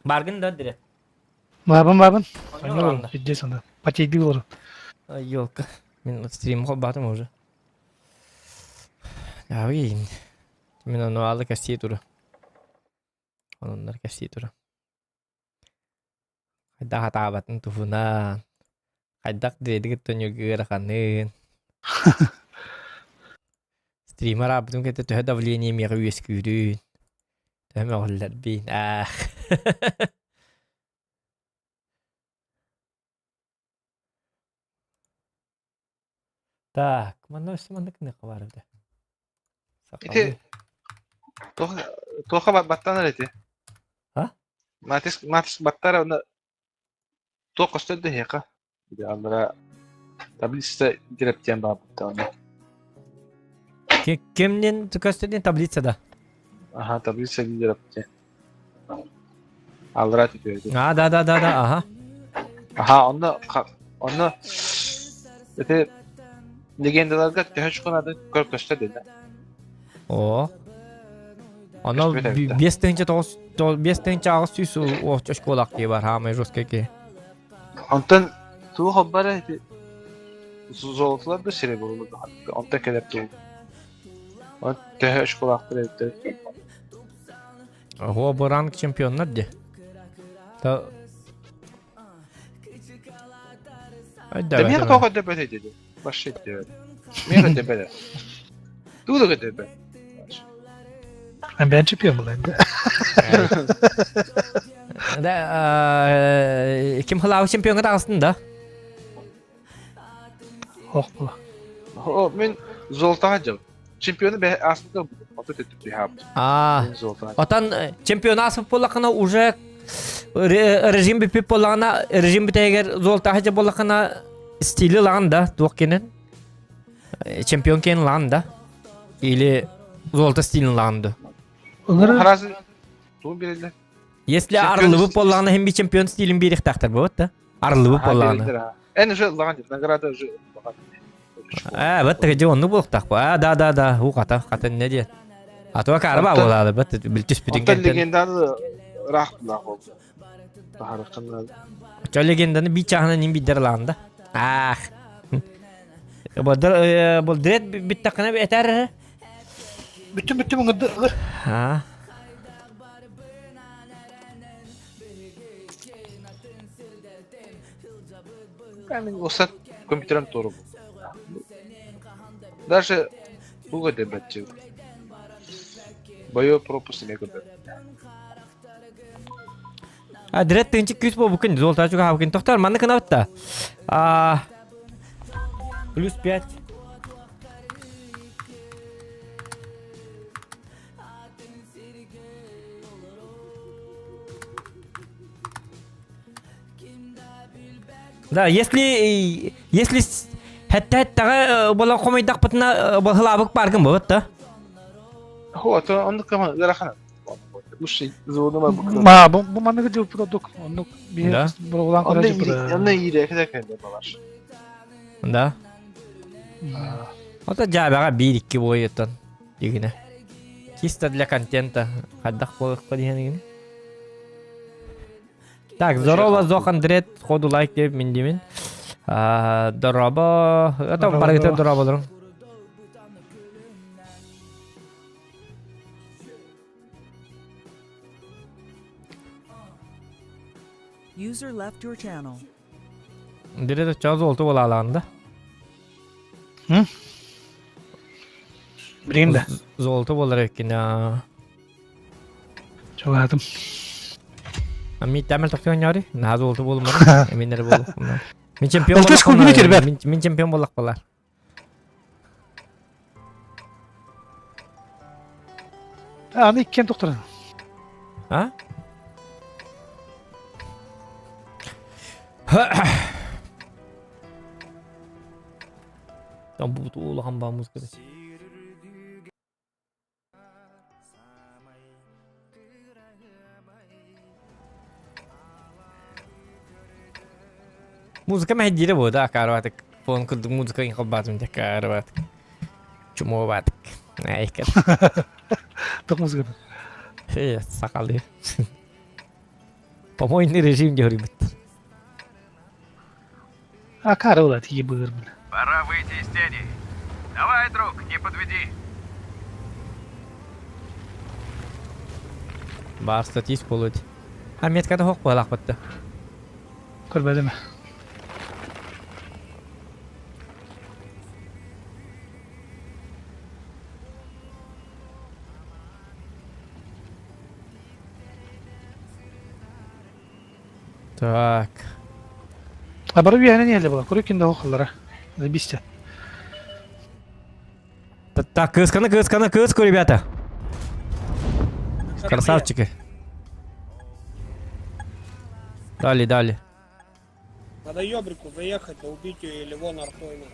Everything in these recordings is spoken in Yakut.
Баргын да дире. Баабын баабын. Анньа Идде сана. Потейди олору. Елка. Мин стрим холбатым уже. Давай. Мин ону алы кэсии тура. Ононнор кэсии тура. Хайдах атаабатын туһунан. Хайдах дредигит төнүргү ыараханын. Стример аабытым кытта төһө давление миэхэ үөскүүрүн. Төһө мөҕүллэрбин. Аах. Так, манна өссө маннык гыныахха баар эбитэ. Ити туохха баттанар ити? А? Матис матис баттара уна туох көстөр да эһиэхэ. Идеаллара таблица дирэптиэн баабыттаҕына. Кимнин көстөрдүн таблица да? Аха, таблица дирэптиэн. Аллара түтүөдү. А, да, да, да, да, аха. Аха, онно онно ити легендаларга төһө чукунады көр көстө деді. О. Оно 5900 школах ки бар, хамай жесткий ки. Онтон туох холбара ити золотолар да серебролар да онтон кэлэр тугу. Төһө школаахтар эбиттэр. Ого, бу ранг чемпионнар де. Та Да миэхэ тоҕо дөбөт диди. Вообще дөбөт. Миэхэ дөбөт. Тугу да дөбөт. Мен чемпион буолайын да. Да, ким хылаабы чемпионга таҕыстын да? Ох була. О, мен золотаға жыл. Чемпионы бе ааспыта ото төттүп биһаабыт. Аа. Отан чемпион ааспыт буоллахына уже режим бүппүт буоллаҕына режим бүтэһигэр золотаҕа жа буоллахына стили ылаҕын да туох кенен чемпион киэн ылаҕын да или золото стилин ылаҕын да. Харасы тугун береллер? Если арылыбыт буоллаҕына хим би чемпион стилин биэриэхтээхтэр буолбут да. Арылыбыт буоллаҕына. Эн уже ыллаҕан награда уже ыллаҕан. Ээ, бат же оннук буолуохтаах А, да, да, да, уу хата, хата не диэн. А то карба буолаады, бат билтүспүтүн кэнтэн. легенданы ыраах булаах ол. Баһарыкканна. Чо легенданы би чаһына ним биддер лаанда. Ах. Бу бу дред биттакына этер. Бүтүн бүтүн ыңырды. А. Мен осат компьютерым тору. Даже туга дебетчи. Боевой пропуск не көбө. А дред тынчы күс бу күн золото чуга хабыкын тохтар манны кынабытта. А плюс 5. Да, если если хэттэҕэ буолан хомойдохпутуна баһылаабык паркын буолат да. Вот, оннук кама ыарахан. Лучше звонума бу. Ма, бу бу манныгы жыл продукт. Оннук биир буолан көрө Онно иире кэдэ балар. Да. Ото жабаға биир-икки буойуттан дигинэ. Чисто для контента. Хайдах буолуохха диэн Так, здорово, Зох Андрет, сходу лайк деп мин деймин. Дороба, это барыгыта дороба User left your channel. Дире чаз олту болалаанда. Билигин да. Золото болар экен. Чугаатым. Ми тәмел тоқтаған яри. Наһаа золото болмады. Эминер болуп. Мин чемпион Алтыс күн кирбет. Мин чемпион боллақ болар. Аны иккен тоқтырын. А? Там бу улахан баа музыка. Музыка мэһэдиирэ буо да акаарбатык. Фон курдук музыка холбаатым дьэ акаарбатык. Чумуобатык. Айкар. Тох музыка. Э, сакалы. Помойный режим диэбит. Акары була тиги быыр бile. Пора выйти из тени. Давай, друг, не подведи. Баар статист буолуо дии. А метката хоқ буолаахпытта. Көрбөдүм. Так. А бары үөһэнэн иһэллэр була. Курукин да хохоллара. Забисте. Так, кысканы, кысканы, кыску, ребята. Красавчики. Дали, дали. Надо ёбрику заехать, да убить ее или вон артой на.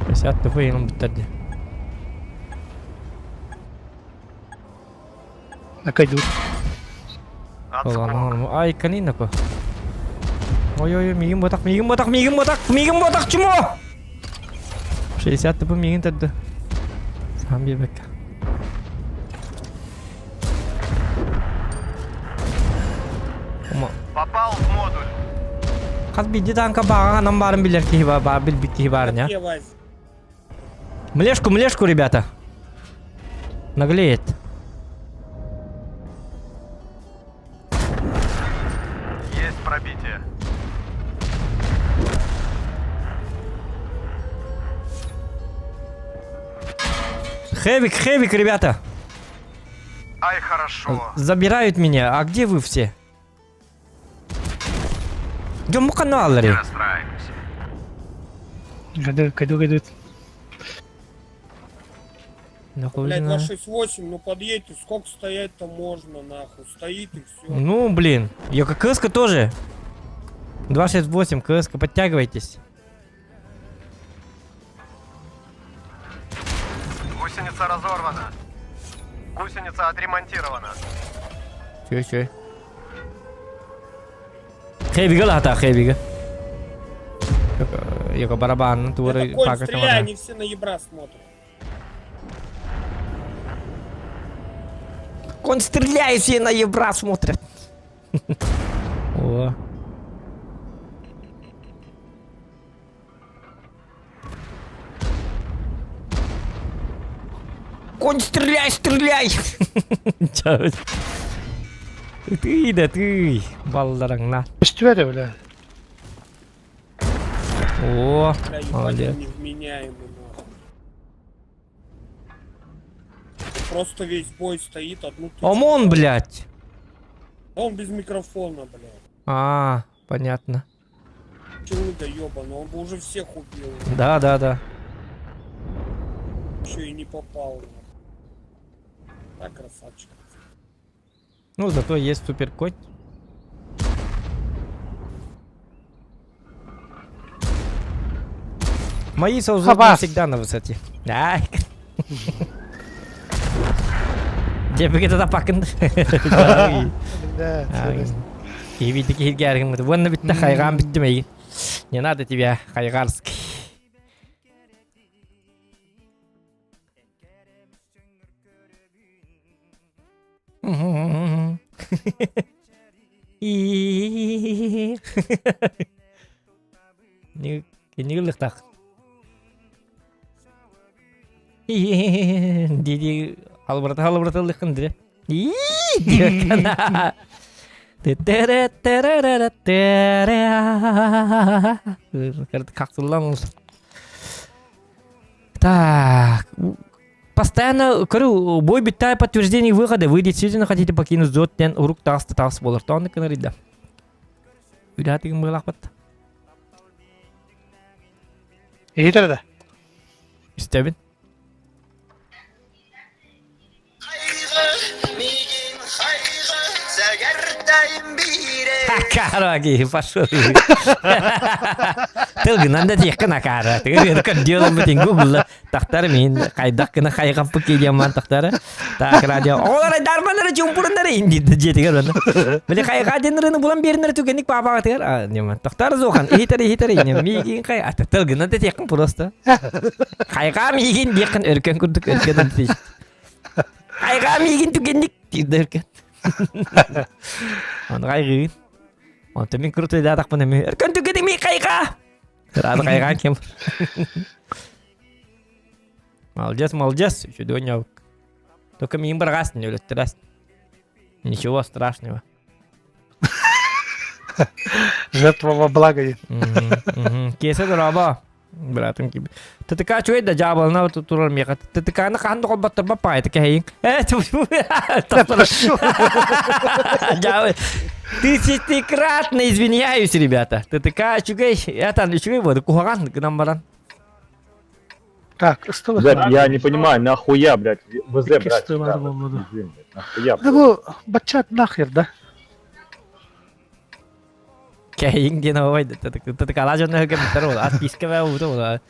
Пятьдесят тп им бүттерди. Накайдут. Ай, канина ко. Ой-ой-ой, мигин ботак, мигин ботак, мигин ботак, мигин ботак, чмо! 60 тп мигин терді. Сам бебек. Попал в модуль. Хас биирдии таанка бааҕа ханан баарын билэр киһи баар, билбит киһи баар не? Млешку, млешку, ребята. Наглеет. Есть пробитие. Хэвик, хэвик, ребята. Ай, хорошо. Забирают меня. А где вы все? Дьон каналлары. Расстраивайся. Кайду, кайду, кайду. Блядь, 268, ну подъедьте, сколько стоять-то можно, нахуй. Стоит и все. Ну, блин. Я как КСК тоже. 268, КСК, подтягивайтесь. Гусеница разорвана. Гусеница отремонтирована. Чё, чё? Хэвига лата, хэвига. Яко барабан, туары Это конь, стреляй, они все на ебра смотрят. Конь, стреляй, все на ебра смотрят. О. Конь, стреляй, стреляй! Ты да ты, баллараңна. Көстүбэт бля. О, Бля, ебать, молодец. он невменяемый, нахуй. Просто весь бой стоит, одну тычку. ОМОН, блядь! Он без микрофона, блядь. А, понятно. Челыга ебаный, он бы уже всех убил. Да, да, да. Еще и не попал. Нахуй. Так, красавчик. Ну, зато есть супер конь. Мои соузы Хабас. всегда на высоте. Ай. Дебеге да пакын. Да, Киһи киһиргээргин Уонна бүтте хайҕаан бүттүм эйигин. Не надо тебя, хайгарский. Кини лыхтах. Диди албырата албырата лыхын дире. Как Так. Постоянно, көрү, бой бүттай подтверждение выхода. Вы действительно хотите покинуть зот тен урук таас таас болар. Тоны кынарыда. Үләтигин быйлакпат. Иһитэр да. Истебин. Хайҕа, миигин хайҕа, сэгэр. Акаара пошел. Тылгынан да тиэххин акаара. Тыгыр көрдүөлэн бутин гугла тахтар мин хайдах гына хайгаппы киидиэмман тахтара. Так радио. Оҕолор дарманнары чумпуруннары инди дьиэтигэр онно. Били хайга диннерини булан биэриннери түгэнник паапаҕатыгар. А нема. Тахтар зохан иһитер иһитер ине миигин хай ата тылгынан да тиэххин просто. Хайга миигин диэххин өркөн курдук өркөн Хайга миигин түгэнник диир өркөн. Оны хайгыын. Онтон мин крутой даатахпын эми өркөн түгэнник ми хайга. Сразу хайгаан кем. Молодец, молодец. Үчүгэй ойнобук. Только миин барҕаастын өлөттөрөөс. Ничего страшного. Жертва во благо. Киэсэ дорообо. Братым киби. ТТК үчүгэй да дьаабылана турар миэхэ. ТТК-ны хаһан да холботторбо паайта кэһэйиҥ. Э, Дьаабы. Тысячекратно извиняюсь, ребята. ТТК үчүгэй, это үчүгэй буолду. Куһаҕан гынан баран. Так, ыстылы. Блядь, я не понимаю, нахуя, блядь, ВЗ брать? Ыстылар болду. Нахуя? Да бу баччат нахер, да? Кэһииҥ диэн оой ТТК-лаа дьонно өһүргэммиттэр ол отпискабэ уута була.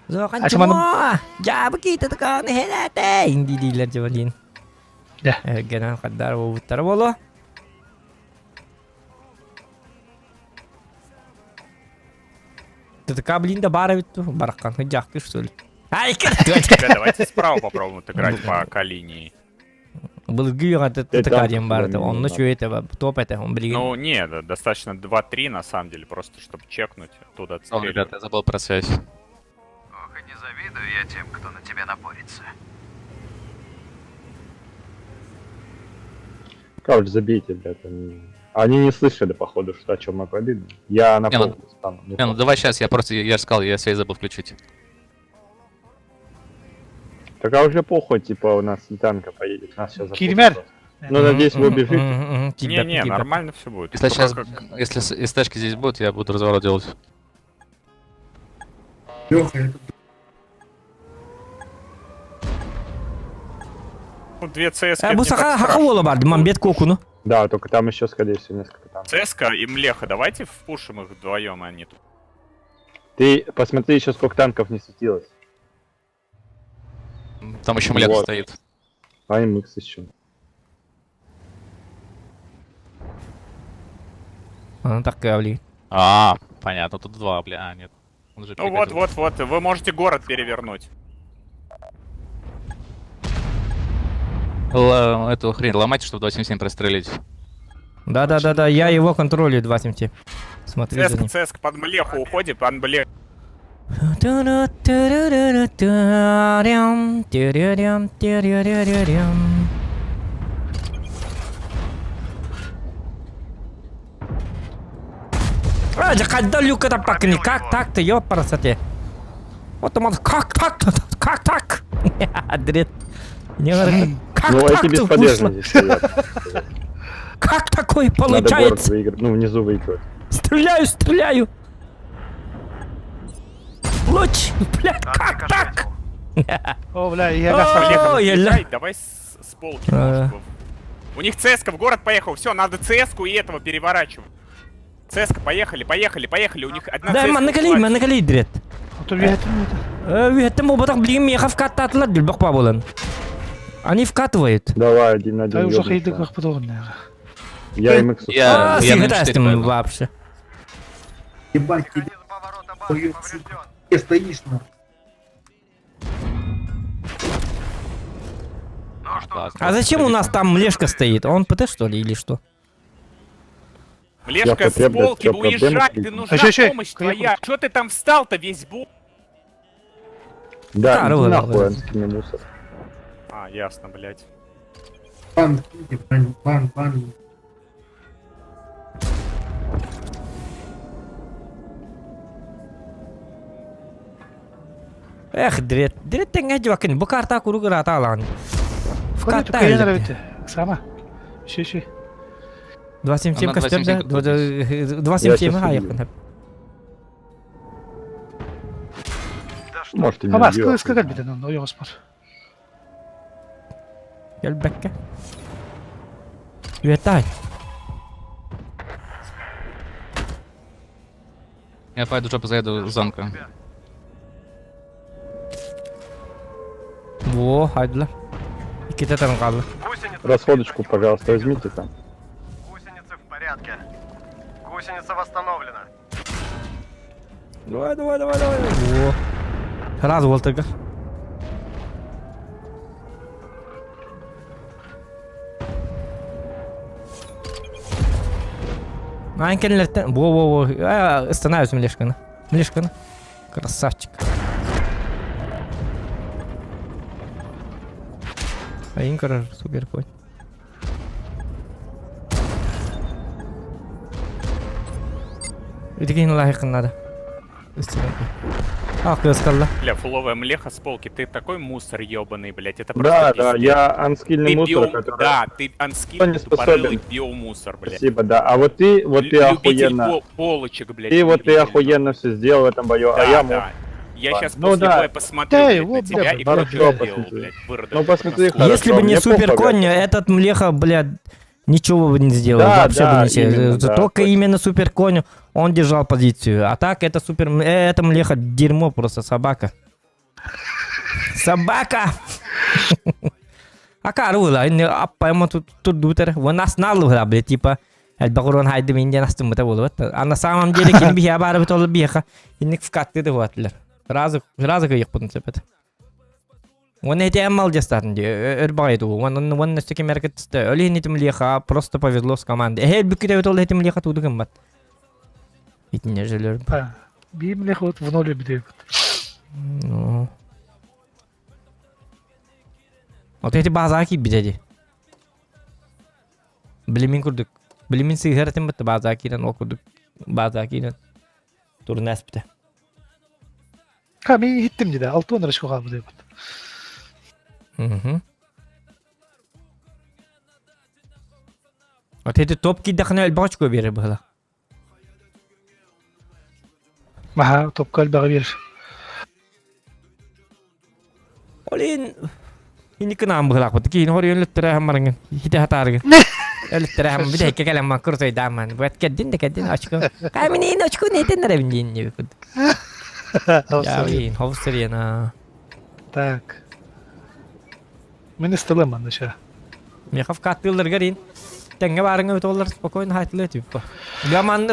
Зохан чмо дьаабы ки ТТК-ны хелээтэ инди дииллэр дьыбалиин. Да. Өһүргэнэн хаддар буолбуттара буолуо. ТТК блин да баар эбит дуу бараххан дьаахтыыр что ли? Ай, Давайте справа попробуем отыграть по К-линии. Былыргы үйэҕэ ТТК диэн баар этэ, онно үчүгэй этэ, топ этэ, он билигин. Ну, не, достаточно 2-3 на самом деле, просто чтобы чекнуть оттуда О, отстреливать. ребята, я забыл про связь. Ох, и не завидую я тем, кто на тебя напорится. Короче, забейте, блядь. Они, они не слышали, походу, что о чем мы говорили. Я на Не, ну- полку стану. Не, ну давай сейчас, я просто, я же сказал, я связь забыл включить. Так а уже похуй, типа, у нас и танка поедет. Нас сейчас Кирмер. Ну, надеюсь, вы убежите. Не-не, нормально все будет. Если Только сейчас, как- если СТшки здесь будут, я буду разворот делать. Ну, две ЦСК. Э, бу саха хака уола барды, мамбет кокуну. Да, только там еще, скорее всего, несколько танков. ЦСК и Млеха, давайте впушим их вдвоем, они тут. Ты посмотри еще, сколько танков не светилось. Там еще млеха Вот. стоит. А МХ еще. Аны так кавли. А, понятно, тут два, бля, а, нет. Он же Ну вот, перекатил. вот, вот, вы можете город перевернуть. Эту хрень ломайте, чтобы 277 прострелить. Да-да-да-да, я его контролю 277. Смотри за ЦСК, ним. ЦСК под Млеху уходит, под Млеху. А, да когда люка таппакни, как так-то, ёпарасоте. Вот он, как так-то, как так? Дред. Не говорю, как Ну, эти так-то бесполезно вышло? здесь стоят. Как такое Надо город получается? выиграть. Ну, внизу выигрывать. Стреляю, стреляю. Луч, блядь, как так? О, бля, я газ Млеха, О, я въезжай, давай с полки. А. может, У них ЦСК в город поехал, все, надо ЦСК и этого переворачивать. ЦСК, поехали, поехали, поехали, у них одна Да, ЦСК манна кали, ушла. манна кали, дред. Үһэттэн буолбатах билигин миэхэ вкаттаатылар дүлбэх баабылан. Они вкатывают. Давай, один на один. Та уже ёбнемся. хайдык бахпытоғын. Я МХ. Я, А, я на сыграть М4 с ним пойду. вообще. Ебать, тебе Механизм поворота башни поврежден. ты стоишь на. Ну что, Ладно. А зачем у нас там Млешка стоит? Он ПТ что ли или что? Млешка Я с потреб, блядь, полки, чё, проблемы уезжай, какие-то? ты нужна А ща, ща, помощь поехали. твоя. Чё ты там встал-то весь бу? Да, Здорово, иди нахуй, да. анскими мусор. А, ясно, блядь. Бан, бан, бан, бан. Эх, дред. Дред тэҥэ дьуакин. Бу карта курук ырата алаан. Вкатта Сама. Еще, еще. 277 Она костер, да? 277 какой-то. 277 Я щас а, убью. я Да что? Может, и не Аба, убью, а скакать хуй бит, ну, ёспор. Келбекке. Үөттай. Я пойду жопу заеду с замка. Во, хайдылар. Иккитэ таран хаалла. Гусеница. Расходочку, пожалуйста, возьмите там. Гусеницы в порядке. Гусеница восстановлена. Давай, давай, давай, давай. Во. Сразу уолтарга. Аан кэннилэртэн во во во становится Млешканы. Млешканы. Красавчик. Айын көрөр супер конь. Итигин лайкын надо. А, кыскалла. Бля, фуловая млеха с полки, ты такой мусор ебаный, блядь, это Да, просто да, пиздец. я анскильный Ты мусор, био... который... Да, ты анскильный не тупорылый способен. биомусор, блядь. Спасибо, да. А вот ты, вот ты Любитель охуенно... полочек, блядь. Ты вот ты любитель. охуенно все сделал в этом бою, Да, а я мог. да. Я Ладно. сейчас Ну после да. боя посмотрю, Да, блядь, его, на тебя бля, и кто хорошо, что сделал, посмотри. блядь, выродок. Ну, посмотри, Насколько. хорошо. Если бы не мне похуй, супер конь, блядь. этот млеха, блядь, ничего бы не сделал. Да, вообще да, бы ничего. именно, да, Только точно. именно супер коню он держал позицию. А так это супер... Это млеха дерьмо просто, собака. Собака! Акарула, аппайма тут тут дутер. Вон нас налура, блядь, типа. Элбагурон хайды мен ден астым быта болуп. А на самом деле кини бихе бары бит ол бихе. Инник вкатты да хуатлар. Сразу сразу кыйык бутун сепет. Он эти амал жастатын ди. Өр багайды. Он он нөстө кемеркет Өле нитим леха просто повезло с командой. Эхе бүкү бит ол этим леха туду кымбат. Итине желер. Да. Бим вот в ноль бьют. Ну. Вот эти базаки бидеди. Билимин курдук. Билимин сыгартын бит базакирен окудук. Базакирен. Турнас бите. Ха, мен хиттим dedi. Altı on arası kaldı dedi. Мгм. Вот эти топки дахны элбачку бере было. Маха, топ калбаға бер. Олин Иникин амбылак бут. Кин хор yönlüttüre hem marangın. Hite hatargın. Ölüttüre hem bir de kekelen man kurtoy daman. Bu et keddin de keddin açku. Kamin in açku ne denir evin din gibi. Ya in hovsır yana. Так. Мен стылым анда ша. Мехав каттылар гарин. Теңге барыңа өтө олар спокойно хайтылы тип. Гаман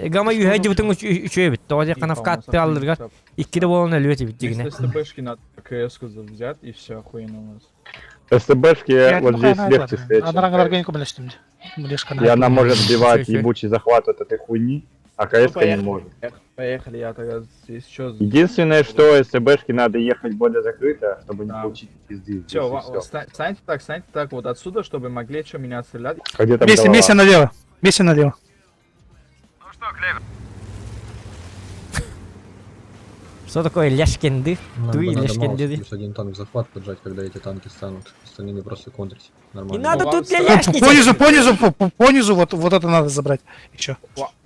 гама юһә жибутың үчөй бит. Тоҕо канав катты аллырга иккиде болон өлүө тип дигине. Вместо СТБшки надо КС-ку взять, и все, охуенно у нас. СТБшки вот здесь легче стоять. чем Анараңларга КС. көмөлөштүм. Млешка И она может сбивать Всё, всё. ебучий захват от этой хуйни, а Ну, КС не может. Поехали, я тогда здесь еще... Единственное, что СТБшки надо ехать более закрыто, чтобы не Да. получить пизды. здесь, Все, и всё. встаньте так, вот отсюда, чтобы могли что меня отстрелять. А где там Вместе, голова? вместе налево. Вместе налево. Ну что, Клевер, Что такое ляшкенды? Нам Туи бы надо ляшкенды. Маус плюс один танк в захват поджать, когда эти танки станут. Остальными просто контрить. Не Нормально. надо Ну, тут вам ляшничать. Понизу, понизу, понизу, вот, вот это надо забрать. Еще.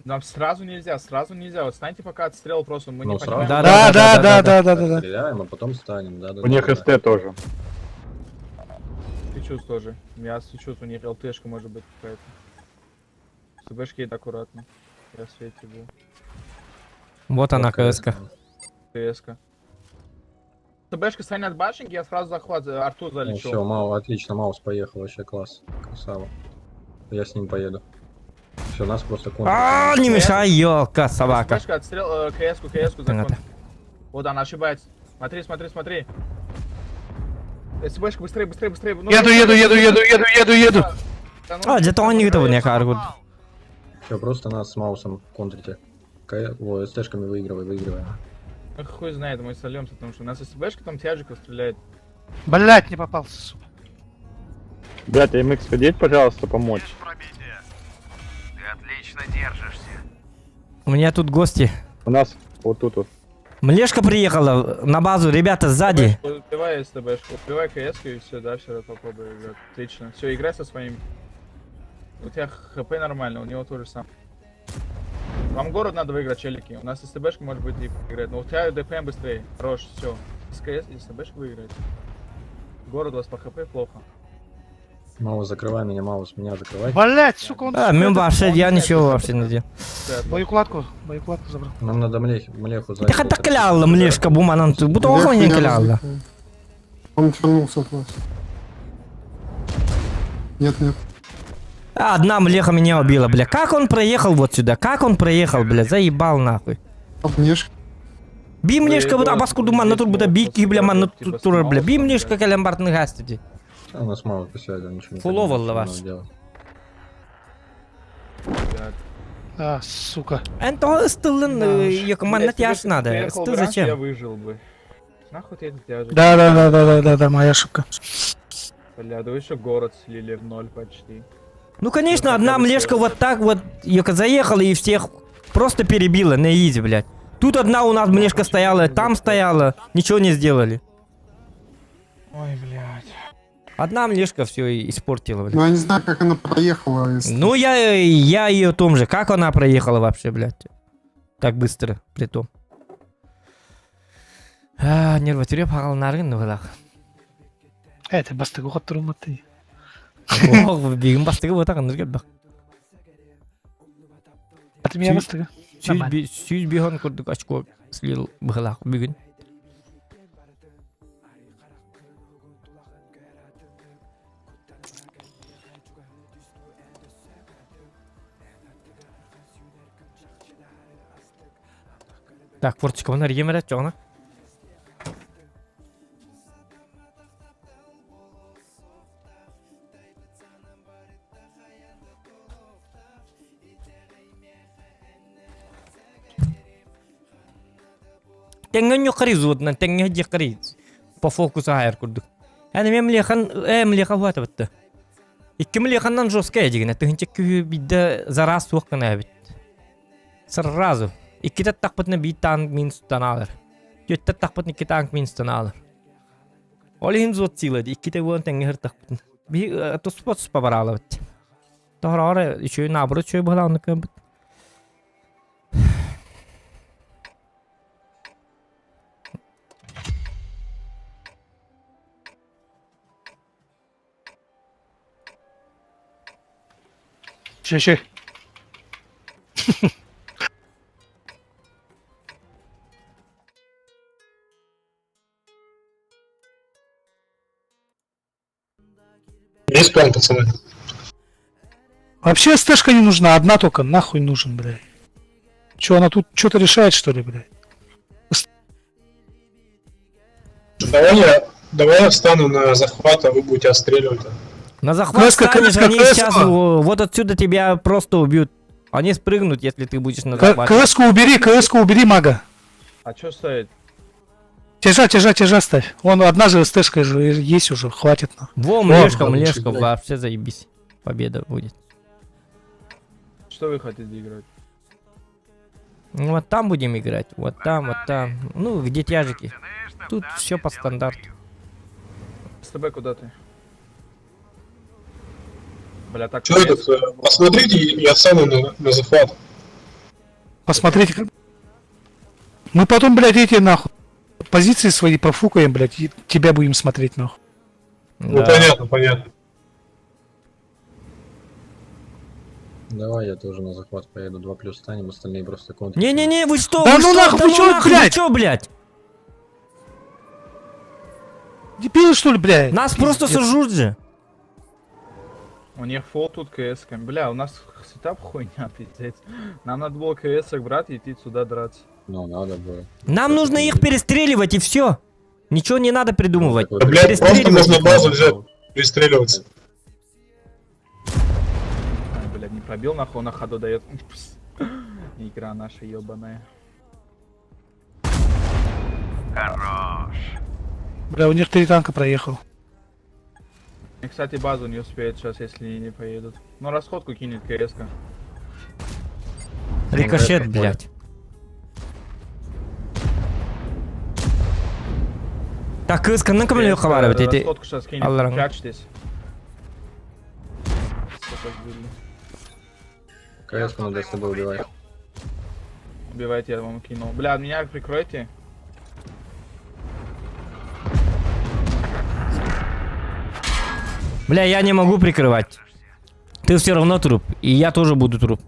Нам сразу нельзя, сразу нельзя. Вот станьте пока отстрел просто, мы Ну, не сразу. понимаем. Да, Да, да, да, да, да, да, да. Стреляем, а потом станем, да, да. У них да, СТ тоже. Свечусь тоже. Я свечусь, у них ЛТшка может быть какая-то. СБшки едут аккуратно. Я в свете был. Вот она КС. КСК. КС-ка. СБшка стань от башенки, я сразу захват, Артур Ну залечу. все, Мау, отлично, Маус поехал, вообще класс. Красава. Я с ним поеду. Все, нас просто контрят. А, не мешай, елка, собака. СБшка отстрел, КС-ку, КС-ку Понятно. закон. Вот она ошибается. Смотри, смотри, смотри. СБшка, быстрее, быстрее, быстрее. Ну, Еду, еду, еду, еду, еду, еду, еду. Да ну, А, где-то он не готов, не каргут. Все, просто нас с Маусом контрите. О, СТшками выигрывай, выигрывай. Ну, хуй знает, мы сольемся, потому что у нас СБшка там тяжиков стреляет. Блять, не попался, сука. Ребята, МХ, подъедь, пожалуйста, помочь. есть пробитие. Ты отлично держишься. У меня тут гости. У нас вот тут вот. Млешка приехала на базу, ребята, сзади. СБшку, Убивай СТБшку, убивай КС и все, дальше попробуй играть. Отлично. Все, играй со своим. У тебя ХП нормально, у него тоже сам. Вам город надо выиграть, челики. У нас СТБшка может быть и играет, но у тебя ДПМ быстрее. Хорош, все. СКС и СТБшка выиграет. Город у вас по ХП плохо. Маус, закрывай меня, Маус, меня закрывай. Блять, сука, он... А, мен вообще, я ничего вообще не делал. Боекладку, боекладку забрал. Нам надо млех, млеху Ты хата кляла, млешка, буманан, бу тоҕо не кляла. Он вернулся от вас. Нет, нет. А, Одна млеха меня убила, бля. Как он проехал вот сюда? Как он проехал, бля? Заебал нахуй. Обнежка. Би млешка вот абаску думан на тур буда би бля ман на тур бля. Би млешка кэлэн бартын гастиди. А у нас мало посядет, он ничего не Фуловал понимает, что вас. надо делать. Блядь. А, сука. Эн то ыстылын Да уж. якман на Блядь, тяж если бы надо. приехал Стыл бы раньше, Я зачем? выжил бы. Нахуй ты этот тяжик? Да, да, да, да, да, да, да, моя ошибка. Бля, да вы еще город слили в ноль почти. Ну конечно, Ну, одна хотя бы млешка всё. вот так вот яка заехала и всех просто перебила на изи, блядь. Тут одна у нас млешка стояла, там стояла, ничего не сделали. Ой, блядь. Одна млешка все испортила, блядь. Ну, я не знаю, как она проехала. если- Ну, я ее том же. Как она проехала вообще, блядь? Так быстро, притом. А, нервотреп хагалнарын нугалах. Это бастыгы хоттурум ты. Ох, бигин бастыгы вот так бак. А ты меня бастыгы. Нормально. Сүүс бихон курдук очко слил быхалах бүгүн. Так, форточка, вона ремерет, чоғына. Тэҥҥэ ньуккарый взводынан, тэҥҥэ дьиэккарый по фокусу аайар курдук. Эн эмиэ млехан, млеха хуата бытта. Икки млеханнан жесткая дигинэ, тыһынча күһү бидде зараз суох гына эбит. Сразу. Иккитэ тахпытына биир танк минустан аалар. Түөттэ тахпытына икки танк минустан аалар. Ол иһин взвод сыыла дии, иккитэ уон тэҥҥэ сыртахпытына. Би туспа туспа бараалабыт. Тоһороҕор үчүгэй наоборот үчүгэй быһалааннык кыаммыт. Ща, ща. Есть план, пацаны? Вообще СТшка не нужна, одна только, нахуй нужен, блядь. Че, она тут что-то решает, что ли, блядь? Давай я встану на захват, а вы будете отстреливать. На захват Краска, станешь, краска, они краска. сейчас вот отсюда тебя просто убьют. Они спрыгнут, если ты будешь на захвате. КС-ку убери, КС-ку убери, мага. А чё стоит? Тяжа, тяжа, тяжа ставь. Он одна же СТшка же есть уже, хватит. На. Во, млешка, хороший, млешка, блядь. вообще заебись. Победа будет. Что вы хотите играть? Ну, вот там будем играть, вот там, вот там. Ну, где тяжики. Тут все по стандарту. СТБ куда ты? Бля, так... Че этот, посмотрите, я встану на захват. Посмотрите. Мы потом, блядь, эти нахуй позиции свои профукаем, блядь, и тебя будем смотреть, нахуй. Ну Да. понятно, понятно. Давай я тоже на захват поеду, 2 плюс станем, остальные просто контрят. Не-не-не, вы что? Да вы ну что? нахуй, Да вы ну чё, нахуй, вы блядь? чё, блядь? Дебилы, что ли, блядь? Нас просто Пиздец. сожрут же. У них фол тут КС. Бля, у нас сетап хуйня, пиздец. Нам надо было КС брать и идти сюда драться. Ну, надо было. Нам нужно их перестреливать и все. Ничего не надо придумывать. Такой Да, блядь, просто Перестреливать можно их базу взять, перестреливаться. Ай, блядь, не пробил нахуй, он на ходу дает. Пс. Игра наша ебаная. Хорош. Бля, у них три танка проехал. И, кстати, базу не успеет сейчас, если не поедут. Но расходку кинет КС. -ка. Рикошет, блядь. Так, кыз кынның кімлі хабары бит эти. Расходку сейчас кинет. Алларың. Прячьтесь. Сука, сбили. КС надо с тобой убивать. Убивайте, я вам кинул. Бля, меня прикройте. Бля, я не могу прикрывать. Ты все равно труп, и я тоже буду труп.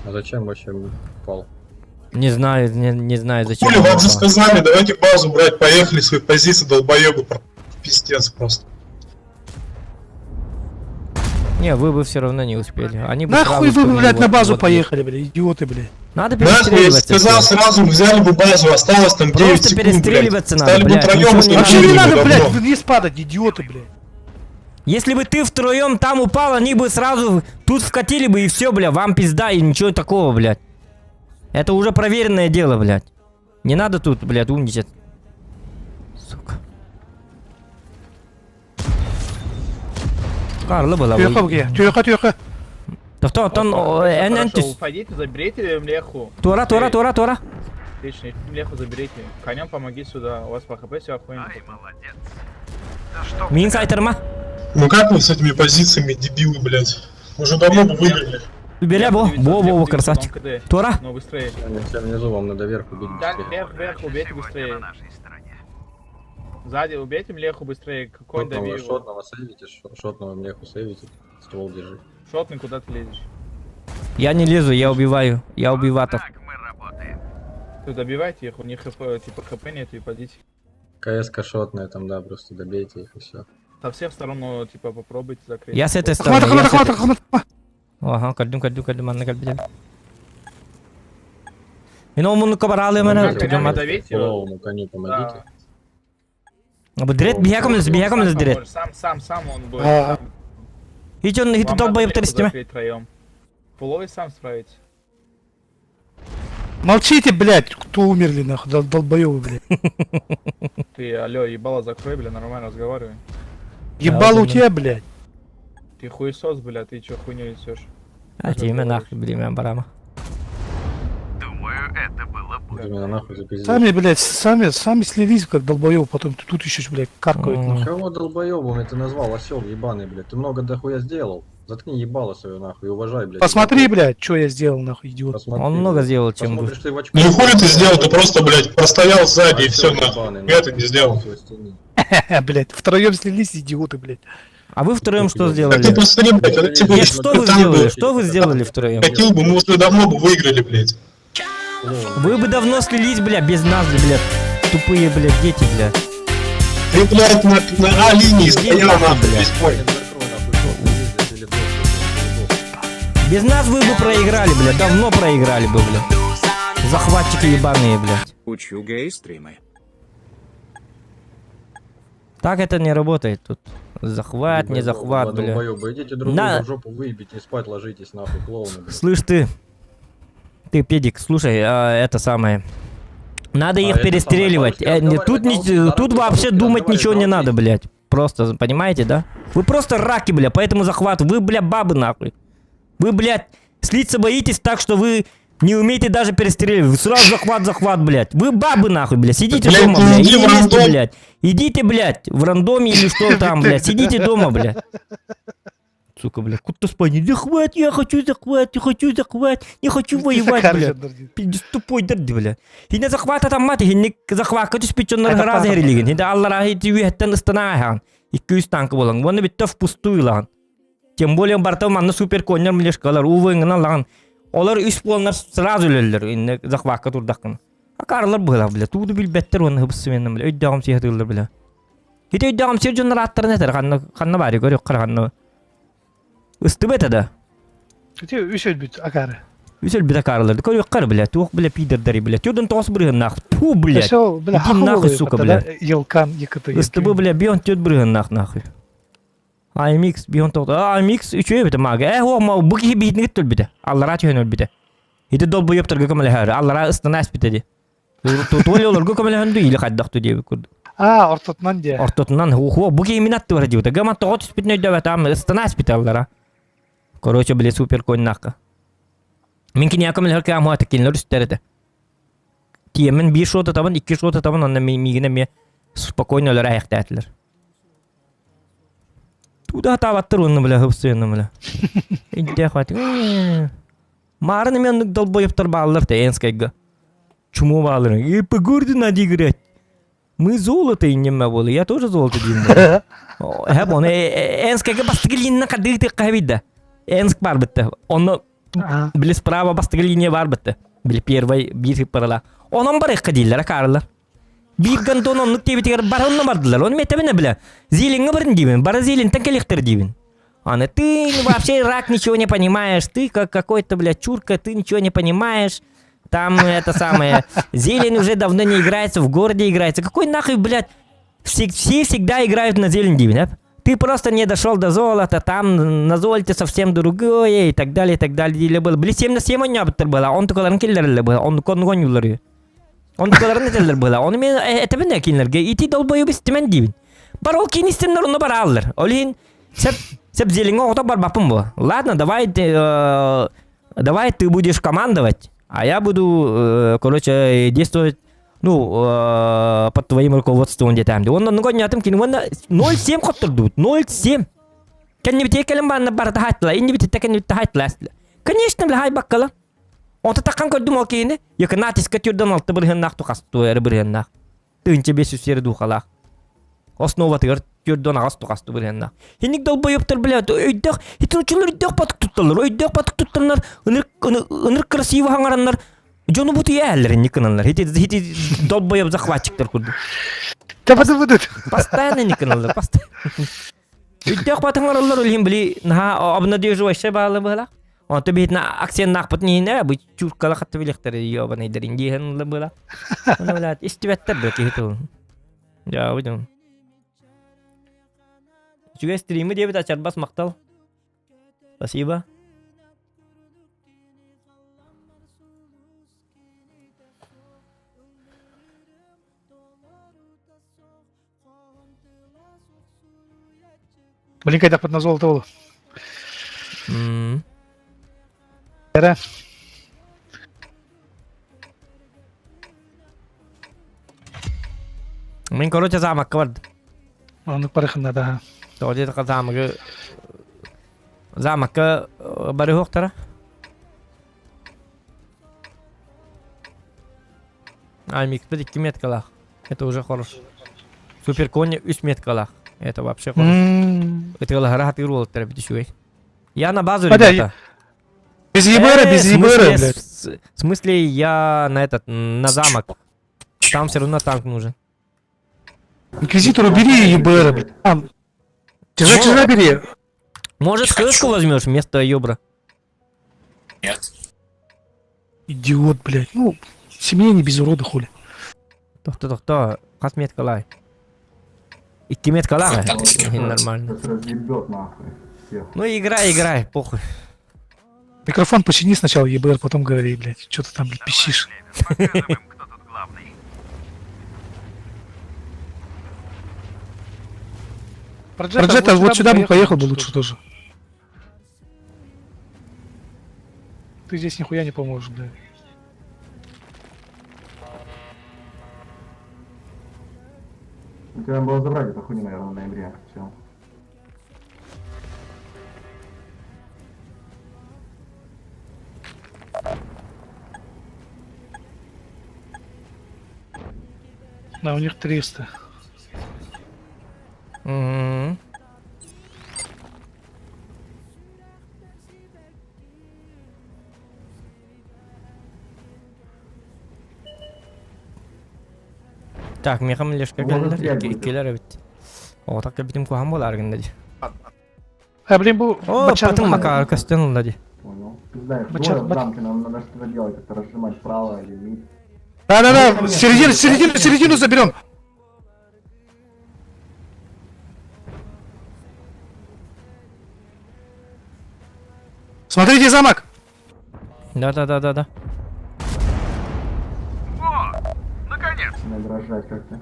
А зачем вообще упал? Не знаю, не, не знаю зачем. Хули, он вам же упал. сказали, давайте базу брать, поехали свои позиции, долбоебы. Пиздец просто. Не, вы бы все равно не успели. Они бы Нахуй сразу вы, блядь, вот- на базу вот- поехали, блядь, идиоты, блядь. Надо Нахуй, я перестреливаться. сказал всё. сразу, взяли бы базу, осталось там 9 Просто секунд, блядь. перестреливаться надо, Стали бы блядь, втроем, ничего не и Вообще не выиграли надо, бы блядь, давно. вниз падать, идиоты, блядь. Если бы ты втроем там упал, они бы сразу тут вкатили бы и все, бля, вам пизда и ничего такого, блядь. Это уже проверенное дело, блядь. Не надо тут, блядь, умничать. Сука. Карлы была. Түйөкө бге, түйөкө, түйөкө. Тохто, тон, эн эн Хорошо, түс. уходите, заберите млеху. Тура, тура, тура, тура. Отлично, млеху заберите. Конем помоги сюда, у вас по хп все охуенно. Ай, молодец. Да что Мин сайтарма. Ну как вы с этими позициями, дебилы, блядь? Уже давно бы выиграли. Бере бо, бо, бо, бо, красавчик. Тура. Но быстрее. Они все внизу, вам надо вверх убить Да, быстрее. вверх, вверх, убейте сегодня быстрее. на нашей стороне. Сзади убейте млеху быстрее, конь Шотного, добей его. шотного сейвите, шотного млеху сейвите. Ствол держи. Шотный, куда ты лезешь? Я не лезу, я убиваю. Я Вот убиватор. Так мы работаем. Ты добивайте их, у них хп, типа хп нет, и подите. КСК шотная там, да, просто добейте их и все. Со всех сторон, ну, типа, попробуйте закрыть. Я с этой стороны. Ахмат, я Ахмат, с Ахмат, этой- Ахмат. Ага, кальдум, кальдум, кальдум, анна кальдум. Мен ол муну кабаралы мена. Конями Түгемат. давите его. Фуловому коню помогите. Бу дрет бияком лез, бияком лез Сам дрет. поможет, Сам, сам, сам он будет. А. сам. Хит он хит Вам толбай надо млеху втористиме. закрыть троем. Фуловый сам справится. Молчите, блядь, кто умерли, нахуй, дол- долбоёбы, блядь. Ты, алло, ебало закрой, бля, нормально разговаривай. Ебало у да. тебя, блядь. Ты хуесос, бля, ты чё хуйню несешь? А тиме нахуй, блин, барама. Думаю, это было Ты меня нахуй запиздил. Сами, блядь, сами, сами слились, как долбоёбы, потом тут еще, блядь, каркают, М. нахуй. Кого долбоебом ты назвал, осел ебаный, блядь? Ты много дохуя сделал. Заткни ебало свое нахуй и уважай, блядь. Посмотри, блядь, что я сделал, нахуй, идиот. Посмотри, Он много блядь. сделал, чем вы. Посмотришь ты в очко. Ну и хули ты сделал, ты просто, блядь, простоял сзади и все Осёл нахуй. ебаный, Я это не сделал. Всё, стяни. Блядь, втроем слились, идиоты, блядь. А вы втроем что Так ты сделали? посмотри, блядь, это типа, Нет, что вы там сделали? бы Что вы сделали втроем? катил бы, мы уже давно бы выиграли, блядь. Вы бы давно слились, бля, без нас, бля. Тупые, бля, дети, бля. Ты, блядь, на, на А-линии стоял, нахуй, нахуй, блядь. весь бой. Закрой нахуй шотный, здесь или доску, или доску. Без нас вы бы проиграли, бля. Давно проиграли бы, бля. Захватчики ебаные, блядь. Учу гей-стримы. Так это не работает тут. Захват, не Долбоёбы, захват, бля. Долбоёбы, идите друг На- друга в жопу выебите и спать ложитесь нахуй, клоуны, блядь. Слышь ты, ты, педик, слушай, а, это самое. Надо А, их это перестреливать. самое, Э, не, по-русски тут, не, разговаривать, тут по-русски вообще думать разговаривать ничего не научись. надо, блядь. Просто, понимаете, да? Вы просто раки, бля, поэтому захват. Вы, бля, бабы, нахуй. Вы, блядь, слиться боитесь так, что вы не умеете даже перестреливать. Вы Сразу захват, захват, блядь. Вы бабы, нахуй, блядь. Сидите Блядь, дома, ты блядь. иди И в не лезьте, рандом. блядь. Идите, блядь, в рандоме или что там, блядь. Сидите дома, блядь. Сука, блядь, куда спать? Захват, я хочу захват, я хочу захват, не хочу воевать, блядь. Пиздец, тупой дырды, бля. Хине захвата там мати, хине захватка түспүт дьоннор разы херилигин. Хине аллара хити үйеттен ыстана 200 танкы болан. Оны битте впустую лаган. Тем более барта манна супер коннер млешкалар, увыңына лаган. Олар үс болнар сразу өлөллөр. Инне захватка турдаккын. Акарлар була, бля. Туду билбеттер оны хыбысы менен, бля. Өйдөгөм сиятылар, бля. Хите өйдөгөм сир дьоннор аттарын этер, ханна ханна бари көрөк караганны. Ыстыбет да. Ити үс өлбүт, акары. Үс өлбүт акарлар. Көрөк кар, бля. Туох, бля, пидердери, бля. Түрдөн тоос бырыгын нах. Ту, блядь. Все, бля, Иди нахуй, сука, бля. Елкан, ЕКТ. СТБ, бля, бион төт бырыгын нах, нахуй. AMX бион тоқта. AMX үчөй бите мага. Э, о, ма бу кихи битни гит бите. Аллара чөйн бите. Ити дол бу ёптырга көмөлө хәр. Аллара ыстына бите ди. Толи олар көмөлө хөндөй или кайдакты дип күрдү. А, ортотунан де. Ортотунан хо бу кихи минатты бар дип. Гама тогот түспүтүн өйдөбөт ам ыстына бите аллара. Короче, бля, супер конь нахка. Мин кине көмөлө хәр кам хат кинлер үстерде. Тиемен бир шота табын, икки шота табын, анна мигине ме спокойно олар аяктатлар. Туда табаттыр оны, бля, хыпсыны, бля. Инде хватит. Марын мен долбоебтар баалар те энскайга. Чуму баалар. И по городу надо играть. Мы золото иннемме буолу, я тоже золото диим буолу. Хэп оны Энскэгэ бастакы линияны хардыы тыакка да. Энск бар битте. Онно били справа бастакы линия бар битте. Били первый биир барала. Онон барыахха дииллэр акаарылар. Биир гантон оннук диэбитигэр бары онно бардылар. Оны метебине биле. Зилиҥҥэ барын диибин, бары Зилинтэн кэлиэхтэр диибин. Аны ты вообще рак ничего не понимаешь, ты как какой-то, бля, чурка, ты ничего не понимаешь. Там это самое, зелень уже давно не играется, в городе играется. Какой нахуй, блядь, все, все всегда играют на зелень, диибин, Ты просто не дошел до золота, там на золоте совсем другое и так далее, и так далее. Или было. Били 7 на 7 оонньообуттар была, онтукаларын киллэрэллэр была, оннук оонньууллар Онтукаларын этэллэр была. Ону мен этэбин да кинилэргэ ити долбоёбу истимэн диибин. Бар ол киин истиннэр онно барааллар. Ол иһин сеп сеп зелиҥҥэ оҕото барбаппын бу. Ладно, давай давай ты будешь командовать, а я буду, короче, действовать ну, под твоим руководством диэтээм. Онно оннук оонньоотум кини уонна 0,7 хоттордубут. 0,7. Кэннибитигэр кэлэн баранна барыта хааттыла. Иннибититтэ кэннибитте хааттыла. Конечно, бля, хайбаккала. Онто таххан көрдүм ол киһини. Якынатиска түрдөн алты бырыһыннаах тухастуу эрэ бырыһыннаах. Тыынча бес үс сири дуухалаах. Основатыгар түрдөн аҕас тухастуу бырыһыннаах. Хинник долбоёптор бля өйдөөх хитин өйдөөх батык тутталлар. Өйдөөх батык туттаннар ыныр ыныр красиво хаҥараннар дьону бутуйа эһэллэр инник гыналлар. Хити хити долбоёб захватчиктар курдук. Постоянно инник гыналлар. Постоянно. Өйдөөх батыҥ оҥороллор илин били наһаа обнадеживающая баалы быһалаах. Онто биһитинэ акценнаахпытын иһинэ бу чуркала хатта билиэхтэр ёбанайдарын диэһэн ыла была. Ону билээт истибэттэр да киһи тылын. Дьаа будем. Үчүгэй стримы диэбит ачарбас махтал. Спасибо. Блин, кайдахпыт на золото ол. Эрэ. Мин короче замокка бардым. Оннук барыхынна да. Тоҕо диэтэххэ замогы замокка барыһуохтара. А, микспит 2 меткалаах. Это уже хорошо. Суперкони 3 меткалаах. Это вообще хорошо. Ытыалаһара хатыыр уолаттар эбит үчүгэй. Я на базу, ребята. Без ЕБР, без ЕБР, блядь. В смысле, я на этот, на замок. Там все равно танк нужен. Инквизитор, убери ЕБР, блядь. Там. Чижа, чижа бери. Может, крышку возьмешь вместо Ёбра? Нет. Идиот, блядь. Ну, семья не без урода, хули. Тохто, тохто, хас меткалай. Икки меткалай. Нормально. Ну играй, играй, похуй. Микрофон почини сначала, ЕБР, потом говори, блядь. Что ты там, блядь, пищишь? Проджета, вот сюда бы поехал бы лучше тоже. Ты здесь нихуя не поможешь, блядь. Тебя было забрать эту хуйню, наверное, в ноябре. Все. Да, у них 300. Мгм. Так, миэхэ млешка кэллэр, иккилэр эбит. Оҕотох кэлбитим куһаҕан буолаар гынна дии. А, блин, бу... О, потом Макар көстөн ылла дии. Понял. Пизда, их Бачар, двое в замке, нам надо что-то делать, это разжимать право или мид. Да-да-да, середину, середину, середину заберем. Смотрите замок! Да-да-да-да-да. О, наконец! Надо разжать как-то.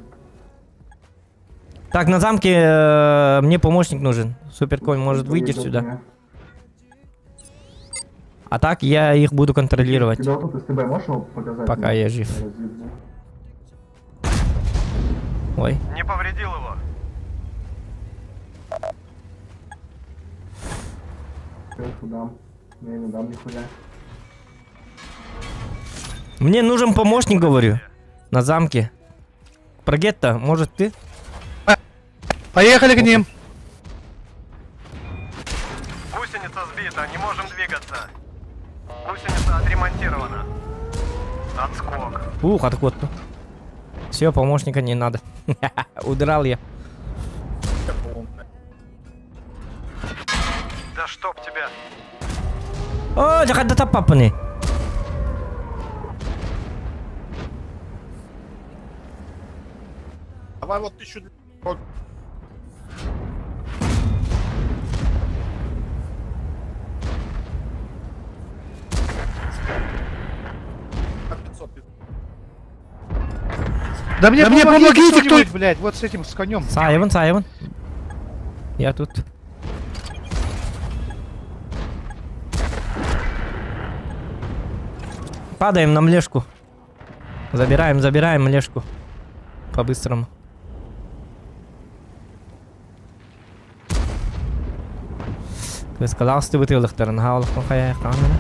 Так, на замке мне помощник нужен. Суперконь, может, выйдешь сюда? А так я их буду контролировать, Тебя вот тут СТБ можешь его показать? пока я жив. Разъебу. Ой. Не повредил его. Сверху дам. Я не дам нихуя. Мне нужен помощник, говорю. На замке. Прогетто, может ты? Поехали к ним. Гусеница сбита, не можем двигаться. Гусеница отремонтирована. Отскок. Ух, откуда Все, помощника не надо. Удрал я. Да чтоб тебя. О, жакадда таппаппыны. Давай вот тысячу... Да мне, да мне помогите кто блядь, вот с этим, с конем. Сайван, Сайван. Я тут. Падаем на млешку. Забираем, забираем млешку. По-быстрому. Кыскалаасты бытыылыктарын хаалыкпын хайаахтаҕына.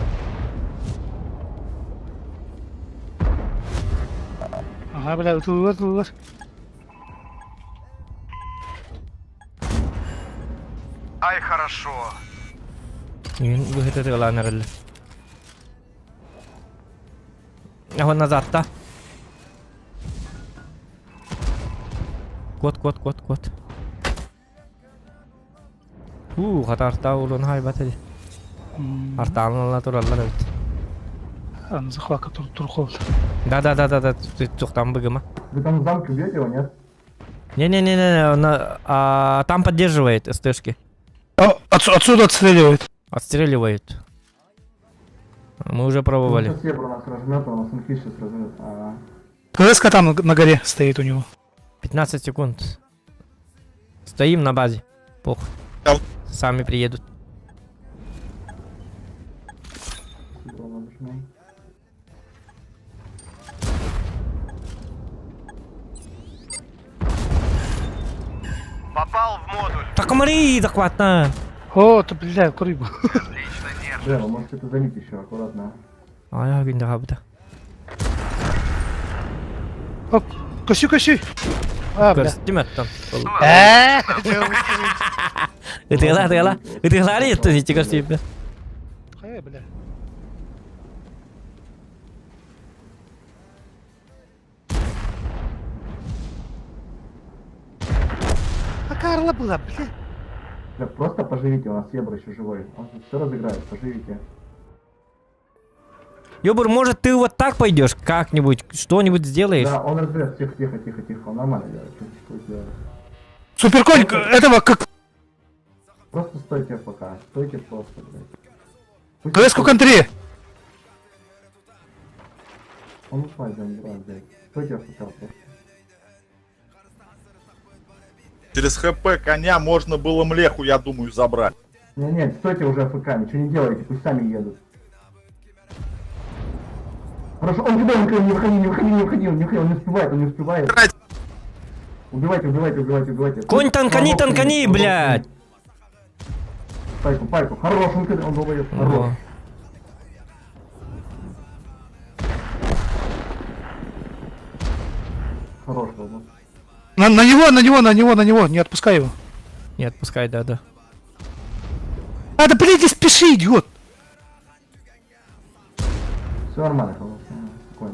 Ага, бля, ытыллар, ытыллар. Ай, хорошо. Үйін быһыты тыылаан эрэллэр. Аһон назадта. Кот, кот, кот, кот. Уу, хата артаа улун хайбат эди. Артаалла тураллар эбит. А, захвака тур турхол. Да, да, да, да, да, туктан быгыма. Вы там в замке убьете его, нет? Не-не-не-не, а, там поддерживает СТшки. О, отсюда отстреливает. Отстреливают. Мы уже пробовали. Сейчас Ебра нас размет, он нас инфи сейчас размет. А, КСК там на горе стоит у него. 15 секунд. Стоим на базе. Похуй. Сами приедут. Попал в модуль. Так умри, захватно. О, ты, бля, рыбу. Отлично держишь. Бля, вы можете это залить еще, аккуратно. А я күндө хабыта. О, коси, коси. А, бля. Көрстүм аттан. Э, Ытыгла, ытыгла. Ытыглары еттен ити көрсүйүп. Э, бля. А Карла была, бля. Бля, просто поживите, у нас Ебра еще живой. Он тут все разыграет, поживите. Ёбур, может ты вот так пойдешь как-нибудь, что-нибудь сделаешь? Да, он разберет. Тихо, тихо, тихо, тихо. Он нормально делает. Тихо, тихо, Суперконь, этого как... Просто стойте пока. Стойте просто, блядь. КС контре. Он упадет, он дурак, блядь. Стойте АФК просто. Через ХП коня можно было млеху, я думаю, забрать. Не, не, стойте уже АФК, ничего не делайте, пусть сами едут. Хорошо, он куда, он куда, не выходи, не выходи, не выходи, он не выходи, он не успевает, он не успевает. Убивайте, убивайте, убивайте, убивайте. Конь танкани, танкани, блядь! Пайку, пайку, хорош, он, он долбоёб, хорош. Хорош, долбоёб. На него, на него, на него, на него, не отпускай его. Не отпускай, да, да. А, да блядь, не спеши, идиот. Все нормально, хорош.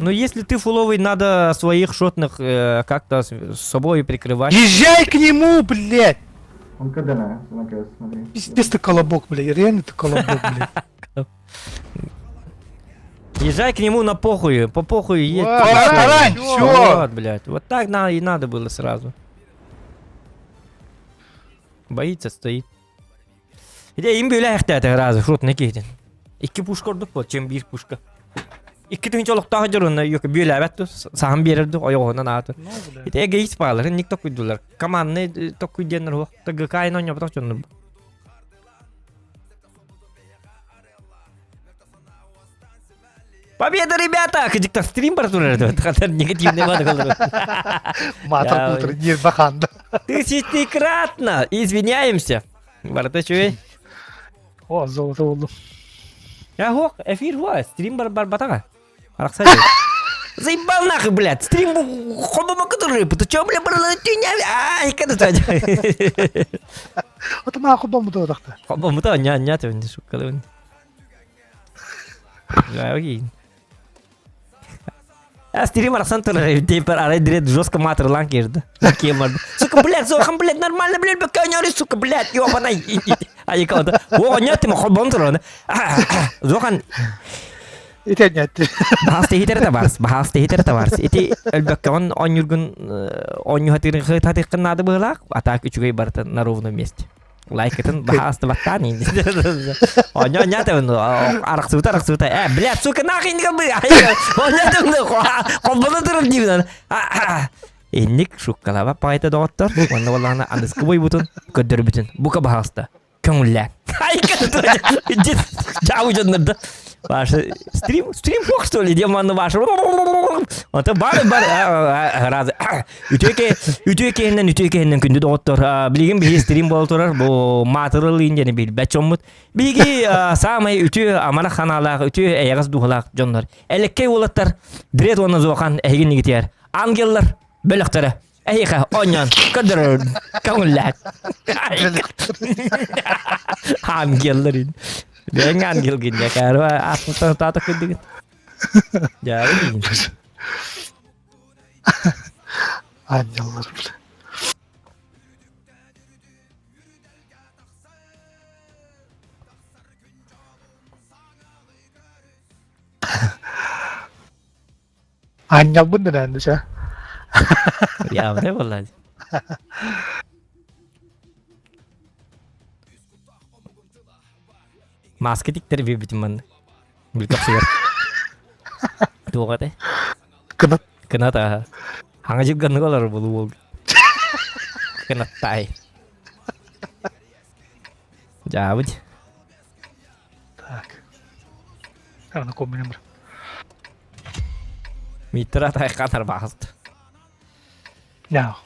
Ну если ты фуловый, надо своих шотных как-то с собой прикрывать. Езжай к нему, блядь. Он КД на КС, смотри. Пиздец ты колобок, блядь, реально ты колобок, блядь. Езжай к нему на похуй, по похуй едь. Тарань, всё. Вот, блядь, вот так на, и надо было сразу. Боится, стоит. Иде им бөле әхтәті разы, шот не кейден. Икки пушка ордук бол, чем бир пушка. Икки түн чолуктағы жүрүн, yok бөле әбәтті, саған берірді, ойоғынан аты. Ите эгоист бағалар, ник токуйдулар. Командный токуйденер хуак, ТГК айна ойнап отақ жонны. Победа, ребята! Кыжыктар стрим бар турар деп Хатар негативный бар калды. Матер кутр, не баханда. Тысячекратно! Извиняемся. Барта чуй. О, золото болду. Я хок, эфир хуа, стрим бар бар батага. Аракса. Заебал нахуй, блядь. Стрим хобома который, ты чё, бля, брала, ты не, ай, когда ты. Вот ма хобом то тахта. Хобома то ня ня ты не шукалы. Да, окей. А стрим арасан турар, тепер арай дред жестко матырлан кирди. Кемарды. Сука, блядь, зохан, блядь, нормально, блядь, баканяри, сука, блядь, ёбаный. А я кого-то, о, нет, ты махобон туран. Зохан, Ити нет. Баһаас тэһитэр табаарыс, баһаас тэһитэр табаарыс. Ити өлбөккөҕүн оонньуургун оонньуу хатыаххын наада быһыылаах, а так үчүгэй барыта на ровном месте. Лайкытын баһаастыбаттаан иин. Оонньоо оонньоотабын, арахсыбыта арахсыбыта. Э, блядь, сука, нахуй не бы. Оонньоотабын, холбоно турар диибин. Инник шуккалаба паайта доҕоттор. Уонна буоллаҕына аныскы бойбутун көрдөрбүтүн. Бука баһаалыста. Көҥүллээн. Чау дьоннорда. Ваша стрим, стрим фок, что ли, демон ваш. Ото бар бар раз. Үтүө үтүө киһиннэн үтүө киһиннэн күндү доҕоттор. Билигин биһи стрим буола турар. Бу маатырыл индияны билбэт дьоммут. Биһиги саамай үтүө амарах ханаалаах, үтүө эйэҕэс дууһалаах дьоннор. Элеккей уолаттар, Дрет уонна Зохан эһигин нигитиэр. Ангеллар бөлөхтөрө. Эһиэхэ оонньоон көрдөрөр көҥүллээх. Ангеллар ин. Бэйэҥ ангелгин дьэ каарба ааттан таата кырдыгын. Дьаабы Ангеллар, бля. Аанньалбын да дэнэ Явно буолла. Маска тиктэр биэрбитим манна. Билкапсыгар. Туох этэй? Кынат. Кынат аха. Хаҥа дьылганнык олорор булуу уол. Кынаттай. Дьаабыт. Так. А, на ком номер? Миттера тайкан арбаҕаст. Да.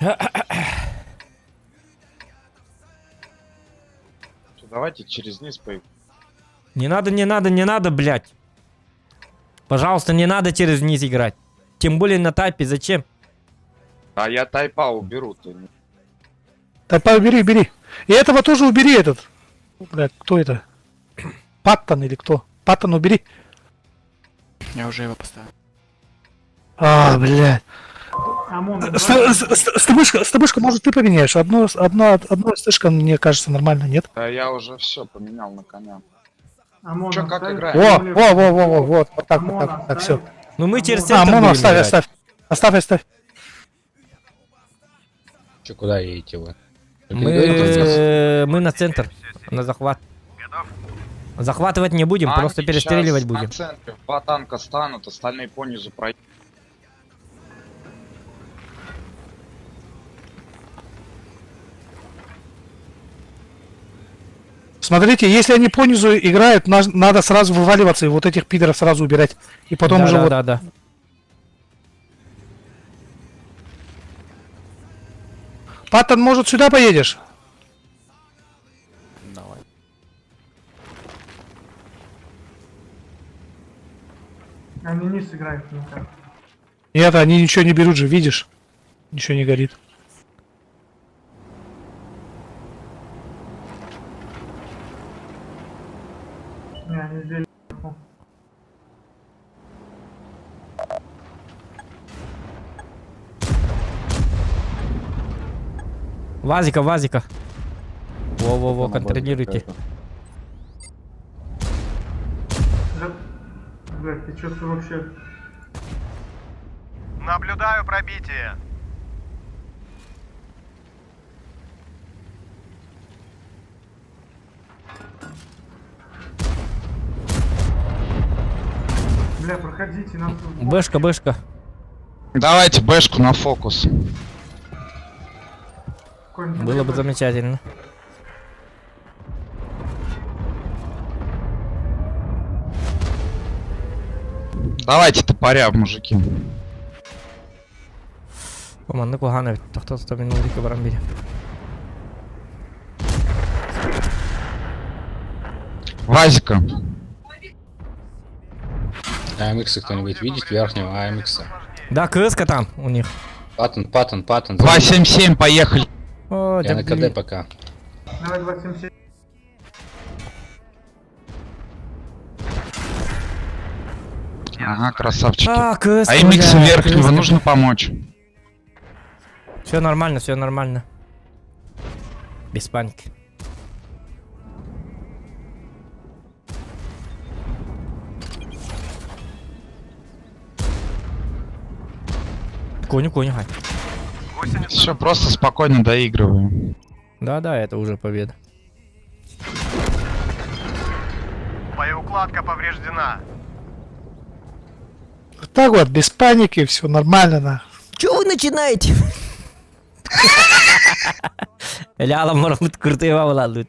Давайте через низ поедем. Не надо, не надо, не надо, блядь. Пожалуйста, не надо через низ играть. Тем более на тайпе, зачем? А я тайпа уберу. Ты. Тайпа убери, убери. И этого тоже убери этот. Бля, кто это? Паттон или кто? Паттон убери. Я уже его поставил. А, блядь. Стыбышка, стыбышка, может, ты поменяешь? Одно, одно, одно стышка, мне кажется, нормально, нет? Да я уже все поменял на коня. Че, как играем? Во, во, во, во, во, вот, вот так, вот так, вот так, все. Ну мы через А, центр Моно, будем оставь, играть. оставь. Оставь, оставь. Че, куда едете вы? Мы, мы на центр, на захват. Захватывать не будем, Они просто перестреливать щас будем. На центре два танка станут, остальные понизу пройдут. Смотрите, если они понизу играют, надо сразу вываливаться и вот этих пидоров сразу убирать. И потом да, уже да, вот... да, да. Паттон, может, сюда поедешь? Давай. Они не сыграют никак. Нет, они ничего не берут же, видишь? Ничего не горит. Не, они здесь. Вазика, Вазика. Во-во-во, контролируйте. Блядь, ты чё вообще? Наблюдаю пробитие. Бля, проходите, нам тут... Бэшка, бэшка. Давайте бэшку на фокус. Было бы замечательно. Давайте топоря, мужики. Маннык уһаан эбит. Тохто-тохто мин улика баран бириэм. Вазика. АМХ кто-нибудь видит верхнего АМХ? Да, КСК там у них. Паттон, Паттон, Паттон. 277, поехали. О, Я на дебили. КД пока. Давай 277. Ага, красавчики. А, КСК, А АМХ бля, верхнего КСК. нужно помочь. Все нормально, все нормально. Без паники. Коню, коню, хай. Все, просто спокойно доигрываем. Да-да, это уже победа. Боеукладка повреждена. Вот так вот, без паники, все нормально, на. Чего вы начинаете? Ляла мормут крутые вавладут.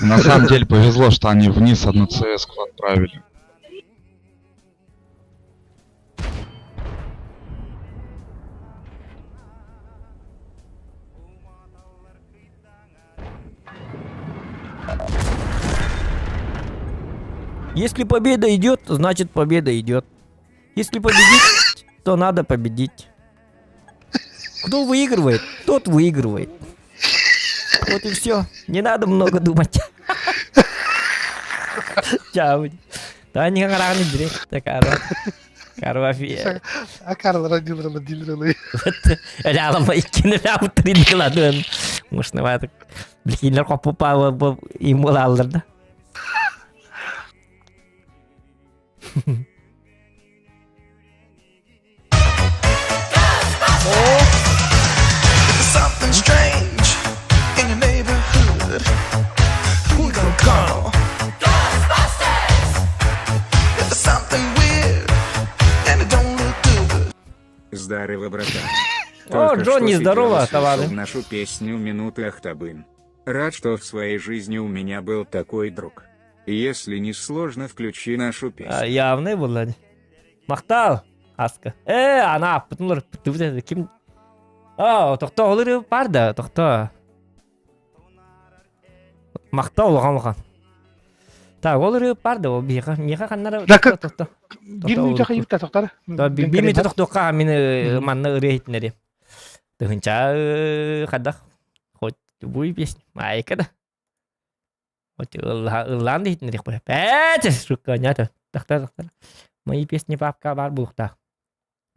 На самом деле повезло, что они вниз одну ЦС отправили. Если победа идет, значит победа идет. Если победить, то надо победить. Кто выигрывает, тот выигрывает. Вот и все. Не надо много думать. Чао. Да не рано Карва. Карва А Карл родил, родил, родил. Ляла иккини трин Мушныватык. Билхинлер копупа им аллар да. Something strange in your neighborhood. Who you gonna call? Ghostbusters! If there's something weird and it don't look good. Здорово, братан. О, Только Джонни, что здорово, сидел и слушал товарищ. нашу песню «Минуты Ахтабын». Рад, что в своей жизни у меня был такой друг. Если не сложно, включи нашу песню. А, Явный был, ладно. Махтал, Аска. Э, ана, пытнулар, пытнулар, ким... А, тохто, олыр бар да, тохто. Махтал, улахан, улахан. Так, олыр бар да, ол биха, миха ханнара... Да, как- Тохто. Бир минута хайып тоқтар. Да, бир минута тохтоққа мені манна ырыйтнери. Тыгынча хадах. Хоть любую песню. Айка да. Хоть ыллан дейтінери қой. Пәт, сука, нята. Тахта, тахта. Мои песни папка бар булықта.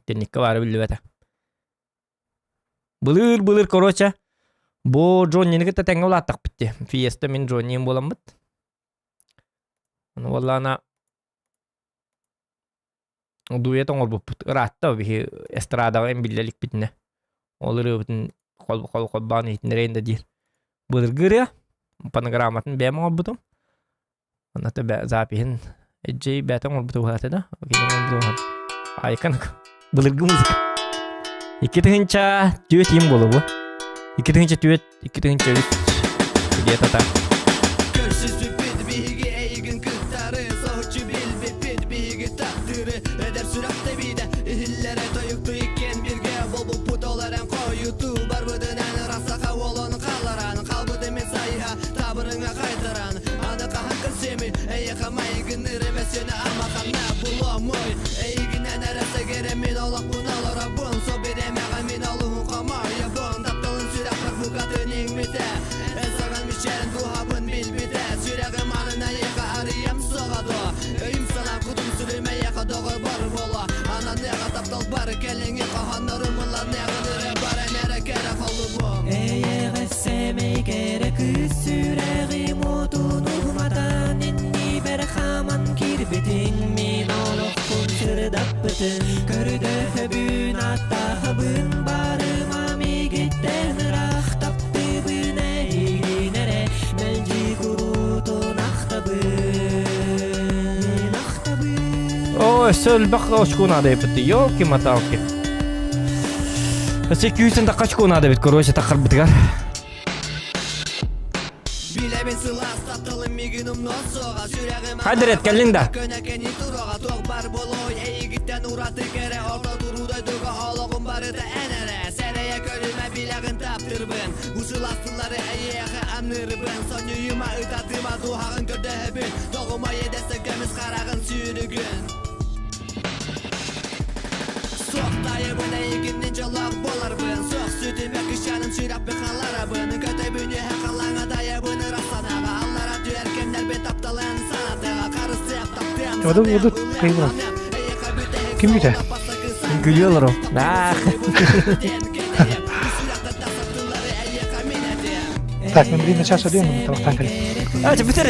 Тенникка бар біліп Былыр, былыр, короче. Бу Джоннини кытта тэҥҥэ улааттахпыт дии. Фиеста мин Джонниим буоламмыт. Ону буоллаҕына дуэт оҥорбуппут. Ыраатта биһи эстрадаҕа эн биллэ иликпитинэ. Ол ырыабытын хол хол холбоон иһитиннэрэйин да диир. Былыргы ырыа фонограмматын бэйэм оҥорбутум. Онно бэ запиһин Эдьиий бэйэтэ оҥорбута уһаата да. Айкан былыргы музыка. 2004 им буолуо бу. 2004, 2003 где-то так. Көрсүспүт биһиги эйигин кыттары Соһуччу билбиппит биһиги таптыыры Эдэр сүрэх тэбиитэ иһиллэрэ тойуктуу иккиэн бииргэ Буолбуппут ол эрэн хойутуу Барбытынан ырасаха уолун хаалларан Хаалбытым мин сайыһа таабырыҥҥа хаайтаран Аны хаһан көрсүөмүй эйиэхэ майгынныыр мөссүөнү ама ханна булуомуй Эйигинэн эрэ сэгэрэ мин олохпун олоробун Сол бириэмэҕэ мин олуһун хомойобун Тапталын сүрэхпэр букатын иҥмитэ Эн саҕан мичээрин дууһабын билбитэ Сүрэҕим аанын эйиэхэ арыйыам суоҕа дуо Өйүм санаам кутум сүрүм эйиэхэ доҕор буолуо Ананыаҕа тапталбар кэлиҥҥи хоһооннорум ылланыаҕын ырыа баран эрэ кэрэ холобум Эйэҕэс сэмэй кэрэ кыыс сүрэҕим уотун уматан иннибэр хааман киирбитиҥ мин олохпун сырдаппытын көрдөһөбүн ааттаһабын барыма миигиттэн ыраах таптыыбын эйигин эрэ мэлдьи куруутун ахтабын ахтабын Ой, өссө элбэх очко надо эбит. Ёлки-моталки. Өссө күүсүн тахха очко надо эбит, короче, таххарбытыгар. Билэбин сылаас тапталым миигин умнуо суоҕа Сүрэҕим Хайдырет, кэллиҥ да? көнөкени туруоҕа Туох баар буолуой эйигиттэн ураты кэрэ Орто туруу дойдуга олоҕум барыта эн эрэ Сэрэйэ көрүмэ билэҕин таптыырбын Бу сылаас тыллары эйиэхэ аныырбын Сонньуйума ытатыма дууһаҕын көрдөһөбүн Тоҕума иэдэстэн көмүс хараҕын сүүрүгүн Вот вот кайф. Ким бүтэ? Күлү олору. Ах. Так, мен блин на час один, там танкали. А, ты бүтер.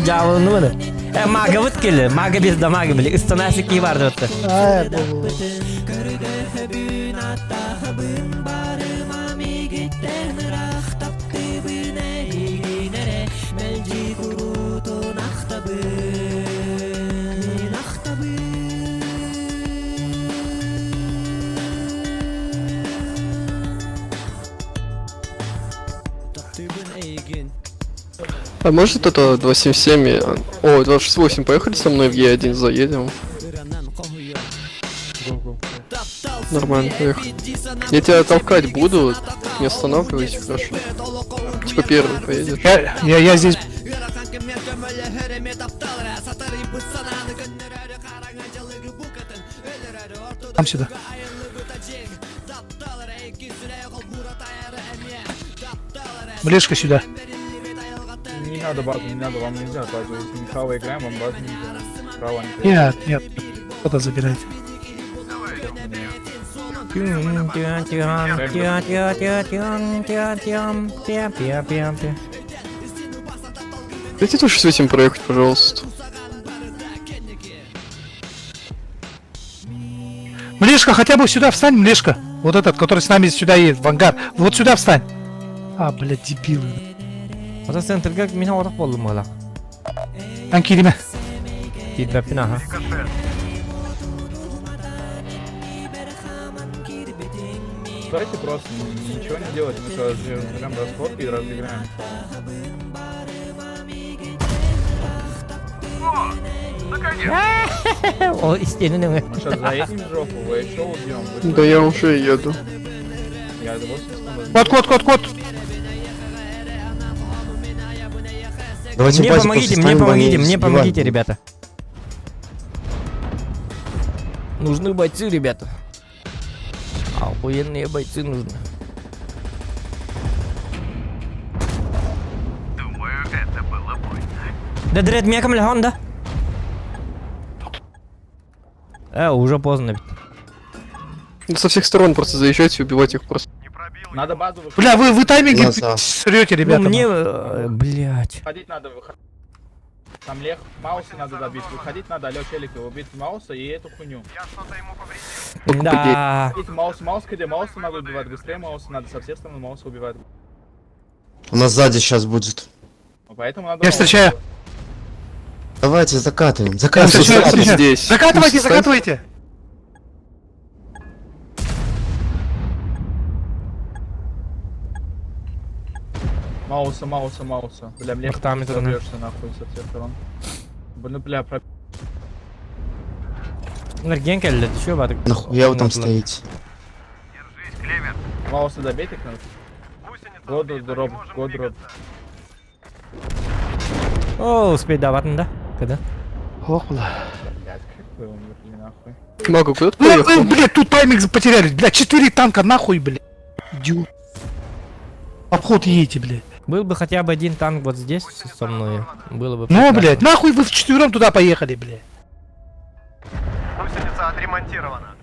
Жабылны мını. Э, мага бут келе. Мага без дамага били. Ыстанасы ки барды бутты. Ай, бу. А может это 277 О, 268, поехали со мной в Е1 заедем. Нормально, поехали. Я тебя толкать буду, не останавливайся, хорошо. Типа первый поедешь. Я здесь. Там сюда. Млешка сюда. Не надо базу, не надо, вам нельзя базу. Если мы хава играем, вам базу нельзя. Права не Нет, нет. Это забирайте. Дайте 268 проехать, пожалуйста. Млешка, хотя бы сюда встань, Млешка. Вот этот, который с нами сюда едет, в ангар. Вот сюда встань. А, блядь, дебилы. Ота центрга мин орак болдум ола. Танки диме. Кидбәппин аха. Стойте просто, ничего не делать, мы сейчас разберем расход и разыграем. О, истинный. Мы сейчас заедем в жопу, вы еще убьем. Вы Да я уже еду. Я 80 Кот, кот, кот, кот. Давайте Мне базе помогите, просто мне ставим, помогите, они мне сбивают. помогите, ребята. Нужны бойцы, ребята. Охуенные бойцы нужны. Думаю, это было больно. Да дред меком легон, да? Уже поздно ведь. Ну, со всех сторон просто заезжайте и убивать их просто. Надо базу выходить. Бля, вы тайминги Глаза. срете, ребята. Ну, мне, блядь. Выходить надо, выходить. Там Лех, Мауса надо добить. Выходить надо, алло, челики, убить Мауса и эту хуйню. Да. Выходите, Маус, Маус, где Мауса надо убивать, быстрее Мауса надо, со всех сторон Мауса убивать. У нас сзади сейчас будет. Поэтому надо Я Мауса встречаю. убивать. Давайте закатываем. Я Закатываем. встречаю, закатываем. встречаю. Здесь. Закатывайте, Встань. закатывайте. Мауса, Мауса, Мауса. Бля, мне Там это, пробьешься нахуй со всех сторон. Блин, бля, про... Энерген келді, еще бадык. Нахуя вы там стоите? Мауса добейте их надо. Году дроп, год дроп. О, успеть даватын, да? Когда? Ох, бля. Блядь, как вы умерли нахуй. Мага, куда ты Бля, поехал? вы, блядь, тут тайминг потеряли. Бля, четыре танка нахуй, блядь. Идиот. Обход едете, блядь. Был бы хотя бы один танк вот здесь со мной, было бы Ну, прекрасно. блядь, нахуй вы вчетвером туда поехали, блядь. Гусеница отремонтирована.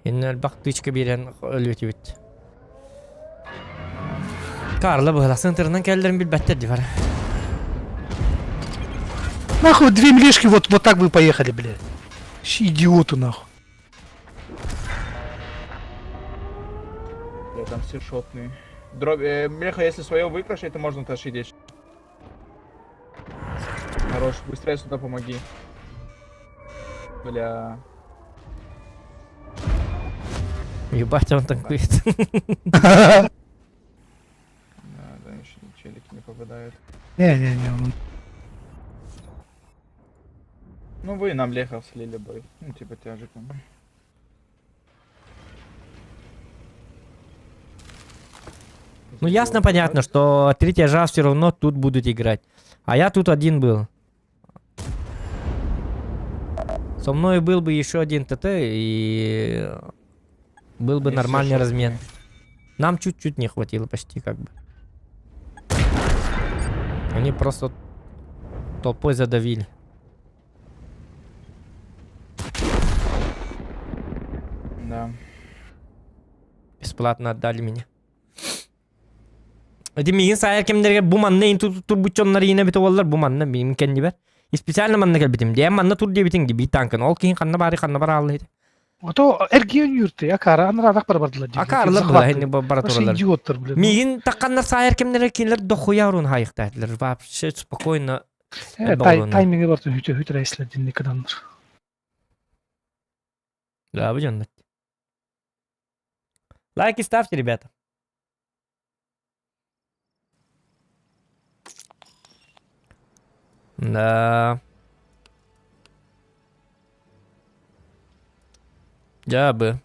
Иннел бак тычка берен өлөтүбүт. Карла быһла центрынан келдерин билбеттер дибар. Нахуй две млешки вот так вы поехали, блядь. Щ, Идиоты, нахуй. Бля, там все шотные. Дроби, Меха, если свое выигрыш, это можно тащить здесь. Хорош, быстрее сюда помоги. Бля. Ебать, он танкует. Да, да, еще челики не попадают. Не-не-не, он- Ну вы нам лехов слили бы. Ну типа тяжиком. Ну ясно, понятно, что три тяжа все равно тут будут играть. А я тут один был. Со мной был бы еще один ТТ и был бы Они все нормальный шотные. размен. Нам чуть-чуть не хватило почти как бы. Они просто толпой задавили. Да. Бесплатно отдали меня. Эти миигин саайар кэмнэригэр бу манна ин турбут дьоннор иинэ эбитэ буоллар бу манна миигин кэннибэр. Специально манна кэлбитим. Дьэ манна тур диэбитиҥ дии биир танкын. Ол киһин ханна баары ханна бараалла ити. Ото эргиэн юрты, акара анараадах бара бардылар дии. Акаарлар была хинни бара Вообще туралар. идиоттар, блин. Миигин такканнар саайар кэмнэрэ кинилэр дохуя урун хайыктаатылар. Вообще спокойно Э, тайминги бар хүтэ хүтэ рейслер динни кыданнар. Да, вы дьоннор. Лайки ставьте, ребята. Да. Я бы.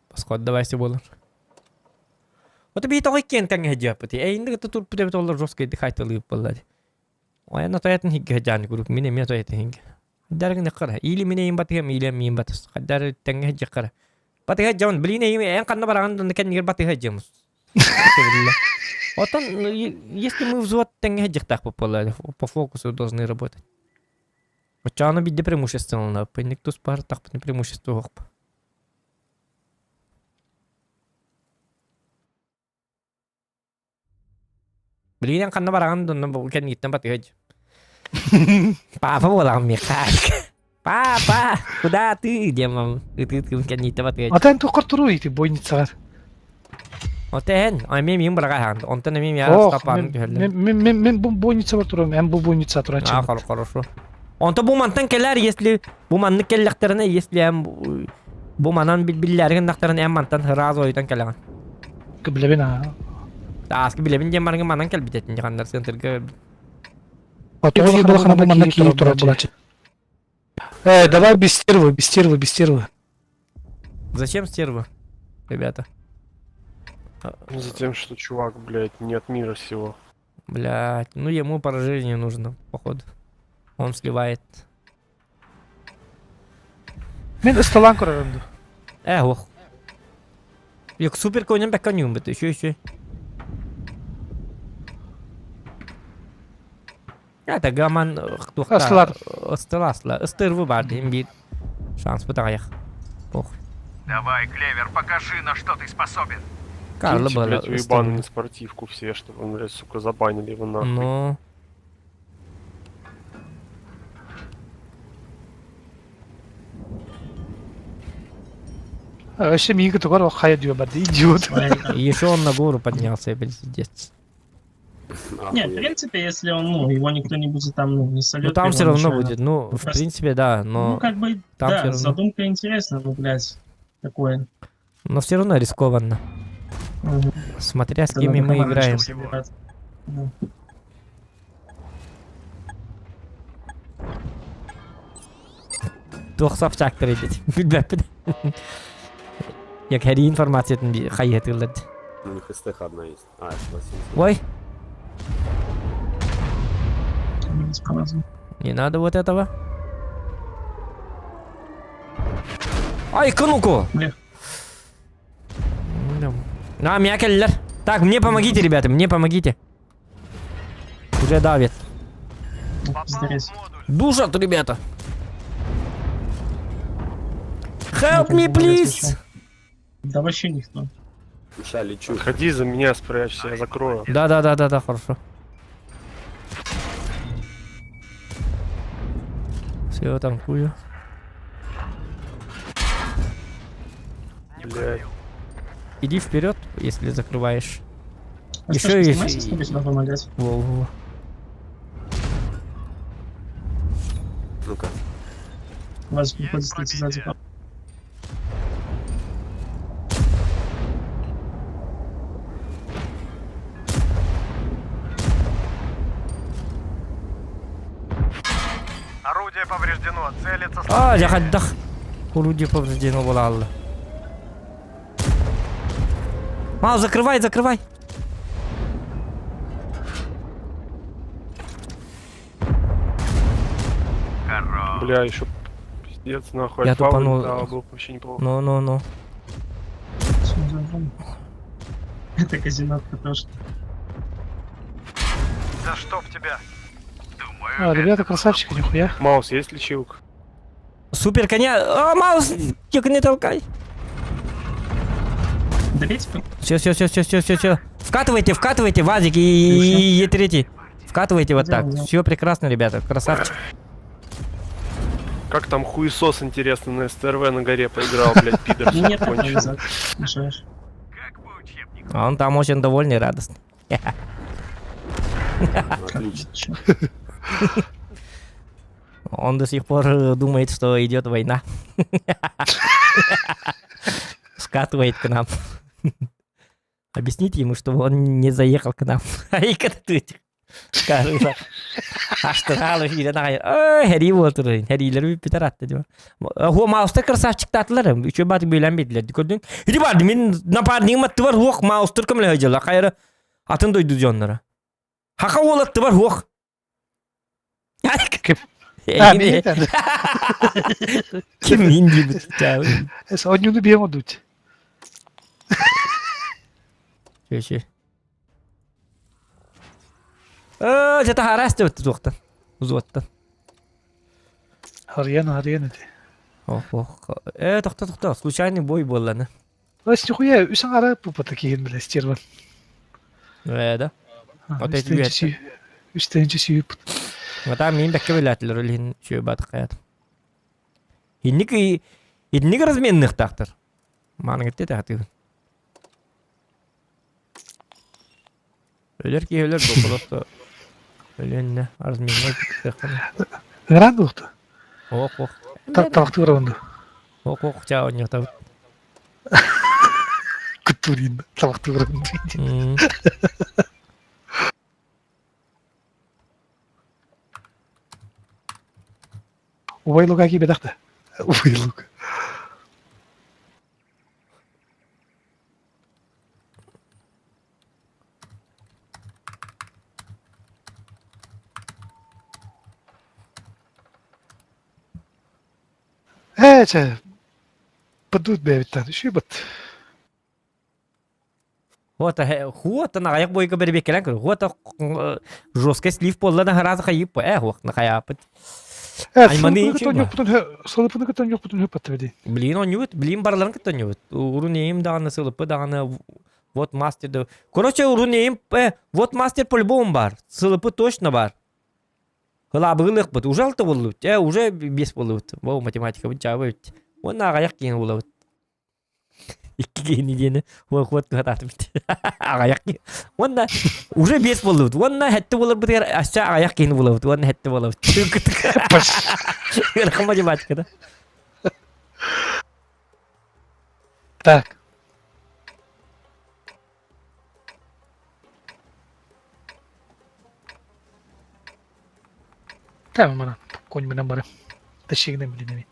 Посход давай буолар. Вот би тоҕо иккиэн тэҥҥэ сылдьыахпытый. Эйинди кытта турпут эбит оллар жесткой дыхайталыып буолла дии. Айана тоятын хиггэ сылдьааны куруук мин эмиэ тоятын хиггэ. Хайдарыгын хара. Или мин эйин батыһым, или миин батыс. Хайдары тэҥҥэ сылдьыаххара. Батыһа дьон, блин эйим эн ханна бараҕын да кэннигэр батыһа дьиэмус. Оттон если мы взвод тэҥҥэ сылдьыахтаахпыт буолла, по фокусу должны работать. Оччоҕуна биирдэ преимущество ылынабыт. Никто туспар тахпытын преимущество суох. Билигин ханна бараҕын донно бу кэнниттэн батыһа Папа буолаҕын миэхэ. Папа, куда ты? диэн мам ытыы-ытыы кэнниттэн батыһа Ата эн туоххар туруй ити бойницаҕар? Оте эн, эмиэ миин быраҕаһаан, онтон эмиэ миэхэ Ох, стопаан мен түһэллэр. мен мен мен бу бойницабар турам, эн бу бойница А, турааччыбыт. хорошо. Онто бу мантан кэлэр, если бу маннык кэллэхтэринэ, если эн бу манан биллээри гыннахтарына эн мантан сразу ойутан кэлэҕин. Билэбин аа. Ааскы билэбин диэн барыҥы манан кэлбит этин дьаханнар центрга. Тоҕо балахана бу манна киирии турар буолааччы. Э, давай без стервы, без стервы, без стервы. Зачем стервы, ребята? Затем, что чувак, блядь, не от мира сего. Блядь, ну ему поражение нужно, походу. Он сливает. Мен ысталаан көрөрүм ду. Э, ох. Як супер конем так конем это еще еще. Это гаман тухта. Астылар. Ыстыла астыла. Ыстырвы бар дейм бир. Шанс бытагаях. Ох. Давай, Клевер, покажи, на что ты способен. Карло Киньте, было. блядь, уебаны на спортивку все, чтобы он, блядь, сука, забанили его нахуй. Ну. Вообще миигин тугар хайа дио барды идиот. Еще он на гору поднялся, пиздец. Нет, в принципе, если он, ну, его никто не будет там, ну, не сольет. Ну там его все равно нечаянно. будет, ну, в Просто- принципе, да, но Ну, как бы, там да, всё равно. задумка интересная, ну, блядь, такое. Но все равно рискованно. Мгм. Смотря с Это кем надо мы команду играем. собирать. Да. Туох сапчаактар эдит. Билбэппин. Як хәрий информациятын хайыһытыыллар. У них СТХ одна есть. А, это 80. Ой, Блядь, повезло. не надо вот этого. Ай, ну-ка! На, меня келлер. Так, мне помогите, ребята, мне помогите. Уже давит. Пиздец. Душат, ребята. Help me, please! Да вообще никто. Ща лечу. Ходи за меня, спрячься, я закрою. Да, да, да, да, да, хорошо. Все, танкую. Блядь. Иди вперед, если закрываешь. А Еще Сашка, и... снимайся, чтобы сюда помогать. Во-во-во. Ну-ка. Вас приходится идти сзади. Орудие повреждено, целится А, я хаддах. Орудие повреждено было Алла. Мал, закрывай, закрывай. Бля, еще пиздец, нахуй. Я Альфа тупанул. вылетала, было бы вообще неплохо. Ну, ну, ну. Это казинотка тоже. Да чтоб тебя. А, ребята, красавчики, нихуя. Маус, есть лечилка? Супер коня. А, Маус, тихо не толкай. Добейте. Все, все, все, все, все, все, все. Вкатывайте, вкатывайте, Вазик и Е3. Вкатывайте вот так. Все прекрасно, ребята, красавчик. Как там хуесос, интересно, на СТРВ на горе поиграл, блядь, пидор, сука, Нет, конченый. Мешаешь. А он там очень довольный и радостный. Отлично. Он до сих пор думает, что идет война. Скатывает к нам. Объясните ему, чтобы он не заехал к нам. А и когда ты Аштыралы хилен ағай. Ой, хәри болтыр. Хәрилер бит атты дип. Хо мауста красавчик татлар. Үчө баты бөлән бетлер. Көрдүң? Иди бар, мин напарнигым атты бар, хуох маустыр кемле хәҗәлә. Кайры атын дойду жоннара. Хака олатты бар, хуох. А, мен Ким инди бит. Однюну бьем дуть. Чө, Э, это харас деп туохтан. Узуаттан. Харьяна, харьяна ти. Ох, ох. Э, тохто, тохто. Случайный бой был, ладно. Ось нихуя, үсәң ара пупа такие, бля, стерва. Э, да. Вот эти бет. Үстенче сүйіп. Вот там мин бәккә беләтләр үлин чөй бат каят. Инник инник разменных тактыр. Маның итте тәхти. Өлер ки өлер бу просто. Өлөнне разменный тактыр. Гран духты. Ох, ох. Талактыр онды. Ох, ох, чао не там. Кутурин. Талактыр онды. Убай лука ки бедахты. Убай лука. Э, че, подут бэбиттан, шибат. Вот, хуот на аяк бойка бербек келен көр. Вот жесткий слив болла на харазы хайып. Э, хуак на хаяпыт. Айманы Солыпыны кытан yok бутун хөп атты Блин, он ют, блин, барларын кытан ют. Урунейм даганы сылыпы даганы вот мастер. да. Короче, урунейм, вот мастер по-любому бар. Сылыпы точно бар. Хылабылык бут. Уже алты болду. Э, уже бес болду. Бу математика бу чабы. Он аяк кийин болот. Икки кийин диени. Ой, хот кататып. Аяк. Онда уже бес болду. Онда хәтте болор бу дигәр ача аяк кийин болот. Онда хәтте болот. Математика да. Так. Tamam bana. Конь менен бары. Тешигинен билинеми.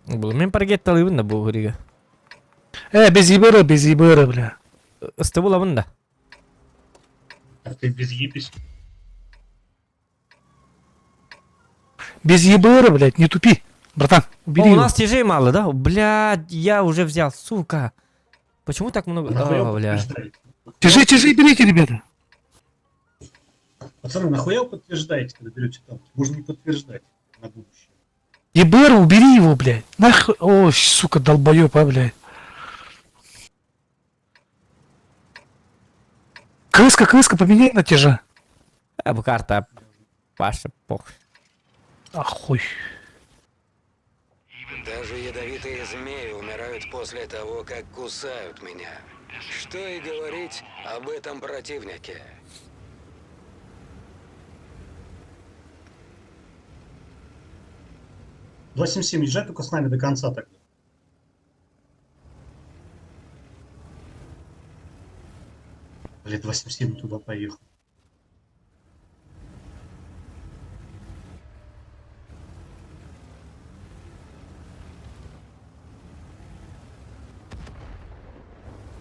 Бул мен паргет талыбын да бу хырига. Э, без ебыры, без ебыры, бля. Ысты булабын да. А ты без ебись. Без ебыры, блядь, не тупи. Братан, убери О, у его. нас тяжей мало, да? Блядь, я уже взял, сука. Почему так много? О, бля. Тяжи, тяжи, берите, ребята. Пацаны, нахуя вы подтверждаете, когда берете танки? Можно не подтверждать на будущее. ЕБР, убери его, блядь. Нахуй. О, сука, долбоеб, а, блядь. Крыска, крыска, поменяй на тяжа. А, бу карта. Паша, пох. Ахуй. Даже ядовитые змеи умирают после того, как кусают меня. Что и говорить об этом противнике. 277, езжай только с нами до конца тогда. Блядь, 277 туда поехал.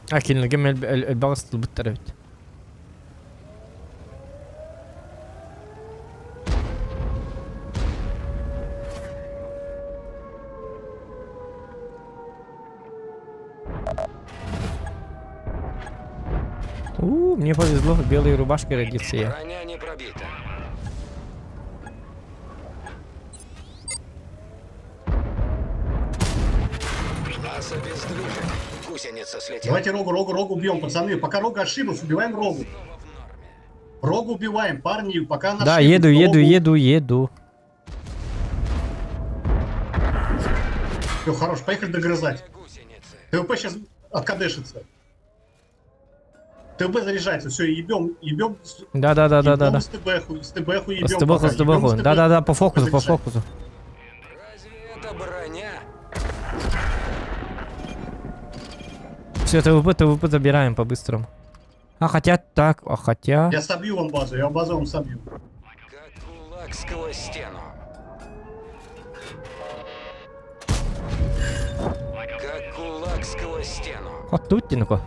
Акин элбагыс тылбыттар бит. У, мне повезло, в белой рубашке родиться я. Броня не пробита. Нас обездвижили. Гусеница слетела. Давайте Рогу, Рогу, Рогу убьем, пацаны. Пока Рога ошиблась, убиваем Рогу. Рогу убиваем, парни, пока она Да, ошиблась, еду, еду, Рогу. еду, еду. Все, хорош, поехали догрызать. ТВП сейчас откадешится. ТВП заряжается, все, ебем, ебем. Да, да, да, да, да, да. С ТБху, с ТБху ебем. С ТБху, пока, с ТБху. ебем с Да, да, да, по фокусу, по Заряжай. фокусу. Это броня. Все, ТВП, ТВП забираем по-быстрому. А хотя так, а хотя... Я собью вам базу, я базу вам собью. Кулак сквозь стену. Как кулак сквозь стену. Вот тут ну-ка.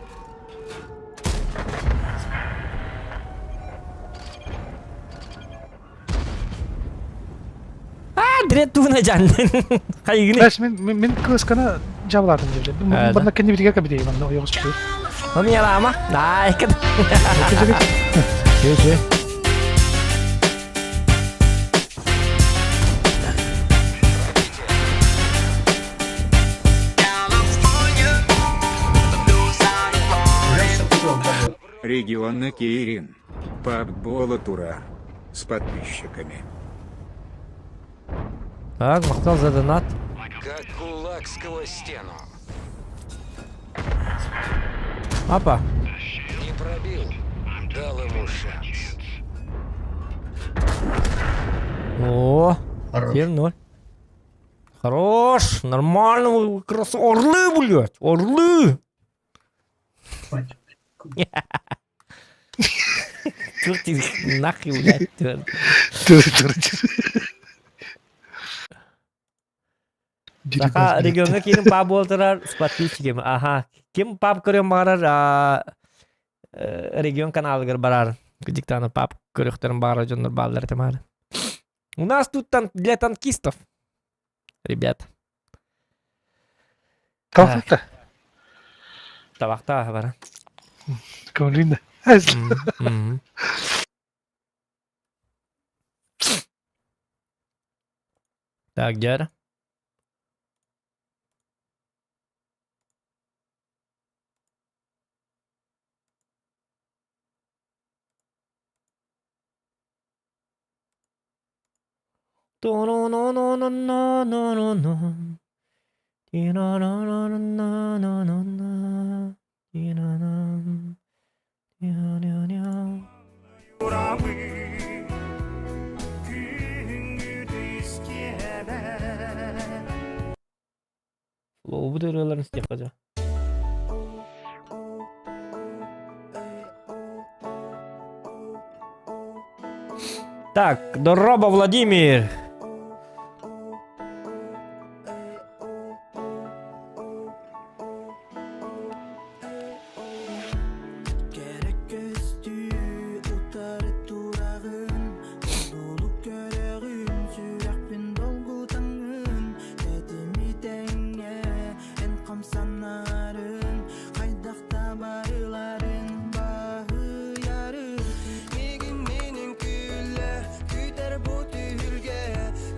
А, дрет туна жан. Хайгыны. Знаешь, мен мен мен кыскана жабылатын деп. А, да. Бана кенде бирге кабидей, манда ойгос чуй. Он меня лама. Да, кад. Че, че. Регион на Киирин. Паб Тура. С подписчиками. Так, махтал за донат. Как кулак сквозь стену. Апа. Не пробил. Дал ему шанс. О, 7-0. Хорош, нормально, вы крас... Орлы, блядь, орлы. Чё ты нахуй, блядь, Саха регионга киирин паб буолтарар с подписчиками. Ага. Ким паб көрүөн баҕарар а, регион каналыгар барар. Диктаны паб көрүөхтэрин баҕарар дьоннор бааллар тамары. У нас тут тан для танкистов. Ребят. Табахта. Табахта бара. Көңүлүн. Мгм. Так, дядя. Лоу bu ырыаларын истиэх кажа. Так, Дороба Владимир. Керек көстүү утары турагын Одулук көрөгүн сүрөкпүн долгутаңын Тетими теңе эн камсанарын Кайдакта барыларын баһыярын Мигин менин күлле күтер бу түһүлге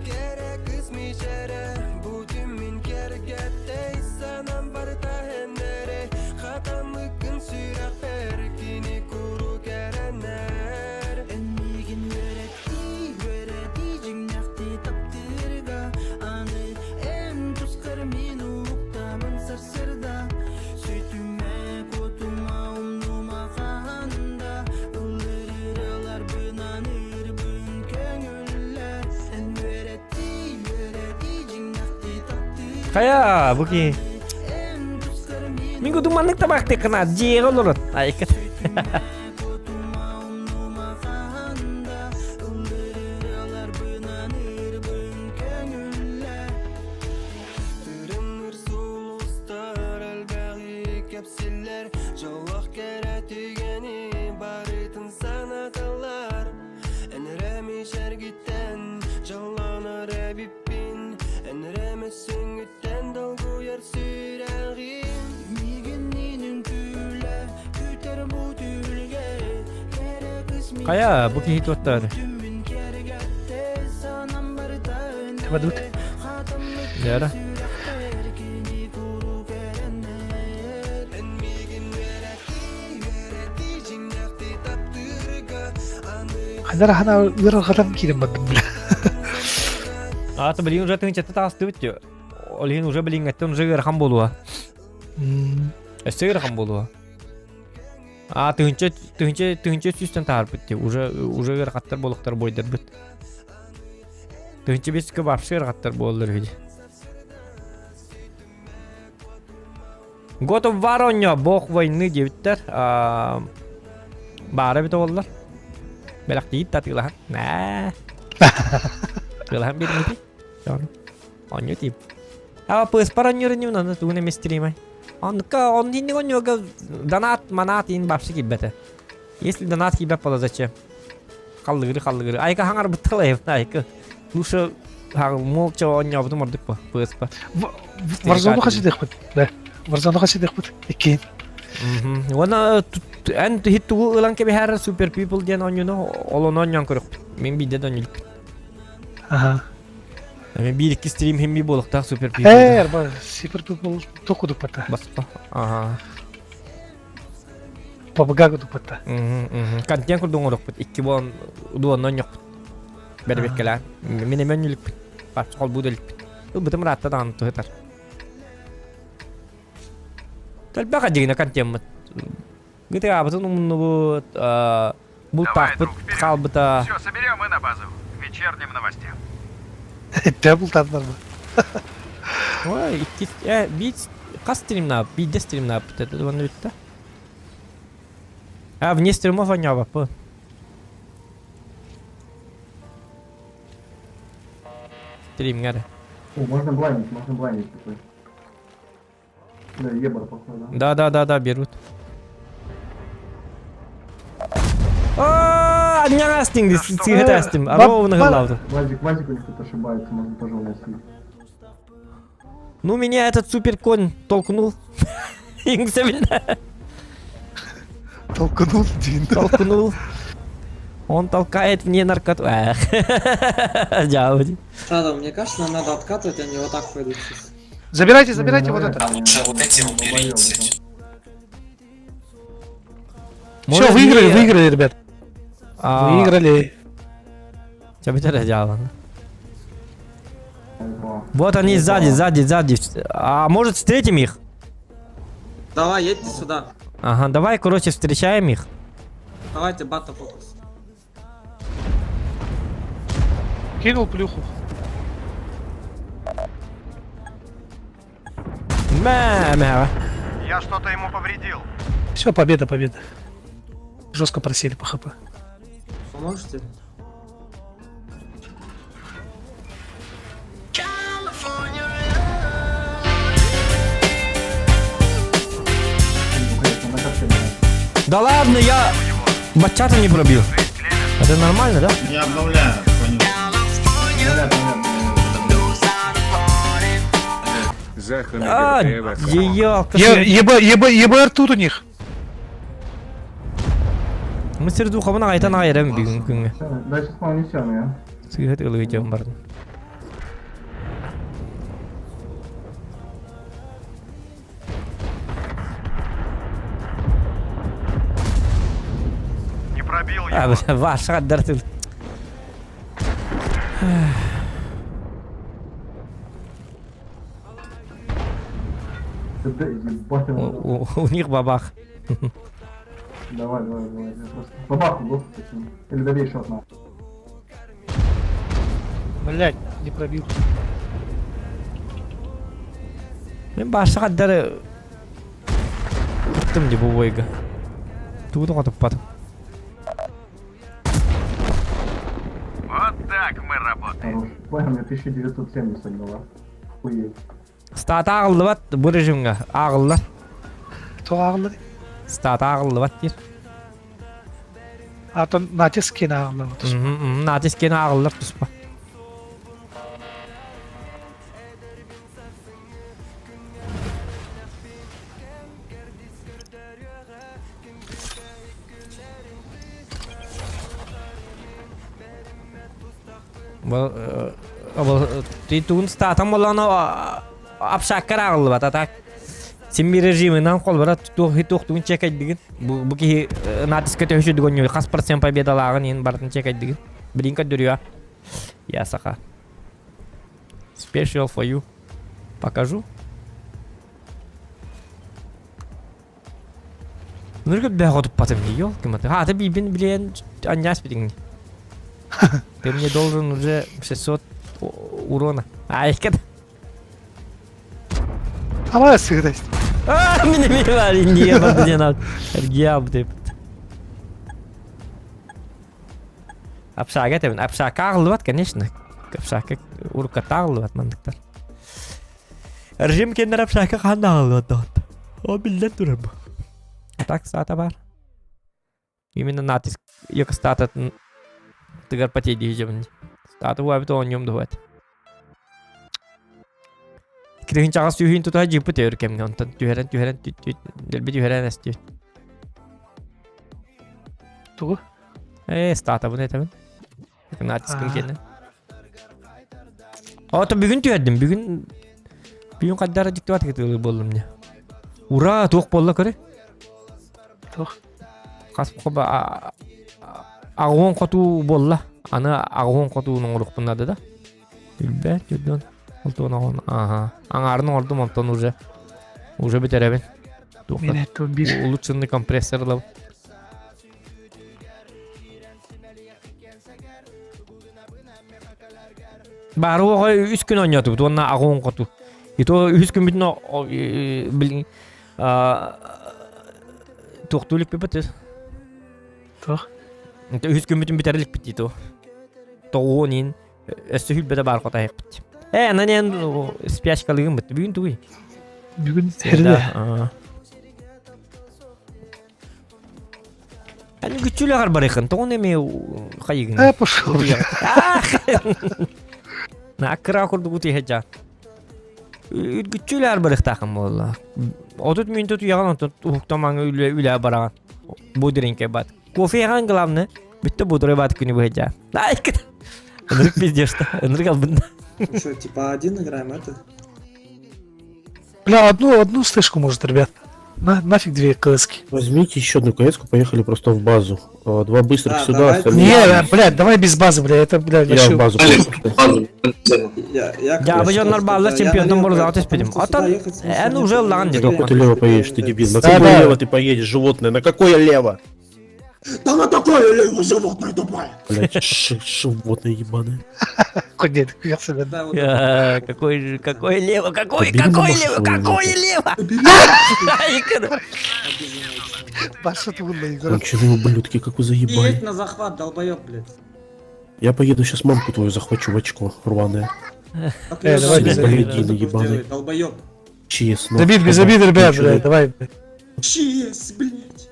Керек кыз мишере бу түмүн кергеттей Санам барта хеннере Хатамыкын сүрәкпер кини куру керенер Эн мигин үөрэти үөрэти жиңнэхти таптырга Аны эн тускар мин уктамын сарсырда Сүтүмэ кутума умнума ханда Ыллырырылар бынанырбын көңүлле Эн үөрэти үөрэти жиңнэхти таптырга Хайа, буки. Мин кутуманнык табакты кына жиэҕэ олорон. Айкат. Тырымныр сулустар элбэҕи кэпсиллэр Дьоллоох кэрэ түгэни барытын санаталлар Энэрэми шэргиттэн дьоллонор эбиппин Энэрэми сүҥүттэн долгуйар сүрэҕим Мигин нинин күлэ күтэр бу түлгэ Хайа, бу киһи туоттаары. Ведут. Дьара. Ханара хана ыарырҕатан киирэн бардым бля. Аата билигин уже тыынчатта таҕыстыбыт дии. Ол иһин уже билиҥҥэттэн уже ыарахан буолуо. Өссө ыарахан буолуо. А тыһынча тыһынча тыһынча сүүстэн таһаарбыт дии. Уже уже ыарахаттар буолуохтар буойдарбыт. Тыһынча бескэ вообще ыарахаттар буоллар үһү. God of War оонньоо бог войны диэбиттэр. Баара эбит оҕоллор. Бэлэхтиит да атыылаһан. Наа. Атыылаһан биэрмити. Оонньуу тиип. А пыспар оонньуур иннибин аны тугун эмэ стримай. Оннукка он инник оонньууга донат манат ин вообще киирбэтэ. Если донат киирбэт буола зачем? Халлыгыры халлыгыры. Айка хаҥарбыттар айка. Лучше молча оонньообутум ордук по ПСП. Warzone хасидехпит. Да. Warzone хасидехпит. Иккиэн. Уонна эн хит тугу ылан кэбиһэр Super People диэн оонньууну ол ону оонньоон көрүөхпүт. Мин биирдэ да оонньуулукпут. Аха. Эми биир икки стрим химми буолуохтаах Super People. Ээ, арба Super People токудуппата. Баспа. Аха. Пабга кудуппата. Контент курдук оҥоруохпут. Икки буолан дуонна оонньуохпут. Бэрбиккэлээн. Мин эмэ оонньуулукпут. Холбуу да иликпит. Ылбытым ыраатта даҕаны туһутар. Элбэх адьыгына контеммыт. Гытыаабытын умуннубут, бултаахпыт хаалбыта. Все, соберем и на базу. К вечерним новостям. Тэ бултаатылар бу. Ой, икки, биир хас стримнаап, биирдэ стримнааппыт это уонна бүттэ. А, вне стримов оонньообаппын. Стримҥэ эрэ. О, можно блайндить, можно блайндить такой. Да, ебар, походу. Да, да, да, да, берут. А, Анньаҥастиҥ, сыыһа Ровно гыллаабытым. Вазик, Вазик у них тут ошибается, можно тоже уносить. Ну, меня этот суперконь толкнул. Иҥсэбинэ. Толкнул, Дин. Толкнул. Он толкает мне наркоту. Эх. Дьаабы. Шадо, мне кажется, нам надо откатывать, они вот так пойдут сейчас. Забирайте, забирайте вот это. А лучше вот эти уберите. Все, выиграли, выиграли, ребят. Выиграли. Чабитера дьаабы. Вот они сзади, сзади, сзади. А может встретим их? Давай, едьте сюда. Ага, давай, короче, встречаем их. Давайте, бата фокус. Кинул плюху. Мэ, мэ. Я что-то ему повредил. Все, победа, победа. Жестко просели по хп. Поможете? Да ладно, я бачата не пробил. Это нормально, да? Я обновляю. А, ёлка. ЕБ, ЕБ, ЕБР тут у них. Мы сирду хабына айтан айрам бүгүн күнгө. Да, сейчас мы унесем ее. Сыгыт ылыгы бардым. Не пробил А, Ваша дартыл. Да, ебать, У них бабах. Давай, давай, давай. Я просто бабаху, господи. Или добей шот на. Блять, не пробил. Мен баша каддары Туттум ди бу бойга. Тугу туппатым. Вот так мы работаем. Хорош. Понял, мне 1970 дала. Хуеть. Стата ағылдыбат бу режимге. Ағыллар. Кто ағылды? Стата ағылдыбат диир. А то натиск кин ағылды. Натиск кин ағыллар туспа. Тугун статан боллоно апшаккар ааҕыллыбат а так симми режимынан холбара туох тугун чекайдыгын бу киһи натиска төһүшү хас процент победалааҕын иһин барытын чекайдыгын билин көрдөрүө я саха special for you покажу Ныргы бэҕэ туппатым ёлки-маты. А, ты бибин, блин, анняс битиҥ. Ты мне должен уже 600 урона. А, их Давай сыграть. А, меня милали, не, блин, Эргия деп. Апшага тебин. Апшака ағылыбат, конечно. Апшака урукката ағылыбат мандыктар. Режим кеннер апшака қанда ағылыбат доғат. О, билден турар бу. А так саата бар. Именно натиск екі стататын тыгар патей дейжемін. Статы уабит оонньом дуһуат. Кирин чаҕас сүүһүн тута жыппы төр кэмҥэ онтон түһэрэн түһэрэн дэлби түһэрэн эстиэт. Тугу? Ээ, статабын этэбин. Натискым кэннэ. Ото бүгүн түһэрдим. Бүгүн бүгүн хайдара диктоват кытылы боллум не. Ура, туох болла көрө? Туох? Хас хоба аҕуон хоту болла. Аны аҕуон хотуун оҥорукпуннады да. Билбэт, жүрдөн. Алтон оҕон, ага. Аңарын оҥордум, онтон уже уже бүтэрэбин. Мен эттим бир. Улучшенный компрессор лав. Бары оҕо үс күн оонньоотубут уонна аҕуон хоту. И то үс күн бүтүн билин туохтуу иликпит Туох? Үс күн бүтүн бүтэр иликпит дии то. Тоҕуон иин Өссө хүлбэтэ баар хотайыппыт. Э, анан эн спячкалыгын бит. Бүгүн тугуй? Бүгүн среда. Эн күчүлэ барыхын. Тоҕун эми хайыгын. Э, пошел. На аккыра курдук утуйа Күчүлэ барыхтаахын буолла. Отут мүнтө туяҕын онтон уһуктамаҥа үлэ үлэ бараҕын. Бу диринке бат. Кофе главное. Бүтті будурай бат күнү быһа. Ынырык пиздец-то. Ынырык албын. Ну что, типа один играем это? Бля, одну слышку может, ребят. На, нафиг две КСки. Возьмите еще одну КС, поехали просто в базу. Два быстрых Да, сюда, давайте. остальные... Не, блядь, давай без базы, бля, это, бля, Я вообще... в базу просто. Я, Я бы жоннор баллар чемпиондон борузаҕа түспүтүм. Отон эн уже ыллаҕын дии Какой ты лево поедешь, ты дебил? На Да, какое да. лево ты поедешь, животное? На какое лево? Да на такое лево, животное тупое! Блять, животное ебаное. Хоть нет, я себе. Да, вот Какой же, какое лево, какой, Бери на какое машину лево, свою, какое нахуй. лево! Ай, кыр. Баша твунна игра. Конченые ублюдки, как вы заебали. Едь на захват, долбоеб, блядь. Я поеду сейчас мамку твою захвачу в очко рваное. Так Э, её давай без блядь, обид. Ебаный. Долбоеб. Честно. Забит, без обид, ребят, блядь, давай. блядь. Чес, блядь.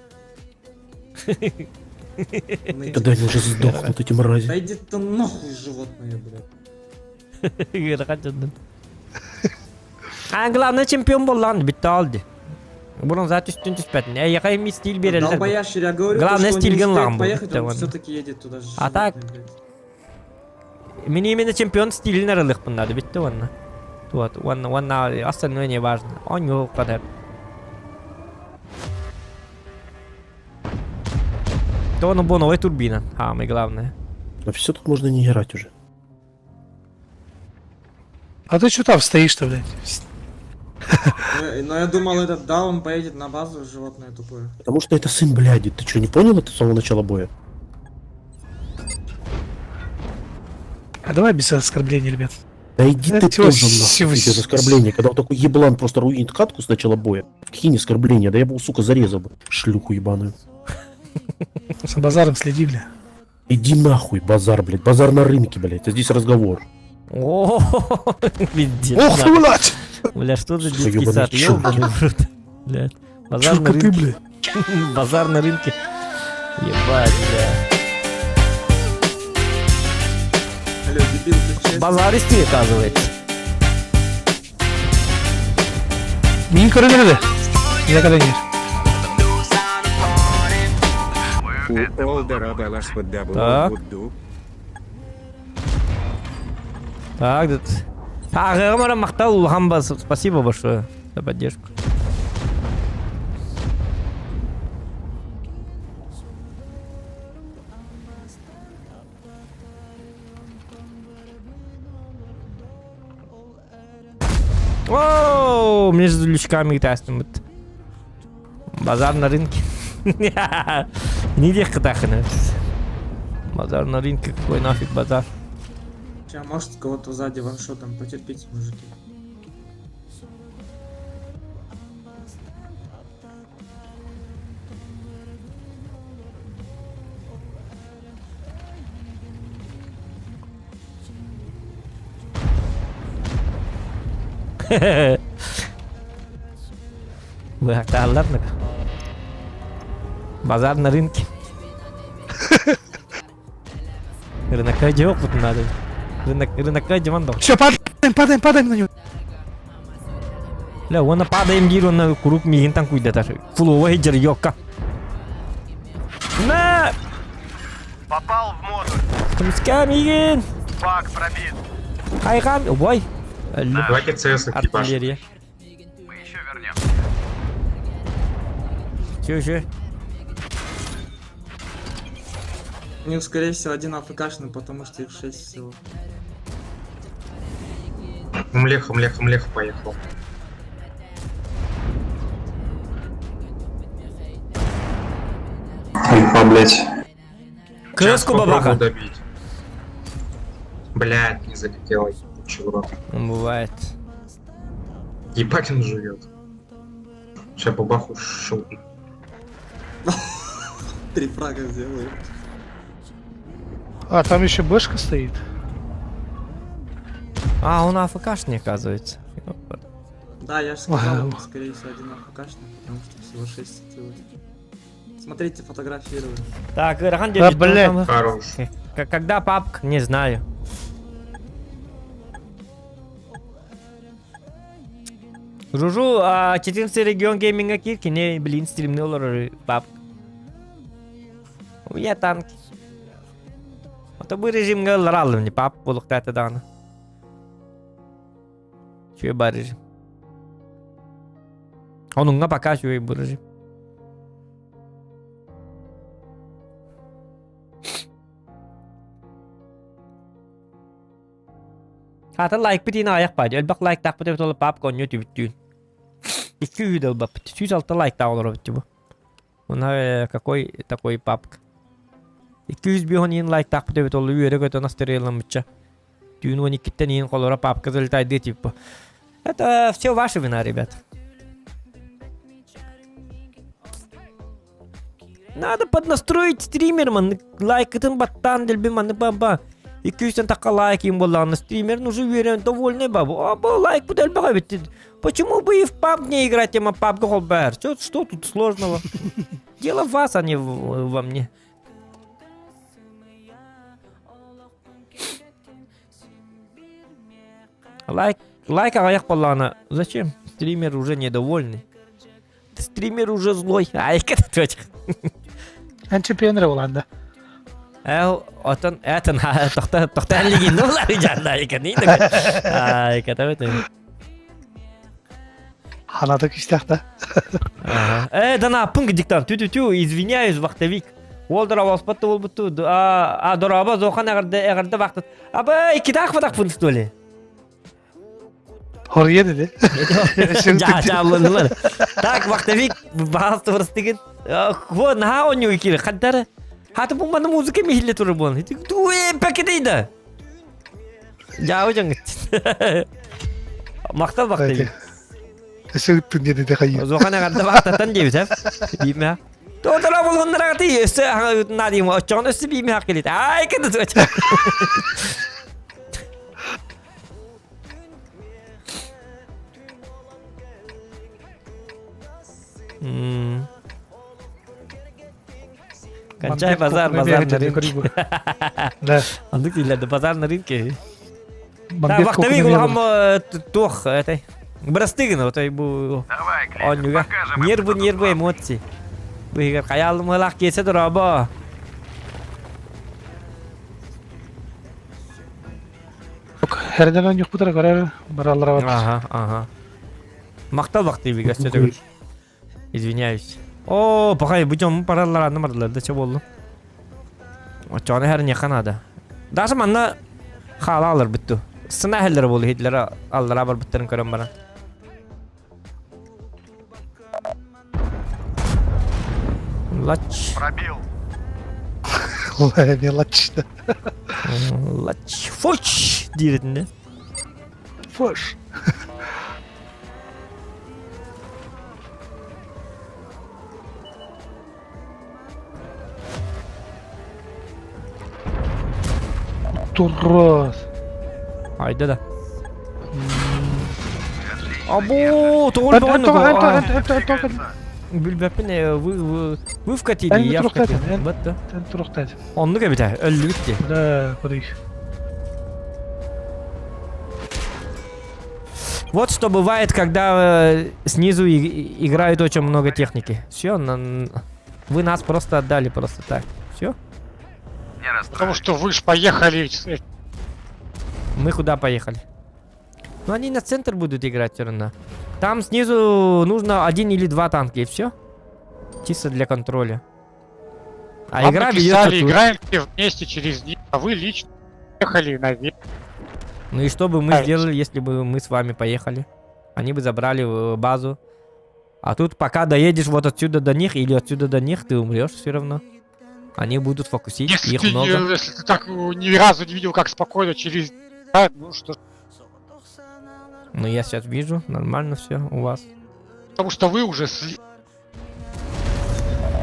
Когда они уже сдохнут, эти мрази. Да иди ты нахуй, животное, блядь. Ыарахан А главное чемпион боллаҕын бүтті алды. Бұрын зат үстін түспәтін. Ә, яқай ми стиль берелер. Долбоящер, я говорю, Главное, то, что он не стиль успеет гын поехать, он ладно. все-таки едет туда. А так, животное, блядь. Мин именно чемпион стилин арылықпын надо, бітті онна. Вот, онна, онна, остальное не важно. Он не қадар. То он бо новая турбина, самое главное. Да все тут можно не играть уже. А ты что там стоишь-то, блядь? Но я думал, этот даун поедет на базу, животное тупое. Потому что это сын бляди. Ты что, не понял это с самого начала боя? А давай без оскорблений, ребят. Да иди Это ты всего тоже нахуй, всего- без оскорбления. Когда вот такой еблан просто руинит катку с начала боя. Какие оскорбления? Да я бы, сука, зарезал бы. Шлюху ебаную. За базаром следи, бля. Иди нахуй, базар, блядь. Базар на рынке, блядь. А здесь разговор. О, пиздец. Ох, ты, блядь! Бля, что за Сука, детский ёбаный сад? чурка. Ёбаный в рот. Блядь. Базар на Чурка ты, рынке. блядь. Базар на рынке. Ебать, бля. Алло, дебил, ты честно? Базаристый, оказывается. Не көрінеді. Я когда нет. У Олдера Балаш под Так. Буду. Так, Ааҕыаҕым эрэ махтал улахан бас спасибо большое за поддержку. Оу, между лючками тастым. Базар на рынке. Не диэх кытаахына. Базар на рынке, какой нафиг базар? Сейчас, может, кого-то сзади ваншотом потерпите, мужики. Быһахтааллар Базар на рынке. Рынокка дьиэ надо. Рынок, рынокка дьиман дох. Все, падаем, падаем, падаем на него. Ля, уонна падаем диир уонна куруук миигин таҥкуйдатар. Фулова сылдьар ёкка. На! Попал в модуль. Көмүскээ миигин! Бак пробит. Хайҕаан, убай! Давайте ЦС Артиллерия. Мы еще вернемся. Все, все. У них, скорее всего, один АФКшный, потому что их шесть всего. Млеха, млеха, млеха поехал. Альфа, блядь. Крыску бабаха. добить. Блядь, не залетел. Чего? Бывает. Ебать он живет. Сейчас бабаху щелкну. Три фрага сделаю. А, там еще бэшка стоит. А, он АФКшный, оказывается. Да, я же сказал, скорее всего, один АФКшный, потому что всего шесть делают. Смотрите, фотографирую. Так, Ирхан Да, блядь. Хорош. Когда папк, не знаю. Жужу, а 14 регион гейминга кирки, не, блин, стримны олорор папк. У меня танки. Это бы режим галрал, не пап, булуктата дана. Чуй бар режим. Онуңга пока чуй бу режим. Хата лайк битин аяк баар. Элбэх лайктаах бит ол пап конню түбүттүүн. Икки үйдел бап. 106 лайктаах олоро бит бу. Уна какой такой папка. 200 иин лайктаах бит ол үөрэ көтөн астырыламычча. Түүн 12-тен иин холора папка залетайды типа. Это все ваша вина, ребят. Надо поднастроить стример, ман. Лайкытын баттан дэлби манны баба. 200 такка лайк им буоллаҕына стример уже уверен, довольный бабу. А, бу лайк бу дэлби ведь. Почему бы и в паб не играть, тема паб холбер? Что, что тут сложного? Дело в вас, а не во мне. Лайк, лайк аҕыйах буоллаҕына. Зачем? Стример уже недовольный. Стример уже злой. Ай, как Эн чемпионер буоланда. Эл, отон, этен, тохта, тохта лигин, ну, лари жанда, айка, не, айка, это. Ханада кистяхта. Э, да на, пунг диктант, тю-тю-тю, извиняюсь, вахтовик. Ол дора воспатты ол буту, а, а, дораба зохан эгерде, эгерде вахтат. Аба, икидах вадах пун что ли? Хорье dedi. Ja, ja, лын, Так, вахтовик, баалты вырстыгын. Вот, на оню икили, хаддары. Хаты бу маны музыка михиле туры бон. Туэ, пакетейда. Ja, ожоң. Мактал вахтовик. Сыгыттын dedi de хайы. Зохан эгерде вахтаттан дейбит, ә? Бийме. Тодора болгондор аты өссө надим очоон өссө бийме хакилит. Ай, кеде туч. Кончай базар, базар на рынке. Да. Андык дилерде базар на рынке. Да, вахтовик улам туох, этой. Бырастыгын, отой бу оннуга. Нервы, нервы, эмоции. Быгар хаялым ылах кесе дораба. Херден ойнуохпутара көрөр бараллара бар. Ага, ага. Мактал бактыйбыга сөтөгүл. Извиняюсь. О, пахай, бу дьон параллар анны бардылар да че болду. Очоны her не надо. Даже манна хаала алар бүттү. Сына хеллер болду хитлер аллара бар бүттерин көрөн баран. Лач. Пробил. Мелочь. Лач. Фоч диретинде. Фош. Турос. Айда да. Або, тоғыр тоғыр Билбэппин, вы, вы, вы вкатили, я вкатил. Бытты. Оннук эбитэ, өллүгүт дии. Да, кудый. Вот что бывает, когда э, снизу играют очень много техники. Все, вы нас просто отдали просто так. Все? Потому что вы ж поехали. Мы куда поехали? Ну они на центр будут играть все равно. Там снизу нужно один или два танка и все. Чисто для контроля. А Вам игра написали, ведется тут. играем все вместе через них, а вы лично ехали наверх. Ну и что бы мы сделали, если бы мы с вами поехали? Они бы забрали э, базу. А тут пока доедешь вот отсюда до них или отсюда до них, ты умрешь все равно. Они будут фокусить, Если их ты, много. не- если ты так э, ни разу не видел, как спокойно через ну что, Ну я сейчас вижу, нормально все у вас. потому что вы уже сли...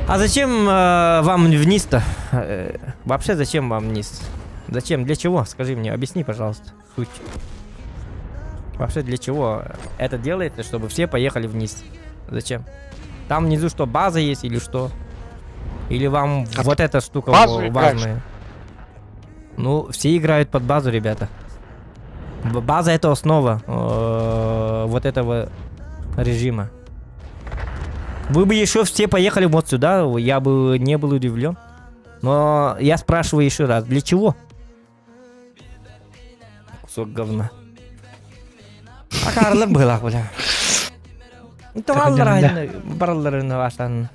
А зачем э, вам вниз-то? Э, вообще зачем вам вниз? Зачем? Для чего? Скажи мне, объясни, пожалуйста, суть. Вообще для чего это делается, чтобы все поехали вниз? Зачем? Там внизу что, база есть или что? Или вам А вот эта штука базу играешь? важная? Ну, все играют под базу, ребята. База это основа э, вот этого режима. Вы бы еще все поехали вот сюда, я бы не был удивлен. Но я спрашиваю еще раз, для чего? Кусок говна. Акарлар было, бля. Бараллар вашан.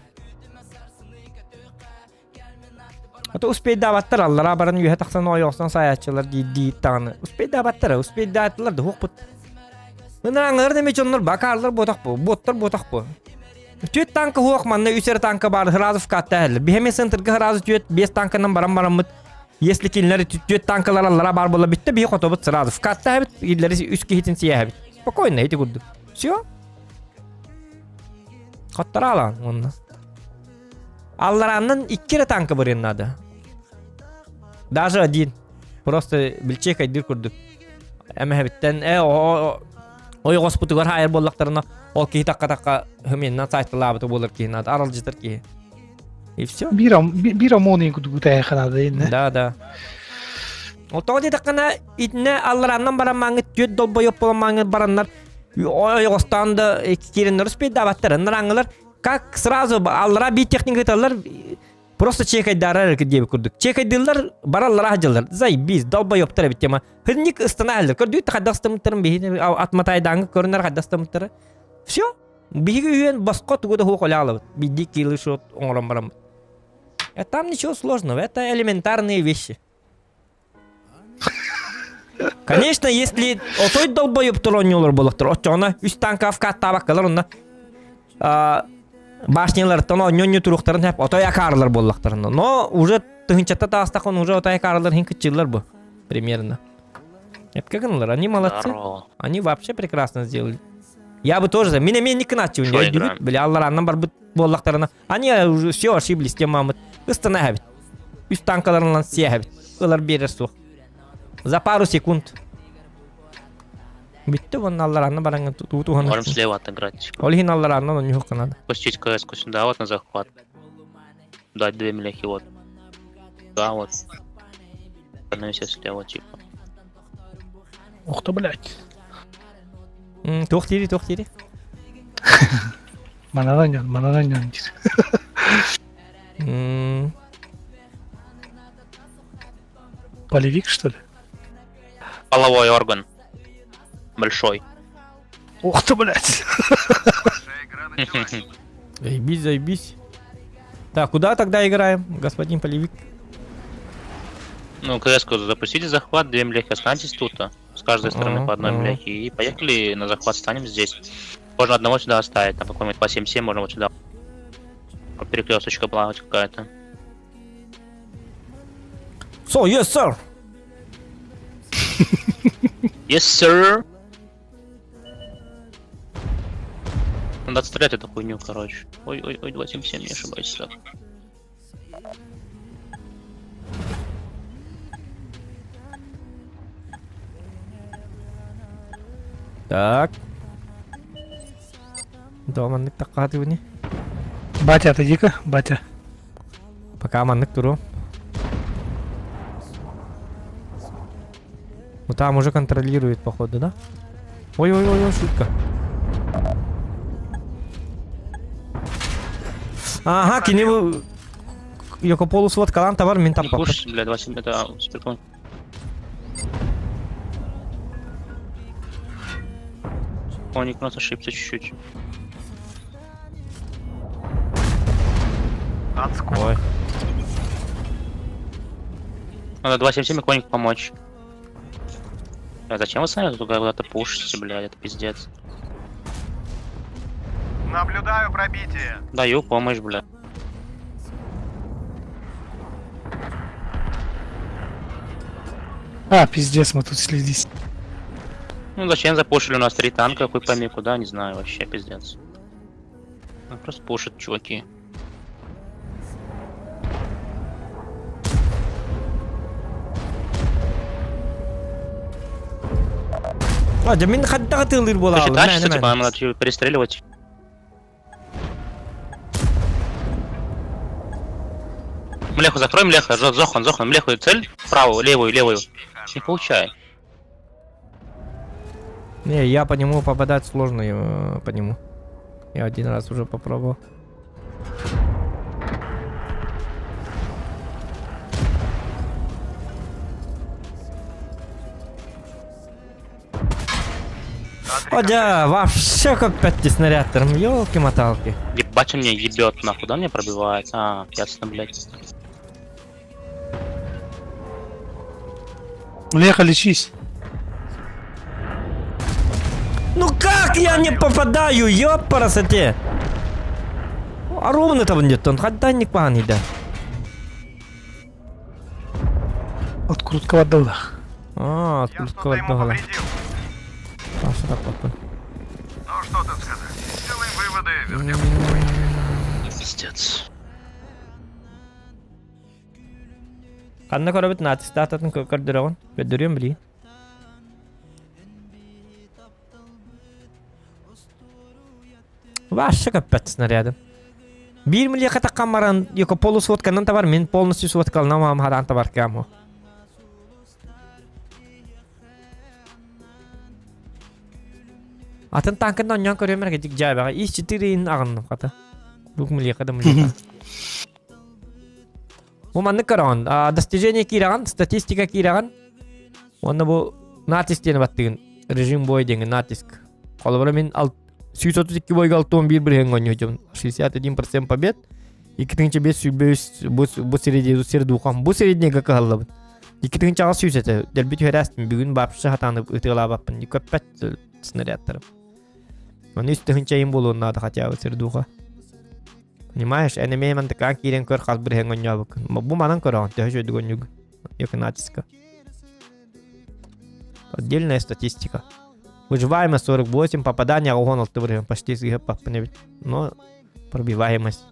Ото успейдаабаттар аллара баран үһэ тахсан ойоохсон саайааччылар дии даҕаны. Успейдаабаттар, успейдаатылар да хуохпут. Ыныраңылар неме дьоннор бакаарлар буотах бу, буоттар буотах бу. Түөт танка хуох манна үс эрэ танка баар сразу вкатта эһэллэр. Биһэми центрга сразу түөт биэс танканан баран бараммыт. Если кинилэр түөт танкалар аллара баар буолла бүттэ биһи хотобут сразу вкатта эһэбит, иллэри үс киһитин сиэһэбит. Спокойно ити курдук. Все. Хоттора алаҕын уонна. Алларааннан икки эрэ танка барыан наада. Даже один. Просто билчиэ кайдыыр курдук. Эмэһэбиттэн э ойоҕоспутугар хаайар буоллахтарына ол киһи такка-такка хымиэннэн саайталаабыта буолар киһи наада, аралдьытар киһи. И все. Биир ОМОН кутугутайха надо инне. Да, да. Ол тоҕо диэтэххинэ итинэ алларааннан баран мааҥҥыт түөрт долбойоп буолан мааҥҥыт бараннар ойоҕостоон да киирэннэр успейдаабаттар. Ынырааҥҥылар как сразу аллара биир техника ыыталлар просто чекайдаарар диэбит курдук. Чекайдыыллар бараллара сылдьаллар. Заебись, долбоёбтар эбит тема. Хынник ыстана әллер. Көрдүүт хайдах ыстамыттарын биһини атматайдааҥҥы көрүнэр хайдах ыстамыттары. Все. Биһиги үһүөн босхо тугу да суох оле Биирдии килы шот оҥорон бараммыт. Э, там ничего сложного, это элементарные вещи. Конечно, если отой долбоебтор оонньуулар буоллахтар, оччоҕуна үс танка вкаттаабаккалар онно башнялартан оонньоонньу туруохтарын сөп отой акаарылар буоллахтарына. Но уже тыһынчатта таастахын уже отой акаарылар иһин кыччыыллар бу примерно. Эпке гыналар, они молодцы. Здорово. Они вообще прекрасно сделали. Я бы тоже, мин эмиэ никкынааччыбын, Что играем? өйдүүбүт, били алларааннан барбыт буоллахтарына, они уже все ошиблись тем мамыт. Ыстана эһэбит. Үс танкаларынан сиэһэбит. Ылар биэрэр суох. За пару секунд. Бүттэ уонна аллараанна бараҥҥа туу Можем слева отыграть. Ол иһин алларааннан онньуһукка надо. Пустить КС-ку сюда вот на захват. Дать две меляхи вот. Да, вот. Становимся слева, типа. Ух ты, блядь. Туох дири, туох дири. Манараньон, манараньон диир. Полевик, что ли? Половой орган. Большой. Ух ты, блядь. Заебись, заебись. Так, куда тогда играем, господин Полевик? Ну, КС запустите захват, две млехи останьтесь тут. а. С каждой стороны по одной Ага. млехе. И поехали на захват, станем здесь. Можно одного сюда оставить, там какой-нибудь по 7-7 можно вот сюда. Перекресточка была хоть какая-то. So, yes, sir. Yes, sir! Надо отстрелять эту хуйню, короче. Ой-ой-ой, 277, не ошибаюсь, так. Так. Дома маннык таккаатыбыни. Батя, отойди-ка, батя. Пока маннык туру. Ну там уже контролирует, походу, да? Ой-ой-ой, шутка. Ага, кини бу Йоко полусводкалан товар мин Не таппаппын. кушать, бля, 27, это суперкон. Коник у нас ошибся чуть-чуть. Ой. Надо 277 и коник помочь. Бля, зачем вы сами тут куда-то пушите, бля, это пиздец. Наблюдаю пробитие. Даю помощь, бля. А, пиздец, мы тут слились. Ну зачем запушили у нас три танка, хуй пойми куда, не знаю, вообще пиздец. Ну, просто пушат, чуваки. А, да мин хаддага тылыр Ты буолаалы. считаешь, что типа нам надо типа, перестреливать? Млеху закрой, млеха, Зо- Зохан, Зохан, млеху, цель, правую, левую, левую. Не получай. Не, я по нему попадать сложно, э, по нему. Я один раз уже попробовал. О, да, вообще как пять снарядтером, елки-моталки. Ебать он меня ебет, нахуй, да, мне пробивает? А, ясно, блядь. Леха, лечись. Ну как я не попадаю, ёпарасоте? А ровно того нет, он хадданник пахани, да. От круткого дала. А, от круткого дала. А, что так вот? Ну что тут сказать? Сделаем выводы, вернемся. Пиздец. Ханна көрөбүт натистататын көрдөрөҕүн. Көрдөрүөм били. Вообще капец снарядом. Биир милиэхэ таккан баран, йоко полусводканан табар, мин полностью сводкалынан маам хараан табар кэм Атын танкын онньоон көрүөм эрэ дик дьээбэҕэ ис четыре аҕынным хата. Бук милиэхэ да милиэхэ. Бу маннык көрөҕүн, а, достижение киирэҕин, статистика киирэҕин. Уонна бу натиск диэни баттыгын, режим бой диэҥин натиск. Холобура мин ал 132 бойга 61 бырыһыаҥҥа оонньуутум. 61% побед. 2523 бу бу среди сердухам. Бу среднега кыһаллабын. 2800 этэ. Дэлби түһэрээстим. Бүгүн баапшы хатааны ытыалаабаппын. Көппөт снарядтарым. Оны үс тыһынчайым буолуон наада хотя бы сердуха. Понимаешь, эн эмиэ мантыкаан киирэн көр хас бырыһыаҥҥа оонньообуккун. Бу манан көрөҕүн, төһө үчүгэйдик оонньуугун. Еконатиска. Отдельная статистика. Выживаемость 48, попадание угон алты бырыһыан, почти сыыһаппаппын эбит. Но пробиваемость.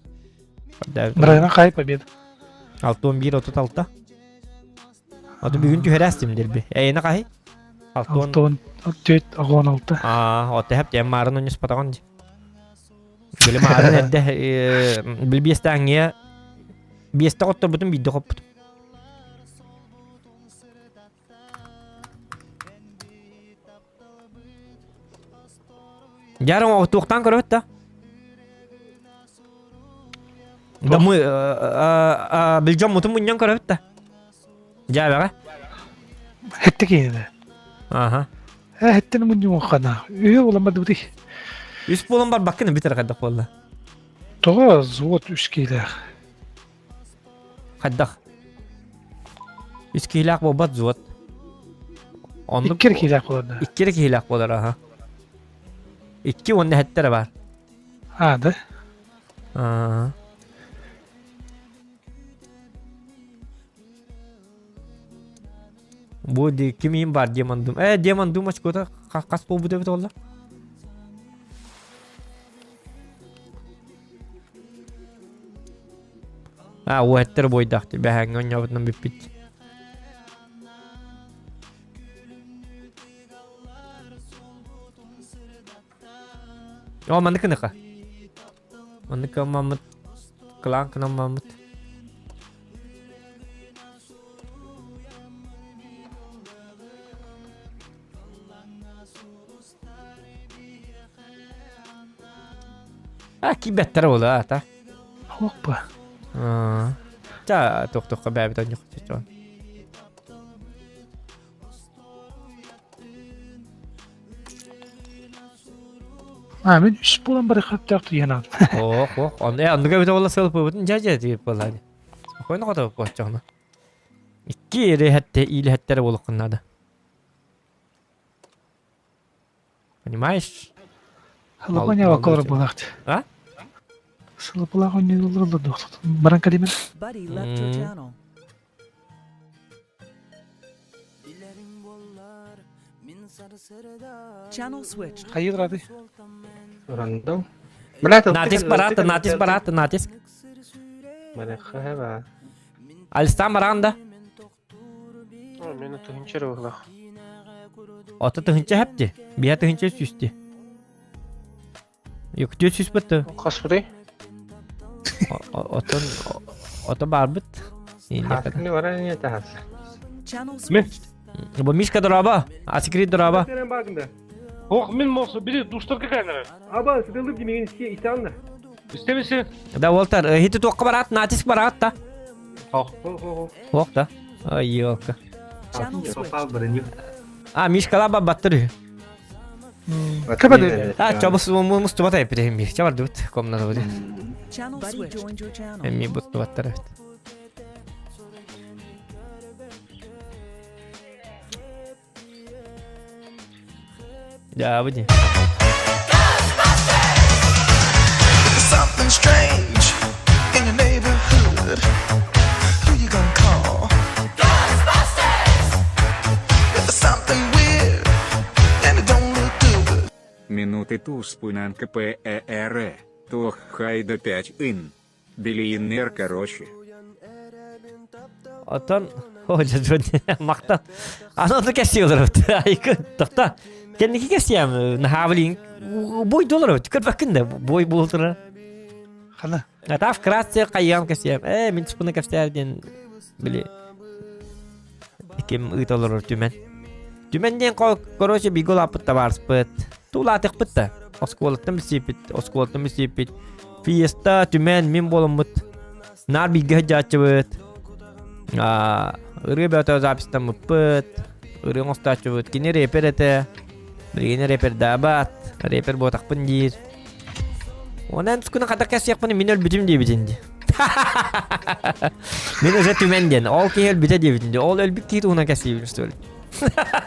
Брайана хай победа. 61 36. Аты бүгүн түһэрээстим дерби. Эйне хаһый? Алтон 4 16. Аа, оттеһэп тем маарын онньус патаҕын ди. Били маарын эрдэ били биэстээҥҥиэ биэстэ хотторбутум биирдэ хоппутум. Дьэ, туохтаан көрөбүт да? Да мы билдьон мутун мунньан көрөбүт да. Дьээбэҕэ. Хэттэ киинэ. Аха. Э, эттен мунньуоххана. Үһү буолан бардыбытый. Үс буолан барбаккын бүтэр хайдах буолла? Тоҕо взвод үс киилээх? Хайдах? Үс киилээх буолбат взвод. Оннук Икки киилээх буолар да. Икки киилээх буолар аха. Икки уонна хэттэрэ бар. А, да? Аа. Бу ди кимиин бар Демон Дум. Э, Демон Дум очкота хас буолбут эбит олла? А, уэттер бойдахты. Бэһэҥҥэ онньообутунан бүппүт. О, маннык гыныха. Маннык маммыт. Кылаан кынан маммыт. А, кибеттер була, ата. Хоппа. Ча, тохтохха бэбит онньук чочон. А, мен үс буолан бары хаптаах туйанан. Ох, ох, он э оннуга бит ола сылпыбытын дьэ дьэ дип буолла. Спокойно хоту коччоҕуна. Икки эре хэтте или хэттере буолуоххун надо. Понимаешь? Лапаня ваколар буолаахт. А? Сылапылаах ойнуулар Баран калимен. Хайыр рады. Рандом. Натиск бараата, натиск бараата, натиск. Алистан бараан да. Мені тыһынча рыһлах. Ото тыһынча хэпти. Биһа тыһынча сүүсти. Юктүө сүүспүт. Хас бутый? Отон ото барбыт. Хасны бара не тахас. Бу Мишка дороба, Асикрит дороба. Ох, мен молсу, били душтар какая нара. Аба, сыдылып демеген иске итанна. Истемесе. Да, Уолтер, хити туохха бараат, натиск бараат та. Ох. Ох да. Ой, елка. А, Мишкала баттыр. Кабады. А, чабыс мустубат айпит эми. Чабар дыбыт комната будет. Эми бут баттар эбит. Да, выйди. Something strange in your neighborhood. Who you gonna call? Ghostbusters! If there's something weird and it don't look good. Минуты туспунанка ПЭР. Тох хайда 5 ин. Биллионер короче. Отон, ой, мактан. Аны да кәсиялар бит. Айкы, тохта. Кенники кәсиям, нахавлин. Бой доллар бит. Көрбәккин дә бой булдыра. Хана. Ата вкратце кайям кәсиям. Э, мин спуна кәсиям ден били. Ким ыталар түмен. Түмен ден короче бигол апыт табарспыт. Тула атыкпыт та. Осколаттан бисипит, осколаттан бисипит. Фиеста түмен мин боломмут. Нар биге жачыбыт. А, ыры бөтө запистамыппыт. Ыры оҥостооччубут. Кини рэпер этэ. Билигин рэпер даабат. Рэпер буотахпын диир. Онон тускуна хата кэсиэхпин мин өлбүтүм диэбитин дии. Мин уже түмэн диэн. Ол киһи өлбүтэ диэбитин дии. Ол өлбүт киһи туһунан кэсиибин что ли?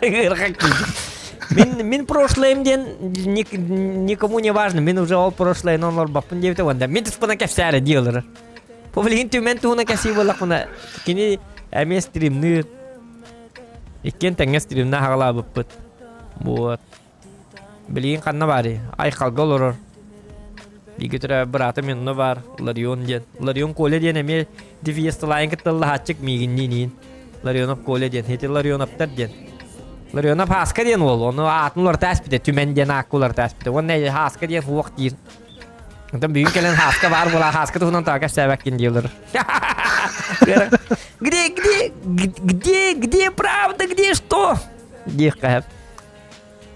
Ыарахан киһи. Мин, мин прошлоем диэн никому не важно. Мин уже ол прошлоен олорбаппын диэбитэ уонна мин туспунан кэпсээрэ дии олорор. Бу билигин түмэн туһунан кэсии буоллахпына кини эмиэ стримныыр. Иккиэн тэҥҥэ стримна хаҕалаабыппыт. Вот. Билигин ханна баарый? Айхалга олорор. Бииргэ төрөөбүт быраатым онно баар, Ларион диэн. Ларион Коля диэн эмиэ дефиесталаайын кытта ыллаһааччык миигинниин. Ларионов Коля диэн. Ити Ларионовтар диэн. Ларионов Һааска диэн уол. Ону аатын уларыта ааспыта. Түмэн диэн аакка уларыта ааспыта. Уонна Һааска диэн суох диир. Онтон бүгүн кэлэн Һааска баар буолаа Һааска туһунан тоҕо кэпсээбэккин дииллэр. Где, где, где, где правда, где что? Диэххэ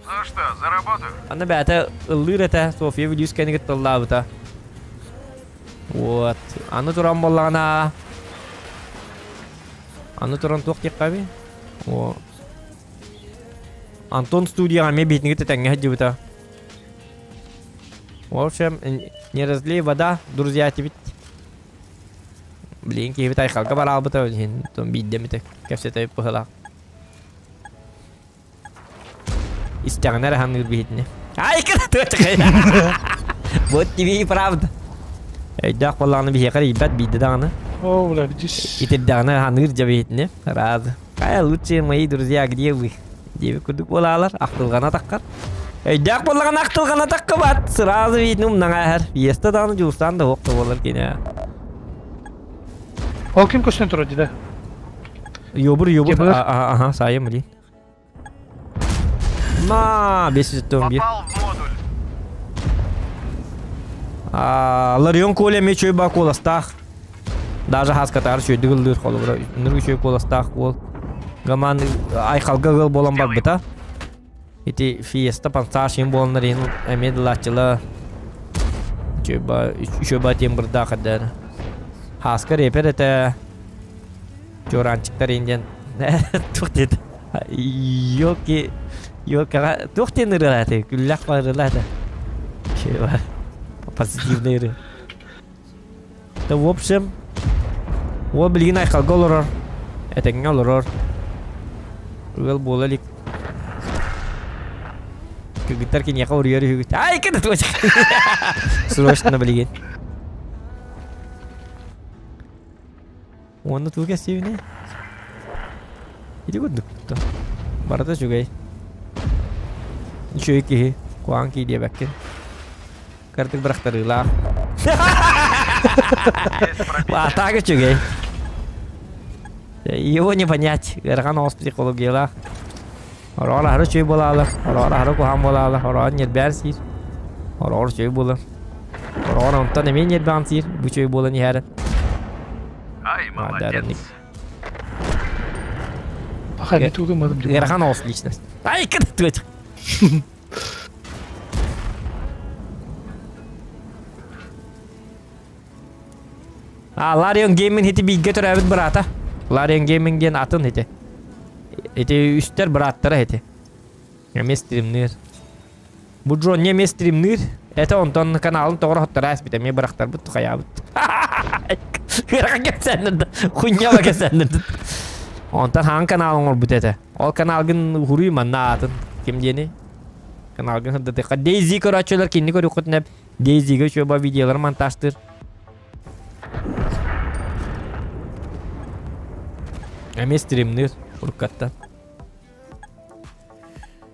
Ну что, за работу? Аны бэйэтэ ыллыыр этэ, Софья Вилюйскаяны кытта ыллаабыта. Вот. Аны туран буоллаҕына... Аны туран туох диэххэ эбий? О. Антон студияҕа эмиэ биһитинги тэтэҥҥэ сылдьыбыта. В общем, не разлей вода, друзья тибит. Блин, киһибит айхалга бараалбыта иһин биирдэ эмитэ кэпсэтэбит быһылаах. Истэҕинэ эрэ ханыыр биһитини. Ай, Вот тебе и правда. Өйдөөх буоллаҕына биһиэхэ эрийбэт биирдэ даҕаны. О, бля, здесь. Итирдэҕинэ ханыыр дьэ биһитини. Рад. Ай, лучшие мои друзья, где вы? Диэбит курдук буолаалар, ахтылҕана таххар. Өйдөөх буоллаҕына ахтылҕана таххыбат. Сразу видно умнаҥа эһэр. Фиеста даҕаны дьулустаан да уох да буолар кини. Ол ким көстөн турар дии да? Йобур, йобур. Ага, сайым блин. На, 511. Ларион Коля эмиэ үчүгэй баа куоластаах. Даже хаскатаар үчүгэйдик ыллыыр холобура. Ныр үчүгэй куоластаах уол. Гаман айхалга ыал буолан барбыта. Ити фиеста пансааш им буоланнар иһин эмиэ дылааччыла үчүгэй баа тембрдаах эрдээр. Хааска репер этэ. Чуораанчыктар иһин диэн туох диэт Ёлки ёлкаҕа туох диэн ырыа этэй күллэх ырыа этэ позитивный ырыа да в общем уол билигин айхалга олорор этэҥҥэ олорор ыал буола илик кыргыттар киниэхэ уруйар үһүгүт ай кыда срочно билигин Уонна тугу кэпсиибиний? Ити курдук Барыта үчүгэй. Үчүгэй киһи. Куһаҕан киһи диэбэккин. Кыратык бырахтарыылаах. Атаак үчүгэй. Его не понять. Ыарахан оҕус психологиялаах. Ороҕор аһары үчүгэй буолаалар, ороҕор аһары куһаҕан буолаалар, ороҕор ньирбээн сиир, ороҕор үчүгэй буолар. Ороҕор онтон эмиэ ньирбээн сиир, бу үчүгэй буолан иһэрин. Ай, молодец. Паха не тулым Ыарахан оҕус личность. Ай, кытыт А, Ларион Гейминг ити бииргэ төрөөбүт быраата. Ларион Гейминг диэн атын ити. Ити үстэр бырааттара ити. Эмиэ стримныыр. Бу Джонни эмиэ стримныыр. Это онтон каналын тоҕо хоттора ааспыт эмиэ бырахтарбыт тухайаабыт. Ыарахан кэпсээннэрдэ. Хуйняла кэпсээннэрдэ. Онтон хаан канал оҥорбут этэ. Ол каналгын уһуруй манна аатын. Ким диэни? Каналгын сырдатыахха. Дейзи көрөөччүлэр кинини көрүөххүтүнэ Дейзига үчүгэй видеолары монтажтыыр. Эмиэ стримныыр уруккаттан.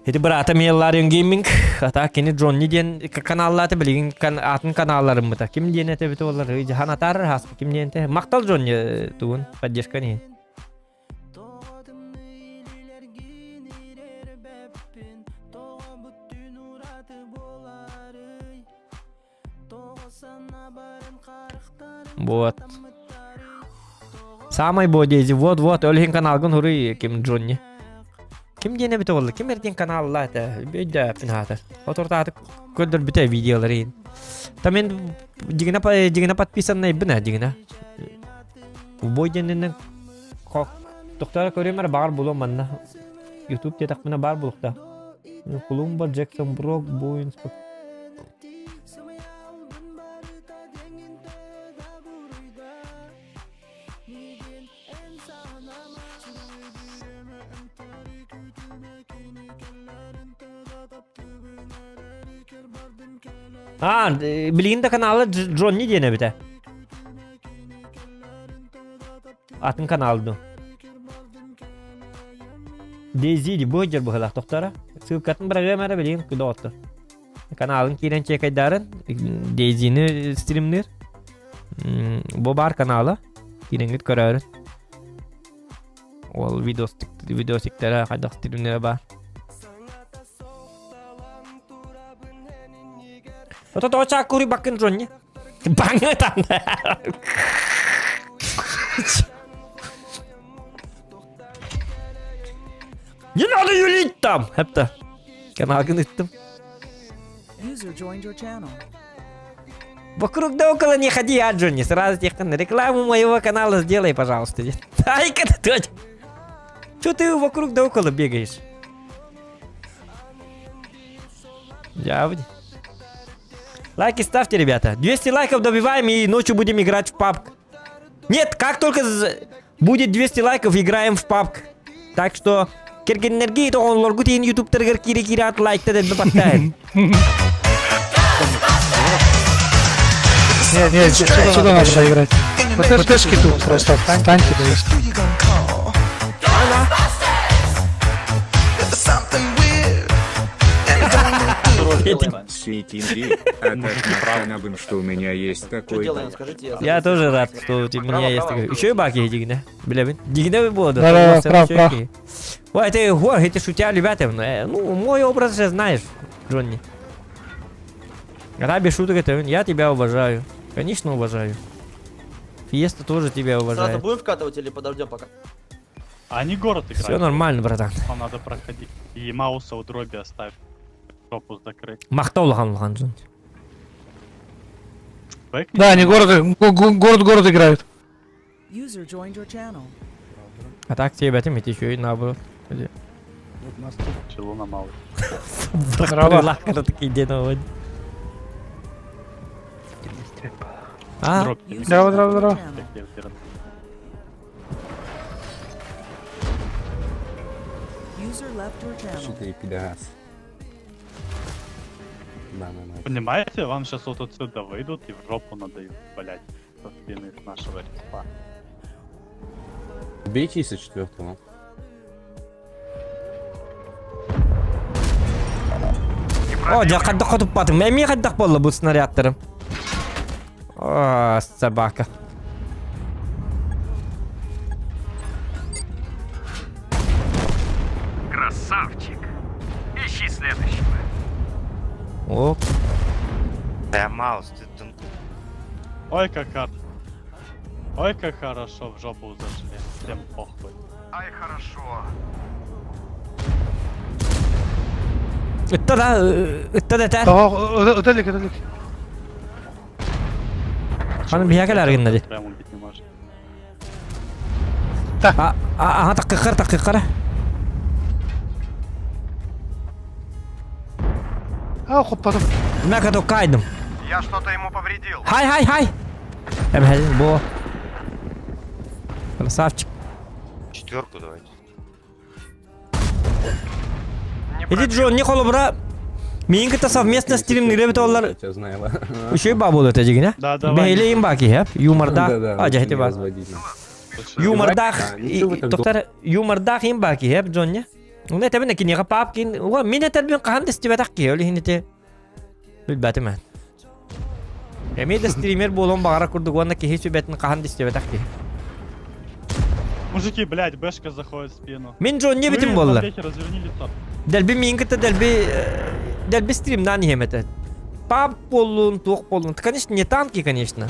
Ити быраата Мелларион Гейминг, ата кини Джонни диэн каналлааты билигин кан, атын каналларыммыта. Ким диэн этэ эбитэ олар жахан атаарар хааспы ким диэн этэ. Мактал Джонни тугун поддержка иһин. Вот. Самый бодези. Вот-вот, ол иһин каналгын хуруй ким Джонни. Ким диэн эбитэ буолла? Ким эрдин каналла это? Өйдөөппүн хаатар. Отуртааты көрдөрбүтэ видеолары иһин. Та мен дигина дигина подписаннайбын а дигина. Убой диэнинэн тохтора көрүөм эрэ баҕар булуом манна. Ютуб диэтэхпинэ баар булукта. Колумба, Джексон Брок, Буинс. А, билигин да каналы Джонни диэн эбитэ. Атын канал ду. Дейзи ди бу дьэр быһылаах тохтора. Ссылкатын быраҕыам эрэ билигин доҕоттор. Каналын киирэн чекайдарын Дейзини стримнир. Бу бар канала. Кииреҥҥит көрөөрүн. Ол видосиктара хайдах стримнere бар. Ото тоҕо чааккури баккын Джонни? Баҥҥа Не надо юлить там! Хепта. Каналгын ыттым. Вокруг да около не ходи, а, Джонни, сразу тех рекламу моего канала сделай, пожалуйста. Ай-ка ты, Че ты вокруг да около бегаешь? Дьаабыт. Лайки ставьте, ребята. 200 лайков добиваем и ночью будем играть в PUBG. Нет, как только будет 200 лайков, играем в PUBG. Так что кэргэннэргит оҕолоргут иһин ютубтарыгар киирэ-киирэ ат лайкта дэлби баттаайын. Не, не, сюда надо доиграть. ПТшки тут просто, встаньте, да и всё. Ситинди, а так махтанабын, что у меня есть такой делаем, скажите, я Я тоже рад, что у меня есть такой. Еще и баки дигне. Билэбин. Дигне буолду. Да-да, прав, прав. Ой, это гор, это шутя, ребята. Ну, мой образ же знаешь, Джонни. Раби шуток это я тебя уважаю. Конечно, уважаю. Фиеста тоже тебя Сразу уважает. будем вкатывать или подождем пока? Они город играют. Все нормально, братан. Вам надо проходить. И Мауса у дроби оставь. Жопу закрыть. Махтал улахан улахан Джонни. Бэк Да, они город, город, город играют. А так тебе этим еще и наоборот. Вот нас тут чело на малый. Здорово. такие день А? Дроп. Здорово, здорово, здорово. Четыре пидорас. Да, да, да. Понимаете, вам сейчас вот отсюда выйдут и в жопу надают, блять, со спины с нашего респа. Бейте со четвертого. О, дьэ хайдах хотуппатым. Эмиэ хайдах буолла бу снарядтарым. О, собака. Красавчик. Ищи следующего. Оп. Да, Маус, ты там... Ой, как хор... Ой, как хорошо в жопу зашли. Всем похуй. Ай, хорошо. Ытта да, ытта да тär. Өтелик, өтелик. Ханы биһиэхэ гынна ди. Прям убить не может. А, ага, таккыккар, таккыккар. А, хоппатым. Мэ кайдым. Я что-то ему повредил. Хай, хай, хай. Эм, бо. Красавчик. Четверку давайте. Иди Джон, не холобра. Миин кытта совместно стримныгы олар. Я знаю. Еще и бабул это дигине. Да, давай. Бэйле им баки, хеп. Юмордах. Да-да, А, лучше жахти не бар. разводить нас. Юмордах. Да, ничего вы так Доктор, юмордах им баки, хеп, Джонни. Уна табина кинига папкин. Уа, мин табин кахан дестибетак ки, оли хинете. Билбәтим мен. Эми да стример буолуон баҕара курдук уонна киһи сүбэтин хаһан да истибэтэх киһи. Мужики, блядь, Бэшка заходит в спину. Мин Джонни Вы, битим буолла. морпехи, разверни лицо. Дэлби миин кытта дэлби дэлби стримнаан иһиэм этэ. Пап буоллун, туох буоллун. Конечно, не танки, конечно.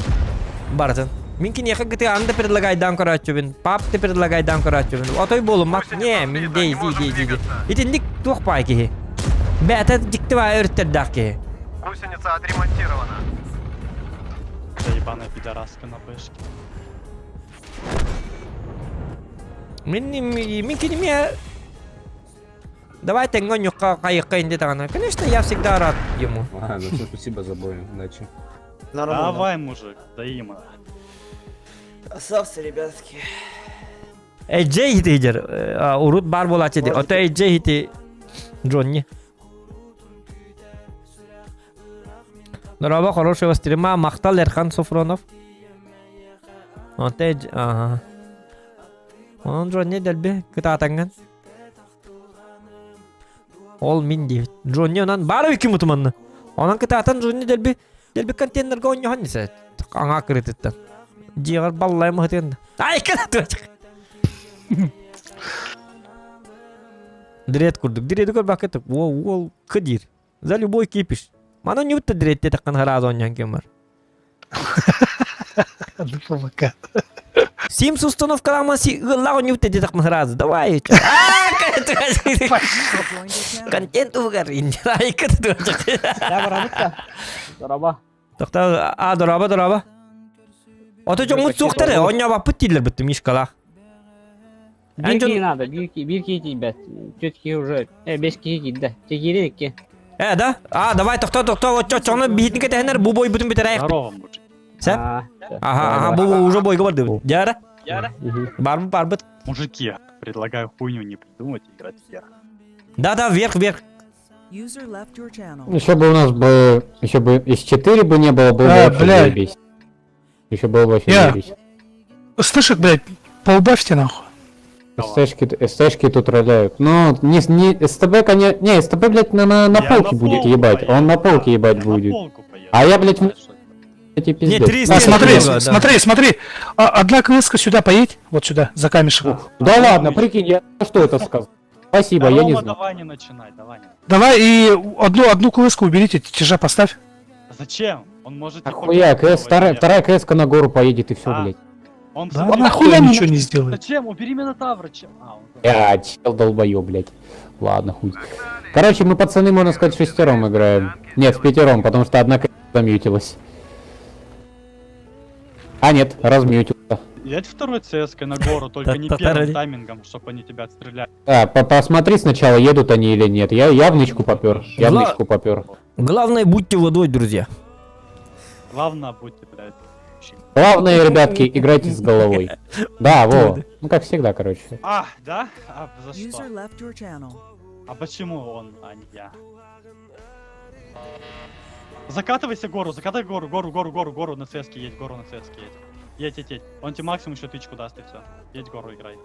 Барытын. Мин киниэхэ гыты аны да предлагайдаан көрөөччүбүн. Пап ты предлагайдаан көрөөччүбүн. Отой буолуммат. Не, мин дей, ди, ди, ди, ди. Итинник туох паай киһи. Бээтэ дьикти баай өрүттэрдээх киһи. Гусеница отремонтирована. Да ебаная пидораска на Бэшке. Мин мин кинимиэ Давай тэҥҥэ онньукка хайыкка инди даҕаны. Конечно, я всегда рад ему. Ладно, все, спасибо за бой, удачи. Нормально. Давай, мужик, взаимо. Красавцы, ребятки. Эджей хити урут бар буолааччы ди. Ото Эджей хити Джонни. Дорообо, хорошего стрима. Махтал Эрхан Софронов. Ото Эдж... Ага. Онон Джонни дэлби кытаатаҥҥын. Ол мин диэбит. Джонни онон баара үкүм утуманны. Онон кытаатан Джонни дэлби дэлби контейнерга онньоһон десе. Аҥаа кырытыттан. Дьиэҕэр баллайым ыһытыан. Ай кытаатыачык. Дред курдук. Дреди көрбөккө уол уол кыдир. За любой кипиш. Мана ньютта дредте таккан харааз онньоһон кем бар. ДПВК. Симс установкаламан си ыаллаах онньубут дии такмын сразу. Давай. Контент угар. Дороба. Тохта а дороба дороба. Ото дьоҥҥут суохтар онньообаппыт дииллэр бытты Мишкалаах. Биир киһи надо, биир киһи тиийбэт. Түөрт киһи уже, бэс киһи киирдэ. Чэ киирин икки. Э, да? А, давай, тохто, тохто, оччо, оччоҕуна биһитин кэтэһэннэр бу бойбутун бүтэрээйэх. Здорово, мужик. Сеп? Ага, ага, бу уже бойга бардыбыт. Дьара? Барбыт, барбыт. Мужики, предлагаю хуйню не придумать и играть вверх. Да-да, вверх, вверх. Еще бы у нас бы, еще бы из 4 бы не было, было бы А, вообще блядь. заебись. Еще было бы вообще Я. заебись. Слышишь, блядь, поубавьте нахуй. СТшки, СТшки тут роляют. Ну, не, не, СТБ, конечно, не, СТБ, блядь, на Я полке на будет полку ебать. поеду, Он на полке ебать Я на будет. полку поеду. А я, блядь, в... эти пиздец. 300 А, смотри, много, да. смотри, смотри. А, одна КС сюда поедь, вот сюда, за камешек. Да ладно, прикинь, я что это сказал? Спасибо, Да, я не Рома, знал. давай не начинай, давай не. Давай и одну КС уберите, тяжа поставь. Зачем? Он может... типа Хуя, КС, вторая, вторая, вторая КС на гору поедет и все, А. блядь. Он Да, смотри, он нахуя ничего не сделает. Зачем? Убери Минотавра, чем? А, он... А, чел долбоёб, блядь. Ладно, хуй. Короче, мы, пацаны, можно сказать, шестером играем. Нет, в пятером, потому что одна КС замьютилась. А, нет, размьютился. Едь второй ЦСК на гору, только не Та-та-та-ра. первым таймингом, чтобы они тебя отстреляли. А, посмотри сначала, едут они или нет. Я в нычку попер. Я в нычку попер. Главное, будьте водой, друзья. Главное, будьте, блядь. Главное, ребятки, играйте с головой. Да, во. Ну, как всегда, короче. А, да? А за что? А почему он, а не я? Закатывайся гору, закатай гору, гору, гору, гору, гору на ЦСК едь, гору на ЦСК едь. Едь, едь, едь. Он тебе максимум еще тычку даст и все. Едь гору играй.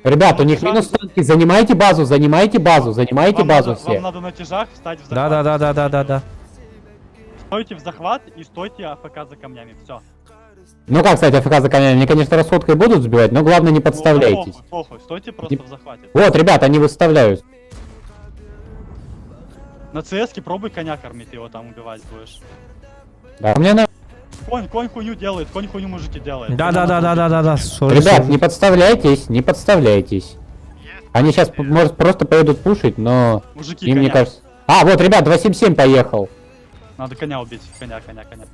Ребят, у них минус танки. Занимайте базу, занимайте базу, занимайте Вам базу надо, все. Вам надо на тяжах встать в захват. Да, да, да, да, да, да, да. Стойте в захват и стойте AFK за камнями. Все. Ну как, кстати, AFK за камнями? Они, конечно, расходкой будут сбивать, но главное не подставляйтесь. Ну, похуй, похуй, стойте просто в захвате. Вот, ребят, они выставляют. На ЦС пробуй коня кормить, ты его там убивать будешь. Да, у меня на... Конь, конь хуйню делает, конь хуйню мужики делает. Да, да, да, да, да, да, да. Sorry, Ребят, sorry. не подставляйтесь, не подставляйтесь. Они сейчас, может, просто поедут пушить, но... Мужики, им, мне коня. кажется... А, вот, ребят, 277 поехал. Надо коня убить, коня, коня, коня.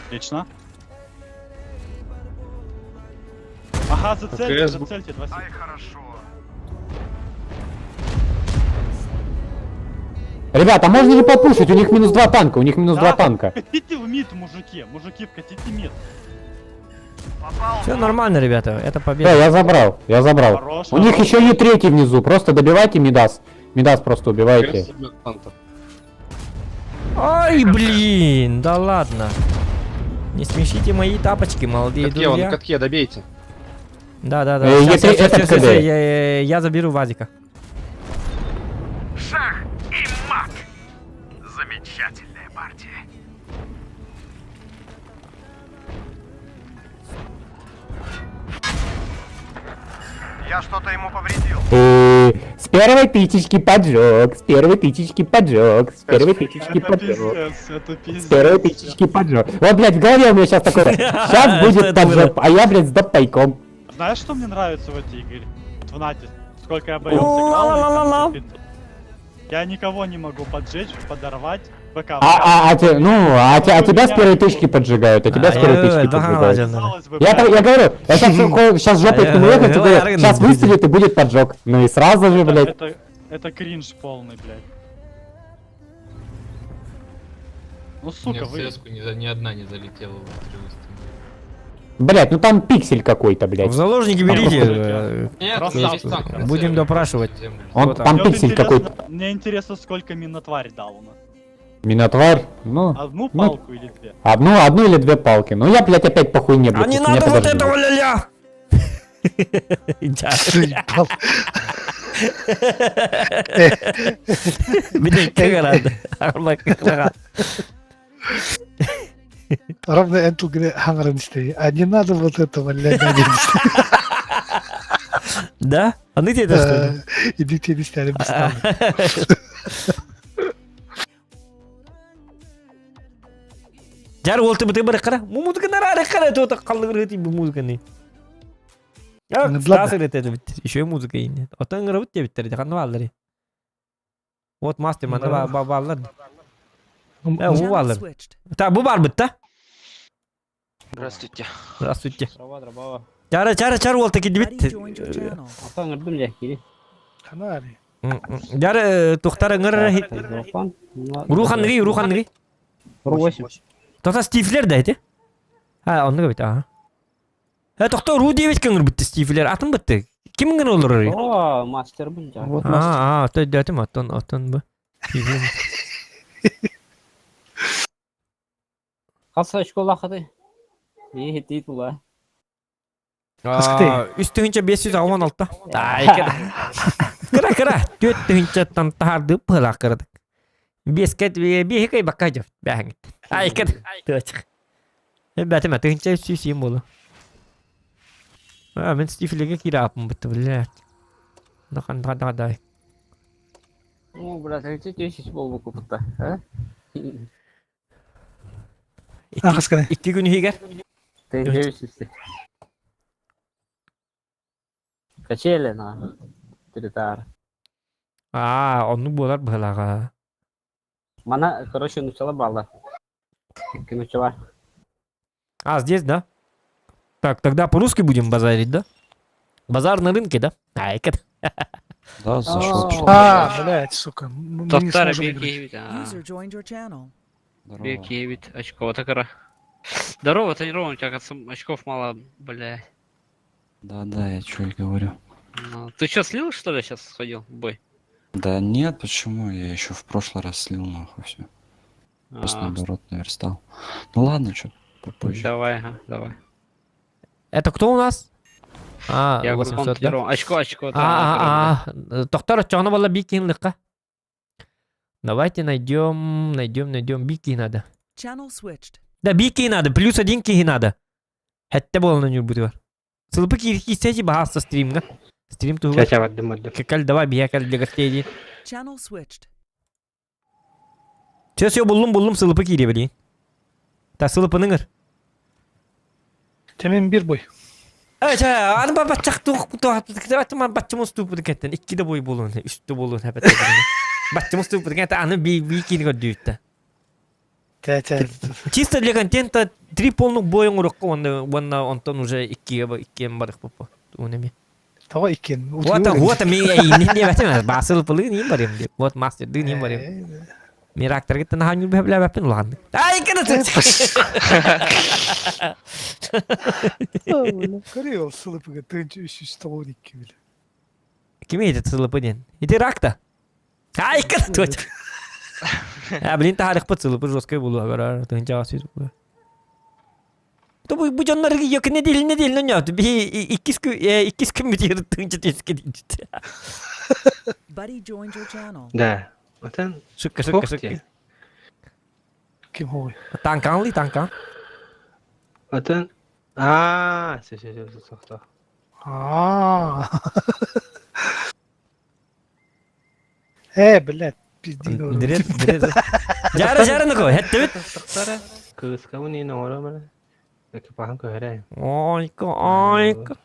Отлично. Ага, зацельте, зацельте, 2 Ай, хорошо. Ребят, а можно не попушить? У них минус 2 танка, у них минус 2 танка. Вкатите в мид, мужики, мужики, вкатите мид. Все нормально, ребята, это победа. Да, я забрал, я забрал. Хорош, У них хорош. еще и третий внизу, просто добивайте Мидас. Мидас просто убивайте. Ай, блин, да ладно. Не смешите мои тапочки, молодые Катке, он друзья. на катке, добейте. Да, да, да. Э, Щас, Е3 щас, щас, этот щас, щас, КД. я заберу Вазика. Шах и мат! Замечательная партия. Я что-то ему повредил. С первой тычечки поджег, с первой тычечки поджег, с первой тычечки Это поджег. пиздец, это пиздец. С первой тычечки поджег. Вот, блядь, в голове у меня сейчас такое. Сейчас будет Это поджог, а я, блядь, с допайком. Знаешь, что мне нравится в этой игре? Вот в Нате. Сколько я боев сыграл, и там за 500. Я никого не могу поджечь, подорвать. БК. Ну, а тебя с первой тычки поджигают, а тебя с первой тычки поджигают. Я говорю, я сейчас жопой к нему ехать, и говорю, сейчас выстрелит и будет поджог. Ну и сразу же, блядь. Это кринж полный, блядь. Ну, сука, вы... ни одна не залетела в три выстрела. Блядь, ну там пиксель какой-то, блядь. В заложники Там берите. просто- Нет, Будем допрашивать. Он Кто там Мне вот пиксель интересно- какой-то. Мне интересно, сколько минотварь дал у нас. Минотварь, ну... Одну ну, палку или две? Одну или две палки. Ну я, блядь, опять по хуйне, блядь. А не пусть меня надо вот подожгли. этого ля-ля! Заебал. Блин, как рад. Как рад. Ровно Энтл говорит, А не надо вот этого ля-ля. Да? А ну тебе это что ли? Идите, не стали бы Жар ол ты бір қара. Музыка на рары қара, то қалдыры ты музыканы. Ну, Стас это еще и музыка и нет. Отан грабут тебе битер, хан валлары. Вот мастер манда баллар. Э, бу баллар. Та бу бар битта. Здравствуйте. Здравствуйте. Чара чара чара ол таки дибит. Дьар тухтар ыҥыр Руханныгы, Руханныгы. Ру 8. Тота Стифлер да ити? А, оннук эбит, аха. Э, тохто Ру 9 кыҥырбытты Стифлер, атын бытты. Ким ыҥыр олорор? О, мастер бун жа. Вот мастер. А, а, өйдөөтүм, оттон, оттон бу. Хас очколаахыты? И титула. 3586. Кыра кыра, түөрт тыһыынчаттан таһаардыы быһалаах кыратык. Биэскэ биэһи кыайбакка дьэ бээһиҥит. Айка тыачык. Бэтимэ тыһыынча сүүс буолу. А, мен Стифлеге киирэ аппын бытты, блядь. Нахан да да да. Ну, брат, 30 тысяч буолбукку а? Икки күн иһигэр. Качели на теритар. Аа, оннук буолар быһылааҕа. Мана, короче, нучала балла. Икки нучала. А, здесь, да? Так, тогда по-русски будем базарить, да? Базар на рынке, да? А, это... Да, зашел. А, блядь, сука, мы не сможем играть. Бекевит, очков такара. Здорово, тренирован, у тебя кажется, очков мало, бля. Да, да, я что и говорю. Ну, ты что, слил, что ли, сейчас сходил в бой? Да нет, почему? Я еще в прошлый раз слил, нахуй, все. Просто А. наоборот наверстал. Ну ладно, что, попозже. Давай, ага, давай. Это кто у нас? А, Я 800, да? тренирован. Очко, очко, да, А, а, а, Тоқтар очоғына балла бикин лыққа. Давайте найдем, найдем, найдем. Бики надо. Channel switched. Да, бики надо, плюс один киһи надо. Хэтте буолан ньурбут бар. Сылпы киирсээчи баһаасса стримга. Стрим туһугар. Ча-ча бардым, бардым. Кэл, давай, бия кэл для гостей дии. Channel switched. Все, все, буллум, буллум, сылпы киире билин. Та сылпыныҥыр. Темен бир бой. Э, аны баччак туох баччымыз тууппут кеттен икки да бой буолун, үс да буолун хэпэт. Баччымыз тууппут кеттен аны би би кини көрдүүттэ. Тэ-тэ. Чисто для контента три полных боя урукку уонна уонна онтон уже иккигэ иккиэн барых поппу. Уонами. Того иккен. Вот, вот, ми иннин диэбэтим, басыл пылы ним барым деп. Вот мастер ды ним барым. Мирактар гыттан ханю бэблэ бэппин улахан. Ай, кына Көрү ол сылыпыга тыынчы үс үс тоҕун икки бile. Ким ити сылыпы диэн? Ити ракта. Ай, кына туот. А, блин, таарыхпыт сылыпы жесткой булуа көрөр, тыынчаға сүүс булуа. То бу бу дьоннор yok неделя неделя нёт. Би иккис иккис күн бүтер тыынча теске дейт. Buddy joined your channel. Да. Отан. Шутка, шутка, шутка. Ким хой? Танканли, танкан. Отан. А, все, все, все, все, все. А. Э, блядь, пизди. Дирет, дирет. Жары, жары ныкы, хеттебит. Кыска уни норо мана. Экипажын көһөрө. Ойка, ойка.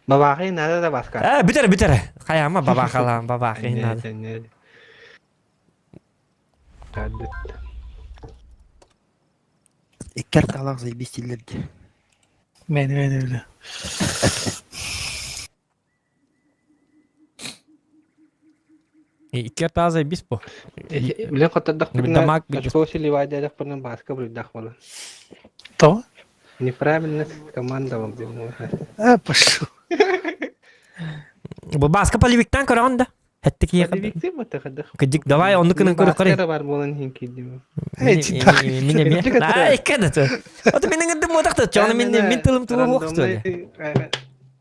Бабахи надо да баска. Э, бүтер, бүтер. Хаяма бабахалам, бабахи надо. Иккер талақ заебись дилерди. Мени, мени, бile. Иккер таза бис по. Билен коттордох Дамаг очко силивайдадах бuna баска бурдах бола. То? Неправильно команда вам блин. А, пошел. Бу баска полевиктан көрөн да. Хеттик ие Полевикты бу тахадах. Кыдык давай онну кынын көрө көрө. Баска бар болан хин кидим. Эй, Мине Ай, кеде то. Ото мине гынды мотакта, чоны мине мин тылым тулу хоксту.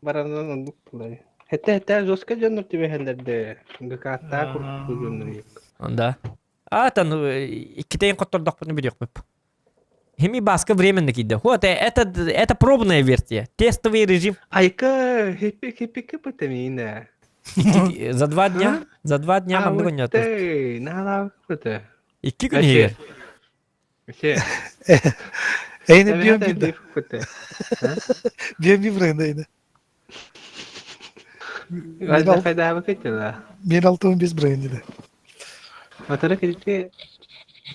Барандан ондук тулай. Хетте хетте жестко жоннор тебе хеллерде. ГК-та курку жоннор. Да. А, там иккитейин коттордохпуну билиэхпит. Хими баска временно киде. Вот, это, это пробная версия. Тестовый режим. Айка, хепи хепи кепетемина. За 2 дня? За 2 дня маннык ойноту. Эй, нала кепете. Икки күн иһигэр. Вообще. Эйне бием бир. Бием бир эйне. Вазда хайда бакытыла. Мен алтын без бренди. Батара кирите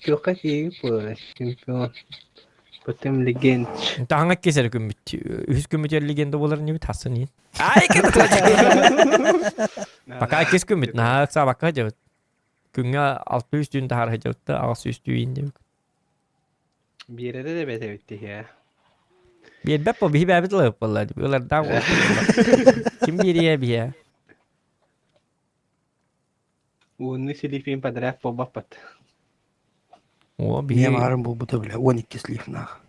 кёка тиги по чемпион. Потом легенд. Таһаҥа кесер күммүт. Үһүс күммүт легенда болар не бит хасын. Ай, кеде. Пока иккис күммүт наһаа ыксаабакка сылдьабыт. Күҥҥэ 600 түүн таһаара сылдьабыт да 800 түүн диэбит. Биэрэрэ да бэт эбит тиһэ. Биэрбэт бо биһи бэйэбит ылабыт буолла ылардаах Ким биэриэ биһиэ? Уонну силипин подряд буолбаппыт. О, биһи... Ийэм арын булбута бile 12 слив нах.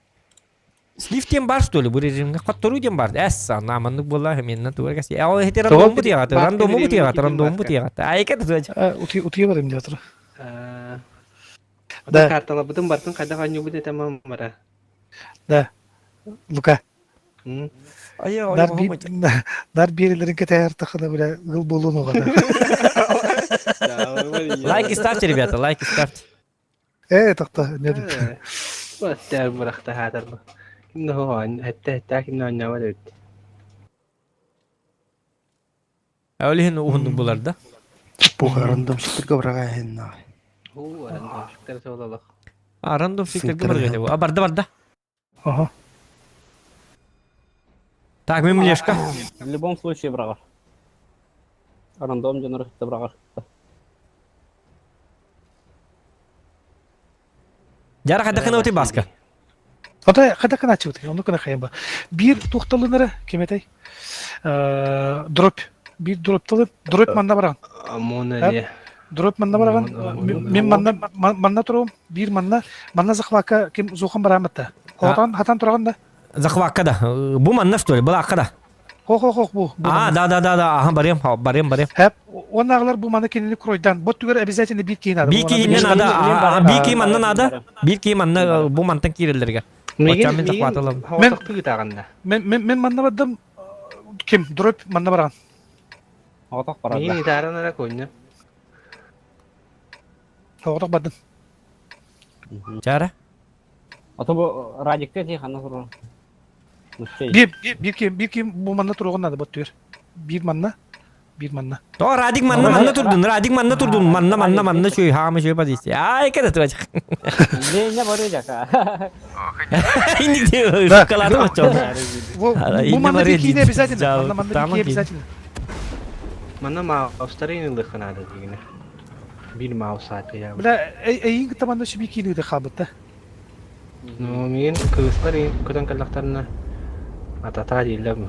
Слив диэн бар что ли бу режимҥэ? Хотторуу диэн бар. Эс, нааманнык буолла, хэмиэннэ тугар кэс. Ол эти рандом бутиягата, рандом бутиягата, рандом бутиягата. Айка да туга. Утуйа барым диатыр. Да. Карталабытын бартын хайдах анньубут этэмам бара. Да. Лука. Нар биэрилэрин кэтэһэр тахына бile ыл буолуон оҕата. Лайки ставьте, ребята, лайки ставьте. Э, тахта, нет. Баттар бырахта хаатар бу. Ким да хоһоон, этте этте ким да оонньообот эбит. Ол иһин уһуннук булар да. Пуха рандомщиктарга быраҕааһыннаах. Уу, рандомщиктар сололох. А, рандомщиктарга бырҕа А, барда, барда. Ага. Так, мен млешка. В любом случае быраҕар. Рандом дьонор кытта быраҕар. Жара хайдахына ути баска. Ота хайдахына ачыбыт, онну кына хайын ба. Биир туохталынары кеметей? Дроп. Биир дропталы, дроп манна баран. Амона не. Дроп манна баран. Мен манна манна турум, биир манна, манна захватка ким зухан бараматта. Хотан хатан тураган да. Захватка да. Бу манна что ли? Былаакка да. Хо-хо-хо бу. А, да, да, да, да, аха, барыам, барыам, барыам. Хэп, уоннааҕылар бу маны кинини кройдан, бот түгэр обязательно биир киһи надо. Биир киһи надо, биир киһи манна надо, биир киһи манна бу мантан киирэллэргэ. Мигин, мигин, Мен, мен, мен манна бардым, ким, дроп манна баран. Оҕотох барар. Мигин итааран ара конню. Оҕотох бардым. Чара? Ото бу Радикка ти ханна турар. Биир биир ким биир ким бу манна туруоҕун надо бот түөр. Биир манна, биир манна. То Радик манна манна турдун, Радик манна турдун, манна манна манна чуй хаамы чуй позиция. Ай кede туач. Не бары жака. Инник де шоколады бочон. Бу манна бикини обязательно, манна манна бикини обязательно. Манна маустарын ылыхын надо дигине. Бир маус я. Бля, эйин кытта манна бикини хаалбыт да. Ну, миигин кыргызтар көтөн кэллэхтэринэ атата дииллэр бу.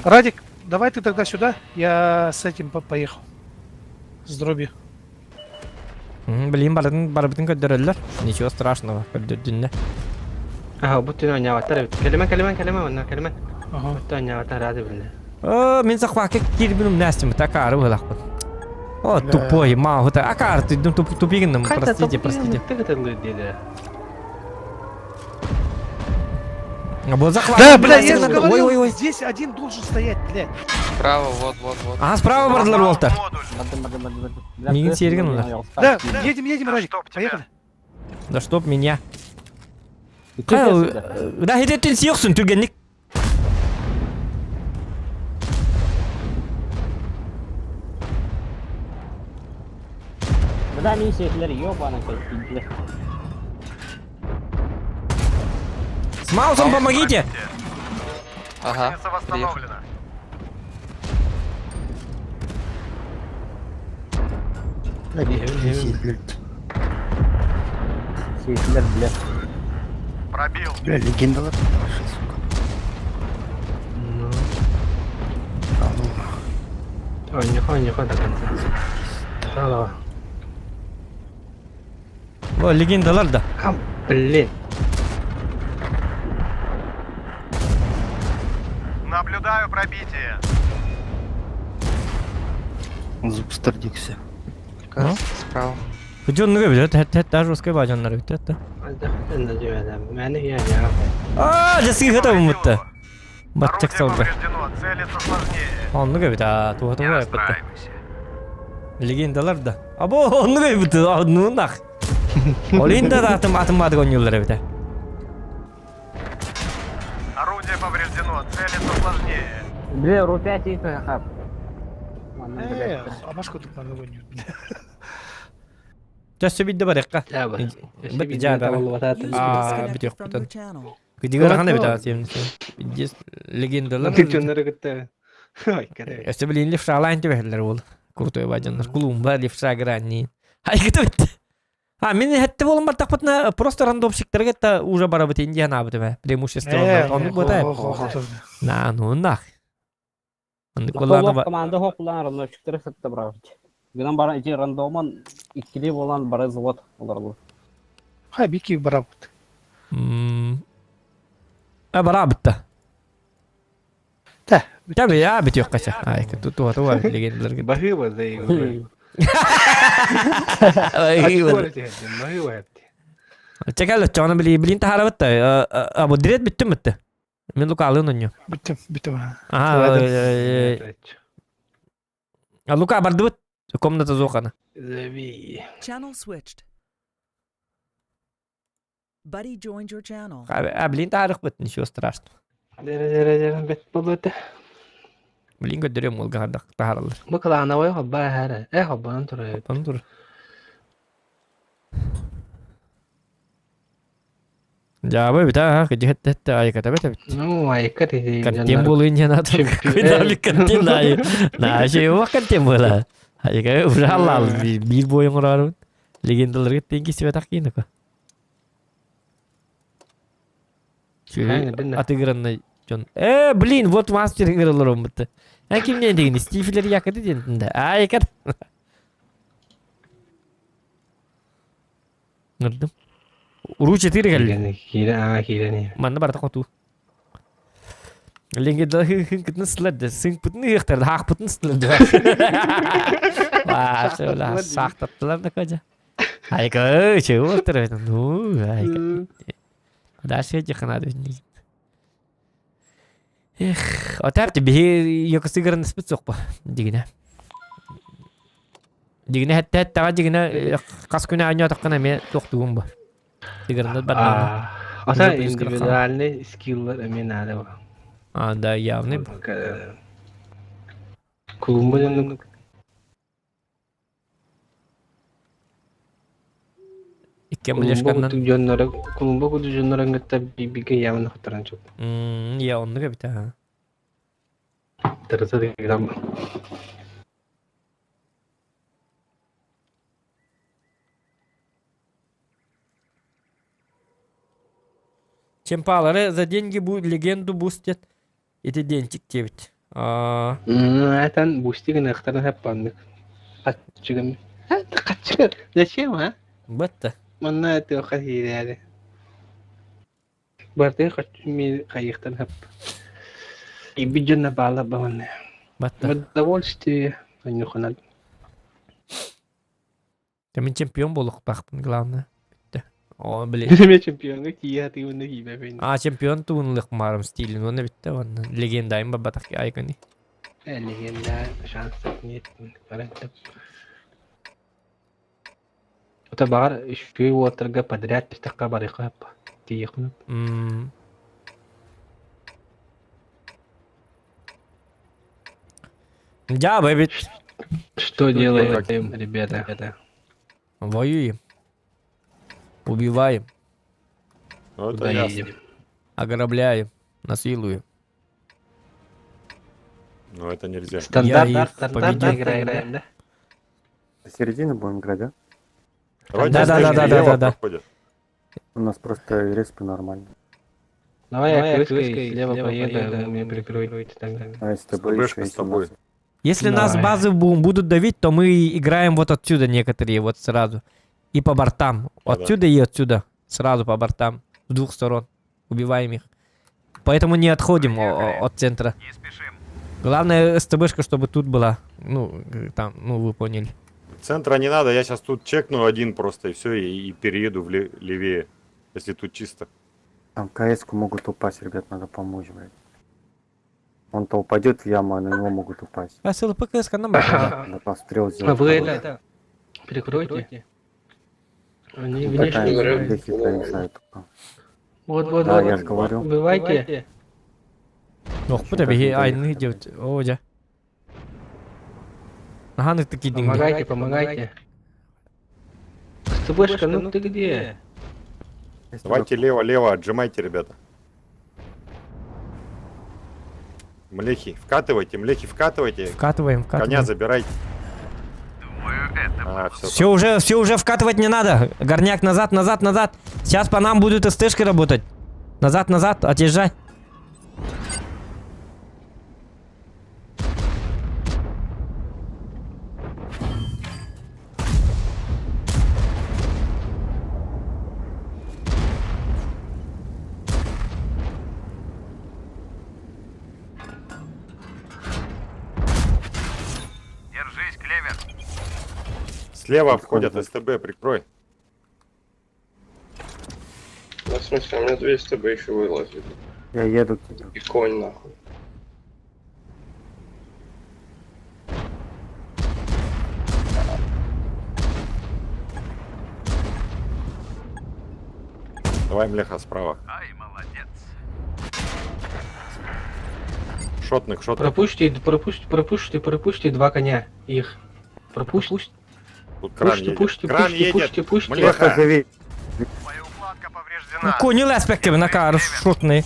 Радик, давай ты тогда сюда, я с этим поехал. С дробью. Блин, барытын барыбытын көрдөрөллөр. Ничего страшного, көрдөрдүннэ. Аха, бу түн оонньообаттар эбит. Кэлимэ, кэлимэ, кэлимэ, онно кэлимэ. Ага. Бу оонньообаттар рады биллэ. Мин захватка киирбин умнастым, так ары быһылахпын. О, тупой, мау, это акар, ты тупигин, простите, простите. Был захват. Да, бля, я же говорил, ой, ой, ой. здесь один должен стоять, блядь. Справа, вот, вот, вот. А, справа бардылар Уолтер. Мигин серген олар. Да, едем, едем, Радик, поехали. Да чтоб меня. Да, хитеттен сиохсун, түргенник. Да, мин сиэтилэр ёбана кэлтиилэр. С Маусом помогите! Ага, приехали. Сиэтилэр, бля. Пробил. Бля, легендалар вообще, сука. Ну. Оонньоха, оонньоха до конца. Давай. О, легендалар да. А, блин. Наблюдаю пробитие. Зуб стардикся. Справа. Дьоннуга билет, хет даже ускай ба дьоннор бит А, жасыгы хата умутта. Батчак салга. Оннуга бит, а, туха туха эппетте. Легендалар да. Або, оннуга бит, ну нах. Олин да атым атым бады гонюлар эбит. Орудие повреждено, целиться сложнее. Бля, ру 5 и хап. Э, амашка тут надо гоню. Төссө бидде барыққа. Бит жа А, бит yok бутан. Кыдыгар хана бит а семнесе. Бидде легендалар. Дьоннору кытта. Өссө билин левшалаан түбэһэллэр ол. Крутой бадьаннар. Кулумба левша гранни. Айгыта бит. А, мин хэтте болон бартахпытына просто рандомщиктарга это уже барабыт инди ханаабытым э. Преимущество оннук бота. На, ну нах. Оннук боллаана Команда хоқулан рандомщиктары сытта барабыт. Гынан бара ити рандоман иккили болан бары завод оларлар. Хай бики барабыт. А барабытта. Та. Таби я битүөх кача. Ай, ту ту ту легендлерге. Баһыыба да игры. Баһыыба. Чекал чоно били билин тахарабыт та. А бу дирет бүттүм бүтті. Мен Лукалын онню. Бүттүм, бүттүм. Ага. Лука бардыбыт. Комната зохана. Зави. Channel switched. Buddy joined your channel. А блин таарых ничего страшного. Дere бет болот. Блин көдөрөм ол гардак тахаралар. Бу клановой хобба хара. Э хоббан тур. Хоббан тур. Жабы бит а кыжы хетте айката бит бит. Ну айка ти. Контент болуын жана Кыдали контент ай. На же контент була. Айка уже алал бир бойын урарым. Легендаларга тенки себе так кинука. Отыгранный Джон. Блин, вот мастер игралар бітті. А кимнен деген Стифлер якыды дентінде. Ай, кат. Нырдым. Уру 4 кәлі. Кире, а, кире. Манна барда хоту. Ленге хын сылады, сын пытны ыхтарды, хақ пытны сылады. Ва, шола, сақтаттылар да кожа. Айка, чего отырып, ну, айка. Дальше этих надо. Эх, отар тебе йоксыгырын спецоқпа, дигине. Дигине хәтта тага дигине кас күнә анё таққана ме тоқтугум ба. Дигернде барнаны. Ата индивидуальный скиллар эме надо ба. А, да, явный. Клумба жанны Иккен билешканнан. Жоннора Клумба куду жоннора нгытта бибиге явны хатаран чоп. Я онны бит а. Тырса диграм. Чемпалары за деньги бу легенду бустят. Ити денчик тебит. Атан бустигин ыхтаран хаппаннык. Катчыгым. Катчыгы. Зачем, а? Бытта. Манна тыха хирәре. Барды катчы кайыктан хап. И жонна бала баман. Батта. Удовольствие. Анюханал. Мен чемпион болук бақпын, главное. Битте. О, блин. Мен чемпионга тия тыгында кийбе мен. А, чемпион туунлык марым стилин, оны битте, оны легендайым бабатак айкони. Легенда шанс нет. Ота бар үшкөй уоттарга подряд пистакка барыка тиекун. Я бит. Что делаем, ребята? Воюем. Убиваем. Ну, Куда едем? Ограбляем. Насилуем. Но это нельзя. Стандарт, Я их стандарт победил. играем, да? Середину будем играть, да? Давайте Да, да, да, да, да, да, да. проходят. У нас просто респы нормально. Давай я крыской слева поеду, вы меня прикроете тогда. А если тобой СТБшка еще с тобой. Если нас Давай. базы будут давить, то мы играем вот отсюда некоторые, вот сразу. И по бортам. Да. Отсюда и отсюда. Сразу по бортам. С двух сторон. Убиваем их. Поэтому не отходим от центра. Не спешим. Главное СТБшка, чтобы тут была. Ну, там, ну вы поняли. Центра не надо, я сейчас тут чекну один просто и все, и перееду в левее, если тут чисто. Там КС-ку могут упасть, ребят, надо помочь, блядь. Он-то упадет в яму, а на него могут упасть. А СЛПКС нам да. Надо пострел сделать. А вы это, прикройте. Они Ну, внешне такая играют. для хитрая, не знаю, только. Вот, вот, Да, вот. я же говорю. Убивайте. Ох, куда беги, ай, ну идет. О, да. Ага, ну такие деньги. Помогайте, помогайте. СТБшка, ну ты где? Давайте лево, лево, отжимайте, ребята. Млехи, вкатывайте, млехи, вкатывайте. Вкатываем, Коня вкатываем. забирайте. А, все. Все уже вкатывать не надо. Горняк назад, назад, назад. Сейчас по нам будут СТшки работать. Назад, назад, отъезжай. Держись, Клевер. Слева обходят СТБ, прикрой. Да, в смысле, у меня 200 ТБ еще вылазит. Я еду к тебе. И конь нахуй. Давай, млеха, справа. Ай, молодец. Шотных, шотных. Пропушьте, пропушьте, пропушьте, пропушьте два коня. Их. Пропушьте. Тут кран Пушьте, едет. пушьте, кран пушьте, едет. пушьте, пушьте. Млеха. Ну, Коню леспекки на кар шутный.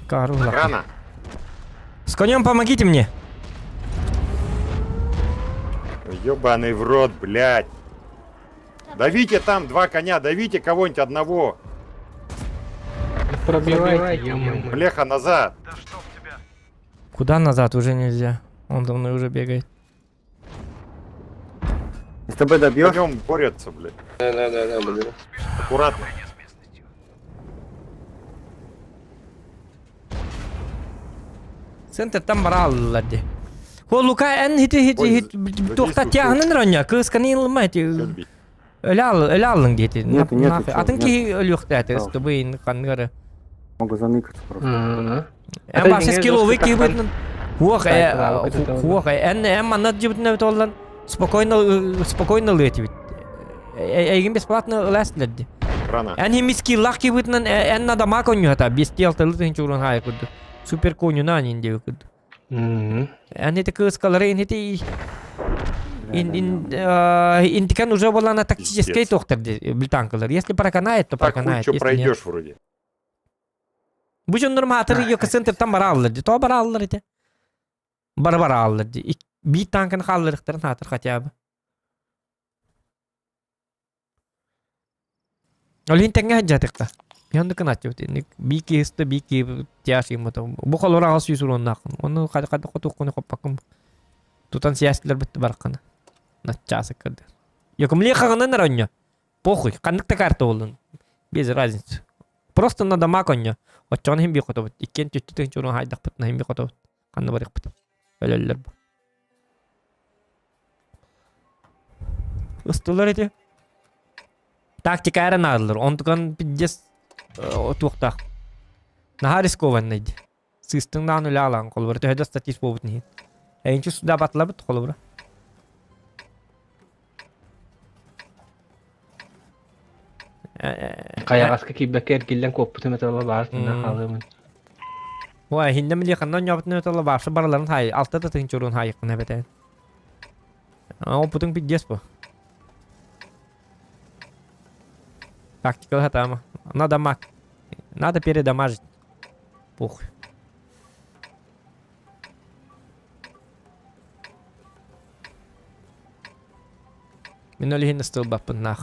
Кару Крана. С конем помогите мне. Ёбаный в рот, блядь. Давите там два коня, давите кого-нибудь одного. Пробивайте, ё-моё. Млеха назад. Куда назад уже нельзя? Он за мной уже бегает. СТБ добьешь? Конем борются, блядь. Да, да, да, да, доберу. Аккуратно. Центр там брал лади. Хо Лука эн хити хити Ой, хит тухта тягнын роня кыз канил мать. Ылял ылялың дети. Нету, нету, чё, Атын ки өлүхтәте Пожалуйста. стыбын кангары. Могу заныкаться просто. Эм башы скилловый кибытын. Хуох Да, вот это хуох эн эм манат жибытын толлан. Спокойно спокойно летит. Эйгин бесплатно ләсләде. Крана. Эн хими скиллах кибытын эн надо ма коню хата. Без тел тылытын чурун хай куду. Супер коню на нинде куду. Эн хити кыскалары эн хити ин ин интикен уже была на тактической Пиздец. тохтар британкалар. Если проканает, то Так проканает. хуй чё Если нет. пройдешь вроде. Бу дьоннор маатыр йока центртан бараллар ди. То бараллар ити. Бар бараллар ди. Бит танкын халлырыктарын хатыр хотя бы. Олин теңге хаджатыкта. Яндыкын атып бики исты бики тяж им это. Бу холора ас юсур оннакын. Оны кады кады коту коны коппакым. Тутан сиястлер битти барканы. Начасы кырды. Йокум лехагынан ранья. Похуй, каннык карта болдун. Без разницы. Просто надо маконья. Очон хим би хотобут. Иккен түттү тын чурун хайдак бытна хим би хотобут. Канны барык быт. Өлөллөр бу. Ыстылар эти. Тактика әрін ағылыр. Онтукан пиздец туқтақ. Наха рискованный. Сыстың дан үлі алан қолбыр. Төһөдө статист болбут не. Әйінчі суда батыла бит қолбыр. Каягаска кибәкер килдән коппутым этала бар, халымын. Ой, хинде мили ханнан ябытны өтелі башы бараларын хай, алты да тын чурун хай кына бетен. А он путың пиздец бу. Тактика хатама. Надо мак. Надо передамажить. Похуй. Мин олихин стылбаппын нах.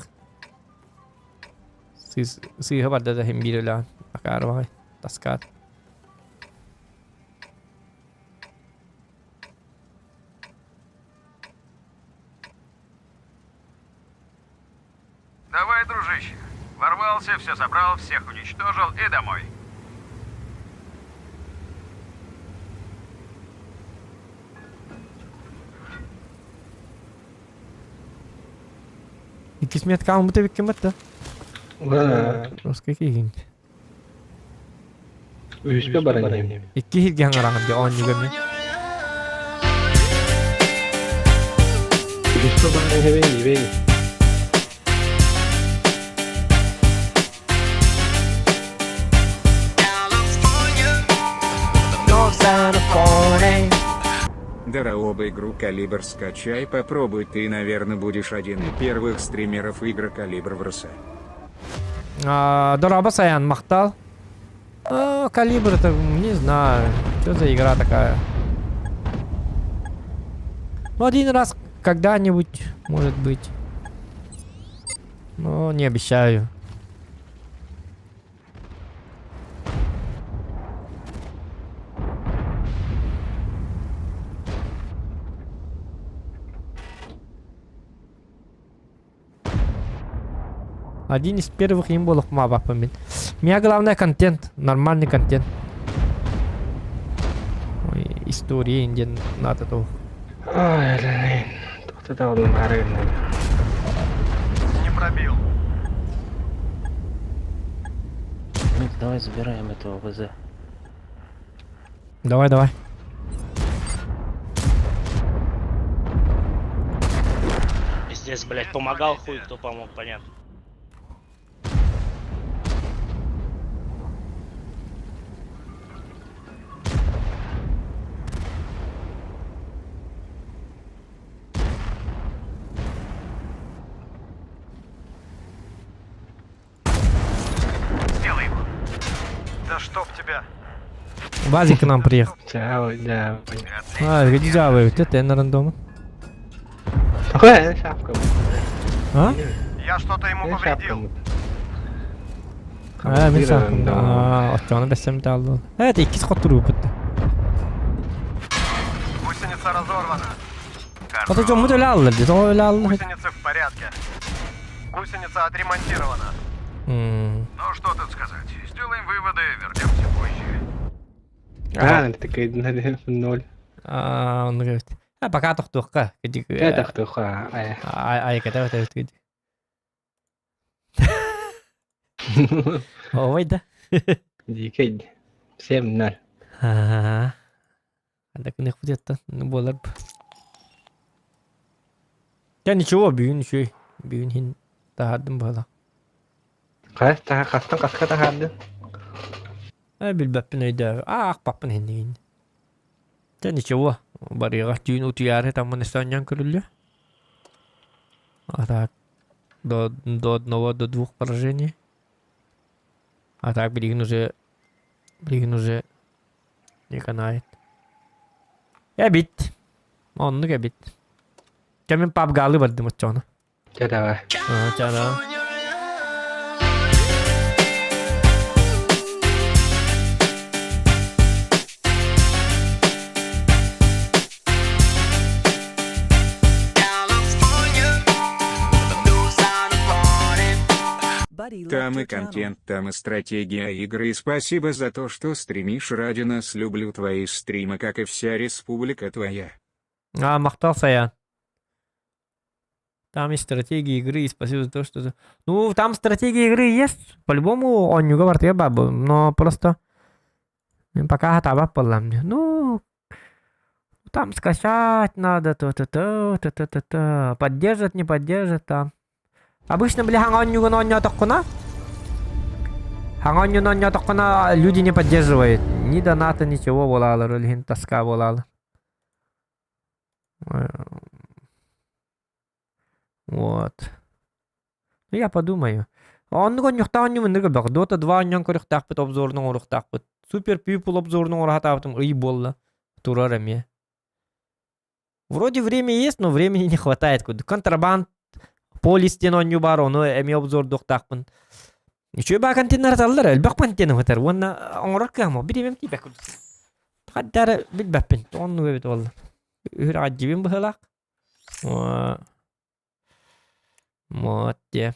Сыйхы барда да хим бирелан. Акарвай. Таскат. Давай, дружище. Ворвался, все собрал, всех уничтожил и домой. Иккис калмы бит кем бит. Да. Русский кигин. Үспе баран. Икки хилген караган ди он югами. Үспе баран хебен бен. Дараоба игру Калибр скачай, попробуй, ты, наверное, будешь один из первых стримеров игры Калибр в РС. Дораба Саян мактал. А, Калибр это не знаю. Что за игра такая? Ну, один раз когда-нибудь, может быть. Но не обещаю. Один из первых им был мин. Меня главное контент, нормальный контент. Ой, истории где надо то. Ой, блин. Тут это он Не пробил. Давай забираем этого ВЗ. Давай, давай. Пиздец, блядь, помогал хуй, кто помог, понятно. Сделай его. Да чтоб тебя. Вазик к нам приехал. Чао, да. А, где вы? Это на рандома. Ой, шапка. А? Я что-то ему повредил. А, мин саакым. А, оччоҕуна бэссэм тааллы. Это иккис хотуруу бутта. Гусеница разорвана. Ото дьоммут өлө аллар дии, тоҕо өлө аллар? Гусеница в порядке. Гусеница отремонтирована. Ну что тут сказать? Сделаем выводы, вернемся позже. А, это такой ноль. А, он говорит. А, пока тохтуохха. Это тохтуохха. Ай, когда это это. Ой, да. Дикий. 7-0. Ага. Так у них где-то, ну, болар. Я ничего, бүгүн үчүгэй. Бүгүн хин таһаардым быһыылаах. Хас таха хастан хаска таһаардын? Э, билбэппин өйдөө. Аахпаппын хиннигин. Дьэ ничего, барыаҕа түүн утуйаары таммын өссө көрүллүө. А так, до одного, до двух поражений. А так, билигин уже не канает. Эбит. Оннук эбит. Кэмин пабгалы бардым оччоҕуна. Чэ, давай. Чэ, давай. Там и контент, там и стратегия игры. И спасибо за то, что стримишь ради нас. Люблю твои стримы, как и вся республика твоя. А, махтал Саян. Там есть стратегия игры, и спасибо за то, что... Ну, там стратегия игры есть. По-любому он не говорит, я бабу, но просто... Пока готова была мне. Ну, там скачать надо, то-то-то, то-то-то-то. Поддержит, не поддержит там. Обычно, бля, оонньоотоххуна. Оонньоотоххуна люди не поддерживают. Ни доната, ничего буолалар, или тоска буолала. Вот. Ну, я подумаю. Оннук оонньуохтаах оонньуу мындыр бөх. Dota 2 оонньоон көрүөхтээхпит обзорун оҥоруохтаахпыт. Супер People обзорун оҥоро сатаабытым ый буолла. Турар эмиэ. Вроде время есть, но времени не хватает. Контрабанд, полис диэн оонньуу баар, ону эмиэ обзордуохтаахпын. Үчүгэй баа контеннар аталлар, элбэх контены бытар. Уонна оҥорор кыаҕым бириэмэм тиийбэт курдук. Хаддары билбэппин. Оннук эбит буолла. Үһүр аҕадьибин быһыылаах. Вот де.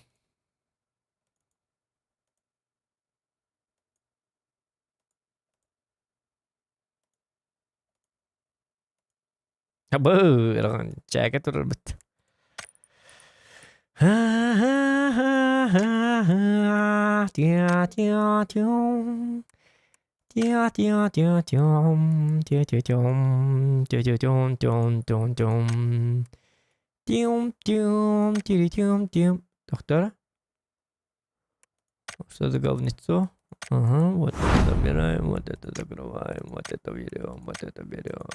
Абы, чээгэ турарбыт. Тя-тя-тя. Тя-тя-тя-тям, тя-тя-тям, тя-тя-тям-тям-тям-тям. Тям-тям, тири-тям-тям. Доктора? Что за говнецо? Ага, вот это забираем, вот это закрываем, вот это берем, вот это берем.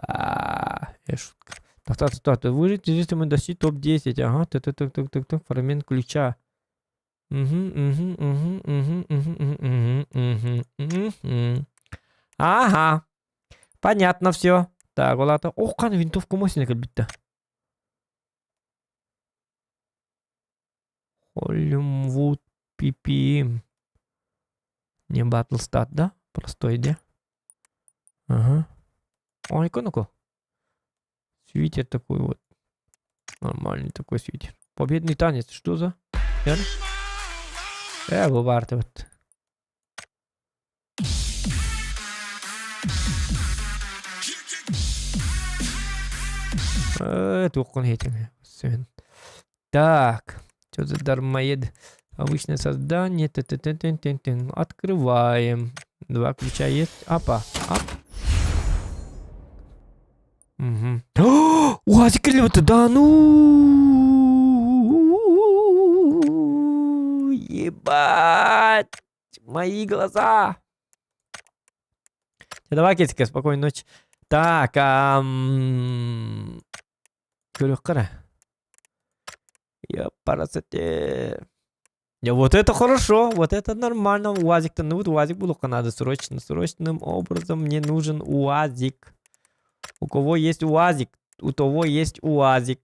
А, я шутка. Так, так, так, так, выжить, если мы достичь топ-10. Ага, так, так, так, так, так, так, фрагмент ключа. Угу. Ага. Понятно все. Так, ол аата ох хана винтовка мосина кэлбитте. Холлимвуд PPM. Не Battlestat, да? Простой, да? Ага. Ой, ну-ка. Свитер такой вот. Нормальный такой свитер. Победный танец. Что за? Бу вот. Туоххун хейтин. Так. Что за дармоед? Обычное создание. Т -т -т -т -т -т. Открываем. Два ключа есть. Апа. Ап. Угу. УАЗик это да ну! Ебать! Мои глаза! Давай, Китика, спокойной ночи. Так, Көрүөххэ. Я парасоте. Я вот это хорошо, вот это нормально. УАЗик-то, ну вот УАЗик булуохха надо срочно, срочным образом мне нужен УАЗик. У кого есть УАЗик, у того есть УАЗик.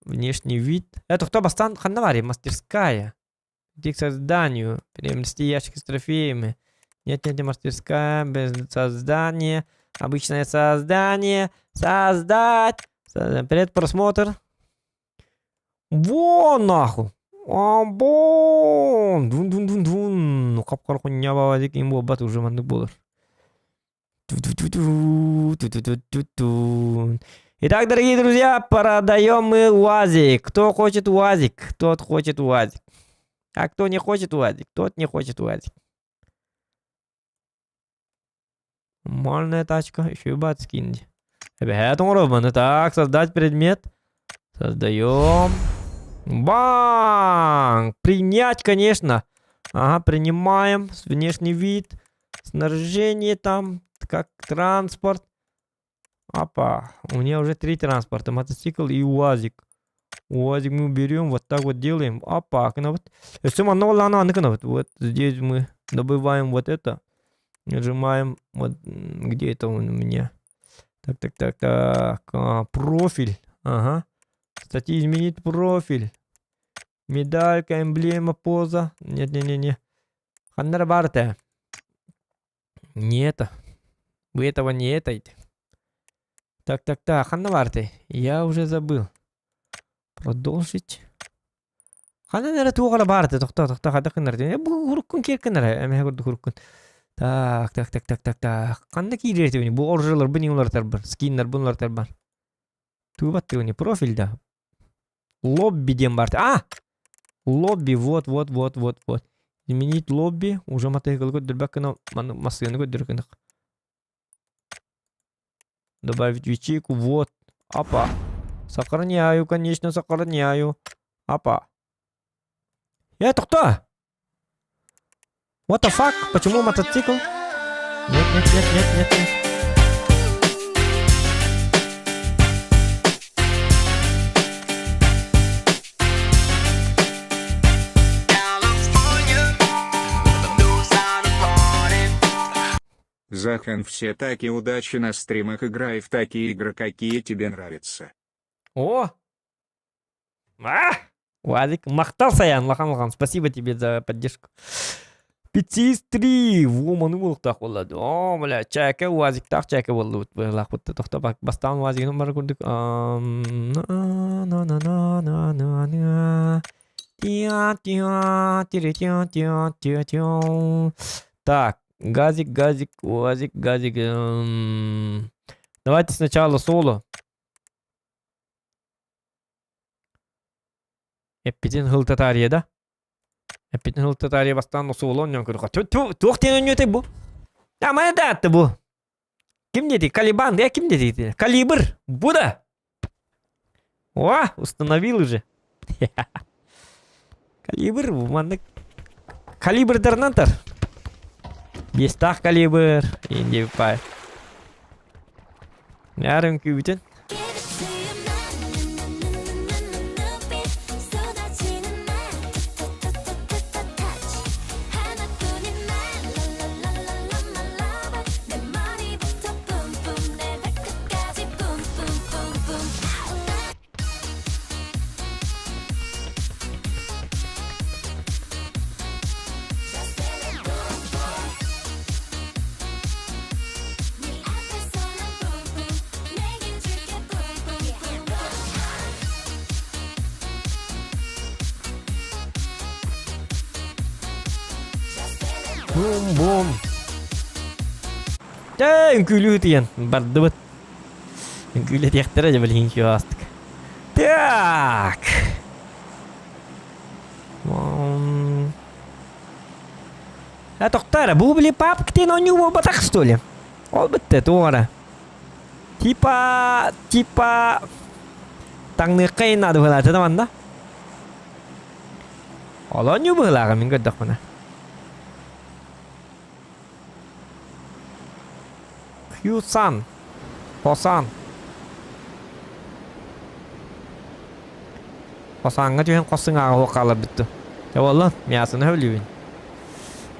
Внешний вид. Это кто бастан ханна баарый? Мастерская. Иди к созданию. Перемести ящик с трофеями. Нет, нет, не мастерская. Без создания. Обычное создание. Создать. Предпросмотр. Вон нахуй. Амбон. Дун дун дун дун. Хап-хара хуйня баба им буолбат уже маннык буолар. Ту-ту-ту-ту, Итак, дорогие друзья, продаем мы УАЗик. Кто хочет УАЗик, тот хочет УАЗик. А кто не хочет УАЗик, тот не хочет УАЗик. Нормальная тачка, еще и бат скинь. Так, создать предмет. Создаем. Банк! Принять, конечно. Ага, принимаем. Внешний вид. Снаряжение там, как транспорт. Опа, у меня уже три транспорта. Мотоцикл и УАЗик. УАЗик мы уберем, вот так вот делаем. Опа, вот. Все, вот, вот здесь мы добываем вот это. Нажимаем, вот где это он у меня. Так. А, профиль. Ага. Кстати, изменить профиль. Медалька, эмблема, поза. Нет, не, не, не. Ханна баар. Не это. Вы этого не это. Так. Ханна баар. Я уже забыл. Продолжить. Ханна нэрэ туох баар. Тохтоо, тохтоо, хата кынар. Бу хуруккун киэр кынар. Эмэ курдук хуруккун. Так. Ханна киирэр бу оружиелар бу уларытар бар. Скиннар бу уларытар бар. Туубат не профиль да. Лобби диэн баар. А! Лобби, вот, вот, вот, вот, вот. Изменить лобби. Уже мотоцикл көрдөрбөккө массыына көрдөркөнөх. Добавить ячейку, вот. Апа. Сохраняю, конечно, сохраняю. Апа. Это кто? What the fuck? Почему мотоцикл? Нет, нет, нет, нет, нет, нет. Захан все таки удачи на стримах играй в такие игры какие тебе нравятся. О! А! Вадик, махтал Саян, лахан лахан, спасибо тебе за поддержку. 53, во, маны буолуохтаах буолла. О, бля, чээкэ УАЗиктаах чээкэ буоллубут. Лахпыт тохто бастаан УАЗигын бар курдук. На на на на на на на. Тиа тиа тири тиа тиа тиа тиа. Так, газик, газик, УАЗик, газик. Давайте сначала соло. Эппитин хылтатария да? Эппитин хылтатария бастан соло онньон көрүхэ. Туох диэн онньуотай бу? А маны да атты бу. Ким диэтий? Калибан, да ким диэтий? Калибр! Бу да! О, установил уже. Калибр, маннык. Калибрдарынан Бестах калибр. Инде пай. Ярым күүтен. Бум-бум. Дьэ, үҥкүүлүү тиийэн бардыбыт. Үҥкүүлэтиэхтэрэ дьэ билигин астык. Так. А тохтоо бу били папка диэн оонньуу буолбатах что ли? Ол бүттэ туох эрэ. Типа, типа таҥныахха иһин наада быһыылаах да манна. Ол оонньуу быһыылааҕа мин көрдөхпүнэ. Хьюсан. Хосан. Хосааҥҥа түһэн хос сыҥааҕа суох хааларбыт дуу. Дьэ буолла, мясоны сөбүлүүбүн.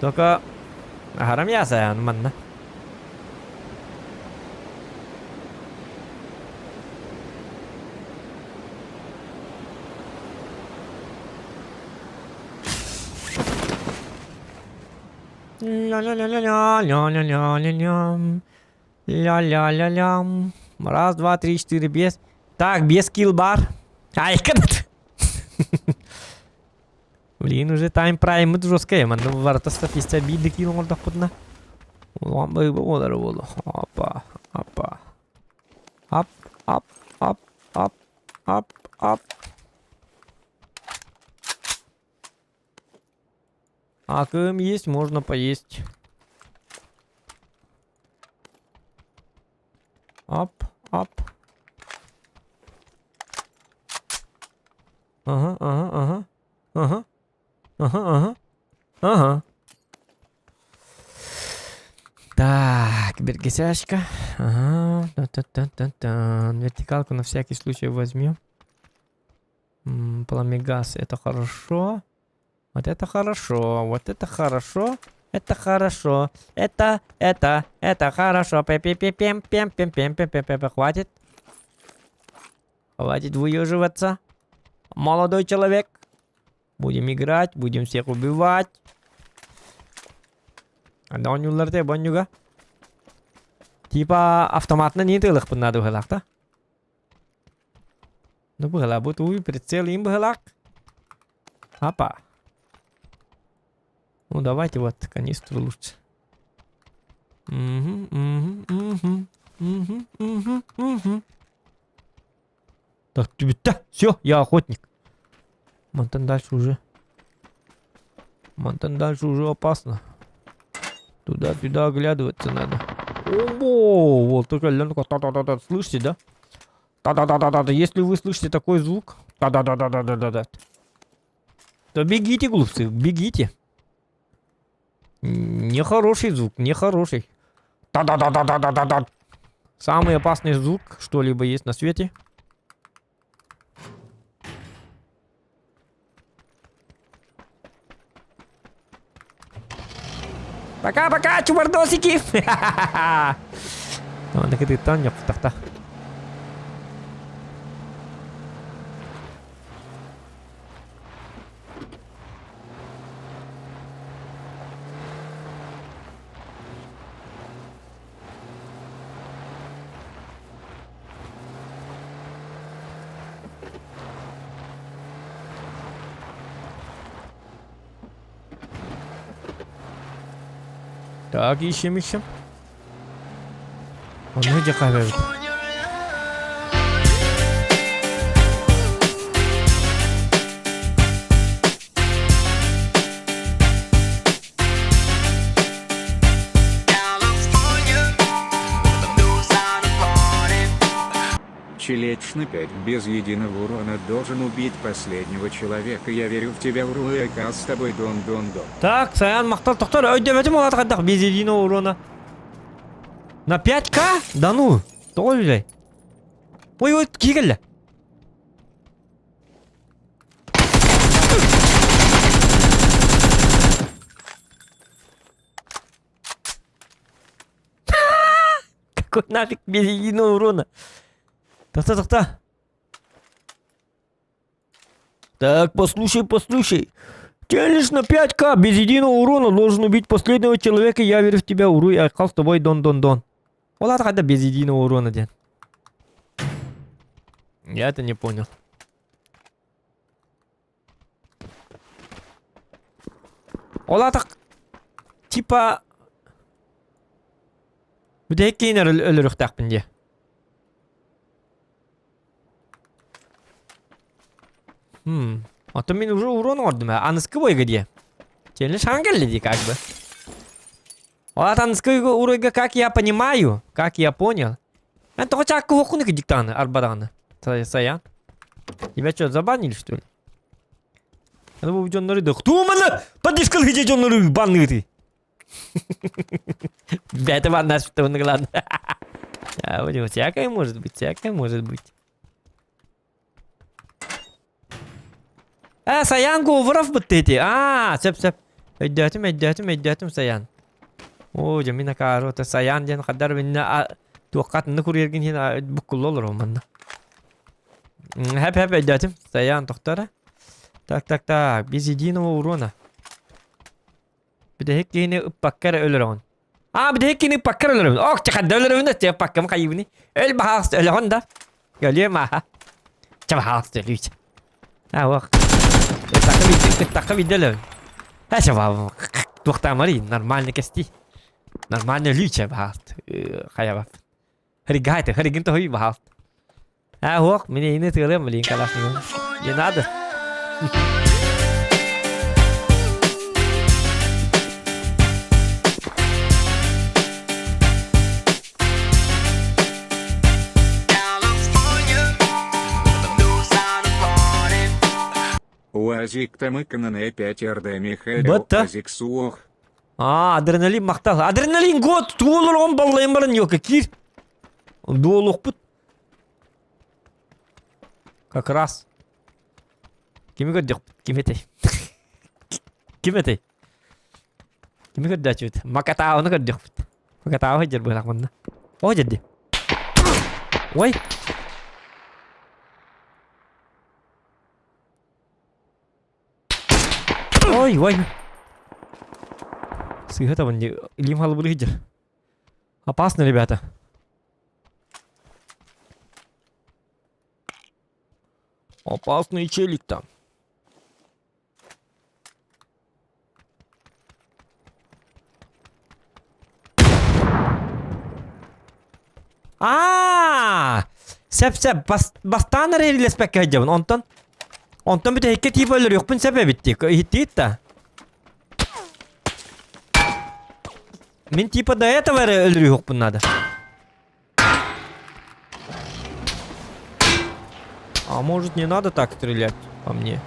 Только аһара мясо манна. Ля-ля-ля-ля-ля-ля-ля-ля-ля-ля. Ля-ля-ля-ля. Раз, два, три, четыре, без. Так, без килл бар. Ай, Блин, уже тайм праймыт жесткая. Манна варта статистика биир килл оҥордохпутуна. Улахан быһыы буолар буолу. Опа, опа. Ап, ап, ап, ап, ап, ап. АКМ есть, можно поесть. Ап, ап. Ага, ага, ага. Ага. Ага, ага. Ага. Так, бергесяшка. Ага. Та-та-та-та-та. Вертикалку на всякий случай возьмем. Пламегаз, это хорошо. Вот это хорошо, вот это хорошо. Это хорошо. Это, это, это хорошо. пе пе пе пем пем пем пем пем пем пем Хватит. Хватит выеживаться. Молодой человек. Будем играть, будем всех убивать. Оонньууллар те бонньуга. Типа автоматно не тылых надо быһылаах да? Ну быһылаах бу тууй прицел им быһылаах. Апа. Ну давайте вот канистру лучше. Угу, угу, угу, угу, угу, угу. Так, все, я охотник. Мантан дальше уже. Мантан дальше уже опасно. Туда-сюда оглядываться надо. О, вот только та-та-та-та, слышите, да? Та-та-та-та-та. Если вы слышите такой звук, та-та-та-та-та-та-та, то бегите, глупцы, бегите. Нехороший звук, нехороший. Та-та-та-та-та-та-та. Самый опасный звук, что-либо есть на свете. Пока-пока, чувардосики! Так-так. Так, ищем, ищем. Он где камера? Челечный 5 без единого урона должен убить последнего человека. Я верю в тебя, Уруэка, с тобой дон дон дон. Так, Саян махтал тохтор өйдөбөтүм ол хайдах без единого урона. На 5к? Да ну, тоҕо үлэй. Ой, ой, киирэллэ. Какой нафиг без единого урона? Тохта, тохта. Так, послушай, послушай. Челлендж на 5к без единого урона должен убить последнего человека. Я верю в тебя, Уруй, Айкал с тобой, дон, дон, дон. Ол когда без единого урона, дед. Я это не понял. Ол так. типа бүтэһик киһини өлөрүөхтээхпин дии. Хм. А то мин уже урон оҥордум ээ. Аныскы бойга дии. Челлендж хаһан кэллэ дии как бы. Вот аныскы уруйга как я понимаю, как я понял. Мен тоҕо чаакка уһуккуну кидиктааны арбадаҕаны. Саян. Тебя что, забанили что ли? Это бу дьоннору да Туманы! Поддержка лыжи дьоннору банныты. Бля, это ванна что ладно. А, вот всякое может быть, всякое может быть. Э, Саян Говоров бытты эти. А, сөп сөп. Өйдөөтүм, өйдөөтүм, өйдөөтүм Саян. Оо, дьэ мин акаары ото Саян диэн хаддар минна туохха атынны курьергин хин буккулла олорор манна. Хэп хэп өйдөөтүм. Саян тохтора. Так, так, так. Без единого урона. Бүтэһик киһини ыппакка эрэ өлөрөҕүн. Аа, бүтэһик киһини ыппакка эрэ өлөрөбүн. Ок, чахадда өлөрөбүн да, ыппаккам хайыбыны. Өл баһаалыста өлөҕүн да. Өлүөм ааха. Чэ баһаалыста өлүүч. Аа, ох. Ыттакка биирдэ, ыттакка биирдэ өлөбүн. Э, чэ туохтаамарый, нормально кэстии. Нормально өлүү чэ баһаалыста. Хайабап. Харигайты, харигин тоһуй баһаалыста. А, ох, мне и не тылым, блин, калашников. Не надо. УАЗик Тамыкана на 5 РД Михаил Бытта. Уазик Суох. А, адреналин махтал. Адреналин год! Туолургон баллайын баран ёка кир. Дуолукпут. Как раз. Кими көрдөхпүт? Ким этэй? Ким этэй? Кими көрдөөчүбүт? Макатаауны көрдөхпүт. Макатаау сылдьар быһалаах манна. О дьэрди. Ой. Ой, ой. Сыыһа табын дии. Илиим халыбырыы сылдьар. Опасно, ребята. Опасный челик там. Аа! Сөп сөп бастаан эрэ илэспэккэ сылдьабын. Онтон онтон бүтэһиккэ тиип өлөрүөхпүн сөп эбит дии. Иһиттигит да? Мин типа до этого эрэ өлөрүөхпүн надо. А может не надо так стрелять по мне?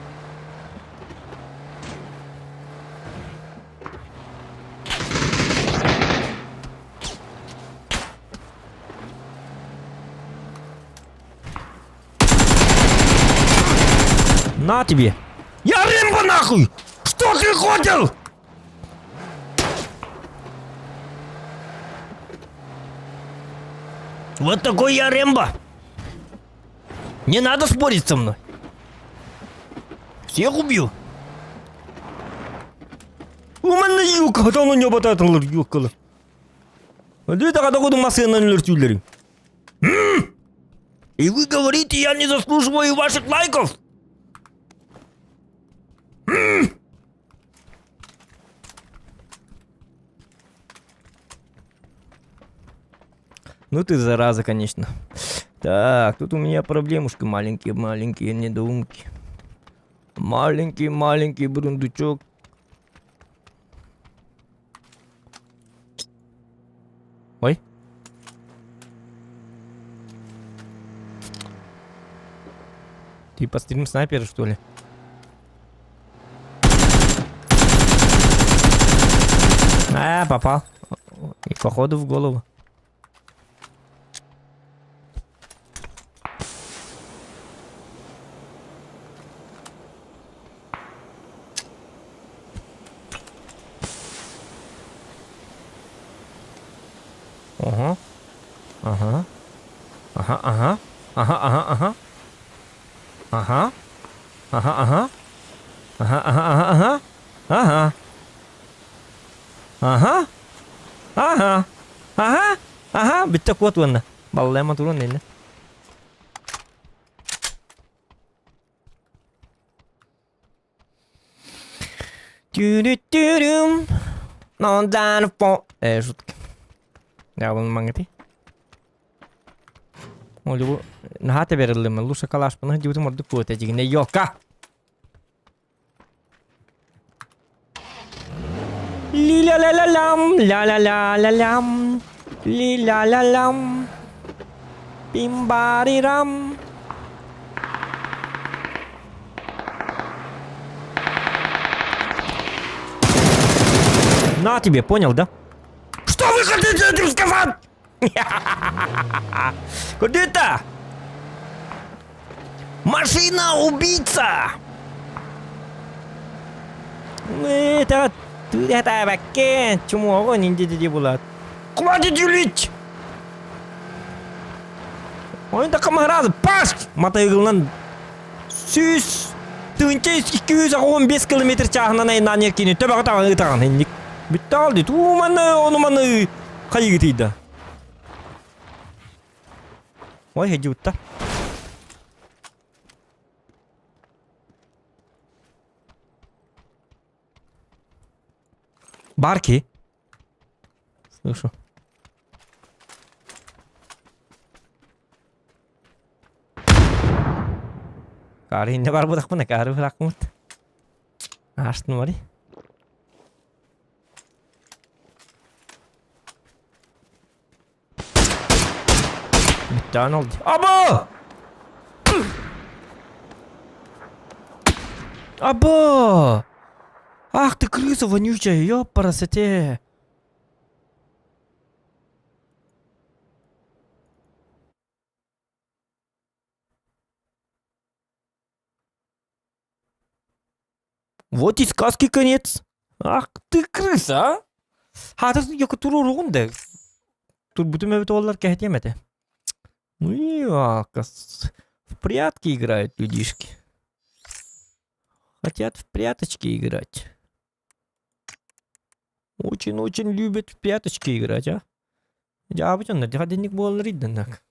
На тебе! Я Рэмбо нахуй! Что ты хотел? Вот такой я Рэмбо! Не надо спорить со мной! Всех убью! У манна юка, да он не бататылыр юкалы. Өдө тагада кудун масыгынан өлөртүүлөрүң. И вы говорите, я не заслуживаю ваших лайков? Ну ты зараза, конечно. Так, тут у меня проблемушки маленькие-маленькие недоумки. Маленький-маленький бурундучок. Ой. Типа стрим снайпер, что ли? А, попал. И походу в голову. Ага. Ага. Ага, ага. Ага, ага, ага. Ага. Ага, ага. Ага, ага, ага, ага. Ага. Ага. Ага. Ага. Ага. Бүттэ куот уонна. Баллайма турун инне. Тюрю-тюрюм. Э, шутка. Я вон маңати. Олю наһаа тэбэриллим, лучше калашпын дьыбытым ордук буота дьигинэ ёлка. Ли-ля-ля-ля-лям, ля-ля-ля-ля-лям, ли-ля-ля-лям, пим-бари-рам. На тебе, понял, да? Что вы хотите этим сказать? Куда это? Машина убийца! Это это бакке чумоҕу нинди булат. Хватит юлить! Ойын да қамағырады. Паш! Матайғылынан 100 215 километр чааһынан айнаан эркини төбөҕө таҕан ытаҕан инник. Бүтті алды. Туу маны, ону маны хайыгы тыйда. Ой, хедьутта. Барки. Слышу. Кары инде бар будак кары быракмыт. Аштын бар. Макдональд. Аба! Аба! Ах ты крыса вонючая, ёпарасоте. Вот и сказки конец. Ах ты крыса, а? Хата йоко туруругун да. Турбутум эбит оллар кэһэтиэм этэ. Ну и в прятки играют людишки. Хотят в пряточки играть. Очень-очень любят в пряточки играть, а? Дьаабытын, дьаадинник буолар идденнак.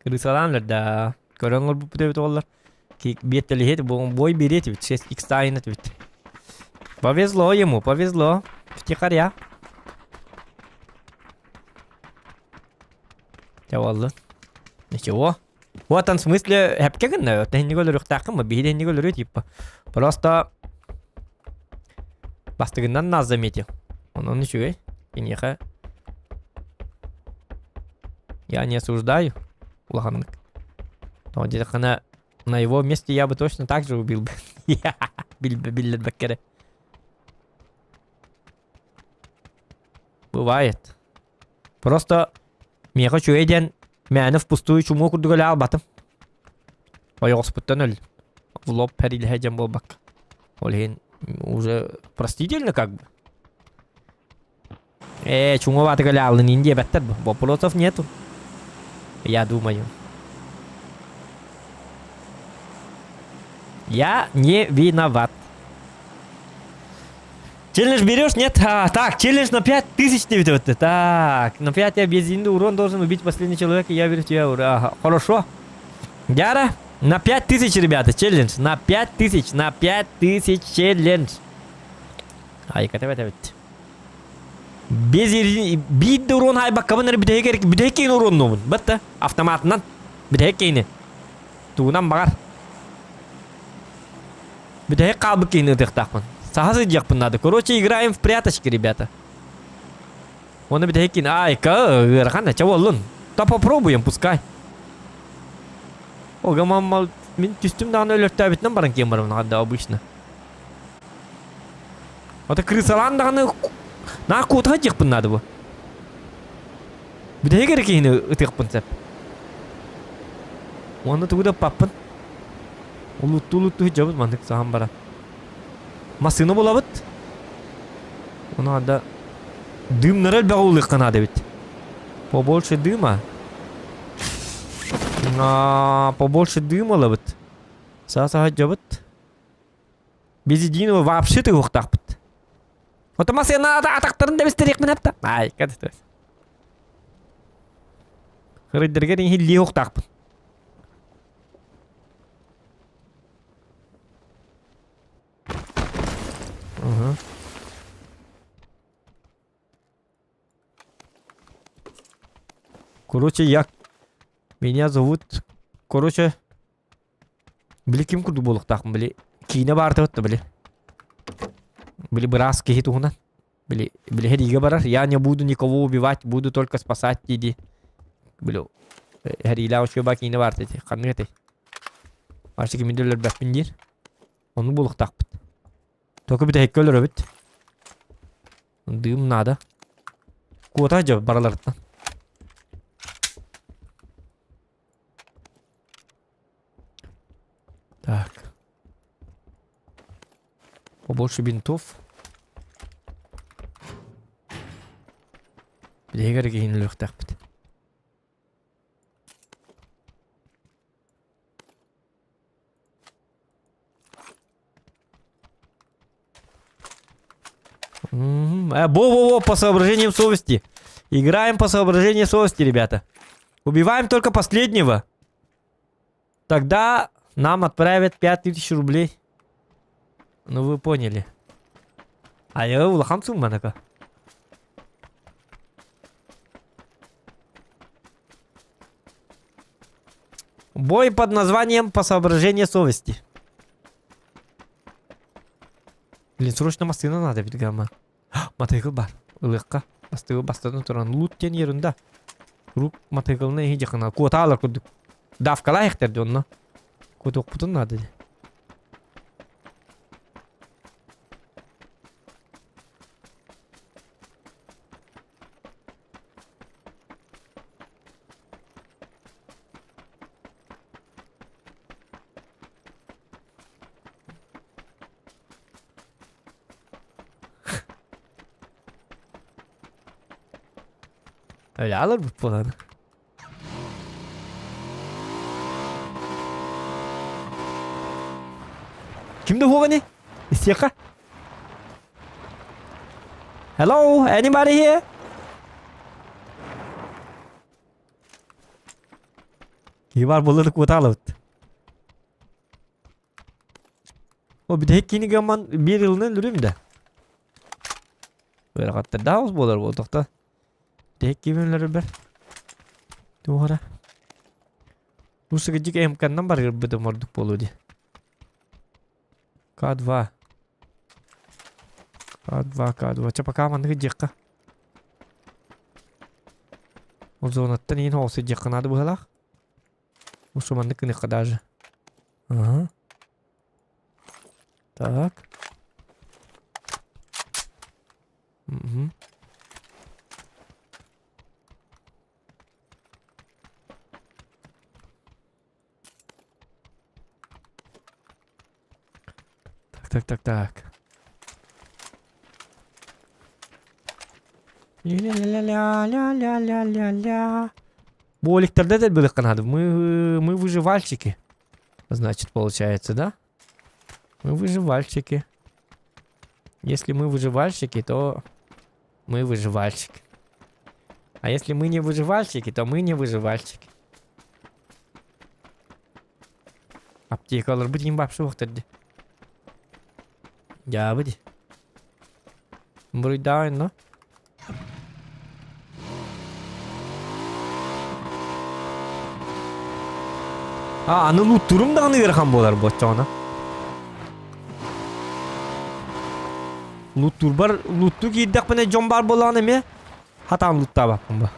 Крысалааннар да. Көрөн олорбуппут эбит уоллар. Биэттэлиһиэт бой биэриэт эбит. 6 икс тайнат эбит. Повезло ему, повезло. Втихаря. Чаваллы. Ничего. Вот он в смысле хэпке гынна. Тэһинник өлөрүөхтээххин биһи тэһинник өлөрүө типа. Просто бастыгынан нас заметил. Он ничего, киниэхэ. Я не осуждаю. Улаханнык. Но где-то на его месте я бы точно так же убил бы. Биллер Бывает. Просто меха үчүгэй диэн мээнэ впустую чумуо курдук өлө албатым. Ойоҕоспуттан өл. В лоб пәрилэһэ дьэн буолбакка. Ол иһин уже простительно как бы. Э, чуҥуо баатык өлө алын диэбэттэр бу. Вопросов нету. Я думаю. Я не виноват. Челлендж берешь? Нет? А, так, челлендж на 5000 тебе вот. Так, на 5 я без урон должен убить последний человек, и я верю в тебя. Ура. Ага, хорошо. Яра, на 5000, ребята, челлендж. На 5000, на 5000 челлендж. Ай, катабет, Без биир урон хайбаккабын эрэ бүтэһик бүтэһик кейин уроннуубун. Батта автоматынан бүтэһик кейини. Тугунан баҕар. Бүтэһик хаалбыт киһини ытыахтаахпын. Саха сылдьыахпын надо. Короче, играем в пряточки, ребята. Оны бүтэһик киин. Ай, ка, ыарахан, ча боллун. Да попробуем, пускай. Ога мамма мин түстүм даҕаны өлөртөөбүтүнэн баран киэн барабын да обычно. Ото крысалаан даҕаны наа куотаха диэхпин наада бу. Бүтэһик эрэ киһини ытыахпын сөп. Уонна тугу да ыппаппын. Улуттуу-улуттуу сылдьабыт маннык саһан баран. Массыына булабыт. Ону анда дымнары элбэҕи улуохха наада эбит. Побольше дыма. А, побольше дыма ылабыт. Саа-саһа дьабыт. Без единого вообще тыгуохтаахпыт. Ото массыына атахтарын да бистэриэхпин эптэ. Ай, кэт Хырыйдаргар иһиллии уохтаахпын. Короче, я... Меня зовут... Короче... Били ким курдук буолуохтаахпын били киинэ баартыбыт да били. Били быраас киһи туһунан. Били, били хэриигэ барар. Я не буду никого убивать, буду только спасать диди. Били хэриилээх үчүгэй киинэ баарта ити. Ханнык этэй? Вообще кимин да өлөрбөппүн диир. Ону буолуохтаахпыт. Только бүтэһиккэ өлөрөбүт. Дым надо. Куота дьэ бараларыттан. Так. Побольше бинтов. Билигэр киһини өлүөхтээхпит. Во-во-во, по соображениям совести. Играем по соображениям совести, ребята. Убиваем только последнего. Тогда нам отправят 5000 рублей. Ну вы поняли. А я улахан сумманака. Бой под названием «По соображению совести». Блин, срочно массыына надо ведь гамма. Матыгыл бар. Ылыахха. Бастыгы бастан туран лут диэн ерунда. Рук матыгылны иһи дьахына. Куотаалар курдук. Давкалаах дерди онно. Куотуохпутун надо. Öyle alır bu puanı. Kimdi Hogani? Истиэхэ. Hello, anybody here? Киһи баар буоллар куотаалабыт. О бүтэһик киини гамман биир ылынан өлөрүм да. Ыарахаттардаах ус буолар буолтохто. Бүтэһик киими өлөрүбэр. Туохара. Усыгыдьык МК-нан барыгырбытым ордук буолуо дии. К2. К2, К2. Чэ, пока манныгы диэххэ. Ол зонаттан иин хоҕус диэххэ наада быһалаах. Ушу маннык гыныхха даже. Ага. Так. Угу. Так, так, так, так. Ля-ля-ля-ля-ля-ля-ля-ля. Боликтарда да было надо. Мы, мы выживальщики. Значит, получается, да? Мы выживальщики. Если мы выживальщики, то мы выживальщики. А если мы не выживальщики, то мы не выживальщики. Аптекалар бит вообще дии. Дьаабы дии. Буруйдаан но. А, аны луттурум даҕаны ыарахан буолар буоччоҕуна. Луттурбар лутту киирдэхпинэ дьон баар буоллаҕына эмиэ хатаан луттаабаппын ба.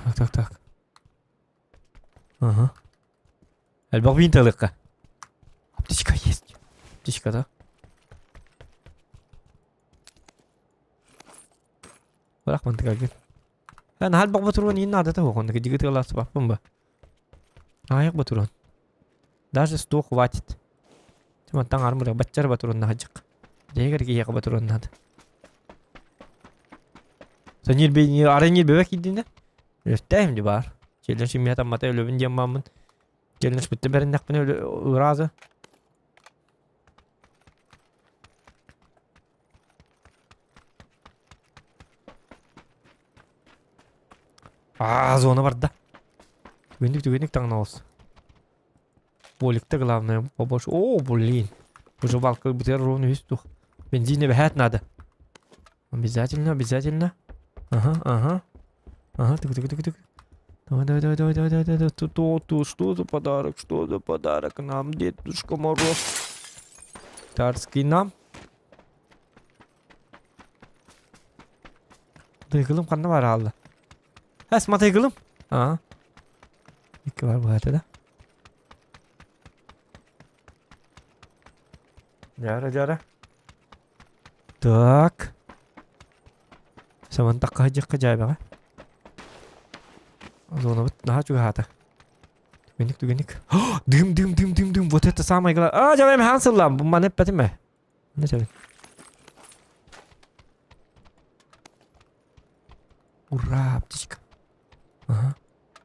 Так, так, так. Ага. Элбэх винталыкка. Аптечка есть. Аптечка, да? Бырах мантыга Эн хал батурун ин надо того, он дигит глаз баппын ба. Аяк батурун. Даже 100 хватит. Тиматтан армыра баччар батурун нахажык. Дегер киһиэхэ батурун надо. Санир бей аренир бебек идинэ. Өстәһим ди бар. Челен шимия таммата өлөбүн диэн бааммын. Челен шпитте бэриннэхпинэ ыраазы. Аа, зона барда. Түгэнник түгэнник таҥна олус. Полик-то главное побольше. О, блин. Уже валка БТР ровно весь тух. Бензин бэһээт надо. Обязательно, обязательно. Ага, ага. Ага, тык, тык, тык, тык. Давай, давай, давай, давай, давай, давай, давай. Тут, то, то, что за подарок, что за подарок нам, Дедушка Мороз. Тарский нам. Тыгылым ханна бар алды. Эс матыгылым. А. Икки бар бу да. Жара, жара. Так. Саман такка дьахха дьаабаҕа. Зонабыт наһаа чугаһаата. Түгэнник, түгэнник. Дым, дым, дым, дым, дым. Вот это самое главное. А, дьабайм хаан сыллаам. Бу маны эппэтим ээ. Не сөбүн. Ура, птичка. Ага,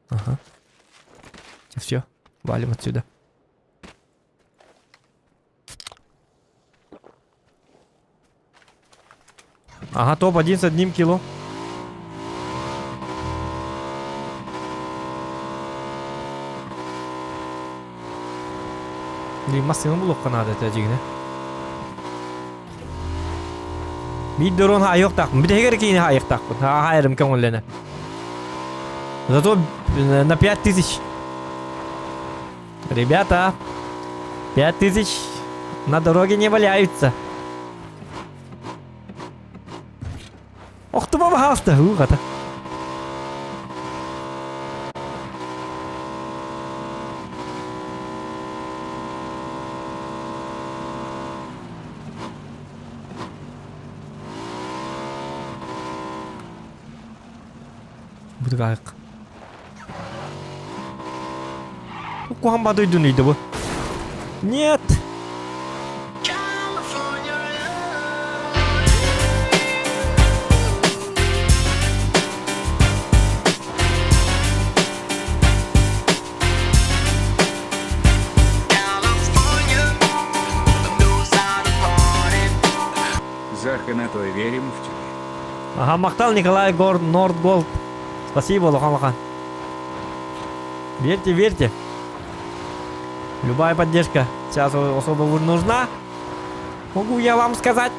ага. Все, валим отсюда. Ага, топ-1 с одним кило. Или массыына булуохха наада этэ дьигинэ. Биир дрон айыахтаахпын. Бүтэһигэр киини айыахтаахпын. Аһайарым көҥүллэнэ. Зато на 5000. Ребята, 5000 на дороге не валяются. Охтума баһаалыста, уугата. Бутугаайык. Куһан бадыйдын үйді bu. Нет! Заханатой верим в тебя. Ага, махтал Николай Гор Нордголд. Спасибо, улахан улахан. Верьте, верьте. Любая поддержка сейчас особо нужна. Могу я вам сказать.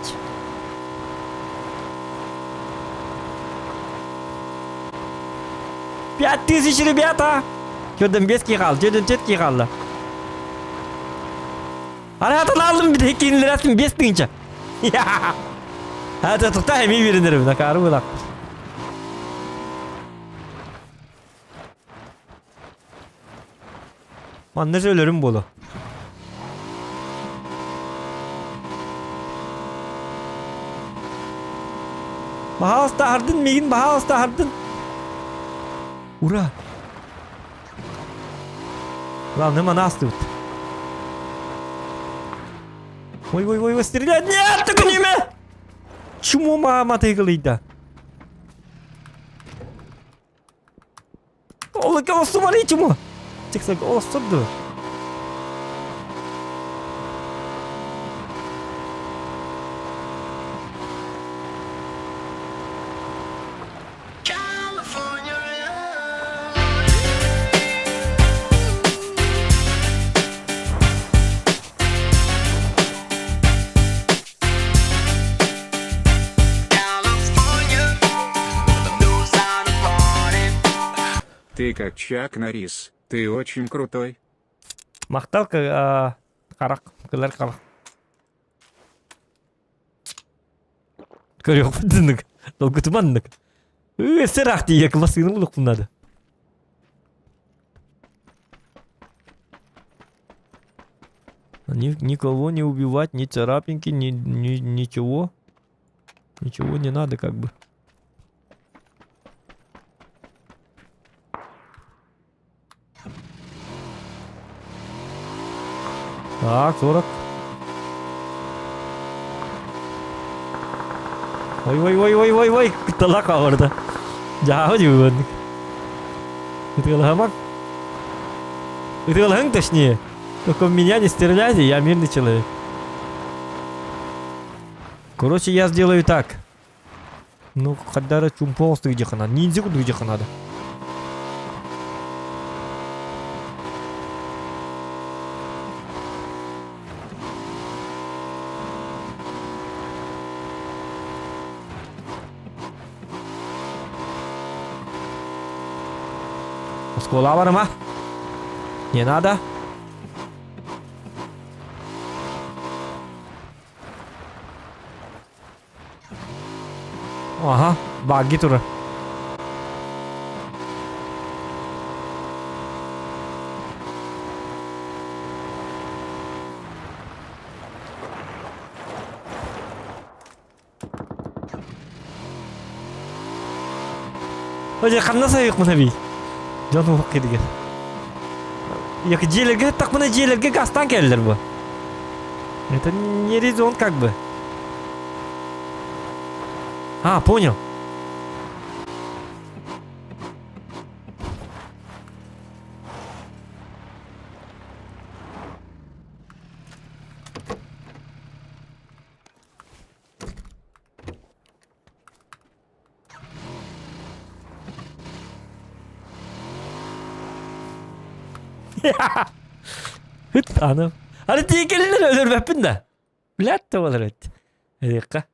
5000, ребята! Көрдüm бес киғал, жөдөн төрт киғалды. Аратын алдым bir 2 lirasın 5 тыһыынча. Хата тухта эми беринерим, накары булак. Манна өлөрүм болу. Баһаалыста хардын, мигин баһаалыста хардын. Ура! Главное, монастырь. Ой, ой, ой, ой, стрелять! Нет, так не Чему мама ты да? Ол голосу чему? Текст голос сорду. Ты как Чак Норрис, ты очень крутой. Махтал харах, кылар харах. Көрүөхпүтүнүк, долгутуманнык. Сырах тиийэ массыына булуохпун надо. Ни, никого не убивать, ни царапинки, ни, ни ничего. Ничего не надо как бы. Так, 40. Ой, ой, ой, ой, ой, ой, талака orada. Дьааһы дьугунник. Ытыалаһымак. Ытыалаһыҥ точнее. Только в меня не стреляйте, я мирный человек. Короче, я сделаю так. Ну, хаддара чумполсту где надо. Ниндзя где надо. Оскуола барыма. Не надо. Ага, багги турар. Оже ханна сайык мына би. Дьон уһук киригер. Як дьиэлэргэ тахмына дьиэлэргэ гастан кэллэр бу. Это не резон как бы. А, понял. Ыт аны. Аны тиийкэллэр өлөрбөппүн да. Билээт да болар эт. Эриэххэ.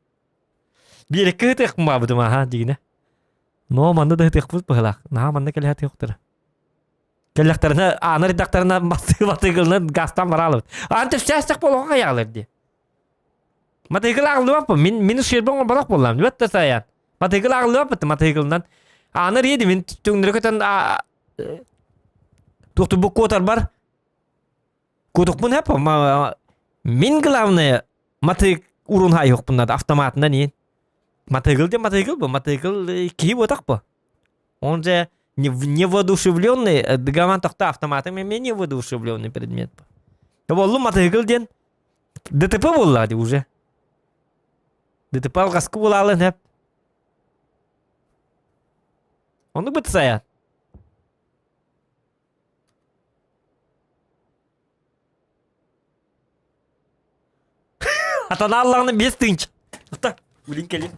Биэрэккэ ытыахпын баабытым аха дигинэ. Но манна да ытыахпыт быһылаах. Наһаа манна кэлэ ытыахтара. Кэллэхтэринэ аанар идахтарына матыгылынан газтан бараалыбыт. Аан төссөөстөх буолуоха хайаалар дии. Матыгыл аҕыллыбаппын. Мин мин ущербын оҥорботох буоллам. Нүөт да сайан. Матыгыл аҕыллыбаппыт матыгылынан. Аанар иэди мин түҥнөрү көтөн туохту куотарбар куотукпун хэп мин главное матык урун хайыхпын надо автоматынан иин. Матыгыл де матыгыл бу матыгыл киһи буотах бу. Он же невоодушевленный, дыгаман тохто автоматом менее воодушевленный предмет. Боллу матыгыл диэн ДТП буолла дии уже. ДТП алҕаска буолаалын хэп. Ону бытсайа. Атанааллаҕына биэс тыынча. Ата, билин кэлин.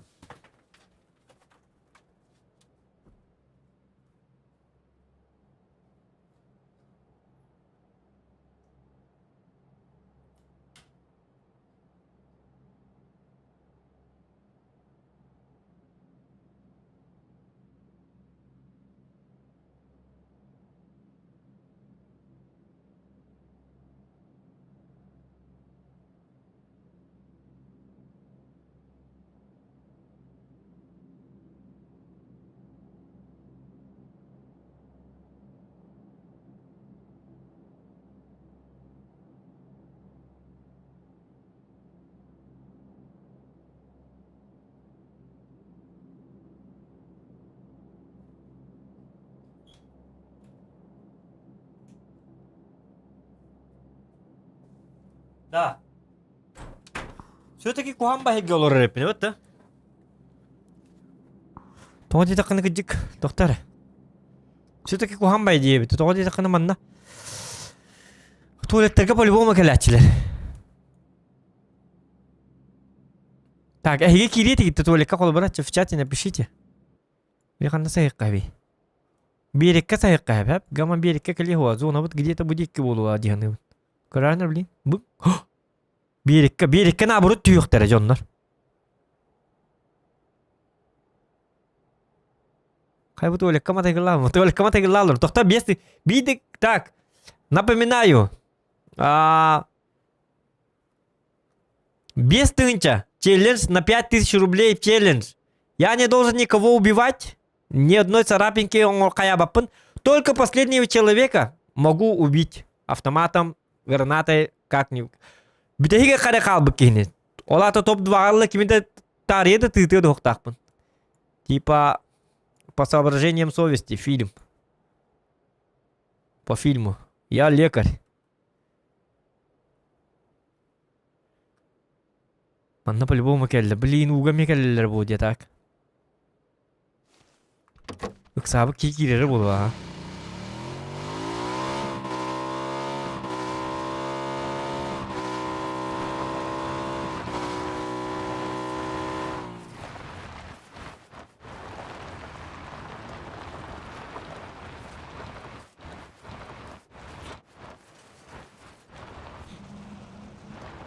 Да. Все-таки куһаҕан баһыйга олорор эппин, вот да. Тоҕо диэтэххинэ кырдьык, тохтор. Все-таки куһаҕан бай диэбит. Тоҕо диэтэххинэ манна туалеттарга по-любому кэлээччилэр. Так, эһиги киириэ тигитте туалекка холобура в чате напишите. Би ханна сайыкка би. Биэриккэ сайыкка хэп. Гама биэриккэ кэлиэ хуа. Зонабыт где-то бу диэки буолуа диһаныыбын. Көрөөнөр блин. Бу. Биэриккэ, биэриккэ наоборот түһүөхтэрэ дьоннор. Хай бу туалекка матайгылаам, туалекка матайгылаалар. Тохто без биидик так. Напоминаю. А, без тысяча. Челлендж на 5000 рублей челлендж. Я не должен никого убивать. Ни одной царапинки оҥор Только последнего человека могу убить автоматом, гранатой, как-нибудь. Бүтэһигэ харе хаалбыт киһини. Ол аата топ-2 кими да таарыйа да тыытыа да Типа по соображениям совести фильм. По фильму. Я лекарь. Манна по-любому кэллэ. Блин, ууга эмиэ кэллилэр буо диэ так. Ыксаабыт киһи киирэрэ буолуо аа.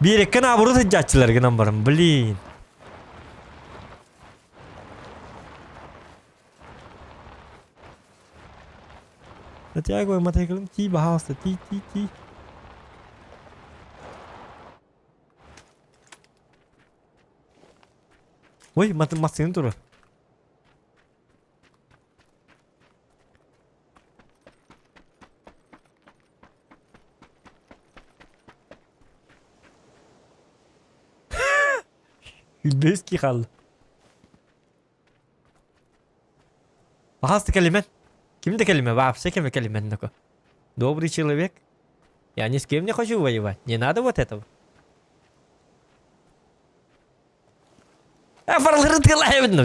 Биэрэккэ наоборот сылдьааччылар гынан баран, блин. Натягивай мотоциклым, ти, пожалуйста, ти, ти, ти. Ой, массыына турар. Үлбэски хаалла. Пожалуйста, кэлимэн. Ким да кэлимэ, вообще ким кэлимэн такой. Добрый человек. Я ни с кем не хочу воевать. Не надо вот этого. А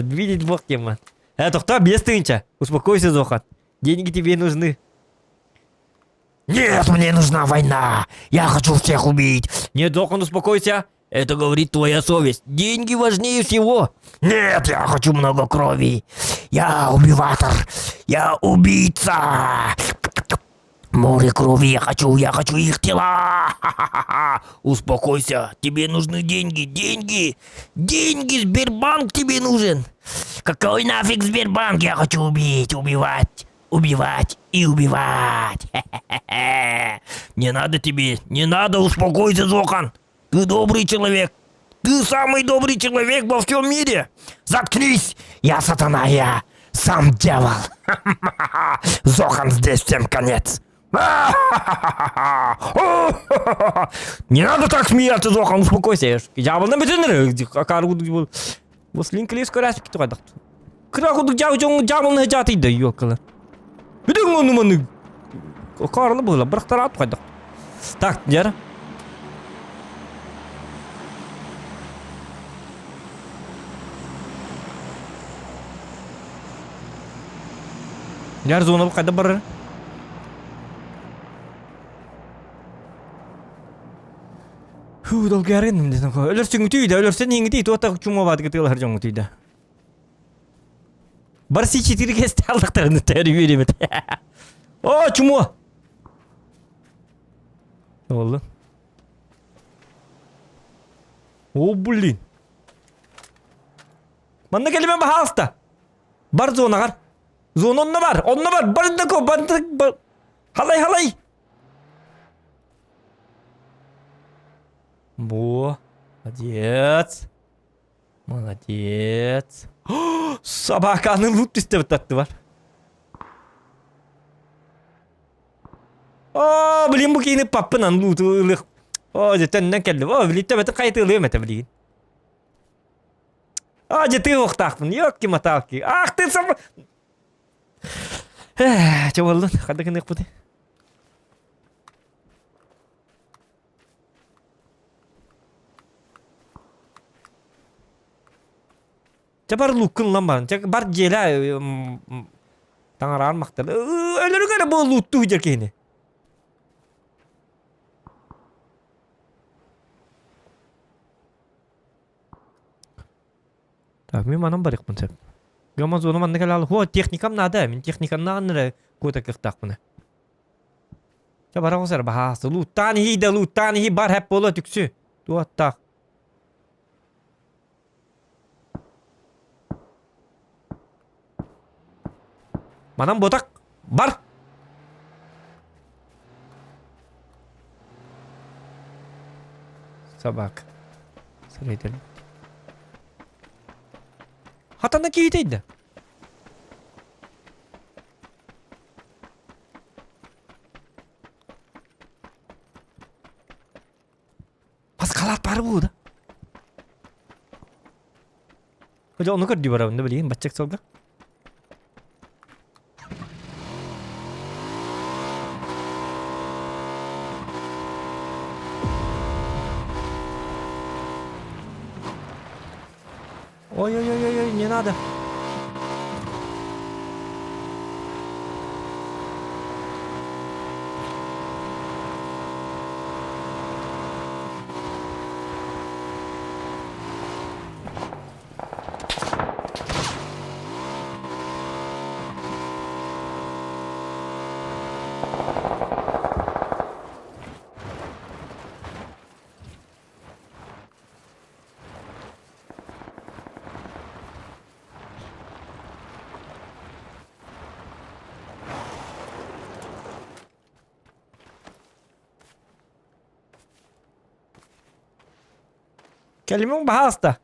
видеть бог тема. Тохтоо, без тысяча. Успокойся, Зохан. Деньги тебе нужны. Нет, мне нужна война. Я хочу всех убить. Нет, Зохан, успокойся. Это говорит твоя совесть. Деньги важнее всего. Нет, я хочу много крови. Я убиватор. Я убийца. Море крови я хочу их тела. Успокойся, тебе нужны деньги, деньги, деньги, Сбербанк тебе нужен. Какой нафиг Сбербанк? Я хочу убить, убивать, убивать и убивать. Не надо тебе, не надо, успокойся, Зохан. Ты добрый человек. Ты самый добрый человек во всем мире. Заткнись! Я сатана, я сам дьявол. Зохан, здесь всем конец. Не надо так смеяться, Зохан, успокойся. Дьявол на Вослин клис коряс киту Кыра кудук дьявол на жаты да ёкала. Бүдүң ону маны. Карны было, бырахтарат кайдак. Так, дер. Яр зона кайда бар? Ху, долгарын десем. Өлөрсүң түйдө, өлөрсөң иңди, туота чума бат гытылар жоңу түйдө. Барси 4 кесте алдыктарын тәрі беремет. О, чумо! Oldu. О, блин. Манна келемен бахалста. Бар зонагар. Зона онна бар, онна бар. Бар да ко, бар бар. Халай, халай. Во, молодец. Молодец. Собаканы лут истеп татты бар. О, блин, бу кийини паппынан лут ылых. О, жеттен келди. О, блин, төбөтө кайты ылым это, блин. А, же ты охтахпын, ёлки-моталки. Ах ты сам... Эх, че болду? Кандай кындык бу? Ча бар луккун лан бар. Ча бар жела таңарар мактар. Өлөргө бу лутту жер кени. Так, мен манан барыкпын сеп. Гамма зона манна калал. Хо, техникам надо. Мен техникам наган кота кыктакпын. Ча бара осар бахасы. Луттан хи да луттан хи бар хеп бола түксү. Туаттак. Манан ботак бар. Собак. Сырайтел. Хатана кейтейді. Маскалат бар бу да. Хожа оны көрдү барабын да билейин баччак солга. Ой-ой-ой-ой, не надо. Кэлимиҥ баһаалыста.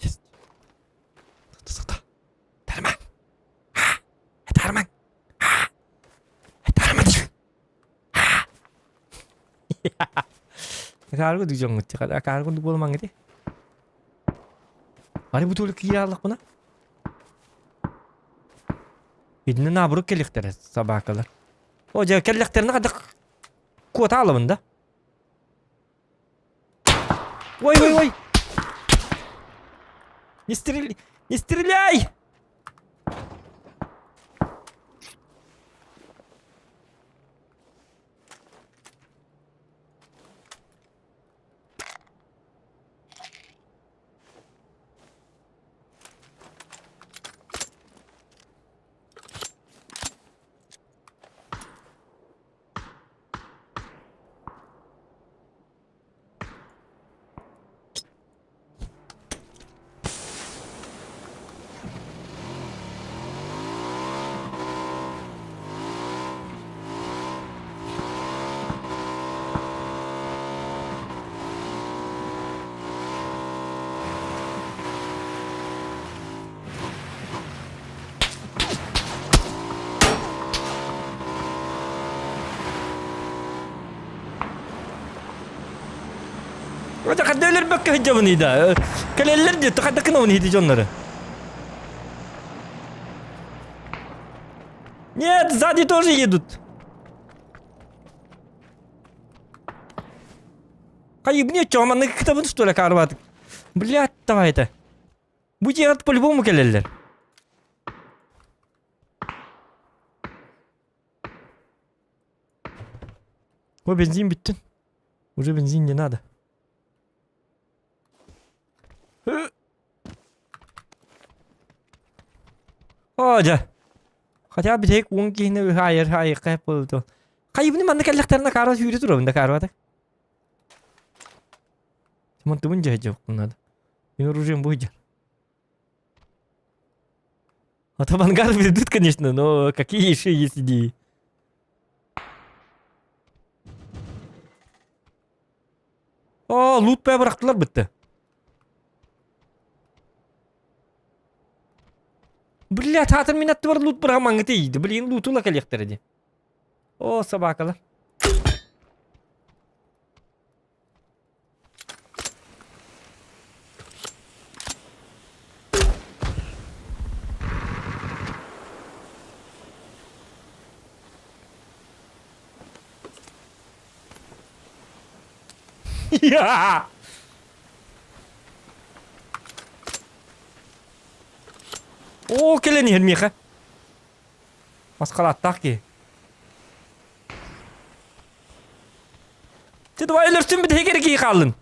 Есть. Тарман. Тарман. Тарман. Акааргы дьоҥҥут акааргы буолумаҥ ити. Ары бу туолу киирэ аллахпына. Итиннэ наоборот кэлиэхтэрэ собакалар. О, дьэ кэллэхтэринэ хайдах куота алабын да? Ой, ой, ой! Не стреляй! Не стреляй! Хадда өлөрбөккө сылдьабыный да. Кэлэллэр дии, хадда кынабын иһити дьоннору. Нет, сзади тоже едут. Хайыбне чё, маннык кытабын что ли карват? Блядь, давай это. Бу дьиэҕит по-любому кэлэллэр. О, бензин бүттүн. Уже бензин не надо. О, дьэ. Хотя бүтэһик уон киһини ыһаайар айыкка буолду. Хайыбыны манна кэллэхтэринэ каара сүүрэ турабын да каарбата. Мантыбын дьэ надо. Мен оружием будет. А то в ангар ведут, конечно, но какие еще есть идеи? О, лут бырахтылар бытты. Бля, таатыр мин аттыбар лут бырахамаҥҥы тиийди. Блин, лутула кэлиэхтэрэ дии. О, собакалар. Я! Оо, кэлэн иһэр миэхэ. Маскалааттаах киһи. Ты давай өлөрсүн бүтэһик киһи хааллын.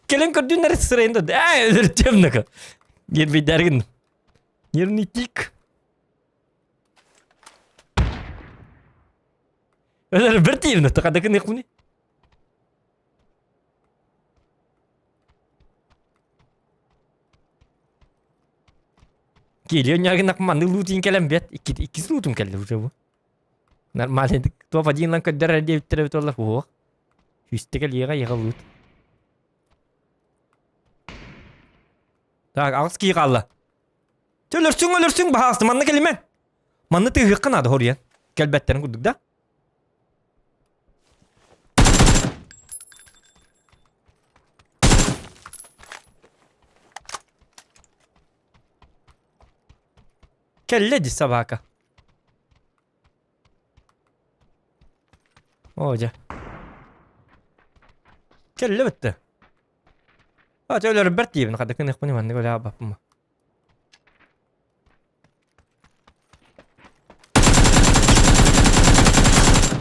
Кэлэн көрдүүннэр сырайын да. Ээ, өлөртүөм нака. Гербейдәргин. Нервный тик. Өлөр бір тиімні, тақадакын еқуни. Киэлиэн ньаагын манны луутин кэлэн бэт. Иккис луутум кэллэ уже бу. Нормально. Топ один лан көддөр диэбиттэрэ эбит буолла. Уох. Үстэ кэлиэҕэ иэҕэ луут. Так, аҕыс кии хаалла. Өлөрсүҥ, өлөрсүҥ, баһаалыста, манна кэлимэ. Манна тыаһыахха наада, хоруйан. Кэлбэттэрин курдук да. Кэллэ дии собака. Оо дьэ. Кэллэ бүттэ. А өлөрбөр диибин хадыкын ыхпын маннык өлө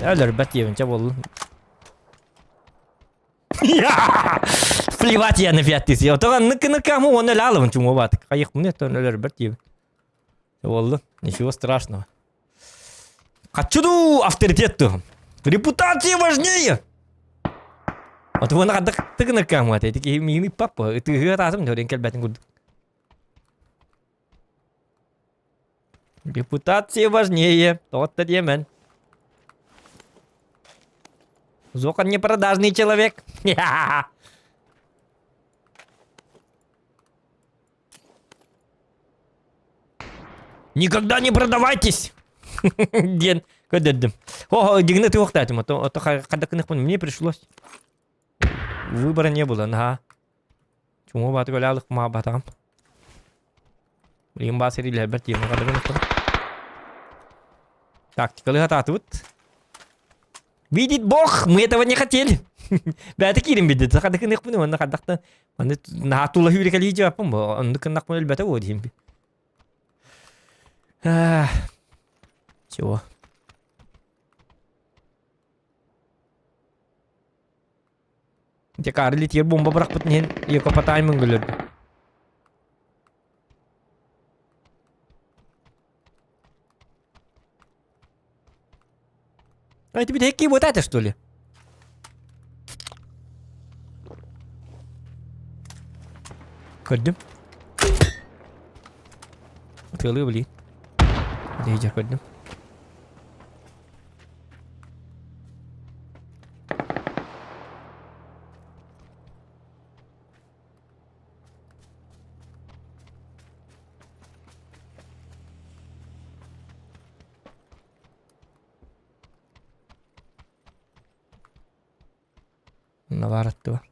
Өлөрбөт диэбин чэ буоллун. Плевать я на 5000. Отон аннык кыныкамы уонна өлө чуҥуо баатык. Хайыхпын өттөн өлөрбөт диэбин. Буоллун. Ничего страшного. Хочу авторитет ту. Репутация важнее. Вот вон хадык тыгыныкамы эти киһи папа ытыһыа таасым дөрен кэлбэтин курдук. Репутация важнее. Тоҕо диэмэн. Зохан не продажный человек. Никогда не продавайтесь! Диэн көрдөрдүм. О, дигини туохтаатым, ото хадакыныхпын мне пришлось. Выбора не было, наха. Чуҥу бааты көлөалык маа батаҕым. Билигин баа сэриилэһэрбэр тиэмэ хадакыныхпын. Тактикалы хатаатыбыт. Видит Бог, мы этого не хотели. Бэйэтэ киирин билди. Хадакыныхпын уонна хадахта Аны наһаа тула сүүрэ кэлии бу. Оннук гыннахпын өлбөтө буо диим. Чего? Дьэ Карли тиэр бомба бырахпытын иһин Екопотаймын өлөрдүм. А это бит вот это что ли? Көрдүм. Тылы блин. Дейдер көрдүм. Навараттыба.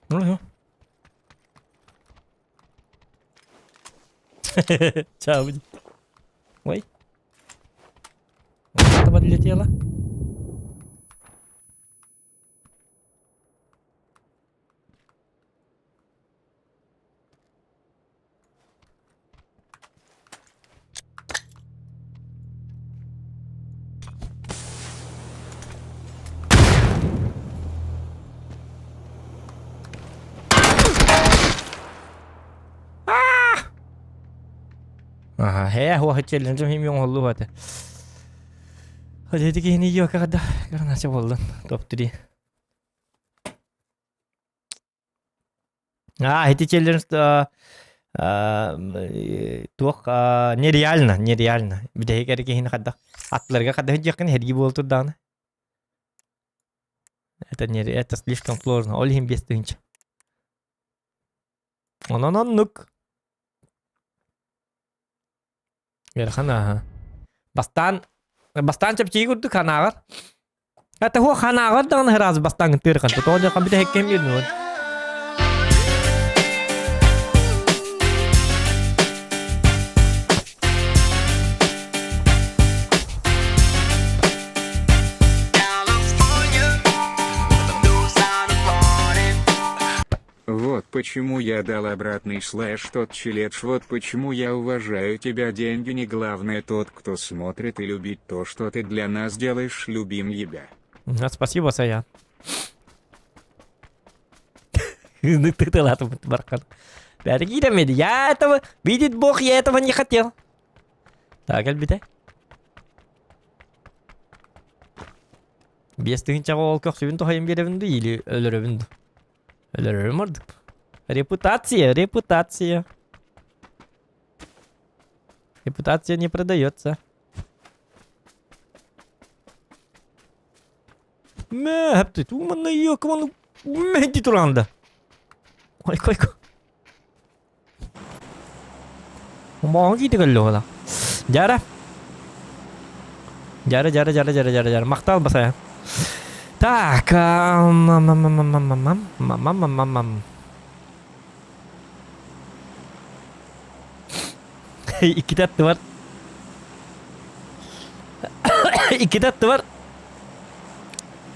Ну, Чао. Ой. Вот это подлетело. Аха, ээ, хуа челлендж хим йоң холлу хата. Хадети кихини йо кагада, гарнача болдун. Топ 3. А, эти челлендж туох нереально, нереально. Бүтэһик киһини хадда. Атларга хадда жакын херги буолтур дааны. Это не, это слишком сложно. Ол иһин 5000. Онон оннук. Ыарахан аха. Бастаан бастаан чэпчэки курдук ханааҕар. Это хуа ханааҕар даҕаны ыраас бастаан тыырхан. Тоҕо дьахан бүтэ хеккем биэрдин. почему я дал обратный слэш тот челедж, вот почему я уважаю тебя деньги не главное тот, кто смотрит и любит то, что ты для нас делаешь, любим тебя. Спасибо, Саян. Я этого, видит Бог, я этого не хотел. Так, элбите. Биэс тыһыынчаҕа ол көхсүбүн тоһуйан биэрэбин дуу или өлөрөбүн дуу? Өлөрөрүм ордук. Репутация, репутация. Репутация не продается. Мэ, хэпти, туманна ёкман, мэ, туранда. Ой, кой, кой. Моҕон киити көллөҕө Дьара. Дьара, дьара, дьара, дьара, дьара, дьара. Махтал басая. Так, мам мам мам мам Иккитэ аттыбар. Иккитэ аттыбар.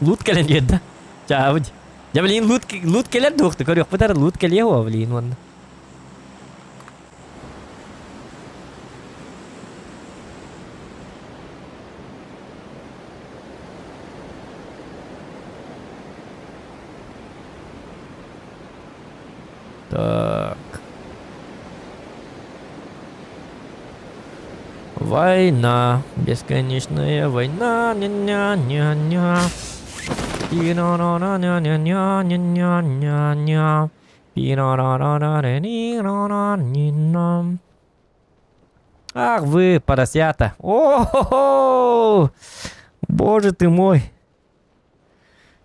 Лут кэлэн диэдэ. Чаабыт. Дьэ блин лут лут кэлэр дуохту көрүөхпүт ара лут кэлиэ уо блин уонна. Так. Война, бесконечная война, ня-ня-ня-ня. Пи-на-на-на-ня-ня-ня-ня-ня-ня. Пи-на-на-на-на-на-на-на-на. Ах вы, поросята. О-хо-хо! Боже ты мой.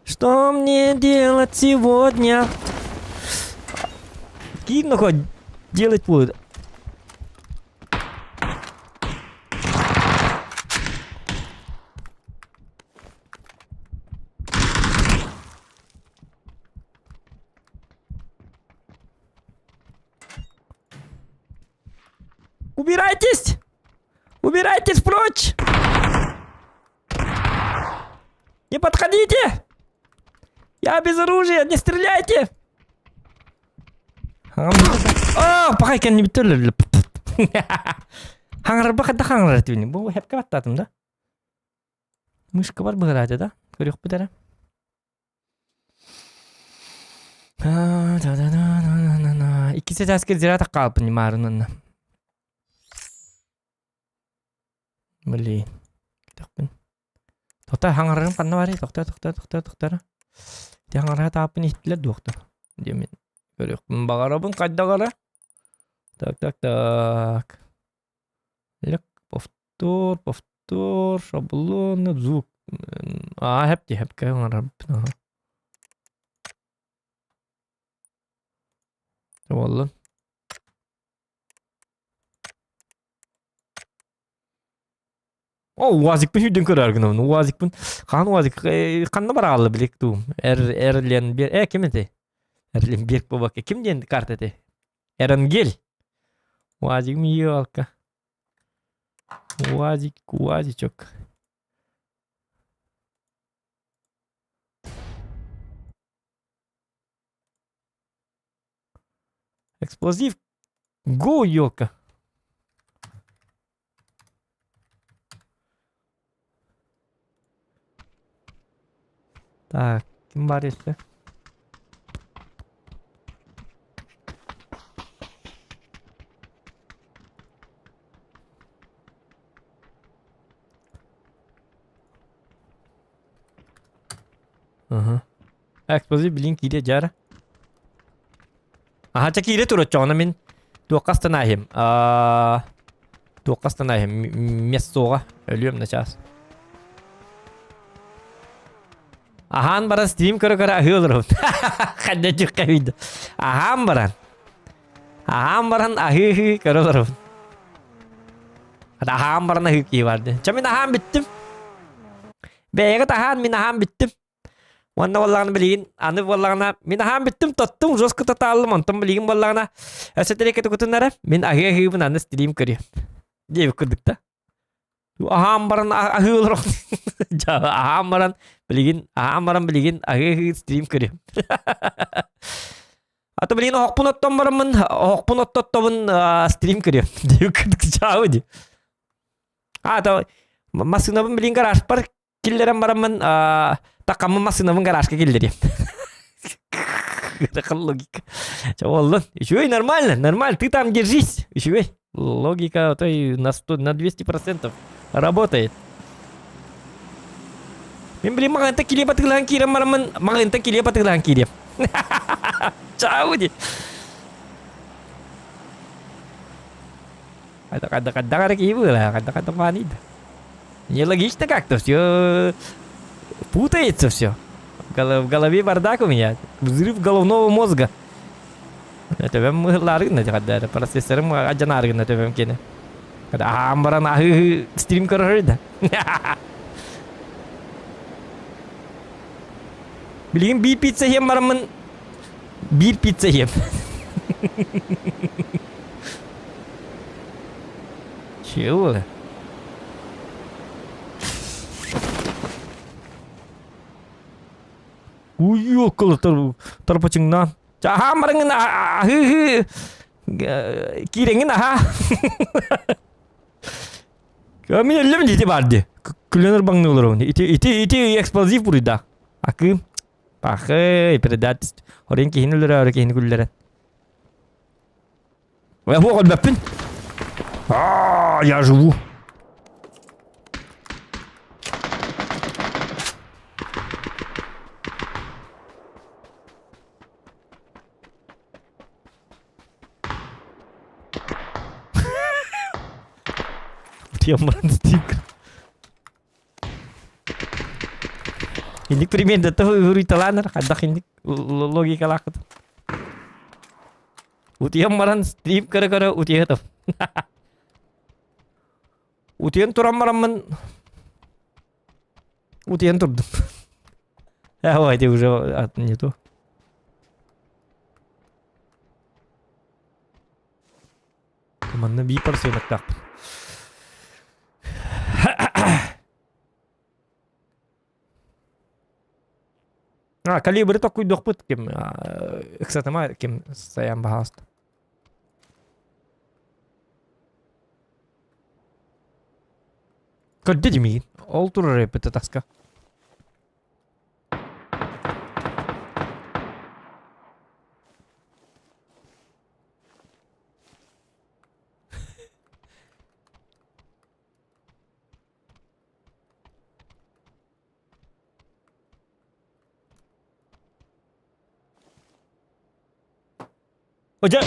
Что мне делать сегодня? Кину хоть делать будет. Убирайтесь! Убирайтесь прочь! Не подходите! Я без оружия, не стреляйте! А, пока не бүтөлөр. Хаңарба хадда хаңарар түбүнү. Бу хепке баттатым да. Мышка бар быгырааты да. Көрүөхпүт эрэ. Иккис этээскэ зря хаалбын маарын Блин. Кэтэхпин. Тоқта хаҥарарым ханна барый? Тоқта, тоқта, тоқта, тоқта. Ити хаҥараһа тааппын иһиттилэр дуохта. Диэмин көрүөхпүн баҕарабын хайдах эрэ. Так, так, так. Лек, повтор, повтор, шаблоны, звук. Аа, хэпти, хэпкэ хаҥарарбын. Аха. Буоллун. О, УАЗикпын сүүрдэн көрөр гынабын. УАЗикпын хаан УАЗик ханна бараалла билик дуу. Эр Эрлен бер э ким эти? Эрлен Берг бобака ким диэн карта эти? Эренгель. УАЗигым елка. УАЗик, УАЗичок. Эксплозив. Го, елка. Так, ким бар если? Ага. Эксплозив блин киирэ дьара. Аха ча киирэ туроччоҕуна мин туохха астанаахим. Туохха астанаахим мессоҕа өлүөм начаас. Аһаан баран стрим көрө-көрө аһыы олоробун. Ханна дьүккэ Аһаан баран. Аһаан баран аһыы-аһыы көрө олоробун. Аһаан баран аһыы кии барды. Ча мин аһаан бүттүм. Бэйэҕит аһаан мин аһаан бүттүм. Уонна буоллаҕына билигин аны буоллаҕына мин аһаан бүттүм тоттум жестко татааллым онтон билигин буоллаҕына өссө тирэкэ тукутуннара мин аһыы аһыыбын аны стрим көрүөм диэбит курдук да аһаан баран аһыы олорон аһаан баран билигин аһаан баран билигин аһыы аһыы стрим көрүөм. Ата блин оһохпун оттон бараммын, оһохпун оттоттобун стрим көрүөм. Диэбит ди. А, то массыынабын билин гаражпар киллэрэн бараммын такаммын массыынабын гаражка киллэриэм. Это логика. Че, боллун. Үчүгэй, нормально, нормально. Ты там держись. Үчүгэй. Логика то и на 100, на 200% работает. Мин билим маҕанта килиэп атыылаһан киирэн бараммын маҕанта килиэп атыылаһан киириэм. Чау ди. Хайда эрэ киһи быылаа, хайда бааныйда. Нелогично как-то все путается все. В голове бардак у меня, взрыв головного мозга. Төбөм мыһыллаарыгын да процессорым адьанаарыгын төбөм киэнэ. Аһаан баран аһыы стрим көрөр да. Билигин биир пицца иһэн бараммын биир пицца иһиэм. Чего? Уйуоккала торпочуҥнаан. Аһаан бараҥҥын аһыы киирэҥҥин аһаа. Мин өллөм ити бар ди. Күлэн ырбаҥныы олоробун. Ити ити ити эксплозив буруйдаах. Акыым. Пахы, предательство. Орен киһини өлөрөөрү киһини күллэрэн. Хуох өлбөппүн. А, я живу. Утуйан стик. Инник примерно уруйталаанар хайдах инник логикалаахыт. Утуйан баран стрим көрө-көрө утуйатым. Утуйан туран бараммын утуйан турдум. Э, ой, уже не то. Манна биир порционоктаахпын. А, калибры токуйдуохпут ким ыксатыма ким саян баһааста. Көрдө димигин. Ол турар эппит таска. Дьэ!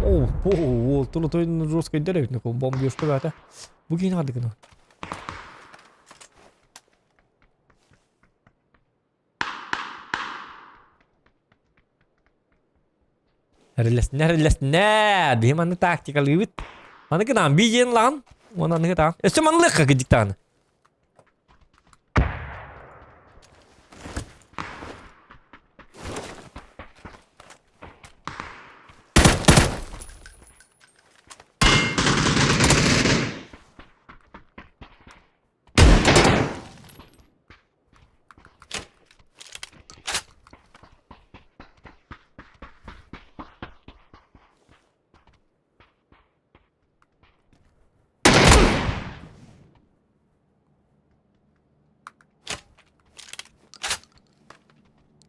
О, о, ол той жесткой деревья, бомбежка бата. Бу киһини хардыгына. Эрэлэстинэ, эрэлэстинэ. Биһи манны тактикалыыбыт. Маны гынан бийиэн лаҕан. Уонна аныгы таҕан. Өссө манлыахха кыдьык даҕаны.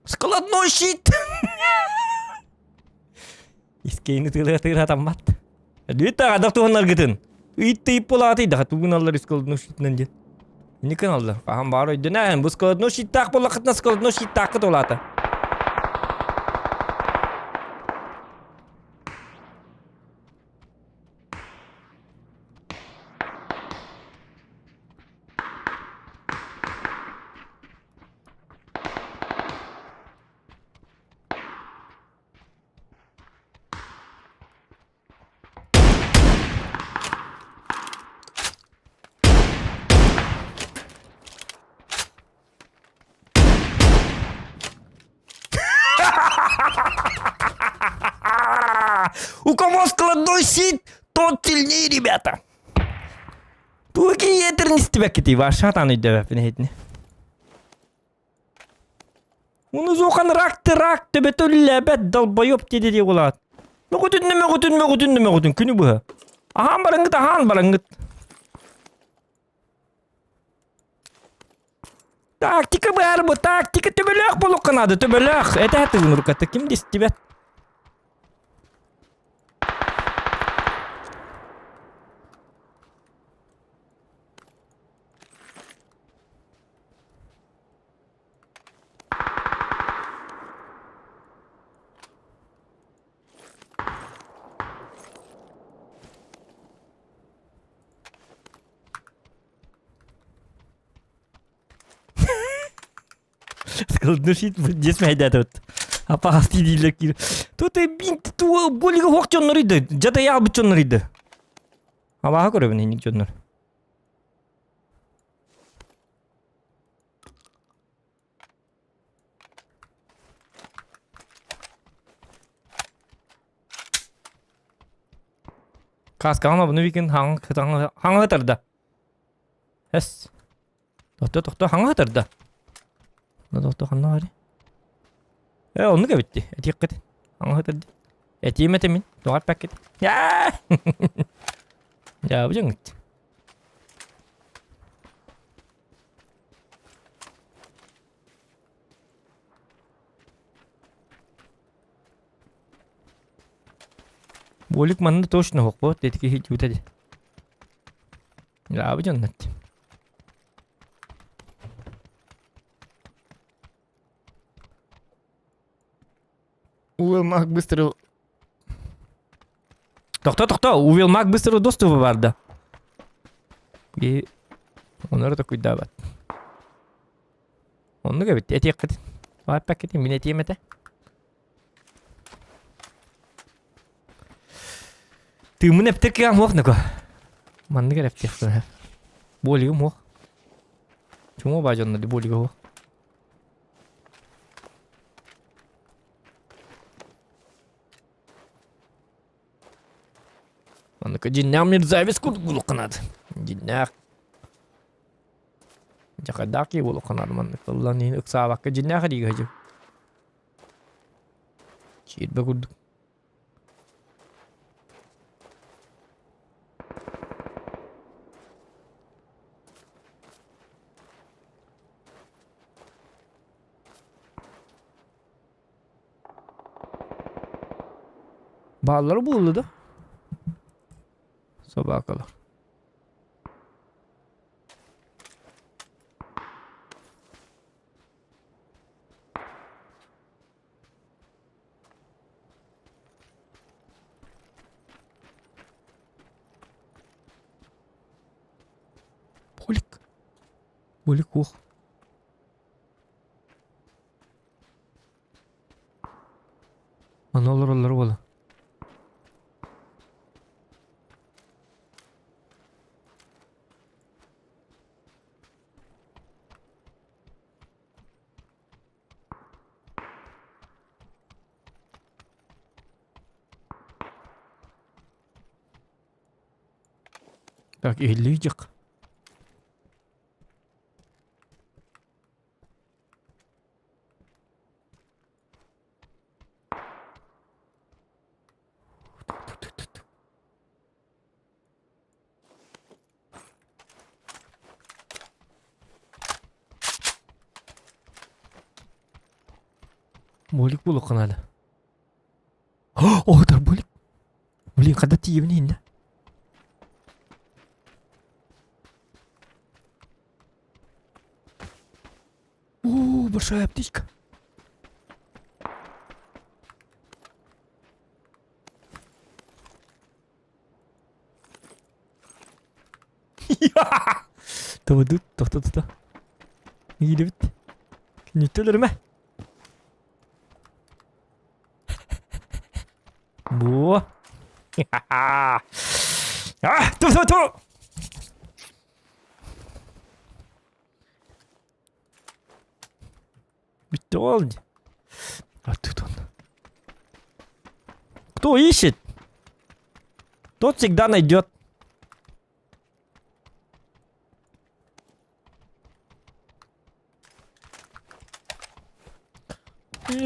Складной щит! Искейни тыылыга тыыратаммат. Дүт ағадақ туһаннаргытын. Ыйыт булааты да тугун аллар складной щитынан диэн. Никын аллар. Хаһан баар өйдөнөөн бу складной щиттаах буоллаххытына складной щиттааххыт улаата. У кого складной щит, тот сильнее, ребята. Туох киһи истибэккитий, ваша таан өйдөөбөппүн эһитини. Уну зохан рак ты рак төбөтө үллээбэт долбоёб диэди дии улаат. Мөҕүтүннэ мөҕүтүн мөҕүтүннэ мөҕүтүн күнү быһа. Аһаан бараҥҥыт аһаан бараҥҥыт. Тактика баар бу тактика төбөлөөх буолуохха наада төбөлөөх. Этэ тыгын урукката ким да истибэт. Складнушит дес мэйдәтөт. Апаасти дииллер кир. Тут бинт ту болига хуак чоннор иди. Жата ялбыт чоннор иди. Абааһы көрөбүн инник дьоннор. Кааскаҕын обуну викин хаҥа тарда. Эс. Тохто тохто хаҥа тарда. Тохто ханна бары. Э оннук эбитти. Этиэххит. Хаҥа тарда. Этиим этимин. Тоҕо эппэккит. Дьаа бу дьоҥҥут. Болик манна точно хохпот деді киһи дьута ди. Дьаа бу дьоннот. Уилмак быстро Тохто, тохто, Уилмак быстро доступа барда. И онор такуйдаабат. Оннук эбит, этиэххит. Аппаккит, мин этиэм этэ. Тыыммын эптер кыам муох нако. Маннык эрэ эптиэх Болигым муох. Чумо баа дьонно болига хуох. Манныка дьиннээх мерзавец курдук булукканаат. Дьиннээх. Дьахайдаах киһи буолукканаат маннык ыллан иһин ыксаабакка дьиннээх эриигэ садьым. Чиирбэ курдук. Бааллара буолла да? Собакалар. Болик. Болик уох. Аны олороллор буола. Так, иһиллиижик. Болик буолуохха наада. О, болик. Блин, хада тиийэбин иһиннэ. О, большая птичка. Тобудут, тохто тото. Иилибит. Нүттөлөрүмэ. Бу. А, ту ту ту. Бүттэ ол. А тут он. Кто ищет? Тот всегда найдет.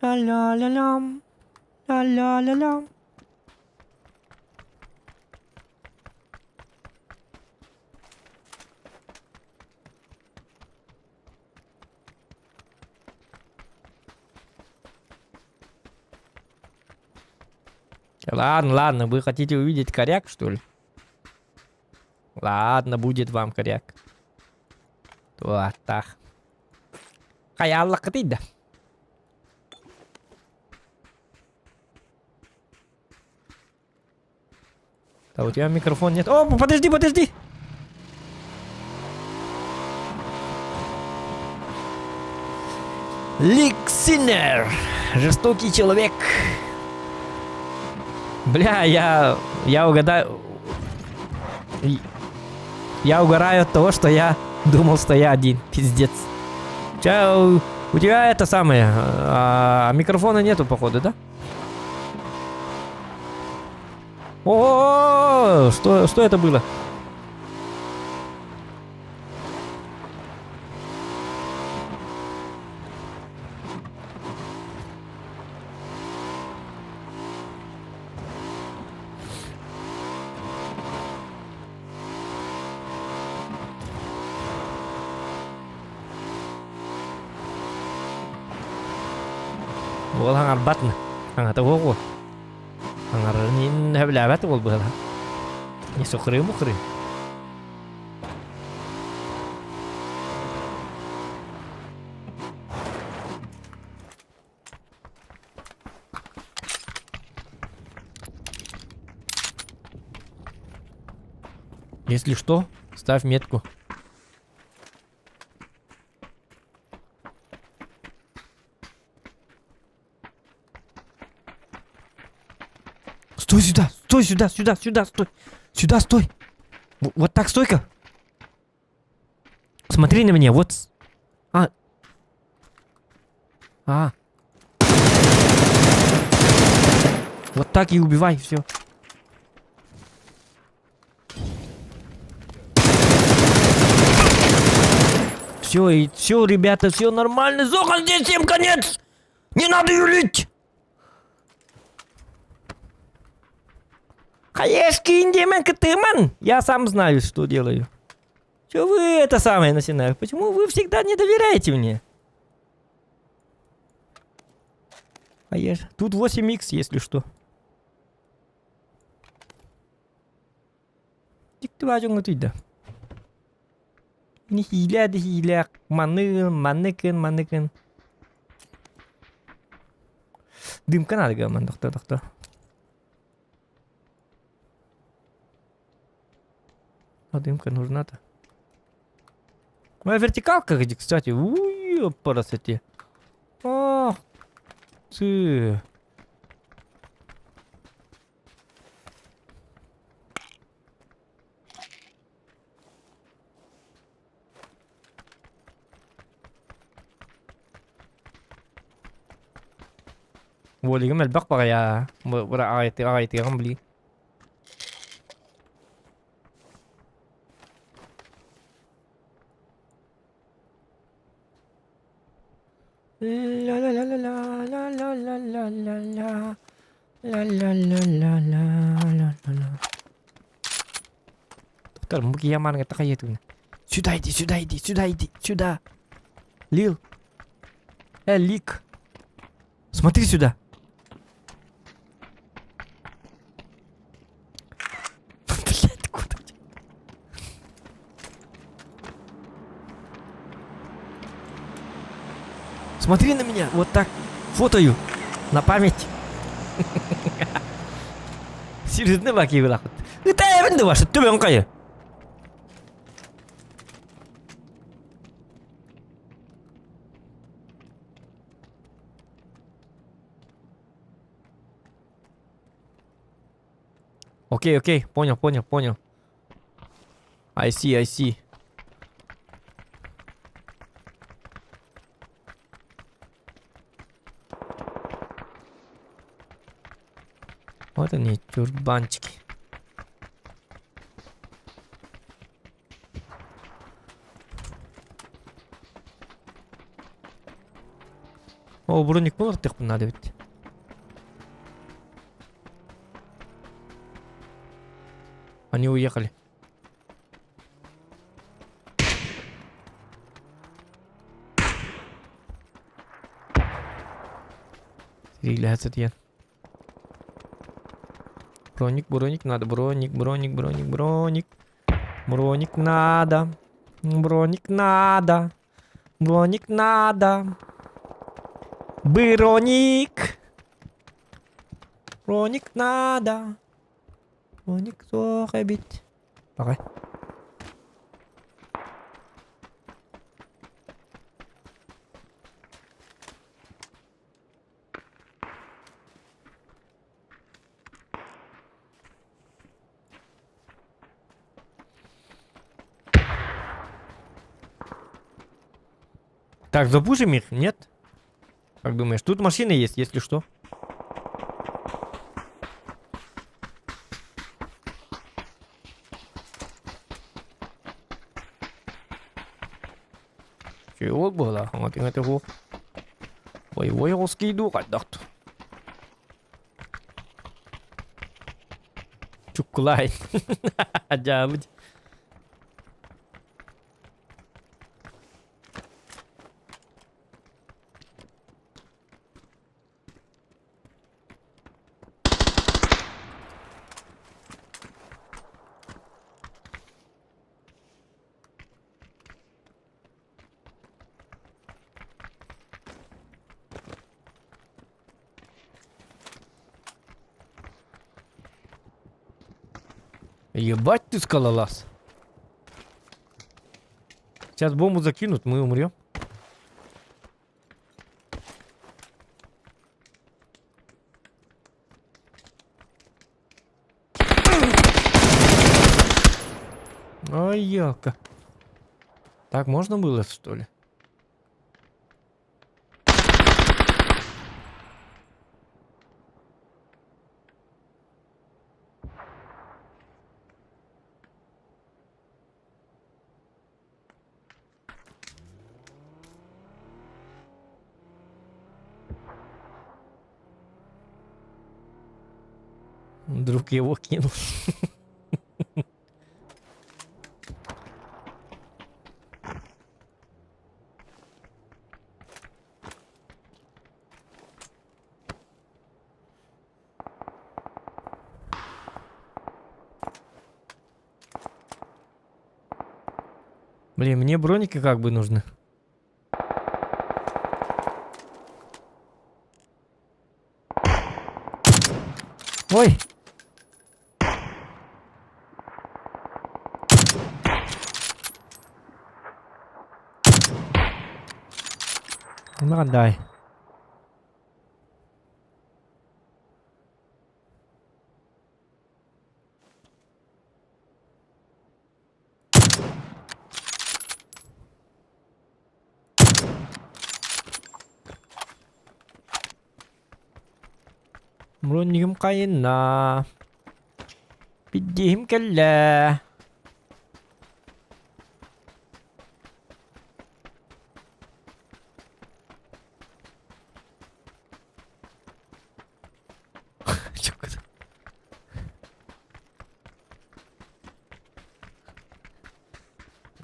Ля-ля-ля-лям. Ля-ля-ля-лям. Ладно, ладно, вы хотите увидеть коряк, что ли? Ладно, будет вам коряк. Туаттах. Хайаллах да. Да у тебя микрофон нет. О, подожди, подожди! Ликсинер! Жестокий человек. Бля, я... Я угадаю... Я угораю от того, что я думал, что я один. Пиздец. У у тебя это самое... А, микрофона нету, походу, да? О, что, что это было? Уол хаҥарбат хаҥата уоҕу. Хаҥарарын сөбүлээбэт уол быһыла. Не сухры мухры. Если что, ставь метку. Стой сюда, стой сюда, сюда, сюда, стой. Сюда стой. Вот так стойка. Смотри на меня, вот. А. А. Вот так и убивай, все. Все, и все, ребята, все нормально. Зохан, здесь всем конец! Не надо юлить! Хаешки, индимен, катыман! Я сам знаю, что делаю. Че вы это самое начинаете? Почему вы всегда не доверяете мне? А я ж... Тут 8х, если что. Тиктыбажоҥҥутуйда. Ини хиилээ да хиилээх, маны манныкын, манныкын. Дымка надо гаман, доктор, доктор. А дымка нужна-то. Моя вертикалка где, кстати. Уй, парасоте. Ах ты. Уолигым элбэх баҕайа. Аҕайтыаҕым били. Ля-ля-ля-ля-ля-ля-ля-ля-ля-ля. Ля-ля-ля-ля-ля-ля-ля-ля. Доктор, бу киһи амааныгар такайыатыгына. Сюда иди, сюда иди, сюда иди, сюда. Лил. Э, Лик. Смотри сюда. Блядь, куда ты? Смотри на меня, вот так фотою. На память. Серьезно, баки вылахут. Это я ваша, төбөҥ хайа. Окей, окей, понял, понял, понял. I see, I see. Вот они, тюрбанчики. О, броник болар тык надо ведь. Они уехали. Стрелять Броник, броник надо, броник, броник, броник, броник. Броник надо. Броник надо. Броник надо. Броник. Броник надо. Броник суох эбит. Давай. Так, запушим их? Нет? Как думаешь? Тут машины есть, если что. Чего было? Вот это го. Боевой русский дух отдохт. Чукулай. Дьаабыт. Ебать ты скалолаз. Сейчас бомбу закинут, мы умрем. Ай, яка. Так можно было, что ли? Друг его кинул. Блин, мне броники как бы нужны. Ой! Дай. Бронигым кайынна. Биддиһим кэллэ. Çok kötü.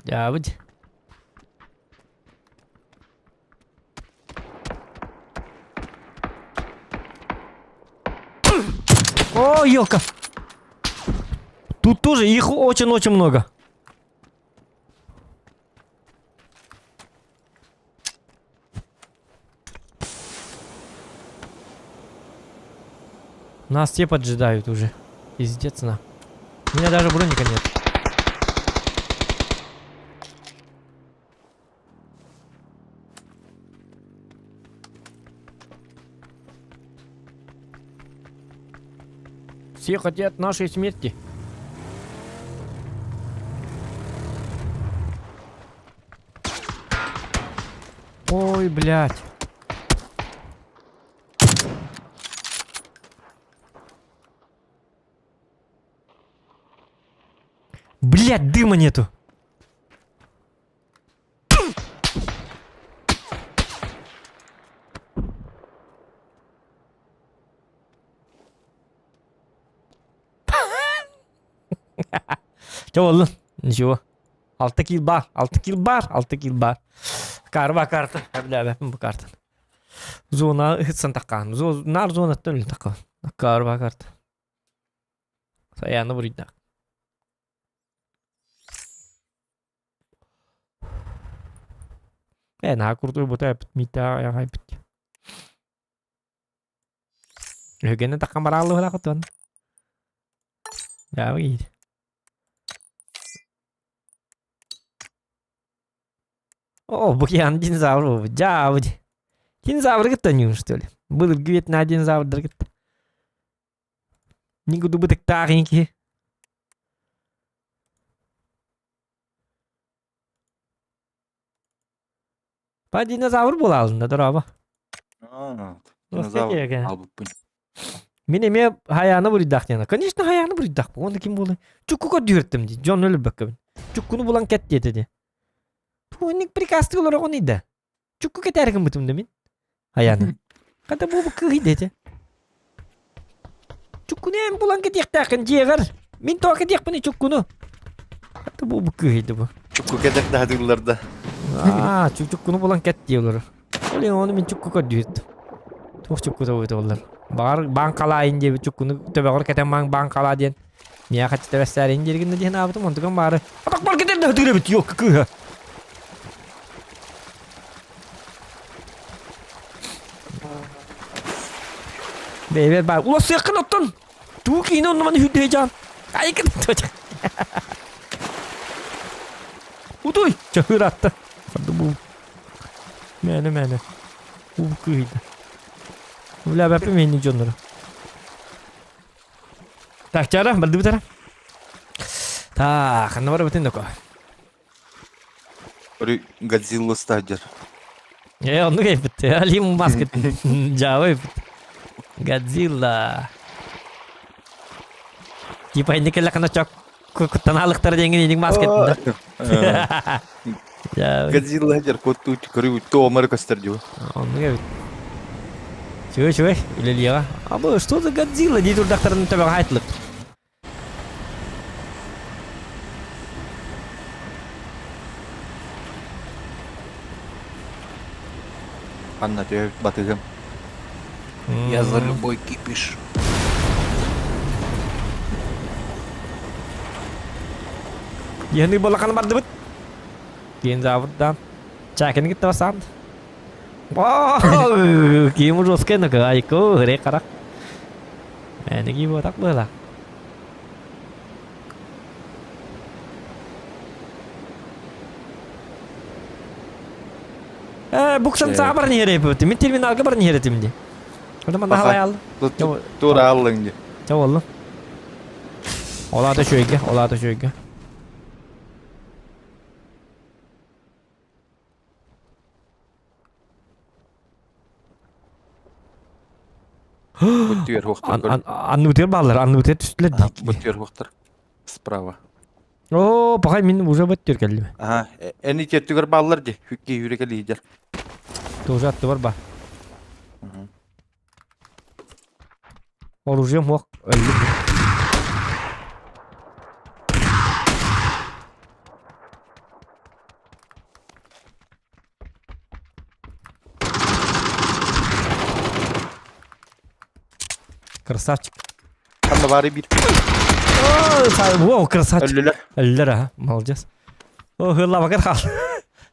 Дьаабыт. О, елка! Тут тоже их очень-очень много. Нас те поджидают уже. Пиздец на. У меня даже броника нет. Все хотят нашей смерти. Ой, блядь. Блядь, дыма нету. Чэ боллун. Ничего. Алта килл бар, алта килл бар, алта килл бар. Карва карта. Бля, бу карта. Зона ыһытсан таккаан. Нар зонаттан үлүн таккаан. Карва карта. Саяны буруйдаах. Э, наһаа курдук бута эпит миитаа айбыт. Үһүгэнэ таккан барааллыһылаах отуон. Дьаабы киһи. О, бу киһи динозавр буолбут. Дьаабы дии. Динозавры кытта ньуун, что ли? Былыргы үйэтинээҕи динозаврдары кытта. Никуда бытыктаах ин киһи. Па динозавр буолаалынна дорообо. Динозавр албыппын. Мин эмиэ хайааны буруйдаах диэн. Конечно, хайааны буруйдаах. Уонна ким буолуй? Чукку көрдүүртүм дии. Дьон өлөрбөккөбүн. Чуккуну булан кэт диэтэ дии. Туонник приказты олороҕун ыйда. Чукку кэтээр гыммытым да мин. Хайааны. Хата бу кыһый дэтэ. Чуккуну эн булан кэтиэхтээххин дьиэҕэр. Мин тоҕо кэтиэхпиний чуккуну? Хата бу кыһыйды бу. Чукку кэтэх да да. Аа, чуккуну булан кэт дии олорор. Блин, ону мин чукку көрдүүт. Туох чукку табыт оллар. Баҕар баан халаайын диэбит чуккуну төбөҕөр кэтэн маҥ баан халаа диэн. Миэхэ хаччы тэбэссээрин диэргин диэн аабытым онтукам баары. Атах бар кэтэн да тыырабыт ёк кыыһа. Бэйбэр баар. Уласыаххын оттон. Туу киинэ онно маны хүрдүһэ жаан. Айкын точа. Утуй! Чахыр атта. Бу. Мэне мэне. Уу кыыйда. Бля, бәппе мени дьоннору. Так, чара, бардыбытара. Так, ханна барабытын доко. Годзилла стадер. Э, оннук эппит. Алим маскыт. Жаба эппит. Годзилла. Типа инник кэллэххинэ чок куттанаалыктара диэҥҥин инник маскыт да. Годзилла дер кот тут көрү то омары көстөр дию. Оннук эбит. Чүгэй чүгэй, үлэлиэҕэ. Абы, что за Годзилла дии турдахтарын төбөҕө хайтылык. Анна төһө батыгым. Я за любой кипиш. Яны балахан бардыбыт. Динозаврдан. Чакин кытта басаан. Ким жесткий на айко, гре карак. Мэниги вот было. Э, буксан саа бар нихере бөтү. Мин терминалга бар нихеретим ди. Ода манда халай ал. Тура аллың ди. Ча болду. Олата шөйге, олата шөйге. Буттүер хуохтар. Аннутер баллар, аннутер түстүлер дейт. Буттүер хуохтар. Справа. О, пахай мин уже бөттүр келдим. Ага, эни теттүгер баллар ди. Хүкки хүрекэ лидер. Тоже атты бар ба. Оружием мог өлдүм. Красавчик. Ханна бары бир. Воу, красавчик. Өллүлэр. Өллүлэр, аха, молодец. О, хылла бакар хал.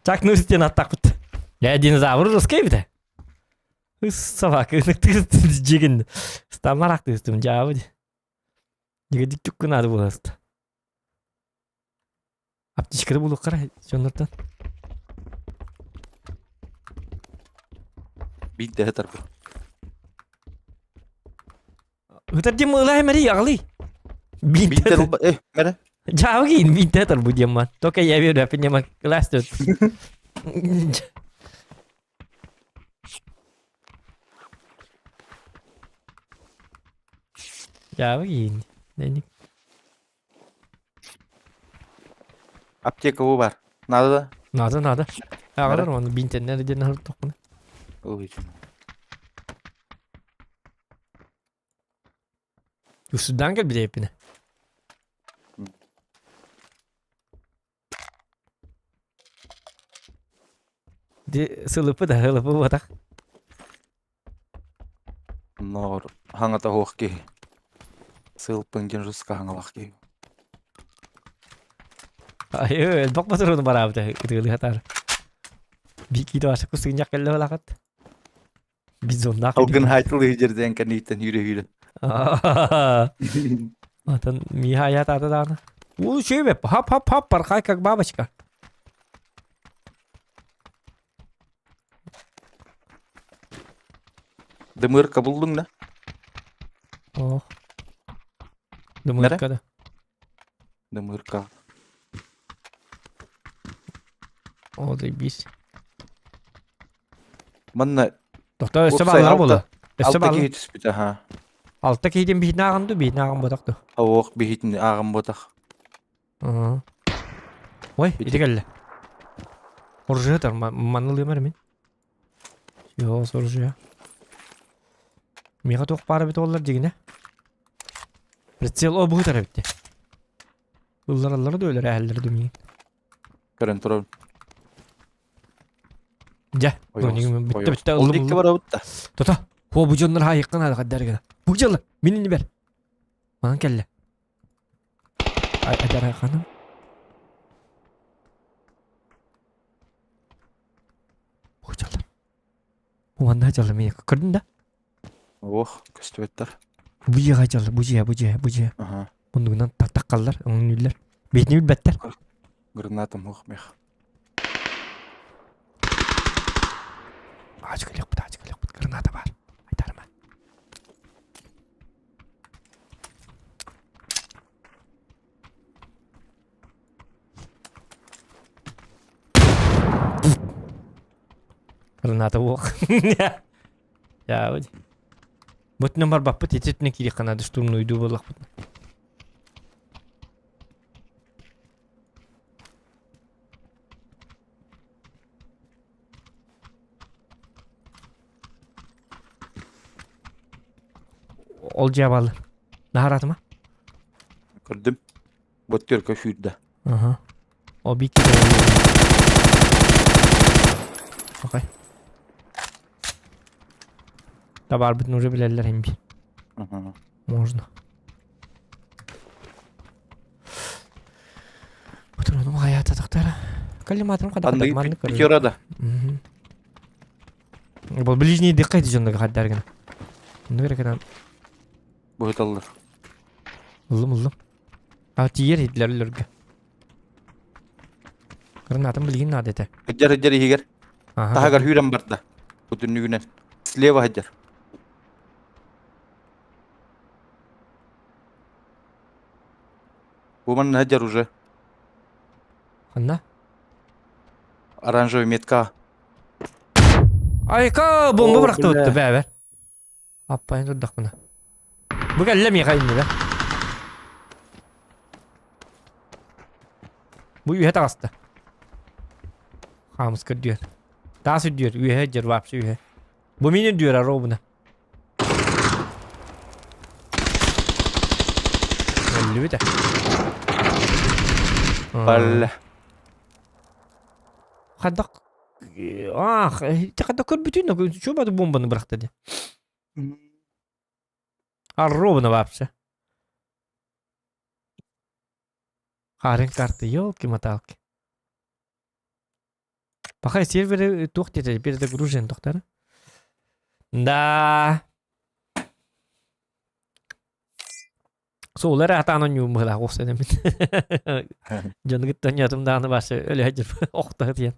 Чак нүстен аттақпыт. Я динозавр русский бит. Собака, жеген. Стамарақ түстім, жабы. Жегедик түккін ады боласты. Аптечкада болу қара, жоннортан. Бит дәһе тарбы. Өтер дем ылай мәри ағли. Бит э, мәре. Жабы кейін бит тәтір бұ демман. Только я верю, опять класс тут. Жабы кейін. Аптека бу бар. Надо да? Надо, надо. Ағалар оны бинтеннер ден ағыр тоқыны. Ой. Үсідан кел біде епіне. Ди сылыпы да сылыпы буотах. Ноор хаҥата суох киһи. Сылпын диэн жестко хаҥалах киһи. Айы, элбэх ботуруну бараабыта ытыылыы хатаар. Бикиитэ баша кусыгынньах кэллэ балахат. Бизоннаах. Алгын хайтылы жерден кэнниттэн hүүрэ-hүүрэ. Атын миха аят ата даҕаны. Уу үчүгэй хап-хап-хап порхай как бабочка. Дымырка булдуҥ да? Ох. Дымырка да. Дымырка. О, заебись. Манна Тохтоо өссө уопсай бааллара алта буолуо. Өссө алта баалла. киһи түспүт аха. Алта киһитин биһитин ааҕан дуу, биһитин ааҕан буотах дуу. Ох, биһитин ааҕан буотах. Ага. Ой, ити Ити. кэллэ. Оружие тар, манны ылыам эрэ мин. Йоо, оружие. Миэхэ туох баар эбит оллар дьигинэ. Прицел о быһытар эбит. Ыллараллара да өлөр ээһэллэрэ да миигин. Көрөн турабын. Дьэ, Ойоҕос, бүттэ ойоҕос. бүттэ Ол ыллым диэки ыллым. барабыт да. Тута, хуо бу дьоннор хаайыккын аада хаддар гына. Бу дьылла, мин иннибэр. Манан кэллэ. Ай, адар ханым. Бу дьылла. Бу манна дьылла мин көрдүн да? Ох, көстүбэттэр. Бу дьиэҕэ дьылла, бу дьиэ, бу дьиэ, бу дьиэ. Аха. Муннугунан таххаллар, өҥнүүллэр. Бэйэтини билбэттэр. Гранатам ох мех. Аачык ылыахпыт, аачык ылыахпыт. Граната баар. Айтаарыма. Граната уох. Я Бутнан барбаппыт ититинэ киириэххэ наада штурмнуйдуу буоллахпыт. Ол дьиэ Наһаратыма? Көрдүм. Бөттөркө сүүрдэ. Ага. Ол биир Окей. Табаарбытын уже билэллэр им Ага. Можно. Утуруну хаята тахтара. Коллиматорым хада Анны маннык пятера да. Бұл ближний диккайт жоннога хаддаргына. Ну керек Быһыталлар. Ыллым ыллым. А тиер идлер үлөргө. Гранатым билигин наада этэ. Хыдьар хыдьар иһигэр. Аха. Таһыгар хүүрэн барда. Бу түннүгүнэн. Слева хыдьар. Бу манна хыдьар уже. Ханна? Оранжевый метка. Айка бомба О, бырахты бля. бу бэбэр. Аппайын турдахпына. Бу кэллэ миэхэ иннибэ. Бу үөһэ таҕыста. Хаамыс көрдүөр. Таас үрдүөр, үөһэ дьэр вообще үөһэ. Бу мин үрдүөр робуна. Өллүбүт Балла. Хайдах Ах, хайдах көрбүтүн, чё бады бомбаны бырахта де. А ровно вообще. Харын карты, елки-моталки. Пока серверы туох диэтэ, перезагружен тохтар. Да. Суолар атаан онньуум быһылаах уопсайынан Дьону кытта онньоотум даҕаны баасы өлө сылдьар охто диэн.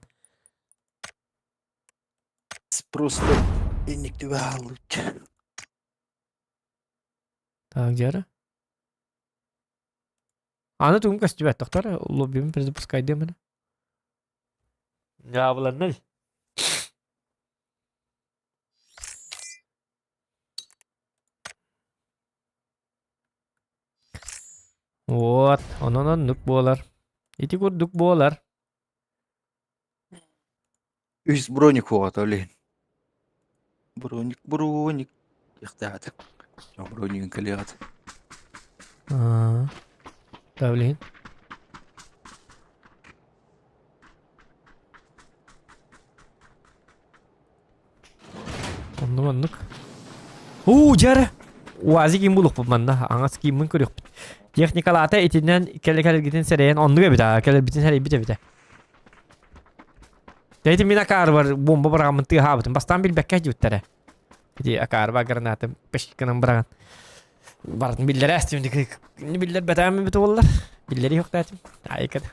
Просто инник түбэ хааллыбыт. Так, дьара. Аны тугум көстүбэт тохтор, лоббибин перезапускайдыам эрэ. Дьаабыланнай. Вот, онон оннук буолар. Ити курдук буолар. Үс броник хуоҕата олин. Броник, броник. Яхтаата. Бронигын кэлиэҕит. Аа. Да, блин. Оннук оннук. Уу, дьэр! Уазик им булукпут манна, аҥас кииммин көрүөхпүт. Техникалаата итинэн кэлэ-кэлэргитин сэрэйэн оннук эбит аа, кэлэрбитин сэрэйбит эбит. Ити мин акаарбар бомба быраҕаммын тыаһаабытым. Бастаан билбэккэ дьүттэрэ. Ити акаарба гранатым пешканан быраҕан. Барытын биллэрэ астым. Биллэрбэтэҕим эбитэ буоллар. Биллэрии хуохтаатым. Айыката.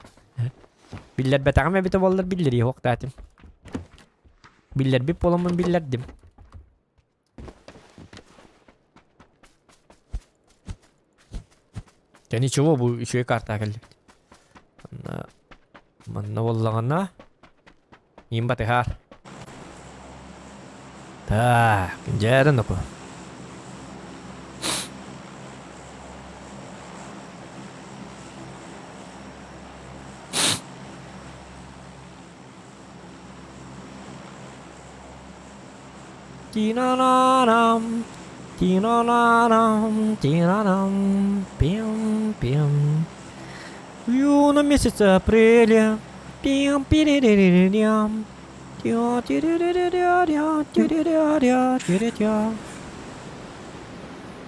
Биллэрбэтэҕим эбитэ буоллар биллэрии хуохтаатым. Биллэрбит буоламмын биллэрдим. Дьэ ничего бу үчүгэй картаҕа кэллибит. Манна манна буоллаҕына иин батыһаар. Так, дьээрэн оку. Тина-на-нам, тина-на-нам, тина-нам, пим-пим. В юном месяце апреля, пим пириририрям, тя тириририря тиририря тиритя.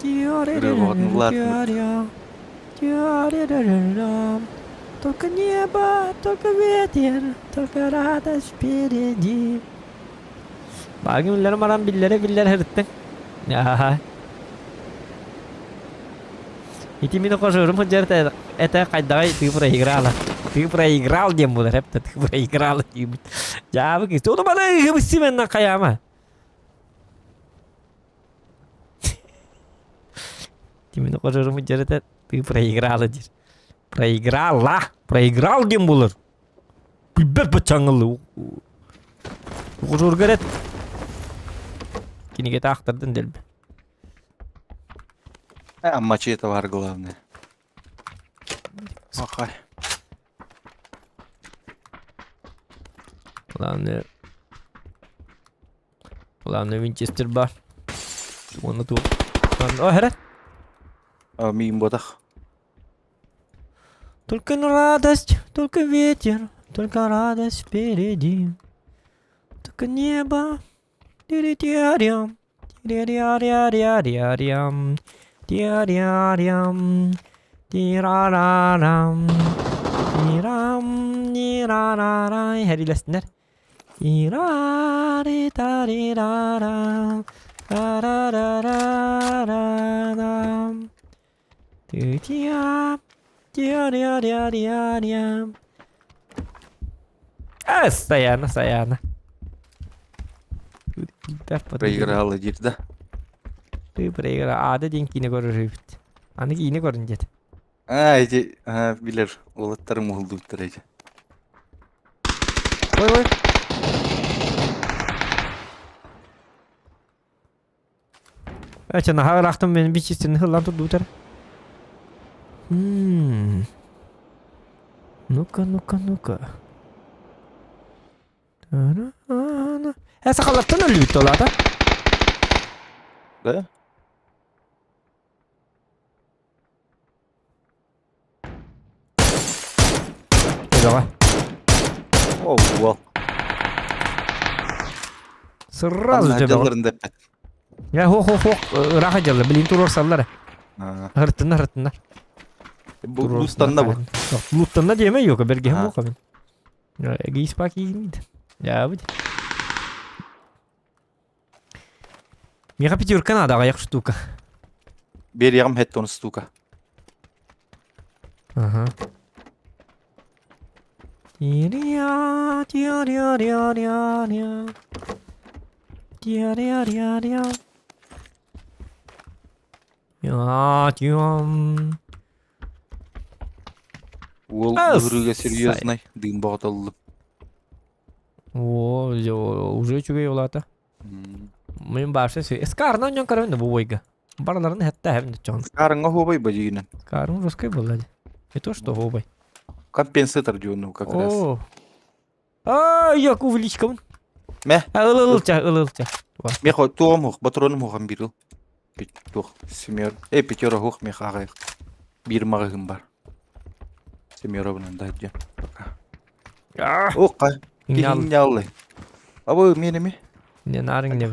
Тириририря тириририрям. Только небо, только ветер, только радость впереди. Баагын үллэрин баран биллэрэ-биллэрэ сырыттыҥ. Аха. Ити мин хожуурум сылдьар это хайдаҕай ты проиграла. Ты проиграл диэн буолар эптэ ты проиграла диибит. Дьаабы киһи. Ону бана ыһыбыссыменна хайаама. Ити мин хожуурум сылдьар это ты проиграла диир. Проиграла. Проиграл диэн буолар. Билбэт баччаҥҥылыы. Хожуургар эт. Кинигэтэ аахтардын дэлби. А мачете бар главное. Махай. Главное... Главное винчестер бар. Уонна туох. О, хэрэ. А, миин ботах. Только радость, только ветер, только радость впереди. Только небо. Тири-тиарям, тири-риа-риа-риа-риа-риам, тиа-риа-риам, тирарарам, тирам, нирарарай. Хэрилэстинэр. Тирари-тарирарам, тарарарарарам. Тытиа, тиа-риа-риа-риа-риа. А, Саяна, Саяна. Проиграла диир да? Ты проиграла. Ада диэн киинэ көрөр үһүбүт. Аны киинэ көрүн диэт. А, эти, а, билэр, уолаттарым уһулдубуттар эти. Ой, ой. Эчэ наһаа ыраахтан мин бичистин хыллан турдубутар. Ну-ка, ну-ка, ну-ка. Э, сахалартан өллүбүт толаата. Да? Давай. О, уол. Сразу тебе. Дьалларын дэппэт. Я хо хо хо ыраах дьаллар билин туруорсаллар. Хыртыннар хыртыннар. Луттанна бу. Луттанна диэмэ yok бергеһим бука мин. Гейспа киимит. Я бит. Миэхэ пятерка надо аҕыйах штука. Биэриэҕим хэттон штука. Ага. Уол ыһырыыга серьезный дыым боҕотоллум. О, уже үчүгэй улаата. Мин баарса Скарна онньон көрөбүн да бу бойга. Барыларын хэтта хэбин чон. Скарыңа хуобай бадьыгынан. Скарың русской была. Не то что хуобай. Компенсатор дьуону как раз. О. А, я увеличкам. Мэ. Ылылча, ылылча. Мехо туом хух, батроным хухан бирил. Тух, семер. Э, пятера хух меха ағайық. Бир мағығым бар. Семера бынан да дьэ. Пока. О, қай. Кихинняллы. Абы менеми? Не нарың не.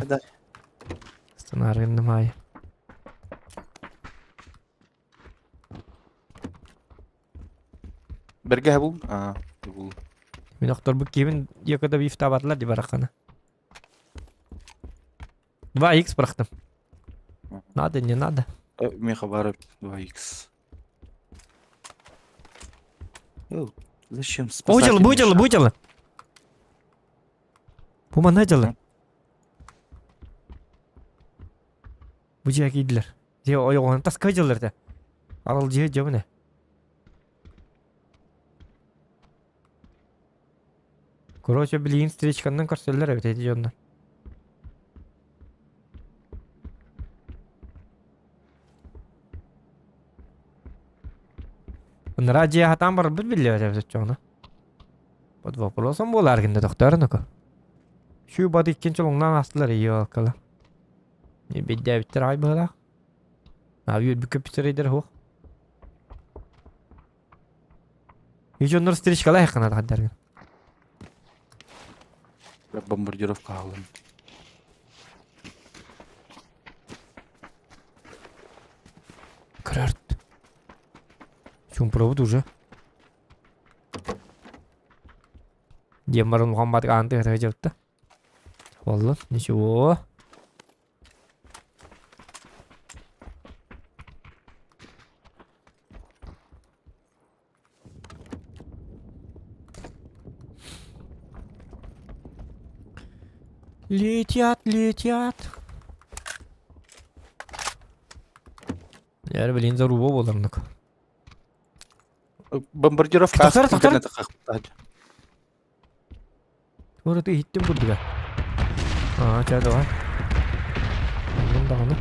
Сценарийным аайы. Бэргэһэ бул. Аа, бул. Мин охторбут киһибин якода бифтаабатылар ди бараххана. 2х бырахтым. Надо, не надо. Меха бары 2х. Зачем Бу дьылы, бу дьылы. Бу манна дьылы. Бу дьиэ киирдилэр. Дьиэ ойоҕоһун таска дьыллар этэ. Арал дьиэ дьөбүнэ. Короче, билигин встречканнан көрсөллөр эбит эти дьоннор. Ыныраа дьиэ хатаан барбыт биллибэт эбит оччоҕуна. Под вопросом буолаар гинде тохтоорун око. Шүү бады иккинчи олуҥнаан астылар ийэ Биддээбиттэр аҕай быһыылаах. Аа үөрбүт көппүт суох. И дьоннор встречкалаа ханна тахардаргын. Бомбардировка аҕалым. Көрөрт. Чумпуробут уже. Диэн баран улахан баатык аан тыата дьабытта. Буолла, ничего. Летят, летят. Яр, блин, заруба буоларнык. Бомбардировка Тахсар, тахсар. Туора иһиттим курдуга. Аа, ча давай. Оннун даҕаны.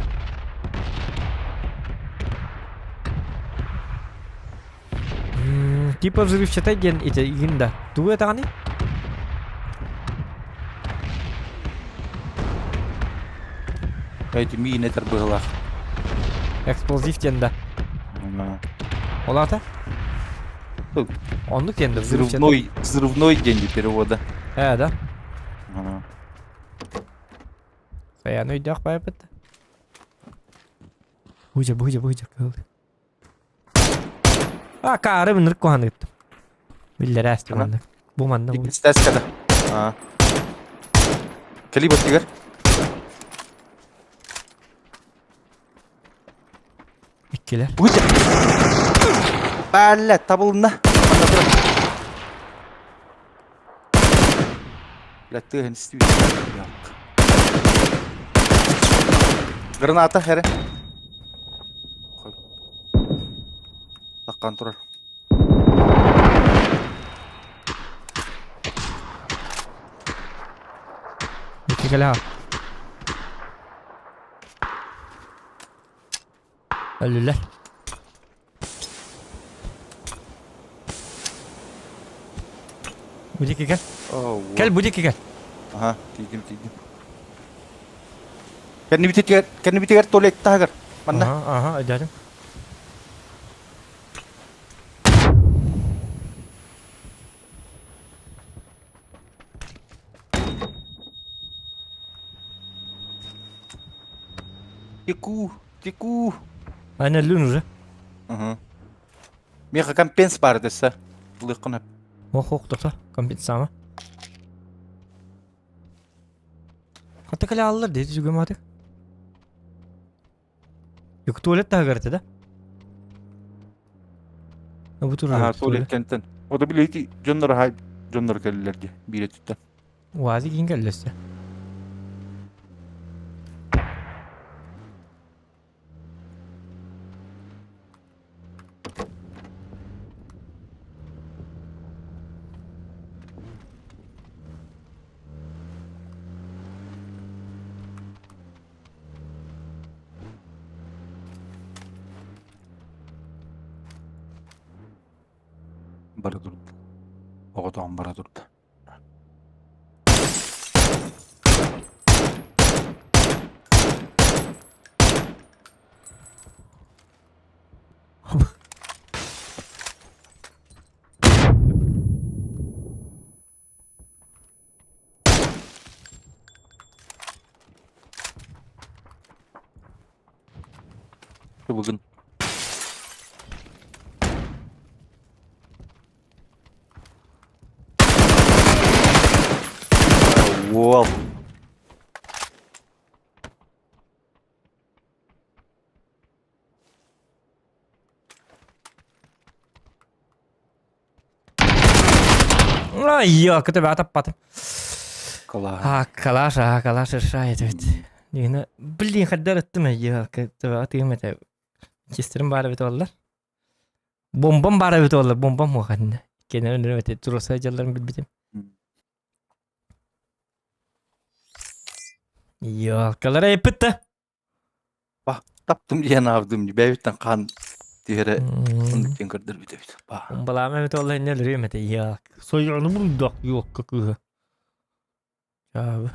Типа взрывчатай диэн ити игин да. Тугу этаҕыный? Эти миин этэр быһылаах. Эксплозив диэн да. Ол аата? Оннук диэн да Взрывной, взрывной день перевода. Ээ да. Саяны өйдөөх байапыт. Быжа, быжа, быжа, кыл. А, каары мынырык куһаны ыттым. Биллэр ээсти манна. Бу манна. Иккистэскада. Аа. Кели баттыгар. Иккилэр. Быжа. Баалла, табылынна. Манна турар. Бля, тыаһын истибит. Граната хере. Таккан турар. Икки кэлэ Өллүлэр. Бу диэки кэл. Кэл бу диэки кэл. Аха, тиийдим, тиийдим. Кэннибитигэр, кэннибитигэр туалет таһыгар. Манна. Аха, аха, өйдөөтүм. Теку, теку. Ана лүн уже. Угу. Меха компенс бар десе. Лыкына. Ох, ох, тоқта, компенсама. Хата кэлэ аллар дии түгөм аты. Yok туалет таһыгар этэ да? Бу турар. Аха, туалет кэнтэн. Ода билети дьоннор хай дьоннор кэллилэр дии биирэ түттэ. Уази киин кэллэссе. Бара турда. Оҕотоон бара турда. Уол. Ай, я, көтө атаппатым. Калаш. А, калаш, а, калаш решает ведь. Дигene, блин, хаддар ыттым я, көтө атыым этэ. Чистерим баар эбит оллар. Бомбам баар эбит оллар, бомбам хуаханна. Кенен өнөр эти туруса жалларын билбитим. Ялкалар эппит Ба, таптым диэн аабдым, бэйбиттэн хаан түһэрэ оннук диэн көрдөрбүт эбит. Ба. Балаама эбит олла инне өлөрүөм этэ. Я, сойону буруйдах юокка кыыһа. Чаабы.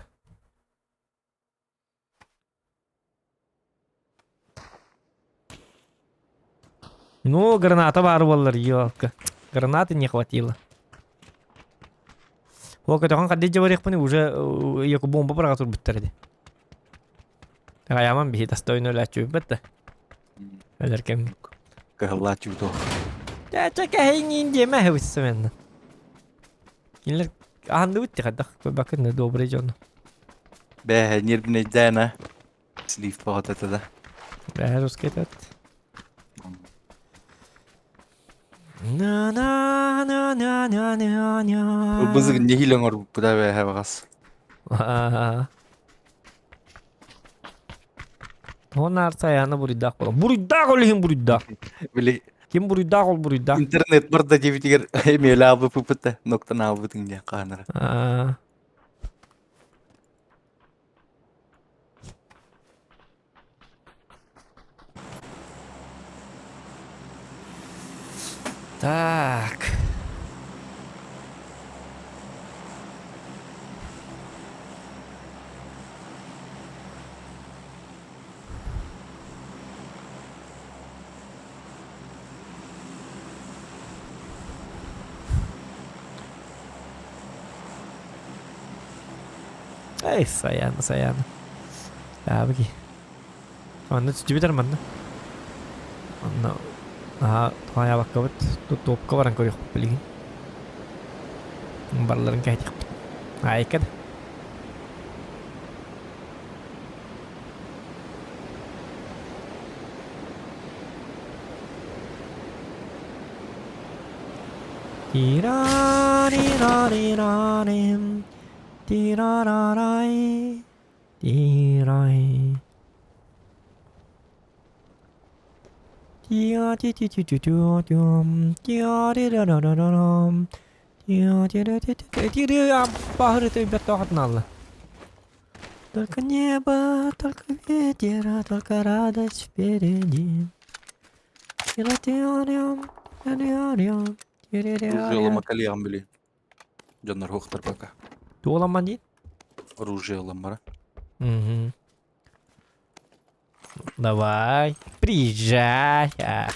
Ну, граната баар буоллар, ёлка. Гранаты не хватило. О, көтөҕөн хадди дьабарыахпын уже яку бомба быраҕа турбуттар ди. Аяман биһи достойно өлөөччүбүт да. Өлөр кэм. Кыһыллааччы туох. Чэ кэһиҥиин диэмэ хыбыссаменна. Кинилэр аһандыбыт тихадах бакын добрый дьон. Бэһэ нервнэйдээн а. Слив баҕата да. Бэһэ русский этот. На на на на на на на. Бызык нехиле оҥорбуппут а бэһэ баҕас. Онаар сайаана буруйдаах буолан. Буруйдаах ол иһин буруйдаах. Били Ким буруйдаах ол буруйдаах. Интернет барда диэбитигэр эмиэлэ аалбыппыт да ноктан аалбытыҥ диэн хаанара. Так. Эй, Саяна, Саяна. Абыги. Манна түстүбүт манна. Манна наһаа туһаайабаккабыт топка баран көрүөхпүт билигин. Барыларын кэһэтиэхпит. Айка да. Тира-ри-ра-ри-ра-рим, тира-ра-рай, тирай. Тиа-ти-ти-ти-ти-тю-тюм, тиа-ри-ра-ра-ра-рам, тиа-ти-ра-ти-ти-ти-ти-ра, баһырыты бэрт Только небо, только ветер, только радость впереди. Оружие ламакалиям били. Дьоннор хуохтар пока. Туоламан дии? Оружие ламара. Угу. Давай, приезжай. Ах.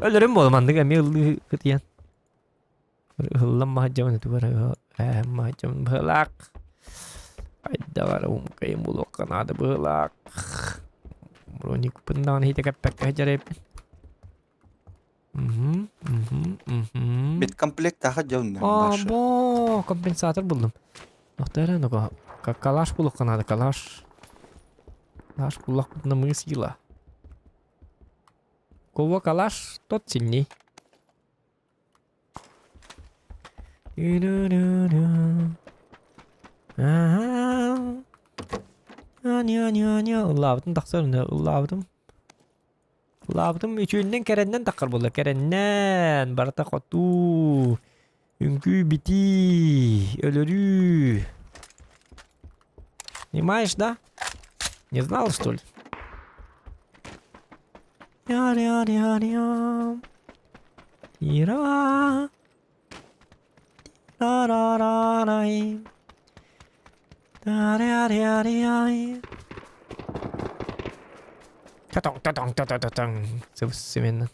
Өлөрүм буолманнык эмиэ ыллыы кытыйан. Ыһыллан маһадьабын этибэр маһадьабын быһылаах. Хайдаҕар умкайым булуохха наада быһылаах. Броникпын даҕаны иһитэ кэппэккэ сылдьар эбиппин. Мгм, мгм, мгм. Медкомплект таха дьон А, бо, компенсатор булдум. Нохтара, ну калаш булуохха наада, калаш. Калаш буллахпытына мы сила. Кого калаш, тот сильней. Ыллаабытым тахсар ыллаабытым. Ыллаабытым үчүөннэн кэрэннэн таххар буолла. Кэрэннэн барыта хотуу. Үҥкүү битии, өлөрүү. Понимаешь, да? Не знал, что ли? Я-я-я-я. Тира. Ра-ра-ра-рай. Та-ря-ря-ряй. Татаң татаң татататаң. Сыбыс-сименно.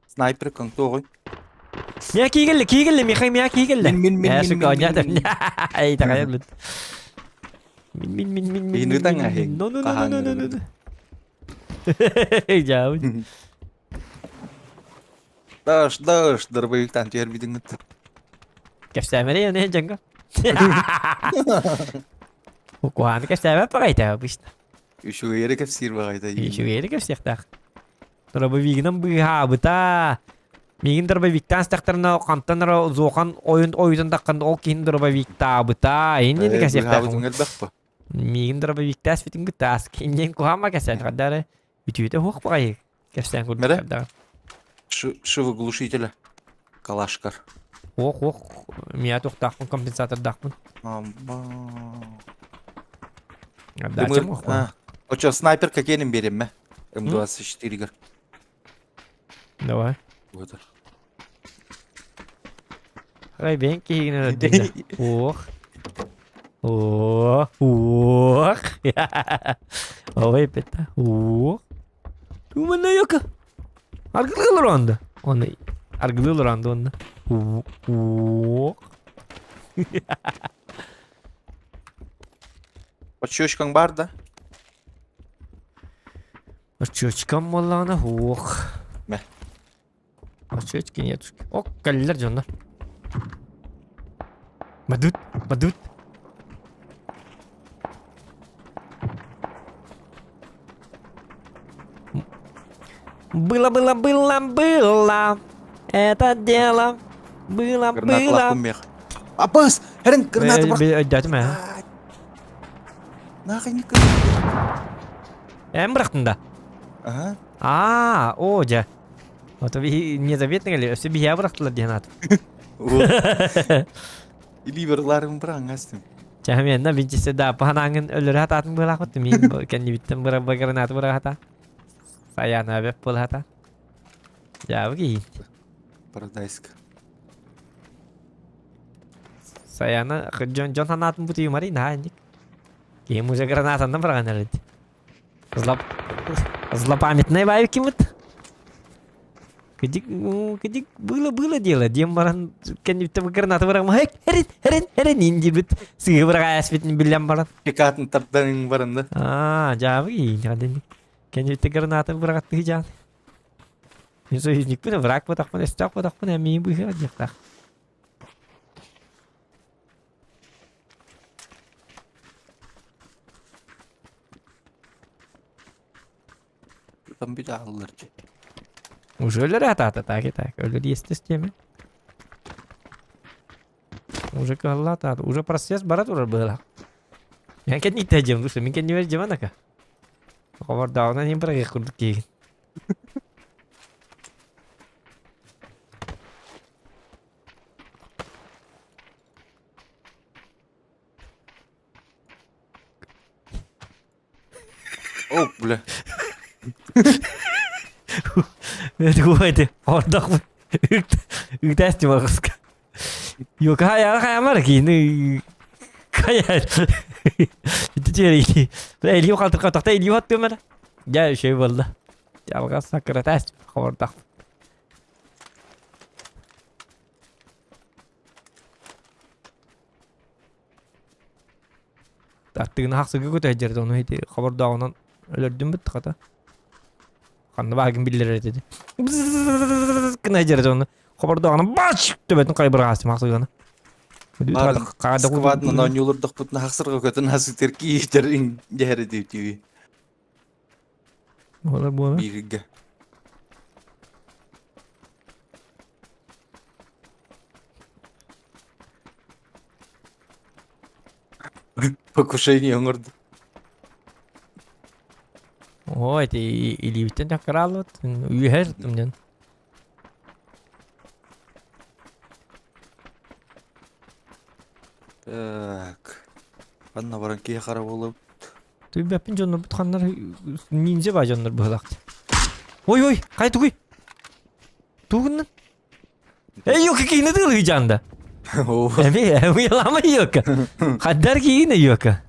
Снайпер конторы. Мия киигелле, киигелле, Михай мия киигелле. Мин, мин, Э, мин, сука, мин, онята. мин, мин. Эй, такая, блин. Мин, мин, мин, мин, мин, Иныдан мин, ахең. мин. No, no, no, no, no, no, no. Жабын. Даш, даш, дробовиктан түһэрбитиҥ Кэпсээмэри оны дьаҥга. Куһааны кэпсээбэт баҕайта обычно. Үчүгэйэри кэпсиир баҕайта. Үчүгэйэри кэпсиэхтээх. Дробовигынан быыһаабыта. Миигин дробовиктаан сытахтарына хантан эрэ зохан ойун ойутун таххан ол киһини дробовиктаабыта. Иннин кэсиэхтээх. Быыһаабытыҥ элбэх бу. Миигин дробовиктаас бүтүн кытаас. Киниэн куһаама кэсээн хардары. Үтүөтэ хуох баҕайы. Кэпсээн курдук Мэрэ? хардаҕа. Шивы глушителя. Калашкар. Ох, ох, мия туохтаахпын, компенсатордаахпын. Амба. Дачам ох. Очо снайпер какенин берем М24 гар. Давай. Вот. Арай бэйэҥ киһигин өлөрдүҥ да. Ох. Ох, ох. Ой, пета. Ох. Тумана яка. Аргылыы олоронда. Оны аргылыы олоронда онно. Ох. Очочкаң бар да? Очочкам буоллаҕына ох. Мэ. Очочки нет. Ок, кэллилэр дьоннор. Бадут, бадут. Было, было, было, было. Это дело. Было, Граната было. мех. Апас! Херен граната бар. Өйдөөтүм ээ. Нахуй не Эн бырахтын да? Ага. Аа, оо дьэ. Ото биһи незаметно кэлли, өссө биһиэ бырахтылар диэн аат. Ливерларым быраңастым. Чаһамиэнна бинчисе да паһанаангын өлөрө хатаатын быылаахпыт мин кэннибиттэн быра гранаты быра хата. Саяна бэп була хата. Дьаабы киһи. Парадайск. Саяна дьон дьон санаатын бутуйумари наһаа инник. Киһим уже гранатаннан быраҕан эрэрди. Зло... Злопамятный баайы кимит? Кыдик, кыдик было было дело. Диэн баран кэнниттэн граната быраҕма хек эрин эрин эрин индибит сыһы быраҕа эспитин биллэн баран. Пикатын тардан баран да. Аа, дьаабы киһи Кэнниттэн граната быраҕаттыы дьаан. Мин союзникпын, враг ботахпын, өстөөх ботахпын, эмиин быһыа диэхтаах. Там bir daha alır. Уже өлөр атаата так и так. Өлөр естес теме. Уже кыһалла атаата. Уже процесс бара турар быһылаах. Мен кэнниттэ дьиэм душа. Мин кэннибэр дьиэм анака. Хобордооҕунан иһин бырагыах курдук киһигин. О, бля. Тугу ордох үктээс тимарыска. Йо кая кая кини кая. Ити Элиу халтырка тахта Элиу хаттымара. Я şey болду. Жалга сакратас хордах. Аттыгына хақсыгы көтө жерде оны ити хабардағынан өлөрдүм бит хата. Ханна багын биллер деди. Кына жерде оны хабардағынан бач төбөтүн кайбыргасы мақсыгына. Сквадны на нюлурдах путна хақсырға көтін хасытыр киитер дәһәрі деп тиви. Олар буола. Бирге. Покушение оңорду. Ой, ити илибиттен жаккаралыт. Үйһэр тумнен. Так. Анна баран кие қара болып. Түбәппин жоннор бутханнар ниндзя ба жоннор быһылак. Ой ой, кай тугуй? Тугуй? киһини тыылыы дьаанда. Эми эми лама йока. Хаддар киһини йока.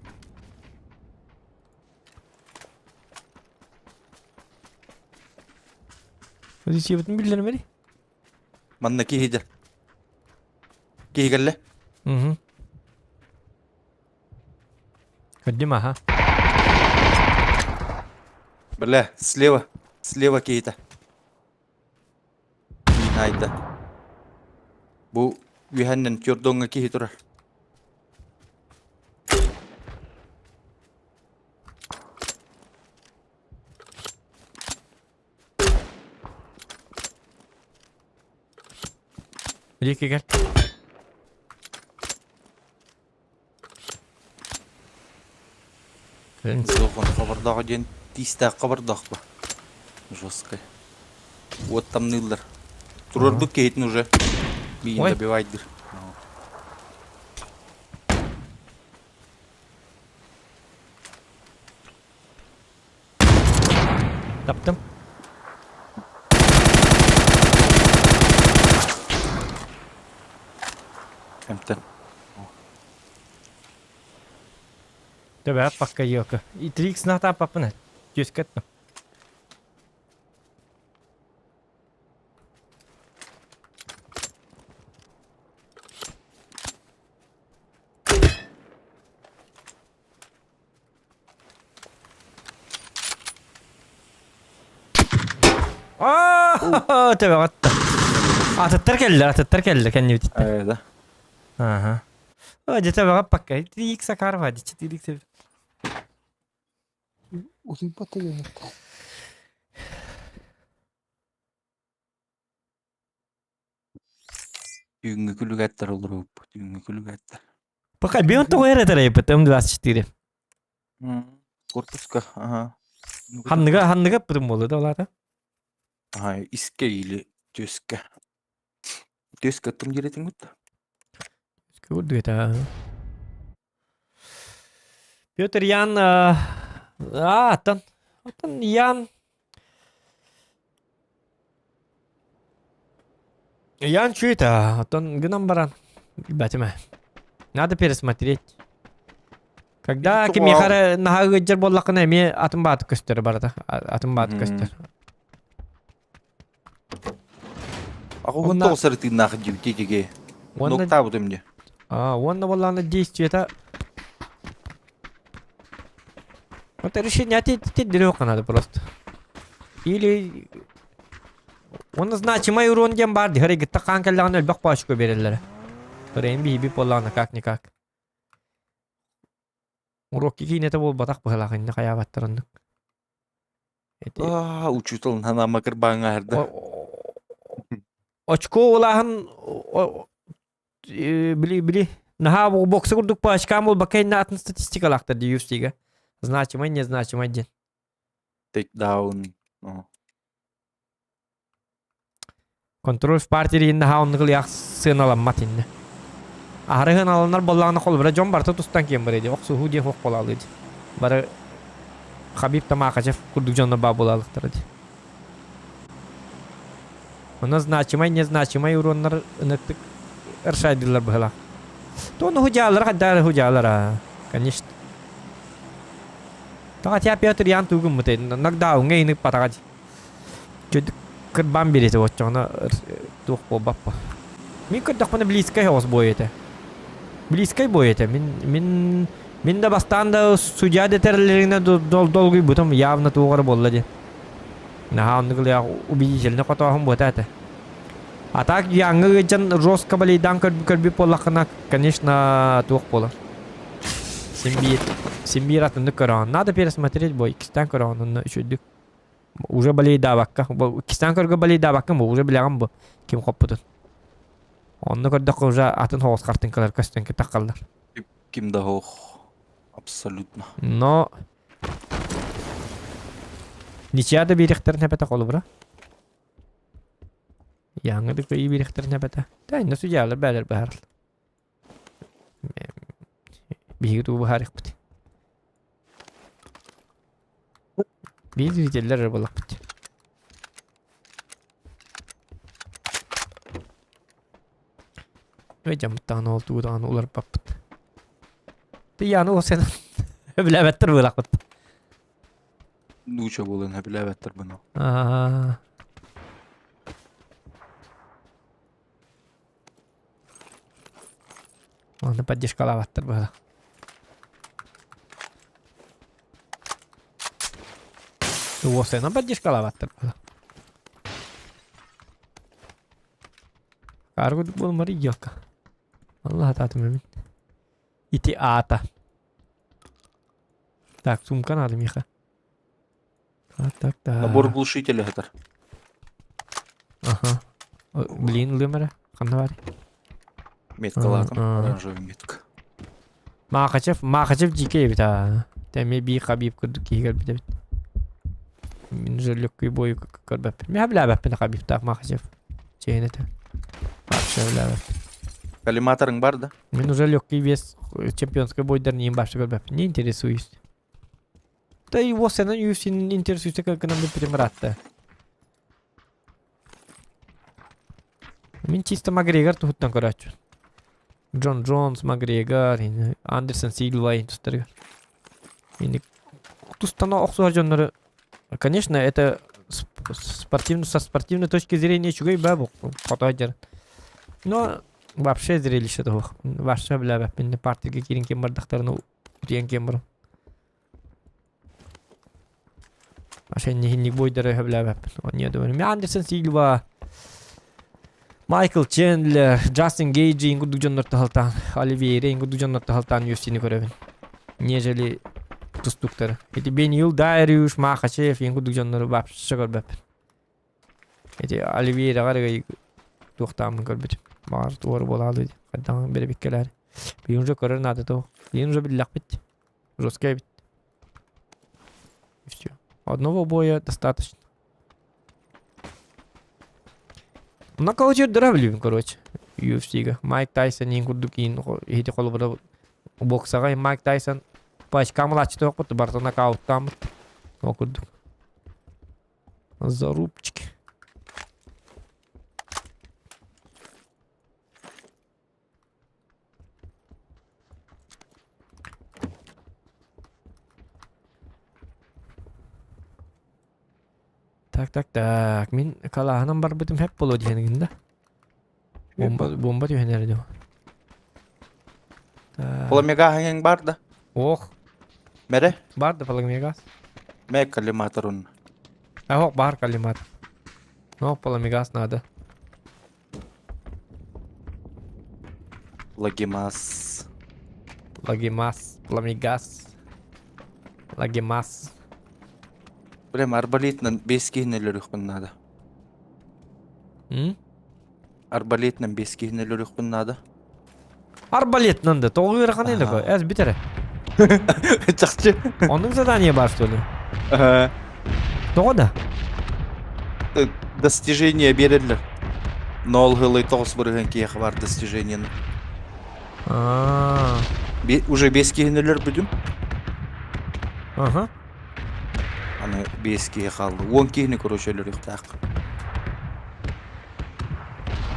Позициябытын биллэрмэри. Манна киһи Киһи кэллэ. Угу. Көрдүм аха. Бля, слева. Слева киһитэ. Найда. Бу үһэннэн тюрдоҥҥа киһи турар. Диэки кэл. Суоҕун хабардааҕа диэн тиистээх хабардаах ба. Жесткай. Уот тамныыллар. Турарбыт киһитин уже. Миигин Ой. добивайдыр. Таптым. Эмтэн. Төбө пакка йока. И 3x ната папына. Түскэт. Аа, төбөҕөттө. Атыттар кэллэ, атыттар кэллэ кэннибититтэн. Э, да. Ага. О, дьэ төбөҕө пакка. 3x акарва, 4x. Утуйбат да Түүҥҥү күлүгэттэр олорууппут, түүҥҥү күлүгэттэр. Пока бион тоҕо эрэ тарайбыт М24. Корпуска, ага. Ханныга ханныга пытым буолла да олата? Ага, иске или түскэ. Түскэ тум диретиң бут. Иске урду это. Петр Ян а аттан аттан Ян Ян что это? Аттан гынан баран. Билбэтим ээ. Надо пересмотреть. Когда кимиэхэ наһаа ыалдьар буоллаххына эмиэ атын бааты көстөр барыта. Атын бааты көстөр. Аҕыһын тоҕус арытыыннаах дьибти тиги. Ноктаабытым дии. А, уонна буоллаҕына действиета Это решение отделёха надо просто. Или он значимый урон диэн баар дии. Харайгытта хаан кэллэҕинэ элбэх пачка биэрэллэрэ. Көрейин биһиби буоллаҕына как-никак. Урок киинэтэ буолбатах быһылаах инне хайаабаттар оннук. Аа, учуутал нанаама кырбааҥҥа аһарда. Очко улааһын били били наһаа бокса курдук по очкам буолбакка инне атын статистикалаахтар дии UFC-га. Значимый, незначимый диэн. Тейкдаун. Контроль в партии наһаа оннук ылыах сыаналаммат иннэ. Аһары сыаналанар буоллаҕына холобура дьон барыта тустан киэн барыа дии. Охсуһуу диэн суох буолаалыы дии. Бары Хабиб Тамахачев курдук дьоннор баар буолаалыктара дии. Онно значимай, незначимай уруоннар ыныктык ыршайдыыллар быһыылаах. То худьаалара хайдаар худьаалара, конечно. Тоҕо тя Петр Ян тугуммутай, нокдауҥҥа инык патаҕа дии. Кырбаан биэриэтэ оччоҕуна туох буолбаппа. Мин көрдөхпүнэ близкай соҕус буойа этэ. Близкай буойа этэ. Мин мин мин да бастаан да судья дэтэрэлэринэ долгуйбутум явно туох эрэ буолла диэн. Наһаа оннук ылыах убедительный хотооһун буота этэ. А так яҥҥа ыалдьан жестко балейдаан көрбүт буоллаххына, конечно, туох буолар. Симбиир симбиир атыннык көрөҕүн. Надо пересмотреть бой, иккистээн көрөҕүн онно үчүгдүк. Уже балейдаабакка, иккистээн көргө балейдаабаккын бу, уже билэҕин бу ким хоппутун. Онно көрдөххө уже атын соҕус картинкалар көстөн таххаллар. Ким да ох. Абсолютно. Но ничья да биэриэхтэрин эбэтэ холобура. Яңы да кыйы биэриэхтэрин эбэтэ. Да, инна судьялар бээлэр баһарал. Биһиги тугу быһаарыахпыт. Биир зрителлэр эрэ Дьаммыттаҕына ол тугу даҕаны уларыппаппыт. Тыйааны ол сен билээбэттэр быылахпыт. Нууча буолан билээбэттэр бұны. Аа. Оны поддержкалаабаттар быһа. Уосайынан поддержкалаабаттар быһа. Карго буолмар идиотка. Аллах атаатым эмин. Ити аата. Так, сумка надо, Миха. Так, так, так. Набор глушителя хатар. Ага. Блин, ылым эрэ. Ханна бар? Меткалаатым. Оранжевый метка. Махачев, Махачев дьиикэй эбит аа. Тэми би Хабиб курдук киһи көрбүт эбит. Мин уже легкий бой көрбөппүн. Мин билээбэппин Хабибтаах Махачев. Чэйин этэ. Вообще билээбэппин. Коллиматорың бар да? Мин уже легкий вес чемпионский бойдар нейин вообще көрбөппүн. Не интересуюсь. Да его сцена UFC интересуется как нам бы Мин чисто Макгрегор туһуттан көрөөччү. Джон Джонс, Макгрегор, Андерсон Сильва тустарыгар. Ини тустана охсуһар дьоннору конечно, это спортивно, со спортивной точки зрения үчүгэй баа бу хотойдер. Но вообще зрелище того. Вообще билээбэппин партияга киирин ким бардахтарына утуйан киэн барым. Ошенник бойдары сөбүлээбэппин. Не думаю. Андерсон Сильва, Майкл Чендлер, Джастин Гейджи курдук дьоннор таһалтаан, Оливейра курдук дьоннор таһалтаан UFC-ни көрөбүн. Нежели тустуктары. Эти Бенил Дайрюш, Махачев курдук дьоннору вообще көрбөппүн. Эти Оливейраҕа эрэ туохтааммын көрбүтүм. Баҕар туора буолаалы хайдаҕын бэрэбиккэлээр. Билигин уже көрөр наада туох. Билигин уже биллэхпит. Жесткая ведь. И все. Одного боя достаточно. Нокаутер дыра короче. UFC-га. Майк Тайсон ең курдук иин иһити холобура боксаҕа Майк Тайсон пачка мылааччы барыта нокауттааммыт. Ол курдук. Зарубчики. Так, так, так. Мин калааһынан барбытым хэп боло диэн да. Бомба, бомба түһэн эрэ дуу. Пламегааһыҥ бар да? Ох. Мере? Бар да пламегаз. Мэ коллиматорун. Ох, бар коллиматор. Но пламегаз надо. Лагимас. Лагимас, пламегаз. Лагимас. Прям арбалетынан бес киһини надо. М? Арбалетынан бес киһини надо. Арбалетынан да, тоҕу ыарахан эле го. Эс бүт эрэ. Чахчы. Оннук задание бар, что ли? Ага. Тоҕо да? Достижение береллер. Нол хылый тоғыз бұрыған киэхэ бар достижениені. А. Уже бес киһини өлөрбүтүм. Ага. Аны бес киһи хаалды. 10 киһини короче өлөрүөхтээх.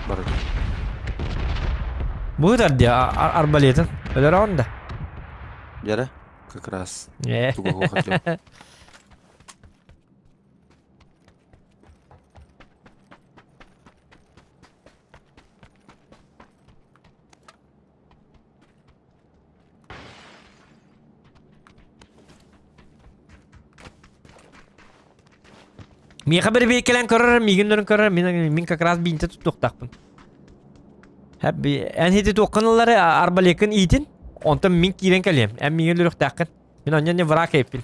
Бары. Быытар дии арбалетын. Өлөр да. Дьэрэ, как раз. Э. Туга хотел. Миэхэ бэрэбиэркэлээн көрөр, миигин көрөр, мин, мин как раз биинтэ туттуохтаахпын. Эн хити туоххун ыллары арбалекын иитин, онтон мин киирэн кэлиэм. Эн миигин өлөрүөхтээххин. Мин онньон не враг эппин.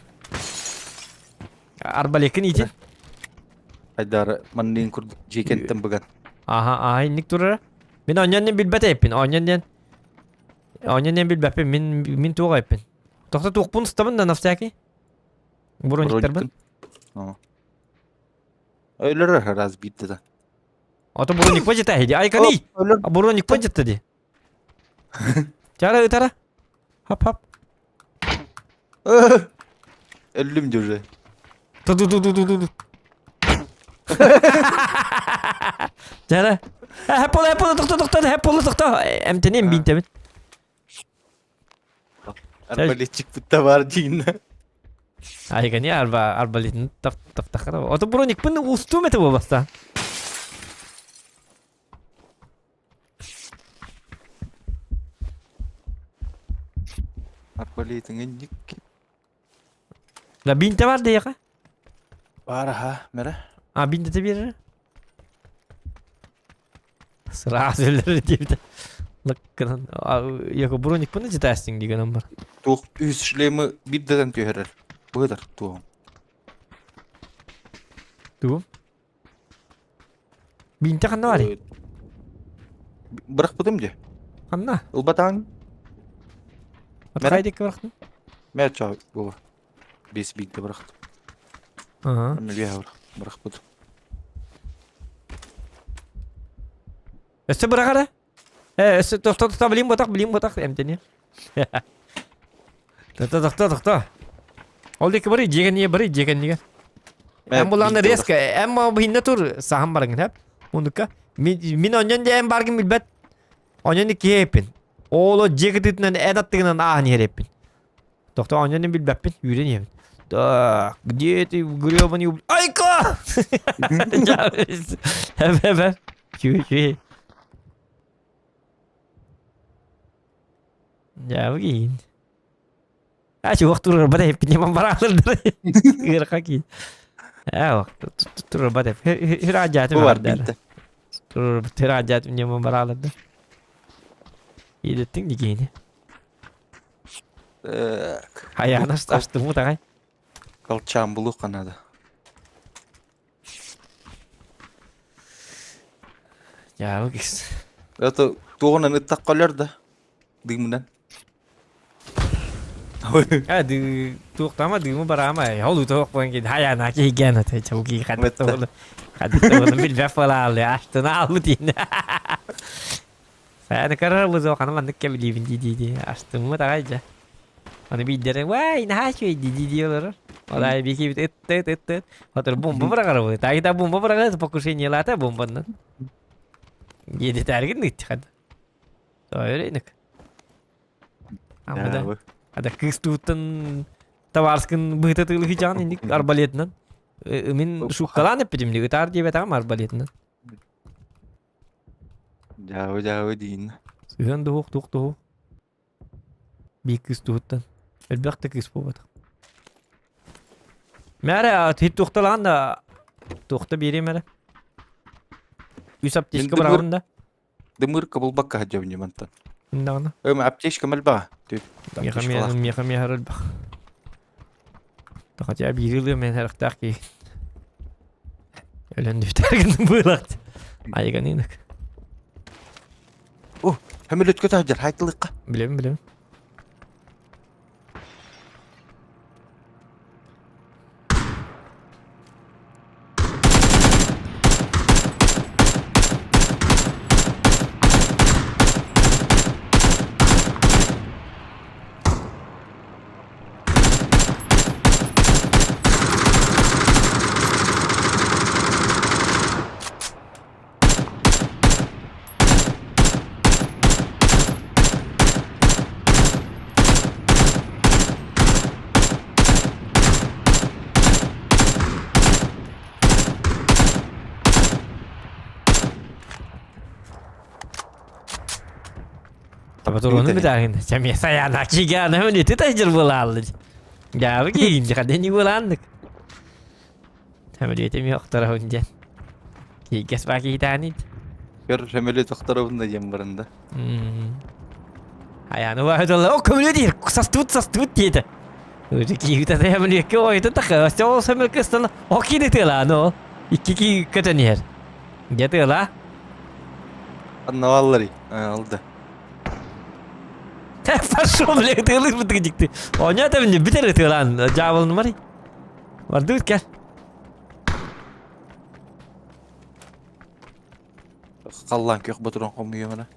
Арбалекын иитин. Айдар маннын курдук жекенттен быган. Аха, аха, инник турара. Мин онньон не билбэт эппин. Онньон диэн онньон диэн билбэппин. Мин мин туох эппин. Тохто туохпун устабын да на всякий. Брониктарбын. Өлөрөр раз битти да. Ото броник пожита хеди. Ай кани. Броник пожитта ди. Чара ытара. Хап хап. Өллүм уже. Ту ту ту ту ту ту. Чара. Хэп ол, хэп ол, тохто, тохто, хэп ол, тохто. Эмтэним биинтэбин. Арбалетчик бар диинна. Айгани арба арбалетин таптахара. Ото броникпын устум это болбаста. Арбалетиңе ник. Да бинте бар дейха. Бар аха, мере. А бинте те берер. Сразу өлөр дейбит. Лыккынан. Яко броникпын жетастың деген бар. Туох үс шлемы бирден түһэрэр. Быдар туом. Тугум? Бинте ханна бар? Бырахпытым де. Ханна? Ылбатаң. Аткай декке бырахтың? Мә ча була. Бес бинте бырахтым. Ага. Милия бырахпытым. Өссө бырахара? Э, өссө тохто тохто билим ботах, билим ботах эмтени. Тохто тохто тохто. Ол деке бары жеген не бары жеген неге. Эм буланы резко, эм бу тур сахан баргын хеп. Мундука. Мин оннан де эм баргын билбет. Оннан кепин. Оло жегититинен эн аттыгынан аан ереппин. Тохто оннан билбеппин, үйренемин. Так, где ты, гребаный уб... Айка! Хэп хэп хэп. Чуй чуй. Дьэ, А чуох турар бат эппин ньаман бараалырдар. Ыараха киин. Ээ, турар бат эп. Хираджаатым Бу бар бардар. бинте. Турар хираджаатым ньаман бараалырдар. Идеттиң дикиини. Так. Аяғын аштым тағай. Колчан булу канада. Дьэ, кис. Это туғынан ыттак колер да. Дымынан. А, ды туохтама дымы барама. Ол туох буон кин хаяна киген ата чауки хатта хатта оны билбэ фалаалы аштына албы дин. Саяны карар бузо хана маннык кебилибин ди ди ди. Аштымы тагай жа. Аны биддерен вай наха чуй ди ди ди олор. Олай бики бит ыт ыт ыт ыт. Отор бомба бырагар бу. Тагита бомба бырагар покушение лата бомбаннан. Еди тәргин ныт хад. Тойрыйнык. Амада. Ада кыз туттан товарскын быта тылы жан инdik арбалетинен. Мин шуккалан эппитим диги тар диэбет ам арбалетинен. Жабы жабы дейін. Сыһан дуһук тух туһу. Би кыз туһуттан. Элбэх кыз буолбатах. Мәрэ хит тухталаан да тухта биэрим эрэ. Үс аптечка барабын да. Дымырка булбакка хаджабын жамантан. Индаҕына. Өм аптечка мэлбаа. Миэхэ миэхэ миэхэ элбэх. Хотя биир мен харахтаах киһи. Өлөн дүфтәргин быылат. Айганинок. О, хөмөлөткө тажар хайтылыкка. Билем, билем. Табатуруну битагын. Чами саяна кигана мени тетажыр булалды. Жабы кигин жакада не буландык. Хамилете ми октарабын ден. Кигес ба китанит. Көр хөмөлөт октарабын да жем барында. Аяны вайдалла. О көмөлө дейр. Састыбыт састыбыт дейdi. Уже кигита да хамиле ойды так. Остол самыр кыстан окиди тела но. Икки ки көтөнер. Где Аннаваллари. Алды. Пошел, блядь, ты лыс бытык дикти. Оня там не битер ты лан, жабылын мари. Барды кел. Қаллан көх батырон хомуя мана.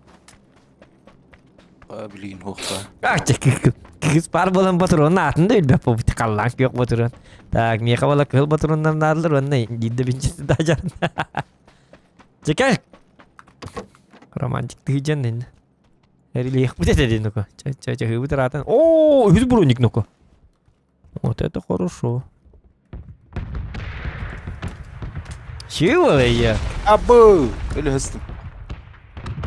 Билигин хохта. А, кыз бар болан батырон атын да билбеп бу қаллан көх батырон. Так, меха бала кыл батыроннан надылар, онна дидде бинчиси да жан. Чекел. Романтик тыһыдьан дин. Эрилиэхпит этэ дин нука. Ча-ча-ча ыраатан. О, үһүс броник нука. Вот это хорошо. Чего я? Абы! Өлөһөстүм.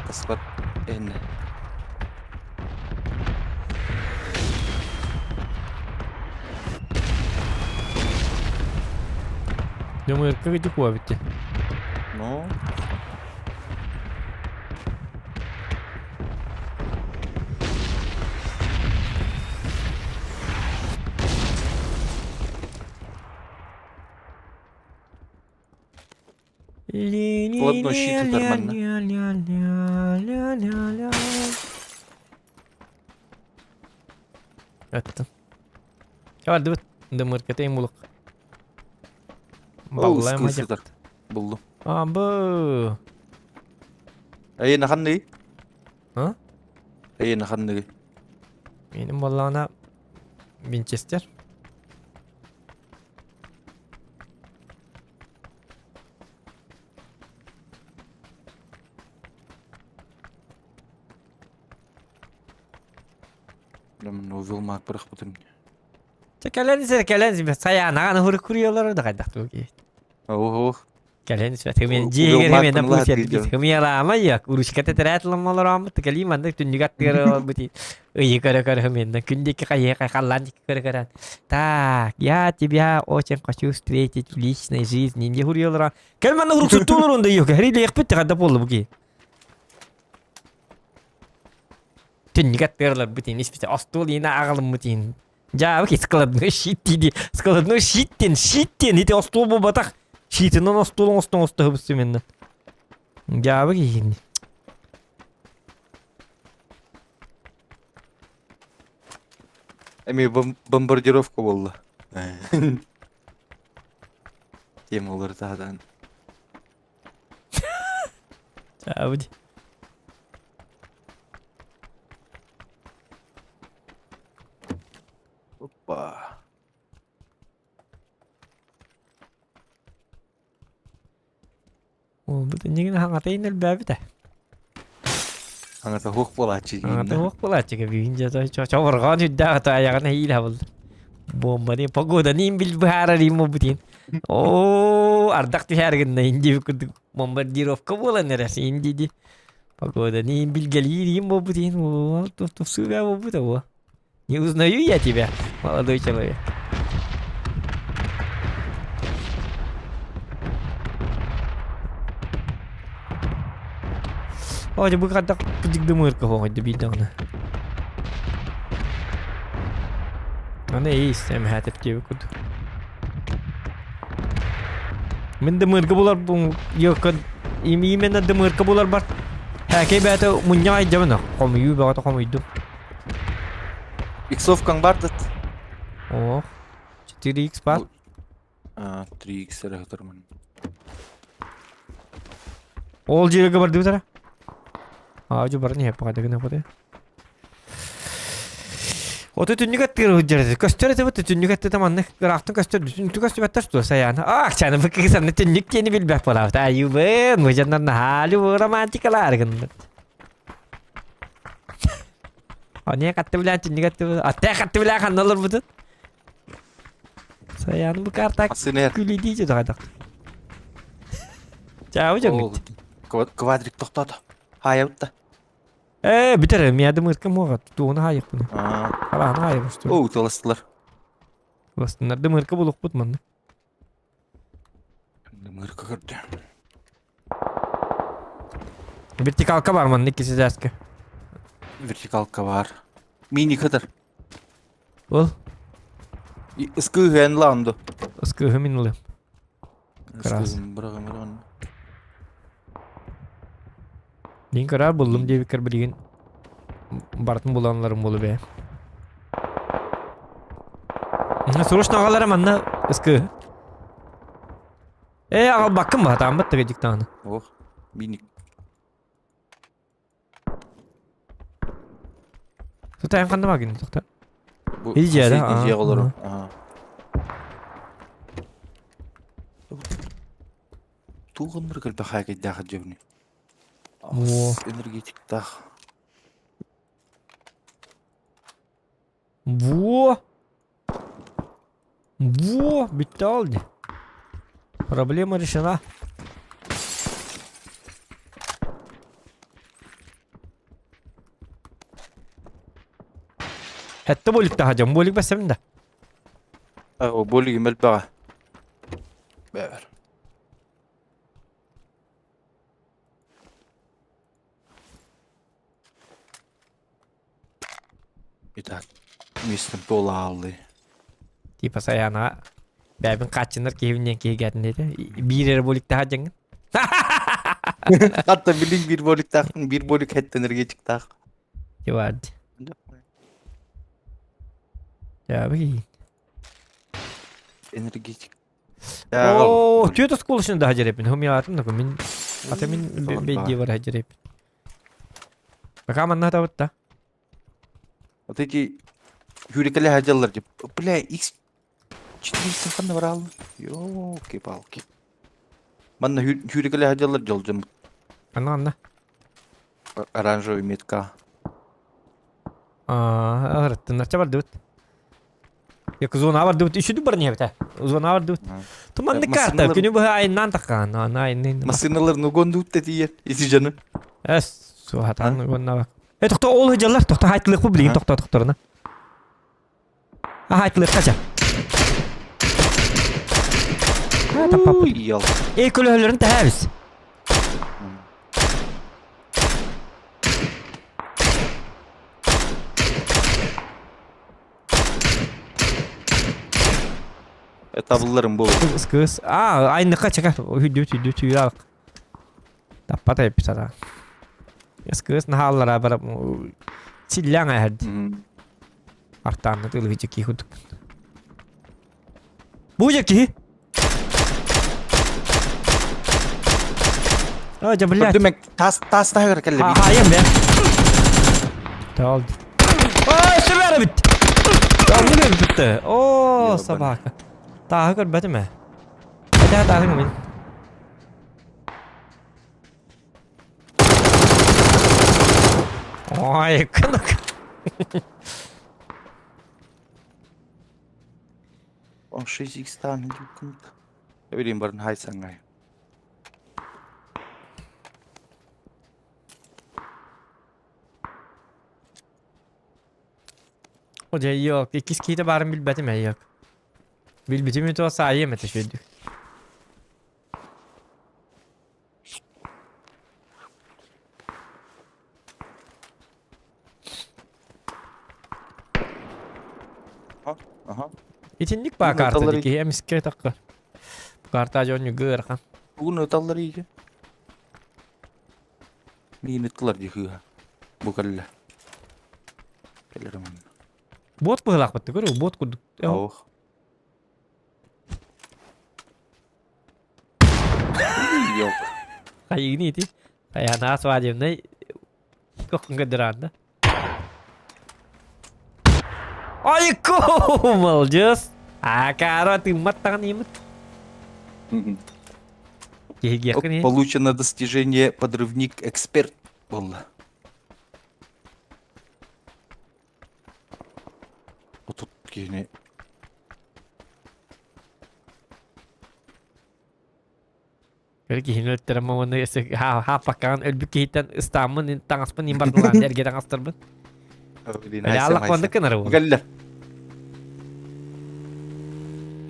Таспар энне. Думаю, как эти хватит. Ну. Складной щит нормально. Это. Бардыбыт. Дымыркатайым булук. Ол Баллай скысытар. Булду. Абы. Эйен ханны? А? Эйен ханны. Менин баллаана Винчестер. Мен увел мак бырах бутым. Чэ кэлэн сэр кэлэн сайаанаҕан уһур куруйалар да хайдах тугу Ого. Кэлэн сэр мен дьиэгэр мен да пусть хымыялаама як уручка тэтэрээт ламмаларааммыт кэлии маннык түннүк аттыгар ылбыт ыйы көрө көрө хымыянна күн диэки хайыа халлаан диэки көрө көрөн так я тебя очень хочу встретить в личной жизни не хуруйалара кэл манна уруксуттуулар онда йок хэрилиэхпит хадда буолла буки түннүк аттыгар ыларбыт испите остуол иина аҕалыммыт иин Дьаабы складной щит диди. Складной щиттен, щиттен, ити остуол буолбатах. Щитинэн остуол оҥостон остоһубут именно. Дьаабы киһини. Эми бомбардировка болла. Тема олар таадан. Дьаабы ди. Опа. Ол бу нигин хаҥатайын элбээбитэ. Аңата хух болачы. Хаҥата хуох буолааччы бүгүн дьэ човорҕоон үрдээх ата айаҕын эһиилэ булла. Бомбаны погоданы бил быһаарар им бутин. Оо, ардах түһээр гынна инди курдук бомбардировка буолан эрэр инди ди. Погоданы билгэлиир им буолбутин. Оо, тупсуга буолбута буо. Не узнаю я тебя, молодой человек. О, бу хайдах дымырка хоҥойду биирдэҕинэ. Аны ис эмэһээтеп диэбит курдук. Мин дымырга булар йокка именно дымырка булар бар. Хәкей бәте мунньах айдьабын хомуйуу бөҕөтө хомуйдум. Иксовкаң бар дат. Ох. 4x бар. А, 3x эрэ хатырмын. Ол жерге барды битара. А, жу бар не пагада гына боды. Ото түннүк аттыгар сылдьар көстөр этэ бу түннүк атты маннык ыраахтан көстөр түннүк көстүбэттэр что сайаана аах чаны бу кыысанны түннүк диэни билбэт буолаабыт айыбын мыжаннар наһаали романтикалаар гыннат Оне хатты билэн түннүк атты атте хатты билэн ханна олорбутун Сайааны бу карта күлүдии дьэ Чао дьоҥҥут. Квадрик тохтоото. Хаайабытта. Ээ, бүтэр, миядым ыркым муоға, тугуна хаайыкпын. Хараана хаайыбыш. Оу, тыластылар. Тыластыннар, дымырка булукпут манна. Дымырка көрдө. Вертикалка бар манна иккиси дээскэ. Вертикалка бар. Мини кытар. Ол? Ыскыыһын лаанду. Ыскыыһы мин ылыам. Крас. Бырагым бырагым. Мин кыра буллум диэбиккэр билигин барытын буланнарым буолу бэйэ. Срочно аҕалара манна ыскы. Ээ аҕалбаккын ба тааммат тыга дьиктааны. Ох, миник. Тутайын ханна багын тоқта. Бу Иджи да. Иджи олору. Туғын бір кілбі хайгайдағы жөбіні. Во. Энергетиктаах. Во. Во, бүттэ ол дии. Проблема решена. Хэтте болик таһадьам, болик бэсэм да. О, болигим элбэҕэ. Бэбэр. Итак, мистер Туолааллы. Типа Саяна бэйэбин хааччынар киһибин диэн киһи кээтин диэтэ. Биир эрэ боликтаах дьаҥын. Хатта билин биир боликтаахпын, биир болик хэт энергетиктаах. Тивард. Дьаабы Энергетик. Оо, түөт оскуолашын да хадьарепин. Хумиятым да мин ата мин бейди бар хадьарепин. Пока манна табытта. Вот эти Юрикале хадьаллар деп. Бля, X 400 ханна барал. Ёлки-палки. Манна Юрикале хадьаллар жолжум. Анна анна. Оранжевый метка. Аа, ырыттыннарча бардыбыт. Як зона бардыбыт. Үшүдү бар не бите. Зона бардыбыт. Туманды карта. Күнү быһа айыннан таккан. Ана айыннан. Массыналар нугон дуут тиер. Ити жаны. Эс, суатан нугонна бак. Э, тохто ол хыжаллар, тохто хайтылык бу билигин тохто тохторуна. А хайтылык кача. Эй, көлөһөлөрүн тэһэбис. Табылларым буолуо. Кыс. А, айныкка чека. Хүдү хүдү түйралык. Таппат эппит ата. Кыс наһааллара бар силләң әһәрди. Артаанны тылыгы чеки худук. Бу жеки. А, жа, блядь. Көрдүм тас тас таһыгар кэллэ. Ha, ha, бе. Талды. Ой, сүбәрі бит. Талды бит битті. О, собака. Тағы көрбәді ме? Әтә тағы мен. Ой, кынық. Он 6x тан күн. Билин барын хайсаңай. О, дьэ, yok. Иккис киһитэ баарын билбэтим ээ, yok. Билбитим үтүө саайым этэ шүйдүк. Аха. Итинник баа Бүгүн карта ыталлар дики эмискэ такка. Бу карта дьон ыарахан. Бүгүн ыталлар иди. Миин ыттылар дии хыыһа. Бу кэллэ. Кэлэрим. Бот быһылаахпыт көрү, бот курдук. Ох. Yok. Хайыгын ити. Хайанаа свадебный кохун көдүранда. Айко, молодец. Акара ты маттаган имит. Получено достижение подрывник эксперт буолла. Отут киһини Көр киһини өлтөрөм уонна хааппаккаҕын өлбүт киһиттэн ыстааммын таҥаспын иин бардылаан эргэ таҥастарбын. Аллах оннук гынар буолла. Кэллэ.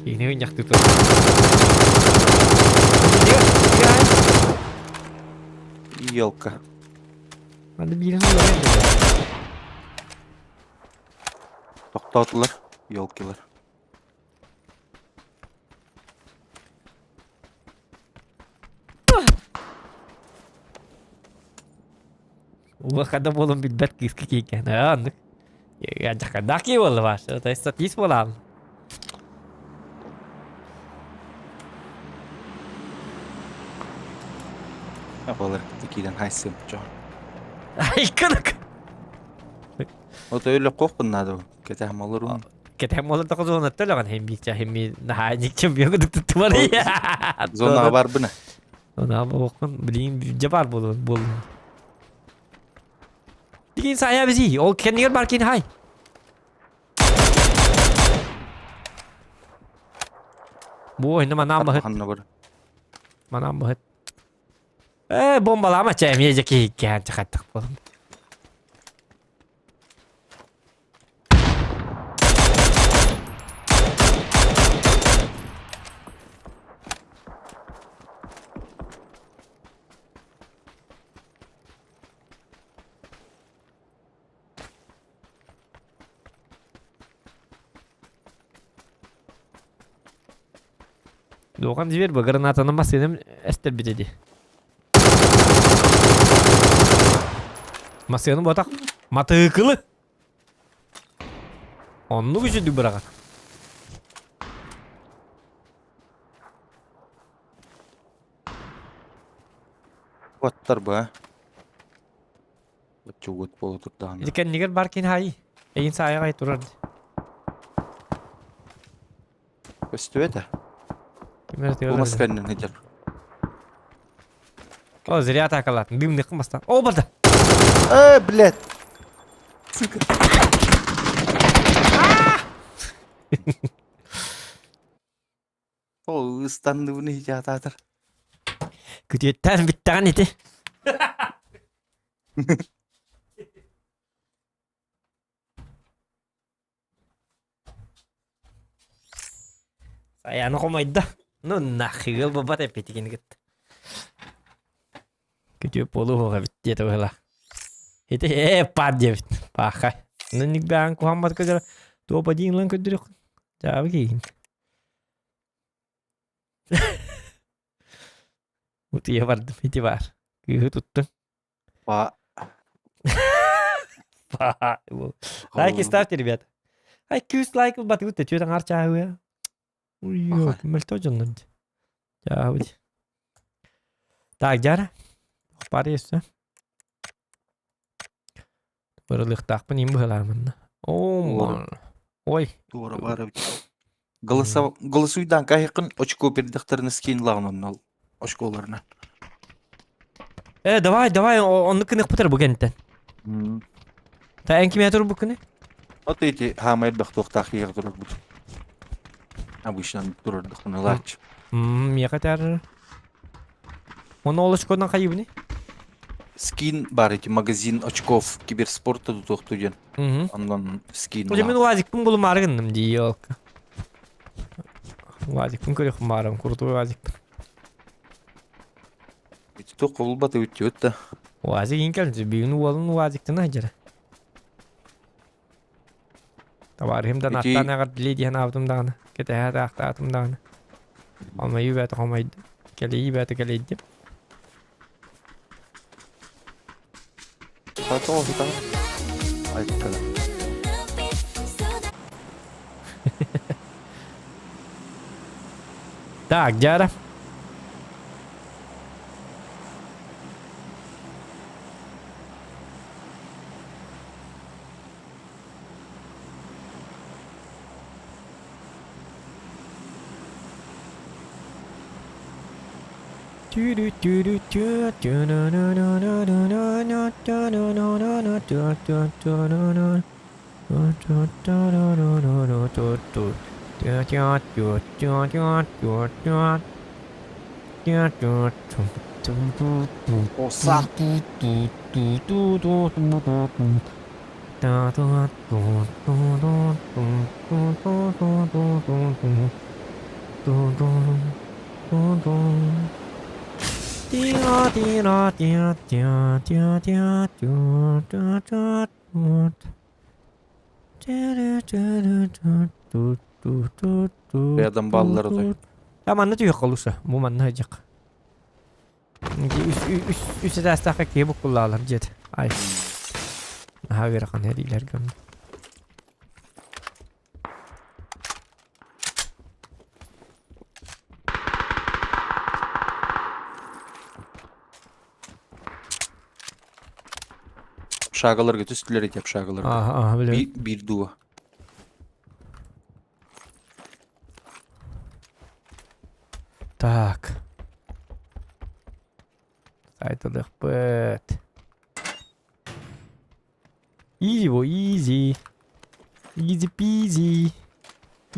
Киһини ыйнахтыы тур. Елка. Надо биирин Тохтоотулар, елкилар. Улахада буолан билбэт кыыска киикэн. Оннук. Дьахардаах киһи буолла баар. Статист буолаам. Болар киирэн хайсым чо. Айкынык. Вот öyle кохпун надо. Кэтэһим олорун. Кэтэһим олор тоҕо зонаттан өлөҕөн хим биичэ химми наһаа никчем биогы туттубар. Зонаға барбына. Зонаға болуқпын. Билигин дьэ бар буолуон буолуон. Икин сая бизи. Ол кеннигер бар кин хай. Бу ойны манам бахыт. Манам бахыт. Э, бомбалама чэ, эмиэ дьэ киһиккээн чахаттах буолан. Дуохан дьибер бу гранатаны массыыным эстэрбит ди. Массыыны ботах матыыкылы. Оннук үчүдүк быраҕар. Оттар бу, а? Чугут буола турдаҕына. Ити кэннигэр бар кин хай. Эйин саайаҕай турар. Көстүбэтэ. Кимэр Бу мас кэннин сылдьар. О, зря атакалаатын. Дымнык мастан. О, барда. Э, блядь. Сука. Ол ыстанныбын иһитаатаатар. Күтүөттэн бүттэҕин ити. Саяны хомойдо. Ну нахыгыл бабат эппитигин кытта. Күтүө буолу эбит диэтэ быһыла. Ити ээ паар диэбит. Паахай. Ну никбээн куһаммат көдөрө. Туопа диин лан көдөрүк. Жаабы киин. Утуйа бардым ити баар. Кыыһы туттуҥ. Па. Па. Лайки ставьте, ребят. Ай, күүс лайк ылбатыгыт да түөрт аҥаар чааһыа. Уйо, мөлтөө дьоннор дии. Чааһыбыт. Так, дьара. Пар өссө. Бырылыахтаахпын им быһалаамынна. О, Ой. Туора баар эбит. Голосов... Голосуйдан кайыкын очко пердехтерин скин лагын онно очколарына. Э, давай, давай, оннук кыныхпытар бу кэнтэн. Та эн кимэ тур бу күнү? Вот эти хаамай бахтуохтаах иһэр турарбут. Обычно турардахпын ылаач. Миэхэ таар. Оны ол очконан хайыбыны? Скин бар эти магазин очков киберспорта тутуохту диэн. Онон скин Уже мин УАЗикпын булумаары гынным дии елка. УАЗикпын көрүөхпүн баарым, крутой УАЗикпын. Ити туох булбат эбит да. УАЗик иин кэлин, бүгүн уолун УАЗиктан сылдьара. Товарищым да наттаан эҕэрдэлии диэн аабытым даҕаны, кэтэһэ таахтаатым даҕаны. Хомойуу бээтэ хомойдум, кэлэйии бээтэ кэлэйдим. Так, Дяра. Оса. Рядом баллар отой. Я манна түһүөх холуса. Бу манна сылдьах. Үс этээстээх киһи буккуллаалар дьиэт. Ай. Наһаа ыарахан эриилэр гынна. Шагаларга түстүлэр эти общагаларга. Ага, ага, билэбин. Биир дуо. Так. Сайтылыахпыт. Easy бо, easy. Easy peasy.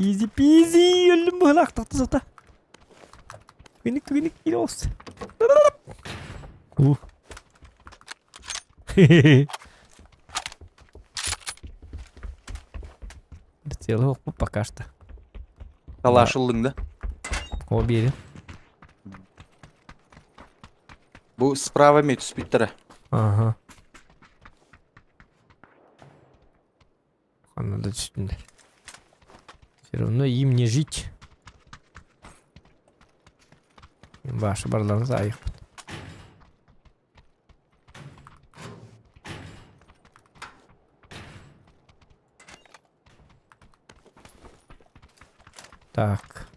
Easy peasy. Өллүм быһылаах тахта сата. Түгэнник түгэнник киирэ оҕус. Ух. Целый охпут пока что. Талашыллыҥ да? О, биэрин. Бу справа эмиэ түспүттэрэ. Ага. Ханна да түстүннэр. Все равно им не жить. Башы барларыңыз айықпыт. Так.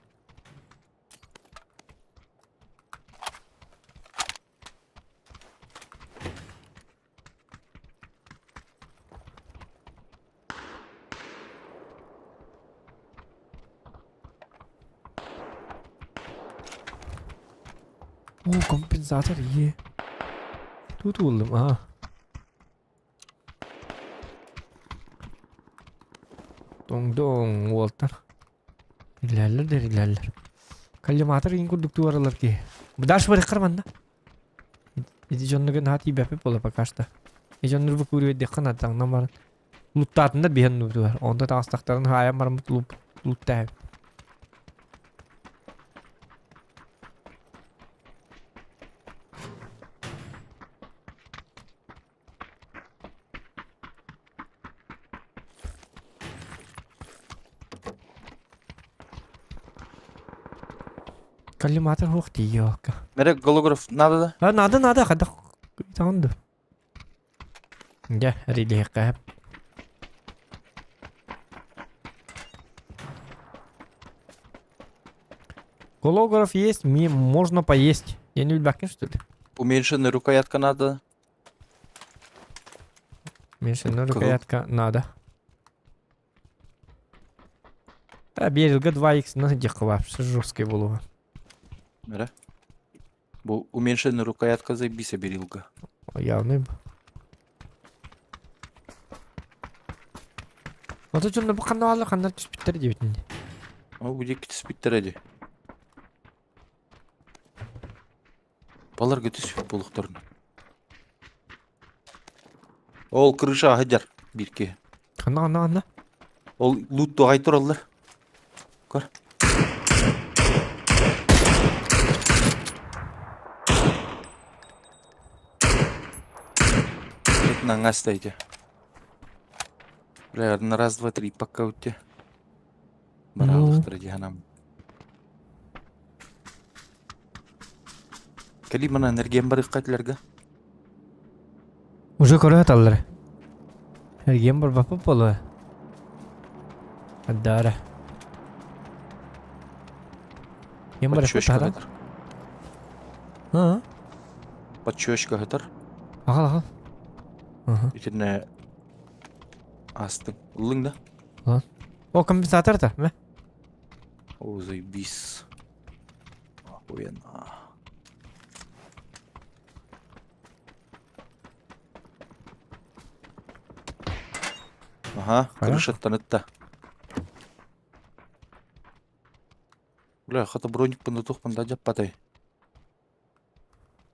О, компенсатор е. Тут булдum, а. Доң-доң уолтар. Ирлэллэр да ирлэллэр. Коллиматор иин курдук туоралар киһи. Дальше барыххар манна. Ити дьоннорго наһаа тиийбэппит буолла пока что. Ити дьоннор бу күүрүөйдэххэ надаҥнан баран луттаатыннар биһэн нуутугар. Онто таҕыстахтарын хаайан бараммыт луп луттаабыт. Коллиматор суох тиийиэххэ. Мере голограф надо да? А, надо, надо, хайдах ыытаҕын дуо? Дьэ, эрийдиэххэ. Голограф есть, мне можно поесть. Я не билбэккин что ли? Уменьшенная рукоятка надо. Уменьшенная Кого? рукоятка надо. А, берилга 2х, ну диэххэ вообще жесткий буолуо. Мере. Бу уменьшенная рукоятка заебись берилга. Явный. Ото дьонно бу ханна бааллар ханна түспүттэр диэбитин. О, бу диэки түспүттэр эди. Баларга түспүт буолуохтарын. Ол крыша сылдьар биир киһи. Ханна ханна ханна? Ол лут туһай тураллар. Көр. Наҥҥа стоите. Бля, на раз, два, три, пока у тебя. Бараалыктара дьаһанам. Кэлии мана энергиям барыахха этилэргэ. Уже көрө саталлар. Эргиэн барбаппыт буолуо. Аддаара. Ким барыахпыт Подчёчка таһара? хатар. Аа. Подчёчка хатар. Аҕал аҕал. Аха. Итиннэ астым. Ыллыҥ да? Ылан. О, компенсатор да, мэ. О, заебись. Охуенно. Ага, крышаттан ытта. Бля, хата броник туохпун да дьаппатай.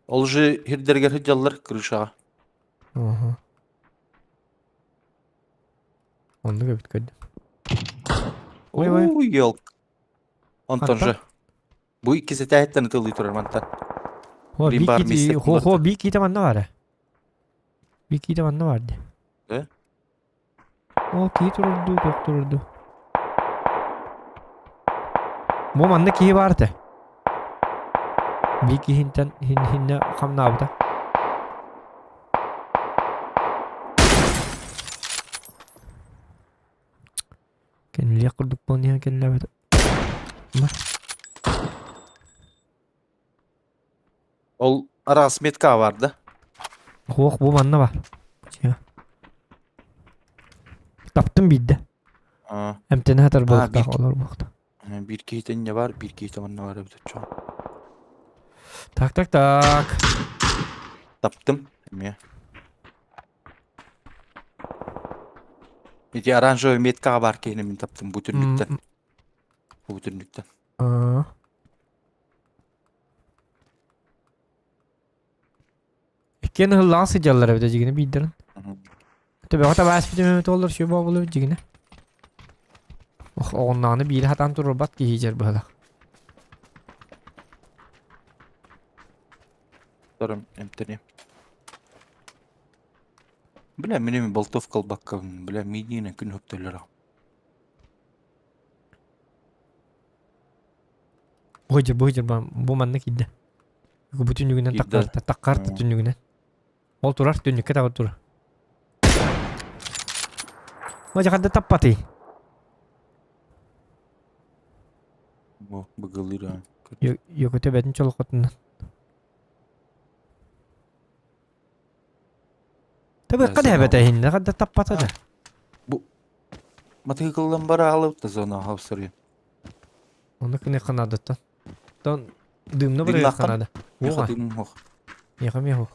Ол же хирдэргэр сылдьаллар крышаҕа. Ага. Оннук эбит көрдүм. Ой, ой. Ой, елк. Онтон Хантан? же. Бу иккис этээһиттэн ытылыы турар мантан. О, Блин, бар бик миссия хо хо бик киитэ манна баар. Бик киитэ манна баар дии. Э? О, киһи турар дуу, туох турар дуу. Бу манна киһи баар этэ. Бик иһинтэн хиннэ хамнаабыта. Кэннилиэх курдук буолан иһэн кэллээбэтэ. Ол араас метка бар да? Суох, бу манна бар. Таптым биирдэ. Аа. Эмтэнэ сатар Аа, буолуохтаах биир олор буолуохтаах. Биир киһитэ инньэ бар, биир киһитэ манна бар эбит оччоҕо. Так, так, так. Таптым эмиэ. Ити оранжевый меткаҕа баар киһини мин таптым бу түннүктэн. Бу түннүктэн. Иккиэн ыһыллаҕа сылдьаллар эбит дьигини биирдэрин. Төбөҕө табаас бүтүмэ толлор сүө буолбут дьигини. Ох, оҕонноҕуна биири хатаан турбат киһи дьэр быһылах. Торум эмтэнием. Бля, минем болтовка албакка, бля, мидине күн хөптөлөр. Быһыдьыр, быһыдьыр, бу манна киирдэ. Бу түннүгүнэн таккарта, таккарта түннүгүнэн. Ол турар, түннүккэ табар турар. Мажа хадда таппатый. Бу быгылыыр. Йөкөтө бэтин чолохотунан. Табыакка да эбэтэ иһиннэ хадда таппата да. Бу матыгыллан бара алып та зона хавсыры. Оны кыны канадаттан. Тон дымны бырыга канада. Меха дым хох. Меха мехох.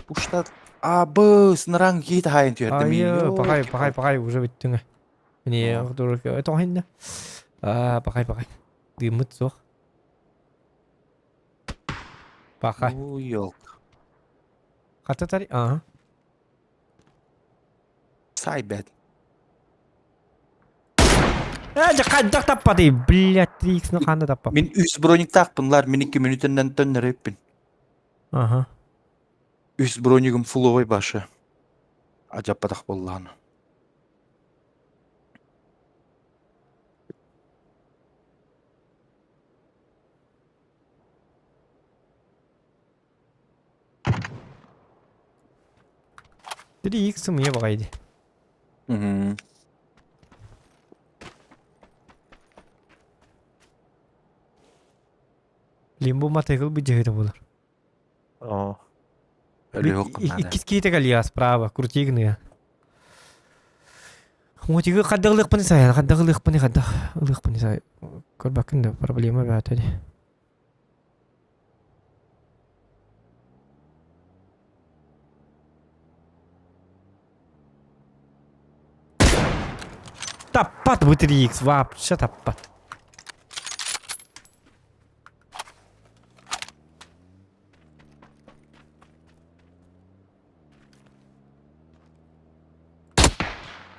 Пушта абы сныраң киит хайын түһэрдим. Айы, пахай, пахай, пахай, уже бүттүҥэ. Не, дурак, тоҕо Аа, пахай, пахай. Дыммыт суох. Пахай. Ёлка. Хата тари, ага. Сай бэт. Э, дьэ хайдах таппатый, блядь, 3x-ны ханна таппап. Мин үс брониктаахпын лар, мин 2 мүнүүтэннэн төннөрөппүн. Ага. Үс бронигым фуловой башы. Ажаппатах боллааны. 3x сымыйа баҕайы Мгм. Лимбо матыгыл быдьыһыта буолар. Оо. Өлүөх надо. Иккис киһитэ кэлиэ справа, крути гыныа. Мотигы хайдах ылыахпыны сайан, хайдах ылыахпыны хайдах ылыахпыны сай. Көрбөккүн да проблема баата дии. Таппат бу 3x вообще таппат.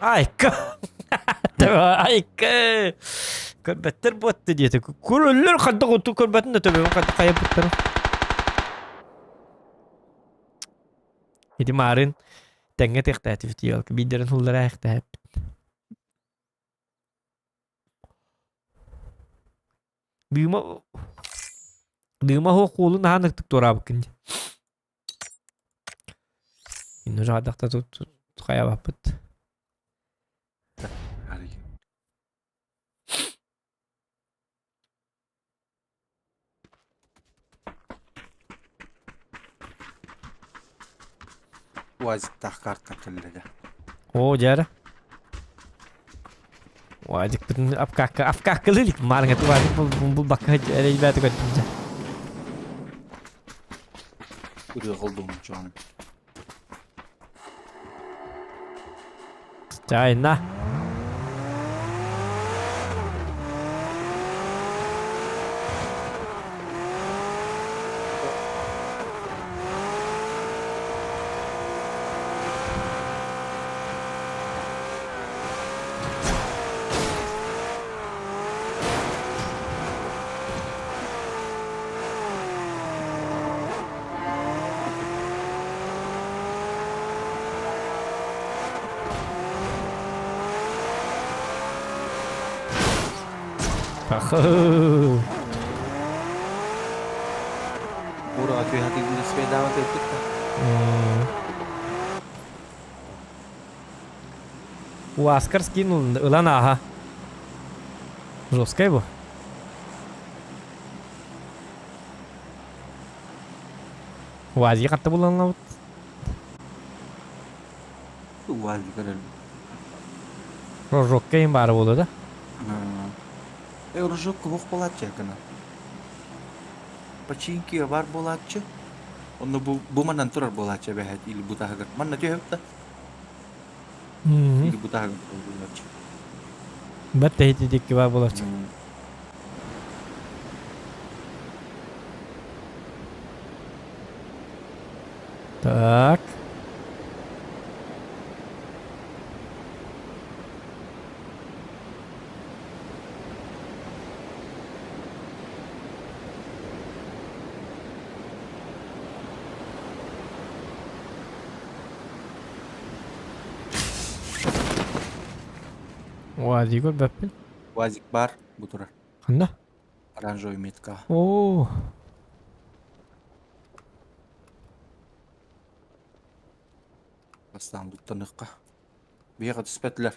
Айка! Айка! Көрбөттөр буотты диэтэ. Көрөллөр хайдах оту көрбөтүн да төбөбүн хайдах хайаппыттара. Ити маарын тэҥҥэ тиэхтээтибит елка биирдэрин хуллара эхтээппит. Дыыма Дыыма оһох куулун аһаан ыктык туораабыккын дии. Инна жаадахта тут хайабаппыт. УАЗиктаах карта кэллэгэ. Оо, дьэ Уазикпытын апкаакка апкааккалыы илик маарыҥа уазик булбакка эрэйбээтэ көрдүм дьэ. Ырыа холдуҥ чоҕун. Чайна. Ура, түһэтигин сведаҕа тэппит да. Уаскар скинул ылан ааха. Жесткай бу. УАЗи хатта буланлабыт. УАЗи көрөр. Рожокка им бары болду да. Э, рожокка хух болат чекана. Починки бар буолааччы. Онно бу, бу манан турар буолааччы эбэһээт или бу таһыгар. Манна түһэбит да. Или бу таһыгар турар буолааччы. Бат тэһити дикки бар буолааччы. Так. УАЗик көрбөппүн. УАЗик бар, бу турар. Ханна? Оранжевый метка. Оо. Бастаан туттаныхха. Биһиэхэ түспэтилэр.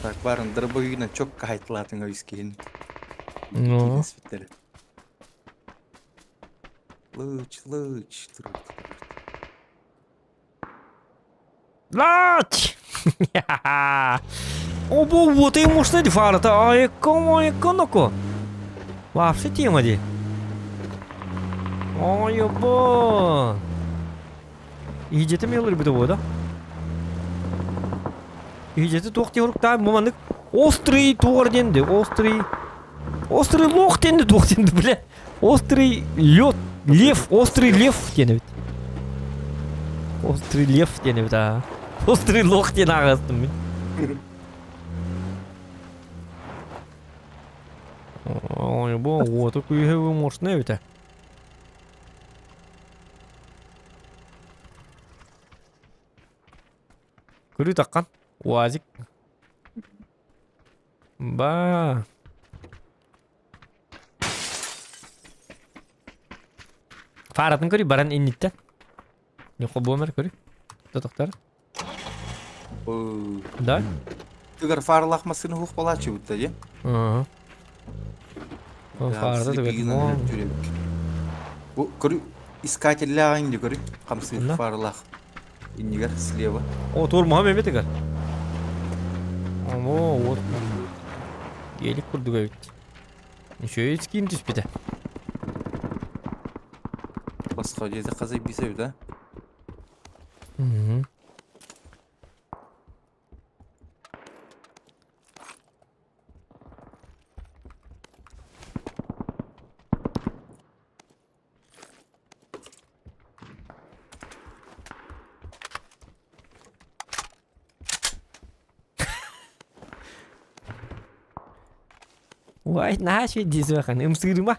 Так, барын дробовигынан чокка хайтылаатыҥ өйүс киһин. Ну. Киириспиттэр. Лыч, лыч, турут. Лач! О, бу вот и мощный фарата. Ай, кому иконоко. Вообще тема ди. Ой, бо. Иһдьэтэ мелыр бит да? Иһдьэтэ туох диэн уруктаан бу маннык острый туор диэн острый острый лох диэн туох диэн бля острый лед лев острый лев диэн эбит острый лев диэн эбит аа острый лох диэн ааҕыстым мин Ой, бу уоту күүһэ мощный эбит Көрүү таххан. УАЗик. Ба. Фаратын көрүй баран инниттен. Ньукку буомер көрүй. Тотохтар. Да? Тыгар фарлах массыны хух балачы бутта же. Ага. Фарда да Бу көрү искателлээх инди көрү хамсыыр фарлах. Иннигэр слева. О, тур муха меметигэр. О, вот. Гелик курдук эбит. Үчүгэй скин түспүтэ. Басқа жерде қазай бисеби да? Мгм. Уай, наһаа үчүгэй дии суохан, ымсыырыма.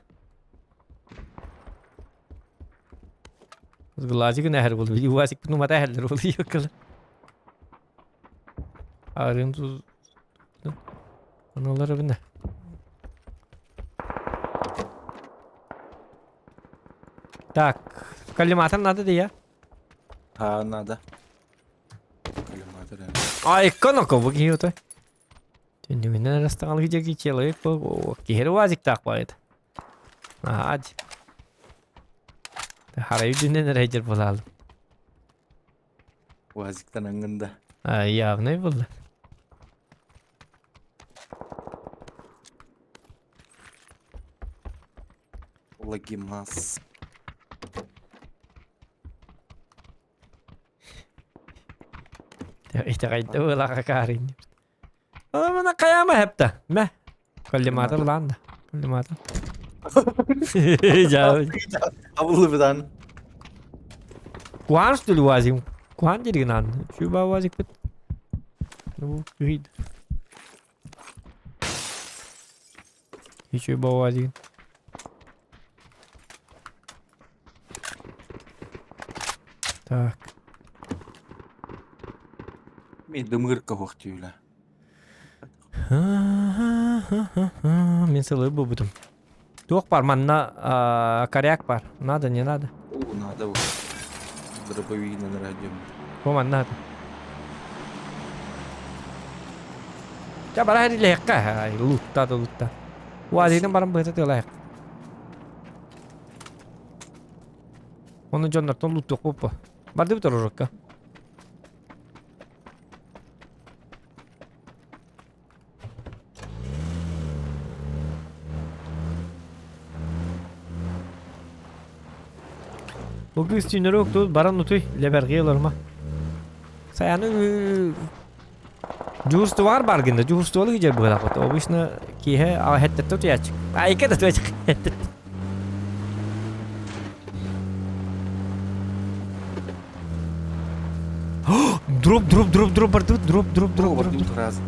Глазик нэһэр буолу, уазик нумата эһэллэр буолу йоккала. Арын ту Аналары бина. Так, коллиматор надо да я? А, надо. Коллиматор. Ай, коноко бу киһи отой. Түннүгүнэн арастаҕалыгы дьэки человек бу киһи уазиктаах баайыт. Аа, Харай үрдүнэн эрэ буолаалым. Уазиктан аңгында. А, явный булла. Лагимас. Итэҕэйдэ буолаха каарин. Ана каяма хепта. Мэ. Коллиматор лаанда. Коллиматор. Жа. Абылы быдан. Куан что ли уазик? Куан диригнан. Чуба уазик бит. Ну, вид. Еще уазик. Так. Мен дымырка хоқтюля. Мен сылы бубутум. Туох бар манна коряк бар. Надо, не надо. О, надо. Дробовик на радио. Бу манна. Ча бара хәрилэххэ. Лутта да лутта. Уазигын баран быһыта тыалаах. Оны дьоннортон луттуох буппа. Барды бит орорукка. Бу кыыс түүннэри уктубут баран утуй, лэбэрҕии олорума. Саяны дьуһурстубаҕар бар гында, дьуһурстубалы кыдьар быһалаах Обычно киэһэ хэттэтте утуйааччы. Айка да туйааччы. Дроп, дроп, дроп, дроп бардыбыт, дроп, дроп, дроп, дроп. Раз.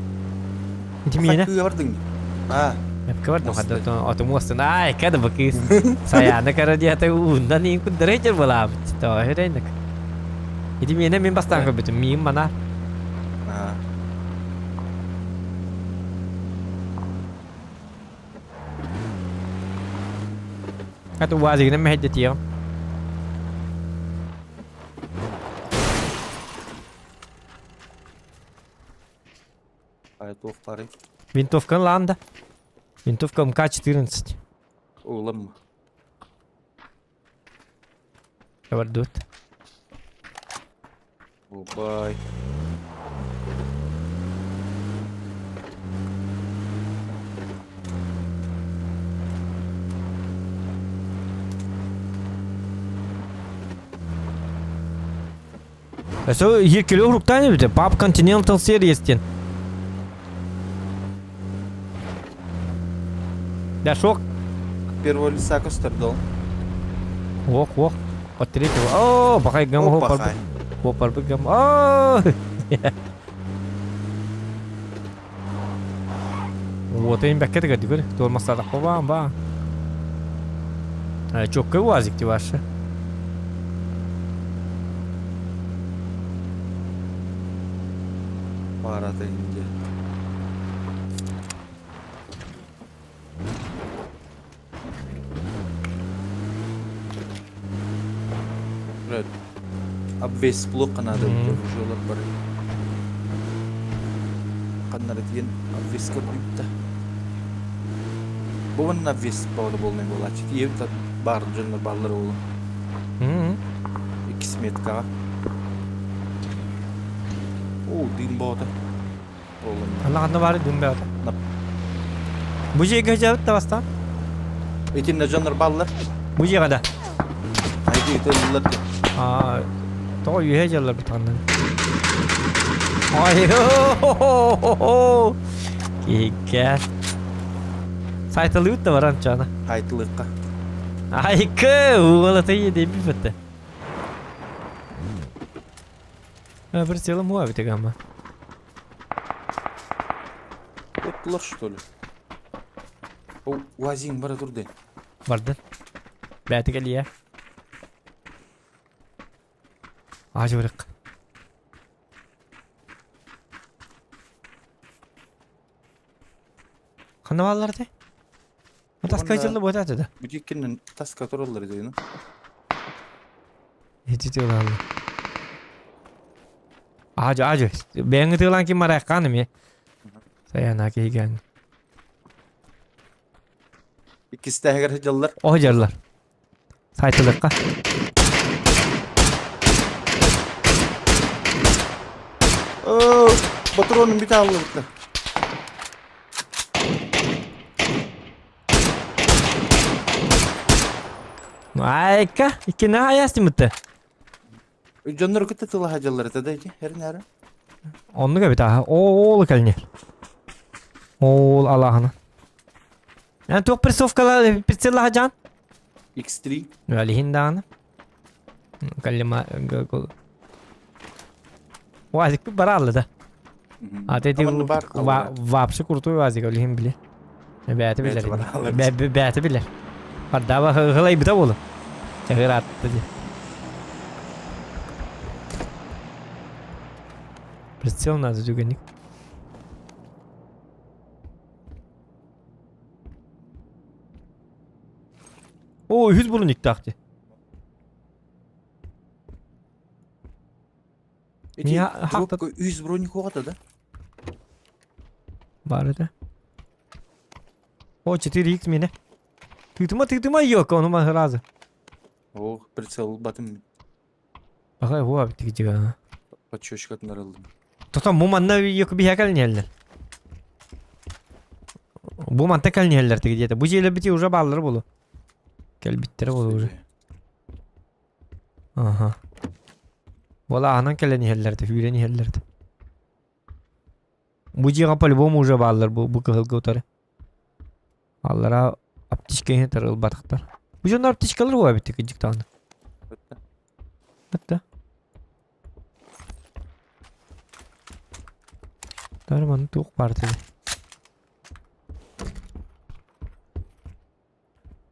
Ити миэнэ. Кыа бардыҥ. А. Мэпкэ бардым хадда отум уостун. Ай, када бу кыыс. Саяны кара диэте уундан иин куддарай жер булаабыт. Тоһөрөйнүк. Ити миэнэ мин бастаан көрбүтүм. Миин мана. А. Хата уазигынан мэһэйдэтиэҕим. Туох баарый? Винтовканы ылаан да. Винтовка МК-14. Улам. Бардут. Бай. Өсө Еркеле уруктан эбите. Pub Continental Series диэн. Да шок. Первого лица көстөрдө. Ох, ох. От третьего. О, бахай гам О, хо бахай. Хо парбы гам. О! Вот им бәккә тегә түгел. Тормастадак ба ба. Чокка уазик ти ваша. Парата инде. Блядь. Обвес плохо надо, уже олар бар. Каннары тиген обвес көрдүк да. Бу обвес баҕа болнай буолааччы. Тиийэбит бар дьоннор бааллар уолу. Иккис меткаҕа. Оо, дым боото. Ана ханна бары дым баата. Бу жеге жабыт да бастан. Итиннэ дьоннор бааллар. Бу жеге да. Айды ытыллар. Аа, тоҕо үһэ дьаллар бутааннан. Ай, Киһиккэ. Сайтылыыт да баран чана. Айтылыкка. Айкы, уолата едеби бітті. Бір целым уа бітік ама. Оттулар что ли? О, уазиң бара турды. Бардын. Бәті кәлия. Ажырық. Ханна баллар де? Таска жылы бота да. Бүтеккеннен таска тураллар дейін. Хити тылалла. Ажы, ажы. Бәңі тылан ким марай қаным е. Саяна кейген. Иккистәһигэр жыллар. О жарлар. Сайтылыққа. О, патронum бит алды. Айка, иккини аясты мытты. Дьоннор кытта тылаха жыллар это да херин ары. Онну кэбит аха. Ол кэлне. Ол Аллахына. Эн туох прессовкала прицеллаха жан? X3. Алихин дааны. Каллима Уазик бараллы да. А тети вообще крутой уазик алихин биле. Бәте билер. Бәте билер. Бардаба хылай бита болу. Чагыр атты ди. Прицел надо дүгенник. О, үз бурун иктахти. Эти дропка үз броник оғата да? Бар это. О, 4х мене. Тытыма, тытыма ёка, оны ма разы. О, прицел батым. Бақай, хуа бітті жига. Подчёчкатын арылдым. Тота муманна ёка бихакал неллер. Бу манта кал неллер тиги дете. Бу желе бити уже баллар болу. Кел биттер болу уже. Аха. Буолааһынан кэлэн иһэллэр да, сүүрэн иһэллэр да. Бу дьиэҕэ по-любому уже бааллар бу, бу кыһылга утары. Аллара аптечка иһин тарылбатахтар. Бу дьоннор аптечкалар буолар эбит кырдьык даҕаны. Этте. Тары манна туох баар этэ?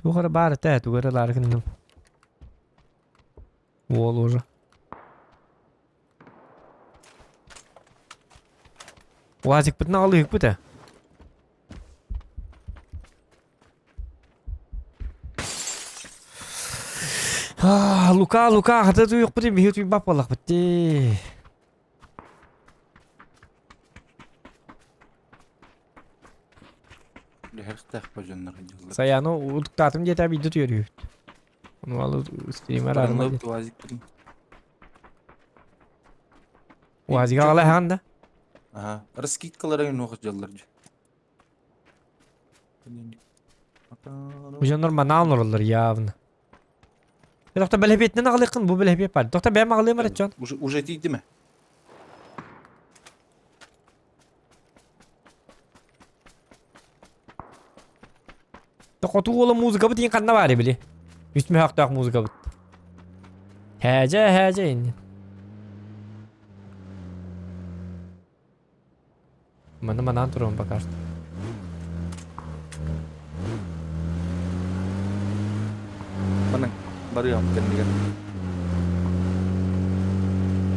Туох эрэ баар этэ, тугу эрэ ылаары гынным. Уол уже. Уазикпытын аҕалыыһыкпыт ээ. Лука, Лука, хата туйукпут биһи туйбап буоллахпыт дии. Лэһэртээх божоннор дьыллар. Саяны утуктаатым диэтэ биирдэ туйарыһыт. Ону алы стример арма. Уазига аҕала хаан да? Аха, раскидкалара нуох дьыллар. Бу дьоннор манаан олороллор явно. Тохто бэлэпиэтинэн аҕалыаххын бу бэлэпиэт бар. Тохто бэйэм аҕалыам эрэ чон. Уже уже тиийдиме? Хоту уола музыкабыт иин ханна баар били? Үс мөһөхтөөх музыкабыт. Һээдьэ һээдьэ инни. Маны манаан туруом пока что. Манан барыам кэннигэр.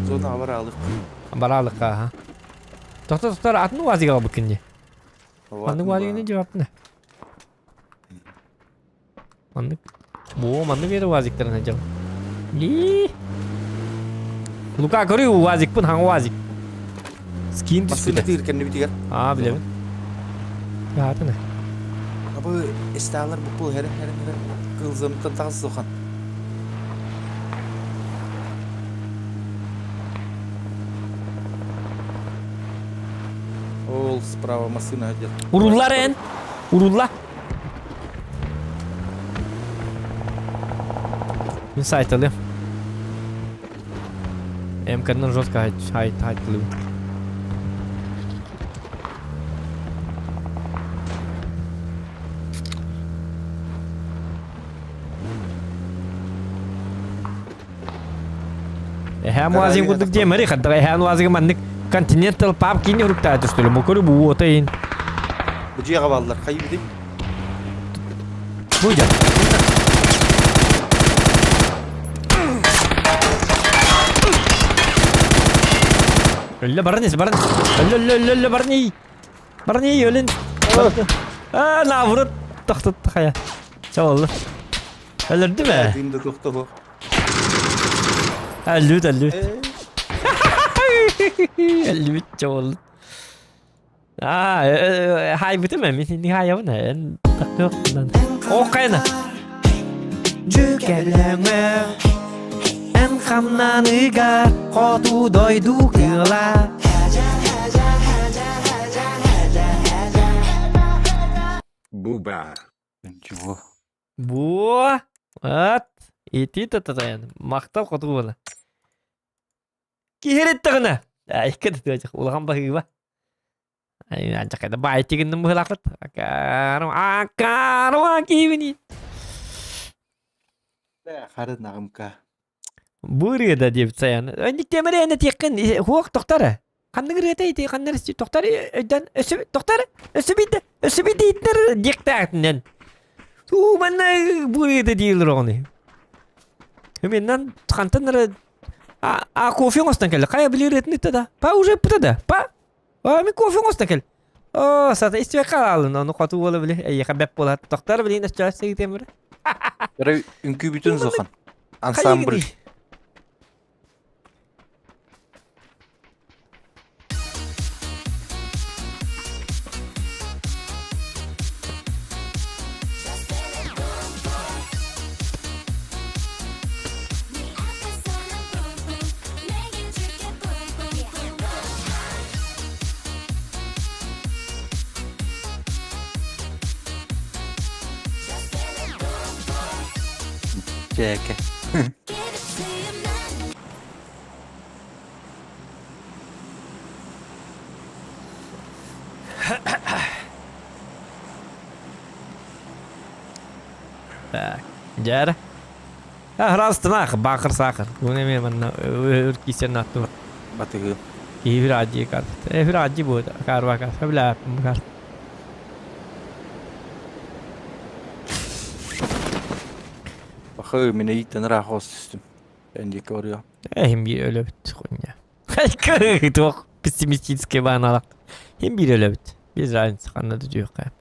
Зона бараалык. Бараалыкка аха. Тохто тохтор атын уазига албыккын дии. Маннык уазиганы жавапны. Маннык. Бу маннык бери уазиктарын сылдьам. И. Лука көрүү уазикпын хаҥа уазик. Скин түспүтэ. Тыыр кэннибитигэр. Аа билэбин. Яатын. Абы эстаалар бу херен херен херен кылзымтан тағыз сухан. Ол справа машина идет. Уруллар эн. Урулла. Мин сайталыам. МК-нан жестко хайт хайтылыбын. Эһэм уазин курдук диэмэри хаддара эһэм уазыгы маннык Continental Pub кини уруктаа түстүлү мукуру бу уотайын. Бу дьиэҕэ бааллар хайыы Бу дьэ. Өллө баран ис баран. Өллө өллө өллө өллө баран ий. Баран ий өлүн. Аа наоборот тохтот хайа. Чабаллы. Өлөрдү мэ? Дым да тохто Өллүт өллүт. Өллүт чабаллы. Аа, хайбытым ээ, мин инник хаайабын ээ, эн тахтыахпынан. О, хайана. Дьүкэбилэҥэ эн хамнаныгар хоту дойду кыыла Буба. Чего? Бу, ат, ити тататайан, махтал хоту буола. Киһириттэҕинэ, икки да тыачах улахан баһыыба. Анчакайда баай тигинним быһылаахпыт. Акаарым, акаарым киһибини. Хары наҕымка. Бу ырыада диэбит сайан. Инник темири эне тиэххин хуох тохтар. Ханнык ырыата ити ханнар тохтар өйдөн өссө тохтар өссө биирдэ өссө биирдэ иттер диэхтээхтинэн. Туу манна бу ырыада дииллэр оҕону. Меннан хантан эрэ А, а кофе оҥостон кэллэ. Хайа били ырыатын ыытта да. Па уже ыппыта да. Па. А мин кофе оҥостон кэл. Оо, сата истибэккэ хаалын. Ону хоту буола били. Эйиэхэ бэп буолар. Тохтор билин өстөөх сыгытыам бары. Эрэ үҥкүүбүтүн сухан. Ансамбль. Чээкэ. Так, дьэ Ырастынах, баахыр саахыр. Уна эмиэ манна өр киисен аттым. Батыгы. Киһи bir аджи карт. Э bir аджи будет. Карва кар. Бля, кар. Бахы, мен иттен ыраах оос түстүм. Эн диэки барыа. Эһим биир өлөбүт хуйня. Туох пессимистический бааналах. Хим биир өлөбүт. Без разницы ханна да дьүөххэ.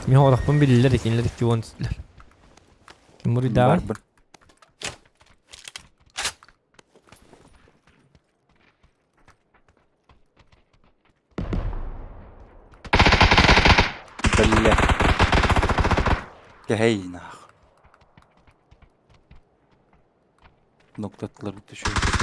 Мин олохпун биллэр кинилэр 210 түстүлэр. Ким буруйдааҕый? Барбын. Бэллэ. Кэһэй нах. Ноктаттылар түшү.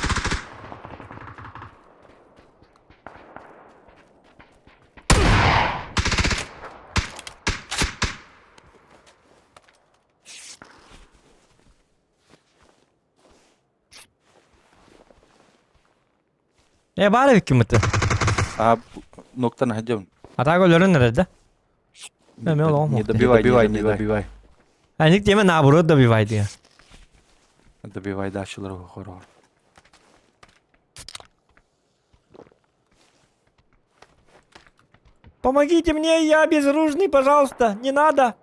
Э баар эбиккин быты. А ноктан хадьабын. Атака өлөрөн эрэр да? Эме олоҕум Не добивай, не добивай. Аник теме наоборот добивай диye. Добивай дачылар хорор. Помогите мне, я безоружный, пожалуйста, не надо.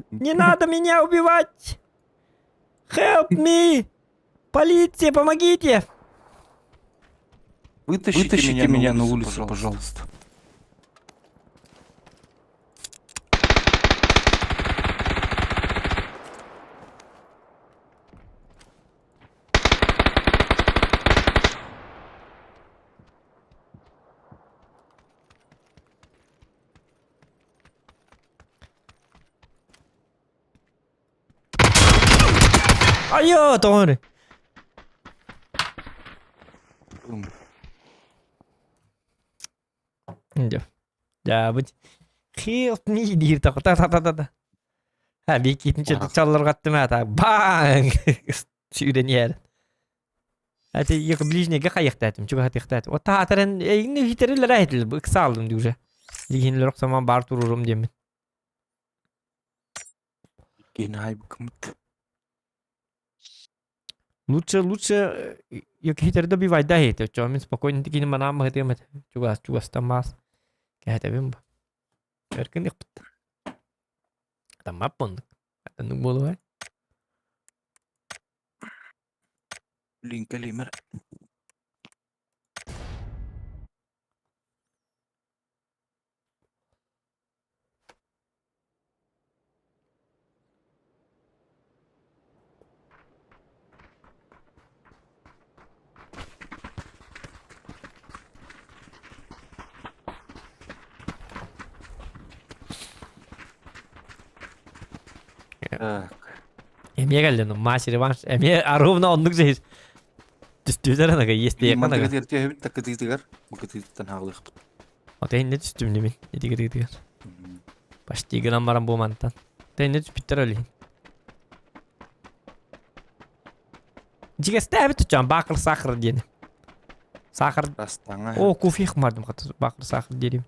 Не надо меня убивать. Help me! Полиция, помогите! Вытащите, Вытащите меня, на улицу, пожалуйста. Айо, тоҕо Дьэ. Дьаабыт. Help me диир та та та та та. Ха би китинче чалларгаттым ата. Бang! Сүүрэн иһэр. Ати екі ближнийге хайыктаатым, чугахатыктаатым. Ота атаран эйигин хитерилер айтыл, ыксаалдым дии уже. Лигинлер оксаман бар турурум диэммин. Генай быкмыт. Лучше, лучше екі хитер добивай да хейте. Чо мин спокойно тикини манам хытым чугас чугастамаас. Кэһэтэбин бу. Өркүн икпит. Тамап бондук. Атаннык буолуой. Блин, калимер. Так. Эмиэ кэллин матч реванш. Эмиэ ровно оннук же түстүлэр анаga есть Мантыгы тиэртиэһэбит такытыытыгар, бу кытыытыттан хаалыахпыт. Ота инне түстүм димин. Ити кытыытыгар. Почти гынан баран бу мантан. Та инне түспүттэр олин. Дьигэстээбит түчан баакыр сахар диэн. Сахар. Растаҥа. О, кофе хмардым хата баакыр сахар диэрим.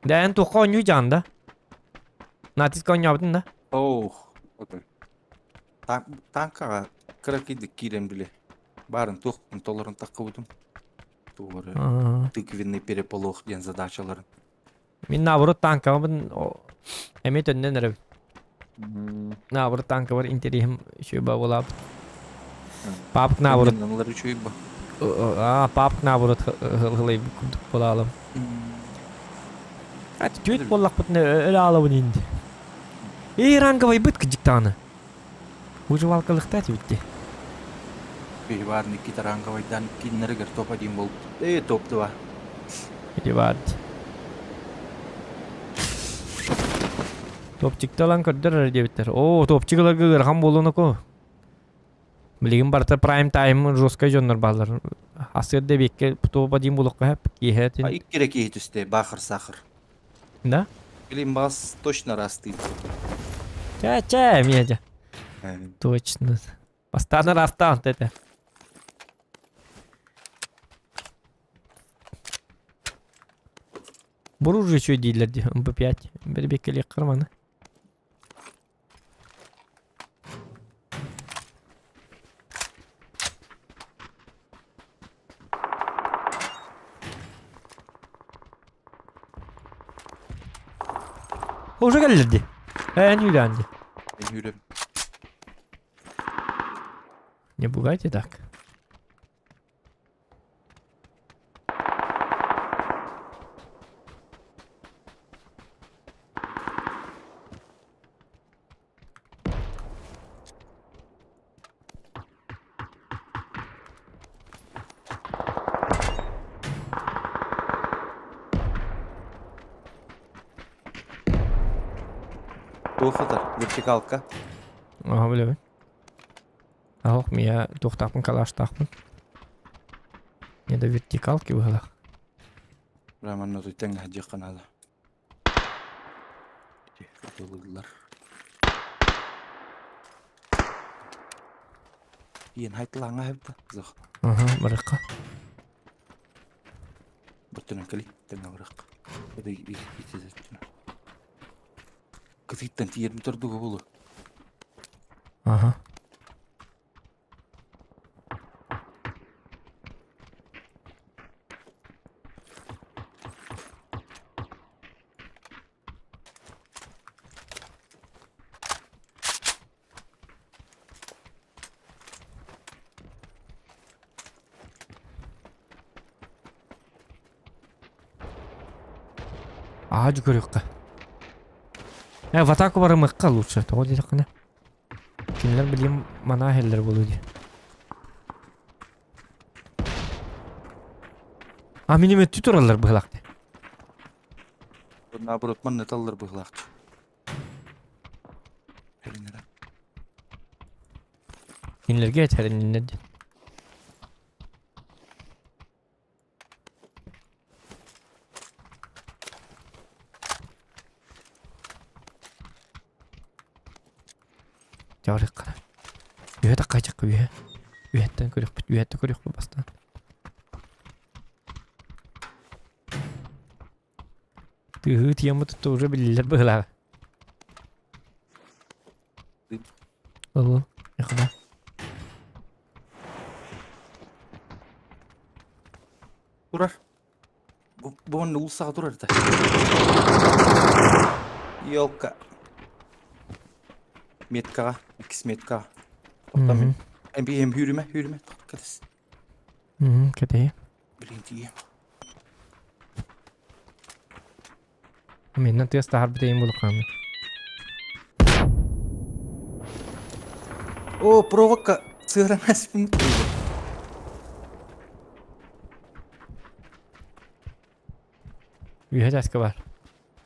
Да эн туохха оонньуу дьаан да? Натиск оонньообутун да? Ох, окей. Танкаҕа кыракыйдык киирэн били. Баарын туохпун толорун таххыбытым. Тугары тыквенный переполох диэн задачаларын. Мин наоборот танкабын эмиэ төннөн эрэбин. Наоборот танкабар интэриэһим үчүгэй буолаабыт. Папк наоборот А, папк наоборот ылайбыт курдук буолаалым. Түөт буоллахпытына өлө аалабын инди. Эй, ранговайбыт кыдьыктааны. Выживалкалыхта этибитти. Биһи баар Никита ранговайдаан кинилэригэр топ один буолбут. Э, топ два. Ити баар. Топчикта ылан көрдөр эрэ диэбиттэр. Оо, топчик ыларга ыарахан буолуон око. Билигин барыта прайм тайм жесткай дьоннор бааллар. Асыр да эбиэккэ топ один буолуохха сөп. Киэһэ А икки киһи түсте, баахыр сахар. Да? Блин, бас точно растыйд. Чэ, чэ, эмиэ дьэ. Точно. Бастаан араастаан этэ. Буружу үчүгэй дииллэр дии, МП5. Бэрбиэккэлиэххэ маны. Уже кэллэр дии. Эн үүлээн дии. Мен үүрөм. Не пугайте так. Туох ытар? Вертикалка. Ага, билэбин. Аһох мия туохтаахпын калаштаахпын. Не до вертикалки быһалах. Бля, манна туйтан хаджыхха надо. Ытылылар. Иен хайтылааңа хэбда. Зох. Ага, барыкка. Бутунан кали, тэнгэ барык. Это итезеттин. Кытыттан тиерим турдуга болу. Ага. Аа көрүөххэ. Э, в атаку барымыкка лучше. Тоҕо диэтэххинэ. Кинилэр билим манаа иһэллэр буолуо дии. А минимөттүү тураллар быһылаах дии. Наоборот, манна таллар быһылаахчы. Хэриннэрэ. Кинилэргэ этэриннэр диэн. Дьаарыххара. Үһэ таккайдьахха үһэ. Үһэттэн көрүөхпүт, үһэттэн көрүөхпүт бастаан. Тыаһыы тиэмэ тутта уже биллэр быһылааҕа. Ылы, эхба. Турар. Бу бу манна уулуссаҕа турар да. Елка. Меткаҕа, иккис меткаҕа. Тоқтам. Мгм. Эм хүрүмэ, хүрүмэ. Кэтес. Мгм, кэтэһи. Блин, тиийэ. Миннен тыас таһарбыт эйим булукааммын. О, проводка сыырамаспын. Үһэ чааска бар.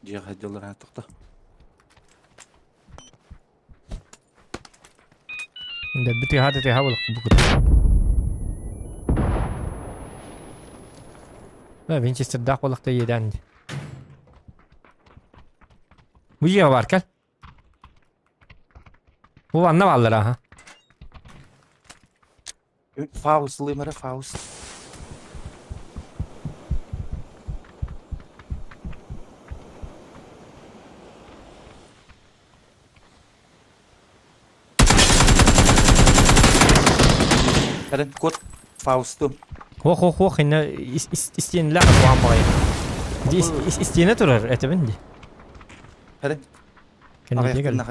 Дьиэҕэ дьылларан тохто. Дэбби тыаһа да тыаһа булук букут. Винчестердаах буоллахта иэдээн. Бу дьиэҕэ бар кэл. Бу ванна бааллар аха. Фауст лымара Фауст. Эрэн кот Фаусту. Ох ох ох инна истиэнлээх буһан баҕайы. Ди истиэнэ турар этэбин ди. Эрэн. Кэнники кэл.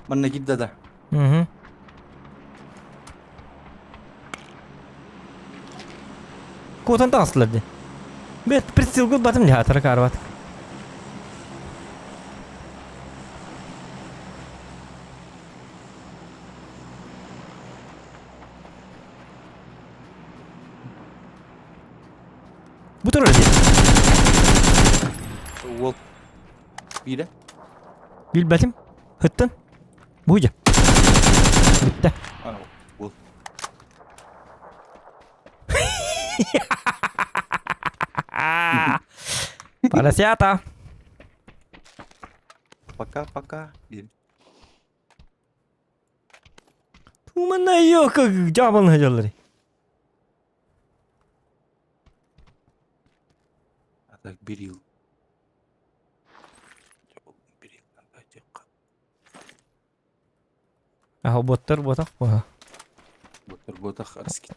Манна кирдэ да. Угу. Куотан таҕыстылар дии. Бэт прицелгы батым дии атара карбат. Бу турар дии. Уол. Биирэ. Билбэтим. Ыттын. Буйдя. Бүттэ. Уол. Поросята. Пока-пока. Тумана ёка дьаабан хадьаллары. А так берил. Аха боттар ботах буха. Боттар ботах арски.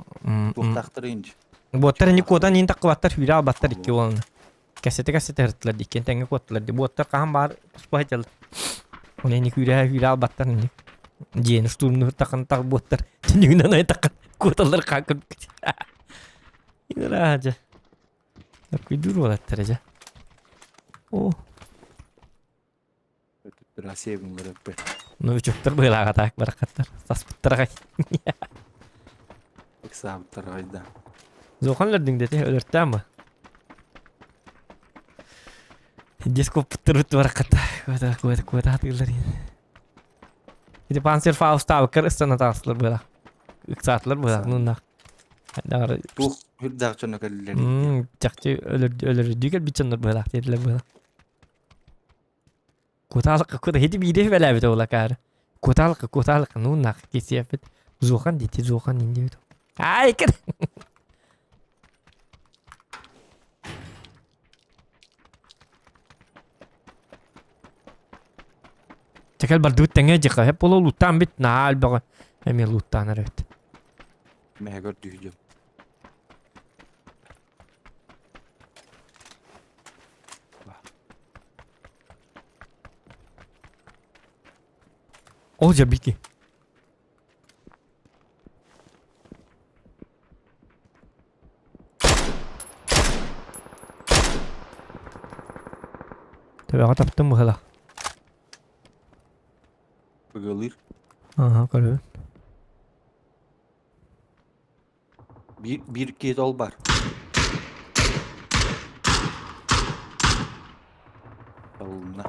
Туохтаахтар инж. Боттар ини куотан ин таккыбаттар хүрэ албаттар икки уолна. Кэсете кэсете хыртылар иккиэн тэҥҥэ куоттулар ди. Боттар хаһан баар туспа сылдьаллар. Оны ини күүрэ хүрэ албаттар ини. Дьиэни штурмнуур тахын тах боттар түнүгүнэн ай тахын куоталлар хаан көрбүт. Инара дьэ. Күйдүүр уолаттар дьэ. О. Новичоктар быһыылааҕа таак барахаттар. Саспыттар аҕай. Ыксаабыттар аҕай да. Зохан өлөрдүҥ дэтэ, өлөртөөн ба. Дископпуттар бут барахатта. Куота куота куота хатыыллар. Ити панцер фаустаабыккар ыстана таҕыстылар быһыылаах. Ыксаатылар быһыылаах нуннах. Туох үрдээх дьоно кэллилэр. Чахчы өлөрдүү кэлбит дьоннор быһыылаах диэтилэр быһыылаах. Кутаалыкка кута хити биирдэ сүбэлээбит ол акаары. Кутаалыкка кутаалыкка ну нах кисиэппит. Зухан дити зухан индибит. Ай кыр. Чекел бардыбыт тэҥэ дьыка хеп боло луттаан бит наа элбэҕи эмиэ луттаан эрэбит. Мэһэ көрдүүдүм. Ол дьэ бики. Төбөҕө таптым быһыла. Ыгылыыр. Аха, көрөбүн. Биир, биир киһи ол бар. Табылынна.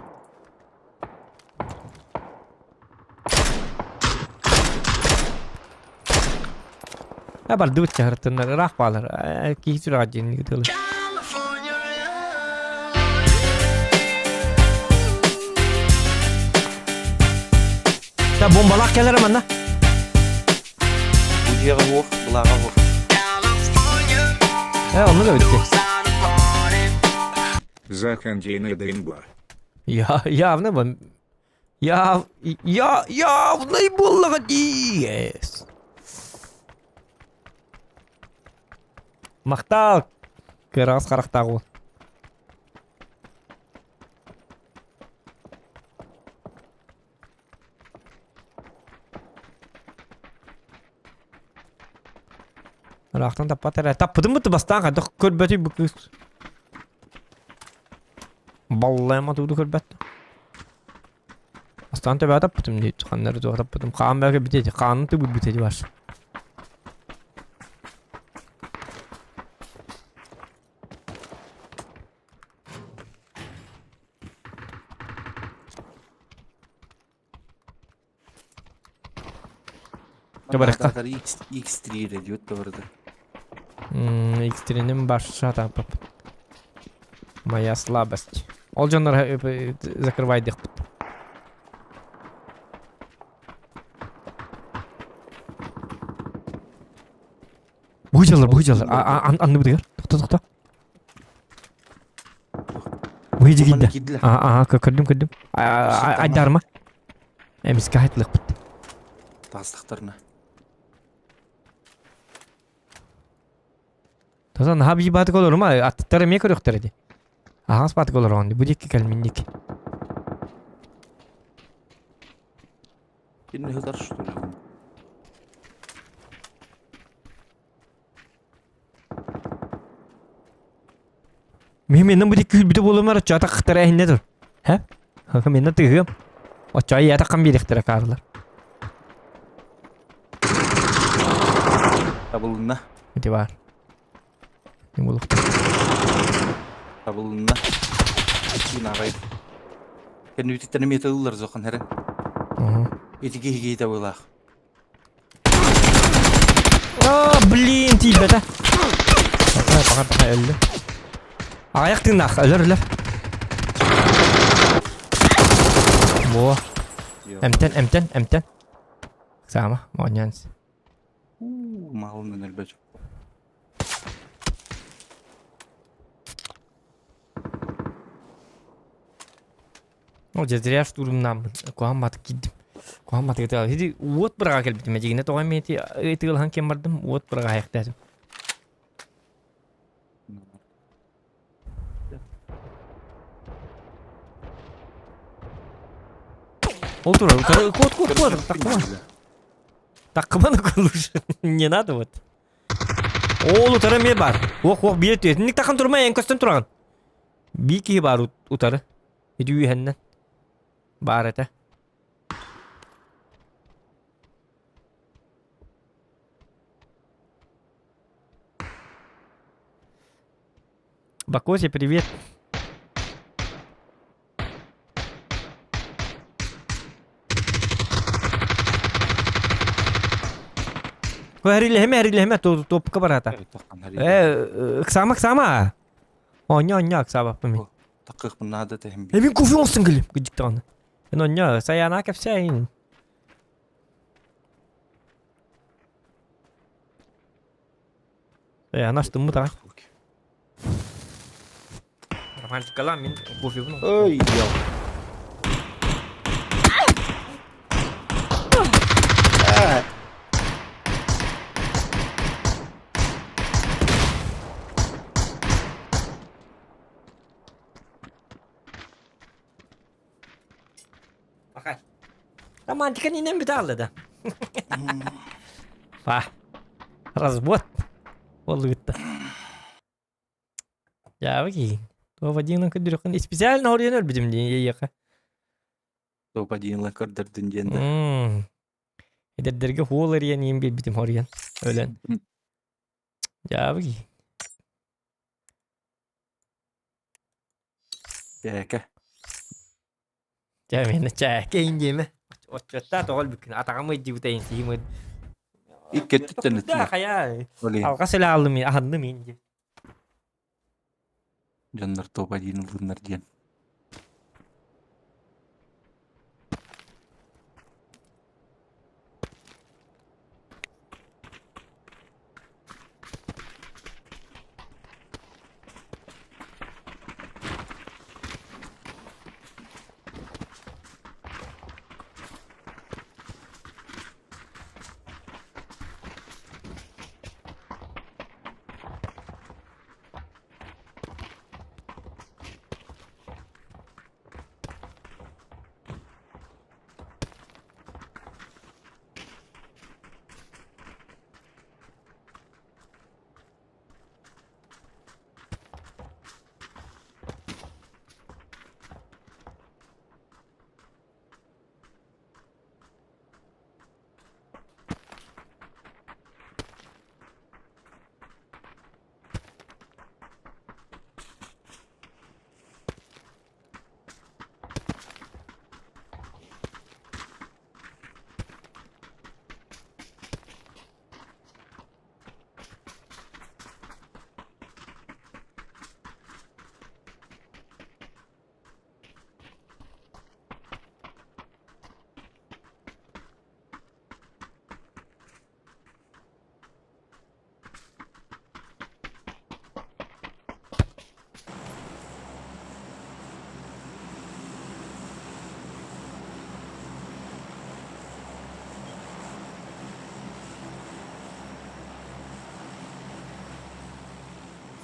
Ә бардыбыт чаһыртыннар ыраах баалар. Киһи сүрэҕэ диэн тылы. Та бомбалаах кэлэр манна. Бу дьиэҕэ уох, былааҕа уох. Э, онно да бүттэ. Заходи имба. Я, явно бом... Я, я, явный буоллаҕа дии. Yes. Махтал! Кыраҕас харахтаах уол. Ыраахтан таппат эрэ. Таппытым бытты бастаан хайдах көрбөтүй бу кыыс. Баллайма тууду көрбөт. Бастаан төбө таппытым дии. Ханнары туох таппытым. Хаан бәке битети. Хаанын тыбыр битети бар. Табарыкка. X3 идет барда. X3-нин башша тапып. Моя слабость. Ол дьоннор закрывайдыхпыт. Бу дьаллар, бу дьаллар. Анны бытыгар. Тохто, тохто. Бу дигидде. Аа, көрдүм, көрдүм. Айдарма. Эмиске хайтлыкпыт. Таастахтарына. Таза наһаа бии баатык олорума, аттыттар эмиэ көрүөхтэрэ дии. Аһаҕас баатык олороҕун дии, бу диэки кэлминник. Кинини хытар что ли? Мин бу диэки күлбүтэ буолумар оччо атахтара эһиннэ тур. Һэ? Минна тыһыам. Оччо айатаххам биэриэхтэрэ каарлар. Табылынна. Ити баар. Не булуктар. Табылынна. Кинагай. Кэннүтиттэн эмиэ тыллар зохан хэрэн. Ити киһи киһи табылаах. А, блин, тиийбэтэ. Пока, пока, пока өллө. Аяқ тыыннаах, өлөр өлөр. Во. Эмтэн, эмтэн, эмтэн. Саама, моонньоон. Малын өлбөт. Ну, дьэ зря штурмнааммын. Куһаҕан баатык киирдим. Куһаҕан баатык этэ. Ити уот быраҕа кэлбитим. Эдьигинэ тоҕо эмиэ ити ытыалаһан кэм бардым. Уот быраҕа айахтаатым. Ол турар, утары, кот, кот, кот, таккыма. Таккыма лучше. Не надо вот. Ол утары эмиэ бар. Уох, уох, биир түөт. Ник такан турма, эн көстөн тураҕын. Биир киһи баар утары. Ити үөһэннэн. Баар этэ. Бакоси, привет. Эрилэһимэ, эрилэһимэ, топка барата. Э, ыксама, ыксама. Онньо, онньо, ыксаабаппын мин. Такыахпын наада тэһим. Э, мин кофе оҥостон кэлим, кыдьыктаҕына. Эн онньо, сайаана кэпсээйин. Э, анастыммыт аҕай. Романтикалаан мин кофебун Ой, ел. Бакай. Романтика нинен бүтэ алды да. Па. Развод. Болугутта. Дьаабы киһин. Туох Вадимна көрдөрөххүн специально хоруйан өлбүтүм диэн иэйиэхэ. Туох Вадимна көрдөрдүн диэн да. Эдэрдэргэ хуол эрийэн иин биэрбитим хоруйан өлөн. Дьаабы киһин. Чээкэ. Чэ миэнэ чээкэ иин диэмэ. Отчуоттаа тоҕо өлбүккүн атаҕым ыйдьыбыта иин сиим Икки өттүттэн Да хайа алҕас элэ ааллым аһынным иин диэн. Дьоннор топ один ылыннар диэн.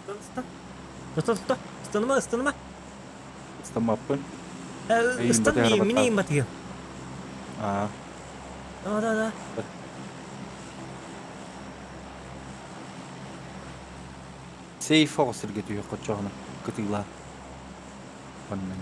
Ыстан, ыстан. Ыстан, ыстан. Ыстаныма, ыстаныма. Ыстаммаппын. Ыстан мин эйим батыгым. Аа. Да, да, да. Сейф оҕус сиргэ түһүөх хоччоҕуна кытыылаан. Манна.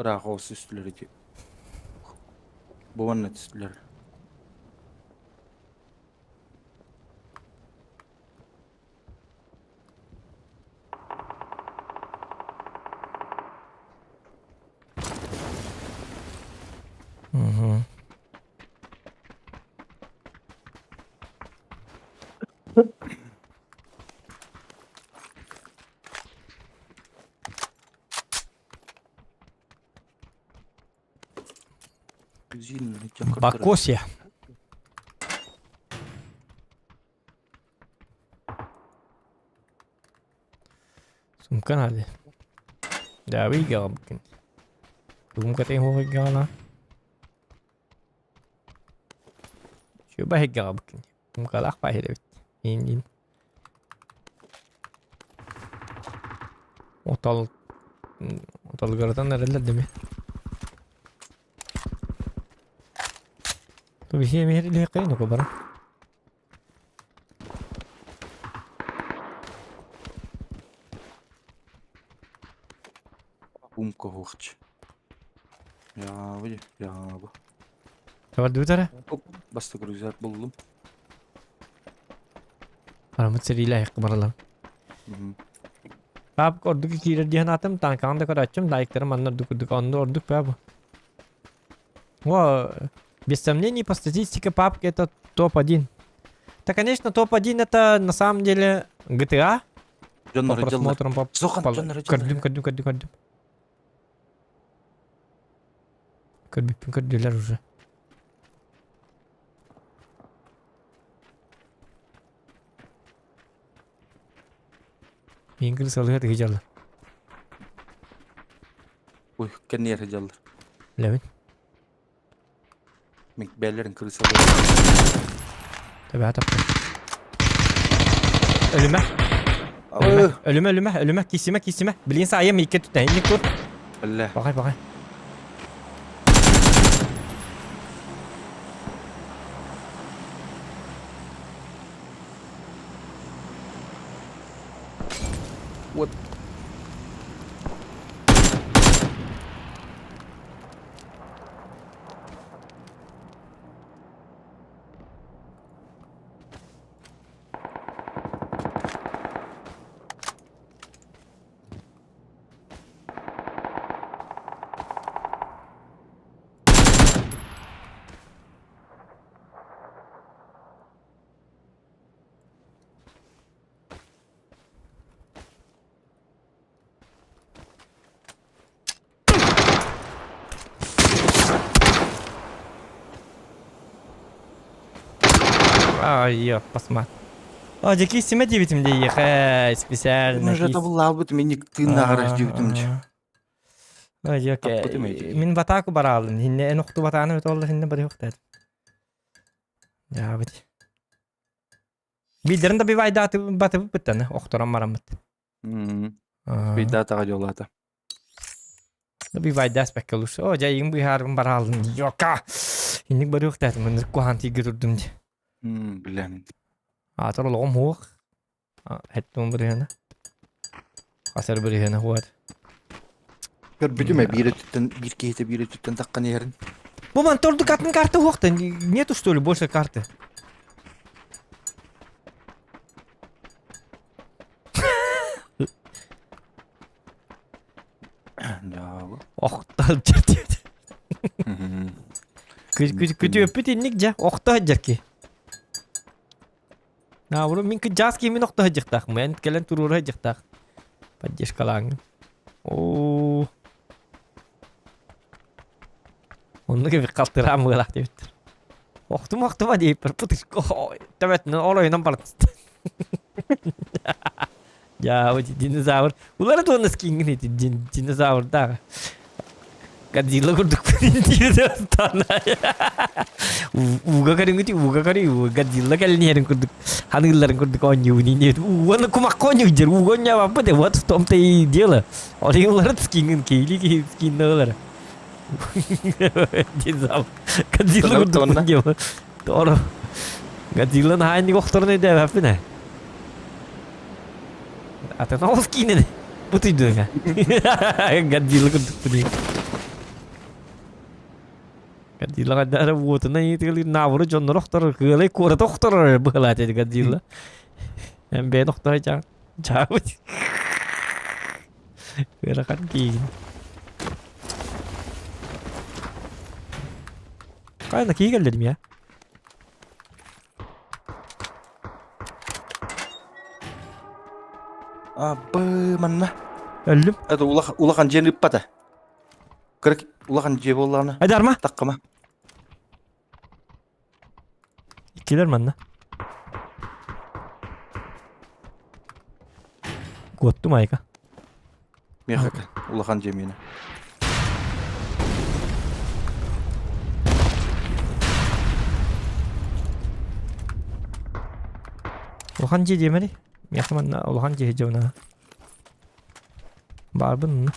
Ыраах оҕус түстүлэр ити. Бу манна түстүлэр. Угу. Бакосия. Сумка надо. Да, выиграл. Сумка ты его выиграла. Чүбэ иһиггэҕэбиккин. Сумкалаах баһыр эбит. Иин Отал оталгарытан эрэллэр деми. Тубиһиэ миһэр илиэххэ нуку бара. Умка хуохч. Яабы, яабы. Табардыбытара? Бастакы рюкзак буллум. Арамыт сэриилээх баралар. Пап ордук киирэр диэн атым танкаҕын да көрөөччүм лайктарым манна ордук курдук онно ордук пап. О, без сомнений по статистике папки это топ-1. Да, конечно, топ-1 это на самом деле GTA. По просмотрам по... Көрдүм, көрдүм, көрдүм, көрдүм. Көрбүппүн көрдүлэр уже. Миин салыһа тыһы дьалла. Ой, кэнниэр дьаллар. Билэбин. Мин бээлэрин кырысалар. Тэбэһэ таппын. Өлүмэ. Өлүмэ, өлүмэ, өлүмэ, өлүмэ, киисимэ, киисимэ. Билигин саайым икки түтэ, инник тур. Өллө. Баҕай, баҕай. Вот. Ай, посма. О, дьэ киссимэ диэбитим диэхэ, специально. Уже табыллаабыт мин тыыннааҕар диэбитим дьэ. Ой, дьэ, мин батааку бараалын, хинне эн охту батааны өтөллө хинне барыахтаат. Дьаабыт. Билдерин да бивайдааты батыбыттан охторон мараммыт. Бийдаатаҕа дьолаата. Бивайдаас бэккэ лучше. О, дьэ, иҥ быһаарбын бараалын. Йока! Инник барыахтаатым, мындыр куһаан тиийгэ турдум дии. Билэмин. Аатар олоҕум хуох. Хэттум бырыһына. Хасар бырыһына хуат. Көрбүтүм э биир өттүттэн биир киһитэ биир өттүттэн таххан иһэрин. Бу ман тордук атын карта хуохта. Нету что ли больше карты? Охто дьэр Күтүөппүт инник дьэ охто дьэрки. Наоборот, мин кыдьаас киимин охто сылдьыахтаах. Мен кэлэн туруора сылдьыахтаах. Поддержкалааҥҥын. Оо. Оннук эбит халтыраан быалаах диэбиттэр. Охтума охтума диэбиппэр пытышка төбөтүнэн оройунан барытыста. Дьаа, динозавр. Улара туонна скингин ити динозаврдаах. Годзилла курдук Ууга көрүҥүт ууга көрү Годзилла кэлин иһэрин курдук ханыылларын курдук оонньуубун диэбит. Ууга кумахха оонньуур дьэр ууга оонньообаппыт вот в том-то и дело. Оонньууларын скингин киһили киһи скиннолар. Динозавр. Годзилла курдук диэбит. Торо. Годзилла наһаа охторун өйдөөбөппүн ээ. Атын ол скинин. Бу түйдүҥэ. Годзилла курдук. Годзилла хайдара уотунан иитигилир наабыры дьоннор охторор, кыалай куораты охторор быһалаат эти Годзилла. Эн бэйэн охторо чаа. Чаабыт. Ыарахан киин. Хайна кии кэллэрим я. Абы манна. Өллүм. Это улахан дьиэни ыппата. Кырык улахан дьиэ буоллаҕына. Айдарма. Таккама. Иккилэр манна. Куоттум айка. Миэхэ улахан дьиэ миэнэ. Улахан дьиэ диэмэри. Миэхэ манна улахан дьиэ дьоно. Баарбын.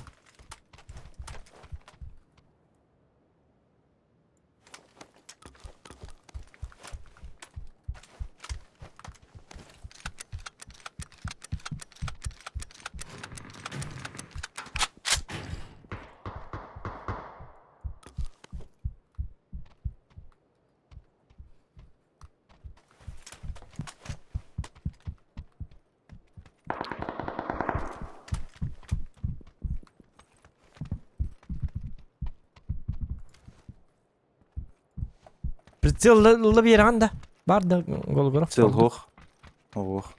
Прицел ыла биэрэҕин да? Бар да Голгоров. Прицел суох. Ох.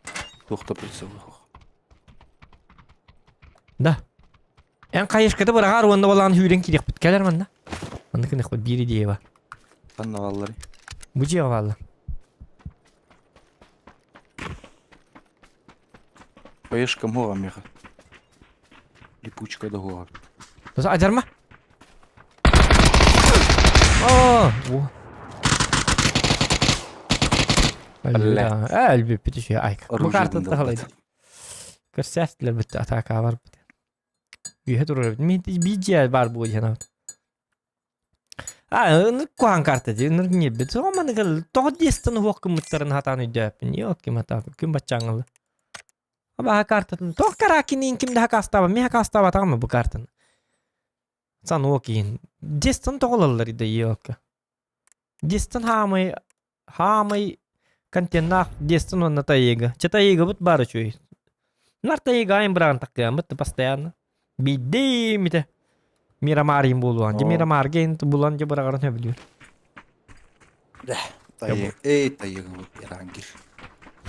Туох да прицел суох. Да. Эн хайышкаты быраҕаар уонна балаан сүүрэн киириэхпит. Кэлэр манна. Манна кыныхпыт биир идея бар. Ханна баалларый? Бу дьиэҕэ бааллар. Поешкам хуоҕа миэхэ. Липучка да хуоҕа. Адьарма. О, о. Өлбүппүт үчүгэй айка. Бу карта тахалай. Көрсөөстүлэр бүттэ атака барбыт. Үһэ турар эбит. Мин биир дьиэ баар буо диэн абыт. А, ынырык куһаҕан карта дии, ынырык ньиэбит. Тоҕо маннык тоҕо диэстэн уһуох гыммыттарын хатаан өйдөөппүн. Йок ким хатаан күн баччааҥҥылы. Абаһа картатын тоҕо каракиниин ким да хакаастаабат, мин хакаастаабатаҕым бу картаны. Сануок иһин. Диэстэн тоҕо ылаллар да йокка. Диэстэн хаамай хаамай контеннаах диэстэн уонна тайыга. Чэ тайыгабыт баар үчүгэй. Нар тайыга айын быраҕан таккыаммыт постоянно. Биирдиимитэ Мирамарин буолуон. Дьэ Мирамарга ин булан дьэ быраҕарын сөбүлүүр. Тайыга, эй тайыгабыт Ирангир.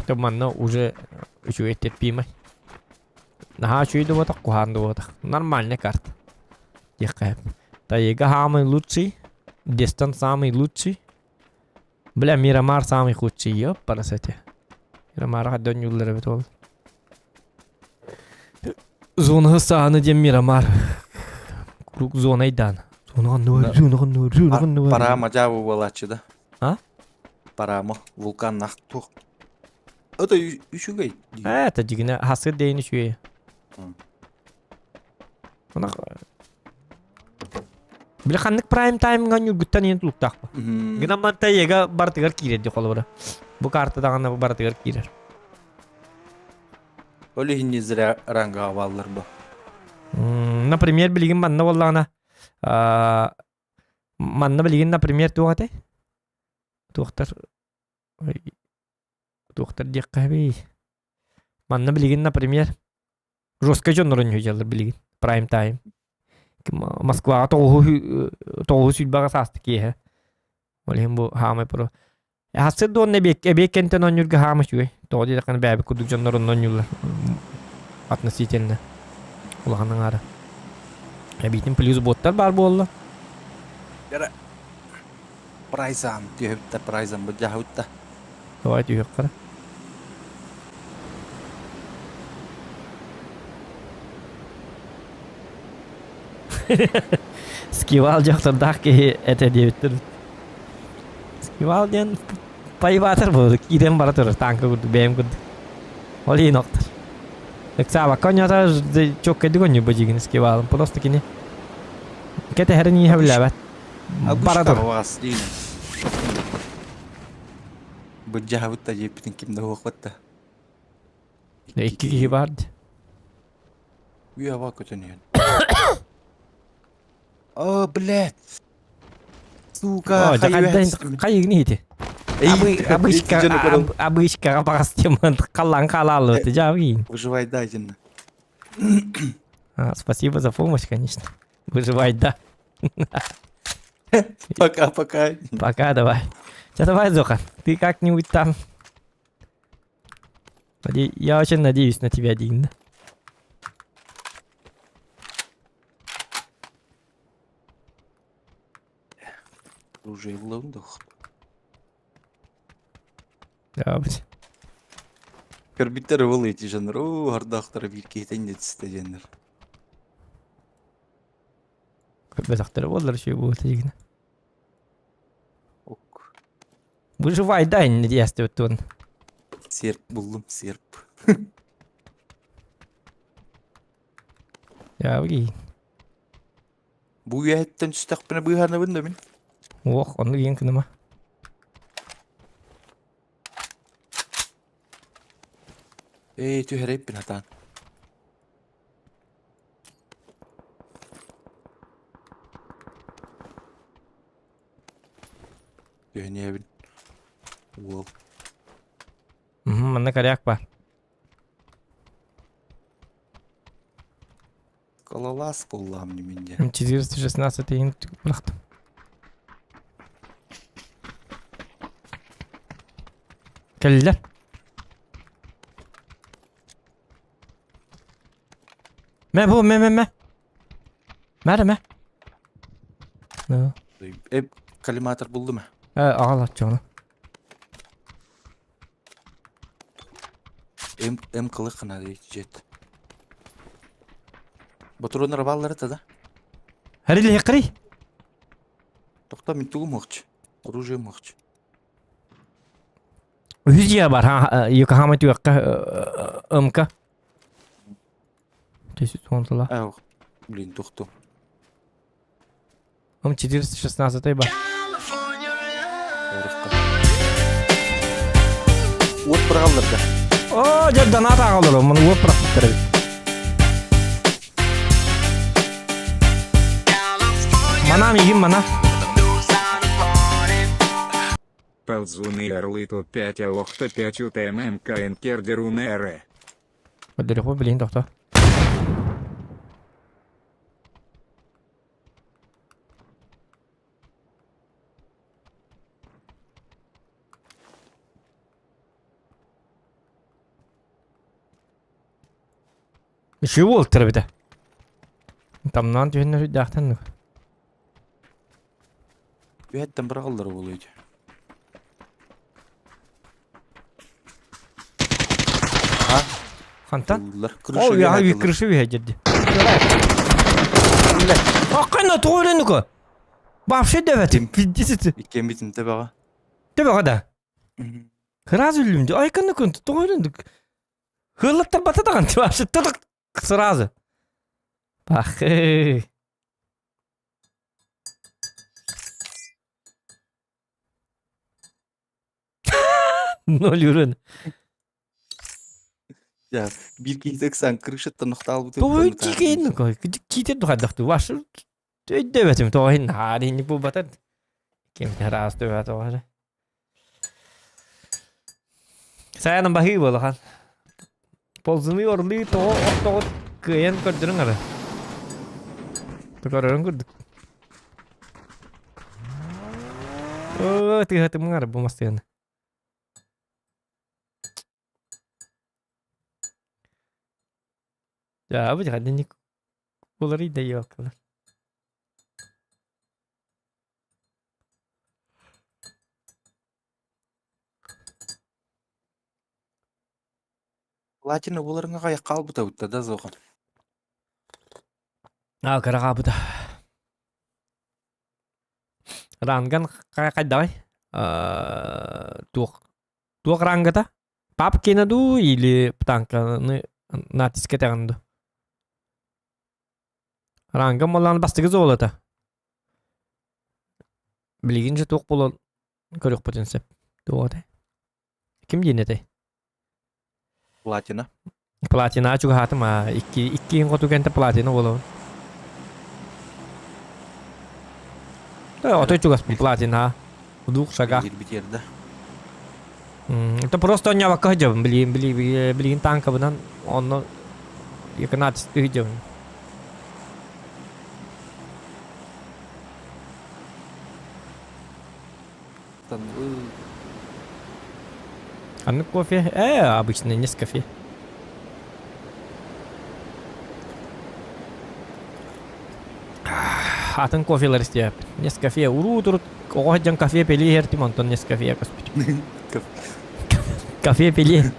То манна уже үчүгэй терпимай. Наһаа үчүгэй да буотах, куһаан да буотах. Нормальная карта. Диэххэ. Тайыга самый лучший, Дестон самый лучший. Бля, Мирамар самый худший, ёппарасете. Мирамар хаддон юллар эбит ол. Зонаһы сааны диэн Мирамар. Круг зона айдаан. Зона ханны зона ханны зона ханны Парама жабы буолааччы да. А? Парама вулканнах туох. Это үчүгэй. Это дигинэ хасыр дейин үчүгэй. Били ханнык прайм таймҥа ньургуттан иһин тулуктаахпын. Гынан манта ега барытыгар киирэр ди холобура. Бу карта даҕаны барытыгар киирэр. Ол иһин не зря рангаҕа бааллар бу. Например, билигин манна буоллаҕына манна билигин, например, туох этэй? Туохтар туохтар диэххэ эбий. Манна билигин, например, жестко дьоннорун үһүдьаллар билигин прайм тайм. Москваҕа тоҕуһу тоҕуһу сүүрбэҕэ саасты киэһэ. Ол иһин бу хаамай про. Хасыр дуонна эбиэк эбиэк кэнтэн оонньуурга хаама үчүгэй. Тоҕо диэтэххинэ бээбит курдук дьоннор онно оонньууллар. Относительно. Улахан аҥаара. Эбиитин плюс боттар баар буолла. Прайзан түһүбүттэр прайзан былдьаһыбытта. Давай түһүөххэ. Скивал дьахтардаах киһи этэ диэбиттэр. Скивал диэн пайбаатар буолар, киирэн бара турар танка курдук, бэйэм курдук. Ол иһин охтор. Ыксаабакка онньоото чоккайдык онньуй бу дьигин скивалым. Просто кини кэтэһэрин иһэ билээбэт. Бара тур. Былдьаһабыт да диэппитин ким да уохпат да. Икки киһи бар дии. Үйэ көтөн иһэн. О, блядь. Сука, Хайыгын ити. Обычка, обычка багас теман қаллан қалалы ты жабы. Выживай да, один. А, спасибо за помощь, конечно. Выживай, да. Пока, пока. Пока, давай. Сейчас давай, Зохан, ты как-нибудь там. Я очень надеюсь на тебя, Дин. Оружие в лондах. Да, быть. Көрбүттэр ол эти жанр, о, ардахтар биир киһитен детсте диэннэр. Көрбөтөхтөрө буоллар үчүгэй буолуо этэ Выживай, дай диэстибит Серп буллум, серп. Явги. Бу үйэһэттэн түстэхпинэ быыһанабын да мин. Ох, оннук иэн кыныма. Эй, түһэрэйпин хатаан. Түһэниэбин. Уол. Манна коряк бар. Кололас буоллаҕым дии дьэ. 416 иһин бырахтым. Кэллилэр. Мэ бу мэ мэ мэ. Мэ мэ. Ну. Э, коллиматор булдум э. Э, аҕал оччоҕуна. М М кылы хана жет. Ботуруоннар бааллар это да? Харили хакри. Тохто мин тугум мохч. Оружие мохч. Үһүс дьиэ бар ха Йокохама түгэххэ ымка. Төсүт уонтала. Ах, блин, тохто. Ым 416 бар. Уот быраҕаллар да. О, дьэ донат аҕалар, маны уот бырахпыттар эбит. Мана мигин мана. Ползуны орлы топ-5 алохта 5 УТММК Кердерунеры. Көрдөрүөхпүт билигин тохто. Үчүгэй буолтар эбитэ. Тамнаан түһэннэр үрдээхтэн Үһэттэн быраҕаллар буолуо ити. Хантан? О, я крыша үһэ дьэрди. Аккайна тоҕо өлөнүкө? Вообще дэбэтим. Пиздец. Иккиэн битин тэбэҕэ. Тэбэҕэ да. Сразу өллүм. Айканны күн тоҕо өлөндүк. Хыллаттарбата даҕан вообще тыдык сразу. Пахы. Ноль урын. Я биир киһи ыксаан крышаттан нохтаалбыт. Тоҕо тиикейин киитер духайдахту ваш өйдөбөтүм тоҕо иһин наар инник буолбатар ким араас төбө тоҕо эрэ Сайаным баһыы буолахан. Ползуну орлыы тоҕо ортоҕут кыайан көрдөрүҥ ары. Көрөрүн курдук. Оо, тыһатымҥар бу мастыганы. Дьаа, бу дьаха уларый да елкалар. Платина буларыңа каяк калбыта бутта да зохан. Аа, кыраҕаабыта. Ранган хайдаҕай? Туох туох рангата? Папкина дуу или птанканы натиск этэҕин дуу? Ранган буоллаҕына бастакы золото. Билигин же туох буолан көрүөхпүтүн сөп. Туох этэй? Ким диэн этэй? Платина. Платина чугаһаатым аа. Икки икки хоту кэнтэ платина буолабын. Отой чугас платина. В двух шагах. Кирбитиэр да. Это просто онньообокко сылдьабын, билигин билигин танкабынан онно яконатистыы сылдьабын. Ханнык кофе? Обычный Нескафе. Атын кофелар истиэп. Нескафе уруу турут оҕо сылдьан кафе пели иһэртим, онтон Нескафе көспүтүм. Кафе пели.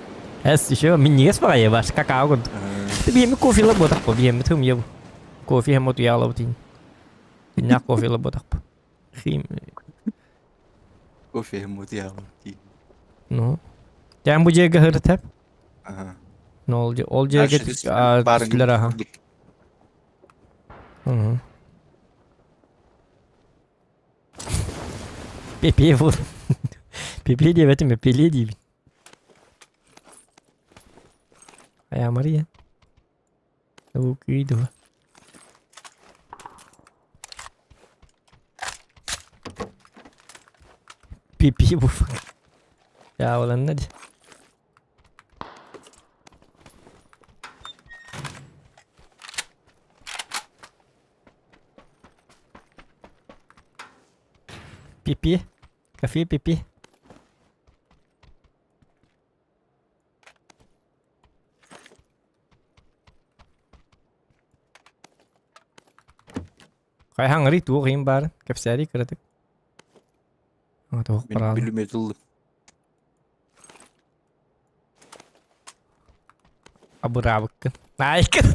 Эс еще минньигэс баҕайы баш какао курдук. Биһиэми кофелар буотахпа, биһиэми тым ебу. Кофе хем утуйаалабытын. Киннээх кофелар буотахпа. Хим. Кофе хем утуйаалабытын. Ну. Тэн бу дьиэгэ хырытап. Ага. Ну, ол ол дьиэгэ түстүлэр аха. Угу. Пепе был. Пепе диэбэтим, Пеле диибин. Айа Мария. Укыйдыла. Пипи буф. Я оланна ди. Пипи. Кафе пипи. Хайһаҥарый туох иһин баарын кэпсээрий кыратык. Туох Мин бараалын. бүлүмүөт ыллым. Абыраабыккын. Наайкын.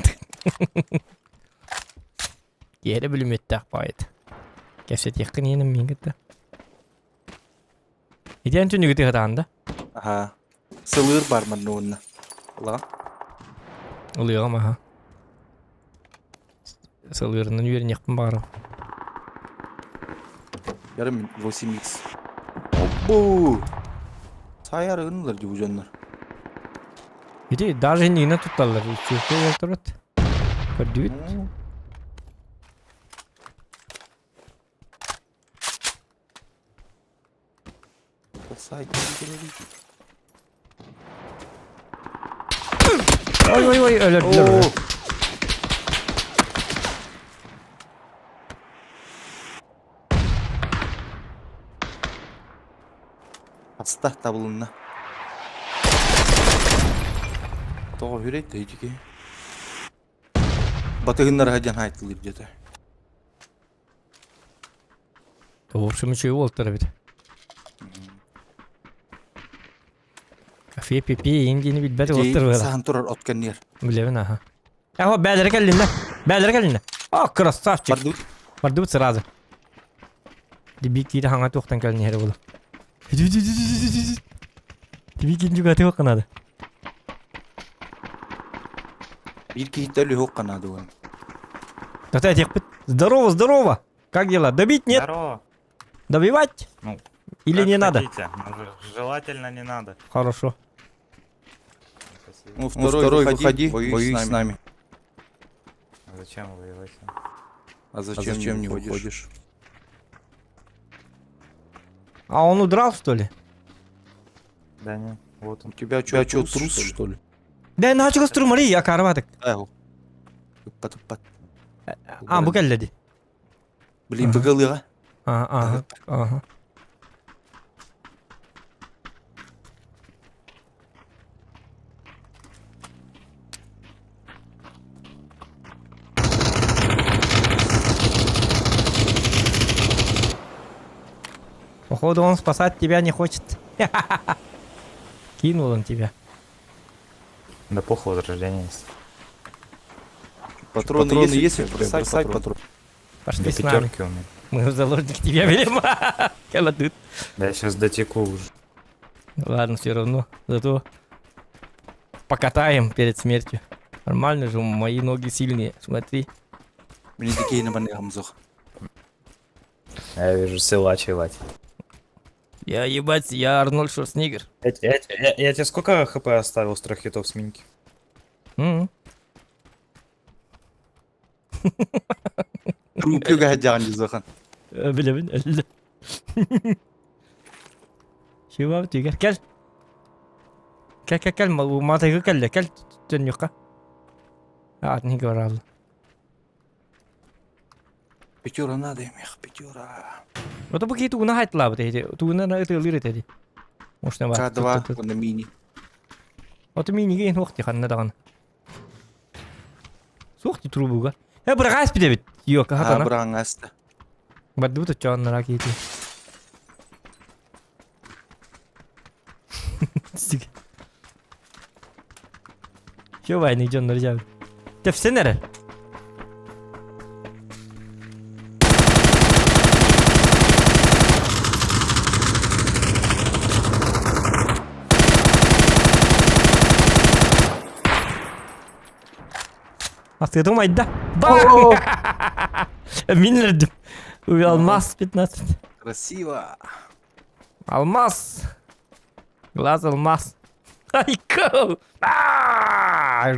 Киэрэ бүлүмүөттээх баайыт. Кэпсэтиэххин иһинэн миин кытта. Итиэн түнүгү тыһытаан да? Аха. Сылыыр бар манна уонна. Ла. Ылыаҕым аха. Сылыырынан үөрэниэхпин баҕарабын. Ярым 8x. Оппу! Саайар ынылар дии бу дьоннор. Ити даже иннигинэн тутталлар. Үчүгэй уолтарбыт. Көрдүбүт. Ой ой ой өлөрдүлэр уже. Аста табылынна. Тоҕо хүрэй тэйдики. Батыһыннар сылдьан хаайтылыыр диэтэ. В общем, үчүгэй уолтар эбит. Кафе пипи иин диэни билбэт уолтар быһыылаах. Саһан турар от кэнниэр. Билэбин аха. Эһо бээлэрэ кэллиннэ. Бээлэрэ кэллиннэ. О, красавчик. Бардыбыт. Бардыбыт сразу. Диби киирэ хаҥа туохтан кэлин иһэр буолу. Диби киин дьугаты ханады. Биир киһиттэ өлүһүк ханады уон. Тата этиэхпит. Здорово, здорово. Как дела? Добить нет? Здорово. Добивать? Ну, Или как не надо? хотите, но желательно не надо. Хорошо. Ну, второй, выходи, воюй с нами. Зачем воевать? А зачем, не выходишь? А он удрал, что ли? Да не, вот он. У тебя что, трус, что ли? Да, начал струмари, я карватык. Эх. Ыппат, ыппат. А, бу кэллэ дии. Блин, быгалыга. Ага. Походу он спасать тебя не хочет. Кинул он тебя. Да похуй, возрождение есть. Патроны, Патроны есть? есть? Бросай, Бросай патрон. Пошли До с нами. пятерки у меня. Мы в заложник тебя берем. Кладут. Да я сейчас дотеку уже. Ладно, все равно. Зато покатаем перед смертью. Нормально же, мои ноги сильные. Смотри. Мне такие на баны гамзох. Я вижу, силач ебать. Я ебать, я Арнольд Шварценеггер. Я, тебе сколько хп оставил с трех хитов с минки? М. Трупюга дян зохан. Билэбин өллө. Чувак тигер кел. Кел кел кел матайгы кэллэ кел төннүөххэ. Аатын көралла. Пятера надо мех, пятера. Ото бу киһи тугуна хайтлаабыт эһиди. Тугуна ытыалыыр этэ ди. Мощно бар. К2 на мини. Ото миниге ен хуох ханна даҕаны. Суох ди трубуга. Э быраҕаас бидэбит. Йока А, хатана. быраҕаҥаста. Бардыбыт оччооннора киһити. Сиг. Чё войны дьоннор дьабы. Тэпсэн эрэ. Астыгытым айда. Бang! Мин өлдүм. Уй, алмаз 15. Красиво. Алмаз. Глаз алмаз. Айко!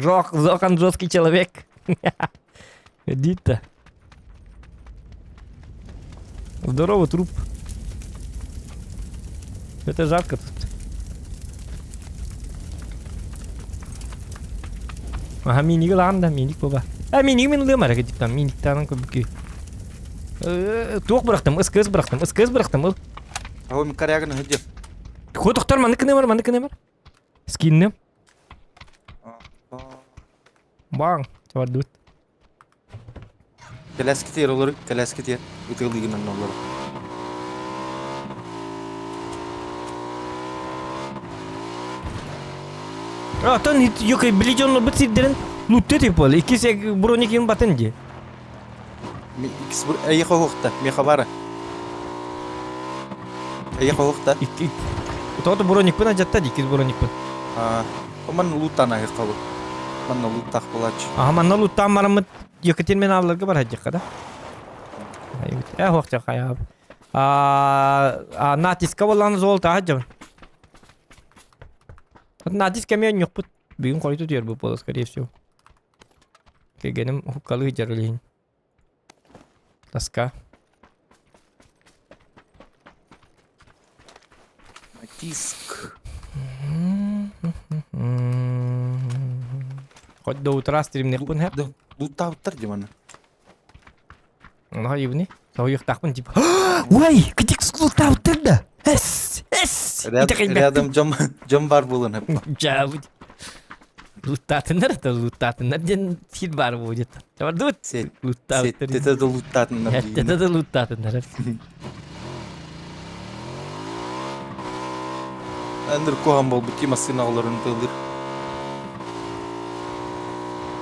Жох, Зохан жесткий человек. Иди-то. Здорово, труп. Это жарко тут. Аха, миниги ылаҕын да, миник буба. А, миниги мин ылыам эрэ кытыктан, миниктаанан көбүкүй. Туох бырахтым, СКС бырахтым, СКС бырахтым, ыл. А он корягын хыдьы. Хотохтор маннык кынымар, маннык кынымар. Скиннем. Баң, чабардыбыт. Кэлээскитигэр олору, кэлээскитигэр ытыалыыгынан олору. Оттон юкай били дьоннорбут сирдэрин лутты тип буол. Иккис броникин батын ди. Иккис эйиэхэ уһукта, миэхэ бара. Эйиэхэ уһукта. Икки. Тоҕо броникпын адьатта ди, иккис броникпын. Аа, манна луттаан аһыахха бу. Манна луттаах буолааччы. Аха, манна луттаан бараммыт Екатериналарга бар хадьыкка да. Э, хуохча хайа. А натиска болланы золото хадьабын. Натиск эмиэ ньукпут. Бүгүн хойуту түөр бу буола, скорее всего. Кэгэним хуккалы жарылыйын. Тоска. Диск. Хоть до утра стримнехпын хэп. Лутаабыттар диманы. Ону хайыбыны? Соһуйуохтаахпын типа. Уай, кытик лутаабыттар да. Эс, эс. Рядом дьон дьон бар буолан хэп. Жабыт. Луттаатыннар это луттаатыннар диэн сир баар будет. Табардыбыт. Луттаабыттар. Сеттете да луттаатыннар. Сеттете да луттаатыннар. Андыр куһан буолбут тима массыына олорун тылыр.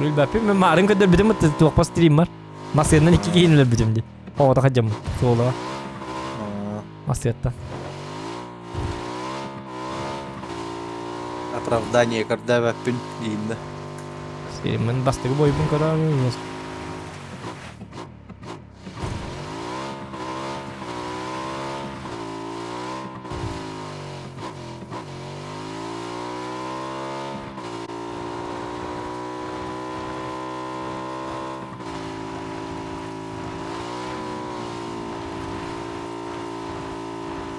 Билбэппин мен маарым көрдөрбүтүм туохпа стрим бар. Массыынан икки киһини өлөрбүтүм ди. Оҕото хадьаммыт суолаҕа. Массыаттан. Оправдание көрдөөбөппүн дииннэ. Стриммин бастакы бойбун көрөөрү.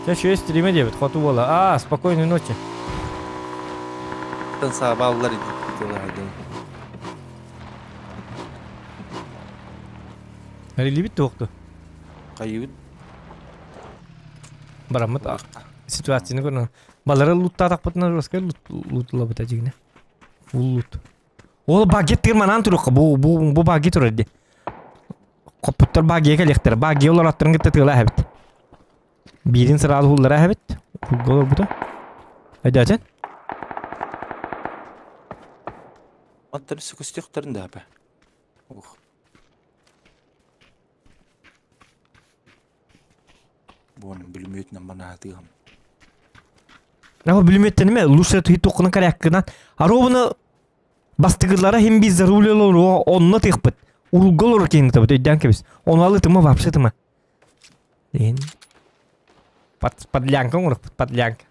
Чэ, үчүгэй стриме диэбит, хоту буола. Аа, спокойной ночи. Тан саабааллар идиттилаадын. Релибит туохту. Хайыбыт. Бараммыт ситуацияны көрөн. Балары луттаатахпытына жестко лутлабыта дьигинэ. Фул лут. Ол багет тырманан туруққа бу бу бу баги турар ди. Хоппуттар багия кэлиэхтэр. Багия олор аттарын кытта тыала эһэбит. Биирин сыраал хуллара эһэбит. Хулга олорбута. Өйдөөтүн? Аттары сөкөстүөхтэрин да Ух. Буонун бүлүмүөтүнэн манаатыам. Аха бүлүмүөттэн лучше туһи коряккынан. Аробуну бастыгылара хим биз за руль олору онно тыхпыт. Урулга олору кейин табыт өйдөөн кебис. Ону алы тыма вообще тыма. Ден. Под подлянка оҥорохпут подлянка.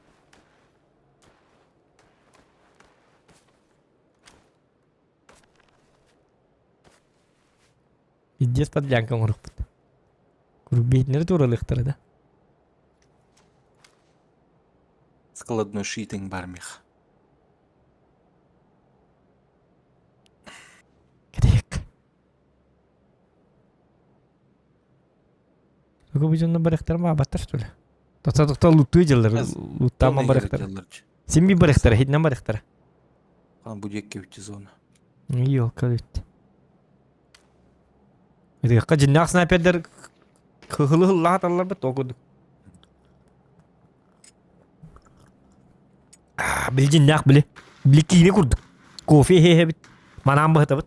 Пиздец подлянка оҥорохпут. Бейтинери тууралыахтара да. Складной шитинг бар мих. Кэтиэк. Тугу бу дьонно барыахтара маабаттар что ли? Тота тота луттуу дьыллар. Луттааман барыахтара. Син би барыахтара, хитинэн барыахтара. Хан бу диэкки бүтті зона. Ёлка бүттэ. Ытыахха дьиннээх снайпердер кыһылы хыллааталлар бит курдук. Били дьиннээх били. Били киини курдук. Кофе иһэбит. Манаан быһытабыт.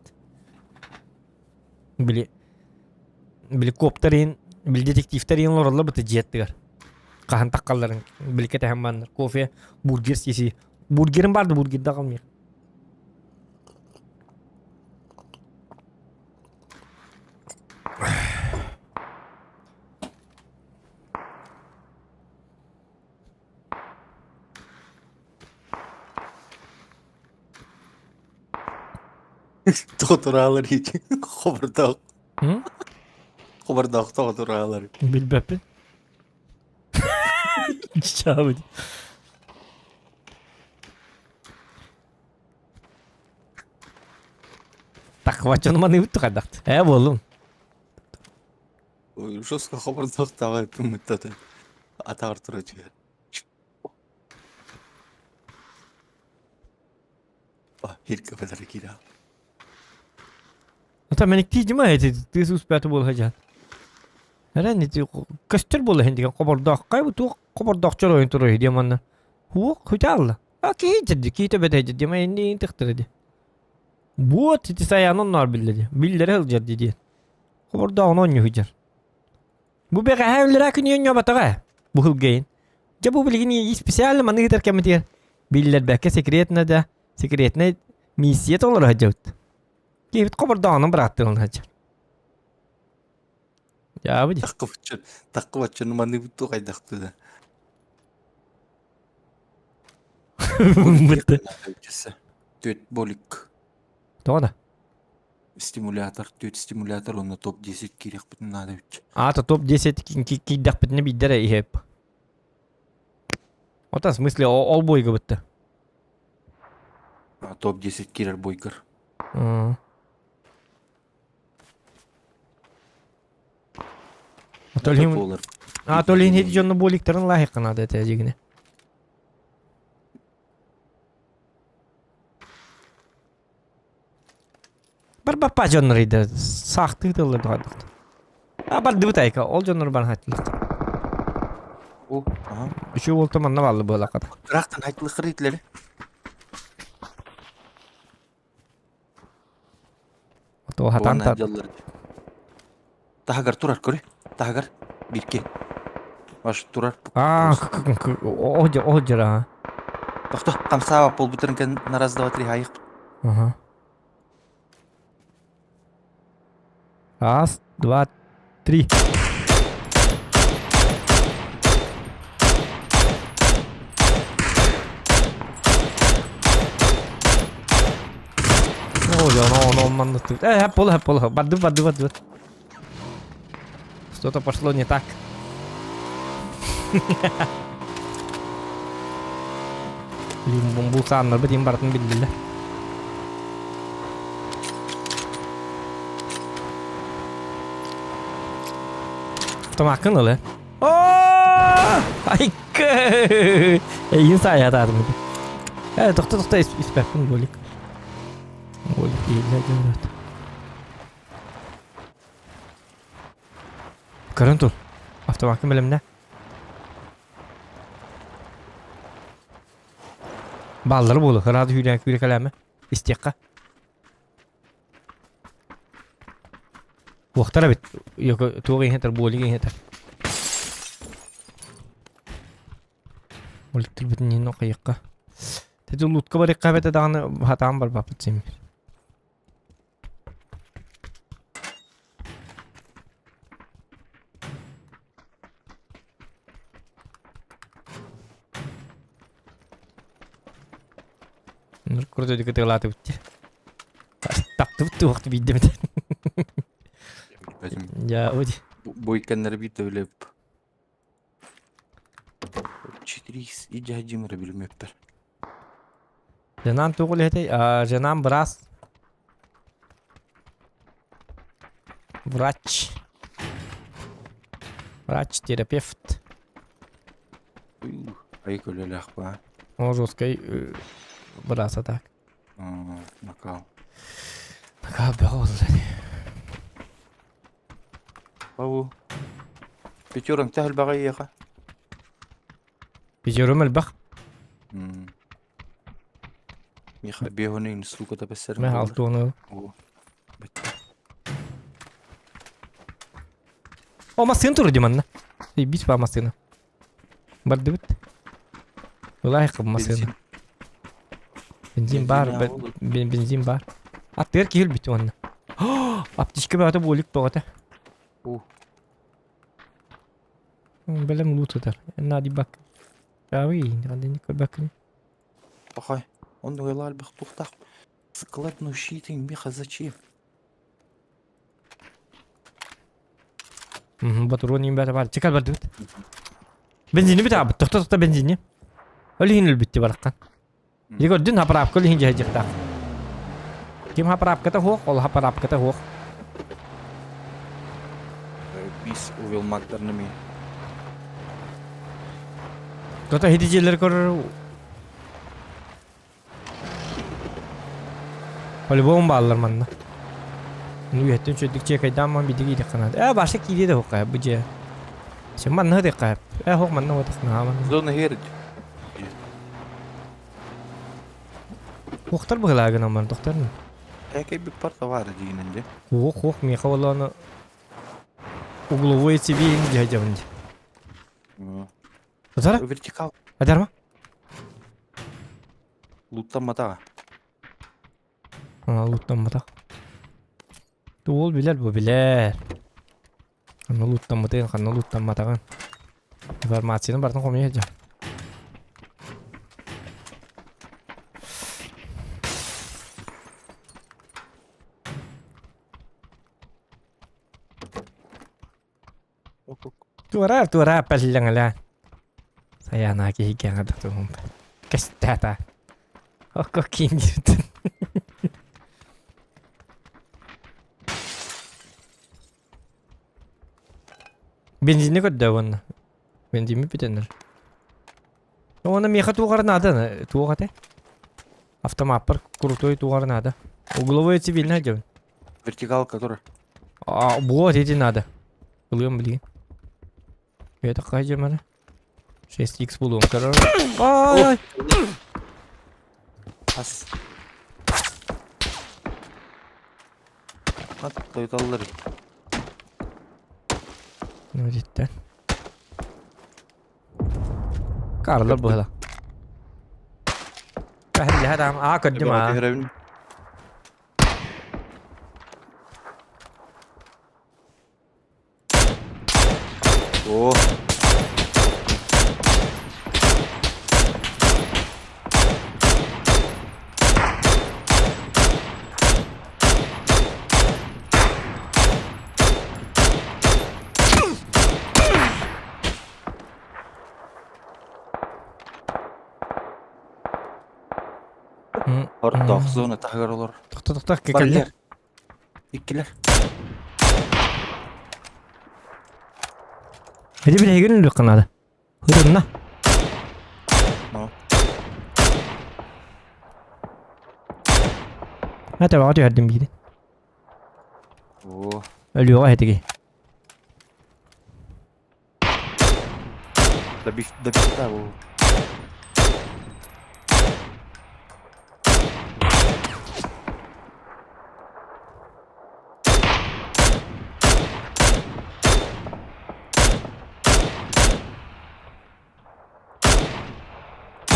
Били били коптар иһин, били детективтэр иһин олороллор быты дьиэттигэр. Хаһан таххалларын били кэтэһэн баннар. Кофе, бургер сиси. Бургерин барды бургерда қалмайық. Тоҕотураалар ити хобордоох. Хобордоох тоҕотураалар. Билбэппин. Чаабыт. Таквачаны маныбыт тухайдахт. Э буоллум. Жестко хобордоох таҕа тыммыттаты. Атаар тура түһэр. Хирка бэлэр киирэ. Ата мэниктии дьима эти тыас успеты буола сылдьан. Эрэн ити көстөр буола иһин деген хобордоох кай бу туох хобордоох чоройун турар диэн манна. Хуох хүтаалла. А киһи дьэрди киһи төбөтө дьэрди ма инни тыхтара ди. Буот ити сайаан онноор биллэ ди. Биллэре сылдьар ди диэн. Хобордооҕун оонньуу сылдьар. Бу бэҕэһээ үллэрээ күн оонньообатаҕа бу һылгайын. Дьэ бу билигин специально маны ыытар кэмитигэр биллэрбэккэ секретно да секретнай миссия толоро сылдьабыт. Киһибит хобордооҕунан бырааттыылан сылдьар. Дьаабы дии. Таккыбаччын, таккыбаччын маннык туохайдахты да. Бытты. Түөт болик. Тоҕо да? Стимулятор, түөт стимулятор, онно топ-10 киириэхпитин наада үччэ. Аата топ-10 киирдэхпитинэ биирдэрэ иһэп. Ота, в смысле, ол бойга бытты. Топ-10 киирэр бойгар. А то лин хити дьонно буоликтарын лаһык надо это дигини. Бар баппа дьоннор иде саахтыы тыллар дуһардык. А бардыбыт айка ол дьоннор бар хаттылык. О, ага. Үчү уолта манна баллы буолаката. Ыраахтан хайтылык итлери. Ото хатан та. Таһагар турар көрү. Таһагар бирки. Баш турар. А, о о жара. Тохто, хамсаава полбутарын кен на раз, два, три хайык. Ага. Раз, два, три. О, он, он, он, э, пол, пол, барды, барды, барды. Что-то пошло не так. Блин, бу сааннар бит бартын биллилер. Автомаккын ылы. Айкы! Эйин саятадым. Э, тохто тохто испеппин болик. Болик дииллер дьоннот. Көрөн тур. Автомаккын билимне. Баллары буолу, ыраады сүүрэн күүрэ кэлээмэ. Истиэххэ. Уохтар эбит. Туох иһэтэр, буолик иһэтэр. Оликтырбытын иһин оқайыққа. Тэти лутка барыqqa эбэтэ даҕаны хатаан барбаппыт син. Курдук кытыылаатыбыт дии. Таптыбыт туохту биирдэ Дьэ, Бойканнары биир да билэп. 4 иджа дьимре билмеппер. Женам тугул этэй? Женам брас. Врач. Врач, терапевт. Ай көлөлөөх ба. Ол жесткай браса так. Накал. Накал бөҕө буолла. Бабу. Пятером тәһил баҕа иэхэ. Пятером элбэх. Миха биэһоны сука да бэссэр. Мэ алтуону. О, массыына турар дии манна. Бич ба массыына. Бардыбыт. Ылайык массыына. Бензин бар, бензин бар. Аттыгар киһи өлбүт уонна. Аптечка бөҕөтө буолик бөҕөтө. Бэлэм лут ытар. Нади бак. Ави, хандини көрбөккүн. Пахай, он уйлар бих тухтах. Складную щитин миха зачем? Батурон имбәтэ бар. Чекал бардыбыт. Бензини бит абыт. Тохто тохто бензини. Өлүһүн өлбүттү бараккан. Егор дүн хаправка өлүһүн жаһыжыктаах. Ким хаправката хуох, ол хаправката хуох. Бис увел мактарными. Кто-то хидижелер көрөр. По-любому бааллар манна. Ну үһэттэн үчүгдүк чиэкэйдээн бидиги идэххэ Ээ баша киириэ да хуққайа бу дьиэ. Син манна диэххэ. Ээ хоқ манна уотах нааман. Зона херд. Хуохтар быһылаагын амман тохтар. Эке бик парта бар дигинен де. Хуох хуох миэхэ олону угловой себе дьэ дьэ. Азара? Вертикал. Адарма? Луттамматаҕа. Луттамматах. Туол билэр бу билэр. Ханна луттаммытын, ханна луттамматаҕын. Информацияны барытын хомуйа сылдьар. Туора туора пэллэҥэлээн. Сайаанаа киһи да туһум. Кэстээтэ. Окко киин диэбитин. Бензини көрдөө уонна. Бензини бүтэннэр. Уонна миэхэ туох наада туох этэ? Автомаппар крутой туох наада. Угловой цивильный дьон. Вертикал который. А, вот эти надо. Ылыам билигин. Это хайдеманы. 6х булуом короче. Ай! Ас. Ат тойталлар. Ну диттен. Карлар быһыла. Кахилла хадам аа көрдүм аа. О. Ортох зона таһыгар олор. Тохто тохто кэллэр. Иккилэр. Эди билигин үлүк канада. Хырынна. Но. Мэтэ баҕа түһэрдим биири. О. Өлүөҕэ этиги. Добив, добив, да,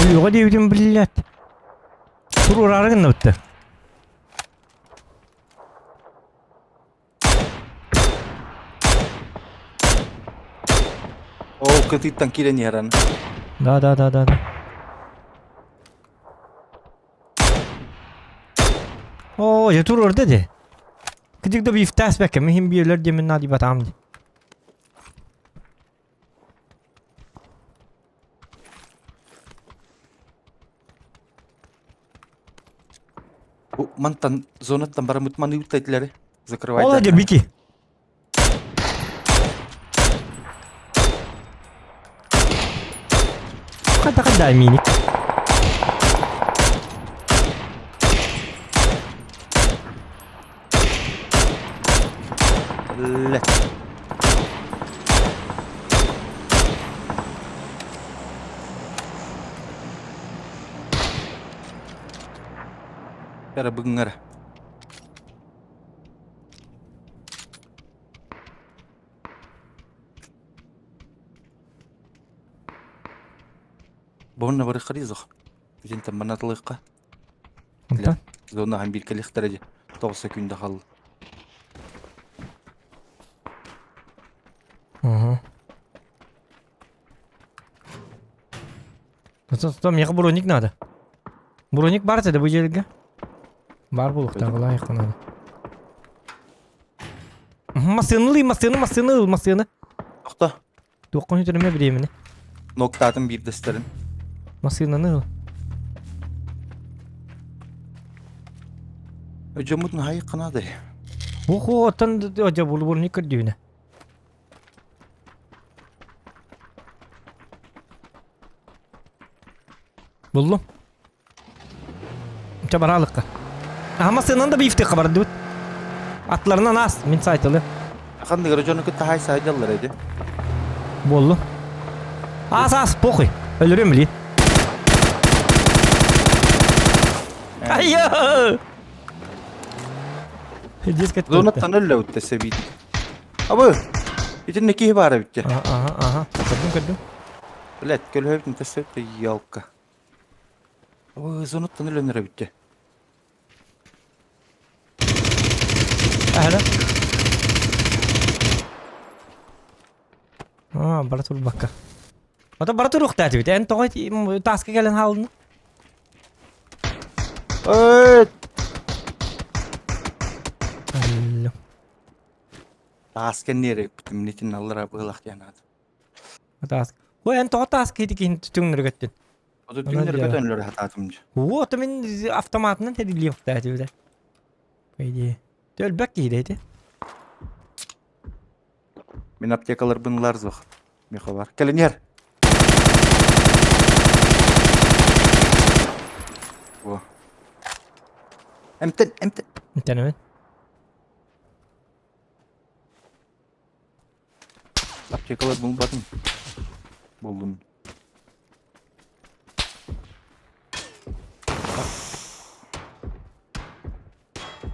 Өлүөҕэ диэбитим блядь. Туруораары гыннабытта. О, кытыттан киирэн иһэрэн. Да, да, да, да, да. О, я туруорда де. Кыдык да бифтас бэкэ, мин биэлэр диэмин нади батаам ди. Бу мантан зонаттан барамыт маныыбыт этилэри. Закрывай. Ол эдэ бики. Хата хата миник. Блять. Эрэ бүгүҥҥэ Буһунна барыахха дии зох. Итинтэн манна атылыахха. Онтон? Зона аһан биир кэлиэхтэрэ дии. 9 секунда хаалла. Угу. Стоп, миэхэ броник надо. Броник бар этэ бу дьиэлэргэ? Бар буолуохтаах, лайыхха надо. Массыыны ылый, массыыны, массыыны ыл, массыыны. Тохто. Туохха сүтүрүмэ бириэмэни. Ноктаатын биирдэстэрин. Массыынаны ыл. Дьоммут наһайык наада. Охо, оттон дьэ броник көрдүүнэ. Буллум. Чэ бараалыкка. Аха массыынан да биифтиэххэ бардыбыт. Атларынан аас, мин сайтылы. Ханныгара дьону кытта хай сайдаллар эди. Буоллу. Аас аас, похуй. Өлөрүм били. Айя! Дискет. Зонаттан өллө үттесе бит. Абы, итиннэ киһи баара эбит дьэ. Аха, аха, аха. Көрдүм, көрдүм. Блядь, көлөһөбүтүн тэссэбит ялка. Абы, зонуттан өлөнөр эбит дьэ. Аһара. Аа, бара турбакка. Ото бара туруохтаат эбит. Эн тоҕо тааска кэлэн хаалдын? Эй! Алло. Таас кэнниэри бүтүмнитин аллара быһылах диэн аат. Таас. Ой, эн тоҕо таас киһи киһин түҥнөргөттүн? Ото түҥнөргөтөн өлөр хатаатым дьэ. Оо, ото мин автоматынан тэриллиэхтээх этибитэ. По идее. Төлбөк киһи ити. Мин аптекаларбын ылар зох. Миха бар. Кэлинер. Во. Эмтен, эмтен. Эмтенемин. Аптекалар булбатым. Булдум.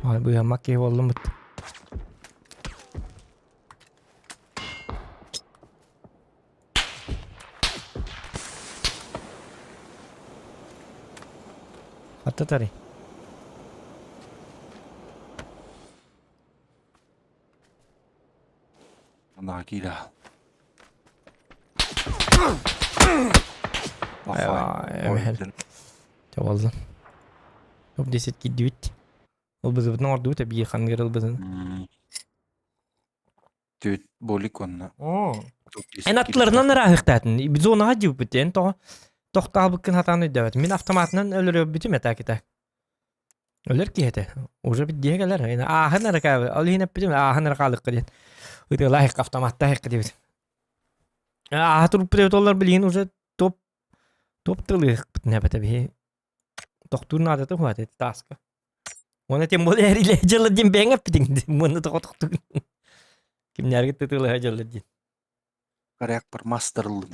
Ай, быһаммак киһи буоллум бут. Хатта тари. Наһаа киирэ. Чабаллан. Топ 10 киирдибит. Ылбызыбытын оҥордубут эбии ханныгар ылбытын. Түт болик онно. Эн аттыларынан ырааһыктаатын. Зонаҕа дьиэбиппит эн тоҕо тохтообуккун хатаан өйдөөбөт. Мин автоматынан өлөрөбүтүм этэ кита. Өлөр киһи этэ. Уже биддиэ кэлэр. Ааһын эрэ кээбэ. Ол иһин эппитим ааһын эрэ хаалыкка диэн. Ытыалаах автоматтаах диэбит. Ааһа туруппут эбит оллар билигин уже топ топ тылыахпытын эбэтэ биһи тохтуур наадата хуат эти тааска. Уонна тем более эрилэ дьылла диэн бэйэҥ эппитиҥ муонна тоҕо тохтуур. Кимнээргэ тытыылаһа дьылла диэн. Корректор мастерлым.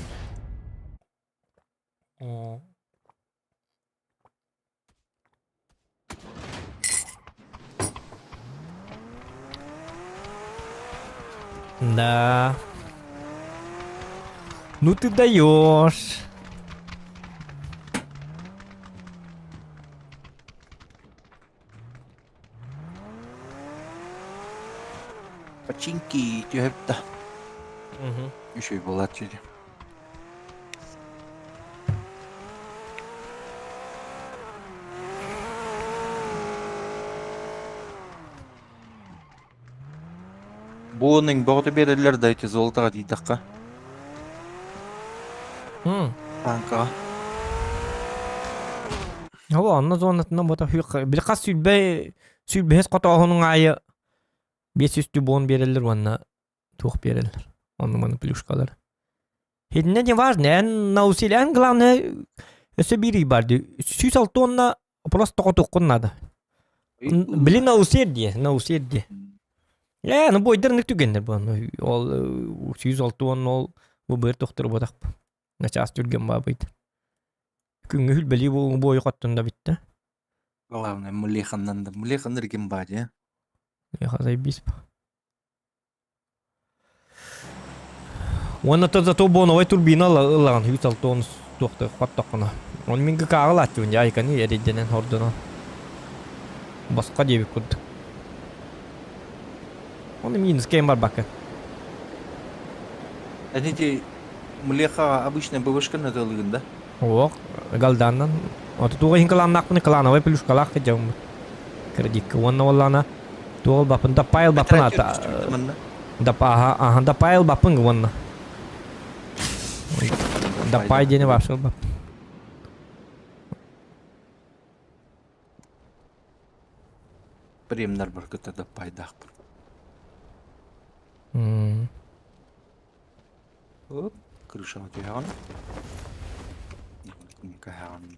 Да. Ну ты даешь. Починки түһэптэ. Угу. Үчүгэй буолааччы дии. Буоның бөҕөтө биэрэллэр да ити золотоҕа тиийдэххэ. Танкаҕа. Ол онно зонатынан бота били хас сүүрбэ сүүрбэһис хотооһунуҥ аайы 500 тюбон биэрэллэр уонна туох биэрэллэр. Онну маны плюшкалар. Итиннэ не важно, эн на усилие, эн главное өссө биир ый бар дии. 106 уонна просто тоҕотуоххун надо. Блин, на усердие, на усердие. Э, ну бойдар нык түгэннэр бу. Ол 106 уонна ол бу быыр тохтор ботах. Начаас түргэн баабыйд. Күҥҥэ хүлбэлии буойу хоттун да бүттэ. Главное, млеханнан да. Млехан регим бади. Млеха заебись. Уонна то зато боновай турбина ылаҕын үс алта он туохта хоттоххуна. Он мин кааҕылааччыбын дьэ айканы эрийдэнэн хордонон. Босхо диэбит курдук. Оны минус кэм барбакка. Эти млеха обычная БВшка надалыгын да? Ох, галданнан. Ото туга иһин кылааннаахпын кылаановай плюшкалаах кыдьаммыт. Кредитка уонна уоллаана туол бапын да пайл бапын ата. Да ага, ага, да пайл бапын уонна. Да пай диэни вообще бап. Премнар бар кытта да пайдаахпын. Оп, крышаҕа түһэҕин. Кэһэҕин.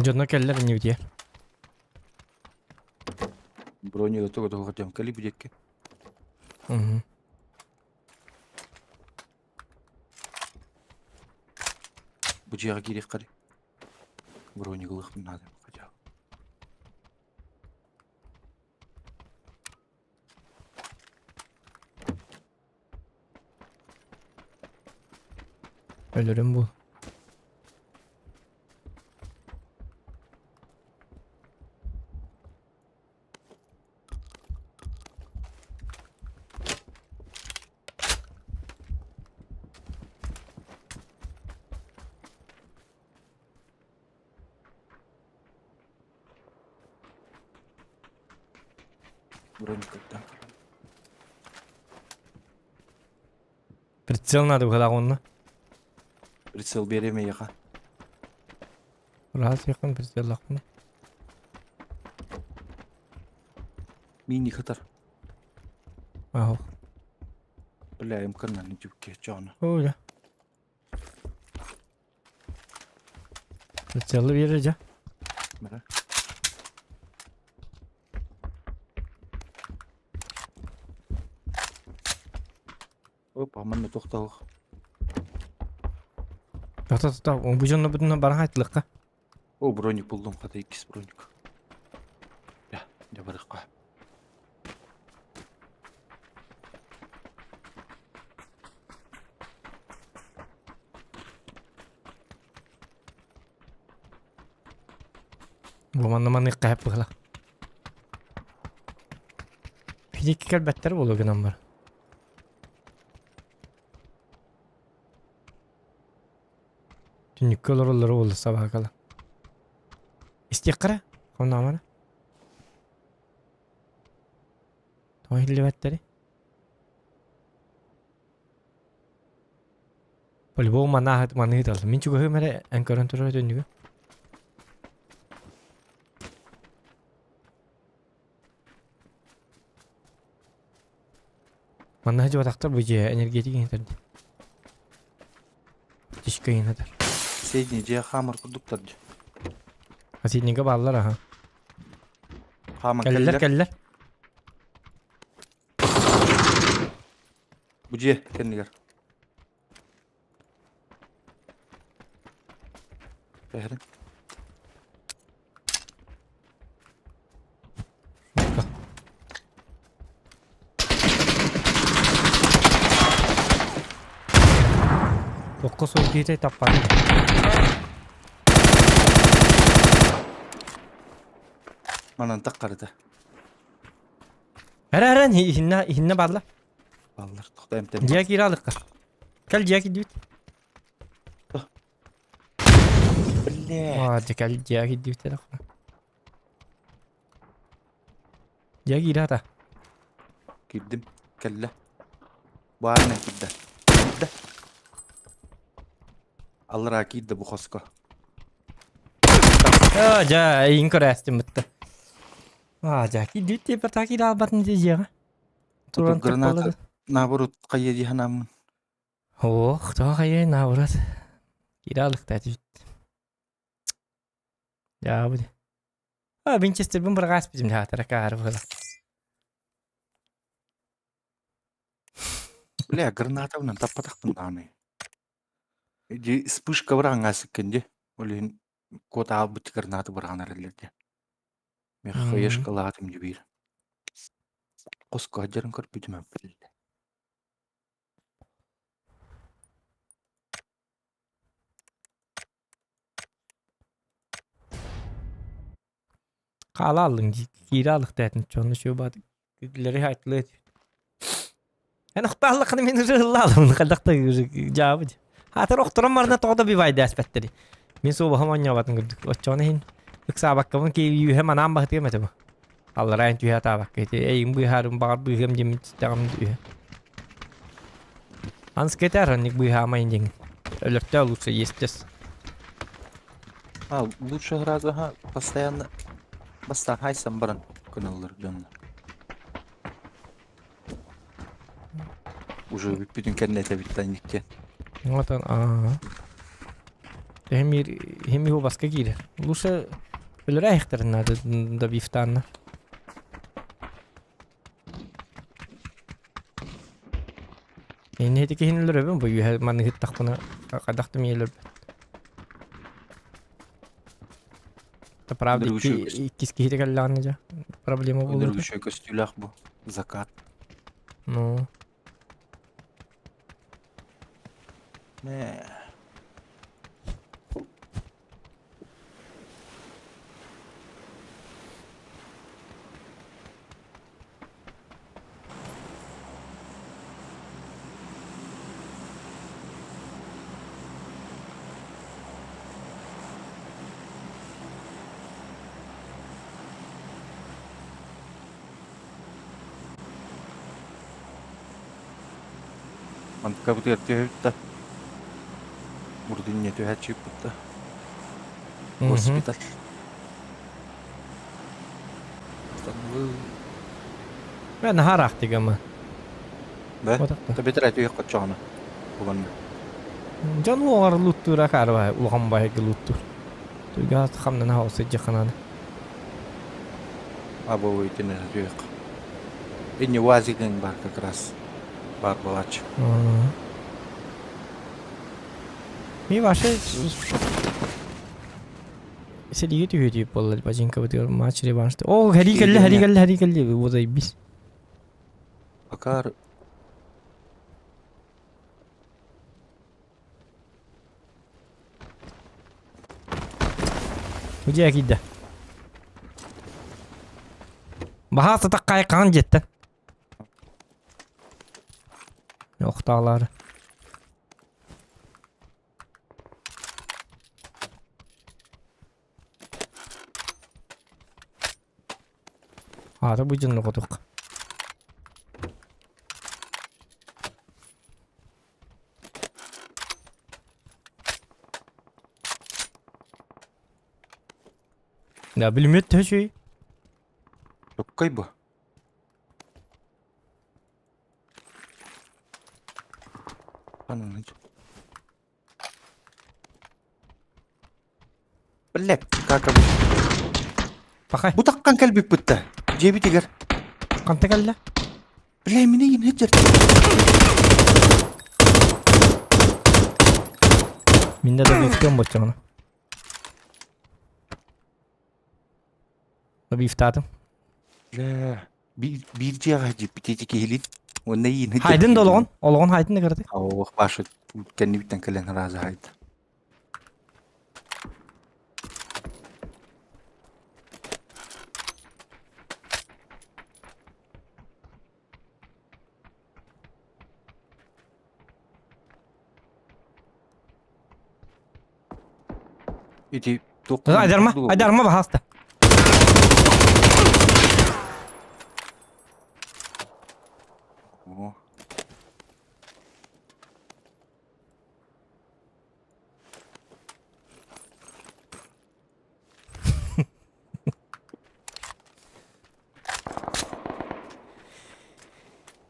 Дьонно кэллэр иннибитигэр. Броню тугу тугу хотим кали бидекке. Угу. Бу дьиэҕэ киириэххэ Броник ылыахпын наада хотя бы. Өлөрүм бу. Броникаттан. Прицел надо было онно. Прицел береме яха. Раз якын прицел лакпын. Мини хатар. Ах. Бля, МК на не тюбке, чё О, я. Прицелы бере жа. Бля. Опа, манна тохталых. Та та бу дьонно бүтүнө баран айтылыкка. О, броник булдум, хата иккис броник. Бля, дьэ барыахха. Бу манна маннык каһап быһыла. Физик кэлбэттэр буолуо гынан бар. Түннүккэ олороллоро буолла собакалар. Истиэххэ хонноомана. Тоҕо иһиллибэттэри? По-любому манааһыт маныһыт ылла. Мин чугаһыым эрэ эн көрөн турар түннүгү. Манна сылдьыбатахтар бу дьиэ энергетик иһитэр дии. Тишка иһитэр. Средний дьиэ хаамар курдуктар дьэ. Соседнига бааллар аха. Хааман Кэллэр кэллэр. кэллэр. Бу дьиэ кэннигэр. Бэһэрин. Токко суох киһитэ таппат. Манан таххарыта. Эрэ эрэ иһиннэ иһиннэ баалла. Баллар тохто эмтэн. Дьиэ киирэ алыкка. Кэл дьиэ киирдибит. Бля. Аа, дьэ кэл дьиэ киирдибит эрэ. Дьиэ киирэ ата. Киирдим. Кэллэ. Баарынан киирдэ. Киирдэ. Аллараа киирдэ бу хоско. Аа, дьэ, эйин көрөөстүм бытта. Аа, дьэ, киирдибит диэппэр таа киирэ албатын дии дьиэҕэ. Туран Граната наоборот хайа дии санааммын. Ох, тоҕо хайыай наоборот. Киирэ алыктаа түбүт. Дьаабы. А, Винчестербин быраҕаас битим хаатара каары быһыла. Бля, гранатабынан таппатахпын даҕаны. Ди вспышка быраҕаҥҥа сыккын ди. Ол иһин куота аалбыт граната быраҕан эрэллэр ди. Мех хаешкалаатым дьибиир. Хоско дьарын көрбүтүм биллэ. Хаала аллыҥ дии, киирэ алыктаатын чонну чуобаат лэри хайтылы Эн охтааллаххына мин уже ыллаалым хайдах да дьаабы Хаатар охторон барна тоҕо да бивайдааспэттери. Мин суобаһым оонньообатын курдук. Оччоҕуна иһин ыксаабаккабын ки үүһэ манаан баһытыам этэ бу. Аллараа түһэ атаабакка ити эйим быыһаарым баҕар быыһыам диэммин түстэҕим үһэ. Анскетер анник быыһаамайын диҥ. Өлөртөө лучше естес. А, лучше сразу, ага, постоянно бастаан хайсан баран кыналлар дьонно. Уже бүппүтүн кэннэ этэбиттэн икки. Вот он, ага. Хемир, хеми баска киирэр. Лучше өлөрө надо добивтанна. Инники киһини өлөрөбүн бу үөһэ маннык ыттахпына хайдах да миэлэр. Это правда иккис киһи кэллэҕинэ дьэ проблема буолуо. Үчүгэй көстүүлээх бу закат. Ну. Нэ. Мантыкабытыгар түһэбит да Бурдунньа түһээччи да Госпиталь. Мен наһаа ыраахтыгама. Бэ? Табитер түһүөх хоччоҕуна. Буганна. Дьон уоҕар луттуура каарба улахан байга луттуур. Туга хамнана хаосы дьахананы. Абы итини түһүөх. Инни уазигын бар как раз. Бар балач. Ми ваше Сэлиигэ түһүү буолла бачыыҥкабытыгар матч реванш. О, хэрии кэллэ, хэрии кэллэ, хэрии кэллэ. Вот заебись. Пока Где киирдэ? Баһаа сатаххай хаан дьиэттэн. Охтаалаары. Аата бу дьонно хотук. Да, билимет төшүй. Какой бы? Бля, как обычно. Пахай. Бу таккан кэлбиппит Дьиэбитигэр. Ханта кэллэ? Бля, мини иин хеджер. Минде да бифтем боччоҕуна. Бифтаатым. Бля, биир дьиэҕэ дьиппит ити киһилин. Уонна иин Хайдын да олоҕун, олоҕун хайдын да кыраты. Ох, башыт. Кэннибиттэн кэлэн ыраазаһайда. Ити туох Айдарма, айдарма баһааста. О.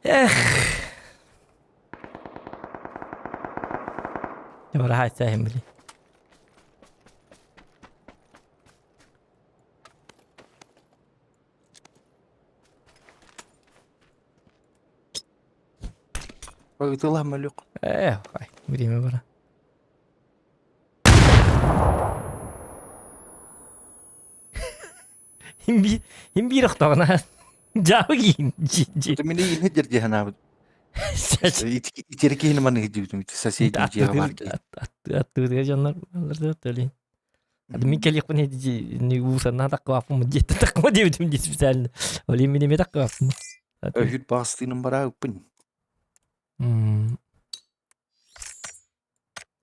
Эх. Бара хайта били. Ытыла малюк. Э, хай, время бара. Имбир охтоҕуна дьаабы киин дьи. Мини иһин дьэрдиһанаабыт. Итир киһини маны дьибитим соседи дьиэҕэ бар киһи. Аттыытыга дьоннор баллар төлөйүн. Ады мин кэлиэхпин не уусанна таккыбаппын диэттэ таккыма диэбитим дии специально. Ол мин эмиэ таккыбаппын. Өһүт баастыыным бараабыппын.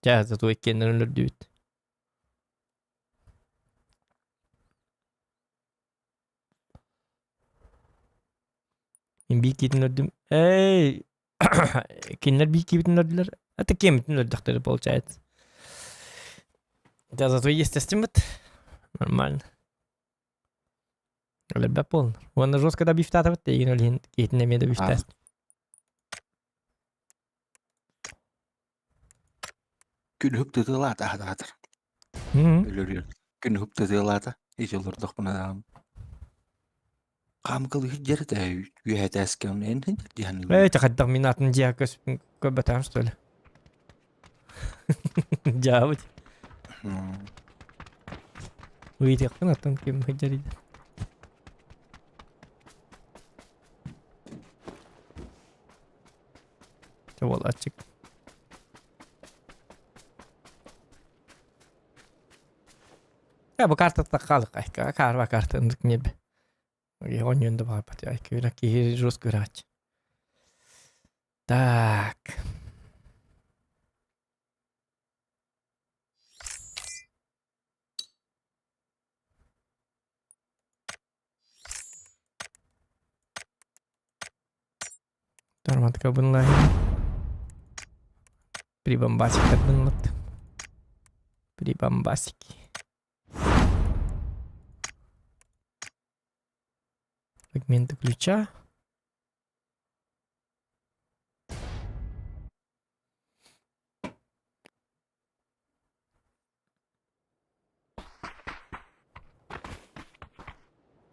Чэ, зато иккиэннэрин өлөрдүбүт. Мин биир киитин өлөрдүм. Эй, кинилэр биир киибитин өлөрдүлэр. Это кемитин өлөрдөхтөрө получается. Да, зато естественно. Нормально. Өлөрбөт буоллар. Уонна жестко да бифтаатабыт дегин ол иһин киһитин эмиэ да бифтаат. Күнүһүк тытыылаата аһатаатар. Өлөрүөр. Күнүһүк тытыылаата. Ити олордохпуна даҕаны. Хаамыкалы сылдьар этэ үөһэтээскэ эн сылдьар дии саныыбын. Ээ, хайдах мин атын дьиэҕэ көспүн көрбөтөҕүм что ли? Дьаабыт. Ыйытыахпын аттан ким сылдьар иде. Буолааччык. Э, бу картата хаалык айка, карва карта ындык небе. Онньон да баарбат, айка киһи жестко ырааччы. Так. Тарматка бынлайын. Прибамбасиктар бынлат. Прибамбасики. Фрагменты ключа.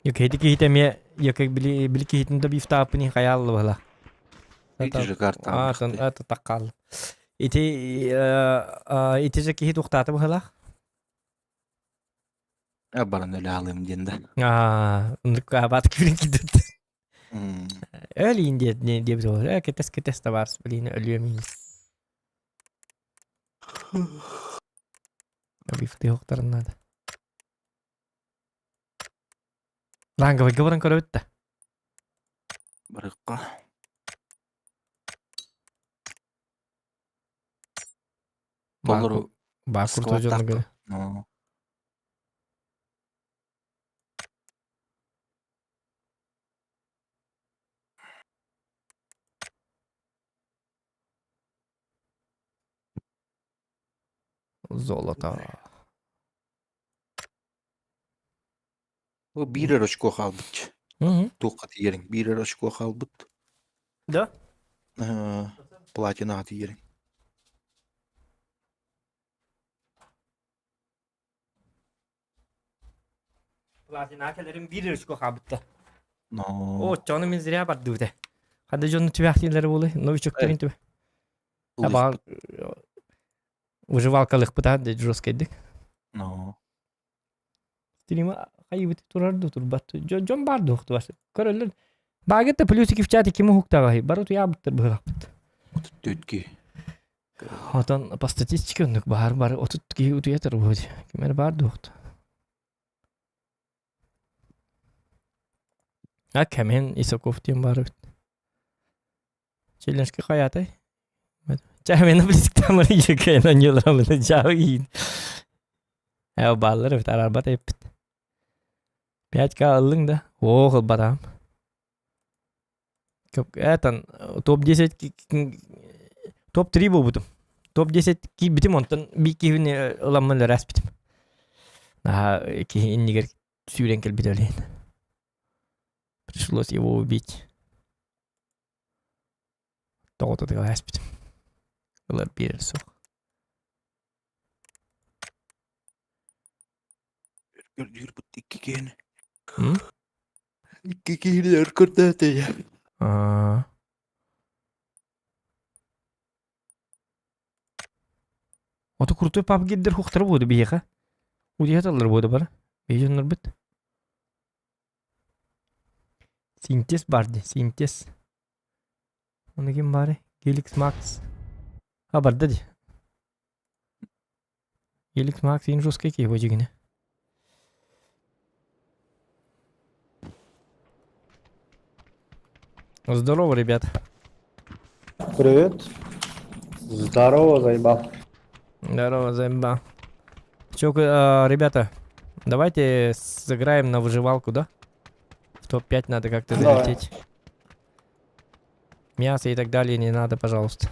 Йөкэйди киһитэ эмиэ йөкэй били били киһитин да бифтааппын хайаалла бала. Ити же карта. А таккал. Ити ити же киһи тухтааты быһалаах. Баран өлө алым диэн да. Аа, ындык абат кирин кидет. Өлиин диэт диэбит ол. Э, кетес кетес табаарыс блин өлүөм иһин. Бифты хоктарын надо. Ланговыйга баран көрөбүт да. Барыкка. Толору Бакур тожонуга. Золото. Бу биир эрэ очко хаалбыт. Туохха тиийэриҥ? Биир эрэ очко хаалбыт. Да? Платинаҕа тиийэриҥ. Платина кэлэрим биир эрэ очко хаалбытта. О, оччоҕуна мин зря бардыбыт ээ. Ханна дьону түбэхтииллэрэ буолуой? Новичоктарын түбэ. Табаҕар выживалкалыахпыт аа жесткайдык. Но. Стрима хайыбыт турар ду турбат. Дьон баар дуох тубас. Көрөллөр. Багетта плюсики в чате ким уһуктаҕаһый? Бары туйаабыттар быһылахпыт. Төтки. Отон по статистике оннук баар бар 30 киһи утуйатар буо Ким эрэ баар дуохта. А кэмин Исаков диэн баар эбит. Челленджке хайатай? Чаамена близктамыр екена ньылрамына жаы Э бааллар эбит арарбат эппит. 5К ыллыҥ да? Оох ылбатаам. Этан топ-10 топ-3 буолбутум. Топ-10 киирбитим онтон биир киһини ыламмын өрөөспүтүм. Наһаа киһи иннигэр сүүрэн кэлбит өлейин. Пришлось его убить. Тоҕо ааспытым. Ылар биэрэр суох. Көрдүүрбүт икки киһини. Икки киһини өр көрдөөтө я. Аа. Ото крутой пап гиддер хуктары буоду биһиэхэ. Удиһаталлар буоду бара. Биһи дьоннорбут. Синтез бар ди, синтез. Оны ким бары? Геликс Макс. А барда ди. Геликс Макс ең жесткий кей бу Здорово, ребят. Привет. Здорово, заебал. Здорово, заебал. Чё, ребята, давайте сыграем на выживалку, да? В топ-5 надо как-то залететь. Мясо и так далее не надо, пожалуйста.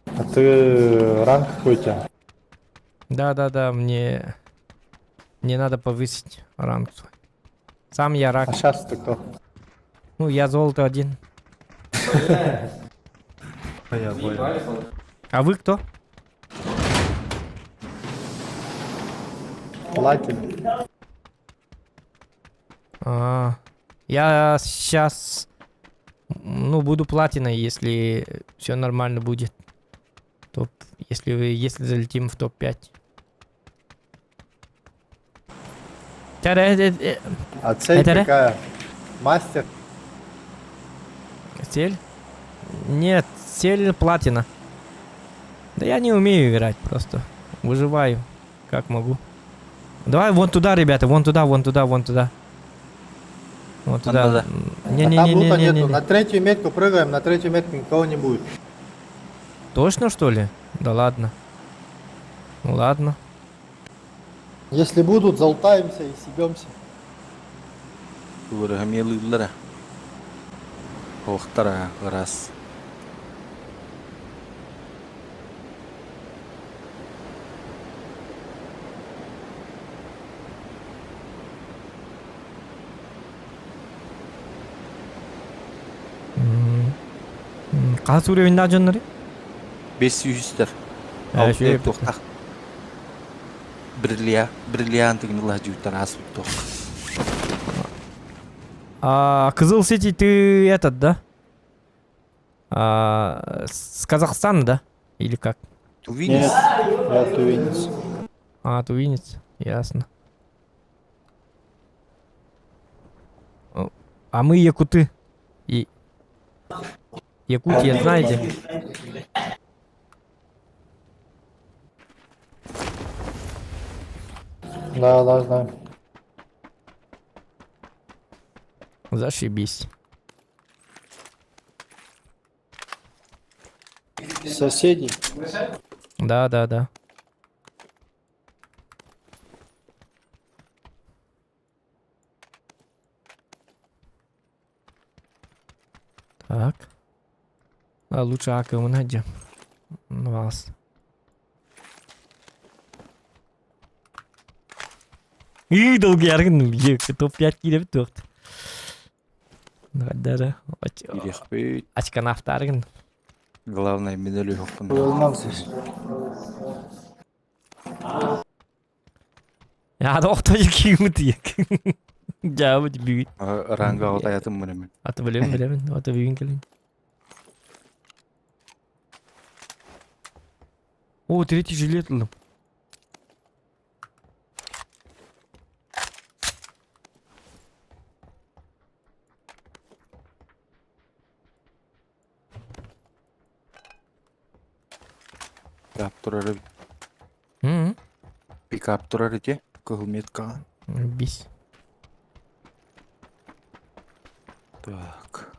А ты ранг какой у тебя? Да-да-да, мне надо повысить ранг свой. Сам я рак. А сейчас ты кто? Ну, я золото один. Я понял. А вы кто? Платин. А, я сейчас, ну, буду платиной, если все нормально будет. Топ, если залетим в топ-5. А цель какая? Мастер? Цель? Нет, цель платина. Да я не умею играть просто. Выживаю, как могу. Давай вон туда, ребята, вон туда, вон туда, вон туда. Вон туда. Не-не-не-не-не. Не. На третью метку прыгаем, на третью метку никого не будет. Точно, что ли? Да ладно. Ну ладно. Если будут, залутаемся и съебемся. Уларыһа Охтара раз. Хас уровень дьоннору? Бес сүүстэр. Э, Туохтах. Бриллиант гынла жуттар ас туох. А, Кызыл Сити ты этот, да? А, с Казахстана, да? Или как? Тувинец. Нет, я тувинец. А, тувинец, ясно. А мы якуты. И... Якутия, знаете? Да, знаю. Зашибись. Соседи. Да. Так. А лучше АК найдем. Вас. И долгий аргын топ-5 килеп туқты. Дары. Очканафта аргын. Главное, медаль хоппун. Я да охто киймит ек. Жабы бүгүн. Ранга отаятым мына. Аты билем, билем. Аты бүгүн келин. О, третий жилет ылдым. Пикап турар эбит. Пикап турар ити. Кыһыл меткаҕа. Бис. Так.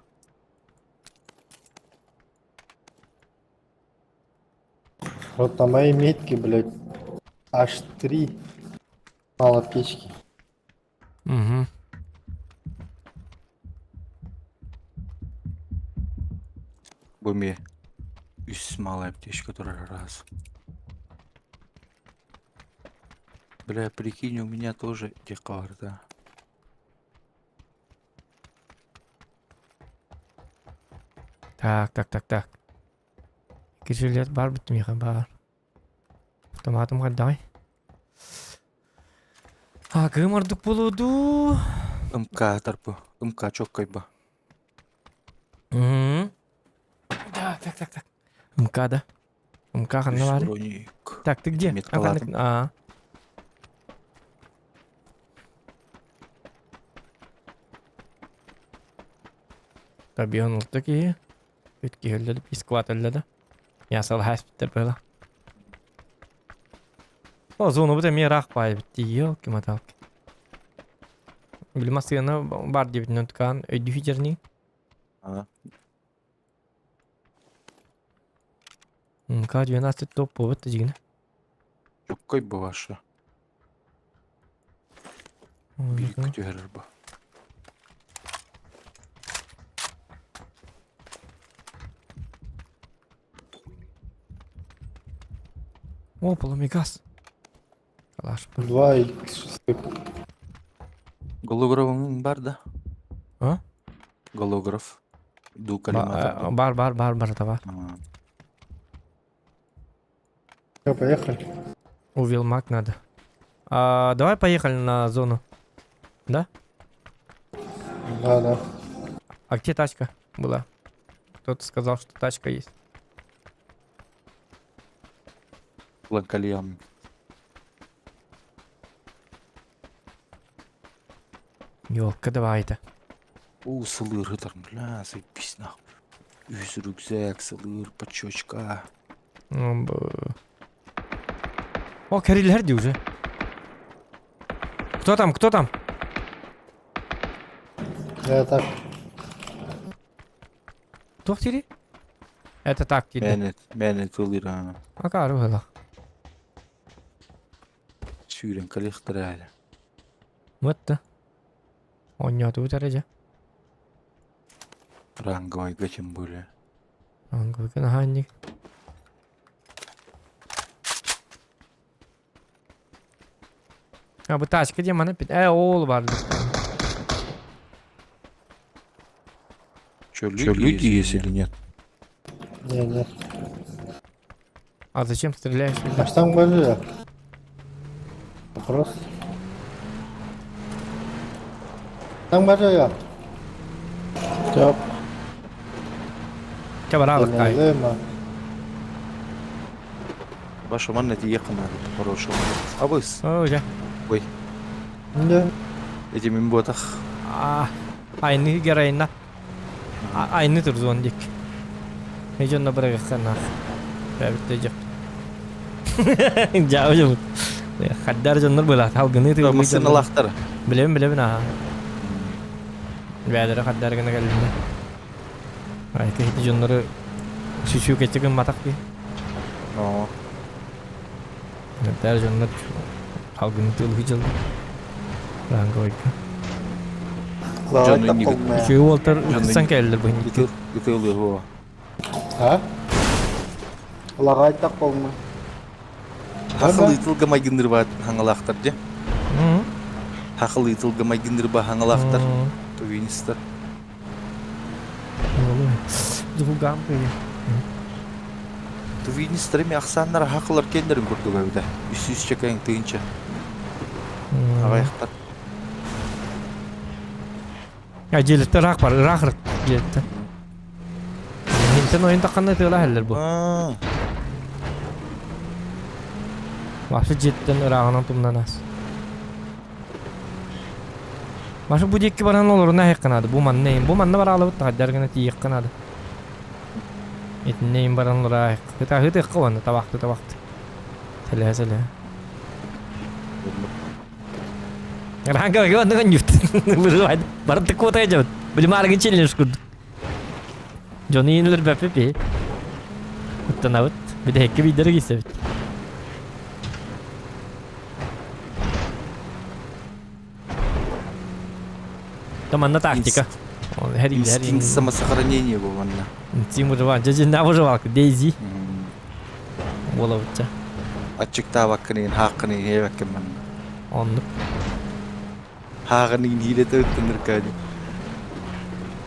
Вот на моей метке, блядь, аж три мало печки. Угу. Бу эмиэ үс малая аптечка турар раз. Бля, прикинь, у меня тоже декарда. Так, так, так, так. Кижилет бар бит миэхэ бар. Автоматым хайдаҕый? А, кыым ордук буолуо дуу? МК тарпы. МК чоккайба. Мгм. Так, так, так, так. МК, да? МК ханна Үс баарый? броник. Так, ты где? А, Меткалаатым. А. Табион ылта киһи. Үт киһи өллө да, сквад өллө да. Я салаһаспыттар быһыла. О, зону бут эмиэ ыраах баай эбит дии, елки-моталки. Били массыына бар диэбитинэн тукаан өйдүү дьэрнии. А. МК-12 топ буолбут да дьигинэ. Чоккай бу ваша. Биир түһэрэр бу. О, полумегаз. Калаш. 2 и 6. Голографың бар да? А? Голограф. Ду коллиматор. Бар, бар, бар, бар, да бар. Все, поехали. Увел маг надо. А, давай поехали на зону. Да? Да, да. А где тачка была? Кто-то сказал, что тачка есть. Ланкальям. Ёлка, давай это. Уу, сылыр ытар, бля, заебись нахуй. Үс рюкзак, сылыр, подчечка. О, кэрилэр уже. Кто там, кто там? Я так. Туох дири? Это так дири. Мэне, мэне тылыр, а. Акары была. Сүүрэн кэлиэхтэрэ әле. Вот да. Оонньоотубут эрэ дьэ. Ранговойга тем более. Ранговойга наһаа инник. А бу тачка диэн маны э ол бар. Че, люди есть или нет? Не, нет. А зачем стреляешь? А что там говорили? Вопрос. Там говорили. Чап. Чабаралык ай. Ваша манна тиехана хорошего. Абыс. О, дьэ. Ой. Да. Эти мин буотах. А, айны герайна. Айны турзон дик. Эжонно бырагахханах. Бэбитте жок. Жабы жабы. Хаддар дьоннор была, халгыны тыгы. Массыналахтар. Билебин, билебин, аха. Бэдere хаддар гына кэллинэ. Ай, киһити дьоннору сүсүү кечче гымматах ди. Оо. Хаддар дьоннор халгыны тылы дьыл. Ранговойка. Үчүгэй уолтар ытсан кэллэр бу инники. Ытылы А? Лагай так полный. Хахыл ытылга майгыннырба хаҥалаахтар дьэ. Хахыл ытылга майгыннырба хаҥалаахтар. Тувинистар. Дугам Тувинистар эми ахсааннара хахылар кендерин курдук эбитэ. Үс үс чекайын тыынча. Аҕайахтар. Я дьиэлиттэн ыраах бар, ыраах дьиэлиттэн. Хинтэн ойун тахханна тыала иһэллэр бу. Вообще дьиэттэн ырааҕынан тумнанаас. Маша бу диэки баран олоруна иһиэххэ наада. Бу манна бу манна бараалабыт таһырдьар гына тиийиэххэ наада. Итиннейин баран лураайык. Хытаһытыахха уонна табахты табахты. Сэлэһэ сэлэһэ. Ранга гонныган ньүт. Выживать. Барыты куота дьабыт. Билимааргын челлендж курдук. Дьону иинилер бэппи. Куттанабыт. Бидэһекке биидere киисэбит. Манна тактика. Инстинкт самосохранения бу манна. Инстинкт выживания. Дьэ, выживалка. Дейзи. Буолабытча. Аччыктаабаккын иһин, хааххын иһин, иһээбэккин манна. Оннук. Хааҕын иһин иилэтэ ыттыныр каадьы.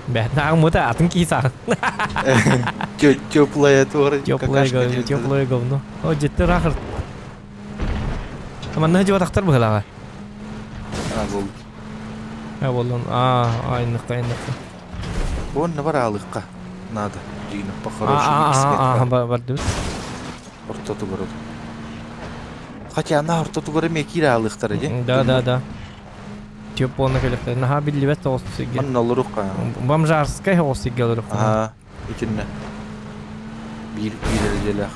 Бэт, мута атын киһи саҕын. Теплая туора. Теплое, теплое говно. О, жетти рахыр. Манна дьыбатахтар быһылаҕа. А, бол. А, боллун. А, айныкка, айныкка. Уонна бар аалыкка. Надо. Дигин по-хорошему. А, бардыбыт. Ортотугар. Хотя она ортотугар эмиэ киирэ аалыктара дии. Да, да, да. Тёппуонна кэлэхтэр. Наһаа биллибэт соҕус сиргэ. Манна олоруохха. Бомжарскай соҕус сиргэ олоруохха. Аа, итиннэ. Биир биир дьиэлээх.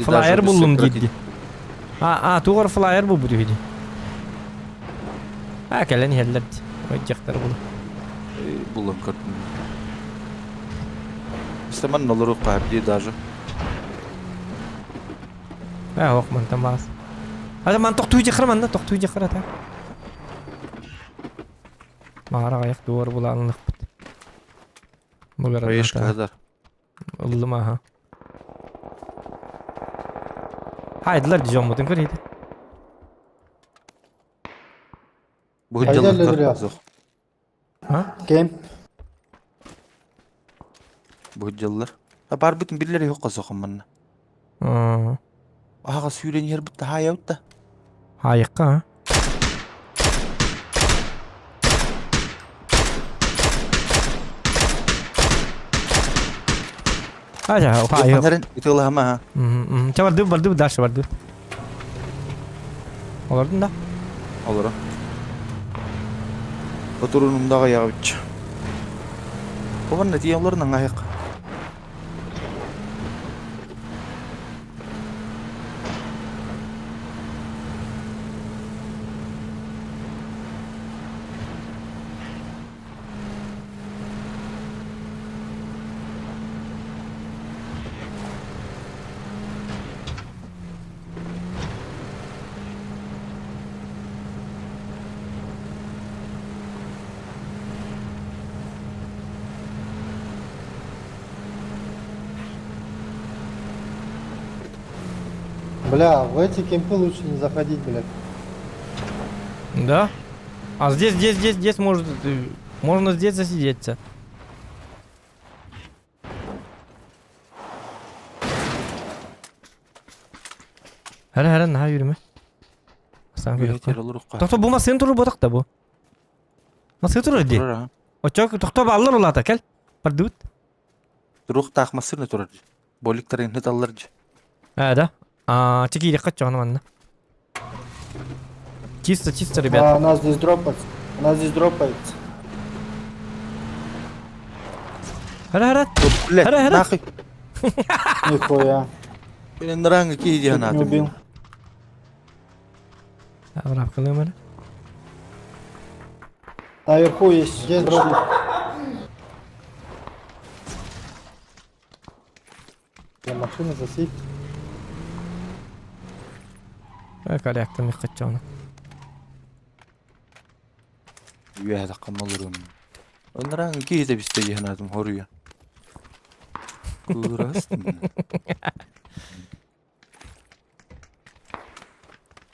Флайер буллум диирди. А, а, тугар флайер бу бу дии. А, кэлэн иһэллэр дии. Ойдьахтар булу. Буллум көрдүм. Истэмэн олоруохха дии даже. А, ох, мантан баас. Ата ман тохтуу дьахар манна тохтуу дьахар ата. Маара аяк дуор булаанлыкпыт. Бугара. Хадар. Ыллым аха. Хайдылар дьоммутун көрейді. Бу А? Кем? Бу дьыллар. А барбытын биллер yok казахым манна. Аға сүйрен ер бітті, хая бітті. Айыққа, а? Ажа, хайы. Итылахама ха. Ча барды, барды, дальше барды. Олардың да? Олора. Отурунумдаға ягыбыч. Обан нәтиже оларның аяқ. Бля, в эти кемпы лучше не заходить, блядь. Да? А здесь, здесь, здесь, здесь может, можно здесь засидеться. Хара хара наha yürüme. Sen Тохто бу масын туру ботак да бу. Масын туру ди. Очок тохто баллар улата кел. Бардыбыт. Турук таах масыны турар. Боликтарын хыталлар. А, да. А, чеки каччо манна. Чисто, чисто, ребят. А, нас здесь дропается. Нас здесь дропается. Хара хара. Блядь, Хара хара. нахуй. Нихуя. Блин, ранга киди Чуть не убил. Аврап кылымыр. Наверху есть. Здесь дроп. Я машина засит. Корректно, каччо. Үе таққамалырым. Онраң киди бисте жыһанатым хоруя. Курастым.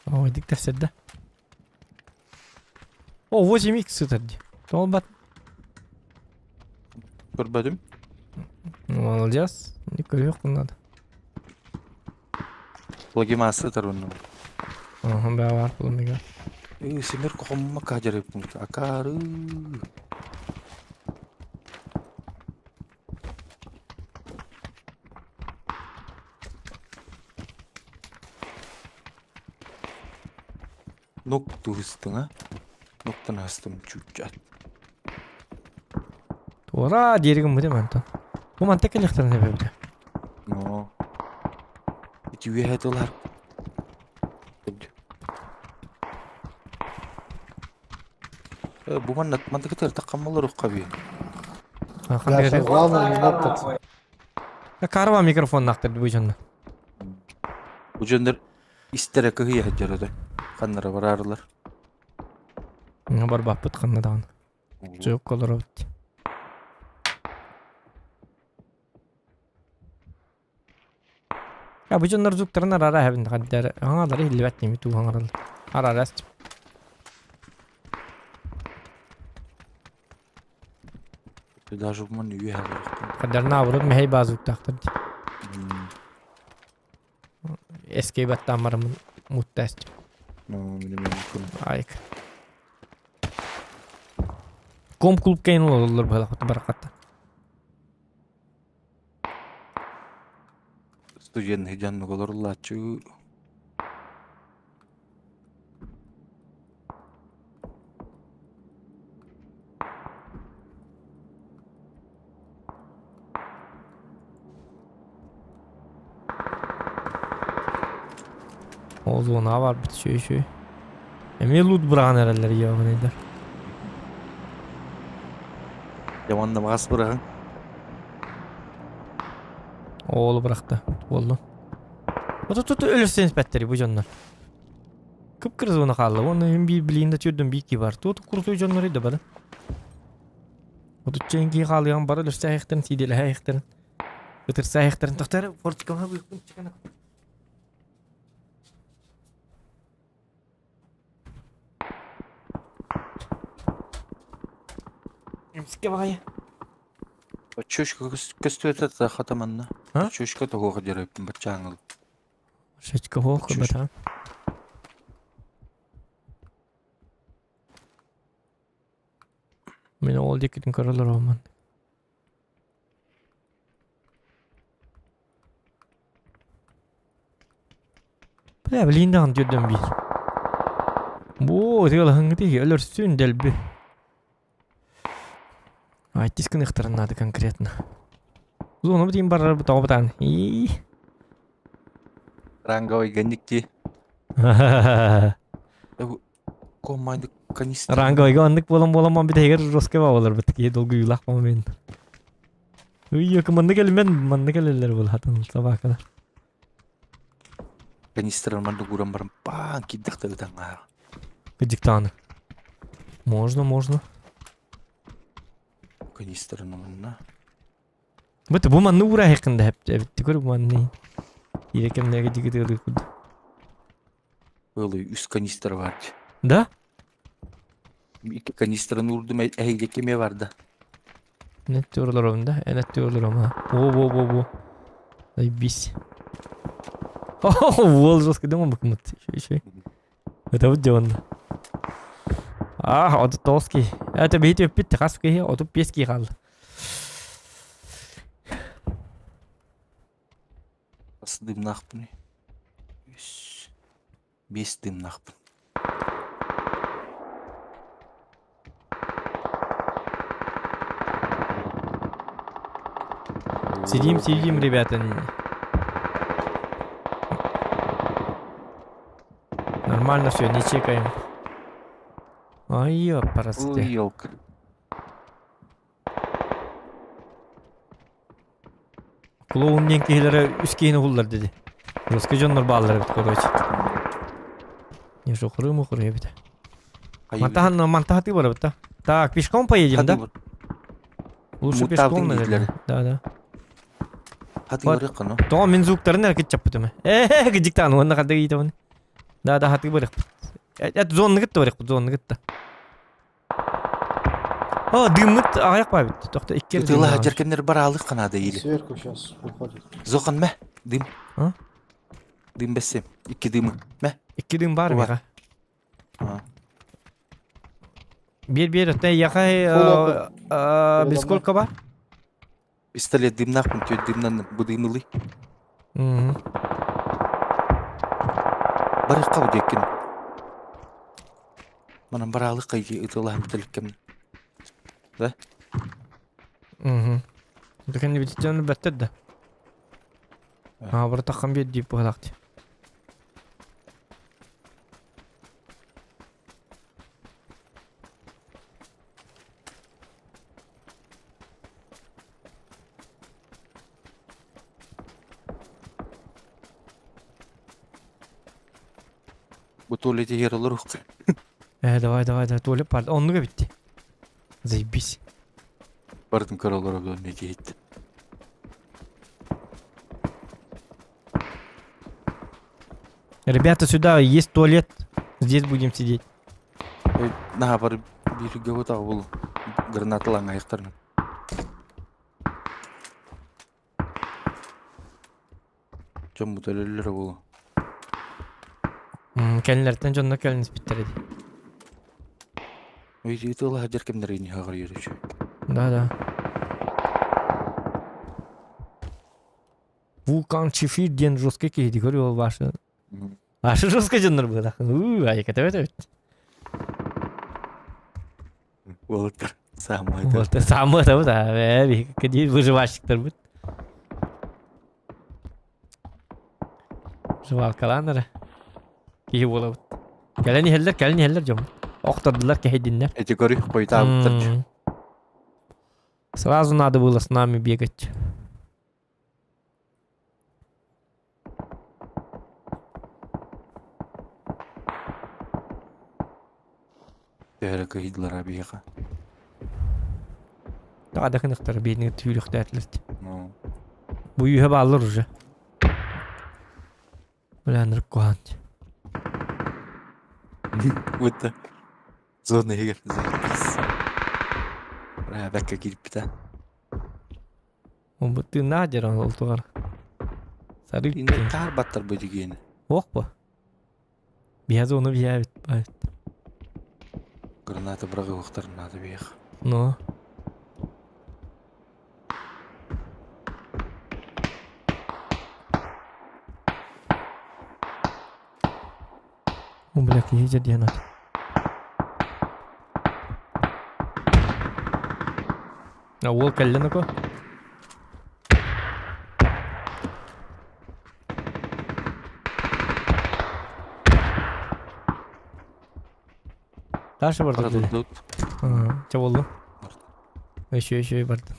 Ой, диктор да. О, 8 икс сытырди. Толбат. Көрбөдүм. Молодец. Не көрөк надо. Плагимасы тарунну. Ага, бә бар булмыга. Э, семер кохомма кажарып акары. Нок туһустың, а? Ноктан астым чучат. Туора диэри гыммытым антон. Бу манта кэлиэхтэрин эбэбитэ. Но. Ити үөһэ тылар. Бу манна мантык таххаммалар уххаби. Да, главное не нокаться. Карва микрофон нахтыр бу дьонно. Бу дьоннор истэрэ кыһыйа сылдьар этэ. Ханнара бараарылар. Барбаппыт ханна даҕаны. Чөк олоробут. Я бу дьоннор звуктарын арара эһэбин хаддары аҥалары иһиллибэт ними туу хаҥарал арарас. Даже ман үөһэ Хаддар наоборот мэһэй баа звуктаахтар дии. Эскей баттаан бараммын муттаастым. Айк. Ком клуб кэйин олороллор быһалахпыт барахаттан. Студент дьоннук олоруллааччы. Ол зона барбыт үчүгэй үчүгэй. Эмиэ лут быраҕан эрэллэр ебаныйдар. Дьэ уонна баҕас быраҕыҥ. Оолу бырахта. Буоллун. Отут өлөрсөн испэттэр бу дьоннор. Кып-кыры зона хаалла. Уонна им биир билиин да түрдүм биир ки бар. Туот курутуй дьоннор да бары. Отучча кии хаалыан бары өлөрсө сииделэһэ Ытырса айахтарын тохтор фортикама быыкпын чыкана. Эмсикке баҕайы. Чөчкө көстүөтэ хатаманна. Чөчкө тоһуох дьарыппын баччааҥыл. Чөчкө хоох бата. Мен ол диккитин көрөлөр оман. Бля, билигин даҕаны түөрдэн биир. Бу ытыалаһыҥҥыт иһи өлөрсүн дэлби. Айтис гыныахтарын наада конкретно. Зону бутин барар бу тоҕо бытаан. И. Ранговый ганник Команды канистр. Ранговыйга оннук буолан буолан бүтэһигэр жесткий баалар бит киһи долгуйуулаах момент. Үй, манна кэлимэн, манна кэлэллэр булхатын собакалар. Канистр манна куран баран паан киддахта ытаңаа. Диктаны. Можно, можно. Канистр манна. Бу бу манны ура хекында хеп көр манны. Ирекемнеге дигит куд. Ылый үс канистр бар. Да? Икки канистрын урдум эһиге кеме барда. Нет олором да? Энет олором ha. Во во во во. Ай бис. О, вол жестко дома букмут. Еще еще. Это вот где он. А, от тоски. Это бит пит хаски, от пески хал. Ас дымнахпын. Үс. Бес дымнахпын. Сидим, сидим, ребята. Нормально все, не чекаем. Ай, ёпарасте. Ой, елка. Клоун диэн киһилэрэ үс киһини уһуллар диди. Русский дьоннор бааллар эбит, короче. Не шухры мухры эбит. Мантахан мантахаты бар эбит, да? Так, пешком поедем, да? Лучше пешком, наверное. Да, да. Хаты барык, ну. То мин звуктарын әркет чаппытым. Э, диктан, онна хады гитабын. Да, да, хаты барык. Это зонны гитте барык, зонны гитте. О, дыммыт аяк бар бит. Тохта икки Тыла жеркеннер бар алык канада или. Сверху сейчас уходит. Зохан мә, дым. А? Дым бәссем. Икки дымы. Мә. Икки дым бар Бар. миха. Бер бер, ты яхай без сколько бар? Пистолет дымнахпын, тө дымнан бу дымылы. Барык кабы деккен. Манан бар алык кайы ытылаһым бителиккем. Да? Угу. Так они ведь бэттэр да. А, братахан биэр дип быһалаах Бу туалете иһэр олоруох. Э, давай, давай, давай, туалет бар. Оннуга битти. Заебись. Бардым көр олорор не киһит. Ребята, сюда есть туалет. Здесь будем сидеть. Наһаа бар бииргэ отаҕа булу. Гранаталаан айахтарынан. Дьоммут өлөллөрө буолуо. Кэлинэртэн дьонно кэлин испиттэр ди. Ыйытыыла сылдьар кэмнэрэ инниһаҕар үөрүчү. Да, да. Вулкан Чефир диэн жесткий киһи көрү ол башы. Башы жесткий дьоннор быһылах. Уу, айка тэбэт эбит. Уолаттар самый Уолаттар самый табыт, а биһиги выживальщиктарбыт. Жевалкалаан эрэ. Киһи буолабыт. Кэлэн иһэллэр, кэлэн иһэллэр дьоммут. Охтордулар, кэһэйдиннэр. Эти көрү хойутаабыттар. Сразу надо было с нами бегать. Төһөрө кыһыйдылар биһиэхэ. Таҕа да кыныктар биһини түүлүхтээтилэр. Бу үһэ бааллар уже. Бля, куһаан. Будто зона иһигэр заебись. Бля, бэккэ киирбитэ. Бу тыыннаах дьэр ол тугар. Сарык. Таар баттар бу дигиэни. Ох бу. Биһэ зону биһээбит. Граната быраҕыахтарын наада биһиэх. Ну. О, бля, киһи дьэрдиэн ат. А уол кэллэ нако? Дальше барды. Чэ болду. Өшө өшө барды.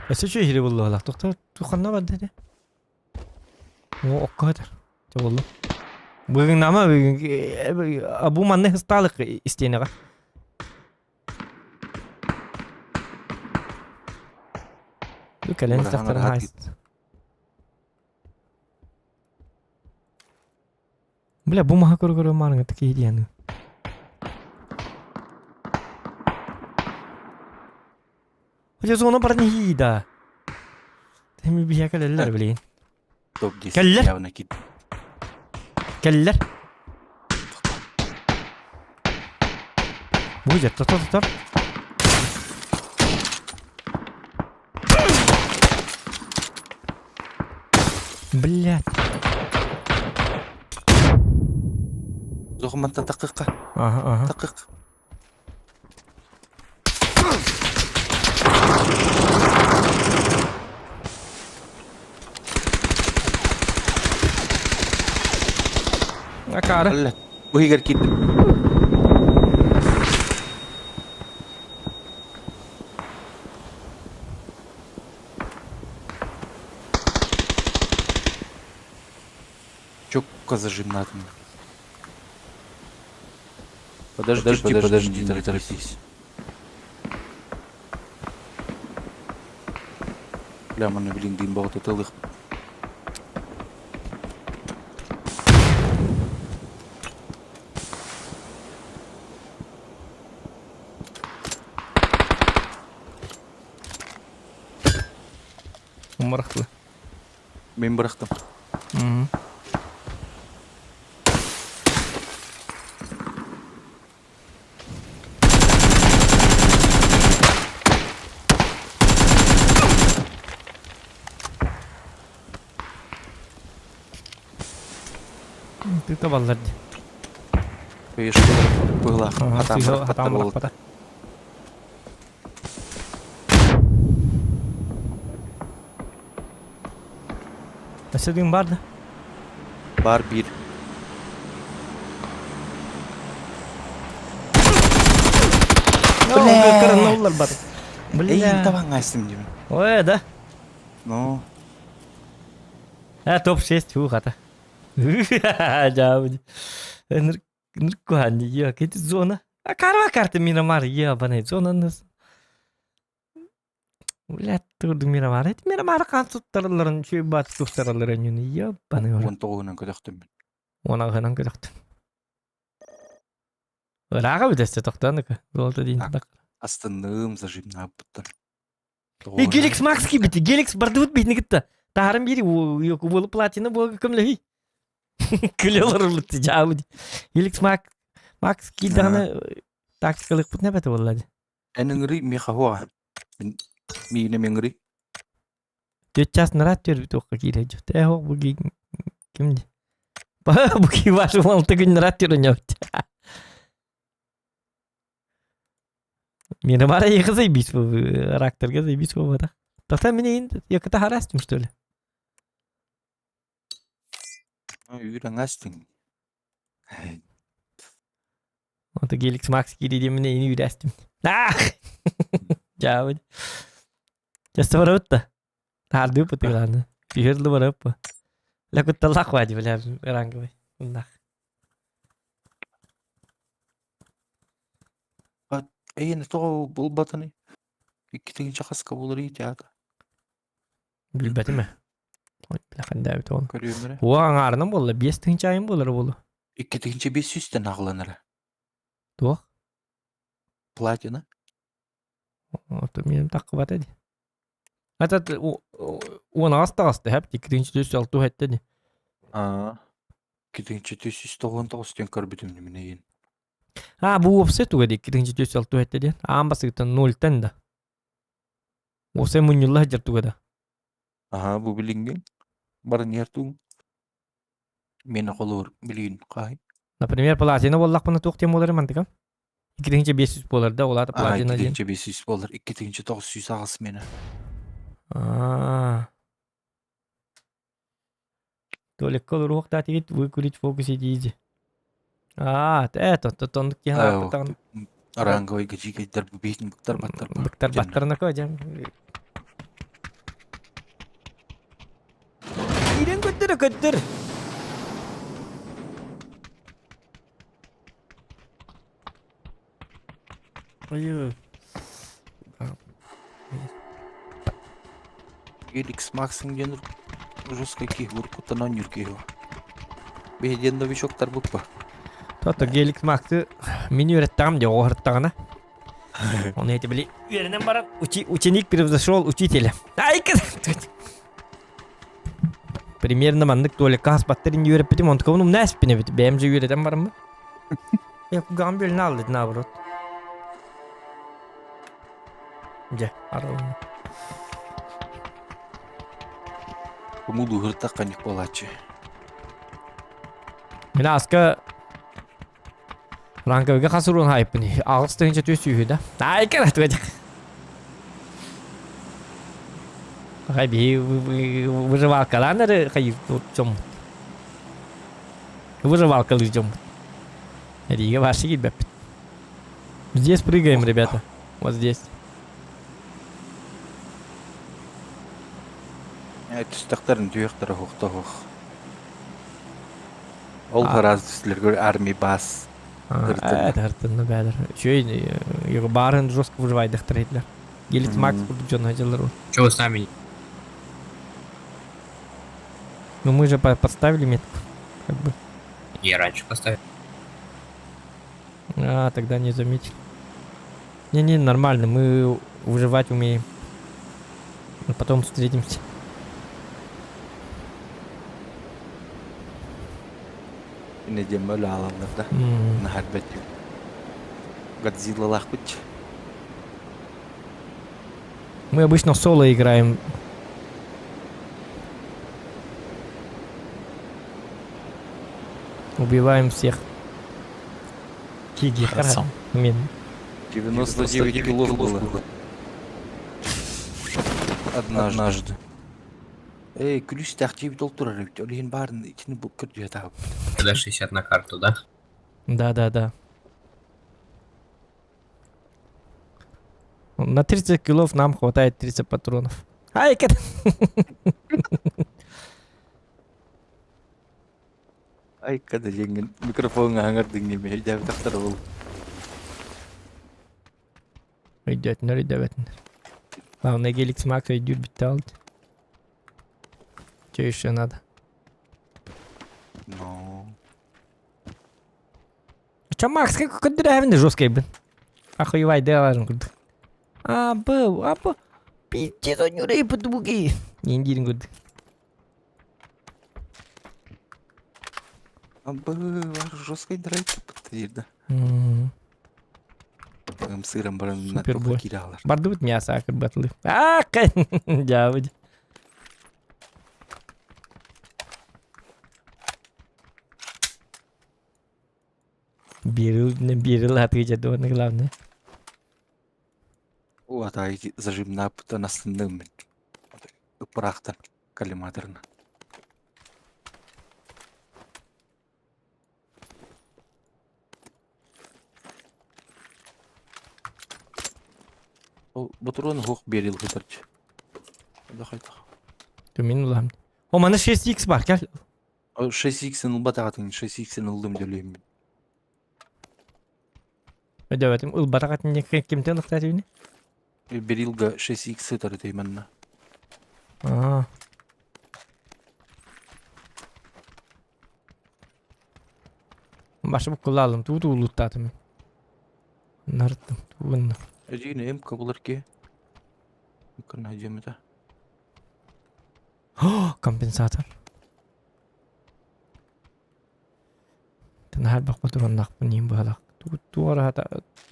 Өссө үчүгэй иһири буллуһалаах. Тохтор туханна барды этэ. О, окко хатар. Чэ болду. Бүгүн нама бүгүн бу манны хыстаалык истиэнэҕэ. Бу кэлэн истэхтэрин хайс. Бля, бу маһа көрө-көрө маарыҥа киһи диэн. Хотя зона баран иһии да. Эми биһиэ кэлэллэр билигин. Топ-10 Кэллэр. явно кит. Кэллэр. Бу дьэ, тотор тотор. Блять. Зохмантан такыкка. Ага, ага. Такык. Акаары. Бу иһигэр киирдим. Чётко зажимнатым. Подожди, подожди, подожди, не торопись. Бля, манна билин дин боҕото тылых. Бырахтылар. Мин бырахтым. Ты табаллар дии. Быһылаах. Хатаан бырахпата. Өссө дыым бар да? Бар биир. Бля! Кырынна уллар Бля. Эй, табаҥ астым дим. Ой, да. Ну. А, топ-6, фу, хата. Жабы. Ныркуан, я, кэти зона. А карва карта Мирамар, ебаный, зона нас. Блядь, турду Мирамар. Это Мирамар қан туттарыларын, үчүгэй бат туттарыларын юны, ебаный. Уон тоҕуһунан көтөхтүм. Уон аҕыһынан көтөхтүм. Ырааҕа бүтэсте тохтоон Золото дейін. Астынным, зажимнаабыттан. И Геликс Макс кибити, Геликс бардыбыт битini кытта. Таарым бири буолу платина буолу көмлөһүй. Күлелер улутты жаабы. Геликс Макс Макс киирдэҕинэ тактикалык небете буолла ди. Эн ыҥырый миэхэ хуа. Миинэ миҥырый. Түөрт час нараат түөрбүт уохха киирэ дьот. Э хоох бу ким ди? Бу ки ваш уолта күн нараат түөрөнөбүт. Мені бара екі заебись ракторга заебись болбата. Тоқта мені енді екі харастым что ли? Үйрен астың. Ото Геликс Макс кириде міне ини үйрәстім. Ах! Жабы. Часто барабытта. Тарды пытыгланы. Фигерлі барабы. Лакутталлах вади, бля, ранговый. Нах. Эйен тоҕо булбатыный? Икки хаска булар театр. Билбэтим ээ. Ой, бля, хандабит ол. Көрүөмөрө. Уа аңаарынан буолла, биэс тыһыынча айын буолар буолу. 2500-тэн аҕаланара. Туох? Платина. Ото минем таххыбата ди. Атат уон аҕыс таҕыста хэп 2 406 хэттэ ди. Аа. 2499 диэн көрбүтүм мин эйин. А, бу уопсай туга ди 2406 хэттэ диэн. Аан басыгыттан нольтан да. Уопсай мунньулла сылдьар туга да. Аха, бу билиҥҥин. Баран иһэр Мен холуур билигин хаһый. Например, платина буоллахпына туох диэн буолар мантыкам? 2500 буолар да, ол аата Аа, платина диэн. 2500 буолар. 2908 мена. Аа. Толикка олоруохтаат выкурить фокус иди. Аа, это, то тоннук киһи ааппытаҕын. Ранговый гажигайдар бу биитин буктар баттар. Быктар баттарына кожам. Киирэн көттөр көттөр. Ой. Геликс Максың диэн жестко киһи уруккуттан оонньуур киһи. Биһи новичоктар буппа. Тото Геликс Максы мин үөрэттаҕым дии оҕоһуртаҕына. Он эти били үөрэнэн баран ученик превзошел учителя. Ай Примерно маннык туалекка хаспаттар ин үөрэппитим онтукабын умна эспин эбит. Бэйэм же үөрэтэн бараммын. Я кугаҕым бөлүнэ аллыт наоборот. Дьэ, арылынна. Мудуһуртахха ник буолааччы. Мин аска ранговыйга хас уруун хаайыппын 8 тыһыынча үһү да. Ай кара туга Хай биһи выживалкалаан эрэ хайыр дьоммут. Выживалкалыыр дьоммут. Эриигэ вообще киирбэппит. Здесь прыгаем, ребята. Вот здесь. Түстэхтэрин түһүөхтэрэ хуохтоһуох. Ол хараас түстүлэргэр армия бас. Это хартынна бәдер. Үчүгэй баарын жестко выживайдахтар этилер. Геликс Макс курдук дьон дьыллар. Чего с нами? Ну мы же подставили метку. Как бы. Я раньше поставил. А, тогда не заметил. Не-не, нормально, мы выживать умеем. А потом встретимся. Инэ диэн алаллар да. Наһар бэт. Годзиллалаахпыт. Мы обычно соло играем. Убиваем всех. Киги, Хорошо. Мен. 99 килов было. Однажды. Эй, күлүүстээх дьиэбит ол турар эбит. Ол иһин баарын итини бу көрдүө таабыппыт. Тогда 60 на карту, да? Да, да, да. На 30 килов нам хватает 30 патронов. Ай, кет. Айка да диэҥҥин микрофоҥҥа аһаҥардыҥ диэмэ өйдөөбөтөхтөр ол. Өйдөөтүнэр, өйдөөбөтүнэр. Главное, Геликс Макс өйдүүр бүтте алды. Че еще надо? Ну. Че, Макс, как көддүрээбин жесткий бин. Охуевай деларым курдук. А, был, а, был. Пиздец, он юрей подуги. Не диирин курдук. Жесткий драйв подтвердил. Сыром баран Супербой. Бардыбыт мясо акырбатлы. А, дявыд. Бирил, не бирил, ответит, главное. О, ата зажимна путанасынным. Ыпырахтан коллиматорна. Ол ботурон хух берил хытарчы. Дахайтах. Түмин улам. О, мана 6x бар, кел. 6x-ин ылбатаҕатын, 6x-ин ыллым дөлүөммүн. Өдөбөтүм ылбатаҕатын кимтэн ылыхтаатыбыны? Берилга 6x сытар үтэй манна. Аа. Башы буккулаалым, туу туулуттаатым. Нарыттым, туунна. Эдиин эм кабылар ки. Кына жемета. Компенсатор. Тынаар бах ботуроннахпын иин быһалах. Туора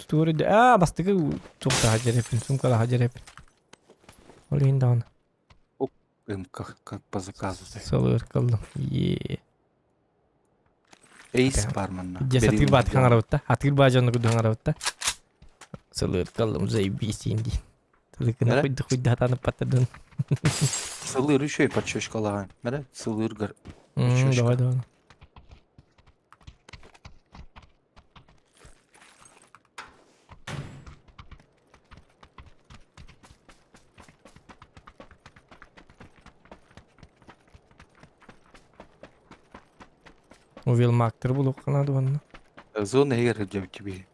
туора аа бастыкы туохтаха дьэрэпин сумкалаха дьэрэпин. Ол иһин даҕаны. МК как по заказу. Сылыр кыллым. Е. Эйс бар манна. Дьэ сатыыр баат хаҥарабытта. Атыыр баа дьону курдук хаҥарабытта. Сылыр кыллым заебись инди. Тылыкына хуйда хуйда хатанып паттадын. Сылыр еще и подчечкалаган. Мәрә, сылыр гар. Давай, давай. Увел мактыр булук кынады онны. Зона эгер деп тебе.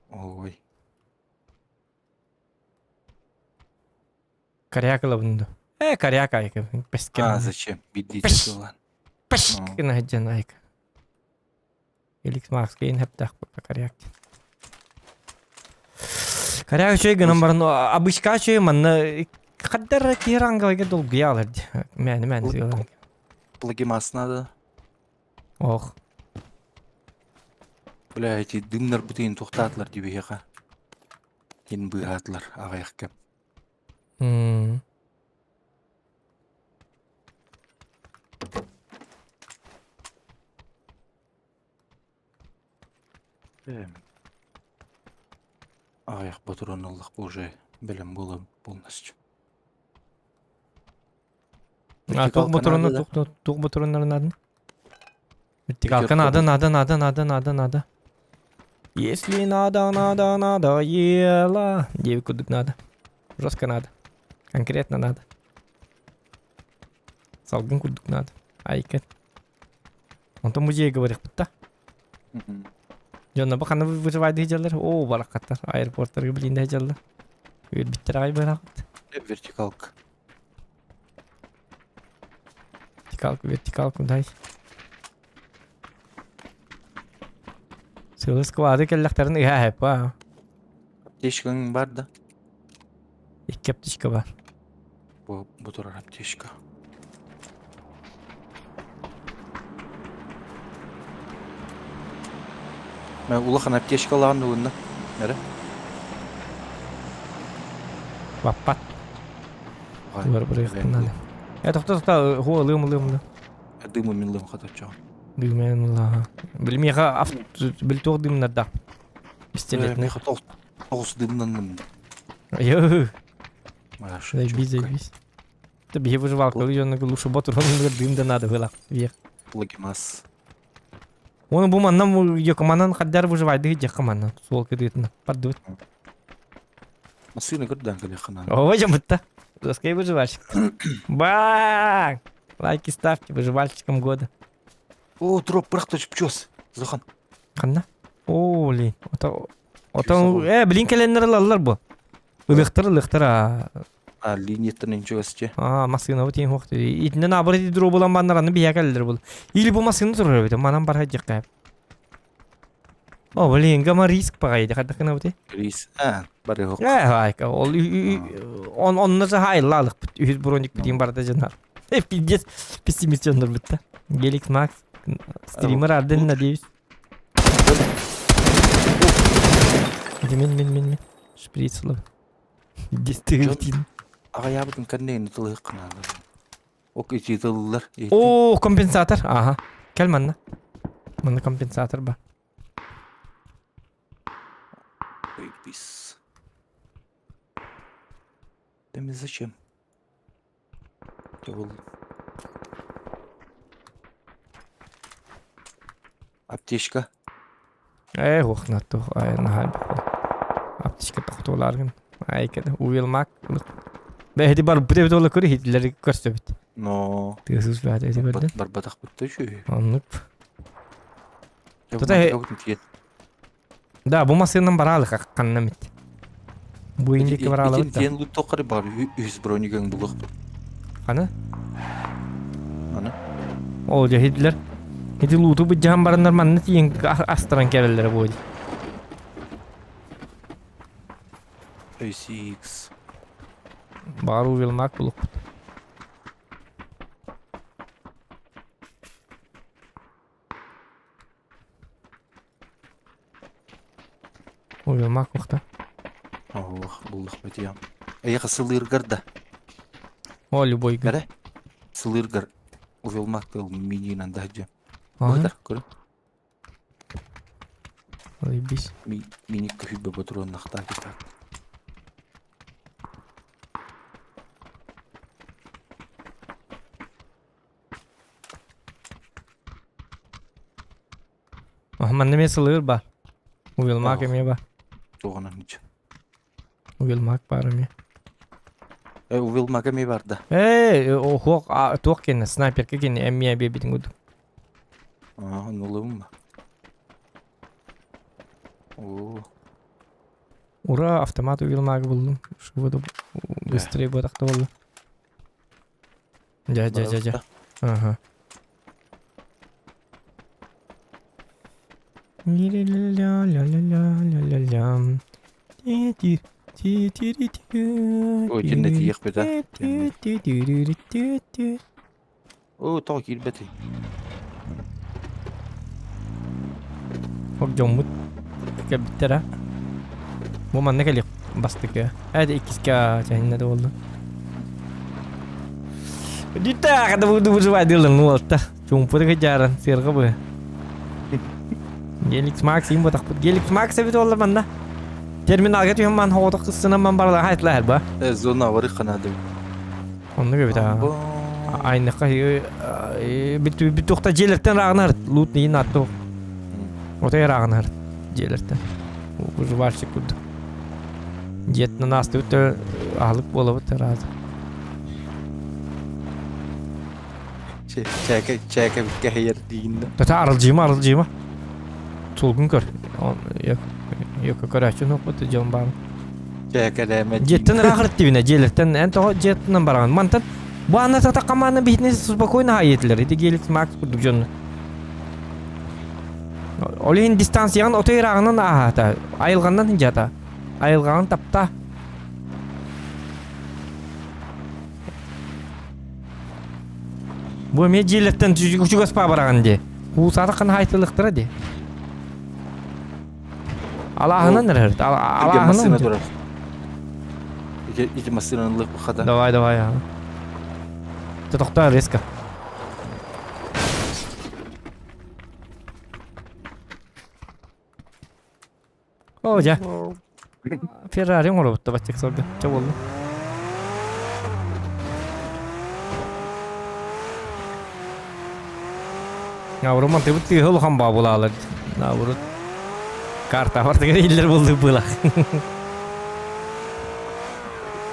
Ой. Коряка лабынды. Э, коряка айка. А, зачем? Бидите лан. Пеш кына жан айка. Эликс Макс кейин хептах пока коряк. Коряк чөй гынан барын обычка чөй манна каддар киранга долгуялар. Мәне мәне. Плагимас надо. Ох. Бля, эти дымнар бүтейін тоқтатылар деп еға. Ен бығатылар ағаяқ кеп. Ағаяқ патронылық уже білім было полностью. А, тух патроны, тух тух патроннар надо. Вертикалка надо, надо, надо, надо, надо, надо. Если надо, надо, надо, ела. Девку кудык надо. Жестко надо. Конкретно надо. Салгын курдук надо. Айка. Он там музей говорит, да? Жонна баханы выживайды хеджалар. О, баракаттар. Аэропорттарга блин хеджалар. Биттер ай баракат. Вертикалка. Вертикалку, вертикалку дай. Сылы склады келләхтәрен иһә хәп, а. Аптечкаң бар да? Икки аптечка бар. Бу бу турар аптечка. Мен улахан аптечкалаан угунна. Нере? Баппат. Бар бір яқтынан. Э, тоқта, тоқта, ху ылым, ылым, ылым. Дымы мен лым хатача. Дыммен ла. Билмеха авт билтор дымнарда. Пистолет. Меха тоғыз дымнан. Йо. Заебись, заебись. Биһи выживалкалы дьонно лучше ботурон дым да надо было. Вех. Плагимас. Оны бу манна йокоманан хаддар выживайды жакка манна. Суол кыдытына. Пардыбыт. Машина көрдөн кэле ханан. Ой, жамытта. Доскай выживальщик. Бang! Лайки ставьте выживальщикам года. О, дроп бырах чөс. Зохан. Ханна? О, блин. Ото Ото блин кэленнер ылаллар бу. Ылыхтар ылыхтар а. А, линияттан инчугасчы. А, машина вот ең хоқты. Итинен абыр дро булан баннар аны бия кэллер бул. Или бу машина турар бит. Манан бар хаджакка. О, блин, гама риск пагайды. Хаддакына бути. Рис. А, бары хок. Хайка. Ол он онна за хайлалык. Үз броник битин барда жанар. Пиздец, пессимист жандар битте. Геликс Макс. Стример Арден, надеюсь. Мен, мен, мен, мен. Шприц лы. Дестигилтин. Ага ябытын кэннейни тылык кынады. Ок ити тыллар. О, компенсатор. Ага. Кел манна. Манна компенсатор ба. Бис. Да мне зачем? Был. Аптечка. Ох, на то, ай, на Аптечка тохтоларгын. Ай, кеде, уилмак. Бэхди бар бу дола көрі хитлери көрсөбүт. Но. Тысыз бәде эти бәрден. Барбатах бутты чү. Оннук. Тута Да, бу масындан баралы хакканна мит. Бу индики баралы бит. Тен лут токары бар, үз бронигең булык. Аны? Аны. Ол же хитлер. Хити луту бу жахан барандар манны тиен астыран келелер бу. ACX. Бару вилмак булук. Уилмак ухта. Ох, буллах бетиям. Эйха сылыргар да. О, любой. Гәрә. Сылыргар. Уилмак тыл мининан да жа. Быдар, көрө. Заебись. Мини көйбө патрон нахта так. Манна мен сылыр ба. Уилмак эме ба. Тоғынан ниче. Уилмак бар эме. Уилмак эме бар да. Охок, туох кенне, снайперка кенне, эмме бебитин гуду. А, нулым. О. Ура, автомат Уилмак булдум. Шубаду быстрее бодакта болду. Жа, жа, жа, жа. Ага. Ля-ля-ля-ля-ля-ля-ля. Ой, тинне тиек бит, а. О, тоо килбети. Хоп, жоммут. Кэбиттер, а. Бу манна кэлик бастык. Әді иккиске чайында да болды. Дита, когда буду выживать, дылын, ну алта. Чумпыры жаран, сырғы бу. Геликс Макс, им ботақ бұд. Геликс Макс эбит олар манна. Терминалга түйін ман хоғытық қысына ман барлығы айтла әр ба. Зона вары қанады. Онны көбіт а. Айныққа бит тоқта желерттен рағынар. Лут нейін атты. Отай рағынар. Желерттен. Выживальщик куды. Жеттін асты өте алып болып өте разы. Чәкә, чәкә битке хәйер дейінді. Тата арылжыма, арылжыма. Тулгун көр. Yok көрәчү нокпут жон бар. Чәкә дәмә. Жеттин рахырт дибине желерттен эн того жеттинен барган. Мантан бу ана тата каманы битне спокойно хайетлер. Иди Геликс Макс курдук жон. Олин дистанциян отой рагынан ахата. Айылгандан жата. Айылган тапта. Бу ме желерттен жүгөс па барган ди. Куусарыкын хайтылыктыра ди. Аллахынан рерт. Аллахынан. Аллахынан. Ити машинаны лып хада. Давай, давай. Ты тохта резко. О, жа. Феррари оңоробутта баттик сорду. Ча болду. Авруман тыбыт тыыһы улахан баабылаалар. Наоборот. Карта бартыгар иллер булды было.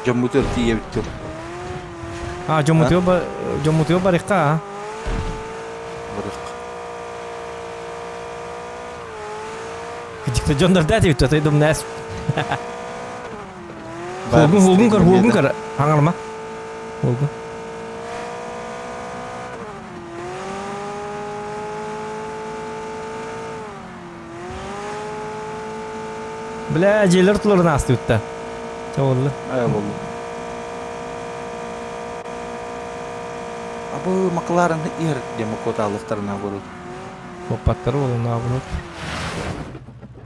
Дьоммутугар тиийэбит тур. А, дьоммутугар дьоммутугар барыхха, а? Барыхха. Дьикти дьоннор да тибит, той думнаас. Хугун хугун көр, хугун көр. Аңарма. Хугун. Бля, дьиэлэр туларын аастыбытта. Чабыллы. Ая болду. Абы Макларен ир демокоталыктарына бурут. Куоппаттары болуна бурут.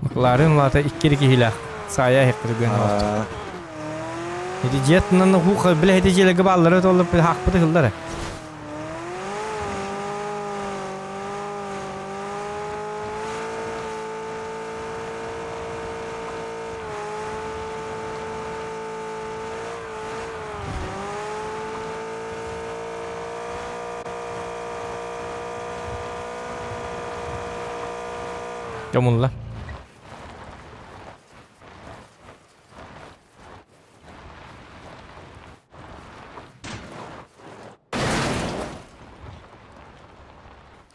Макларен лата иккери киһилээх. Саая хеккирген олорто. Ити дьиэтинэн хуха бile ити дьиэлэргэ бааллары толлуп хаахпыты хыллара. Дьомулла.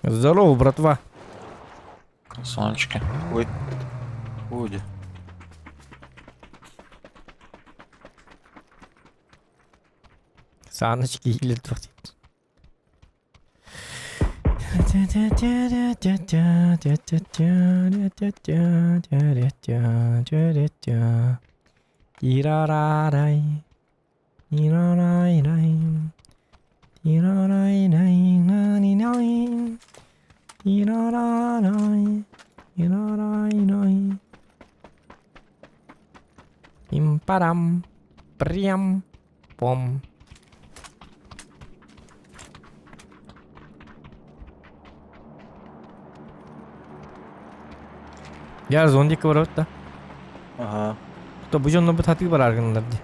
Здорово, братва. Солнечки. Ой. Ой. Саночки или туох Им-парам, прям, пом. Я зондик барабыт да. Ага. То бу дьонно бу татыы барар гыннар ди.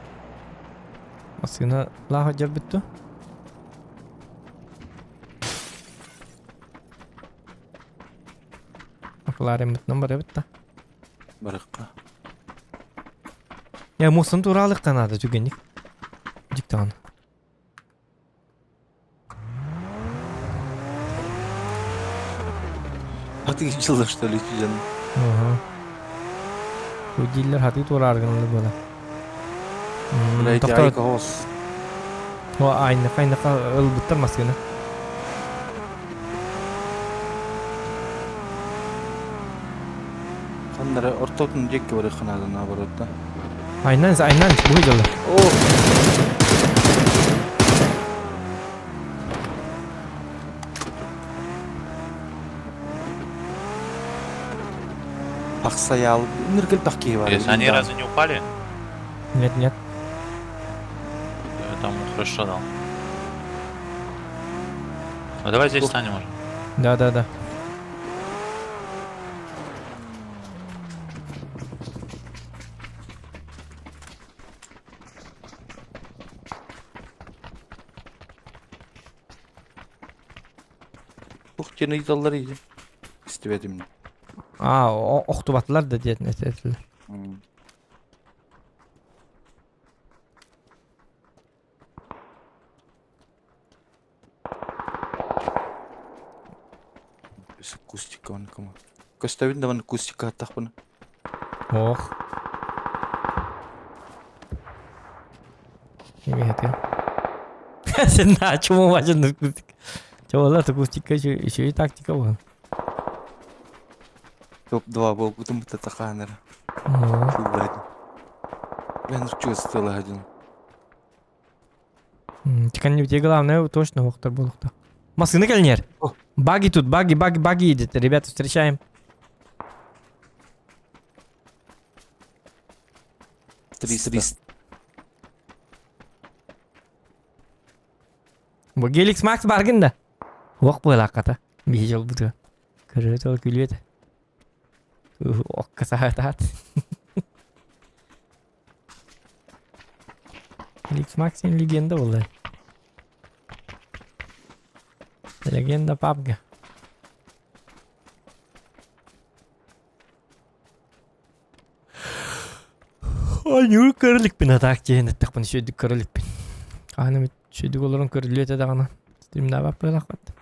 Массыына лааха дьарбыт ту. Макларен бутынан барабыт да. Барыкка. Я мусын туралыктан надо түгенник. Диктан. А ты жылда что ли жан? Ага. Удиллер хаты турар гыннар була. Блядь, айка хос. О, айна кайна ылбыттар маскына. Ханнара ортотун жекке барыкка надо наоборот да. Айнан, айнан, бу жылы. О! Аксаял, ныргыл бакки бар. Если они разве не упали? Нет, нет. Я там хорошо дал. Ну давай здесь станем уже. Да, да, да. Ух, тени даллар иди. Истебедим. А, охтубатлар да диэтин этилер. Кустика он кому. Көстөбүн да кустика аттахпын. Ох. Неме хаты. Сен на чему важен кустик. Чего ла кустика еще еще и тактика вон. Топ-2 был, потом это таханер. Блин, чувствовал один. Тикан не главное точно охтар болохта. Маскыны кэлнер. Баги тут, баги, баги, баги едет. Ребята, встречаем. 300. Бу Геликс Макс баргын да. Ох буолаакката. Биһи жол буту. Көрө тол күлүөт. Окка саатаат. Геликс Макс легенда болду. Легенда пабга. Ойнуур көрүлүкпүн атаак диэн эттэхпин үчүгэйдик көрүлүкпүн. Хаһан эмит үчүгэйдик олорон көрүлүө этэ даҕаны. Стримнаабат буолахпыт.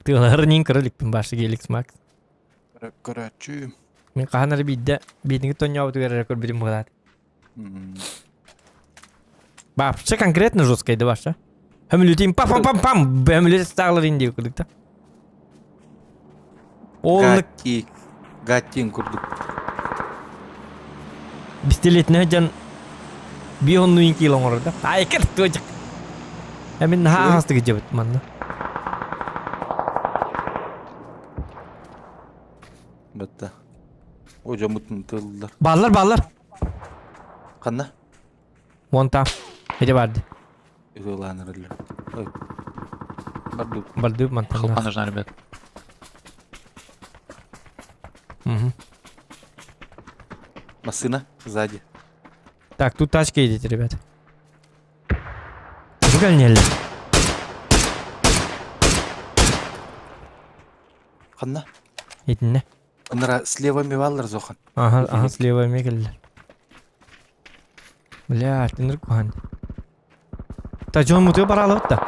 Тыалаһар нин көрүлүкпүн башы Геликс Макс. Көрөөччү. Мин хаһан эрэ биирдэ биитинги тонньообутугар эрэ көрбүтүм буолаат. Вообще конкретно жесткая да ваша. Хөмүлүтин пам пам пам пам бөмүлүт стаалар инди курдук да. Ол Гатти. Гаттин курдук. Пистолетіне дьон биир кило оҥорор да. Айкыр туочак. Эмин наһаа аһастык дьэбит манна. Бытта. О дьоммутун тыллар. Бааллар бааллар. Ханна? Вон там. Эти барды. Ылаанырылар. Ой. Бардып. Бардып мантан. Хелпа нужна, ребят. Угу. Машина сзади. Так, тут тачка едете, ребят. Выгоняли. Ханна? Итинне. Анара слева миваллар зохан. Ага, ага, слева мегеллер. Бля, тинер кухан. Та Джон мутуя баралы да.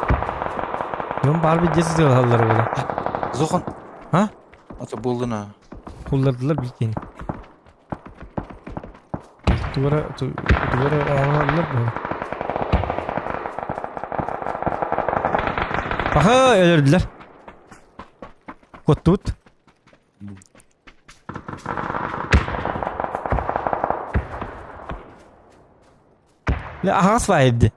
Джон бар bir gezi алалар була. Зохан. А? Ата болдуна. Куллардылар бикени. Тугара тугара оңалар бу. Аха, өлөрдүлөр. Коттут. Бля, аһаҕас баайды.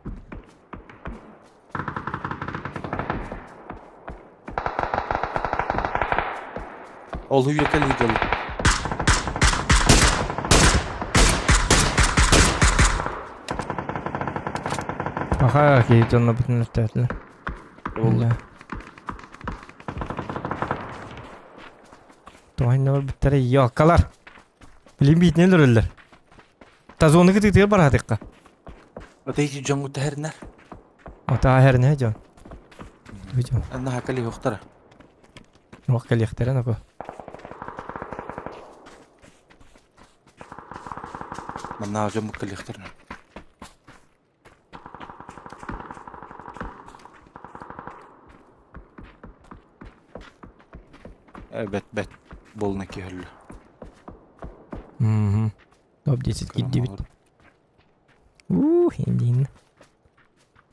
Ол үйекел видел. Аха, кейт онно бүтүн өттөөтүлэр. Бля. Туһаннар бүттэрэ ёкалар. Билин биитинэн өлөрөллөр. Тазоны кытыытыгар бараатыкка. Ата ити дьоҥҥу тэһэрнэр. Ата хэрнэ дьон. Дьон. Анна хакали хохтара. Уох кэлиэхтэрэ нако. Манна дьоммут кэлиэхтэрэ. Бэт бэт болна киһөллө. Мгм. Топ-10 киирдибит. Ух, индин.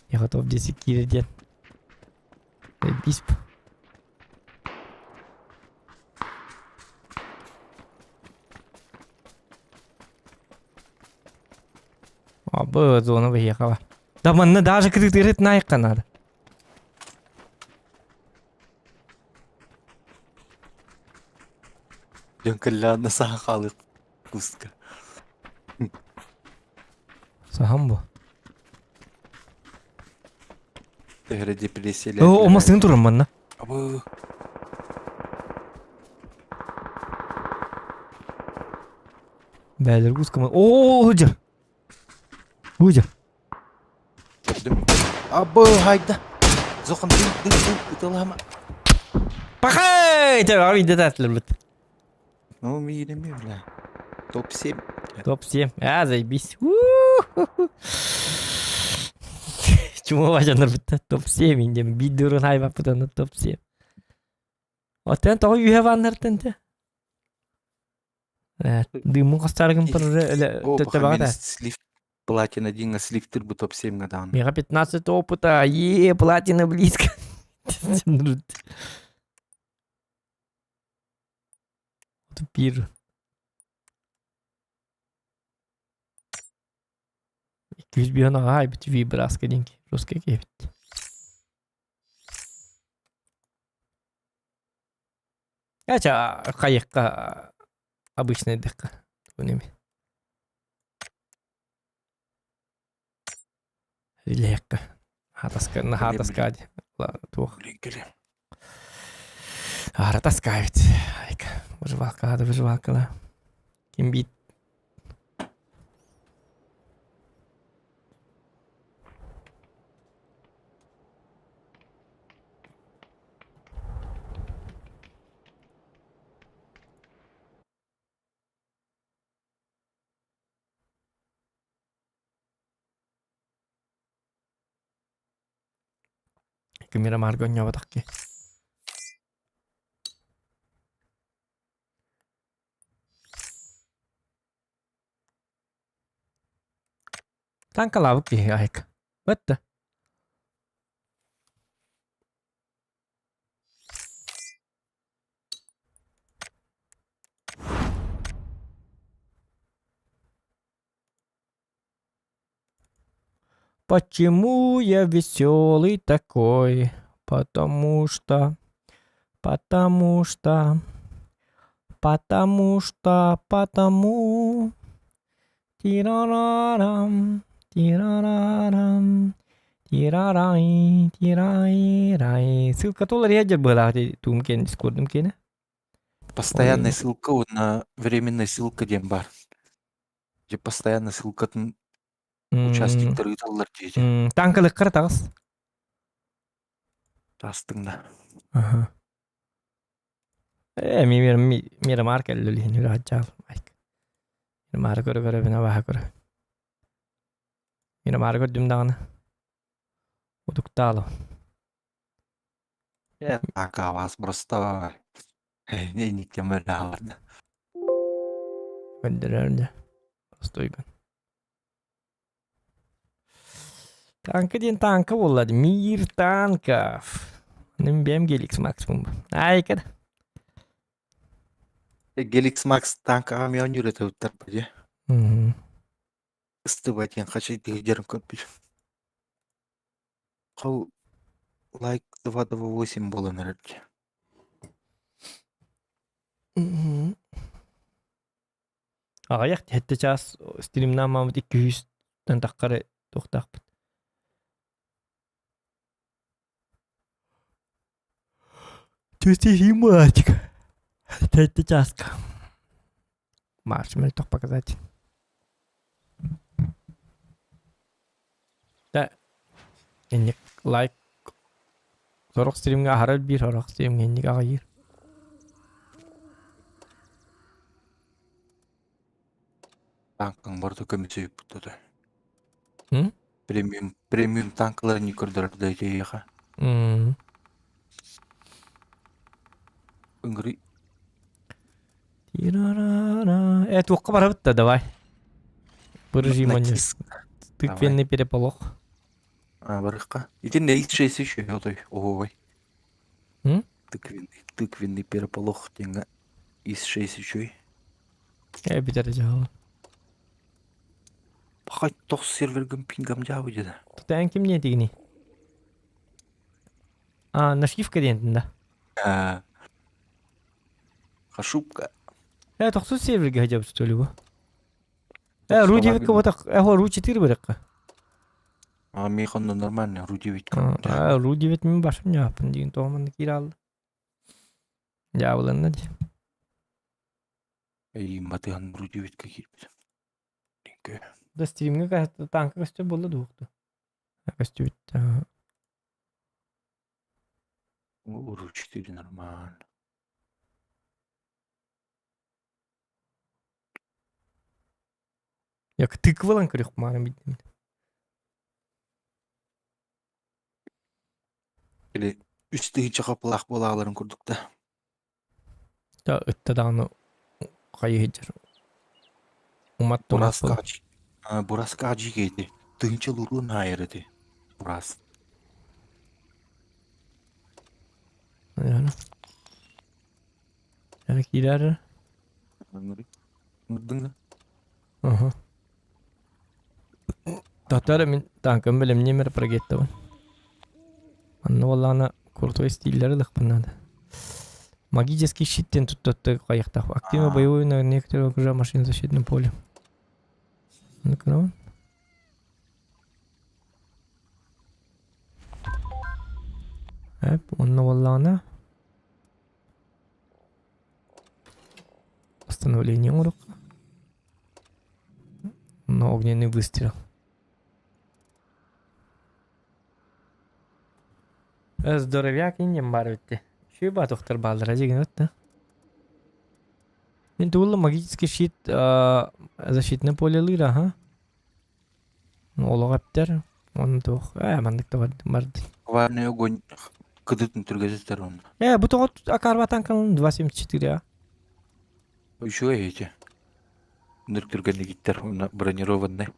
Я топ-10 киирден. Бисп. Абы зона выехала. Да манна даже кырыт найка надо. Дьон кэллэҕинэ саха хаалык куска. Сахам бу. Төһөрө депрессиялэр. О, омасын туран манна. Абы. Бәлер куска. О, худя. Худя. Абы хайда. Зохан дым дым дым ытылама. Пахай! Те аби детатлер бит. Ну, мире бля. Топ-7. Топ-7. А, заебись. Чума бажанар битте. Топ-7 индем. Бидурун хайба путаны топ-7. Отен тоғы үйе ваннартын те. Дымын қостаргын пыры төттө Слив платина один, слив тырбы топ-7 гадан. Мега 15 опыта. Е, платина близко. Тупир. Күүс бион аҕай бит вибраска динки. Русский кебит. Ача хайыққа обычный дыққа. Өнеме. Лекка. Хатаска, на хатаска. Туох. Ара таскает. Айка. Выживалка, да выживалка. Ким бит. Бакка Мирамарга онньоботох ки. Танкалаабыт киһи айык. Бытты. Почему я веселый такой? Потому что, потому что, потому что, потому. Тирарарам, тирарарам, тирарай, тирай-рай. Ссылка толар ядер была, туум кен дискордум кене. Постоянная ссылка на временная ссылка диэн баар. Дьэ постоянно ссылкатын участниктар ыыталлар диэти. Танкалыккара таҕыс. Тастыҥна. Аха. Э, ми мирамар кэллилиһин үраджаал майк. Мирамары көрө көрө бина баха көрө. Мирамары көрдүм даҕаны. Удуктаалы. Танка вас просто никем да. Көрдөрөр Простойбун. Танка диэн танка буолла Мир танков. Ним бэм Геликс Максимум. Айка. Геликс Макс танкаҕа эмиэ оонньуур этэ бу Ыстыба диэн хачай дьэрин көрбүт. Хол лайк 228 буолан эрэр дии. Аҕыйах сэттэ чаас стримнаан мааммыт 200-тэн таххары туохтаахпыт. Түстиһии мальчик. Сэттэ чааска. Марш мөлтөх показать. Да, инник лайк сорох стримҥэ аһара биир, сорох стримҥэ инник аҕыйыыр. Танкаҥ барыта көмүсүйүппүт да. М? Премиум, премиум танкалары не көрдөрөр да эйиэхэ. М. Ыҥырый. Тирарара. Э, туохха барабыт да, давай. Бырыжи На Тыквенный переполох. А, барыхха. Итиннэ X6 еще отой. Ой. М? Тыквенный, тыквенный переполох диэҥҥэ X6 үчүгэй. Э, бүтэр дьаһал. Пахай тох сервергым пингам дьаабы дьэ. Тутаан ким не тигини? А, нашивка диэн да. А, Хашупка. Э, тохсус серверге хадьабыт что ли бу? Э, Ру 9 кого-то, э, Ру 4 барыкка. А, миэхэ онно нормально, Ру 9 А, Ру 9 мин башым ньааппын диин тоҕо киирэ Дьаабыланна дии. Эйиин батыһан Ру 9-ка киирбит. Да стримҥэ танка көстөр буолла дуохту. Көстүбүт. Ру 4 нормально. Як тыквалан көрөх мааны бидим. Или үс тыһыынча хапылаах буолааларын курдук да. Да ытта даҕаны хайыһыдьар. Умат тумат Бураска Бураска дьигэйди. Тыһыынча луруун аайар эти. Бурас. Яна киирэр. Ыҥырдыҥ да? Аха. Татар мин танкым бэлэмниэмэр прогеттабын. Анна буоллаҕына крутой стиллэри ылыахпын наада. Магический щит диэн туттатты хайыахтаах. Активно боевой на некоторые окружа машин в защитном поле. Ну-ка, Эп, онно буоллаҕына Восстановление урока. На огненный выстрел. Здоровяк иннем бар битти. Шүй батухтар баалара дигин өттө. Мен туулла магический щит защитное поле лыра, ага. Олох эптер. Оны туох. Э, маннык да барды. Шквальный огонь кыдытын түргэтитер оны. Э, бу тоҕо акарба танканын 2.74 а. Үчүгэй эти. Ныр түргэнник иттер, уонна бронированный.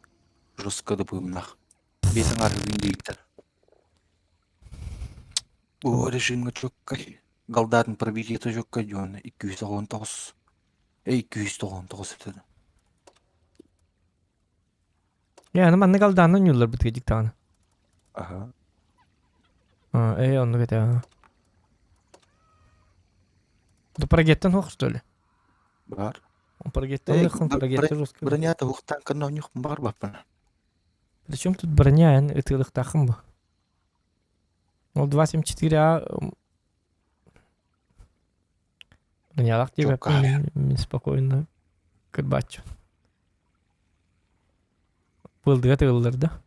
Жестко да быымнах. Бес аңар дииттер. Бу режимҥа чоккай. Галдатын пробитиета чоккай дьон 219. Эй 299 этэ. Э, аны маннык алдаанна ньуллар бытыга диктаҕына. Аха. Э, оннук этэ. а. Да парагеттан хуох, что ли? Бар. Парагеттан Эй, лыхан, парагетта жестко. бронята ухтан канонюх бар баппана. Причем тут броня, эн ытыылыктаахын бу. Ол 2.74А бронялаах диэбэппин мин спокойно кырбааччы. Пылдыга тыгыллар да.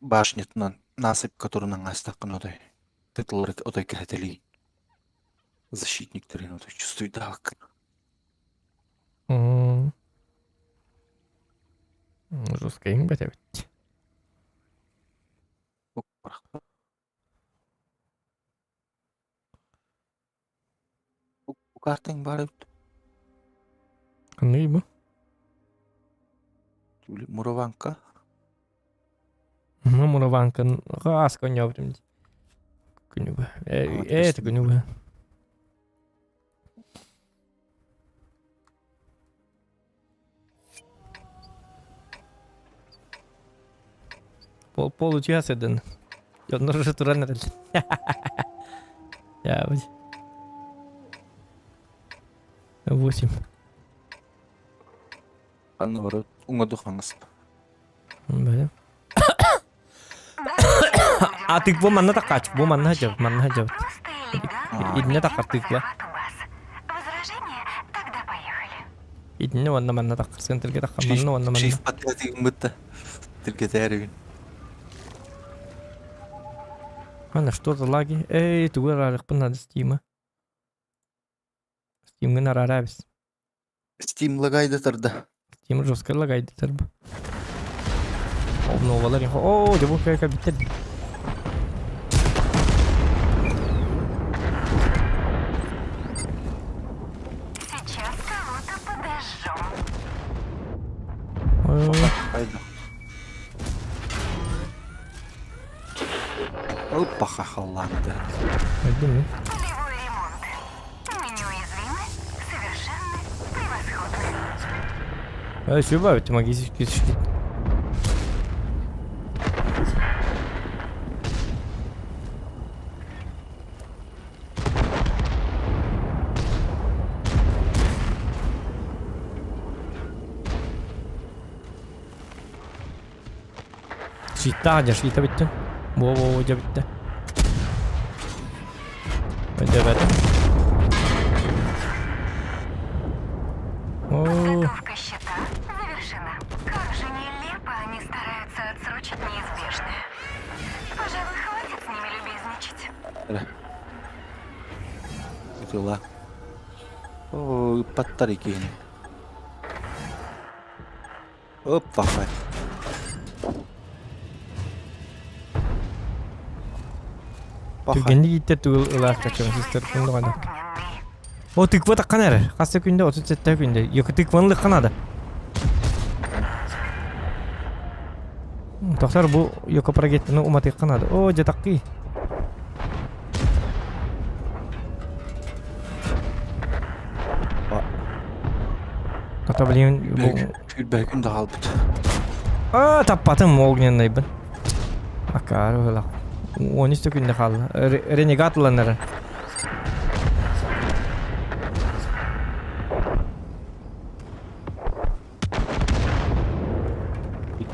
Башнятынан насыпка турунан астаккын отой. Тытылыр отой кэхэтэлии. Защитниктерин отой чувствуйдаак. Жестко иҥбэт эбит. Картаң бар эбит. Ханныгый бу? Мурованка. Ну, Мурованка ааска оонньообутум дии. Күнү бу. Э, это күнү бу. Пол получился дын. Дьоннор уже туран эрэл. Я вот. Восемь. Анны бары уҥа хаҥас. Бля. А тыква манна такач, бу манна жаб, манна жаб. Идне такар тыква. Итинне уонна манна таххар центрге таххар манна уонна манна. Шифт патриотизм бытта. Тиргетээригин. Ана что за лаги? Эй, тугу араарыахпын надо Стима. Стимгын араарабис. Steam лагайда тарда. Steam жестко лагайдытар бу. Обновалар О, дебу кайка биттер. Сейчас кого-то подожжем. Хайда. Опа, хахалланды. Айдым Полевой ремонт. Мы неуязвимы, совершенно превосходно. Ай, сюда, магический щит. Щита, щита bitti. Во во во bitti. Өйдөбөтүм. О, Подготовка щита завершена. Как же нелепо они стараются отсрочить неизбежное. Пожалуй, хватит с ними любезничать. Ытыла. О, паттар икиһини. Опа, хай. Түргэнник ииттэр тугул ылаах качан систер кунду О, тыква таккан эрэ. Хас күндэ 37 күндэ. Йоку тыкваны лыкканада. Тохтор бу йоко прогеттаны уматыкканада. О, жатакки. Ата блин, бу Күлбәкүн да халбыт. А, таппатым огненный бын. Акар ылах. 13 күндэ хаалла. Ренегат ыланнары.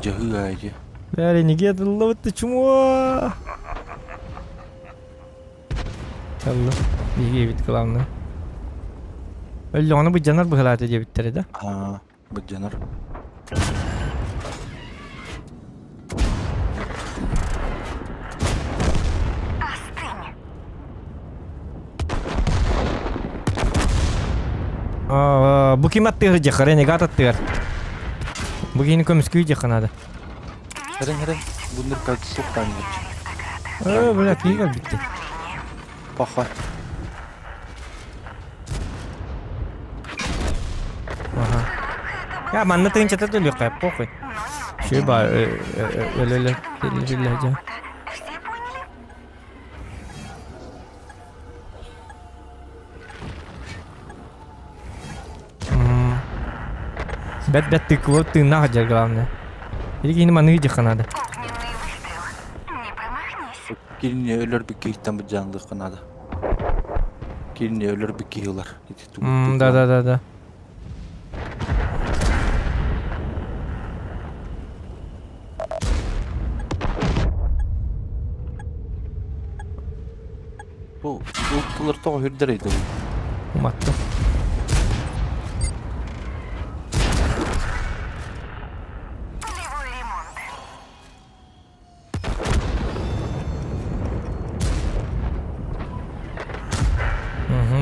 Жаһыы айы. Бля, ренегат ыллабыт чмо. Алла. Биги бит главное. Өллө ону быдьанар быһылаата диэбиттэрэ да? Аа, быдьанар. Аа, бу ким аттыгар дьахар, ренегат аттыгар. Бу кини көмүскүү дьаханада. Херен херен. Бу нырка суохтаан Э, бля, киһи кэлбитти. Паха. Ага. Я манна тыынчата төлүөххэ, похуй. Шү ба өлөлө телевизор. Бэт бэт тыквы тыыннаах дьэр главное. Или кини маныы дьиха надо. Кинини өлөрбүт киһиттэн быдьаанлыахха наада. Кинини өлөрбүт киһи ылар. Ити тугу Да да да да. Бу ылтылар тоҕо үрдэр эйдэ Уматты.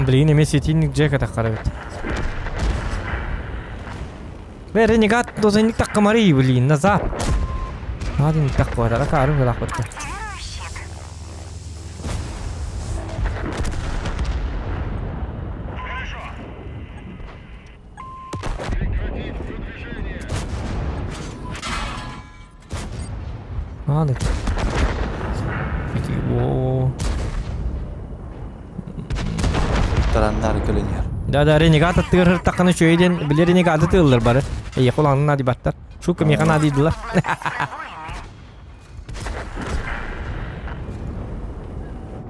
Блин, эмиэ светильник дьиэ катаххара эбит. Бе, ренегат дозайник таккамары, блин, назад. Надо не так вот, а кары вылахпытта. Надо. О. Тараннар кэлэнэр. Да да ренегат аттыгар таххана үчүгэйден били ренегаты тыыллар бары. Эйе кулаанын адибаттар. Шука миэхэ наадыйдылар.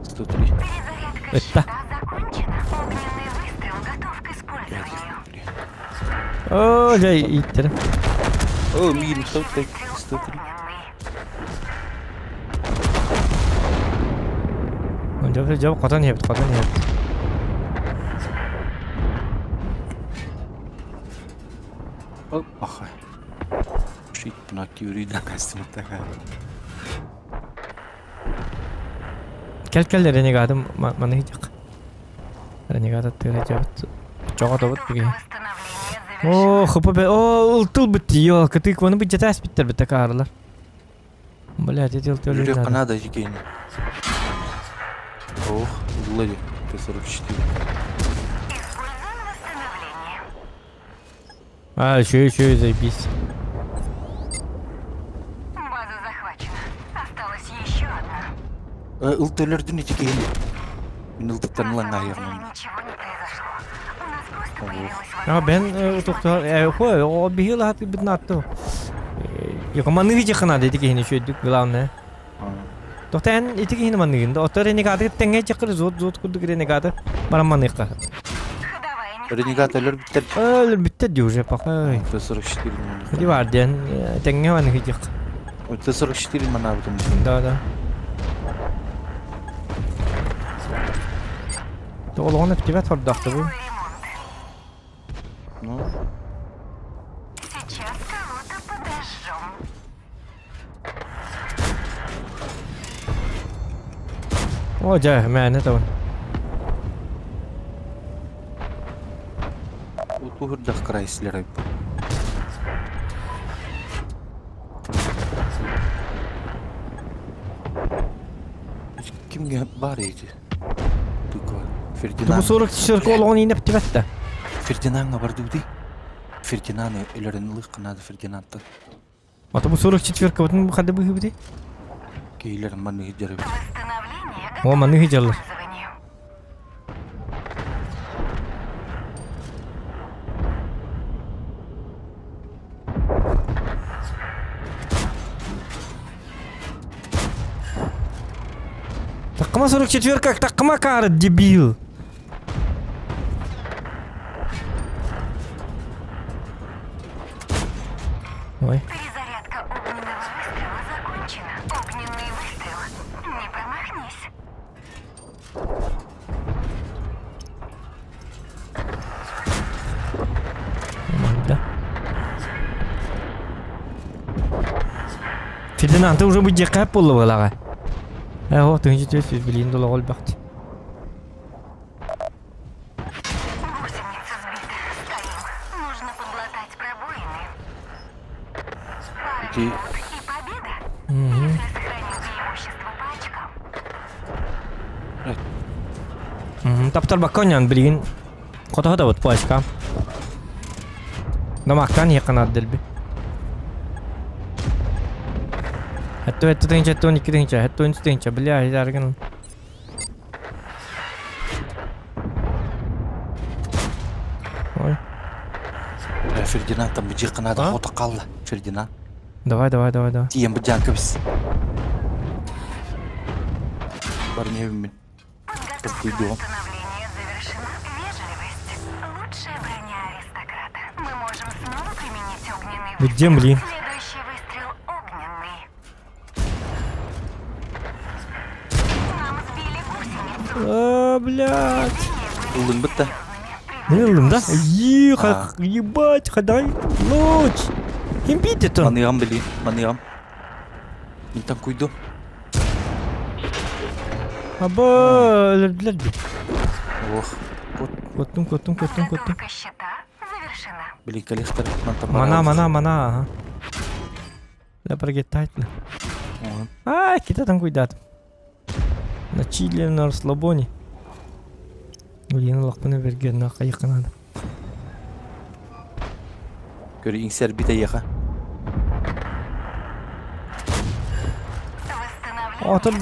103. Ытта. О, жай иттер. О, миин 103. 103. Жап жап хотон иһэбит, хотон иһэбит. Ах. Шит, на кюри да кастым такая. Кэл кэл ренегатым маны хижак. Ренегат аттыгар жабыт. Чоҕо тобут биги. О, хп о, ылтыл битти, йо, кытык оны бит жетас биттер бит такарлар. Блядь, эти ылтыл Жүрек надо жекейін. Ох, Влади, Т-44. А, еще, еще и заебись. База захвачена. Осталась еще одна. Ылтөлөрдүн итикейин. Мин ылтыктан ылан аһыйармын. Ничего не произошло. У нас просто появилась А, бен утуктар, хой, о, бихил хаты битнатту. Якоманы хижихана деди кихини шөйдүк, главное. Тохтан ити кихини маныгында, отор ренегаты теңге чакыр зот зот курдук ренегаты баран маныгка. Ренегат өлөр биттер. Өлөр биттер ди уже пока. Т-44 Ди бар ден теңге маны хижик. Т-44 манабытым. Да, да. Тоҕолоҕун эптибэт хордоохто бу. Ну. Сейчас кого-то подожжем. О, дьэ, мээнэ табын. Утуһурдах Крайслер айбыт. Кимге бар эти? Тыква. Бу Фердинанд. 44 олоҕун иинэп тибэттэ. Фердинандга барды ди. Фердинанд өлөрөн ылык надо Фердинандтан. Ата бу 44 бутун хады быһыбыты. Кейлер маны дереп. О, маны хижаллар. Таккыма 44 как таккыма кары, дебил. Ой. Перезарядка огненного выстрела закончена. Огненный выстрел. Не промахнись. Да. Фердинанд, ты уже будет кап болла Э, вот, ты не блин, долго бахт. Гусеница сбита. Стоим. Нужно подлатать пробоины. Пара Ити минут и победа. Если сохраним преимущество по очкам. Таптарбакка оонньоон билигин хотоһо да по очкам. Дамактан иһиэххэ дэлби. Хэтто хэтто тыһыынча, хэтто 12 тыһыынча, хэтто 13 тыһыынча, бля, аргын. Ой. Фердинанд там быдьыахха наада хото хаалла. Фердинанд. Давай, давай, давай, давай. Тиийэн быдьаан кэбис. Барневмин. Толкуйдуом. Восстановление завершено. Вежливость. Лучшая броня аристократа. Мы можем снова применить огненный Вы где, блин? Следующий выстрел огненный. Нам сбили гусеницу. А, блядь. Ыллыҥ бытта. Не ыллым, да? Еха, ебать, хадай, луч. Ким бийди то? Маныам били, маныам. Мин танкуйду. Аба, өлөрдүлэр би. Ох. Коттум, коттум, коттум, коттум. Били кэлиэхтэр мантан Мана, мана, мана, ага. Да прогетайтно. А, кита там куйдат. На чиле, на расслабоне. Блин, лахпаны берген на хайыка надо. Көр иҥсэр бит эйиэхэ. Отон...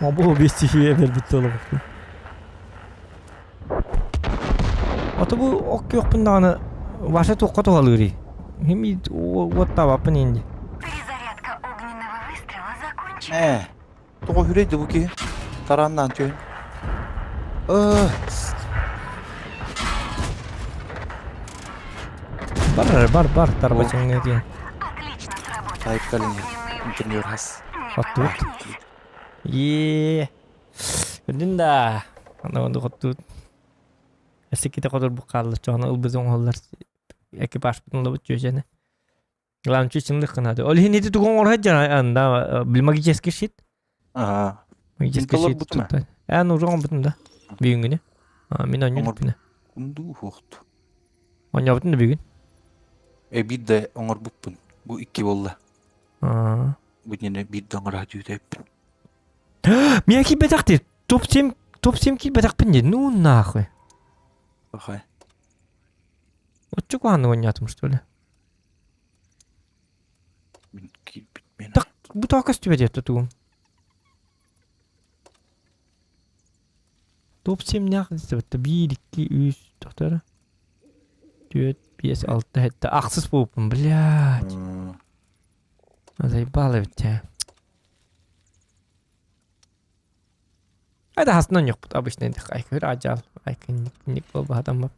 Абу без стихия бербит толук. Ото бу ок күөхпүн даҕаны ваша туохха туһалыырый? Хими уоттаабаппын инди. Перезарядка огненного выстрела закончена. Ээ, тоҕо үрэй бу киһи? Тарааннаан түһэн. Э, Бар бар бар тарбачыңҥа диэн. Тайп кэлин интернет хас. Оттуут. Е. Көрдүн да. Аны онду хоттуут. Эсиките хотор бу хаалла чоҕону ылбыт оҥоһуллар экипажпытын ылабыт чүөчэни. Главное чүчүнлүк гынады. Ол иһин ити тугун оҥоро сылдьар анда магический щит. Аа. Магический щит тутта. Эн уже оҥорбутум да. Бүгүҥҥүнү. Мин оонньуурбун. Унду хуохту. Оонньообутум да бүгүн. Э биир да оҥорбуппун. Бу икки буолла. Аа. Бу иннинэ биир да оҥоро сатыыбыт Миэхэ киирбэтэх диир. Топ-7 топ-7 киирбэтэхпин диир. Ну нахуй. Охай. Оччо куһаҕаннык оонньоотум что ли? Мин киирбит мен. Так бу тоҕо көстүбэт этэ тугум? Топ-7 нях десебетте биир, икки, үс, тохтор. Түөрт, биэс, алта, сэттэ, ахсыс буолбуппун, блядь. Заебало ведь тебя. Это хасынан юкпут обычный айкыр ажал айкын ник болбатаммап.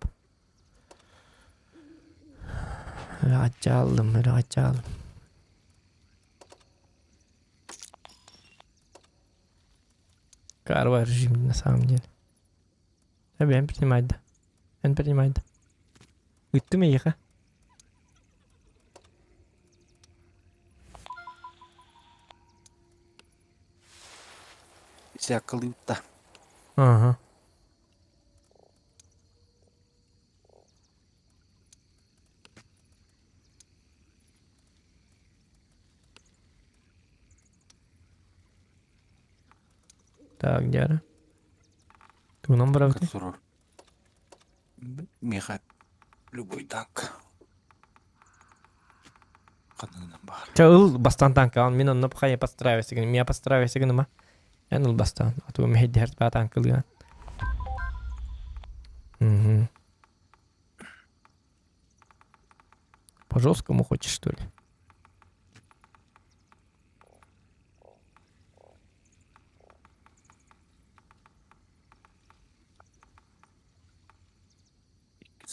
Ажалым, ажалым. Карва режим на самом деле. Эбэм принимает да. Эн принимает да. Ыттым эйиэхэ. Сякалыытта. Ага. Так, где Тугунан барабытый? Сурор. Миэхэ любой танк. Ханныгынан баар. Чэ ыл бастаан танка, мин онно хайа подстраивайся гын, меня подстраивайся гыныма. Эн ыл бастаан, а то мэһэйдэһэр баа танкалыган. Угу. По жесткому хочешь, что ли?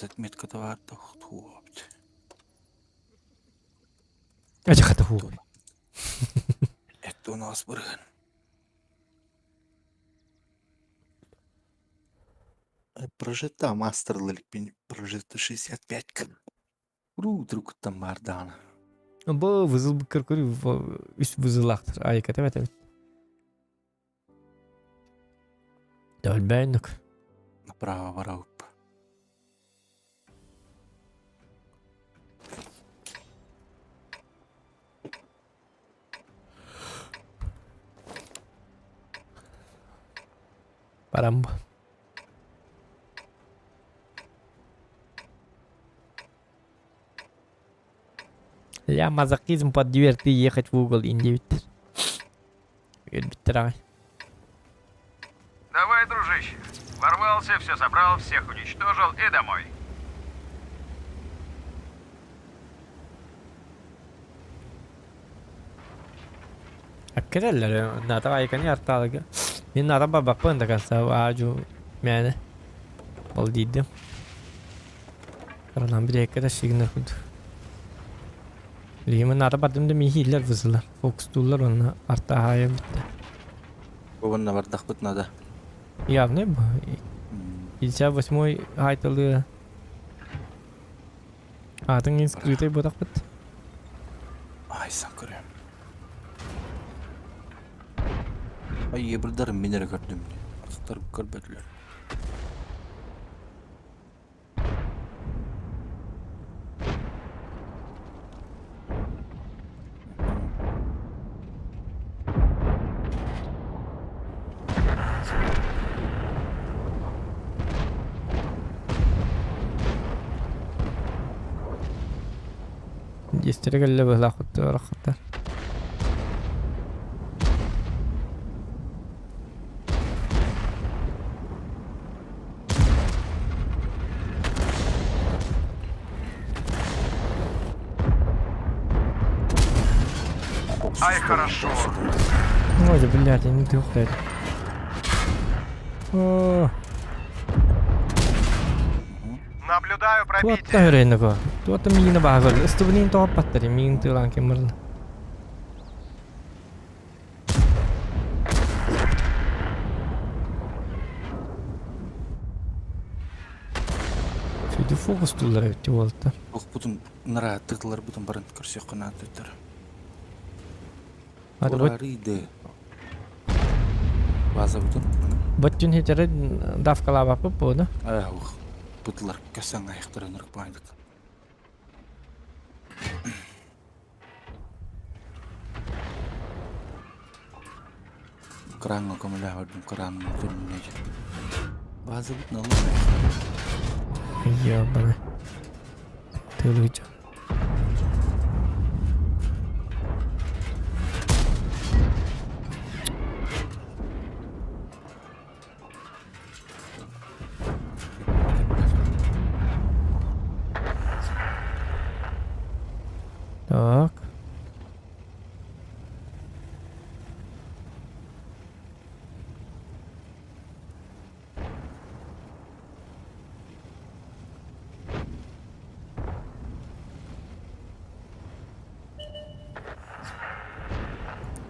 Отметка товарда хуопт. Ачахата ху. Это у нас бырган. Прожита мастер лиликпин прожита 65 к. Ру друг там бардана. Бу вызыл кыркыр үс вызылактыр. Айка тебет эбит. Дөлбөйнүк. Направо барауп. Баран бу. Ля мазохизм под дверь ты ехать в угол индивиттер. Өлбүттэр аҕай. Давай, дружище. Ворвался, все собрал, всех уничтожил и домой. Аккереллер, ната айкани арталыга. Мин ната барбаппын да конца аажу мээнэ. Ол диидим. Каралан бирэккэ да сигнер курдук. Билигин ната бардым да миихииллэр бысылар. Фокустууллар уонна артааһаайа бүттэ. Уонна бардахпыт надо. Явно бу. 58-й айтылы Атын скрытый ботахпыт. Ай, сан көрөм. Ай, ебірдарым мен эрэ көрдүм. Аттар көрбөтүлэр. Дьиэстэрэ кэллэ быһыылаах барахсаттар. Ай, хорошо. Ой, да блядь, я не ты О, Наблюдаю туотта пробитие. хөрөйнөкө. Туотта миина баагыл. Ыстыбынын тооппаттар, миин тыылаан кеммерл. Сүдү фокус туллар эбит буолта. Охпутун нара тыклар бутун барын көрсөк наатыттар. Ады бот Урарыйды. База бутун. боттун хетере давкалаабаппыт буону. Ах, бутылар көсөн аяқтарын ырықпайдык. Кранга көмөлө бардым, кранның түрүнө. База бутун алып. Ёбана. Тылыча. Так.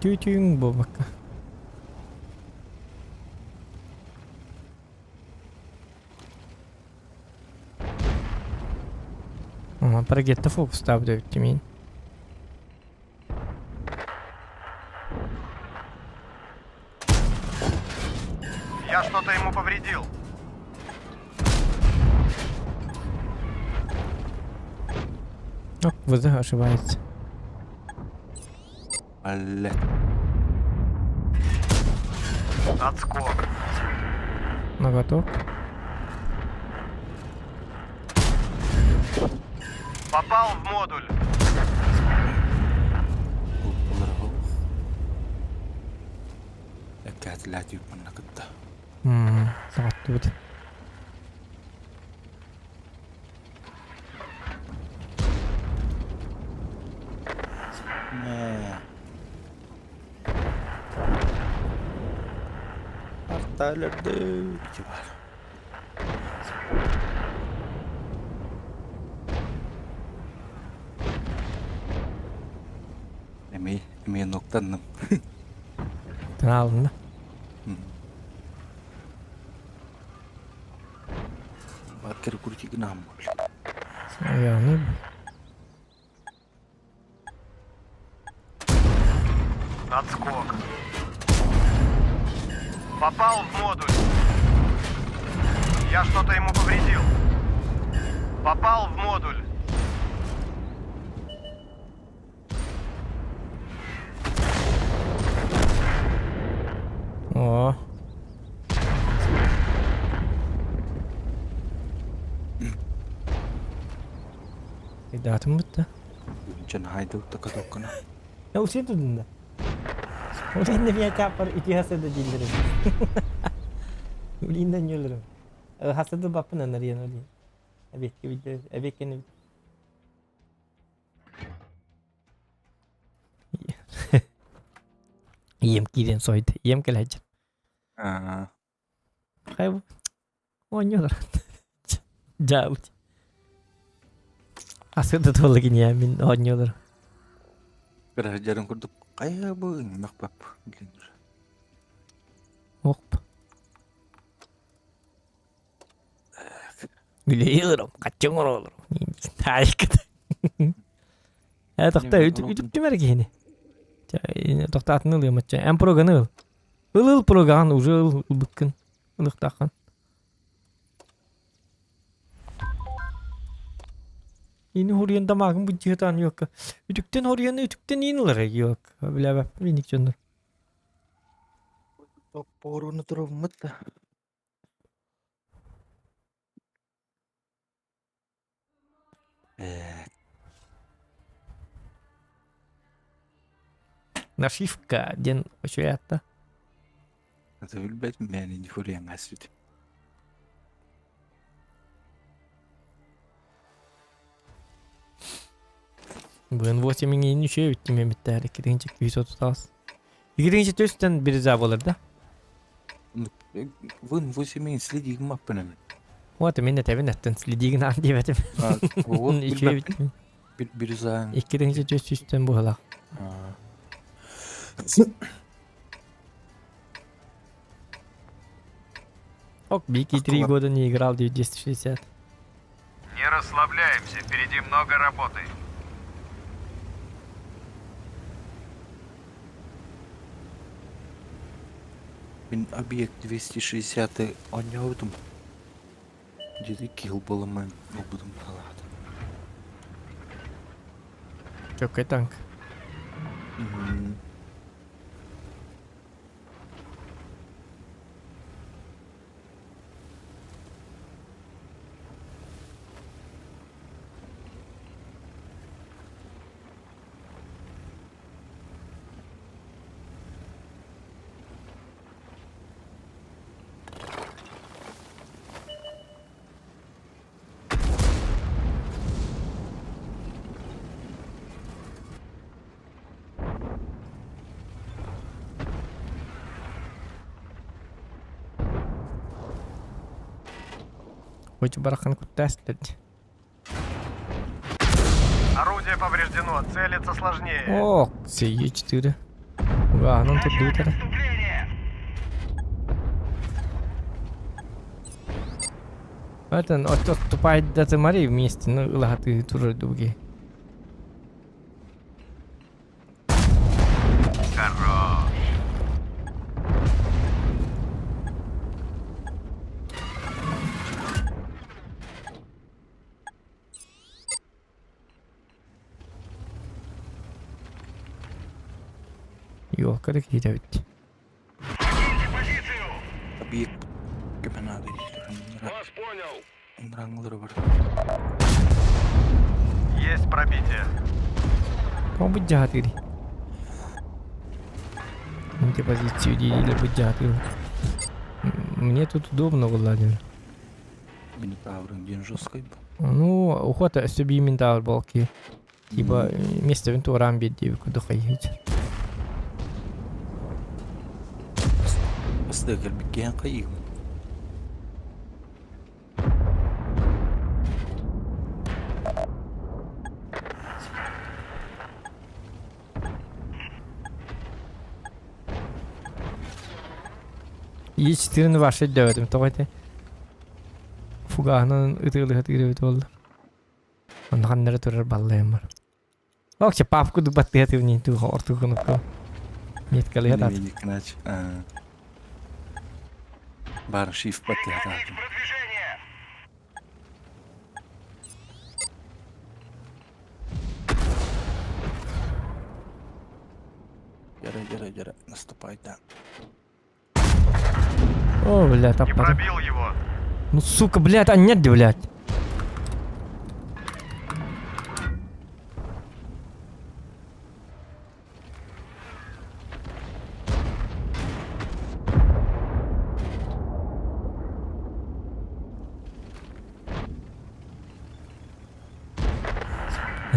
Тю-тюң буолбакка. Ага, парагетта фокустаабыт эбит мин. Я что-то ему повредил. О, ВЗ ошибается. Алле. Отскок. Ноготок. Попал в модуль. Эккәтиләти манна кытта. Саҕаттыбыт. Не. Арталерды. Бар. Эми, эми ноктанным. Тынаалынна. Баркер курти гнам. Яны. Отскок. Попал в модуль. Я что-то ему повредил. Попал в модуль. О. Даатын бутта. Дьон хайдыбыт катоккана. Я усен тудунда. Улинна меня чаппар ити хасыда дииллерим. Улинна ньөлөрүм. Хасыды баппын анарыйан улин. Эбекке виде, эбеккени. Ием киирэн сойд. Ием кэлэжин. Аа. Хай Оонньуулар. Дьаабыт. Асыда туолла киниэ мин оонньуулар. Кыраһыдьарын курдук хайа бу ыҥнах бап блин. Оп. Үлэйилером, хаччың оролорум. Таайкыт. Э тохта үтүктүмэр киһини. Тохтаатын ылыамачча. Эн проганы ыл. Ыл ыл проган уже ыл ылбыккын. Ылыктааххын. Ини хоруйан тамаагын быдьыатаан юокка. Үтүктэн хоруйаны үтүктэн иин ылар юок. Билэбэп миник дьоннор. Топпоруну туруммут да. Нашивка диэн үчүгэй аата. Это билбэтим мээнэ нихуя сүт. Бүгүн 8 миңин үчүгэй бүттүм мен бүттээр иккитинчи 238. Иккитинчи төстөн бир за болар да. Вын 8 миң следигим аппын Вот мен этэбин эттен следигин аан диэбэтим. Вот Үчүгэй бүттүм. Бир за. Иккитинчи төс үстэн буһалах. Ок, Бики 3 года не играл 260. Не расслабляемся, впереди много работы. Мин объект 260 оонньообутум. Дьизи килл буоламмын ылбытым быһыылаах. Чөккөй танк. Мм. Хоть барахан куттаастыр. Орудие повреждено, целиться сложнее. Ок, Е4. Угаанын турдуутара. Это отступает до Мари вместе, ну, ылахаты турар дуги. Хорош. Ёлка да киирэ бит. Объект көмө Вас понял. Ынраңылары бар. Есть пробитие. Тоҕо быдьаатыырый? Инти позицию диили быдьаатыыр. Мне тут удобно, Владимир. Минотаврын диэн жесткой был. Ну, уход өссө бии минтавр балки. Типа место туораан биэрдиэбит курдук хайыһыч. Бастыга кэлбиккиэн хайыгым. Е4-ни вообще дөбөтүм тоҕо ити. Фугаһынан ытыалыһа тыырыбыт буолла. Онно ханнары турар баллайым бар. Вообще папку дубаттыга тыырнин туха ортугунукку. Меткалыга тат. Канач. Бар шифт баттыга Продвижение! Дьэрэ, дьэрэ, дьэрэ, наступай да. О, блядь, Не таппатым. пробил его. Ну сука, блядь, а нет, блядь.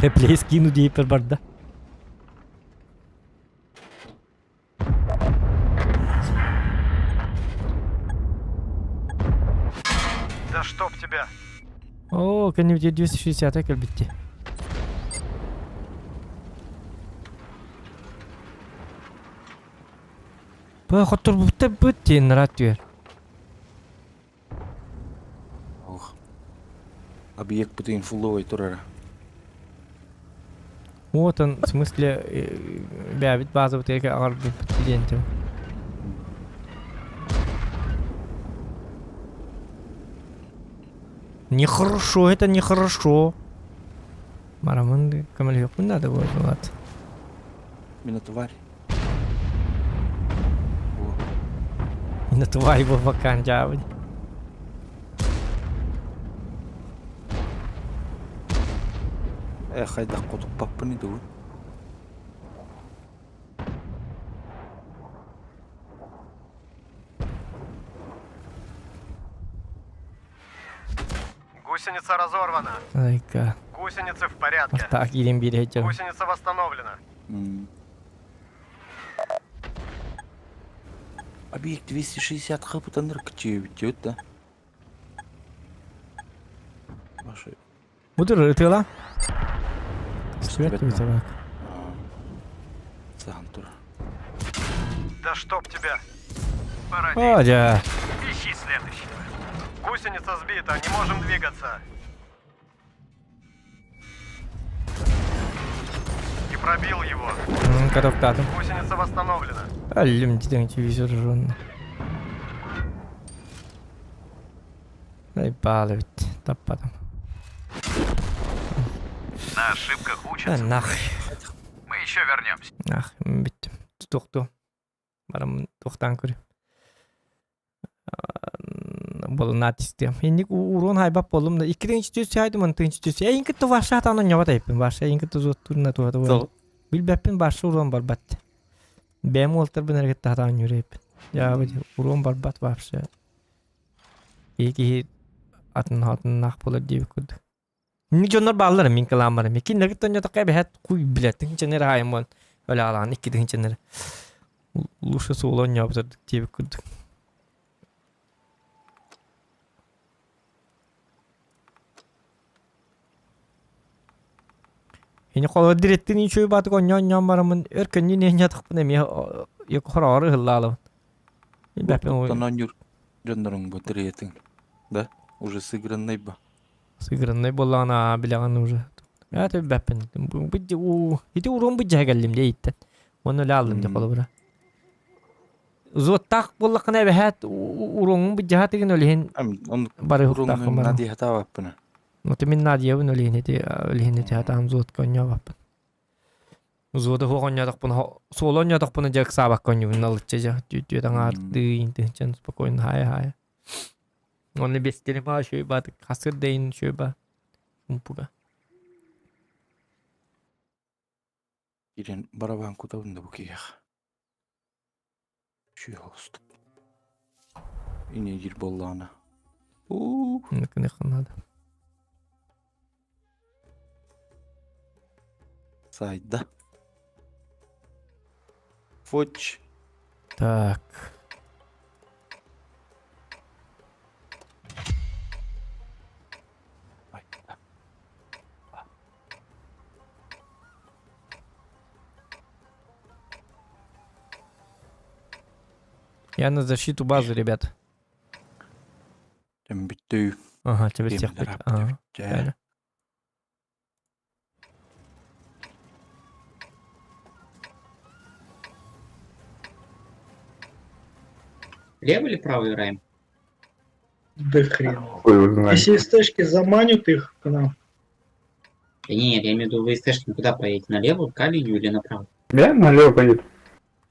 Реплей скину диэппэр барда. Да чтоб тебя! О, кэннибитигэр 260 кэлбитти. Бу хотторбуттар быт диэн нарат түөр. Ох. Объект бытын фулловой турара. Вот он, в смысле, бэбит базабыт эке аҕарбыт диэн тим. Нехорошо, это нехорошо. Марамын көмөлөһүөхпүн надо будет, вот. Мина тварь. На тварь бабакан дьаабын. Э, хайдах хотуппаппын идугун. Гусеница разорвана. Айка. Гусеницы в порядке. Так, киирэн биэрэ Гусеница восстановлена. Объект 260 хапытаныр кчебит да? Ваши. Будур ытыла. Свет вызывак. Сантур. Да чтоб тебя! О, да. Ищи следующего. Гусеница сбита, не можем двигаться. И пробил его. Котовтатым. Гусеница восстановлена. Аллем дитең телевизор жонно. Ай, баалы бит. Таппатым. На ошибках учатся. Нах. Мы еще вернемся. Нах, бүттүм. Тохту. Барам тохтан көрү. Болуна тистем. Инник урон хайбап болум да. Иккитинчи түс хайдым, онтынчы түс. Эйин кытты ваша атанын ньоба тайппин. Ваша эйин кытты зоттурна туата бол. Билбэппин башы урон барбат. Бэм уолтарбын эргетте хатаан юрейпин. Я урон барбат вообще. Киһи атын хатыннаах буолар диэбит курдук. Инник дьоннор бааллар мин кылааммарым. Кинилэргэ тонньотоххо эбэһээт куй билэр тыһыынчаны эрэ хаайыммын өлө аалаан икки тыһыынчаны эрэ. Лучше суола оонньообут ордук диэбит курдук. Ини холор дирэттин үчүгэй баатык оонньоон-оонньоон бараммын өр көннүү ньатахпын эмиэ хороҕор ыһыллаалабын. Бэппин Оттон дьонноруҥ бу тириэтиҥ, да? Уже сыгранный ба. Сыгранный буоллаҕына билэҕин уже. Ээ бэппин. Ити уруом быдьаһа кэллим дии иттэн. Уонна үлэ ааллым дии холобура. Зуоттаах буоллаххына эбэһээт уруоҥҥун быдьаһа тигин ол иһин бары уһуктааххын баран. Надиһатаабаппына. Вот мин Надиябын ол иһин ити ол иһин ити хатаам зуотка онньообаппын. Зуота суох онньоотохпуна суола онньоотохпуна дьэ ыксаабакка онньуубун налычча дьэ түөт аҥаардыы интинчэн спокойно хаайа хаайа. Онно бестилим аа үчүгэй баатык хасыр да иһин үчүгэй баа умпуга. Киирэн барабан кутабын да бу киһиэхэ. Үчүгэй оҕустук. Инньэ диир буоллаҕына. Уу. надо. Сайда. Фоч. Так. Я на защиту базы, ребят. Бүттүү. Ага, тебе всех бит. Ага. Правильно. Лево или право играем? Да хрен. Если СТшки заманят их к нам. Да нет, я имею в виду, вы СТшки куда поедете? Налево, к Калиню или направо? Я налево поеду.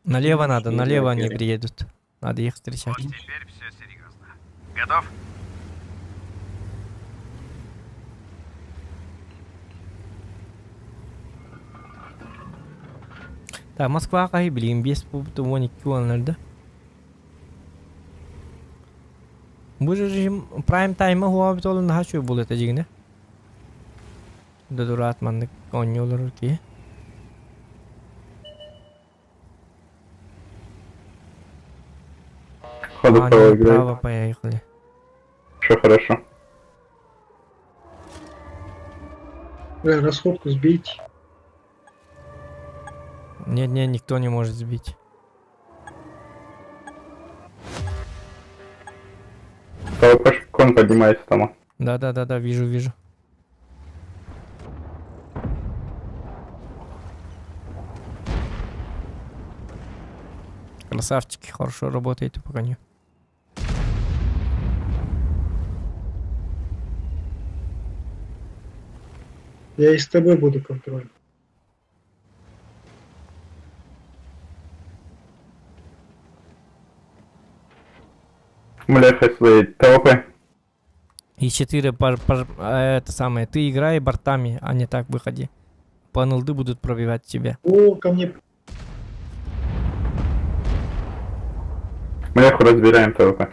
Налево надо, налево они приедут. Надо их встречать. Вот теперь все серьезно. Готов? Так, Москва кайы билигин 5,12 уоннарда. Бу режим прайм тайма хуа бит ол наһаа үчүгэй буолуо этэ дьиҥинэ. Додураат маннык оонньуу олорор киһи. Ходу А, кого они играет. направо поехали. Все хорошо. Бля, расходку сбейте. Нет, нет, никто не может сбить. ПВП кон поднимается там. Да, да, да, да, вижу, вижу. Красавчики, хорошо работаете по коню. Я и с тобой буду контроль. Бляха свои ТВП. И 4 пар, пар, это самое, ты играй бортами, а не так выходи. По НЛД будут пробивать тебя. О, ко мне Бляху разбираем ТВП.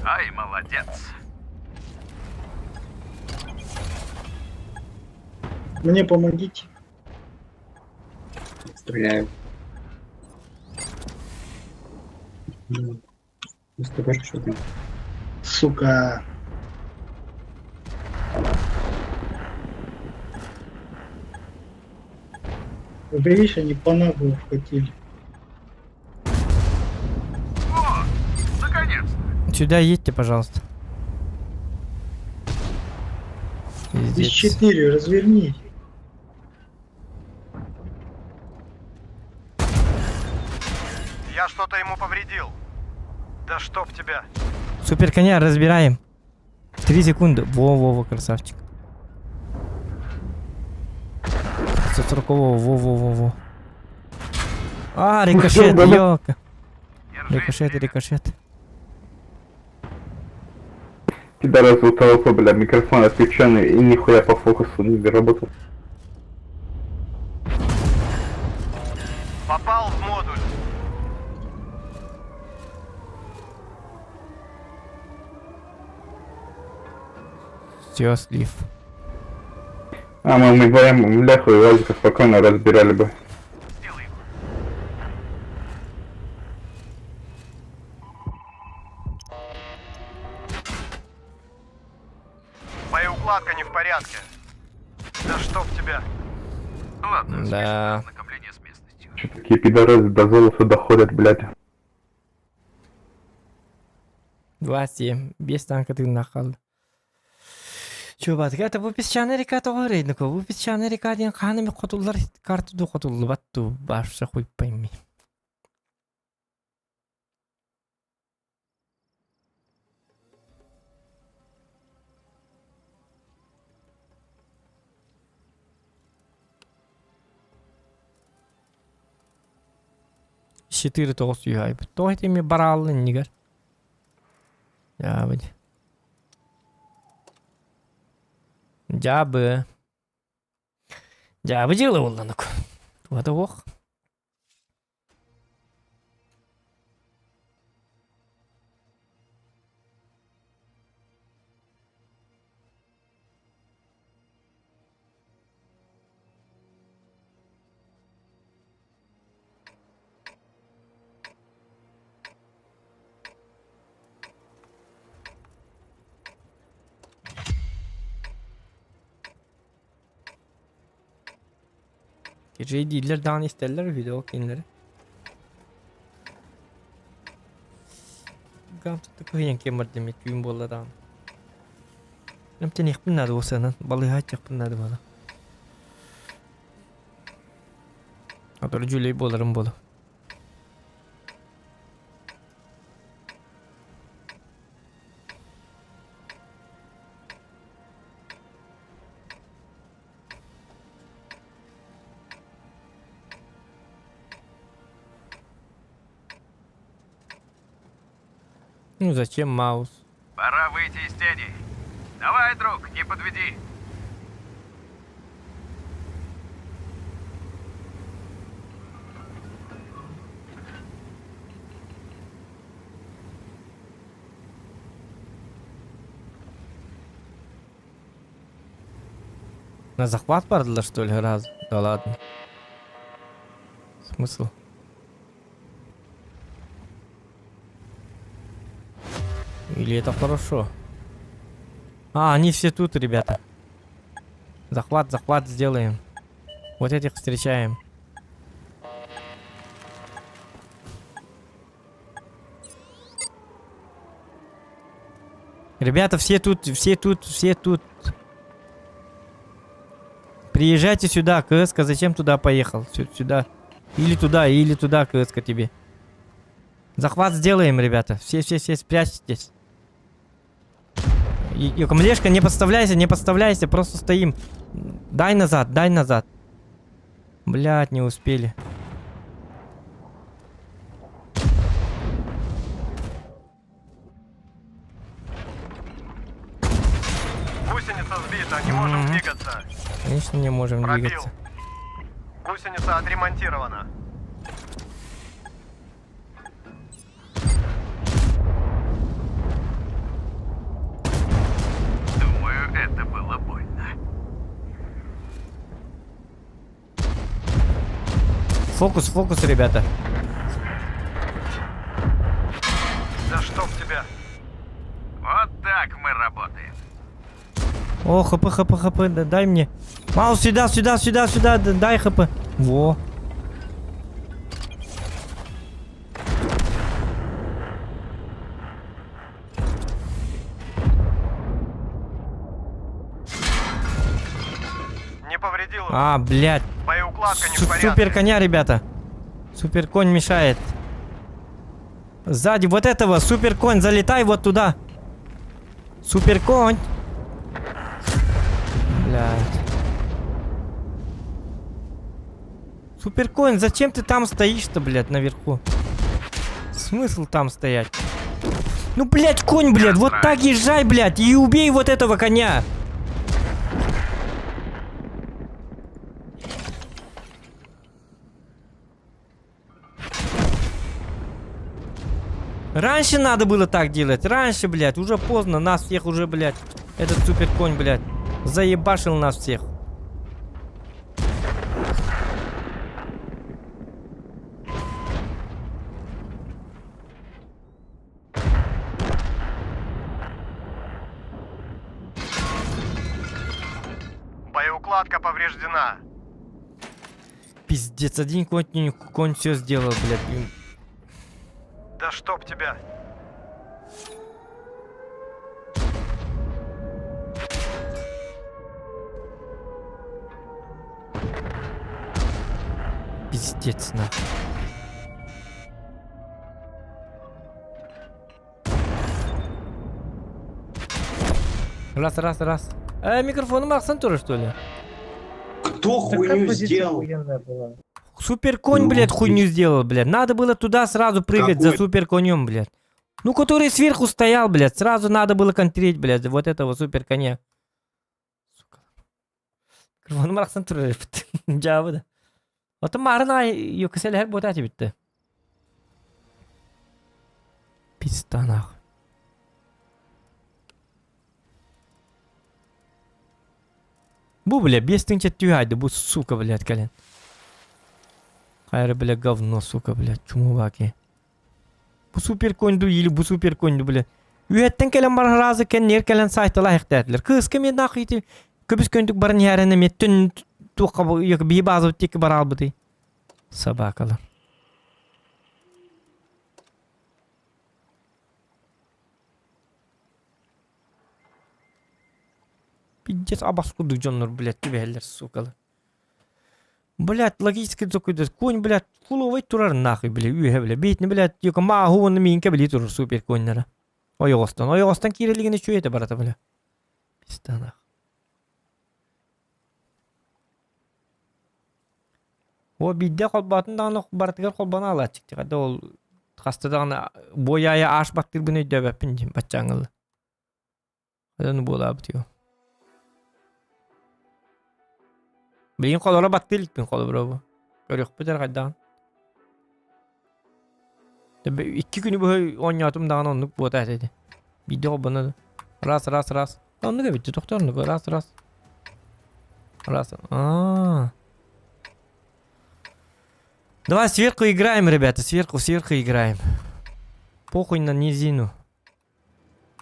Ай, молодец. Мне помогите. Стреляю. СТБшка что там? Сука. Вот видишь, они по наглу вкатили. О, наконец-то. Сюда едьте, пожалуйста. Из Пиздец. 4 развернись. Я что-то ему повредил. Да чтоб тебя. Супер коня разбираем. 3 секунды. Во-во-во, красавчик. 540 во-во-во-во. А, рикошет, ёлка. Рикошет, рикошет. Пидорас у ТВП, бля, микрофон отключенный и нихуя по фокусу не работал. Попал в модуль. Все, слив. А мы вдвоем бляху и Вазика спокойно разбирали бы. Сделаем. Боеукладка не в порядке. Да чтоб тебя. Ладно, Да. ознакомление с местностью. Че такие пидорасы до золота доходят, блядь. 2-7. Без танка ты нахал. Чубат, это бу песчаная река тоҕо рейднико, бу песчаная река диэн хаһан эмэ хотуллар карта ду хотуллубат ду барса хуй пойми. 4 9 юхай. Тоҕо ими барааллын нигер. Дьаабы. Дьаабы. Дьаабы дьыала буолланук. Туата ох. Geceyi değiller daha ne isterler video kinleri. Гам тут кыйын кемер демек күйін болладан. Нэмтен яқпын нады осанан, балыға чақпын нады бала. Аторы жүлей боларым болу. Ну зачем маус? Пора выйти из тени. Давай, друг, не подведи. На захват бардылар, что ли, раз? Да ладно. Смысл? Или это хорошо? А, они все тут, ребята. Захват, захват сделаем. Вот этих встречаем. Ребята, все тут, все тут, все тут. Приезжайте сюда, КСК, зачем туда поехал? Сюда. Или туда, или туда, КСК тебе. Захват сделаем, ребята. Все, все, все, спрячьтесь. Млешка, не подставляйся, не подставляйся, просто стоим. Дай назад, дай назад. Блядь, не успели. Гусеница сбита, не можем Мгм. двигаться. Конечно, не можем Пробил. двигаться. Гусеница отремонтирована. Думаю, это было больно. Фокус, фокус, ребята. Да чтоб тебя. Вот так мы работаем. О, хп, хп, хп, да, дай мне. Маус, сюда, сюда, сюда, сюда, да, дай хп. Во. Не повредил его. А, блядь. Боеукладка не в порядке. Супер коня, ребята. Супер конь мешает. Сзади вот этого, супер конь, залетай вот туда. Супер конь. Блядь. Супер конь, зачем ты там стоишь-то, блядь, наверху? Смысл там стоять? Ну, блядь, конь, блядь, вот так езжай, блядь, и убей вот этого коня. Раньше надо было так делать. Раньше, блядь, уже поздно. Нас всех уже, блядь, этот супер конь, блядь, заебашил нас всех. Боеукладка повреждена. Пиздец, один конь, конь все сделал, блядь. Да чтоб тебя. Пиздец, нахуй. Раз, раз, раз. Э, микрофон Максон тоже, что ли? Кто хуйню сделал? Супер конь, блядь, хуйню сделал, блядь. Надо было туда сразу прыгать за Какой? супер конем, блядь. Ну, который сверху стоял, блядь. Сразу надо было контрить, блядь, вот этого супер коня. Сука. Микрофон Максон тоже. Дьаабы. Оттон марын ай юкселер бута битте. Пизда нахуй. Бу, бля, 5 түйайды, бу, сука, блядь, кэлэн. Хайра, бля, говно, сука, блядь, чумуваки. Бу супер конь дуу или бу супер конь дуу, бля. Үөһэттэн кэлэн баран разы кэннигэр кэлэн сайтала эхтээтилэр. Кыыска мен нахуй ити көбүс көндүк баран иһэрэн эмиэ түн туохха бии баазабыт диэки бараалбытый. Собакалар. Пиздец, абас курдук дьоннор, блядь, түбэһэллэр, сукалар. Блядь, логически такой, конь, блядь, куловай турар нахуй, блядь, үөһэ, блядь, бейтни, блядь, юка мааһу уонна миинкэ били турар супер коннара. Ойоҕостон, ойоҕостон киирэлигин үчүгэй этэ барата, бля. Пизда нахуй. О, биирдэ холбоотун даҕаны барытыгар холбоно алааччык да ол хаста даҕаны буойаайа ааш баттыырбын өйдөөбөппүн дии баччааҥҥылы. Ону буолаабыт юу. Билигин холоро баттыы иликпин холобура бу. Көрүөхпүт эрэ хайдаҕын. Икки күнү быһа оонньоотум даҕаны оннук буота этэ ити. Биирдэ холбоно раз раз раз. Оннук эбит тохтор оннук раз раз. Раз. А. Давай сверху играем, ребята. Сверху, сверху играем. Похуй на низину.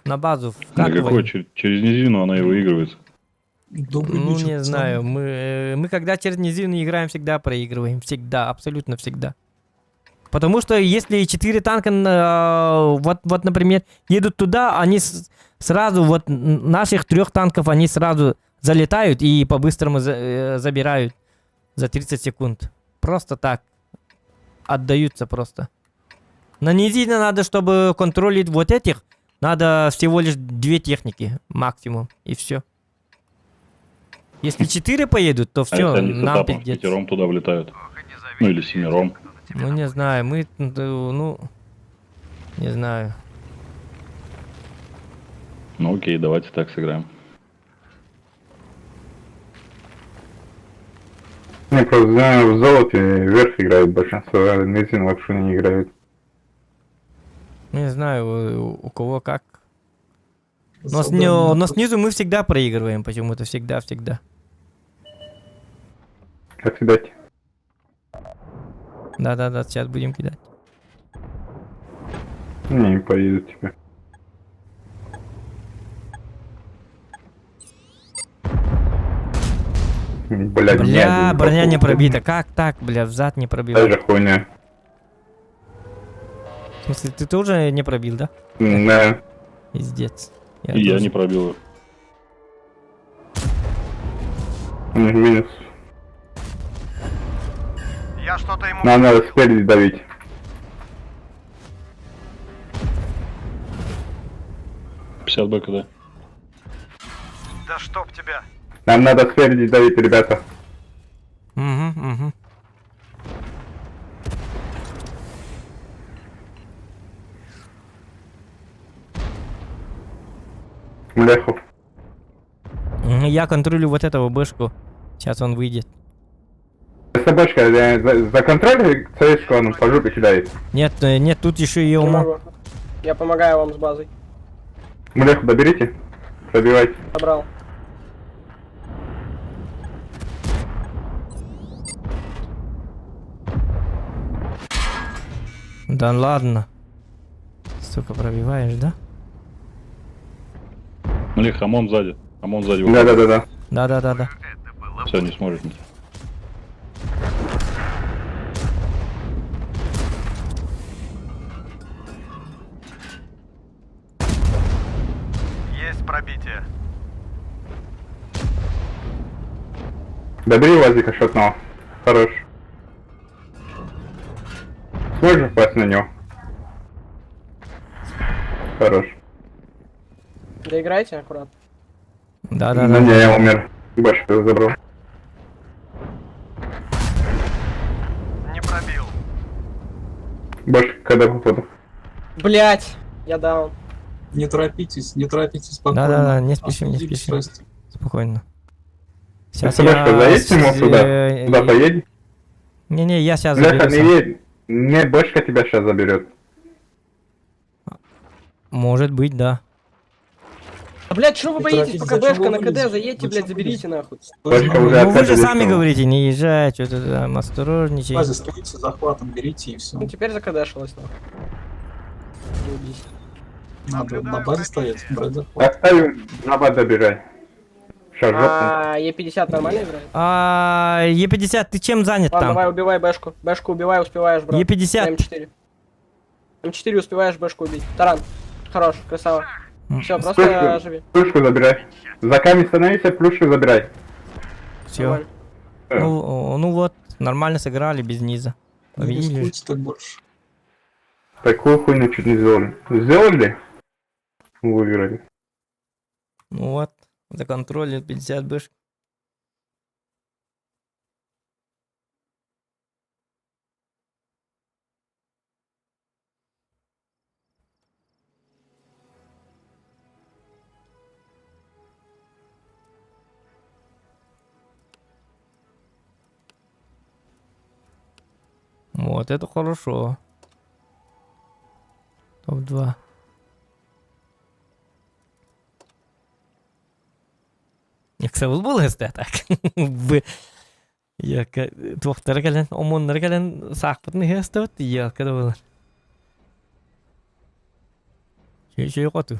На базу Да какой? вкатываем. Через низину она и выигрывается. Добрый Ну, вечер, не пацаны. знаю. Мы когда через низину играем, всегда проигрываем. Всегда, абсолютно всегда. Потому что если 4 танка, вот, например, едут туда, они сразу, вот наших трех танков, они сразу залетают и по-быстрому забирают за 30 секунд. Просто так. Отдаются просто. На низине надо, чтобы контролить вот этих, надо всего лишь две техники максимум, и все. Если 4 поедут, то А все, если они с нам этапом пиздец. пятером туда влетают? Ну или семером. Ну не знаю, мы, ну, не знаю. Ну окей, давайте так сыграем. Не, просто знаю, в золоте вверх играют большинство, а низину вообще не играют. Не знаю, у кого как. Но, Задание но снизу мы всегда проигрываем почему-то, всегда-всегда. Как кидать? Да-да-да, сейчас будем кидать. Не, не поедут тебе. Блядь, Бля, не, броня не пробита. Как так, бля, взад не пробил? Та же хуйня. В смысле, ты тоже не пробил, да? Да. Пиздец. И я тоже. не пробил. У них минус. Я что-то ему... Нам надо спереди давить. 50 БКД. Да чтоб тебя. Нам надо спереди давить, ребята. Угу. Млеху. Я контролю вот этого бэшку. Сейчас он выйдет. Собачка, за контроль ЦСку он по жопе кидает. Нет, нет, тут еще и Не ОМО. могу. Я помогаю вам с базой. Млеху доберите. Пробивайте. Забрал. Да ладно. Сука, пробиваешь, да? Млех, ОМОН сзади. ОМОН сзади. Да-да-да-да. Да-да-да-да. Все, не сможет ничего. Есть пробитие. Добери УАЗика шотного. Хорош. Сможешь попасть на него? Хорош. Доиграйте аккуратно. Да-да-да. Ну не, я умер. Больше его забрал. Не пробил. Больше когда попаду. Блять, я даун. Не торопитесь, не торопитесь, спокойно. Да-да-да, не спешим, не Остудите спешим. страсти. Спокойно. Сейчас Собачка, я... заедь к нему сюда? Сюда поедь. Не-не, я сейчас Бляха, заберу не сам. едь. Не, бочка тебя сейчас заберет. Может быть, да. А, блядь, что вы Не боитесь, торопитесь, пока зачем бэшка вы на КД, вылезли? заедьте, Вы блядь, чё заберите нахуй. Бочка уже Ну вы же отсадили, сами что? говорите, не езжай, что-то там, осторожничай. Базе стоите захватом, берите и все. Ну теперь закадешилась нахуй. Заебись. Надо на базе стоять, брать захват. Оставим, на базу добирай. Сейчас жопу. А, Е50 нормально играет? А, Е50, ты чем занят Ладно, там? давай убивай бэшку. Бэшку убивай, успеваешь, брат. Е50. М4. М4 успеваешь бэшку убить. Таран. Хорош, красава. Все, просто Плюшку, живи. плюшку забирай. За камень становись, плюшку забирай. Все. Нормально. Ну, вот, нормально сыграли без низа. Не Победили. рискуйте так больше. Такую хуйню чуть не сделали. Сделали? Выиграли. Ну вот, законтролил 50 бэшек. Вот это хорошо. Топ-2. Ыксабыл буолуһуста так. Яка туохтара кэлэн, омуоннара кэлэн саахпытын иһэ астабыт, ялка да буолар. Чүй хоту.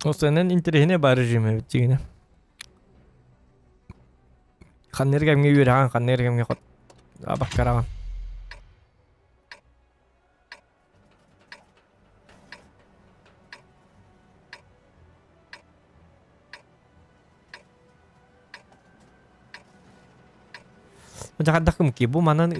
Осенен интэриэһинэй баар режим эбит дьиҥинэ. Ханна эрэ кэмҥэ үөрэҕин, ханна эрэ кэмҥэ хот абаккараҕын. Дьаҕардахым ки бу манан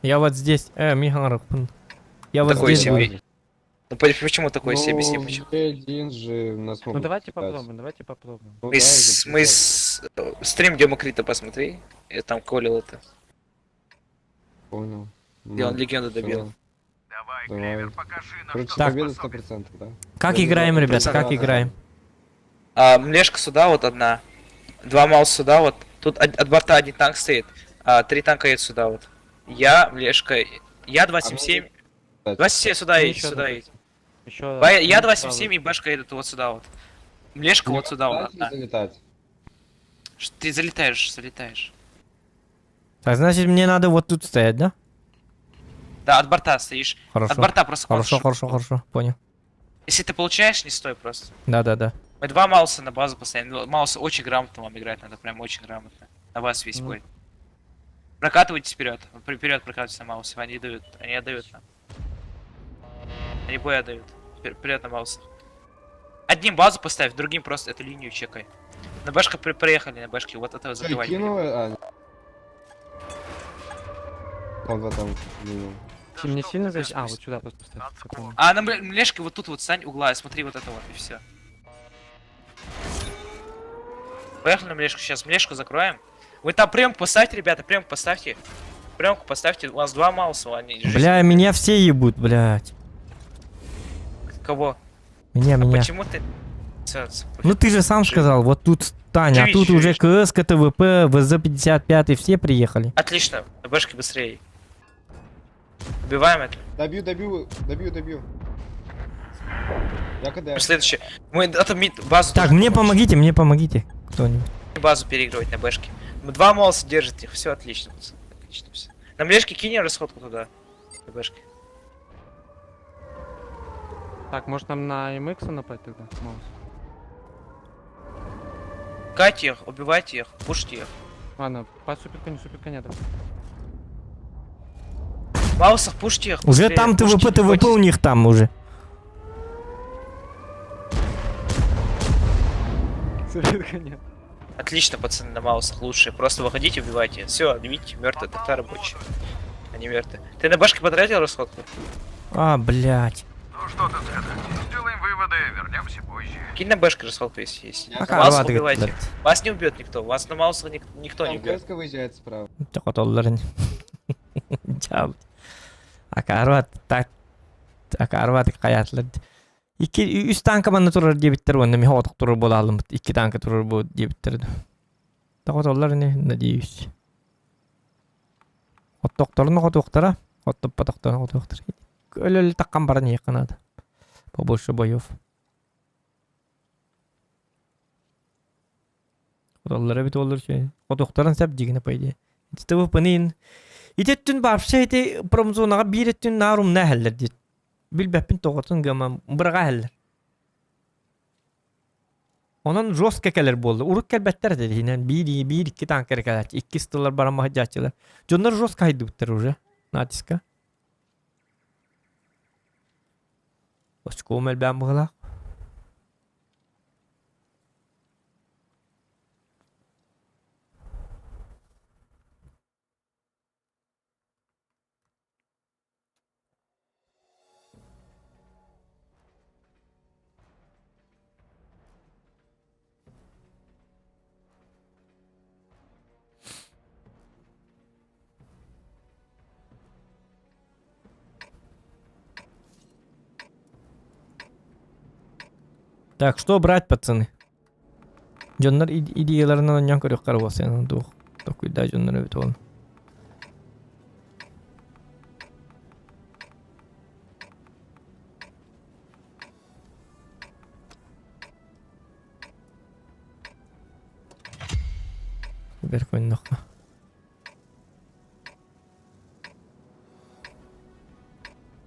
Я вот здесь. Михан Я вот Такой здесь себе. буду. Ну почему такой себе, объясни почему? Один же нас Ну могут давайте кидать. попробуем, давайте попробуем. Ну Мы да, с, мы с стрим Демокрита посмотри, я там колил это. Понял. Где он Ну, легенду всё. добил. Давай. Короче, Так. победа 100%, да? Как играем, ребята, как играем? А, Млешка сюда вот одна. Два Мауса сюда вот. Тут от борта один танк стоит, а три танка едут сюда вот. Я, Млешка, я 277. 277 сюда Ну, едет, ещё сюда одна. едет. Еще Я 277 и Бэшка едут вот сюда вот. Млешка вот сюда вот одна. залетать. Ты залетаешь, залетаешь. Так, значит, мне надо вот тут стоять, да? Да, от борта стоишь. Хорошо. От борта просто Хорошо, контришь. хорошо, хорошо, понял. Если ты получаешь, не стой просто. Да-да-да. Мы два Мауса на базу поставим. Ну, Маус очень грамотно вам играть надо, прям очень грамотно. На вас весь бой. Прокатывайтесь вперед. Вперед прокатывайтесь на Маусе. Они дают, они отдают нам. Они бой отдают. Вперед на Маусах. Одним базу поставь, другим просто эту линию чекай. На бэшка приехали, на бэшке, вот этого Что, закрывать. кинул? А, Там два танка. минимум. Мне сильно защ... А, вот сюда просто поставь. Я понял. А на млешке вот тут вот стань угла, смотри вот это вот, и все. Поехали на млешку, сейчас млешку закроем. Вы там премку поставьте, ребята, премку поставьте. Премку поставьте, у нас два мауса, они... жизнь- Бля, меня все ебут, блядь. Кого? Меня, меня. Почему ты... Всё, всё, Ну ты же сам сказал, вот тут стань, а Живи, тут живи. уже КС, КТВП, ВЗ-55 и все приехали. Отлично, на бэшке быстрее. Убиваем это. Добью, добью, добью, добью. Я КД. Следующее. Мы это мид базу Так, тоже мне помогите, мне помогите. Кто-нибудь. базу переигрывать на бэшке. Мы два мауса держит их, все отлично. пацаны, Отлично все. На млешке кинем расходку туда. На бэшке. Так, может нам на МХ напасть тогда? Маус. Кать их, убивайте их, пушьте их. Ладно, по супер коню, супер коня давай. Маусов пушьте их. Уже быстрее, там пушьте, ТВП, ТВП у них там уже. Супер коня. Отлично, пацаны, на маусах лучшие. Просто выходите, убивайте. Все, видите, мертвые, это рабочие. Они мертвые. Ты на башке потратил расходку? А, блядь. Ну что тут сказать? Сделаем выводы, вернемся позже. Кинь на бэшке расходку, если есть. Пока Маусов рваты, убивайте. блядь. Вас не убьет никто. Вас на маусах никто не Там убьет. КС выезжает справа. Тоқотолларын. Жаб. Акарват так акарват каятлар. Икки үс танка манна турар диэбиттэр уонна миһэ отох турар буолаалыммыт икки танка турар бу диэбиттэр. Тоқотоллар не надеюсь. Оттохторун хотуохтара, оттоппотохторун хотуохтара. Өлөл таккан баран иэххэ надо. Побольше боев. Хотоллара бит оллар үчүгэй. Хотуохтарын сөп дьигинэ по идее. ТВП-ны Ити өттүн вообще ити промзонаҕа биир өттүн наар умна иһэллэр диит. Билбэппин тоҕотун гамам быраҕа иһэллэр. Онон жестко кэлэр буолла. Урут кэлбэттэр этэ иһинэн биир биир икки танка эрэ кэлээччи. Иккис тыллар баран маһыдьааччылар. Дьоннор жестко хайдыбыттар уже. Натиска. Очком элбээн быһыылаах. Так, что брать, пацаны? Дьоннор идеяларынан онньон көрүөххэ буолсайан дуох. Токуйда дьоннор эбит ол. Бер көннөххө.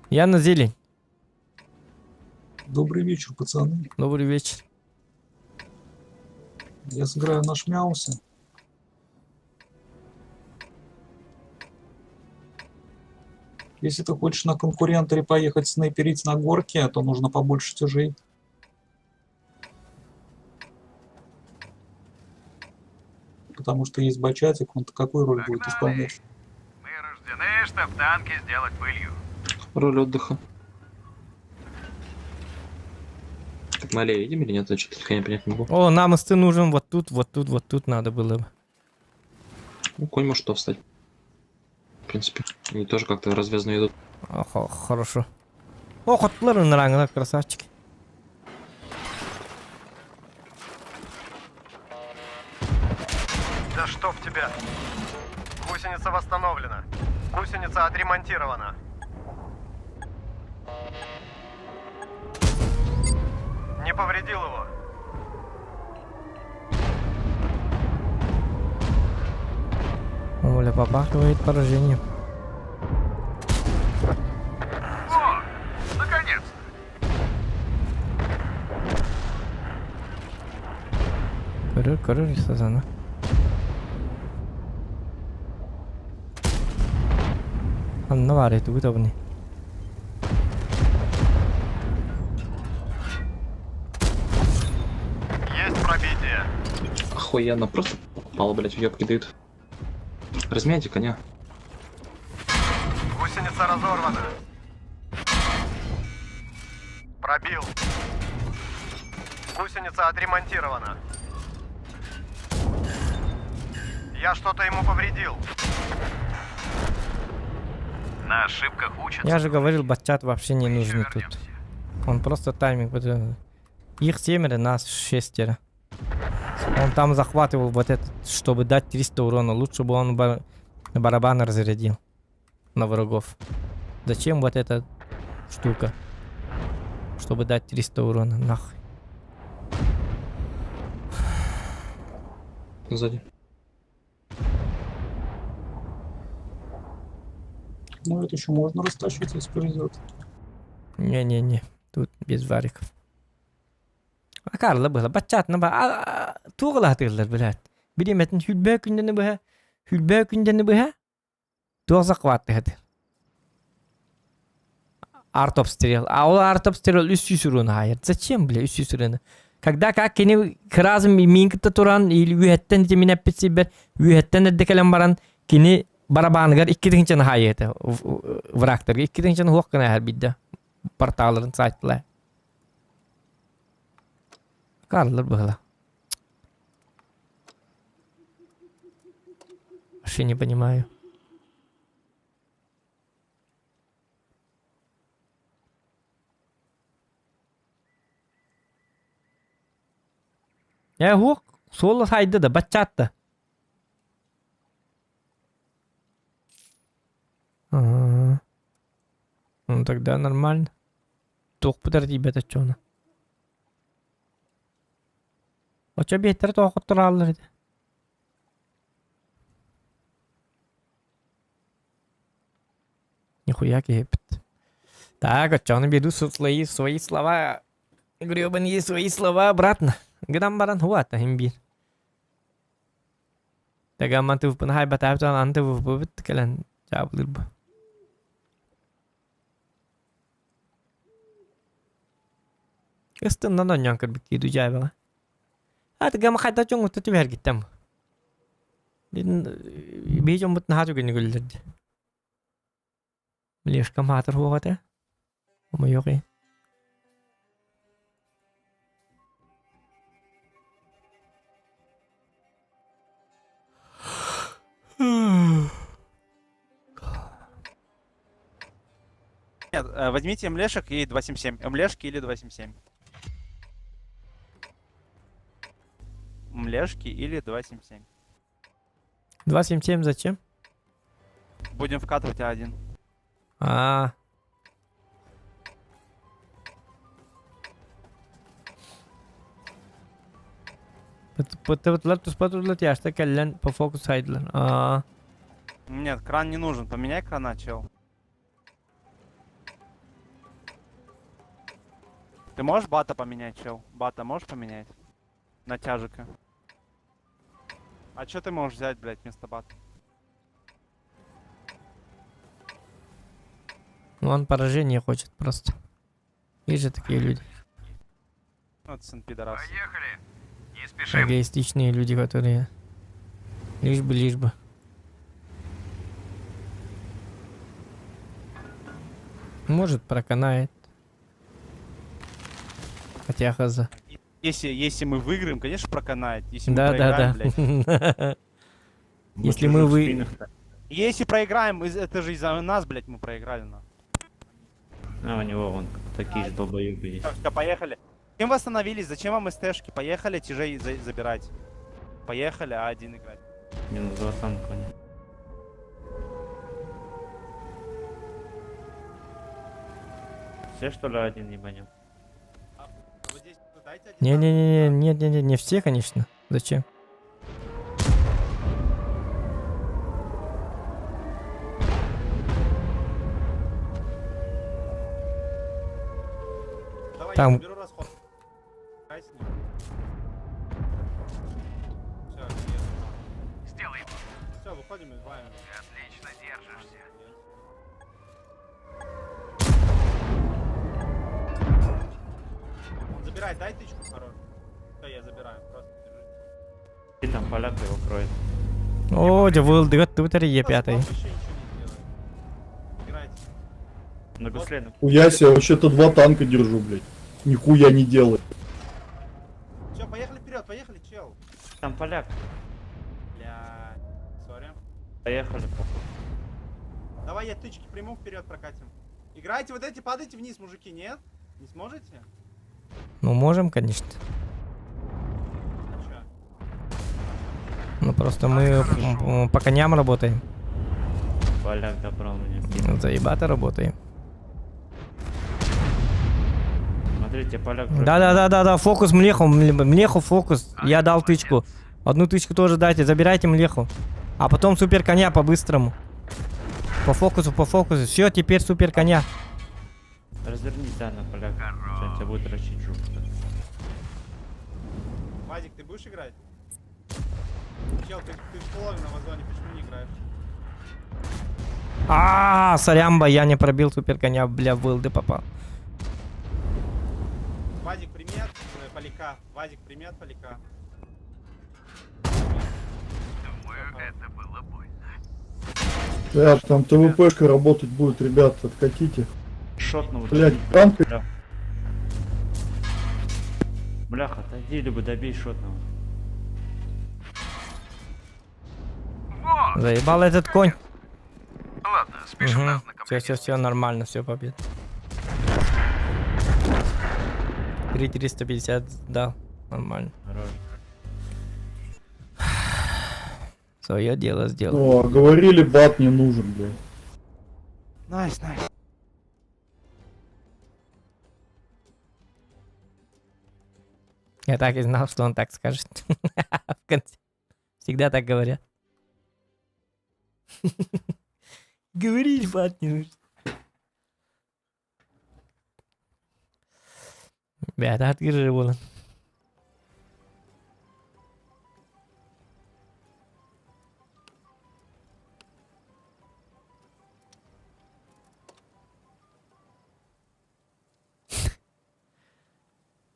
Яна Зелень. Добрый вечер, пацаны. Добрый вечер. Я сыграю на Шмяусе. Если ты хочешь на конкуренторе поехать снайперить на горке, то нужно побольше тяжей. Потому что есть бачатик, он какую роль будет исполнять? Мы рождены, чтоб танки сделать пылью. Роль отдыха. Так мы аллею едем или нет? Я что-то я понять не могу. О, нам ты нужен вот тут, вот тут, вот тут надо было бы. Ну, конь может то встать. В принципе. Они тоже как-то развязно идут. Охо, хорошо. О, хотлар ныраңlar, красавчики. Да чтоб тебя! Гусеница восстановлена. Гусеница отремонтирована. Не повредил его. Оля, попахивает поражением. О, наконец-то! Көрөр, көрөр сазана. Анна бар eti табыны. Есть пробитие. Охуенно, просто попал, блять, в ёбки дают. Разменяйте коня. Гусеница разорвана. Пробил. Гусеница отремонтирована. Я что-то ему повредил. На ошибках учатся. Я же говорил, батчат вообще не нужны тут. Он просто тайминг. Их семеро, нас шестеро. Он там захватывал вот этот, чтобы дать 300 урона. Лучше бы он барабан разрядил на врагов. Зачем вот эта штука? Чтобы дать 300 урона, нахуй. Сзади. Ну, это еще можно растащить, если повезет. Не-не-не, тут без вариков. А Карла было, бачат на ба, туғла блядь. Биреметин хүлбә күндәне быһа, хүлбә күндәне быһа. Туох захват это. Артобстрел. А ол артобстрел үс урона хайыр. Зачем, бля, үс урона? Когда как кини кыразым минкта туран или үһәттен тимин әппит үһәттен эддекелен баран кини барабаныгар икки хайы это врагтарга икки тыгынчаны хуак кына хәр бидде порталларын сайтлар. Карлар было. Вообще не понимаю. Я хук соло сайды да бачатта. Ага. Ну тогда нормально. Туох бутар тиибэт оччоҕуна. Оччо биэттэр тоохоттор ити. Нихуя киһиппит. Так, оччоҕуна беру свои слова. Гребаные свои слова обратно. Гынан баран хуата хим биир. Тагамман тывпын хайбатаабытан анты вывбыбыт кэлэн чаабылыр бу. Ыстыннан онньоон көрбүт кииду дьаабаҕа. Аты гама хайда чоҥ утта түбэһэр гиттем. Бии дьоммут наһаа түгэнни күллэрди. Лешка маатыр хуоҕата. Омойоҕи. Нет, возьмите МЛшек и 277. МЛшки или 277. Млешки или 2.7.7. 2.7.7 зачем? Будем вкатывать А1. А. Пытыбытылар туспа турдулар тяжта кэллэн по фокус сайдылар. Аа. Нет, кран не нужен. Поменяй крана, чел. Ты можешь бата поменять, чел? Бата можешь поменять? На тяжика. А что ты можешь взять, блядь, вместо бата? Ну он поражение хочет просто. Есть же такие люди. Вот сын пидорас. Поехали. Не спешим. Эгоистичные люди, которые лишь бы, лишь бы. Может, проканает. Хотя хз. Если мы выиграем, конечно, проканает. Если мы Да, да, проиграем, да. блядь. Если мы вы... Если проиграем, это же из-за нас, блядь, мы проиграли, на. А у него вон такие же долбоебы есть. Так, всё, поехали. Чем вы остановились? Зачем вам СТшки? Поехали тяжей забирать. Поехали, А1 играть. Минус два танка у них. Все что ли один ебанем? Не-не-не, нет, нет, нет, не все, конечно. Зачем? Давай, Там- я заберу расход. Играй с ним. Всё, я Сделай. Всё, выходим и ваем. Отлично держишься. Он забирает, дай тычку хорош. Всё, я забираю, просто держи. И там поляк его кроет. О, дьявол, дает тут Е5. Играйте. На гусле, на Хуя себе, вообще-то два танка держу, блядь. Нихуя не делаю. Всё, поехали вперед, поехали, чел. Там поляк. Бля, сори. Поехали, похуй. Давай я тычки приму, вперед прокатим. Играйте вот эти, падайте вниз, мужики, нет? Не сможете? Ну, можем, конечно. А чё? Ну, просто мы по коням работаем. Поляк добрал меня. Заебато работаем. Смотрите, поляк. против Да-да-да-да-да, фокус млеху, млеху фокус. Я дал тычку. Одну тычку тоже дайте, забирайте млеху. А потом супер коня по-быстрому. По фокусу, по фокусу. Все, теперь супер коня. Развернись, да, на поляк. Сейчас тебя будет рачить жопу. Вадик, ты будешь играть? Чел, ты в половине на вазоне, почему не играешь? А, сорямба, я не пробил супер коня, бля, в вылды попал. Вадик, прими от поляка. Вадик, прими от поляка. Думаю, это было больно. Да, там ТВПшка работать будет, ребят, откатите. Шотного. Блядь, танк. Бля. Бляха, отойди, либо добей шотного. Заебал этот конь. Ладно, спешим на Все, все, все, нормально, все, победа. 3350 дал, нормально. Хорош. Свое дело сделал. Ну, а говорили, бат не нужен, блядь. Nice, nice. Я так и знал, что он так скажет. В конце. Всегда так говорят. Говорили, бат не нужен. Бля, да открыли было.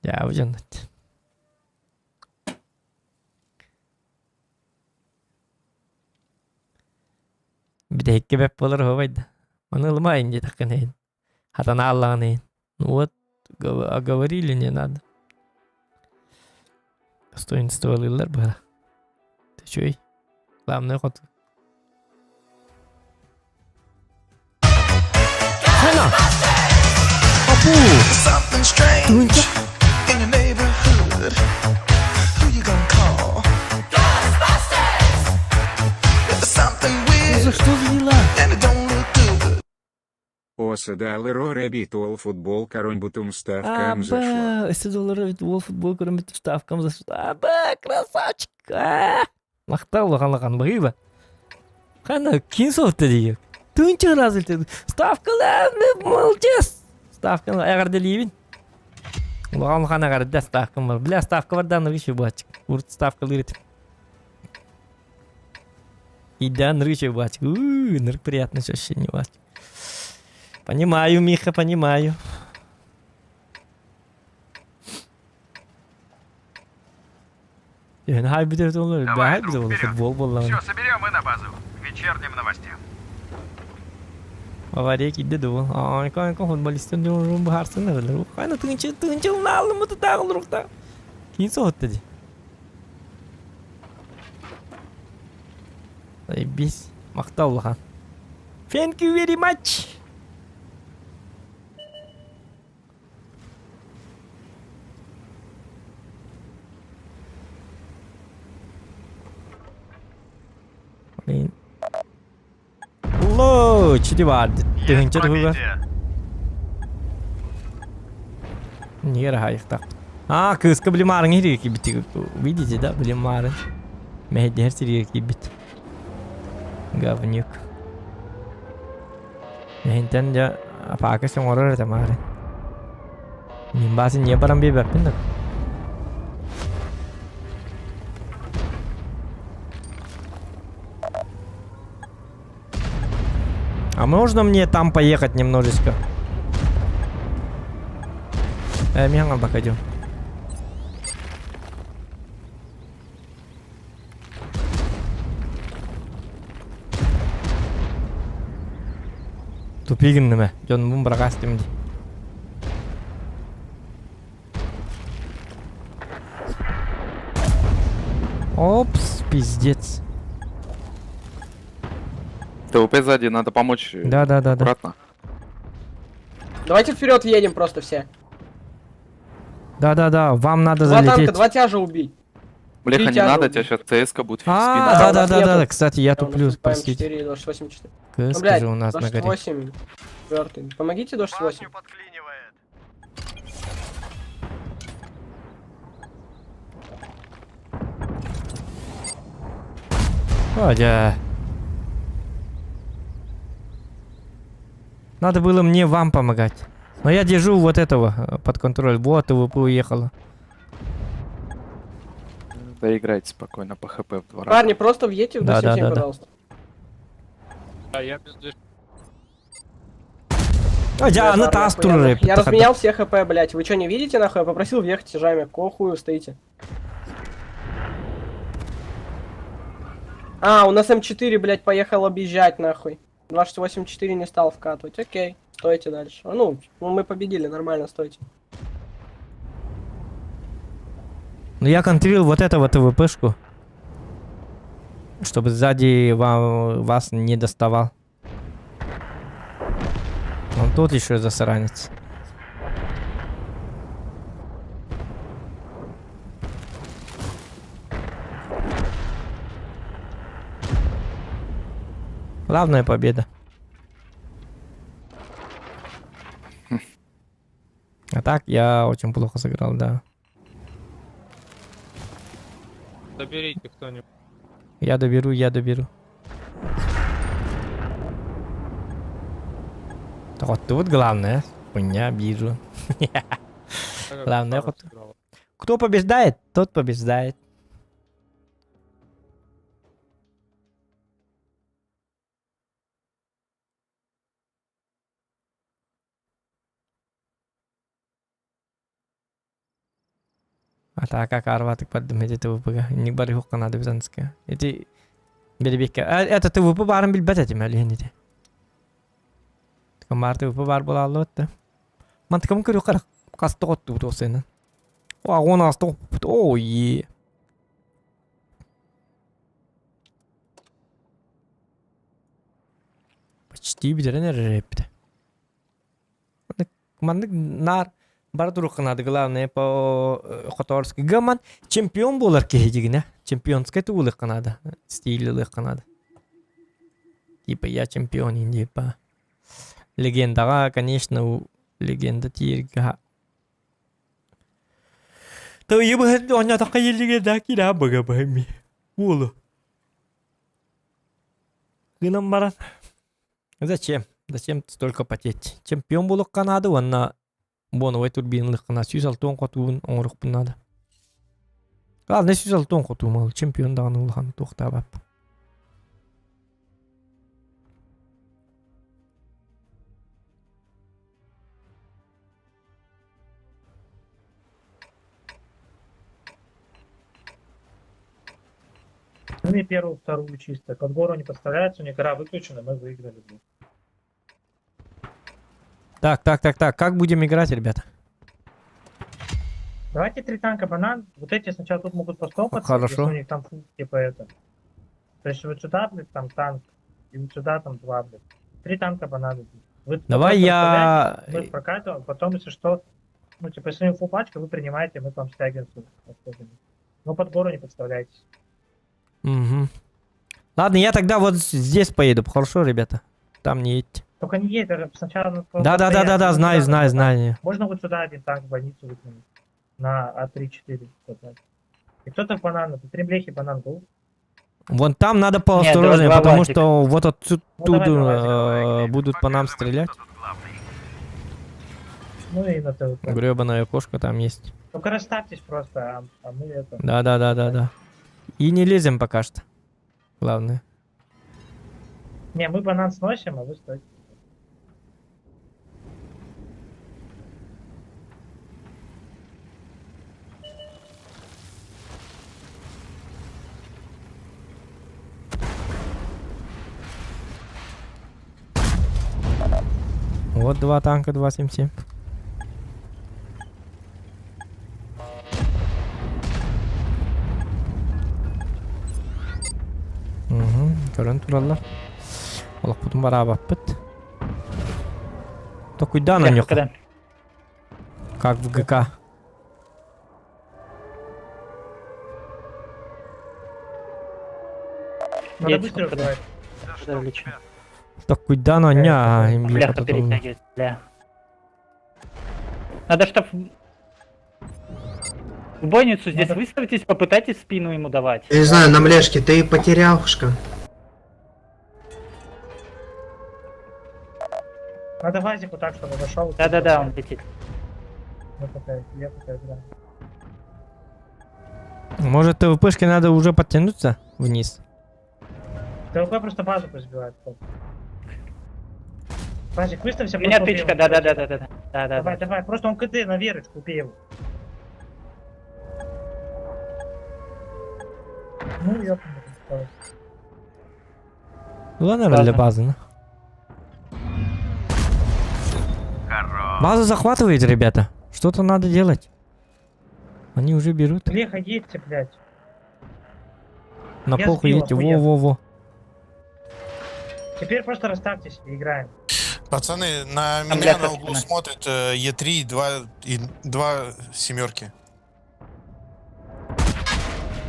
Я уже Бүтэһиккэ бэп буолар оһуобай да. Ону ылыма инди таккын Хатана аллаҕын Ну вот, а говорили не надо. Достоинство ылылар быһа. Ты чё, Главное хот. Хана! Апу! Something strange in your neighborhood. Who you gonna call? Гасса дал Рэбит ол футбол корон бутум ставкам зашло. Аба, өссө доллар эбит уол футбол көрөн бүттүм ставкам зашло. Аба, красавчик. Аа! Махтал улахан улахан быһыыба. Хана кин соһутта дии. Тыынча раз илтэ. Ставкалар, молодец. Ставканы эҕэрдэлиибин. Улахан улахан эҕэрдэ ставкам бар. Бля, ставка бар да нырышы буачык. Урут ставкалыыр этим. И да, нырышы буачык. Уу, нырк приятное ощущение буачык. Понимаю, Миха, понимаю. Давай, Хайбит друг, вперед. футбол буоллаҕына. Все, соберем и на базу. К вечерним новостям. Авария киирдэ дуо? Аанька футболистын дьон быһаарсыннар эрэлэр. Хайна тыынчы тыынчы ылнаалыммыты тааҕыллырухта. Киин соһутта дии. Бис махтал улахан. Thank you very much. Блин. Ло, чити бар. Тыһынча туһугар. Нигер хайыктак. А, кыыска блимарын иһирге киирбит. Видите, да, блимарын. Мэһэйдэһэр сиригэр киирбит. Говнюк. Эһинтэн дьэ апаакас оҥорор этэ маары. Мин баасын не баран биэрбэппин да. А можно мне там поехать немножечко? Э, меня походил. Тупи гынным ээ, дьоннуун быраҕаастым дии. Опс, пиздец. ТВП сзади, надо помочь. Да, да, да, да. Аккуратно. Давайте вперед едем просто все. Да, да, да, вам надо Два танка, залететь. два тяжа убить. Бляха, Три не тяжа надо, убить. тебя сейчас ЦСК будет в А, спину. да, у да, нас да, да, нету. кстати, я Да, у нас туплю, тут простите. ПМ4, 28, 4. Ну, КС блядь, же у нас на горе. 28, четвертый. Помогите 28. А, дя. Надо было мне вам помогать. Но я держу вот этого под контроль. Вот, ТВП уехала. Да играйте спокойно по ХП в два раза. Парни, просто въедьте в Да, да, 27, да, да. пожалуйста. А я без движ- А, дя, Бля, она парни, тас охуенно. туры. Я разменял все хп, блядь. Вы что, не видите, нахуй? Я попросил въехать тяжами. Какого хуя вы стоите? А, у нас М4, блядь, поехал объезжать, нахуй. 268-4 не стал вкатывать. Окей, стойте дальше. Ну, ну, мы победили, нормально, стойте. Ну я контрил вот этого ТВПшку. Чтобы сзади вам, вас не доставал. Он тут еще засранец. Главная победа. А так я очень плохо сыграл, да. Доберите кто-нибудь. Я доберу, я доберу. Так вот тут главное. Хуйня, вижу. Главное, вот. Кто побеждает, тот побеждает. Атака карватык бардым эти ТВП-га. Не бары хуққа надо бизанская. Эти беребекке. Это ТВП барын билбет этим әлі эти. Бар ТВП бар бола алды. Мантыкым көрü қара қасты қотты бұт осыны. О, он асты О, е. Почти битерен әрепті. Маннык нар бар турукканады главное по хоторский гаман чемпион болар киһи Чемпионская туулыкканады. Стиль Типа я чемпион, типа. Легендаҕа, конечно, у легенда тиийэргэ Тыйы быһын оонньоотоххо легенда киирэ быга быһымми. Уолу. Гынан баран. Зачем? Зачем столько потеть? Чемпион буолуохха наада уонна боновай турбиналыахха 160 хотуун оҥоруохпун наада. Ладно, 160 хотуум ол чемпион даҕаны улахан туохтаабаппын. Ну и первую, вторую чисто. Под гору не подставляются, у них гора выключена, мы выиграли. блин. Так, так, так, так, как будем играть, ребята? Давайте три танка банан. Вот эти сначала тут могут постопаться, Хорошо. если у них там фу, типа это. То есть вот сюда, блядь, там танк, и вот сюда там два, блядь. Три танка банана. Вы Давай потом я- расставляете, Мы прокатываем, потом, если что, ну, типа, если у них фул пачка, вы принимаете, мы там стягиваемся. отходим. Но под гору не подставляйтесь. Угу. Ладно, я тогда вот здесь поеду. Хорошо, ребята? Там не едьте. Только не едь, даже сначала... надо Да, да, да, да, да, стоять. знаю, Сюда знаю, надо. знаю. Можно вот сюда один танк в больницу выкинуть. На А3-4. вот так. И кто-то в банан, это три млехи банан был. Вон там надо Нет, поосторожнее, давай два потому вазика. что вот отсюда Ну, давай, давай. будут по нам стрелять. Ну и на ТВП. Гребаная кошка там есть. Только расставьтесь просто, а мы это... Да, да, да, да, да. И не лезем пока что. Главное. Не, мы банан сносим, а вы стойте. Вот два танка 277. Угу, көрөн тураллар. Олохпутун бараабаппыт. Токуйдаан Бля, онньук. когда? Как в ГК. Надо Едь, быстро куда? убивать. Куда лечу? Токуйдаан онньа. Бляха перетягивает, бля. Надо, чтоб... В бойницу здесь выставитесь, попытайтесь спину ему давать. Я не знаю, на млешке ты потеряшка. Надо Вазику так, чтобы зашел. Да-да-да, он летит. Мы пока, я пока играю. Может, ТВПшке надо уже подтянуться вниз? ТВП просто базу пусть сбивает. Вазик, выставься. У меня просто убей тычка, его. да-да-да-да-да. Да-да. Давай, давай, просто он КД на верочку, убей его. Ну, ёпта. Ладно, для базы, ну. Базу захватывает, ребята. Что-то надо делать. Они уже берут. Леха, едьте, блядь. На Я похуй сбил, едьте. охуенно. Во-во-во. Теперь просто расставьтесь и играем. Пацаны, на Там меня бляха на углу спина. смотрит Е3 2 и 2 семерки.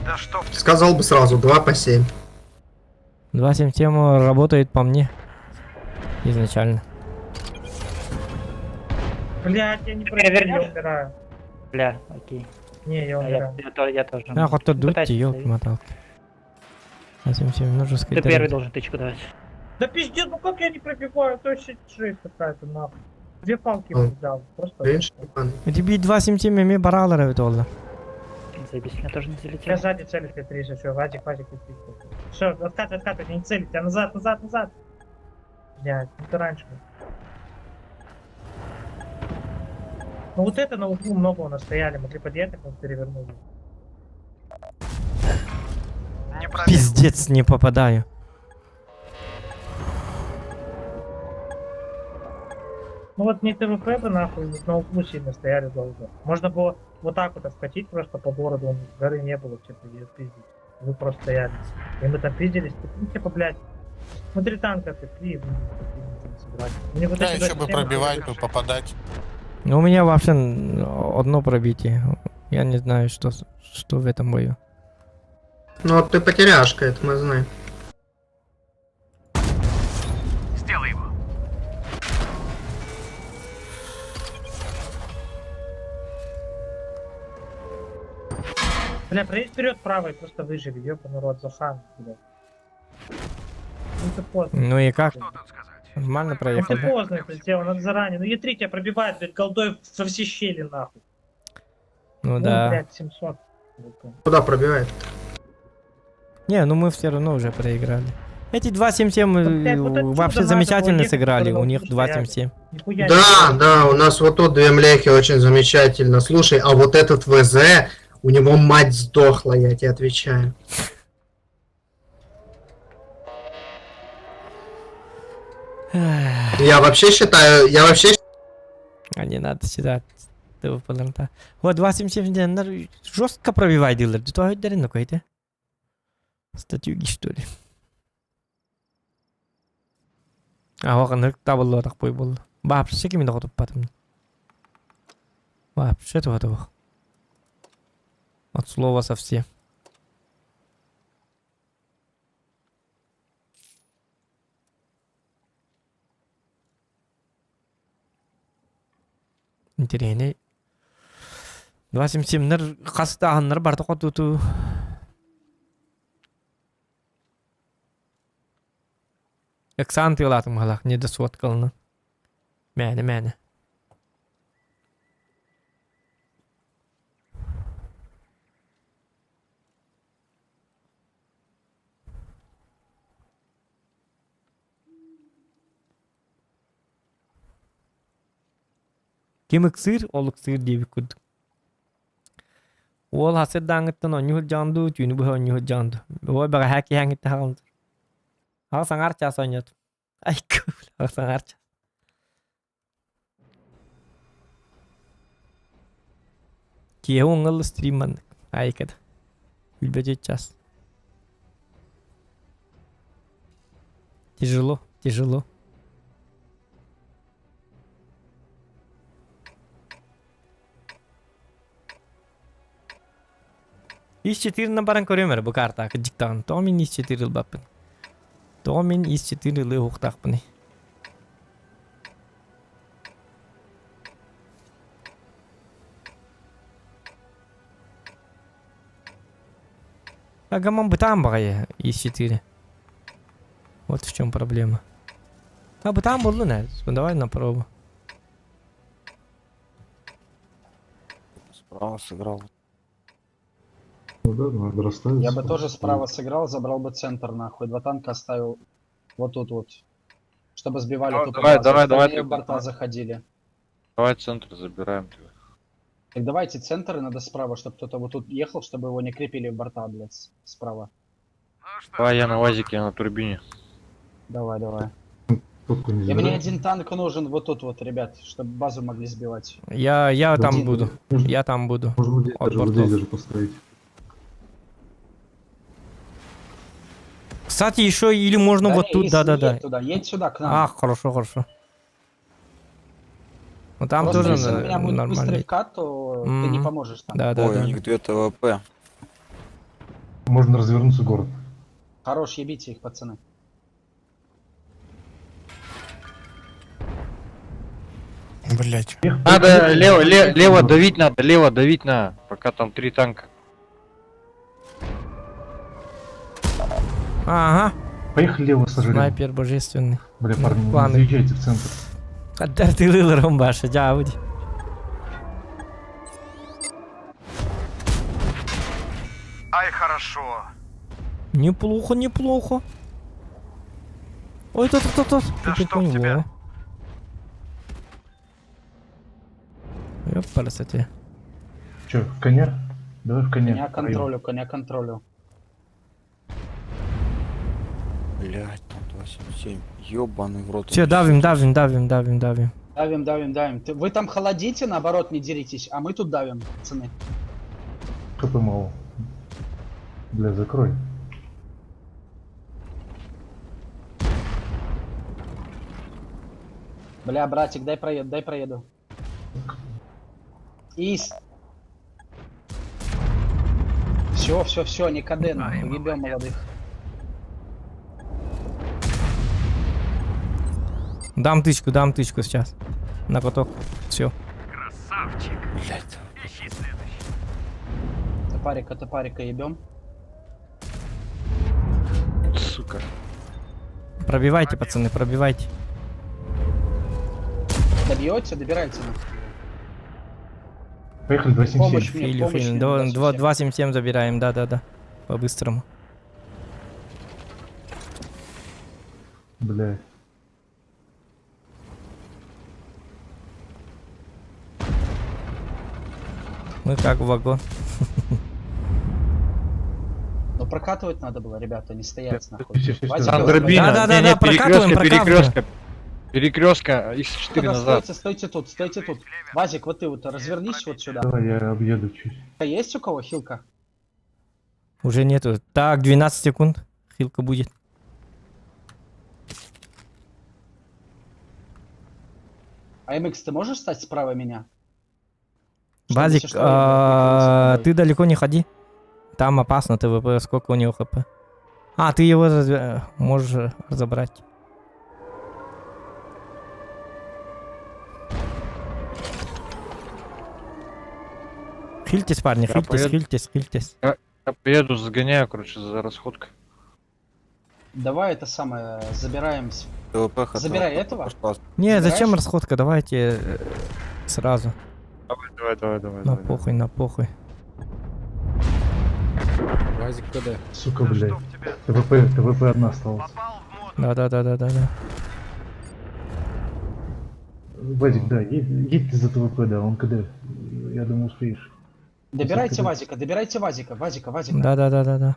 Да что? Сказал бы сразу, 2 по 7. 2.7 работает по мне. Изначально. Блядь, я не Ты пройду, я перевернешь? умираю. Бля, окей. Не, я А я, умираю. я тоже. А, хоть тут Пытайся дутти, давить. ёлки-моталки. 2.7 нужно Ты сказать. первый должен тычку давать. Да пиздец, ну как я не пробиваю? Это вообще жесть какая-то нахуй. Две палки Ну, дал. Просто. Видишь, ебаный. Тебе 2.7 эми баралар эбит олла. Заебись, меня тоже не залетел. Я сзади целит Т3, все, Вадик, Вадик, Т3. Все, откат, откат, не целить, а назад, назад, назад. Блядь, ну ты раньше. был. Ну вот это на углу много у нас стояли, могли подъехать, но перевернули. Пиздец, не попадаю. Ну вот не ТВП бы нахуй, вот на углу сильно стояли долго. Можно было вот так вот вкатить просто по городу, он, горы не было, типа, и пиздить. Вы просто стояли. И мы там пиздились, ну типа, блядь, смотри танка, ты три, ну, такие не собирали. Мне вот Да, эти еще бы 27 пробивать бы, попадать. Ну, у меня вообще одно пробитие. Я не знаю, что, что в этом бою. Ну вот ты потеряшка, это мы знаем. Сделай его. Бля, проедь вперед правой, просто выживи, ёбаный рот, Зохан, блядь. Ну ты поздно. Ну и как? Нормально Ну проехал, ты да? поздно это сделал, надо заранее. Ну Е3 тебя пробивает, блядь, голдой во все щели, нахуй. Ну Ну, да. блядь, 700. Куда пробивает? Не, ну мы все равно уже проиграли. Эти 2.7.7 блядь, вот отсюда вообще надо замечательно было ехать, сыграли. У когда них лучше стояли. 2.7.7. Нихуя Да, не да, у нас вот тут две млехи очень замечательно. Слушай, а вот этот ВЗ, у него мать сдохла, я тебе отвечаю. Я вообще считаю, я вообще А не надо сюда. Вот 2.7.7 жестко пробивай дилер. Ты то какой-то. Статюги, что ли? А, оған табылды бой болды. Вообще кимин туппатым. Вообще туха От слова совсем. Интересно. 277-нер хастаһаннар барта хотуту. Эксан тыылаатым халах, не досуоткалына. Мэне, мэне. Ким ыксыыр, ол ыксыыр диэбит курдук. Ол хасыр дааңыттан онньуһут дьаанду, түүнү быһа онньуһут дьаанду. Ой баҕа киһээҥҥитте хаҕалды. Аҕа саҥар час онньот. Ай кыл, аҕа саҥар час. Киэһэ уҥҥал стрим маннык. Айкада. Билбэт час. Тяжело, тяжело. Ис 4 баран көрөмөр бу карта диктан. То мин ис 4 ылбаппын. То мин ис 4 ылы хуктакпын. Агаман бытаан баҕайы ис 4. Вот в чем проблема. А бытаан булду нэ. Давай на пробу. Справа сыграл. Ну да, надо расставиться. Я бы тоже справа сыграл, забрал бы центр нахуй. Два танка оставил вот тут вот. Чтобы сбивали Давай, тупо давай, базу, давай, давай, остальные в ты- борта заходили. Давай центр забираем. Так давайте центр, и надо справа, чтобы кто-то вот тут ехал, чтобы его не крепили в борта, блядь, справа. Давай я на УАЗике, я на турбине. Давай, давай. Топку не И мне забирай. один танк нужен вот тут вот, ребят, чтобы базу могли сбивать. Я там Один. буду. Я там буду. Можно вот здесь От даже, вот здесь бортов. даже поставить. Кстати, еще или можно Да вот не, тут, Ис, да-да-да. не едь туда, едь сюда, к нам. А, хорошо, хорошо. Ну там Просто тоже если у меня будет нормально. быстрый вкат, то ты не Мгм. поможешь там. Да, да, Ой, да. у них две ТВП. Можно развернуться в город. Хорош, ебите их, пацаны. Блять. Надо лево, лево давить надо, лево давить надо, пока там три танка. Ага. Поехали лево сожрем. Снайпер божественный. Бля, парни, не Планы. заезжайте в центр. Отдартылыл ромбаша, дяводи. Ай, хорошо. Неплохо, неплохо. Ой, тут, тут, тут. Да Теперь чтоб понял. тебя. Ёпарасоте. Че, в коня? Давай в коня. Коня контролю, коня контролю. Блять, там 277. Ёбаный в рот. Все, давим, давим, давим, давим, давим. Давим, давим, давим. Вы там холодите, наоборот, не деритесь, а мы тут давим, пацаны. ХП мало. Бля, закрой. Бля, братик, дай проеду, дай проеду. Ис. Все, все, все, не КД, нахуй, ебем молодых. Дам тычку сейчас. На каток. Все. Красавчик. Блять. Ищи следующий. Топарика, топарика ебем. Сука. Пробивайте, пацаны, пробивайте. Добьете, добирайте нахуй. Поехали 277. Помощь мне, Хилю, помощь хилю. мне, 2, 2,77. 2,77 забираем, да-да-да. По-быстрому. Бля. Мы как в вагон. Но прокатывать надо было, ребята, не стоять нахуй. Всё, всё, всё. Вазик, Там давай. дробина. Да-да-да, Не, не, прокатываем, перекрестка, прокатываем. перекрестка. Перекрестка, X4 Тогда назад. Стойте, стойте тут, стойте тут. Вазик, вот ты вот развернись вот сюда. Давай я объеду чуть. А Есть у кого хилка? Уже нету. Так, 12 секунд. Хилка будет. А МХ, ты можешь стать справа меня? Чтобы, Базик, если что, я мог прикрыться а, тобой. ты далеко не ходи. Там опасно ТВП, сколько у него хп. А, ты его можешь разобрать. Хильтесь, парни, Я хильтесь, поеду. хильтесь, хильтесь. Я, я поеду, загоняю, короче, за расходкой. Давай это самое, забираем. ТВП Забирай этого. Не, зачем Забираешь? расходка? Давайте сразу. Давай, давай, давай, давай. На давай. похуй, на похуй. Вазик КД. Сука, блядь. ТВП, ТВП одна осталась. Да-да-да-да-да. Вадик, да, едь, едь ты за ТВП, да, он КД. Я думаю, успеешь. Добирайте КД. Вазика, добирайте Вазика, Вазика, Вазика. Да-да-да-да-да.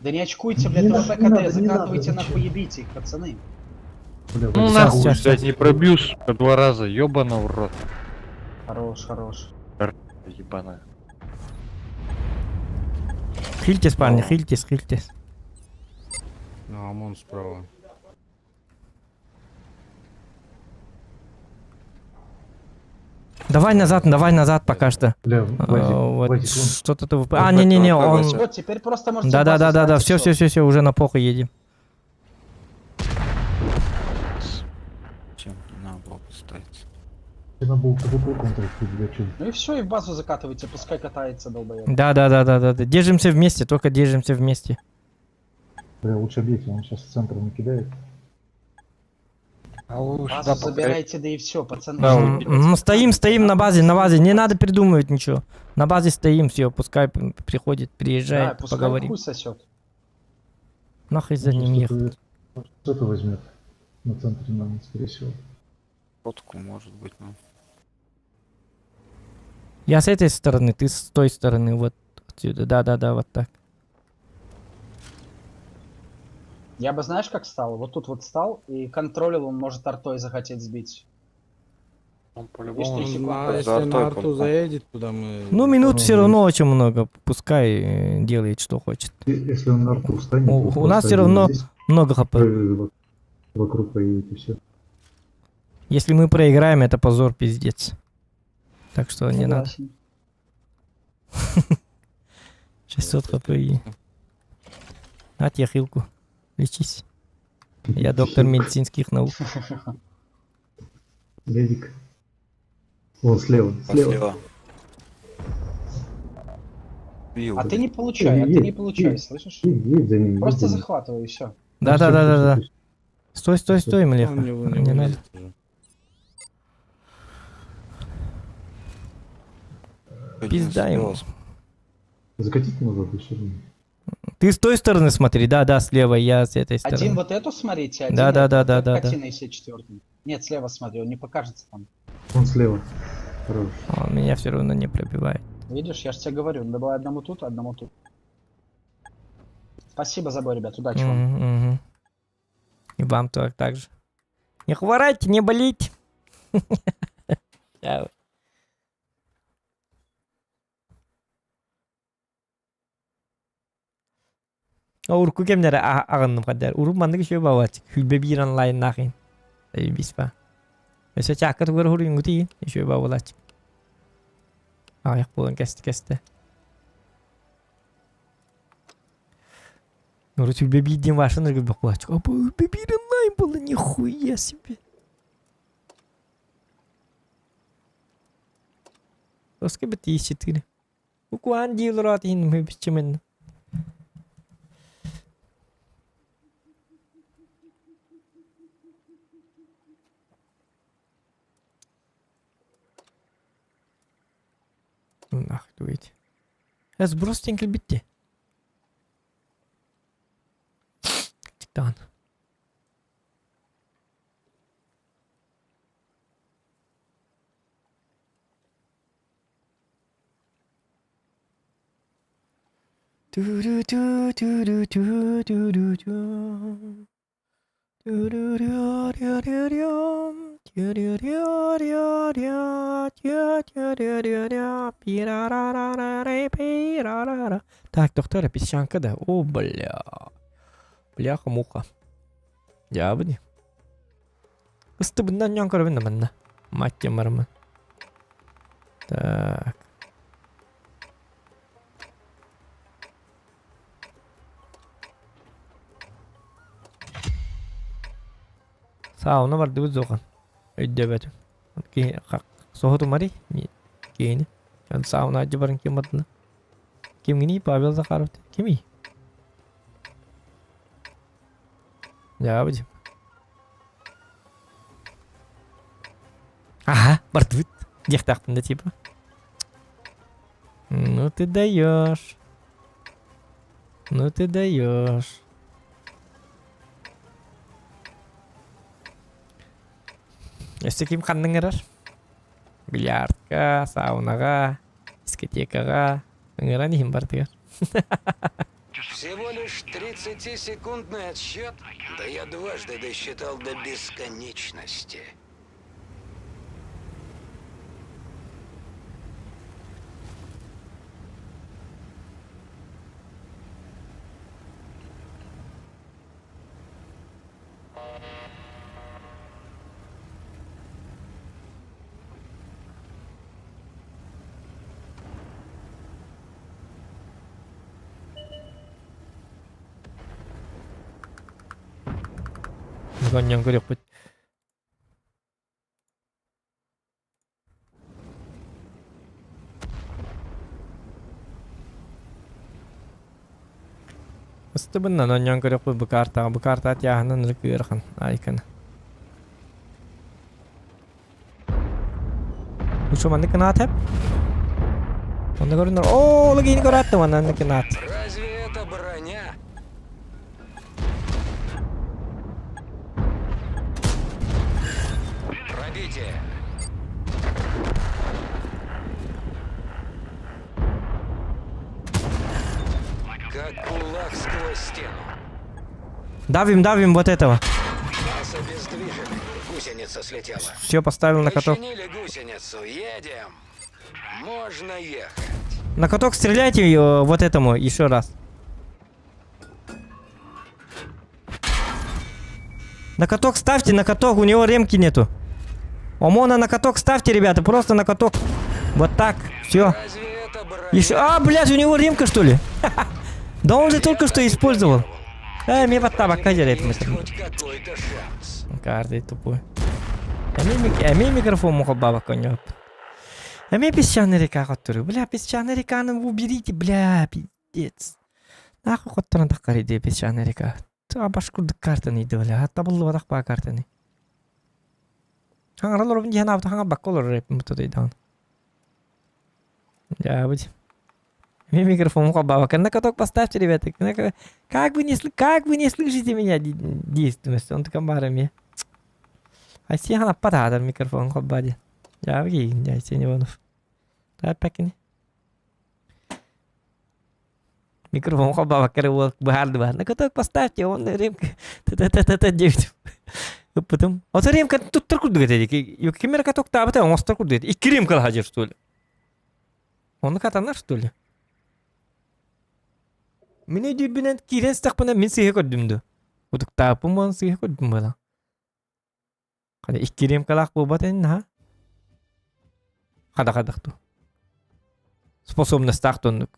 Да не очкуйте, блядь, Не ТВП надо, не надо, КД, не надо, закатывайте зачем? нахуй, ебите их, пацаны. Бля, Ну Вадик, нахуй, сейчас, блядь, не пробью, сука, два раза, ёбана в рот. Хорош, хорош. Ебаная. Хильтесь, парни, хильтесь, хильтесь. Ну, ОМОН справа. Давай назад, давай назад пока что. Бля, Вазик, Вот Вазик, вон. что-то ТВП. А, не-не-не, он... Вот, теперь просто можете Да, да, базу да, да, да, сдать, и все, все, все, все, уже на похуй едем. Чем не надо было поставить. Надо было ТВП контрить, бля, чё. Ну и все, и в базу закатывайте, пускай катается, долбоеб. Да, да, да, да, да, да. Держимся вместе, только держимся вместе. Бля, лучше объедьте, он сейчас с центра накидает. А вы Базу сюда пока- забирайте, да и все, пацаны. Да, М, м, Стоим, стоим на базе, на базе. Не надо придумывать ничего. На базе стоим, все, пускай приходит, Да, приезжает, пускай поговорим. хуй сосет. Нахуй за ним ехать. Что-то возьмет на центре нам, скорее всего. Фотку, может быть, ну. Я с этой стороны, ты с той стороны, вот отсюда. Да, да, да, вот так. Я бы знаешь, как стал? Вот тут вот стал и контролил, он может артой захотеть сбить. Он Видишь, по-любому... три секунды. На, если на арту заедет, туда мы... Ну, минут все равно очень много. Пускай делает, что хочет. Если он на арту встанет, У, то у нас просто все равно здесь много хп. Вокруг поедет и все. Если мы проиграем, это позор, пиздец. Так что не надо. Согласен. 600 хп и... На тебе хилку. Лечись. Я доктор медицинских наук. Ледик. Вон слева, слева. Слева. Бил, А ты блин. не получай, а ты не получай, слышишь? Едь, едь за ним. Просто едь за ним. захватывай и все. Да, да, да, да, да. Стой, стой, стой, Млеха. Он не, не Не надо. вылезет уже. Пизда ему. Закатить назад еще. Ты с той стороны смотри, да, да, слева, я с этой стороны. Один вот эту смотрите, один Да, да, эту, да, да, да, кати да. на ИС-4. Нет, слева смотри, он не покажется там. Он слева. Хорош. Он меня все равно не пробивает. Видишь, я же тебе говорю, надо было одному тут, одному тут. Спасибо за бой, ребят, удачи вам. Мгм, мгм. И вам тоже так же. Не хворайте, не болеть. Чао. Урку кемнер ағынным қадар. Уру мандык еще бават. Хүлбе бир онлайн нахин. Бис ба. Өсө чакыр көр хуруйун гути еще бавалач. Аяк болон кести кести. Уру хүлбе бирден башын үргү бакулач. Апа хүлбе бир онлайн болду нихуя себе. Оска бит 4. Укуан диилер иһин мөбүччүмен. Нах дует. Сброс тен кэлбитти. Тиктан. Ту-ду-ду-ду-ду-ду-ду-ду. Так, доктор, песчанка да. О, бля. Бляха-муха. Дьаабыни. Ыстыбыннан ньон көрөбүн да манна. Мать барымын. Так. Сауна бардыбыт зохан. Өйдөбөтүм. Соһутумари киһини. Сауна ажы барын ким бардына. Кимгини Павел Захаров. Кими? Дьаабыт. Ага, бардыбыт. Диэхтаахпын да типа. Ну ты даешь. Ну ты даешь. Өссө ким ханныҥ ырар? Бильярдка, саунаҕа, дискотекаҕа ыҥыран иһин бардыгар. Всего лишь 30-секундный отсчет, да я дважды досчитал до бесконечности. Гонньон көрүөхпүт. Ыстыбыннан онньон көрүөхпүт бу картаҕа. Бу карта атьааһынан ырык ыарахан айканы. Ушу маннык кынаат хэп. Онно көрүнөр. Оо, лыгиини көрөөттүм маннык кынаат. Разве это броня? Пробитие. Как кулак сквозь стену. Давим, давим вот этого. Нас обездвижили. Гусеница слетела. Все поставил на каток. Починили гусеницу. Едем. Можно ехать. На каток стреляйте ее вот этому еще раз. На каток ставьте, на каток, у него ремки нету. Омона на каток ставьте, ребята, просто на каток. Вот так, все. Еще... А, блядь, у него ремка, что ли? Да он же только что использовал. Э, мне под табак Каждый тупой. Эми микрофон мухал баба конёк. Эми песчаный река которую. Бля, песчаный река, ну уберите, бля, пиздец. Нахуй хотторон тахкари дии песчаный река. Баш курдук картаны иди, бля. Табыллыбатах баа картаны. Хаҥарал олоробун диэн аабыта хаҥарбакка олорор эппин бутатыйдаҕын. Дьаабыт. Мне микрофон холбаабакка. На каток поставьте, ребята. Как вы не, как вы не слышите меня действенность? Он такой барами. Айсен аппатаатар микрофон холбаа Дьаабы киигин, Айсен Иванов. Тааппаккини. Микрофон холбаабакка эрэ уол быһаарды быһаар. На каток поставьте, он ремка. Т-т-т-т диэбитим. Ыппытым. Ото ремка туттар курдук этэ дии. Ким эрэ катоктаабыта оҥостор курдук этэ. Икки ремка лаһадьыр что ли? Ону катанар что ли? Мин өйдүүрбүнэн киирэн сытахпына мин сыыһа көрдүм дуо? Утуктааппын буолан сыыһа көрдүм буолан. Хада икки ремкалаах буолбат ин наһаа. Хада хадах ту. Способностаах тоннук.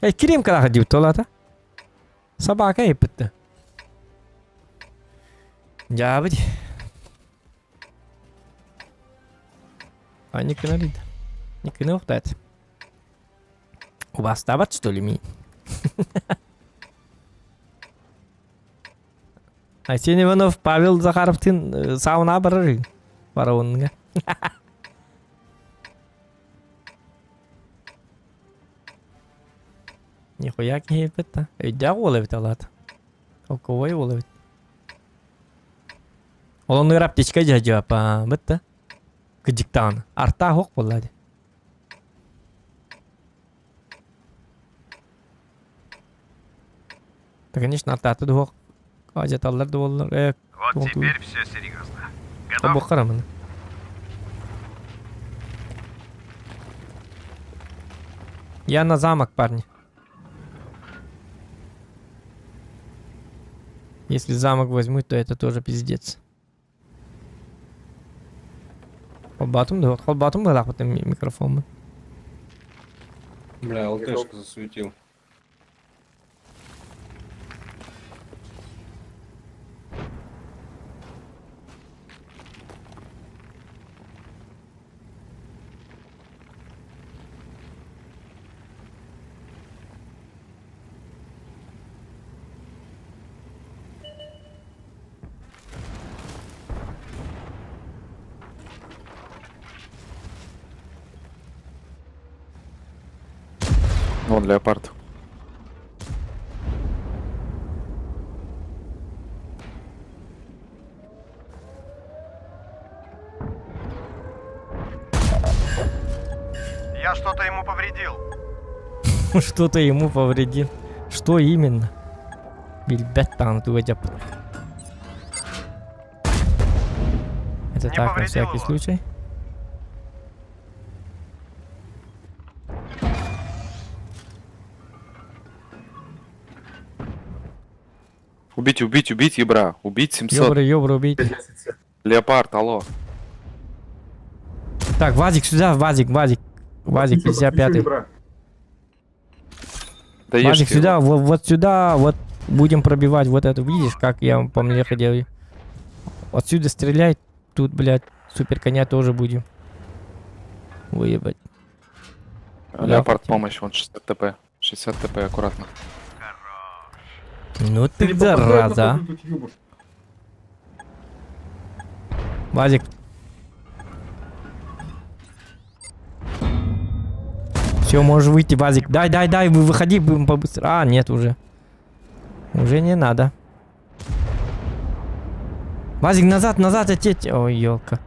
Икки ремкалаах диэбит туолаата. Собака еппитті. Дьаабыт. А никына дейді. Никына уқтайды. Убастабат, что ли, ми? Айсен Иванов, Павел Захаровтын сауна барар. Барауынға. Нихуя киһиппит да. Өйдөөх уол эбит алаат. Толковой уол эбит. Ол оннугар аптечка дьаһдьыаппаабыт да. Кыдьыктаҕына. Артаах ох буолла дии. Да, конечно, артааты дуһуох ажаталлар да буоллар. Э, Вот теперь все серьезно. Готов? Бухарамын. Я на замок, парни. Если замок возьмут, то это тоже пиздец. Холбатым да, холбатым была микрофон. Бля, ЛТшка засветил. Вон леопард. Я что-то ему повредил. Что-то ему повредил. Что именно? Билбэт даҕаны туга дьаппыт. Это Не так, на повредил всякий его. случай. Убить, убить, убить, ебра. Убить 700. Ёбры, ёбры, убейте. Леопард, алло. Так, Вазик сюда, Вазик, Вазик. Вазик, 55-й. Да ешьте Вазик его. сюда, вот, вот сюда, вот будем пробивать вот эту. Видишь, как я по мне делаю? Отсюда стрелять, тут, блядь, супер коня тоже будем. Выебать. Леопард, помощь, он 60 ТП. 60 ТП, аккуратно. Ну ты зараза. а. Вазик. Все, можешь выйти, Вазик. Дай, дай, дай, вы выходи, будем побыстро. А, нет уже. Уже не надо. Вазик, назад, назад, отец. Ой, елка.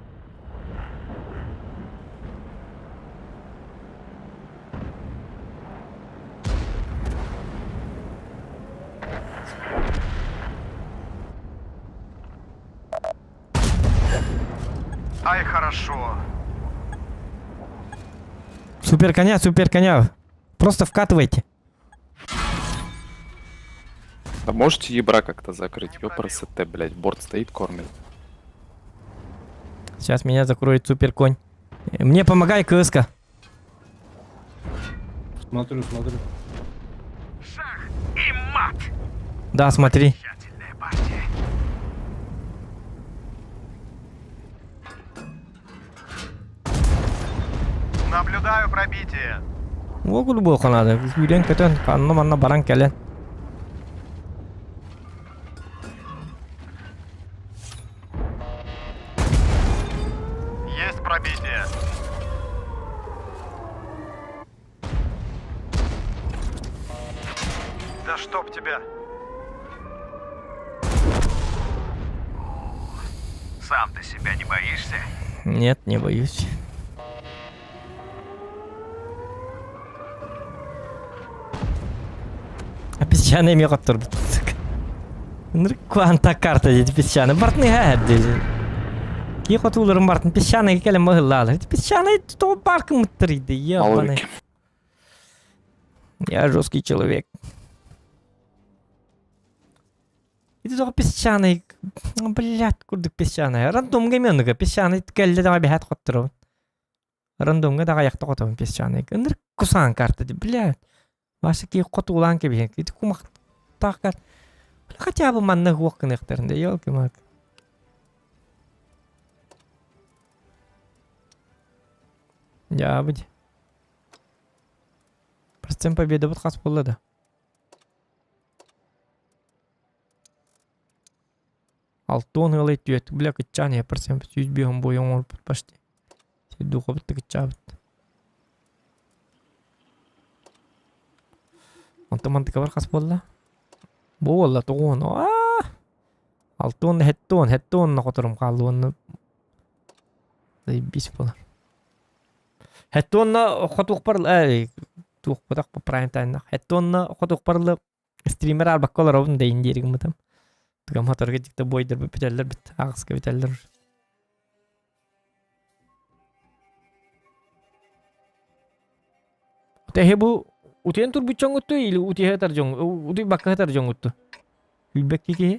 Ай, хорошо. Супер коня, супер коня. Просто вкатывайте. Да можете ебра как-то закрыть? Ёпрст, блядь, борт стоит, кормит. Сейчас меня закроет супер конь. Мне помогай, КСК. Смотрю, смотрю. Шах и мат. Да, смотри. Тщательная партия. Наблюдаю пробитие. Огул буолханады. Сүүрэн көтөн, ханна манна баран кэлэн. Есть пробитие. Да чтоб тебя. Сам ты себя не боишься? Нет, не боюсь. А песчаный эмиэ хотторбут. Ынырык карта диэти песчаный. Бартын иһэ диэти. Кии хотууларын бартын песчаный кэлэн быһыллаалар. Песчаный тоҕо паркымыттар иди, ебаный. Маловики. Я жесткий человек. Ити тоҕо песчаный, блядь, курдук песчаный. Рандомҥа эмиэ оннуга песчаный кэллэ даҕа бэһээт хотторобун. Рандомҥа даҕа айахта хотобун песчаный. Ынырык кусаан карта ди, блядь. Ваша кии хотуулаан кэбиһэн. Ити кумах. уоттаах кар. Хотя бы манна уох гыныахтарын да, елки-малки. Дьаабыт. Процент победабыт хас буолла да? Алтон ыалай түөт, бля кыччаан иһэ процент 105 буойа оҥорбут почти. Духобут да кыччаабыт. Онтон мантыкабар хас буолла? Буолла тоҕуон. Аа! Алтон хеттон, хеттон хоторум хаалла уонна заебись буолар. Хеттонна хотуохпар туохпутах прайм тайнах. Хеттонна хотуохпар стример арбакка олоробун дейин диэри гыммытым. Тыгам хоторго дикта бойдар бүтэллэр бит аҕыска бүтэллэр. Тэһи бу утуйан турбут дьоҥҥутту или утуйа сытар дьоҥ утуйбакка сытар дьоҥҥутту? Билбэкки киһи.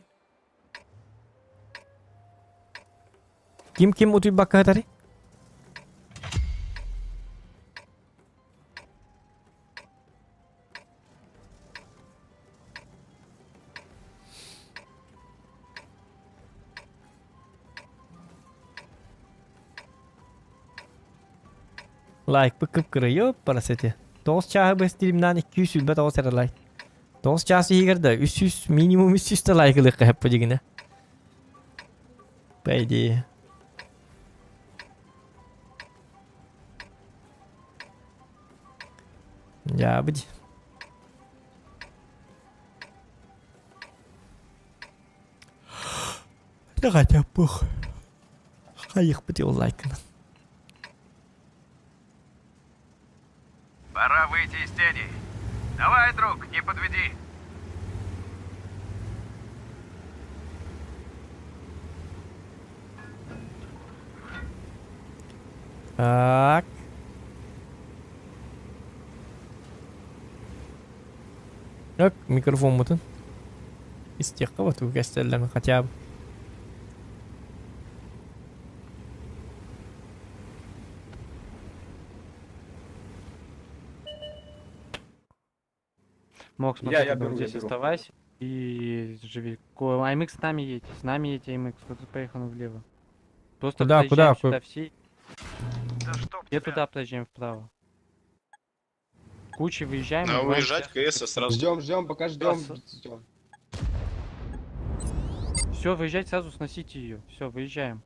Ким ким утуйбакка сытарый? Лайкпыт кып-кыра, ёппарас эти. Тоҕус чааһы бу стримнаан 229 эрэ лайк. Тоҕус чаас иһигэр да 300 минимум 300 да лайк ылыахха сөп бу дьигинэ. По идее. Дьаабыт. Хотя пух. Хайыхпыт ол лайкынан. Пора выйти из тени. Давай, друг, не подведи. Так. Так, микрофоммутун истиэххэ вот кэстэллэми хотя бы. Мог, смотри, Я- я тогда беру, вот я здесь беру. оставайся и живи. АМХ с нами едете, с нами едете АМХ, вот тут поехал влево. Просто Куда, куда, подъезжаем сюда все. Я туда подъезжаем вправо. Кучи выезжаем. А убиваем уезжать всех. КС сразу. Ждем, ждем, пока ждем. Ждем. Все, выезжать сразу, сносите ее. Все, выезжаем.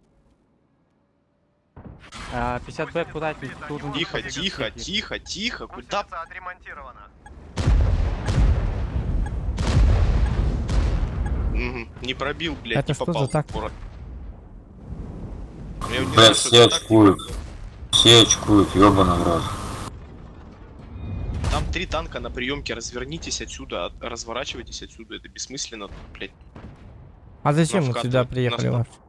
А, 50Б аккуратнее. Должен быть Тихо, подъезд тихо, всякий. тихо, тихо. Куда? отремонтирована. Мгм, Не пробил, блядь, Это не что за попал. тактика? Ура. Я не Бля, знаю, что все это тактика. очкуют. Все очкуют, ёбаный в рот. Там три танка на приемке, развернитесь отсюда, разворачивайтесь отсюда, это бессмысленно, блядь. А зачем мы вкатывать, сюда на приехали стоп. вообще?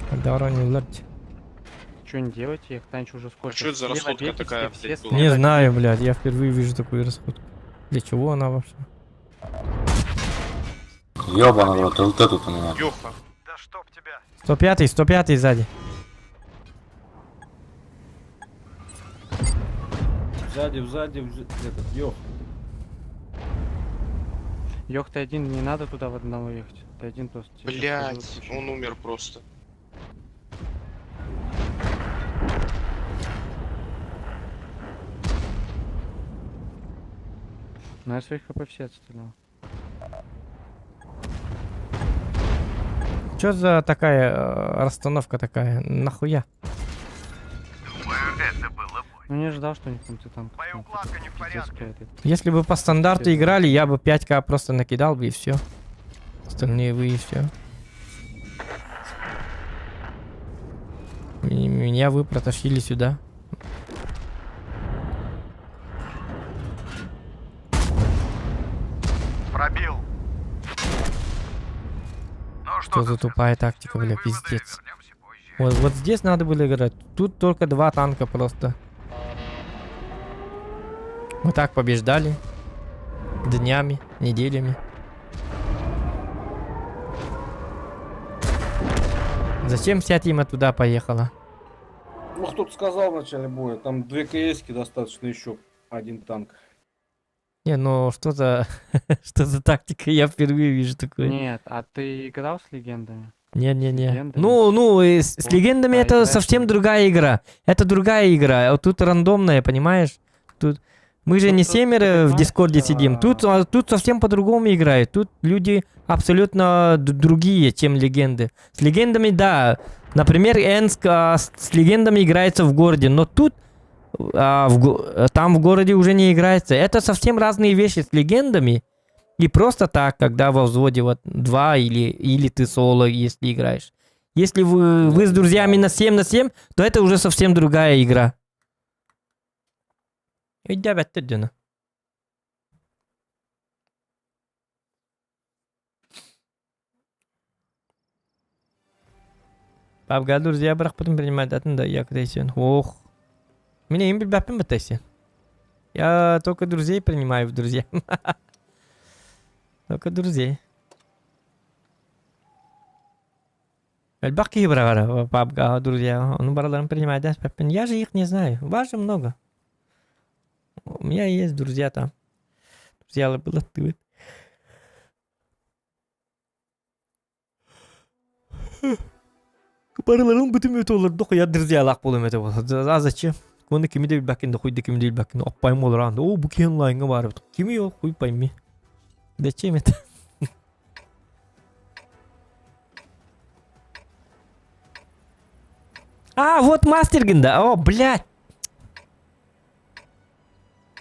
Когда ларь. Что не делайте, я их танчу уже сколько. А что это за Слева расходка бегайте, такая, все блядь, слева была? Не знаю, блядь, я впервые вижу такую расходку. Для чего она вообще? Ёбаный в рот, ЛТ тут у меня. Ёха. 105-й, 105-й сзади. Сзади, сзади, этот, ёх. Ёх, ты один, не надо туда в одного ехать. Ты один просто. Я щас Блядь, скажу, выключу. он умер просто. Ну я своих хп все отстрелял. Чё за такая расстановка такая? Нахуя? Думаю, это было Ну не ожидал, что у них там три танка. Боеукладка не в порядке. Если бы по стандарту играли, я бы 5к просто накидал бы и все. Остальные вы и все. Меня вы протащили сюда. Пробил. Ну Что за тупая тактика, бля, пиздец. Вот, вот здесь надо было играть. Тут только два танка просто. Мы так побеждали. Днями, неделями. Зачем вся тима туда поехала? Ну, кто-то сказал в начале боя, там две КСки достаточно еще один танк. Не, ну что за, что за тактика, я впервые вижу такое. Нет, а ты играл с легендами? Не-не-не. Легендами? Ну, с Вот, легендами а это играешь совсем другая игра. Это другая игра. А тут рандомная, понимаешь? Тут мы же Ну, не тут ты семеро в понимаешь, Дискорде сидим. Тут, тут совсем по-другому играют. Тут люди абсолютно другие, чем легенды. С легендами, да. Например, Энск с легендами играется в городе, но тут там в городе уже не играется. Это совсем разные вещи с легендами. И просто так, когда во взводе вот два или ты соло, если играешь. Если вы с друзьями на 7 на 7, то это уже совсем другая игра. Өйдөөбөттөр дьоно. Пабга друзья бырахпытын принимать атын да я кдайсен. Ох. Меня им билбэппин баттайсен. Я только друзей принимаю в друзья. Только друзей. Элбэх киһи быраҕара пабга друзья. Ону барыларын принимать даспаппын. Я же их не знаю. Вас же много. У меня есть друзья там. Друзья было ты. Барыларын бүтүн өтө олордо я друзьялаах буолуом этэ буолла. А зачем? Оны кими да билбэккин да хуй да кими да билбэккин оппайым олорон. О, бу киһи онлайнга баар эбит. Кими ол хуй пойми. Зачем это? А, вот мастер да. О, блядь.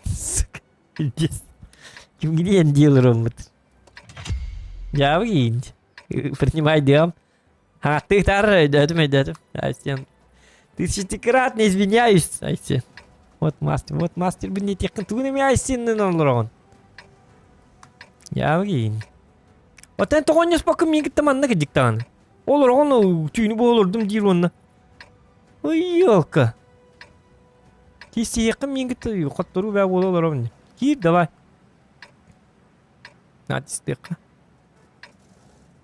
Сука. Пиздец. Где дилер он? Я выйдь. Принимай дем. А, ты второй, да, да, Айсен. Тысячекратно извиняюсь, Айсен. Вот мастер, бы не тех контурами Айсен на Я выйдь. Вот это он не спокойно мигит манна диктан. Олор он түүнү болордум диир онна. Ой, елка. Кисиэхэ миигит хоттору бää буола олоробун. Киир давай. Натистыка.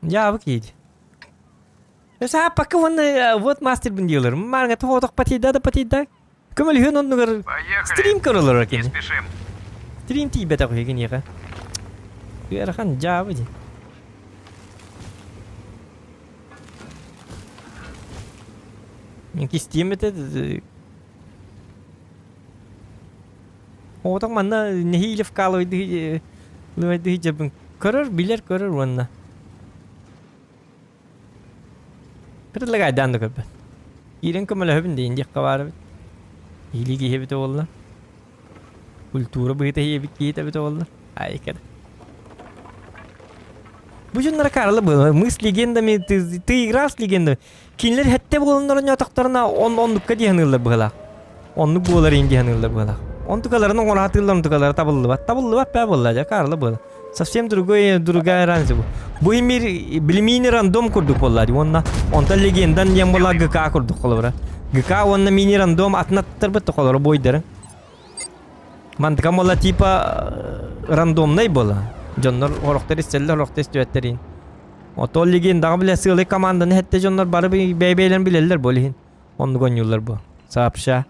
Я киир. Эса пока он вот мастер бин диэлэр. Марга тоотох патида да патида. Көмөл оннугар стрим көрөлөр Не экен. спешим. Стрим тиийбэтэх үһү Ыарахан дьаабы дии. Мен кистиэм этэ Оҕотох манна нэһиилэ вкалывайдыы дьабын көрөр, билэр көрөр уонна. Предлагайдаан да көрбөт. Киирэн көмөлөһөбүн диэн диэххэ баар эбит. Иһилии киһи эбитэ буолла. Культура быһыыта иһиэбит киһитэ эбитэ буолла. Айка. Бу дьоннора Карлы было. Мы с легендами, ты играл с легендами. Кинилэр сэттэ буоланнар оонньоотохторуна он оннукка дии саныыллар быһыылаах. Оннук буолар ин дии саныыллар быһыылаах. Онтукаларын оҥоро онтукалара табыллыбат. Табыллыбат бээ буолла дьэ Карлы было. Совсем другой, другая разница. Бу мир билимиини рандом курдук буолла дии. Уонна онтон легендан диэн буолла ГК курдук холобура. ГК уонна мини рандом атынаттарбыт холоро бойдары. Мантыка буолла типа рандомнай буола. Дьоннор орохтор истэллэр, орохтор истибэттерин. Отол легендаҕа билэ сыалай команданы сэттэ дьоннор бары бэйбэйлэрин билэллэр бу илин. Оннук оонньууллар бу. Сообща.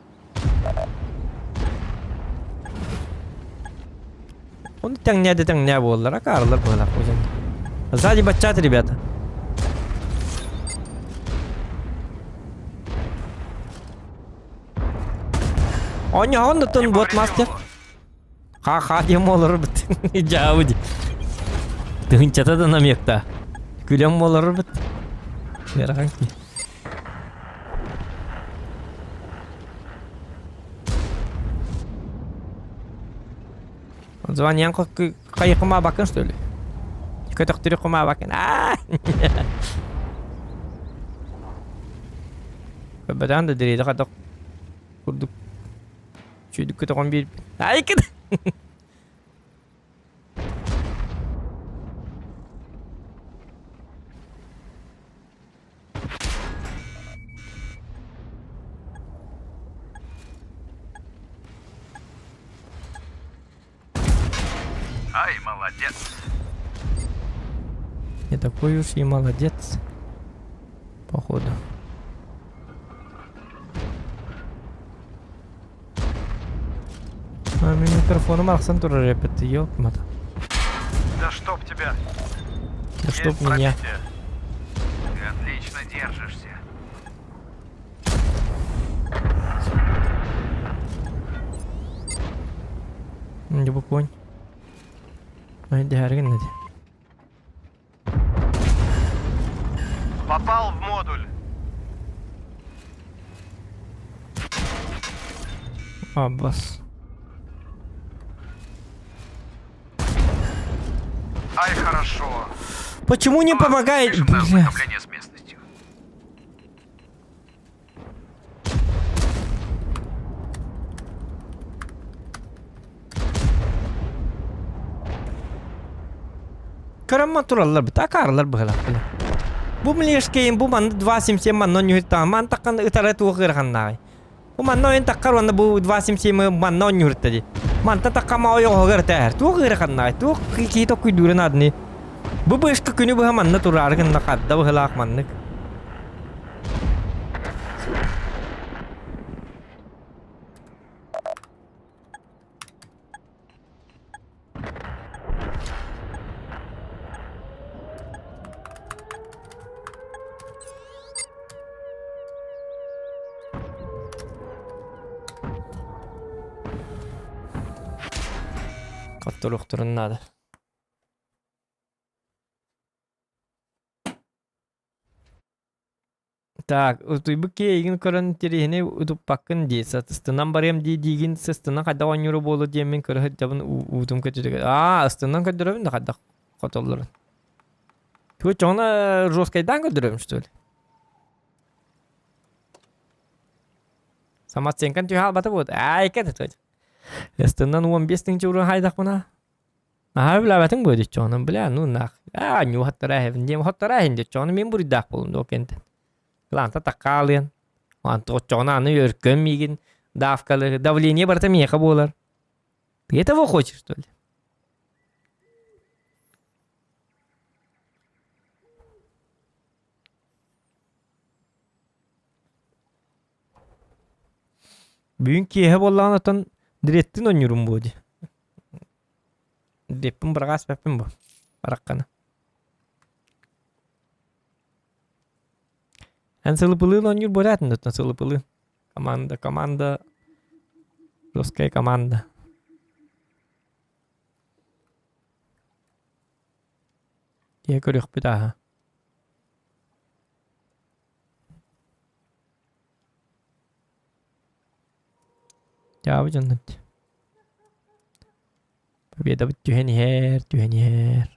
Оны тэҥнээ да тэҥнээ буоллар, акаарылар быһыылаах бу дьон. Сзади батчат, ребята. Оонньоһон да бот мастер. Ха-ха диэн буолар бит. Дьаабы ди. Тыһынчата да намекта. Күлэн буолар бит. Ыарахан ки. Звоньян хайыкыма бакын что ли? Көтөхтүрү бакын. Аа! Бадан да дириде хатак курдук. Чүйдүк көтөгөн бир. Ай кыд. Ай, молодец. Не такой уж и молодец. Походу. Мин микрофоным арахсан турар эппит, ёлки-мата. Да чтоб тебя! Да чтоб меня. Ты отлично держишься. Дьэ бу конь. Ай дэһэргин нэди. Попал в модуль. Аббас. Ай, хорошо. Почему не помогает? Пишем на Бля. ознакомление с местностью. Көрөммө тураллар бит, акаарылар быһылах бile. Бу млешкейин бу манна 277 манна онньуһуттаҕа ман таккан ытара туох ыараханнааҕый. Бу манна ойон таккар уонна бу 277 манна онньуһутта дии. Манта таккама ойоҕоһугар ытаар. Туох ыараханнааҕый, туох киһи токкуйдуурун аадыный. Бу бышка күнү быһа манна тураары гынна хадда быһылаах маннык. Хотторуохтарын наада. Так, утуйбут киһи эйигин көрөн интэриэһинэй утуппаккын дии, ыстынан барыам дии диигин, ыстынан хайдах оонньуура буолуо диэммин көрө сылдьабын уутум көтүтүгэр. Аа, ыстынан көрдөрөбүн да хайдах хотоллорун. Тугу чоҕуна жесткайдаан көрдөрөбүн что ли? Самооценкан түһэ албата буолуо. Аайка да Ыстынан 15 тыһыынча уруон хайдахпына? Наһаа сөбүлээбэтиҥ буо диччоҕунан бля ну нах аа ньуу хоттора иһэбин диэм хоттора иһин диччоҕуна мин буруйдаах буолум дуо кэнтэн Ланта таккаалыан Онто оччоҕуна аны өркөн миигин давкалы давление барыта миэхэ буолар Ты этого хочешь что ли? Бүгүн киэһэ буоллаҕына оттон дириэттин оонньуурум буо дии. Диэппин быраҕаас бэппин бу. Бараххана. Эн сылыпылыын оонньуур буолаатын да сылыпылыын. Команда, команда, русская команда. Киһи көрүөхпүт ааһа. Дьаабы дьоннор дии. Победабыт түһэн иһэр, түһэн иһэр.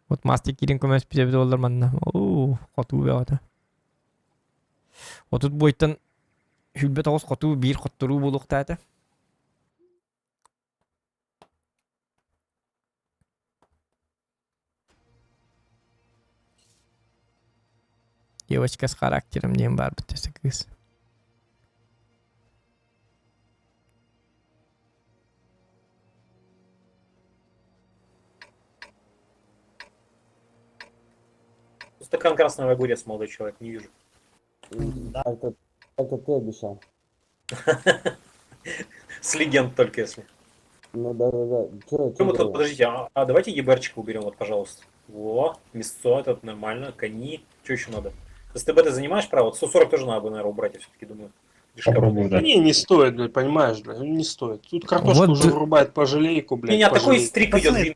Вот мастер киирэн көмөлөспүт эбит буоллар манна. Оо, хотуу бөҕөтө. Отут буойтан 29 хотуу биир хотторуу буолуохтаата. Девочка с характером диэн баарбыт өссө кыыс. Стакан красного огурец, молодой человек, не вижу. Да, это, это ты обещал. С легенд только если. Ну да, да, да. Чё, Ну, вот тут, подождите, а давайте ЕБРчика уберем, вот, пожалуйста. Во, мясцо, этот нормально, кони, что еще надо? СТБ ты занимаешь право? Вот 140 тоже надо бы, наверное, убрать, я все-таки думаю. Попробую, Да не, не стоит, блядь, понимаешь, блядь, не стоит. Тут картошку Вот уже врубает по жалейку, блядь, Меня по такой жалейку. стрик идет, блин.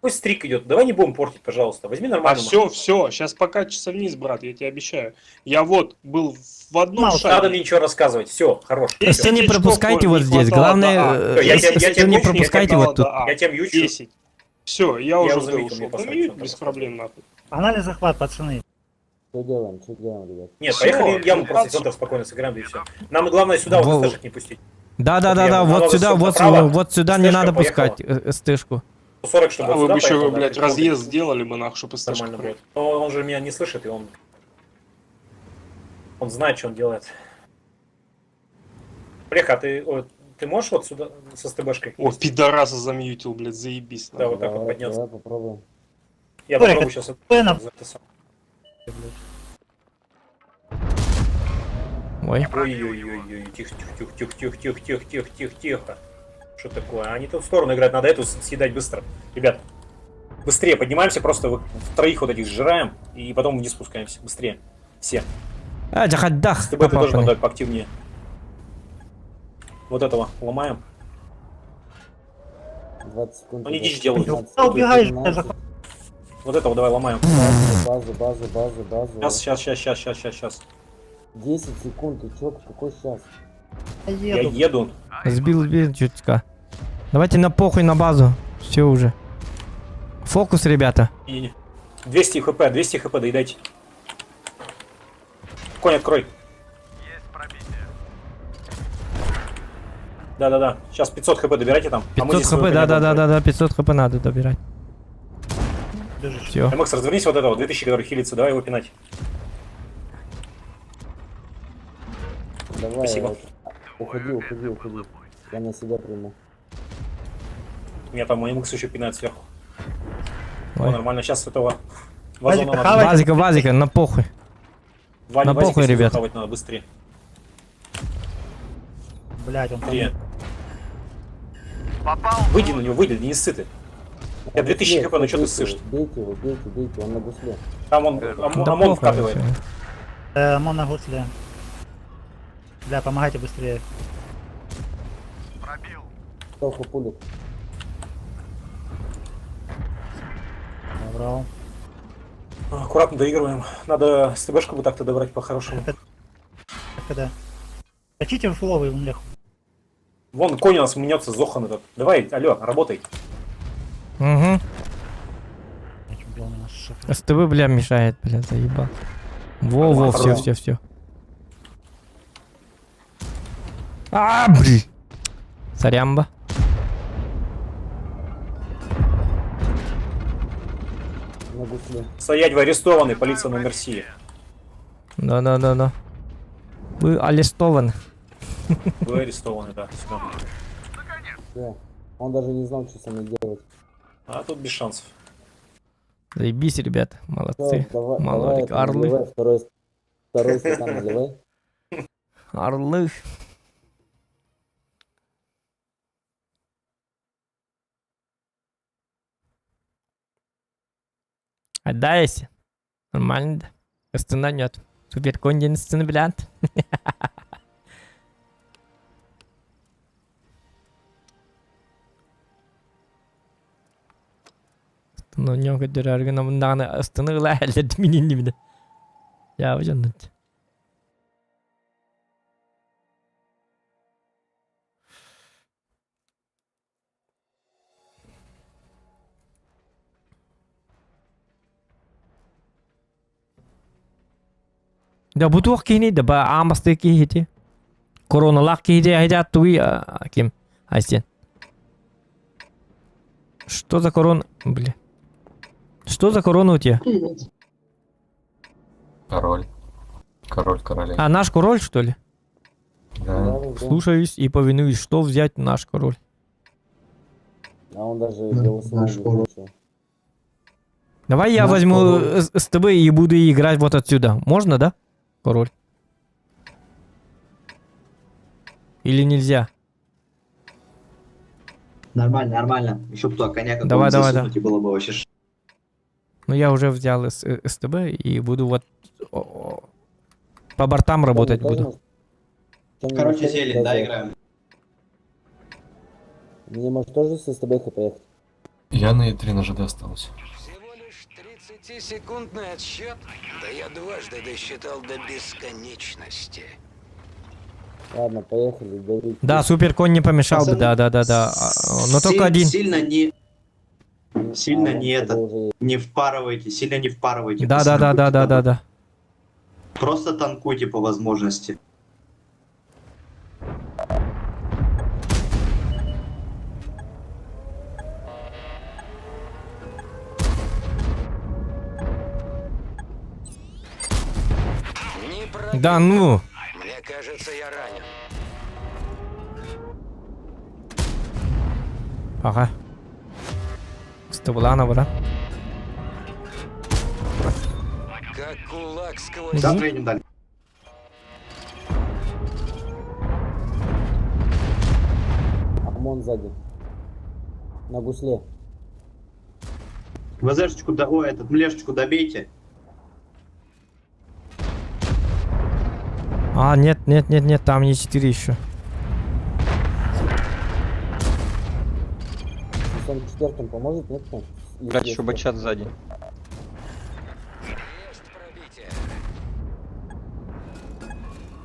Такой стрик идет. Давай не будем портить, пожалуйста. Возьми А нормальную все, все, сейчас покатится вниз, брат, я тебе обещаю. Я вот был в одном машину. шаге. Надо мне ничего рассказывать. Все, хорош. СТ не очков пропускайте не вот здесь. хватало Главное, до А. Всё, я тебя- я СТ тебя не мьючу, я пропускайте тебя- вот тут. А. Я тебя мьючу. 10. Все, я уже в Д заметил, мне ушел. Да послать мьют что-то без проблем, нахуй. Погнали захват, пацаны. Что делаем, что делаем, ребят? Нет, Всё, поехали яму ну, просто пацаны. центр спокойно сыграем, да и все. Нам главное сюда вот Во- СТшек не пустить. Да, да, да, да, Нам вот надо сюда, всё вот, направо. вот сюда не СТшка надо поехала. пускать СТшку. 40, чтобы А вот вы сюда бы еще, поехал, да, блядь, прикол, разъезд сделали бы, нахуй, чтобы СТшка Нормально будет. Но он же меня не слышит, и он... Он знает, что он делает. Бреха, а ты, о, ты можешь вот сюда со СТБшкой? О, пидораса замьютил, блядь, заебись. Да, вот так вот Давай, подняться. давай попробуем. Я Боря, попробую сейчас. это самое. Ой. Ой-ой-ой-ой, тихо, тихо, тихо, тихо, тихо, тихо, тихо, тихо, тихо. Что такое? Они тут в сторону играют, надо эту съедать быстро. Ребят, быстрее поднимаемся, просто вот троих вот этих сжираем, и потом вниз спускаемся. Быстрее. Все. А, жахаддах. ТБ ты тоже надо поактивнее. Вот этого ломаем. 20 секунд. Они дичь делают. Куда убегаешь, бля, захват? Вот этого давай ломаем. Базу, базу, базу, базу. Сейчас, сейчас, сейчас, сейчас, сейчас, сейчас, сейчас. 10 секунд, ты чё, какой сейчас? Я еду. Сбил, сбил чутка. Давайте на похуй на базу. Все уже. Фокус, ребята. Не-не-не. 200 хп, 200 хп доедайте. Конь, открой. Да-да-да. Сейчас 500 хп добирайте там. А мы 500 здесь своего хп, коня будем да-да-да-да, 500 хп надо добирать. Все. МХ, развернись вот этого, 2000, который хилится, давай его пинать. Давай, Спасибо. это, Уходи, уходи, уходи. Я на себя приму. Меня там МХ еще пинает сверху. Ой. О, нормально, сейчас этого Вазика вазона надо. хавать. Вазика, Вазика, на похуй. Ваня, на Вазика похуй, снизу ребят. хавать надо быстрее. Блять, он там. Быстрее. Выйди на него, выйди, не ссы ты. Я 2000 хп, ну что ты ссышь? Бейте его, бейте, бейте, он на гусле. Там он, Да ОМОН похуй вкатывает. вообще. ОМОН на гусле. Бля, помогайте быстрее. Тоха пулит. Добрал. Аккуратно доигрываем. Надо СТБшку бы так-то добрать по-хорошему. Когда? Качите в фуловый, бля. Вон конь у нас мнется, Зохан этот. Давай, алло, работай. Угу. Убил меня, сука. СТБ, бля, мешает, бля, заебал. Во-во, все, все, все. А, блин. Сорямба. На гусле. Стоять, вы арестованы, полиция на Мерсии. Да-да-да-да. Вы арестованы. Вы арестованы, да. Всё. Всё. Он даже не знал, что со мной делать. А тут без шансов. Заебись, ребята. Молодцы. Всё, давай, давай, Малорик, это, орлы. наливай, второй, второй стакан наливай. Орлы. Отдайся. Нормально, да? Стена нет. Супер конь сцены, блядь. Ну, не көдөрөргүн амындаганы астыны ыла әлләд минин димде. Я жаннат. Да бу туох киһини да ба аамасты киһити. Короналаах киһити ахидя тугуй ким Айсен. Что за корона? Бля. Что за корона у тебя? Привет. Король. Король королей. А, наш король, что ли? Да. Слушаюсь и повинуюсь. Что взять наш король? А он даже голосовым наш не король. включил. Давай я Наш возьму король. СТБ и буду играть вот отсюда. Можно, да? Король. Или нельзя? Нормально, нормально. Еще бы туда коня Давай, какого-нибудь давай, да. засунуть, и было бы вообще Ну я уже взял СТБ и буду вот по бортам работать буду. Короче, зелень, да, играем? Мне может тоже с СТБ поехать? Я на Е3 на ЖД остался. 30-секундный отсчет? Да я дважды досчитал до бесконечности. Ладно, поехали, давить. Да, супер конь не помешал бы, Пацаны, да, да, да, да. Но только один. Сильно не... Сильно А, не он это, уже не впарывайте, сильно не впарывайте. Да, да, пацаны, да, да, будьте да, да, добры. да. Просто танкуйте по возможности. Да, ну. Мне кажется, я ранен. Ага. Стаблана, бра. Как кулак сквозь... Завтра едем дальше. ОМОН сзади. На гусле. ВЗшечку, да, ой, этот, млешечку добейте. А, нет, нет, нет, нет, там не 4 еще. 74-м поможет, нет? Нет. Блядь, еще бачат сзади.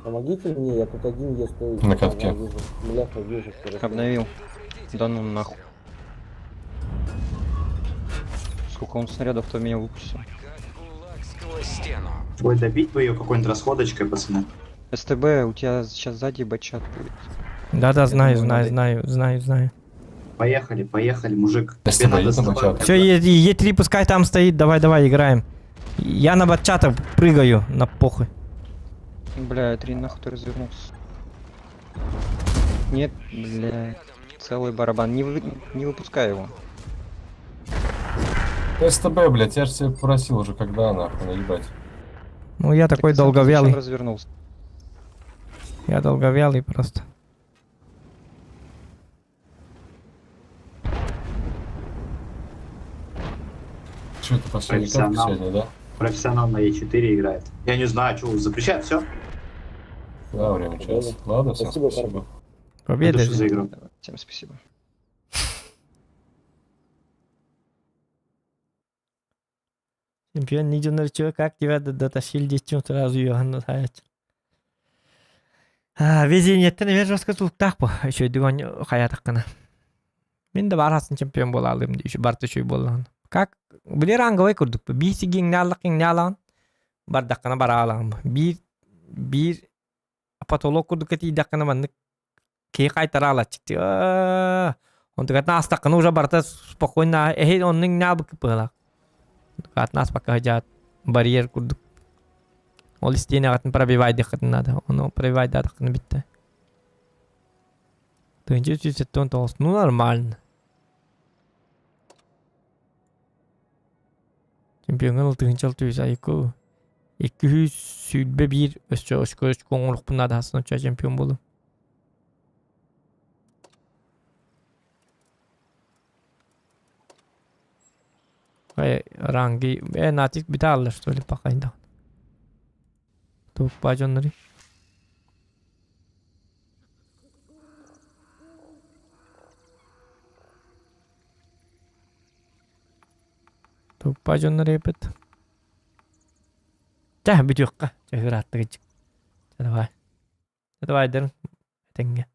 Помогите мне, я тут один я стою. На катке. Ага, вижу. Бляха, вижу. хорошо. Обновил. Да ну нахуй. Сколько он снарядов-то в меня выпустил. Сквозь стену. Ой, добить бы ее какой-нибудь расходочкой, пацаны. СТБ, у тебя сейчас сзади бачат будет. Да-да, знаю, думаю, знаю, надо- знаю, знаю, знаю. Поехали, поехали, мужик. СТБ Тебе надо есть на с тобой бачат? Все, Е3 пускай там стоит, давай, давай, играем. Я на батчата прыгаю, на похуй. Бля, три нахуй ты развернулся. Нет, бля, целый барабан. Не, вы... не выпускай его. СТБ, блядь, я же тебя просил уже, когда нахуй, наебать. Ну я такой Ты сам долговялый. зачем развернулся? Я долговялый просто. Че это последний катка Профессионал. сегодня, да? Профессионал на Е4 играет. Я не знаю, что, запрещают, все? Да, время час. Ладно, всем Спасибо, спасибо. Победа. Это что за игру? Всем спасибо. Чемпион не донор, как тебя дотащили девчонку сразу Йоганна Хаят. А, везениеттен эмер жестко тулуктаах бу. Үчүйдүгөн хаятаккына. Мен да барасын чемпион бола алым еще барты үчүй боллан. Как били ранговый курдук. Бир сигиң аллак иң алан. Бардаккына бара алам. Бир бир потолок курдук тиидаккына маннык кей кайтара алачык. Онтугатна астаккына уже барта спокойно эхи оннун набык пыла. Атнас пока жат барьер курдук. Ол истине атын пробивай дехатын надо. Ону пробивай дадыкны битте. Тынчы сүйсеттен тоғыз. Ну нормально. Чемпионын ылтыгынчы алты жүз айку. 221 өсчө өчкө өчкө оңолукпун адасын оча чемпион болу. Ай, ранги, э, натик биталлар, что ли, пока инда. Тук бажоннори. Тук бажоннори эпет. Чэ, бүтүөххэ. Чэ, ырааттыгыч. Чэ, давай. Чэ, давай, дэрин. Этэҥҥэ.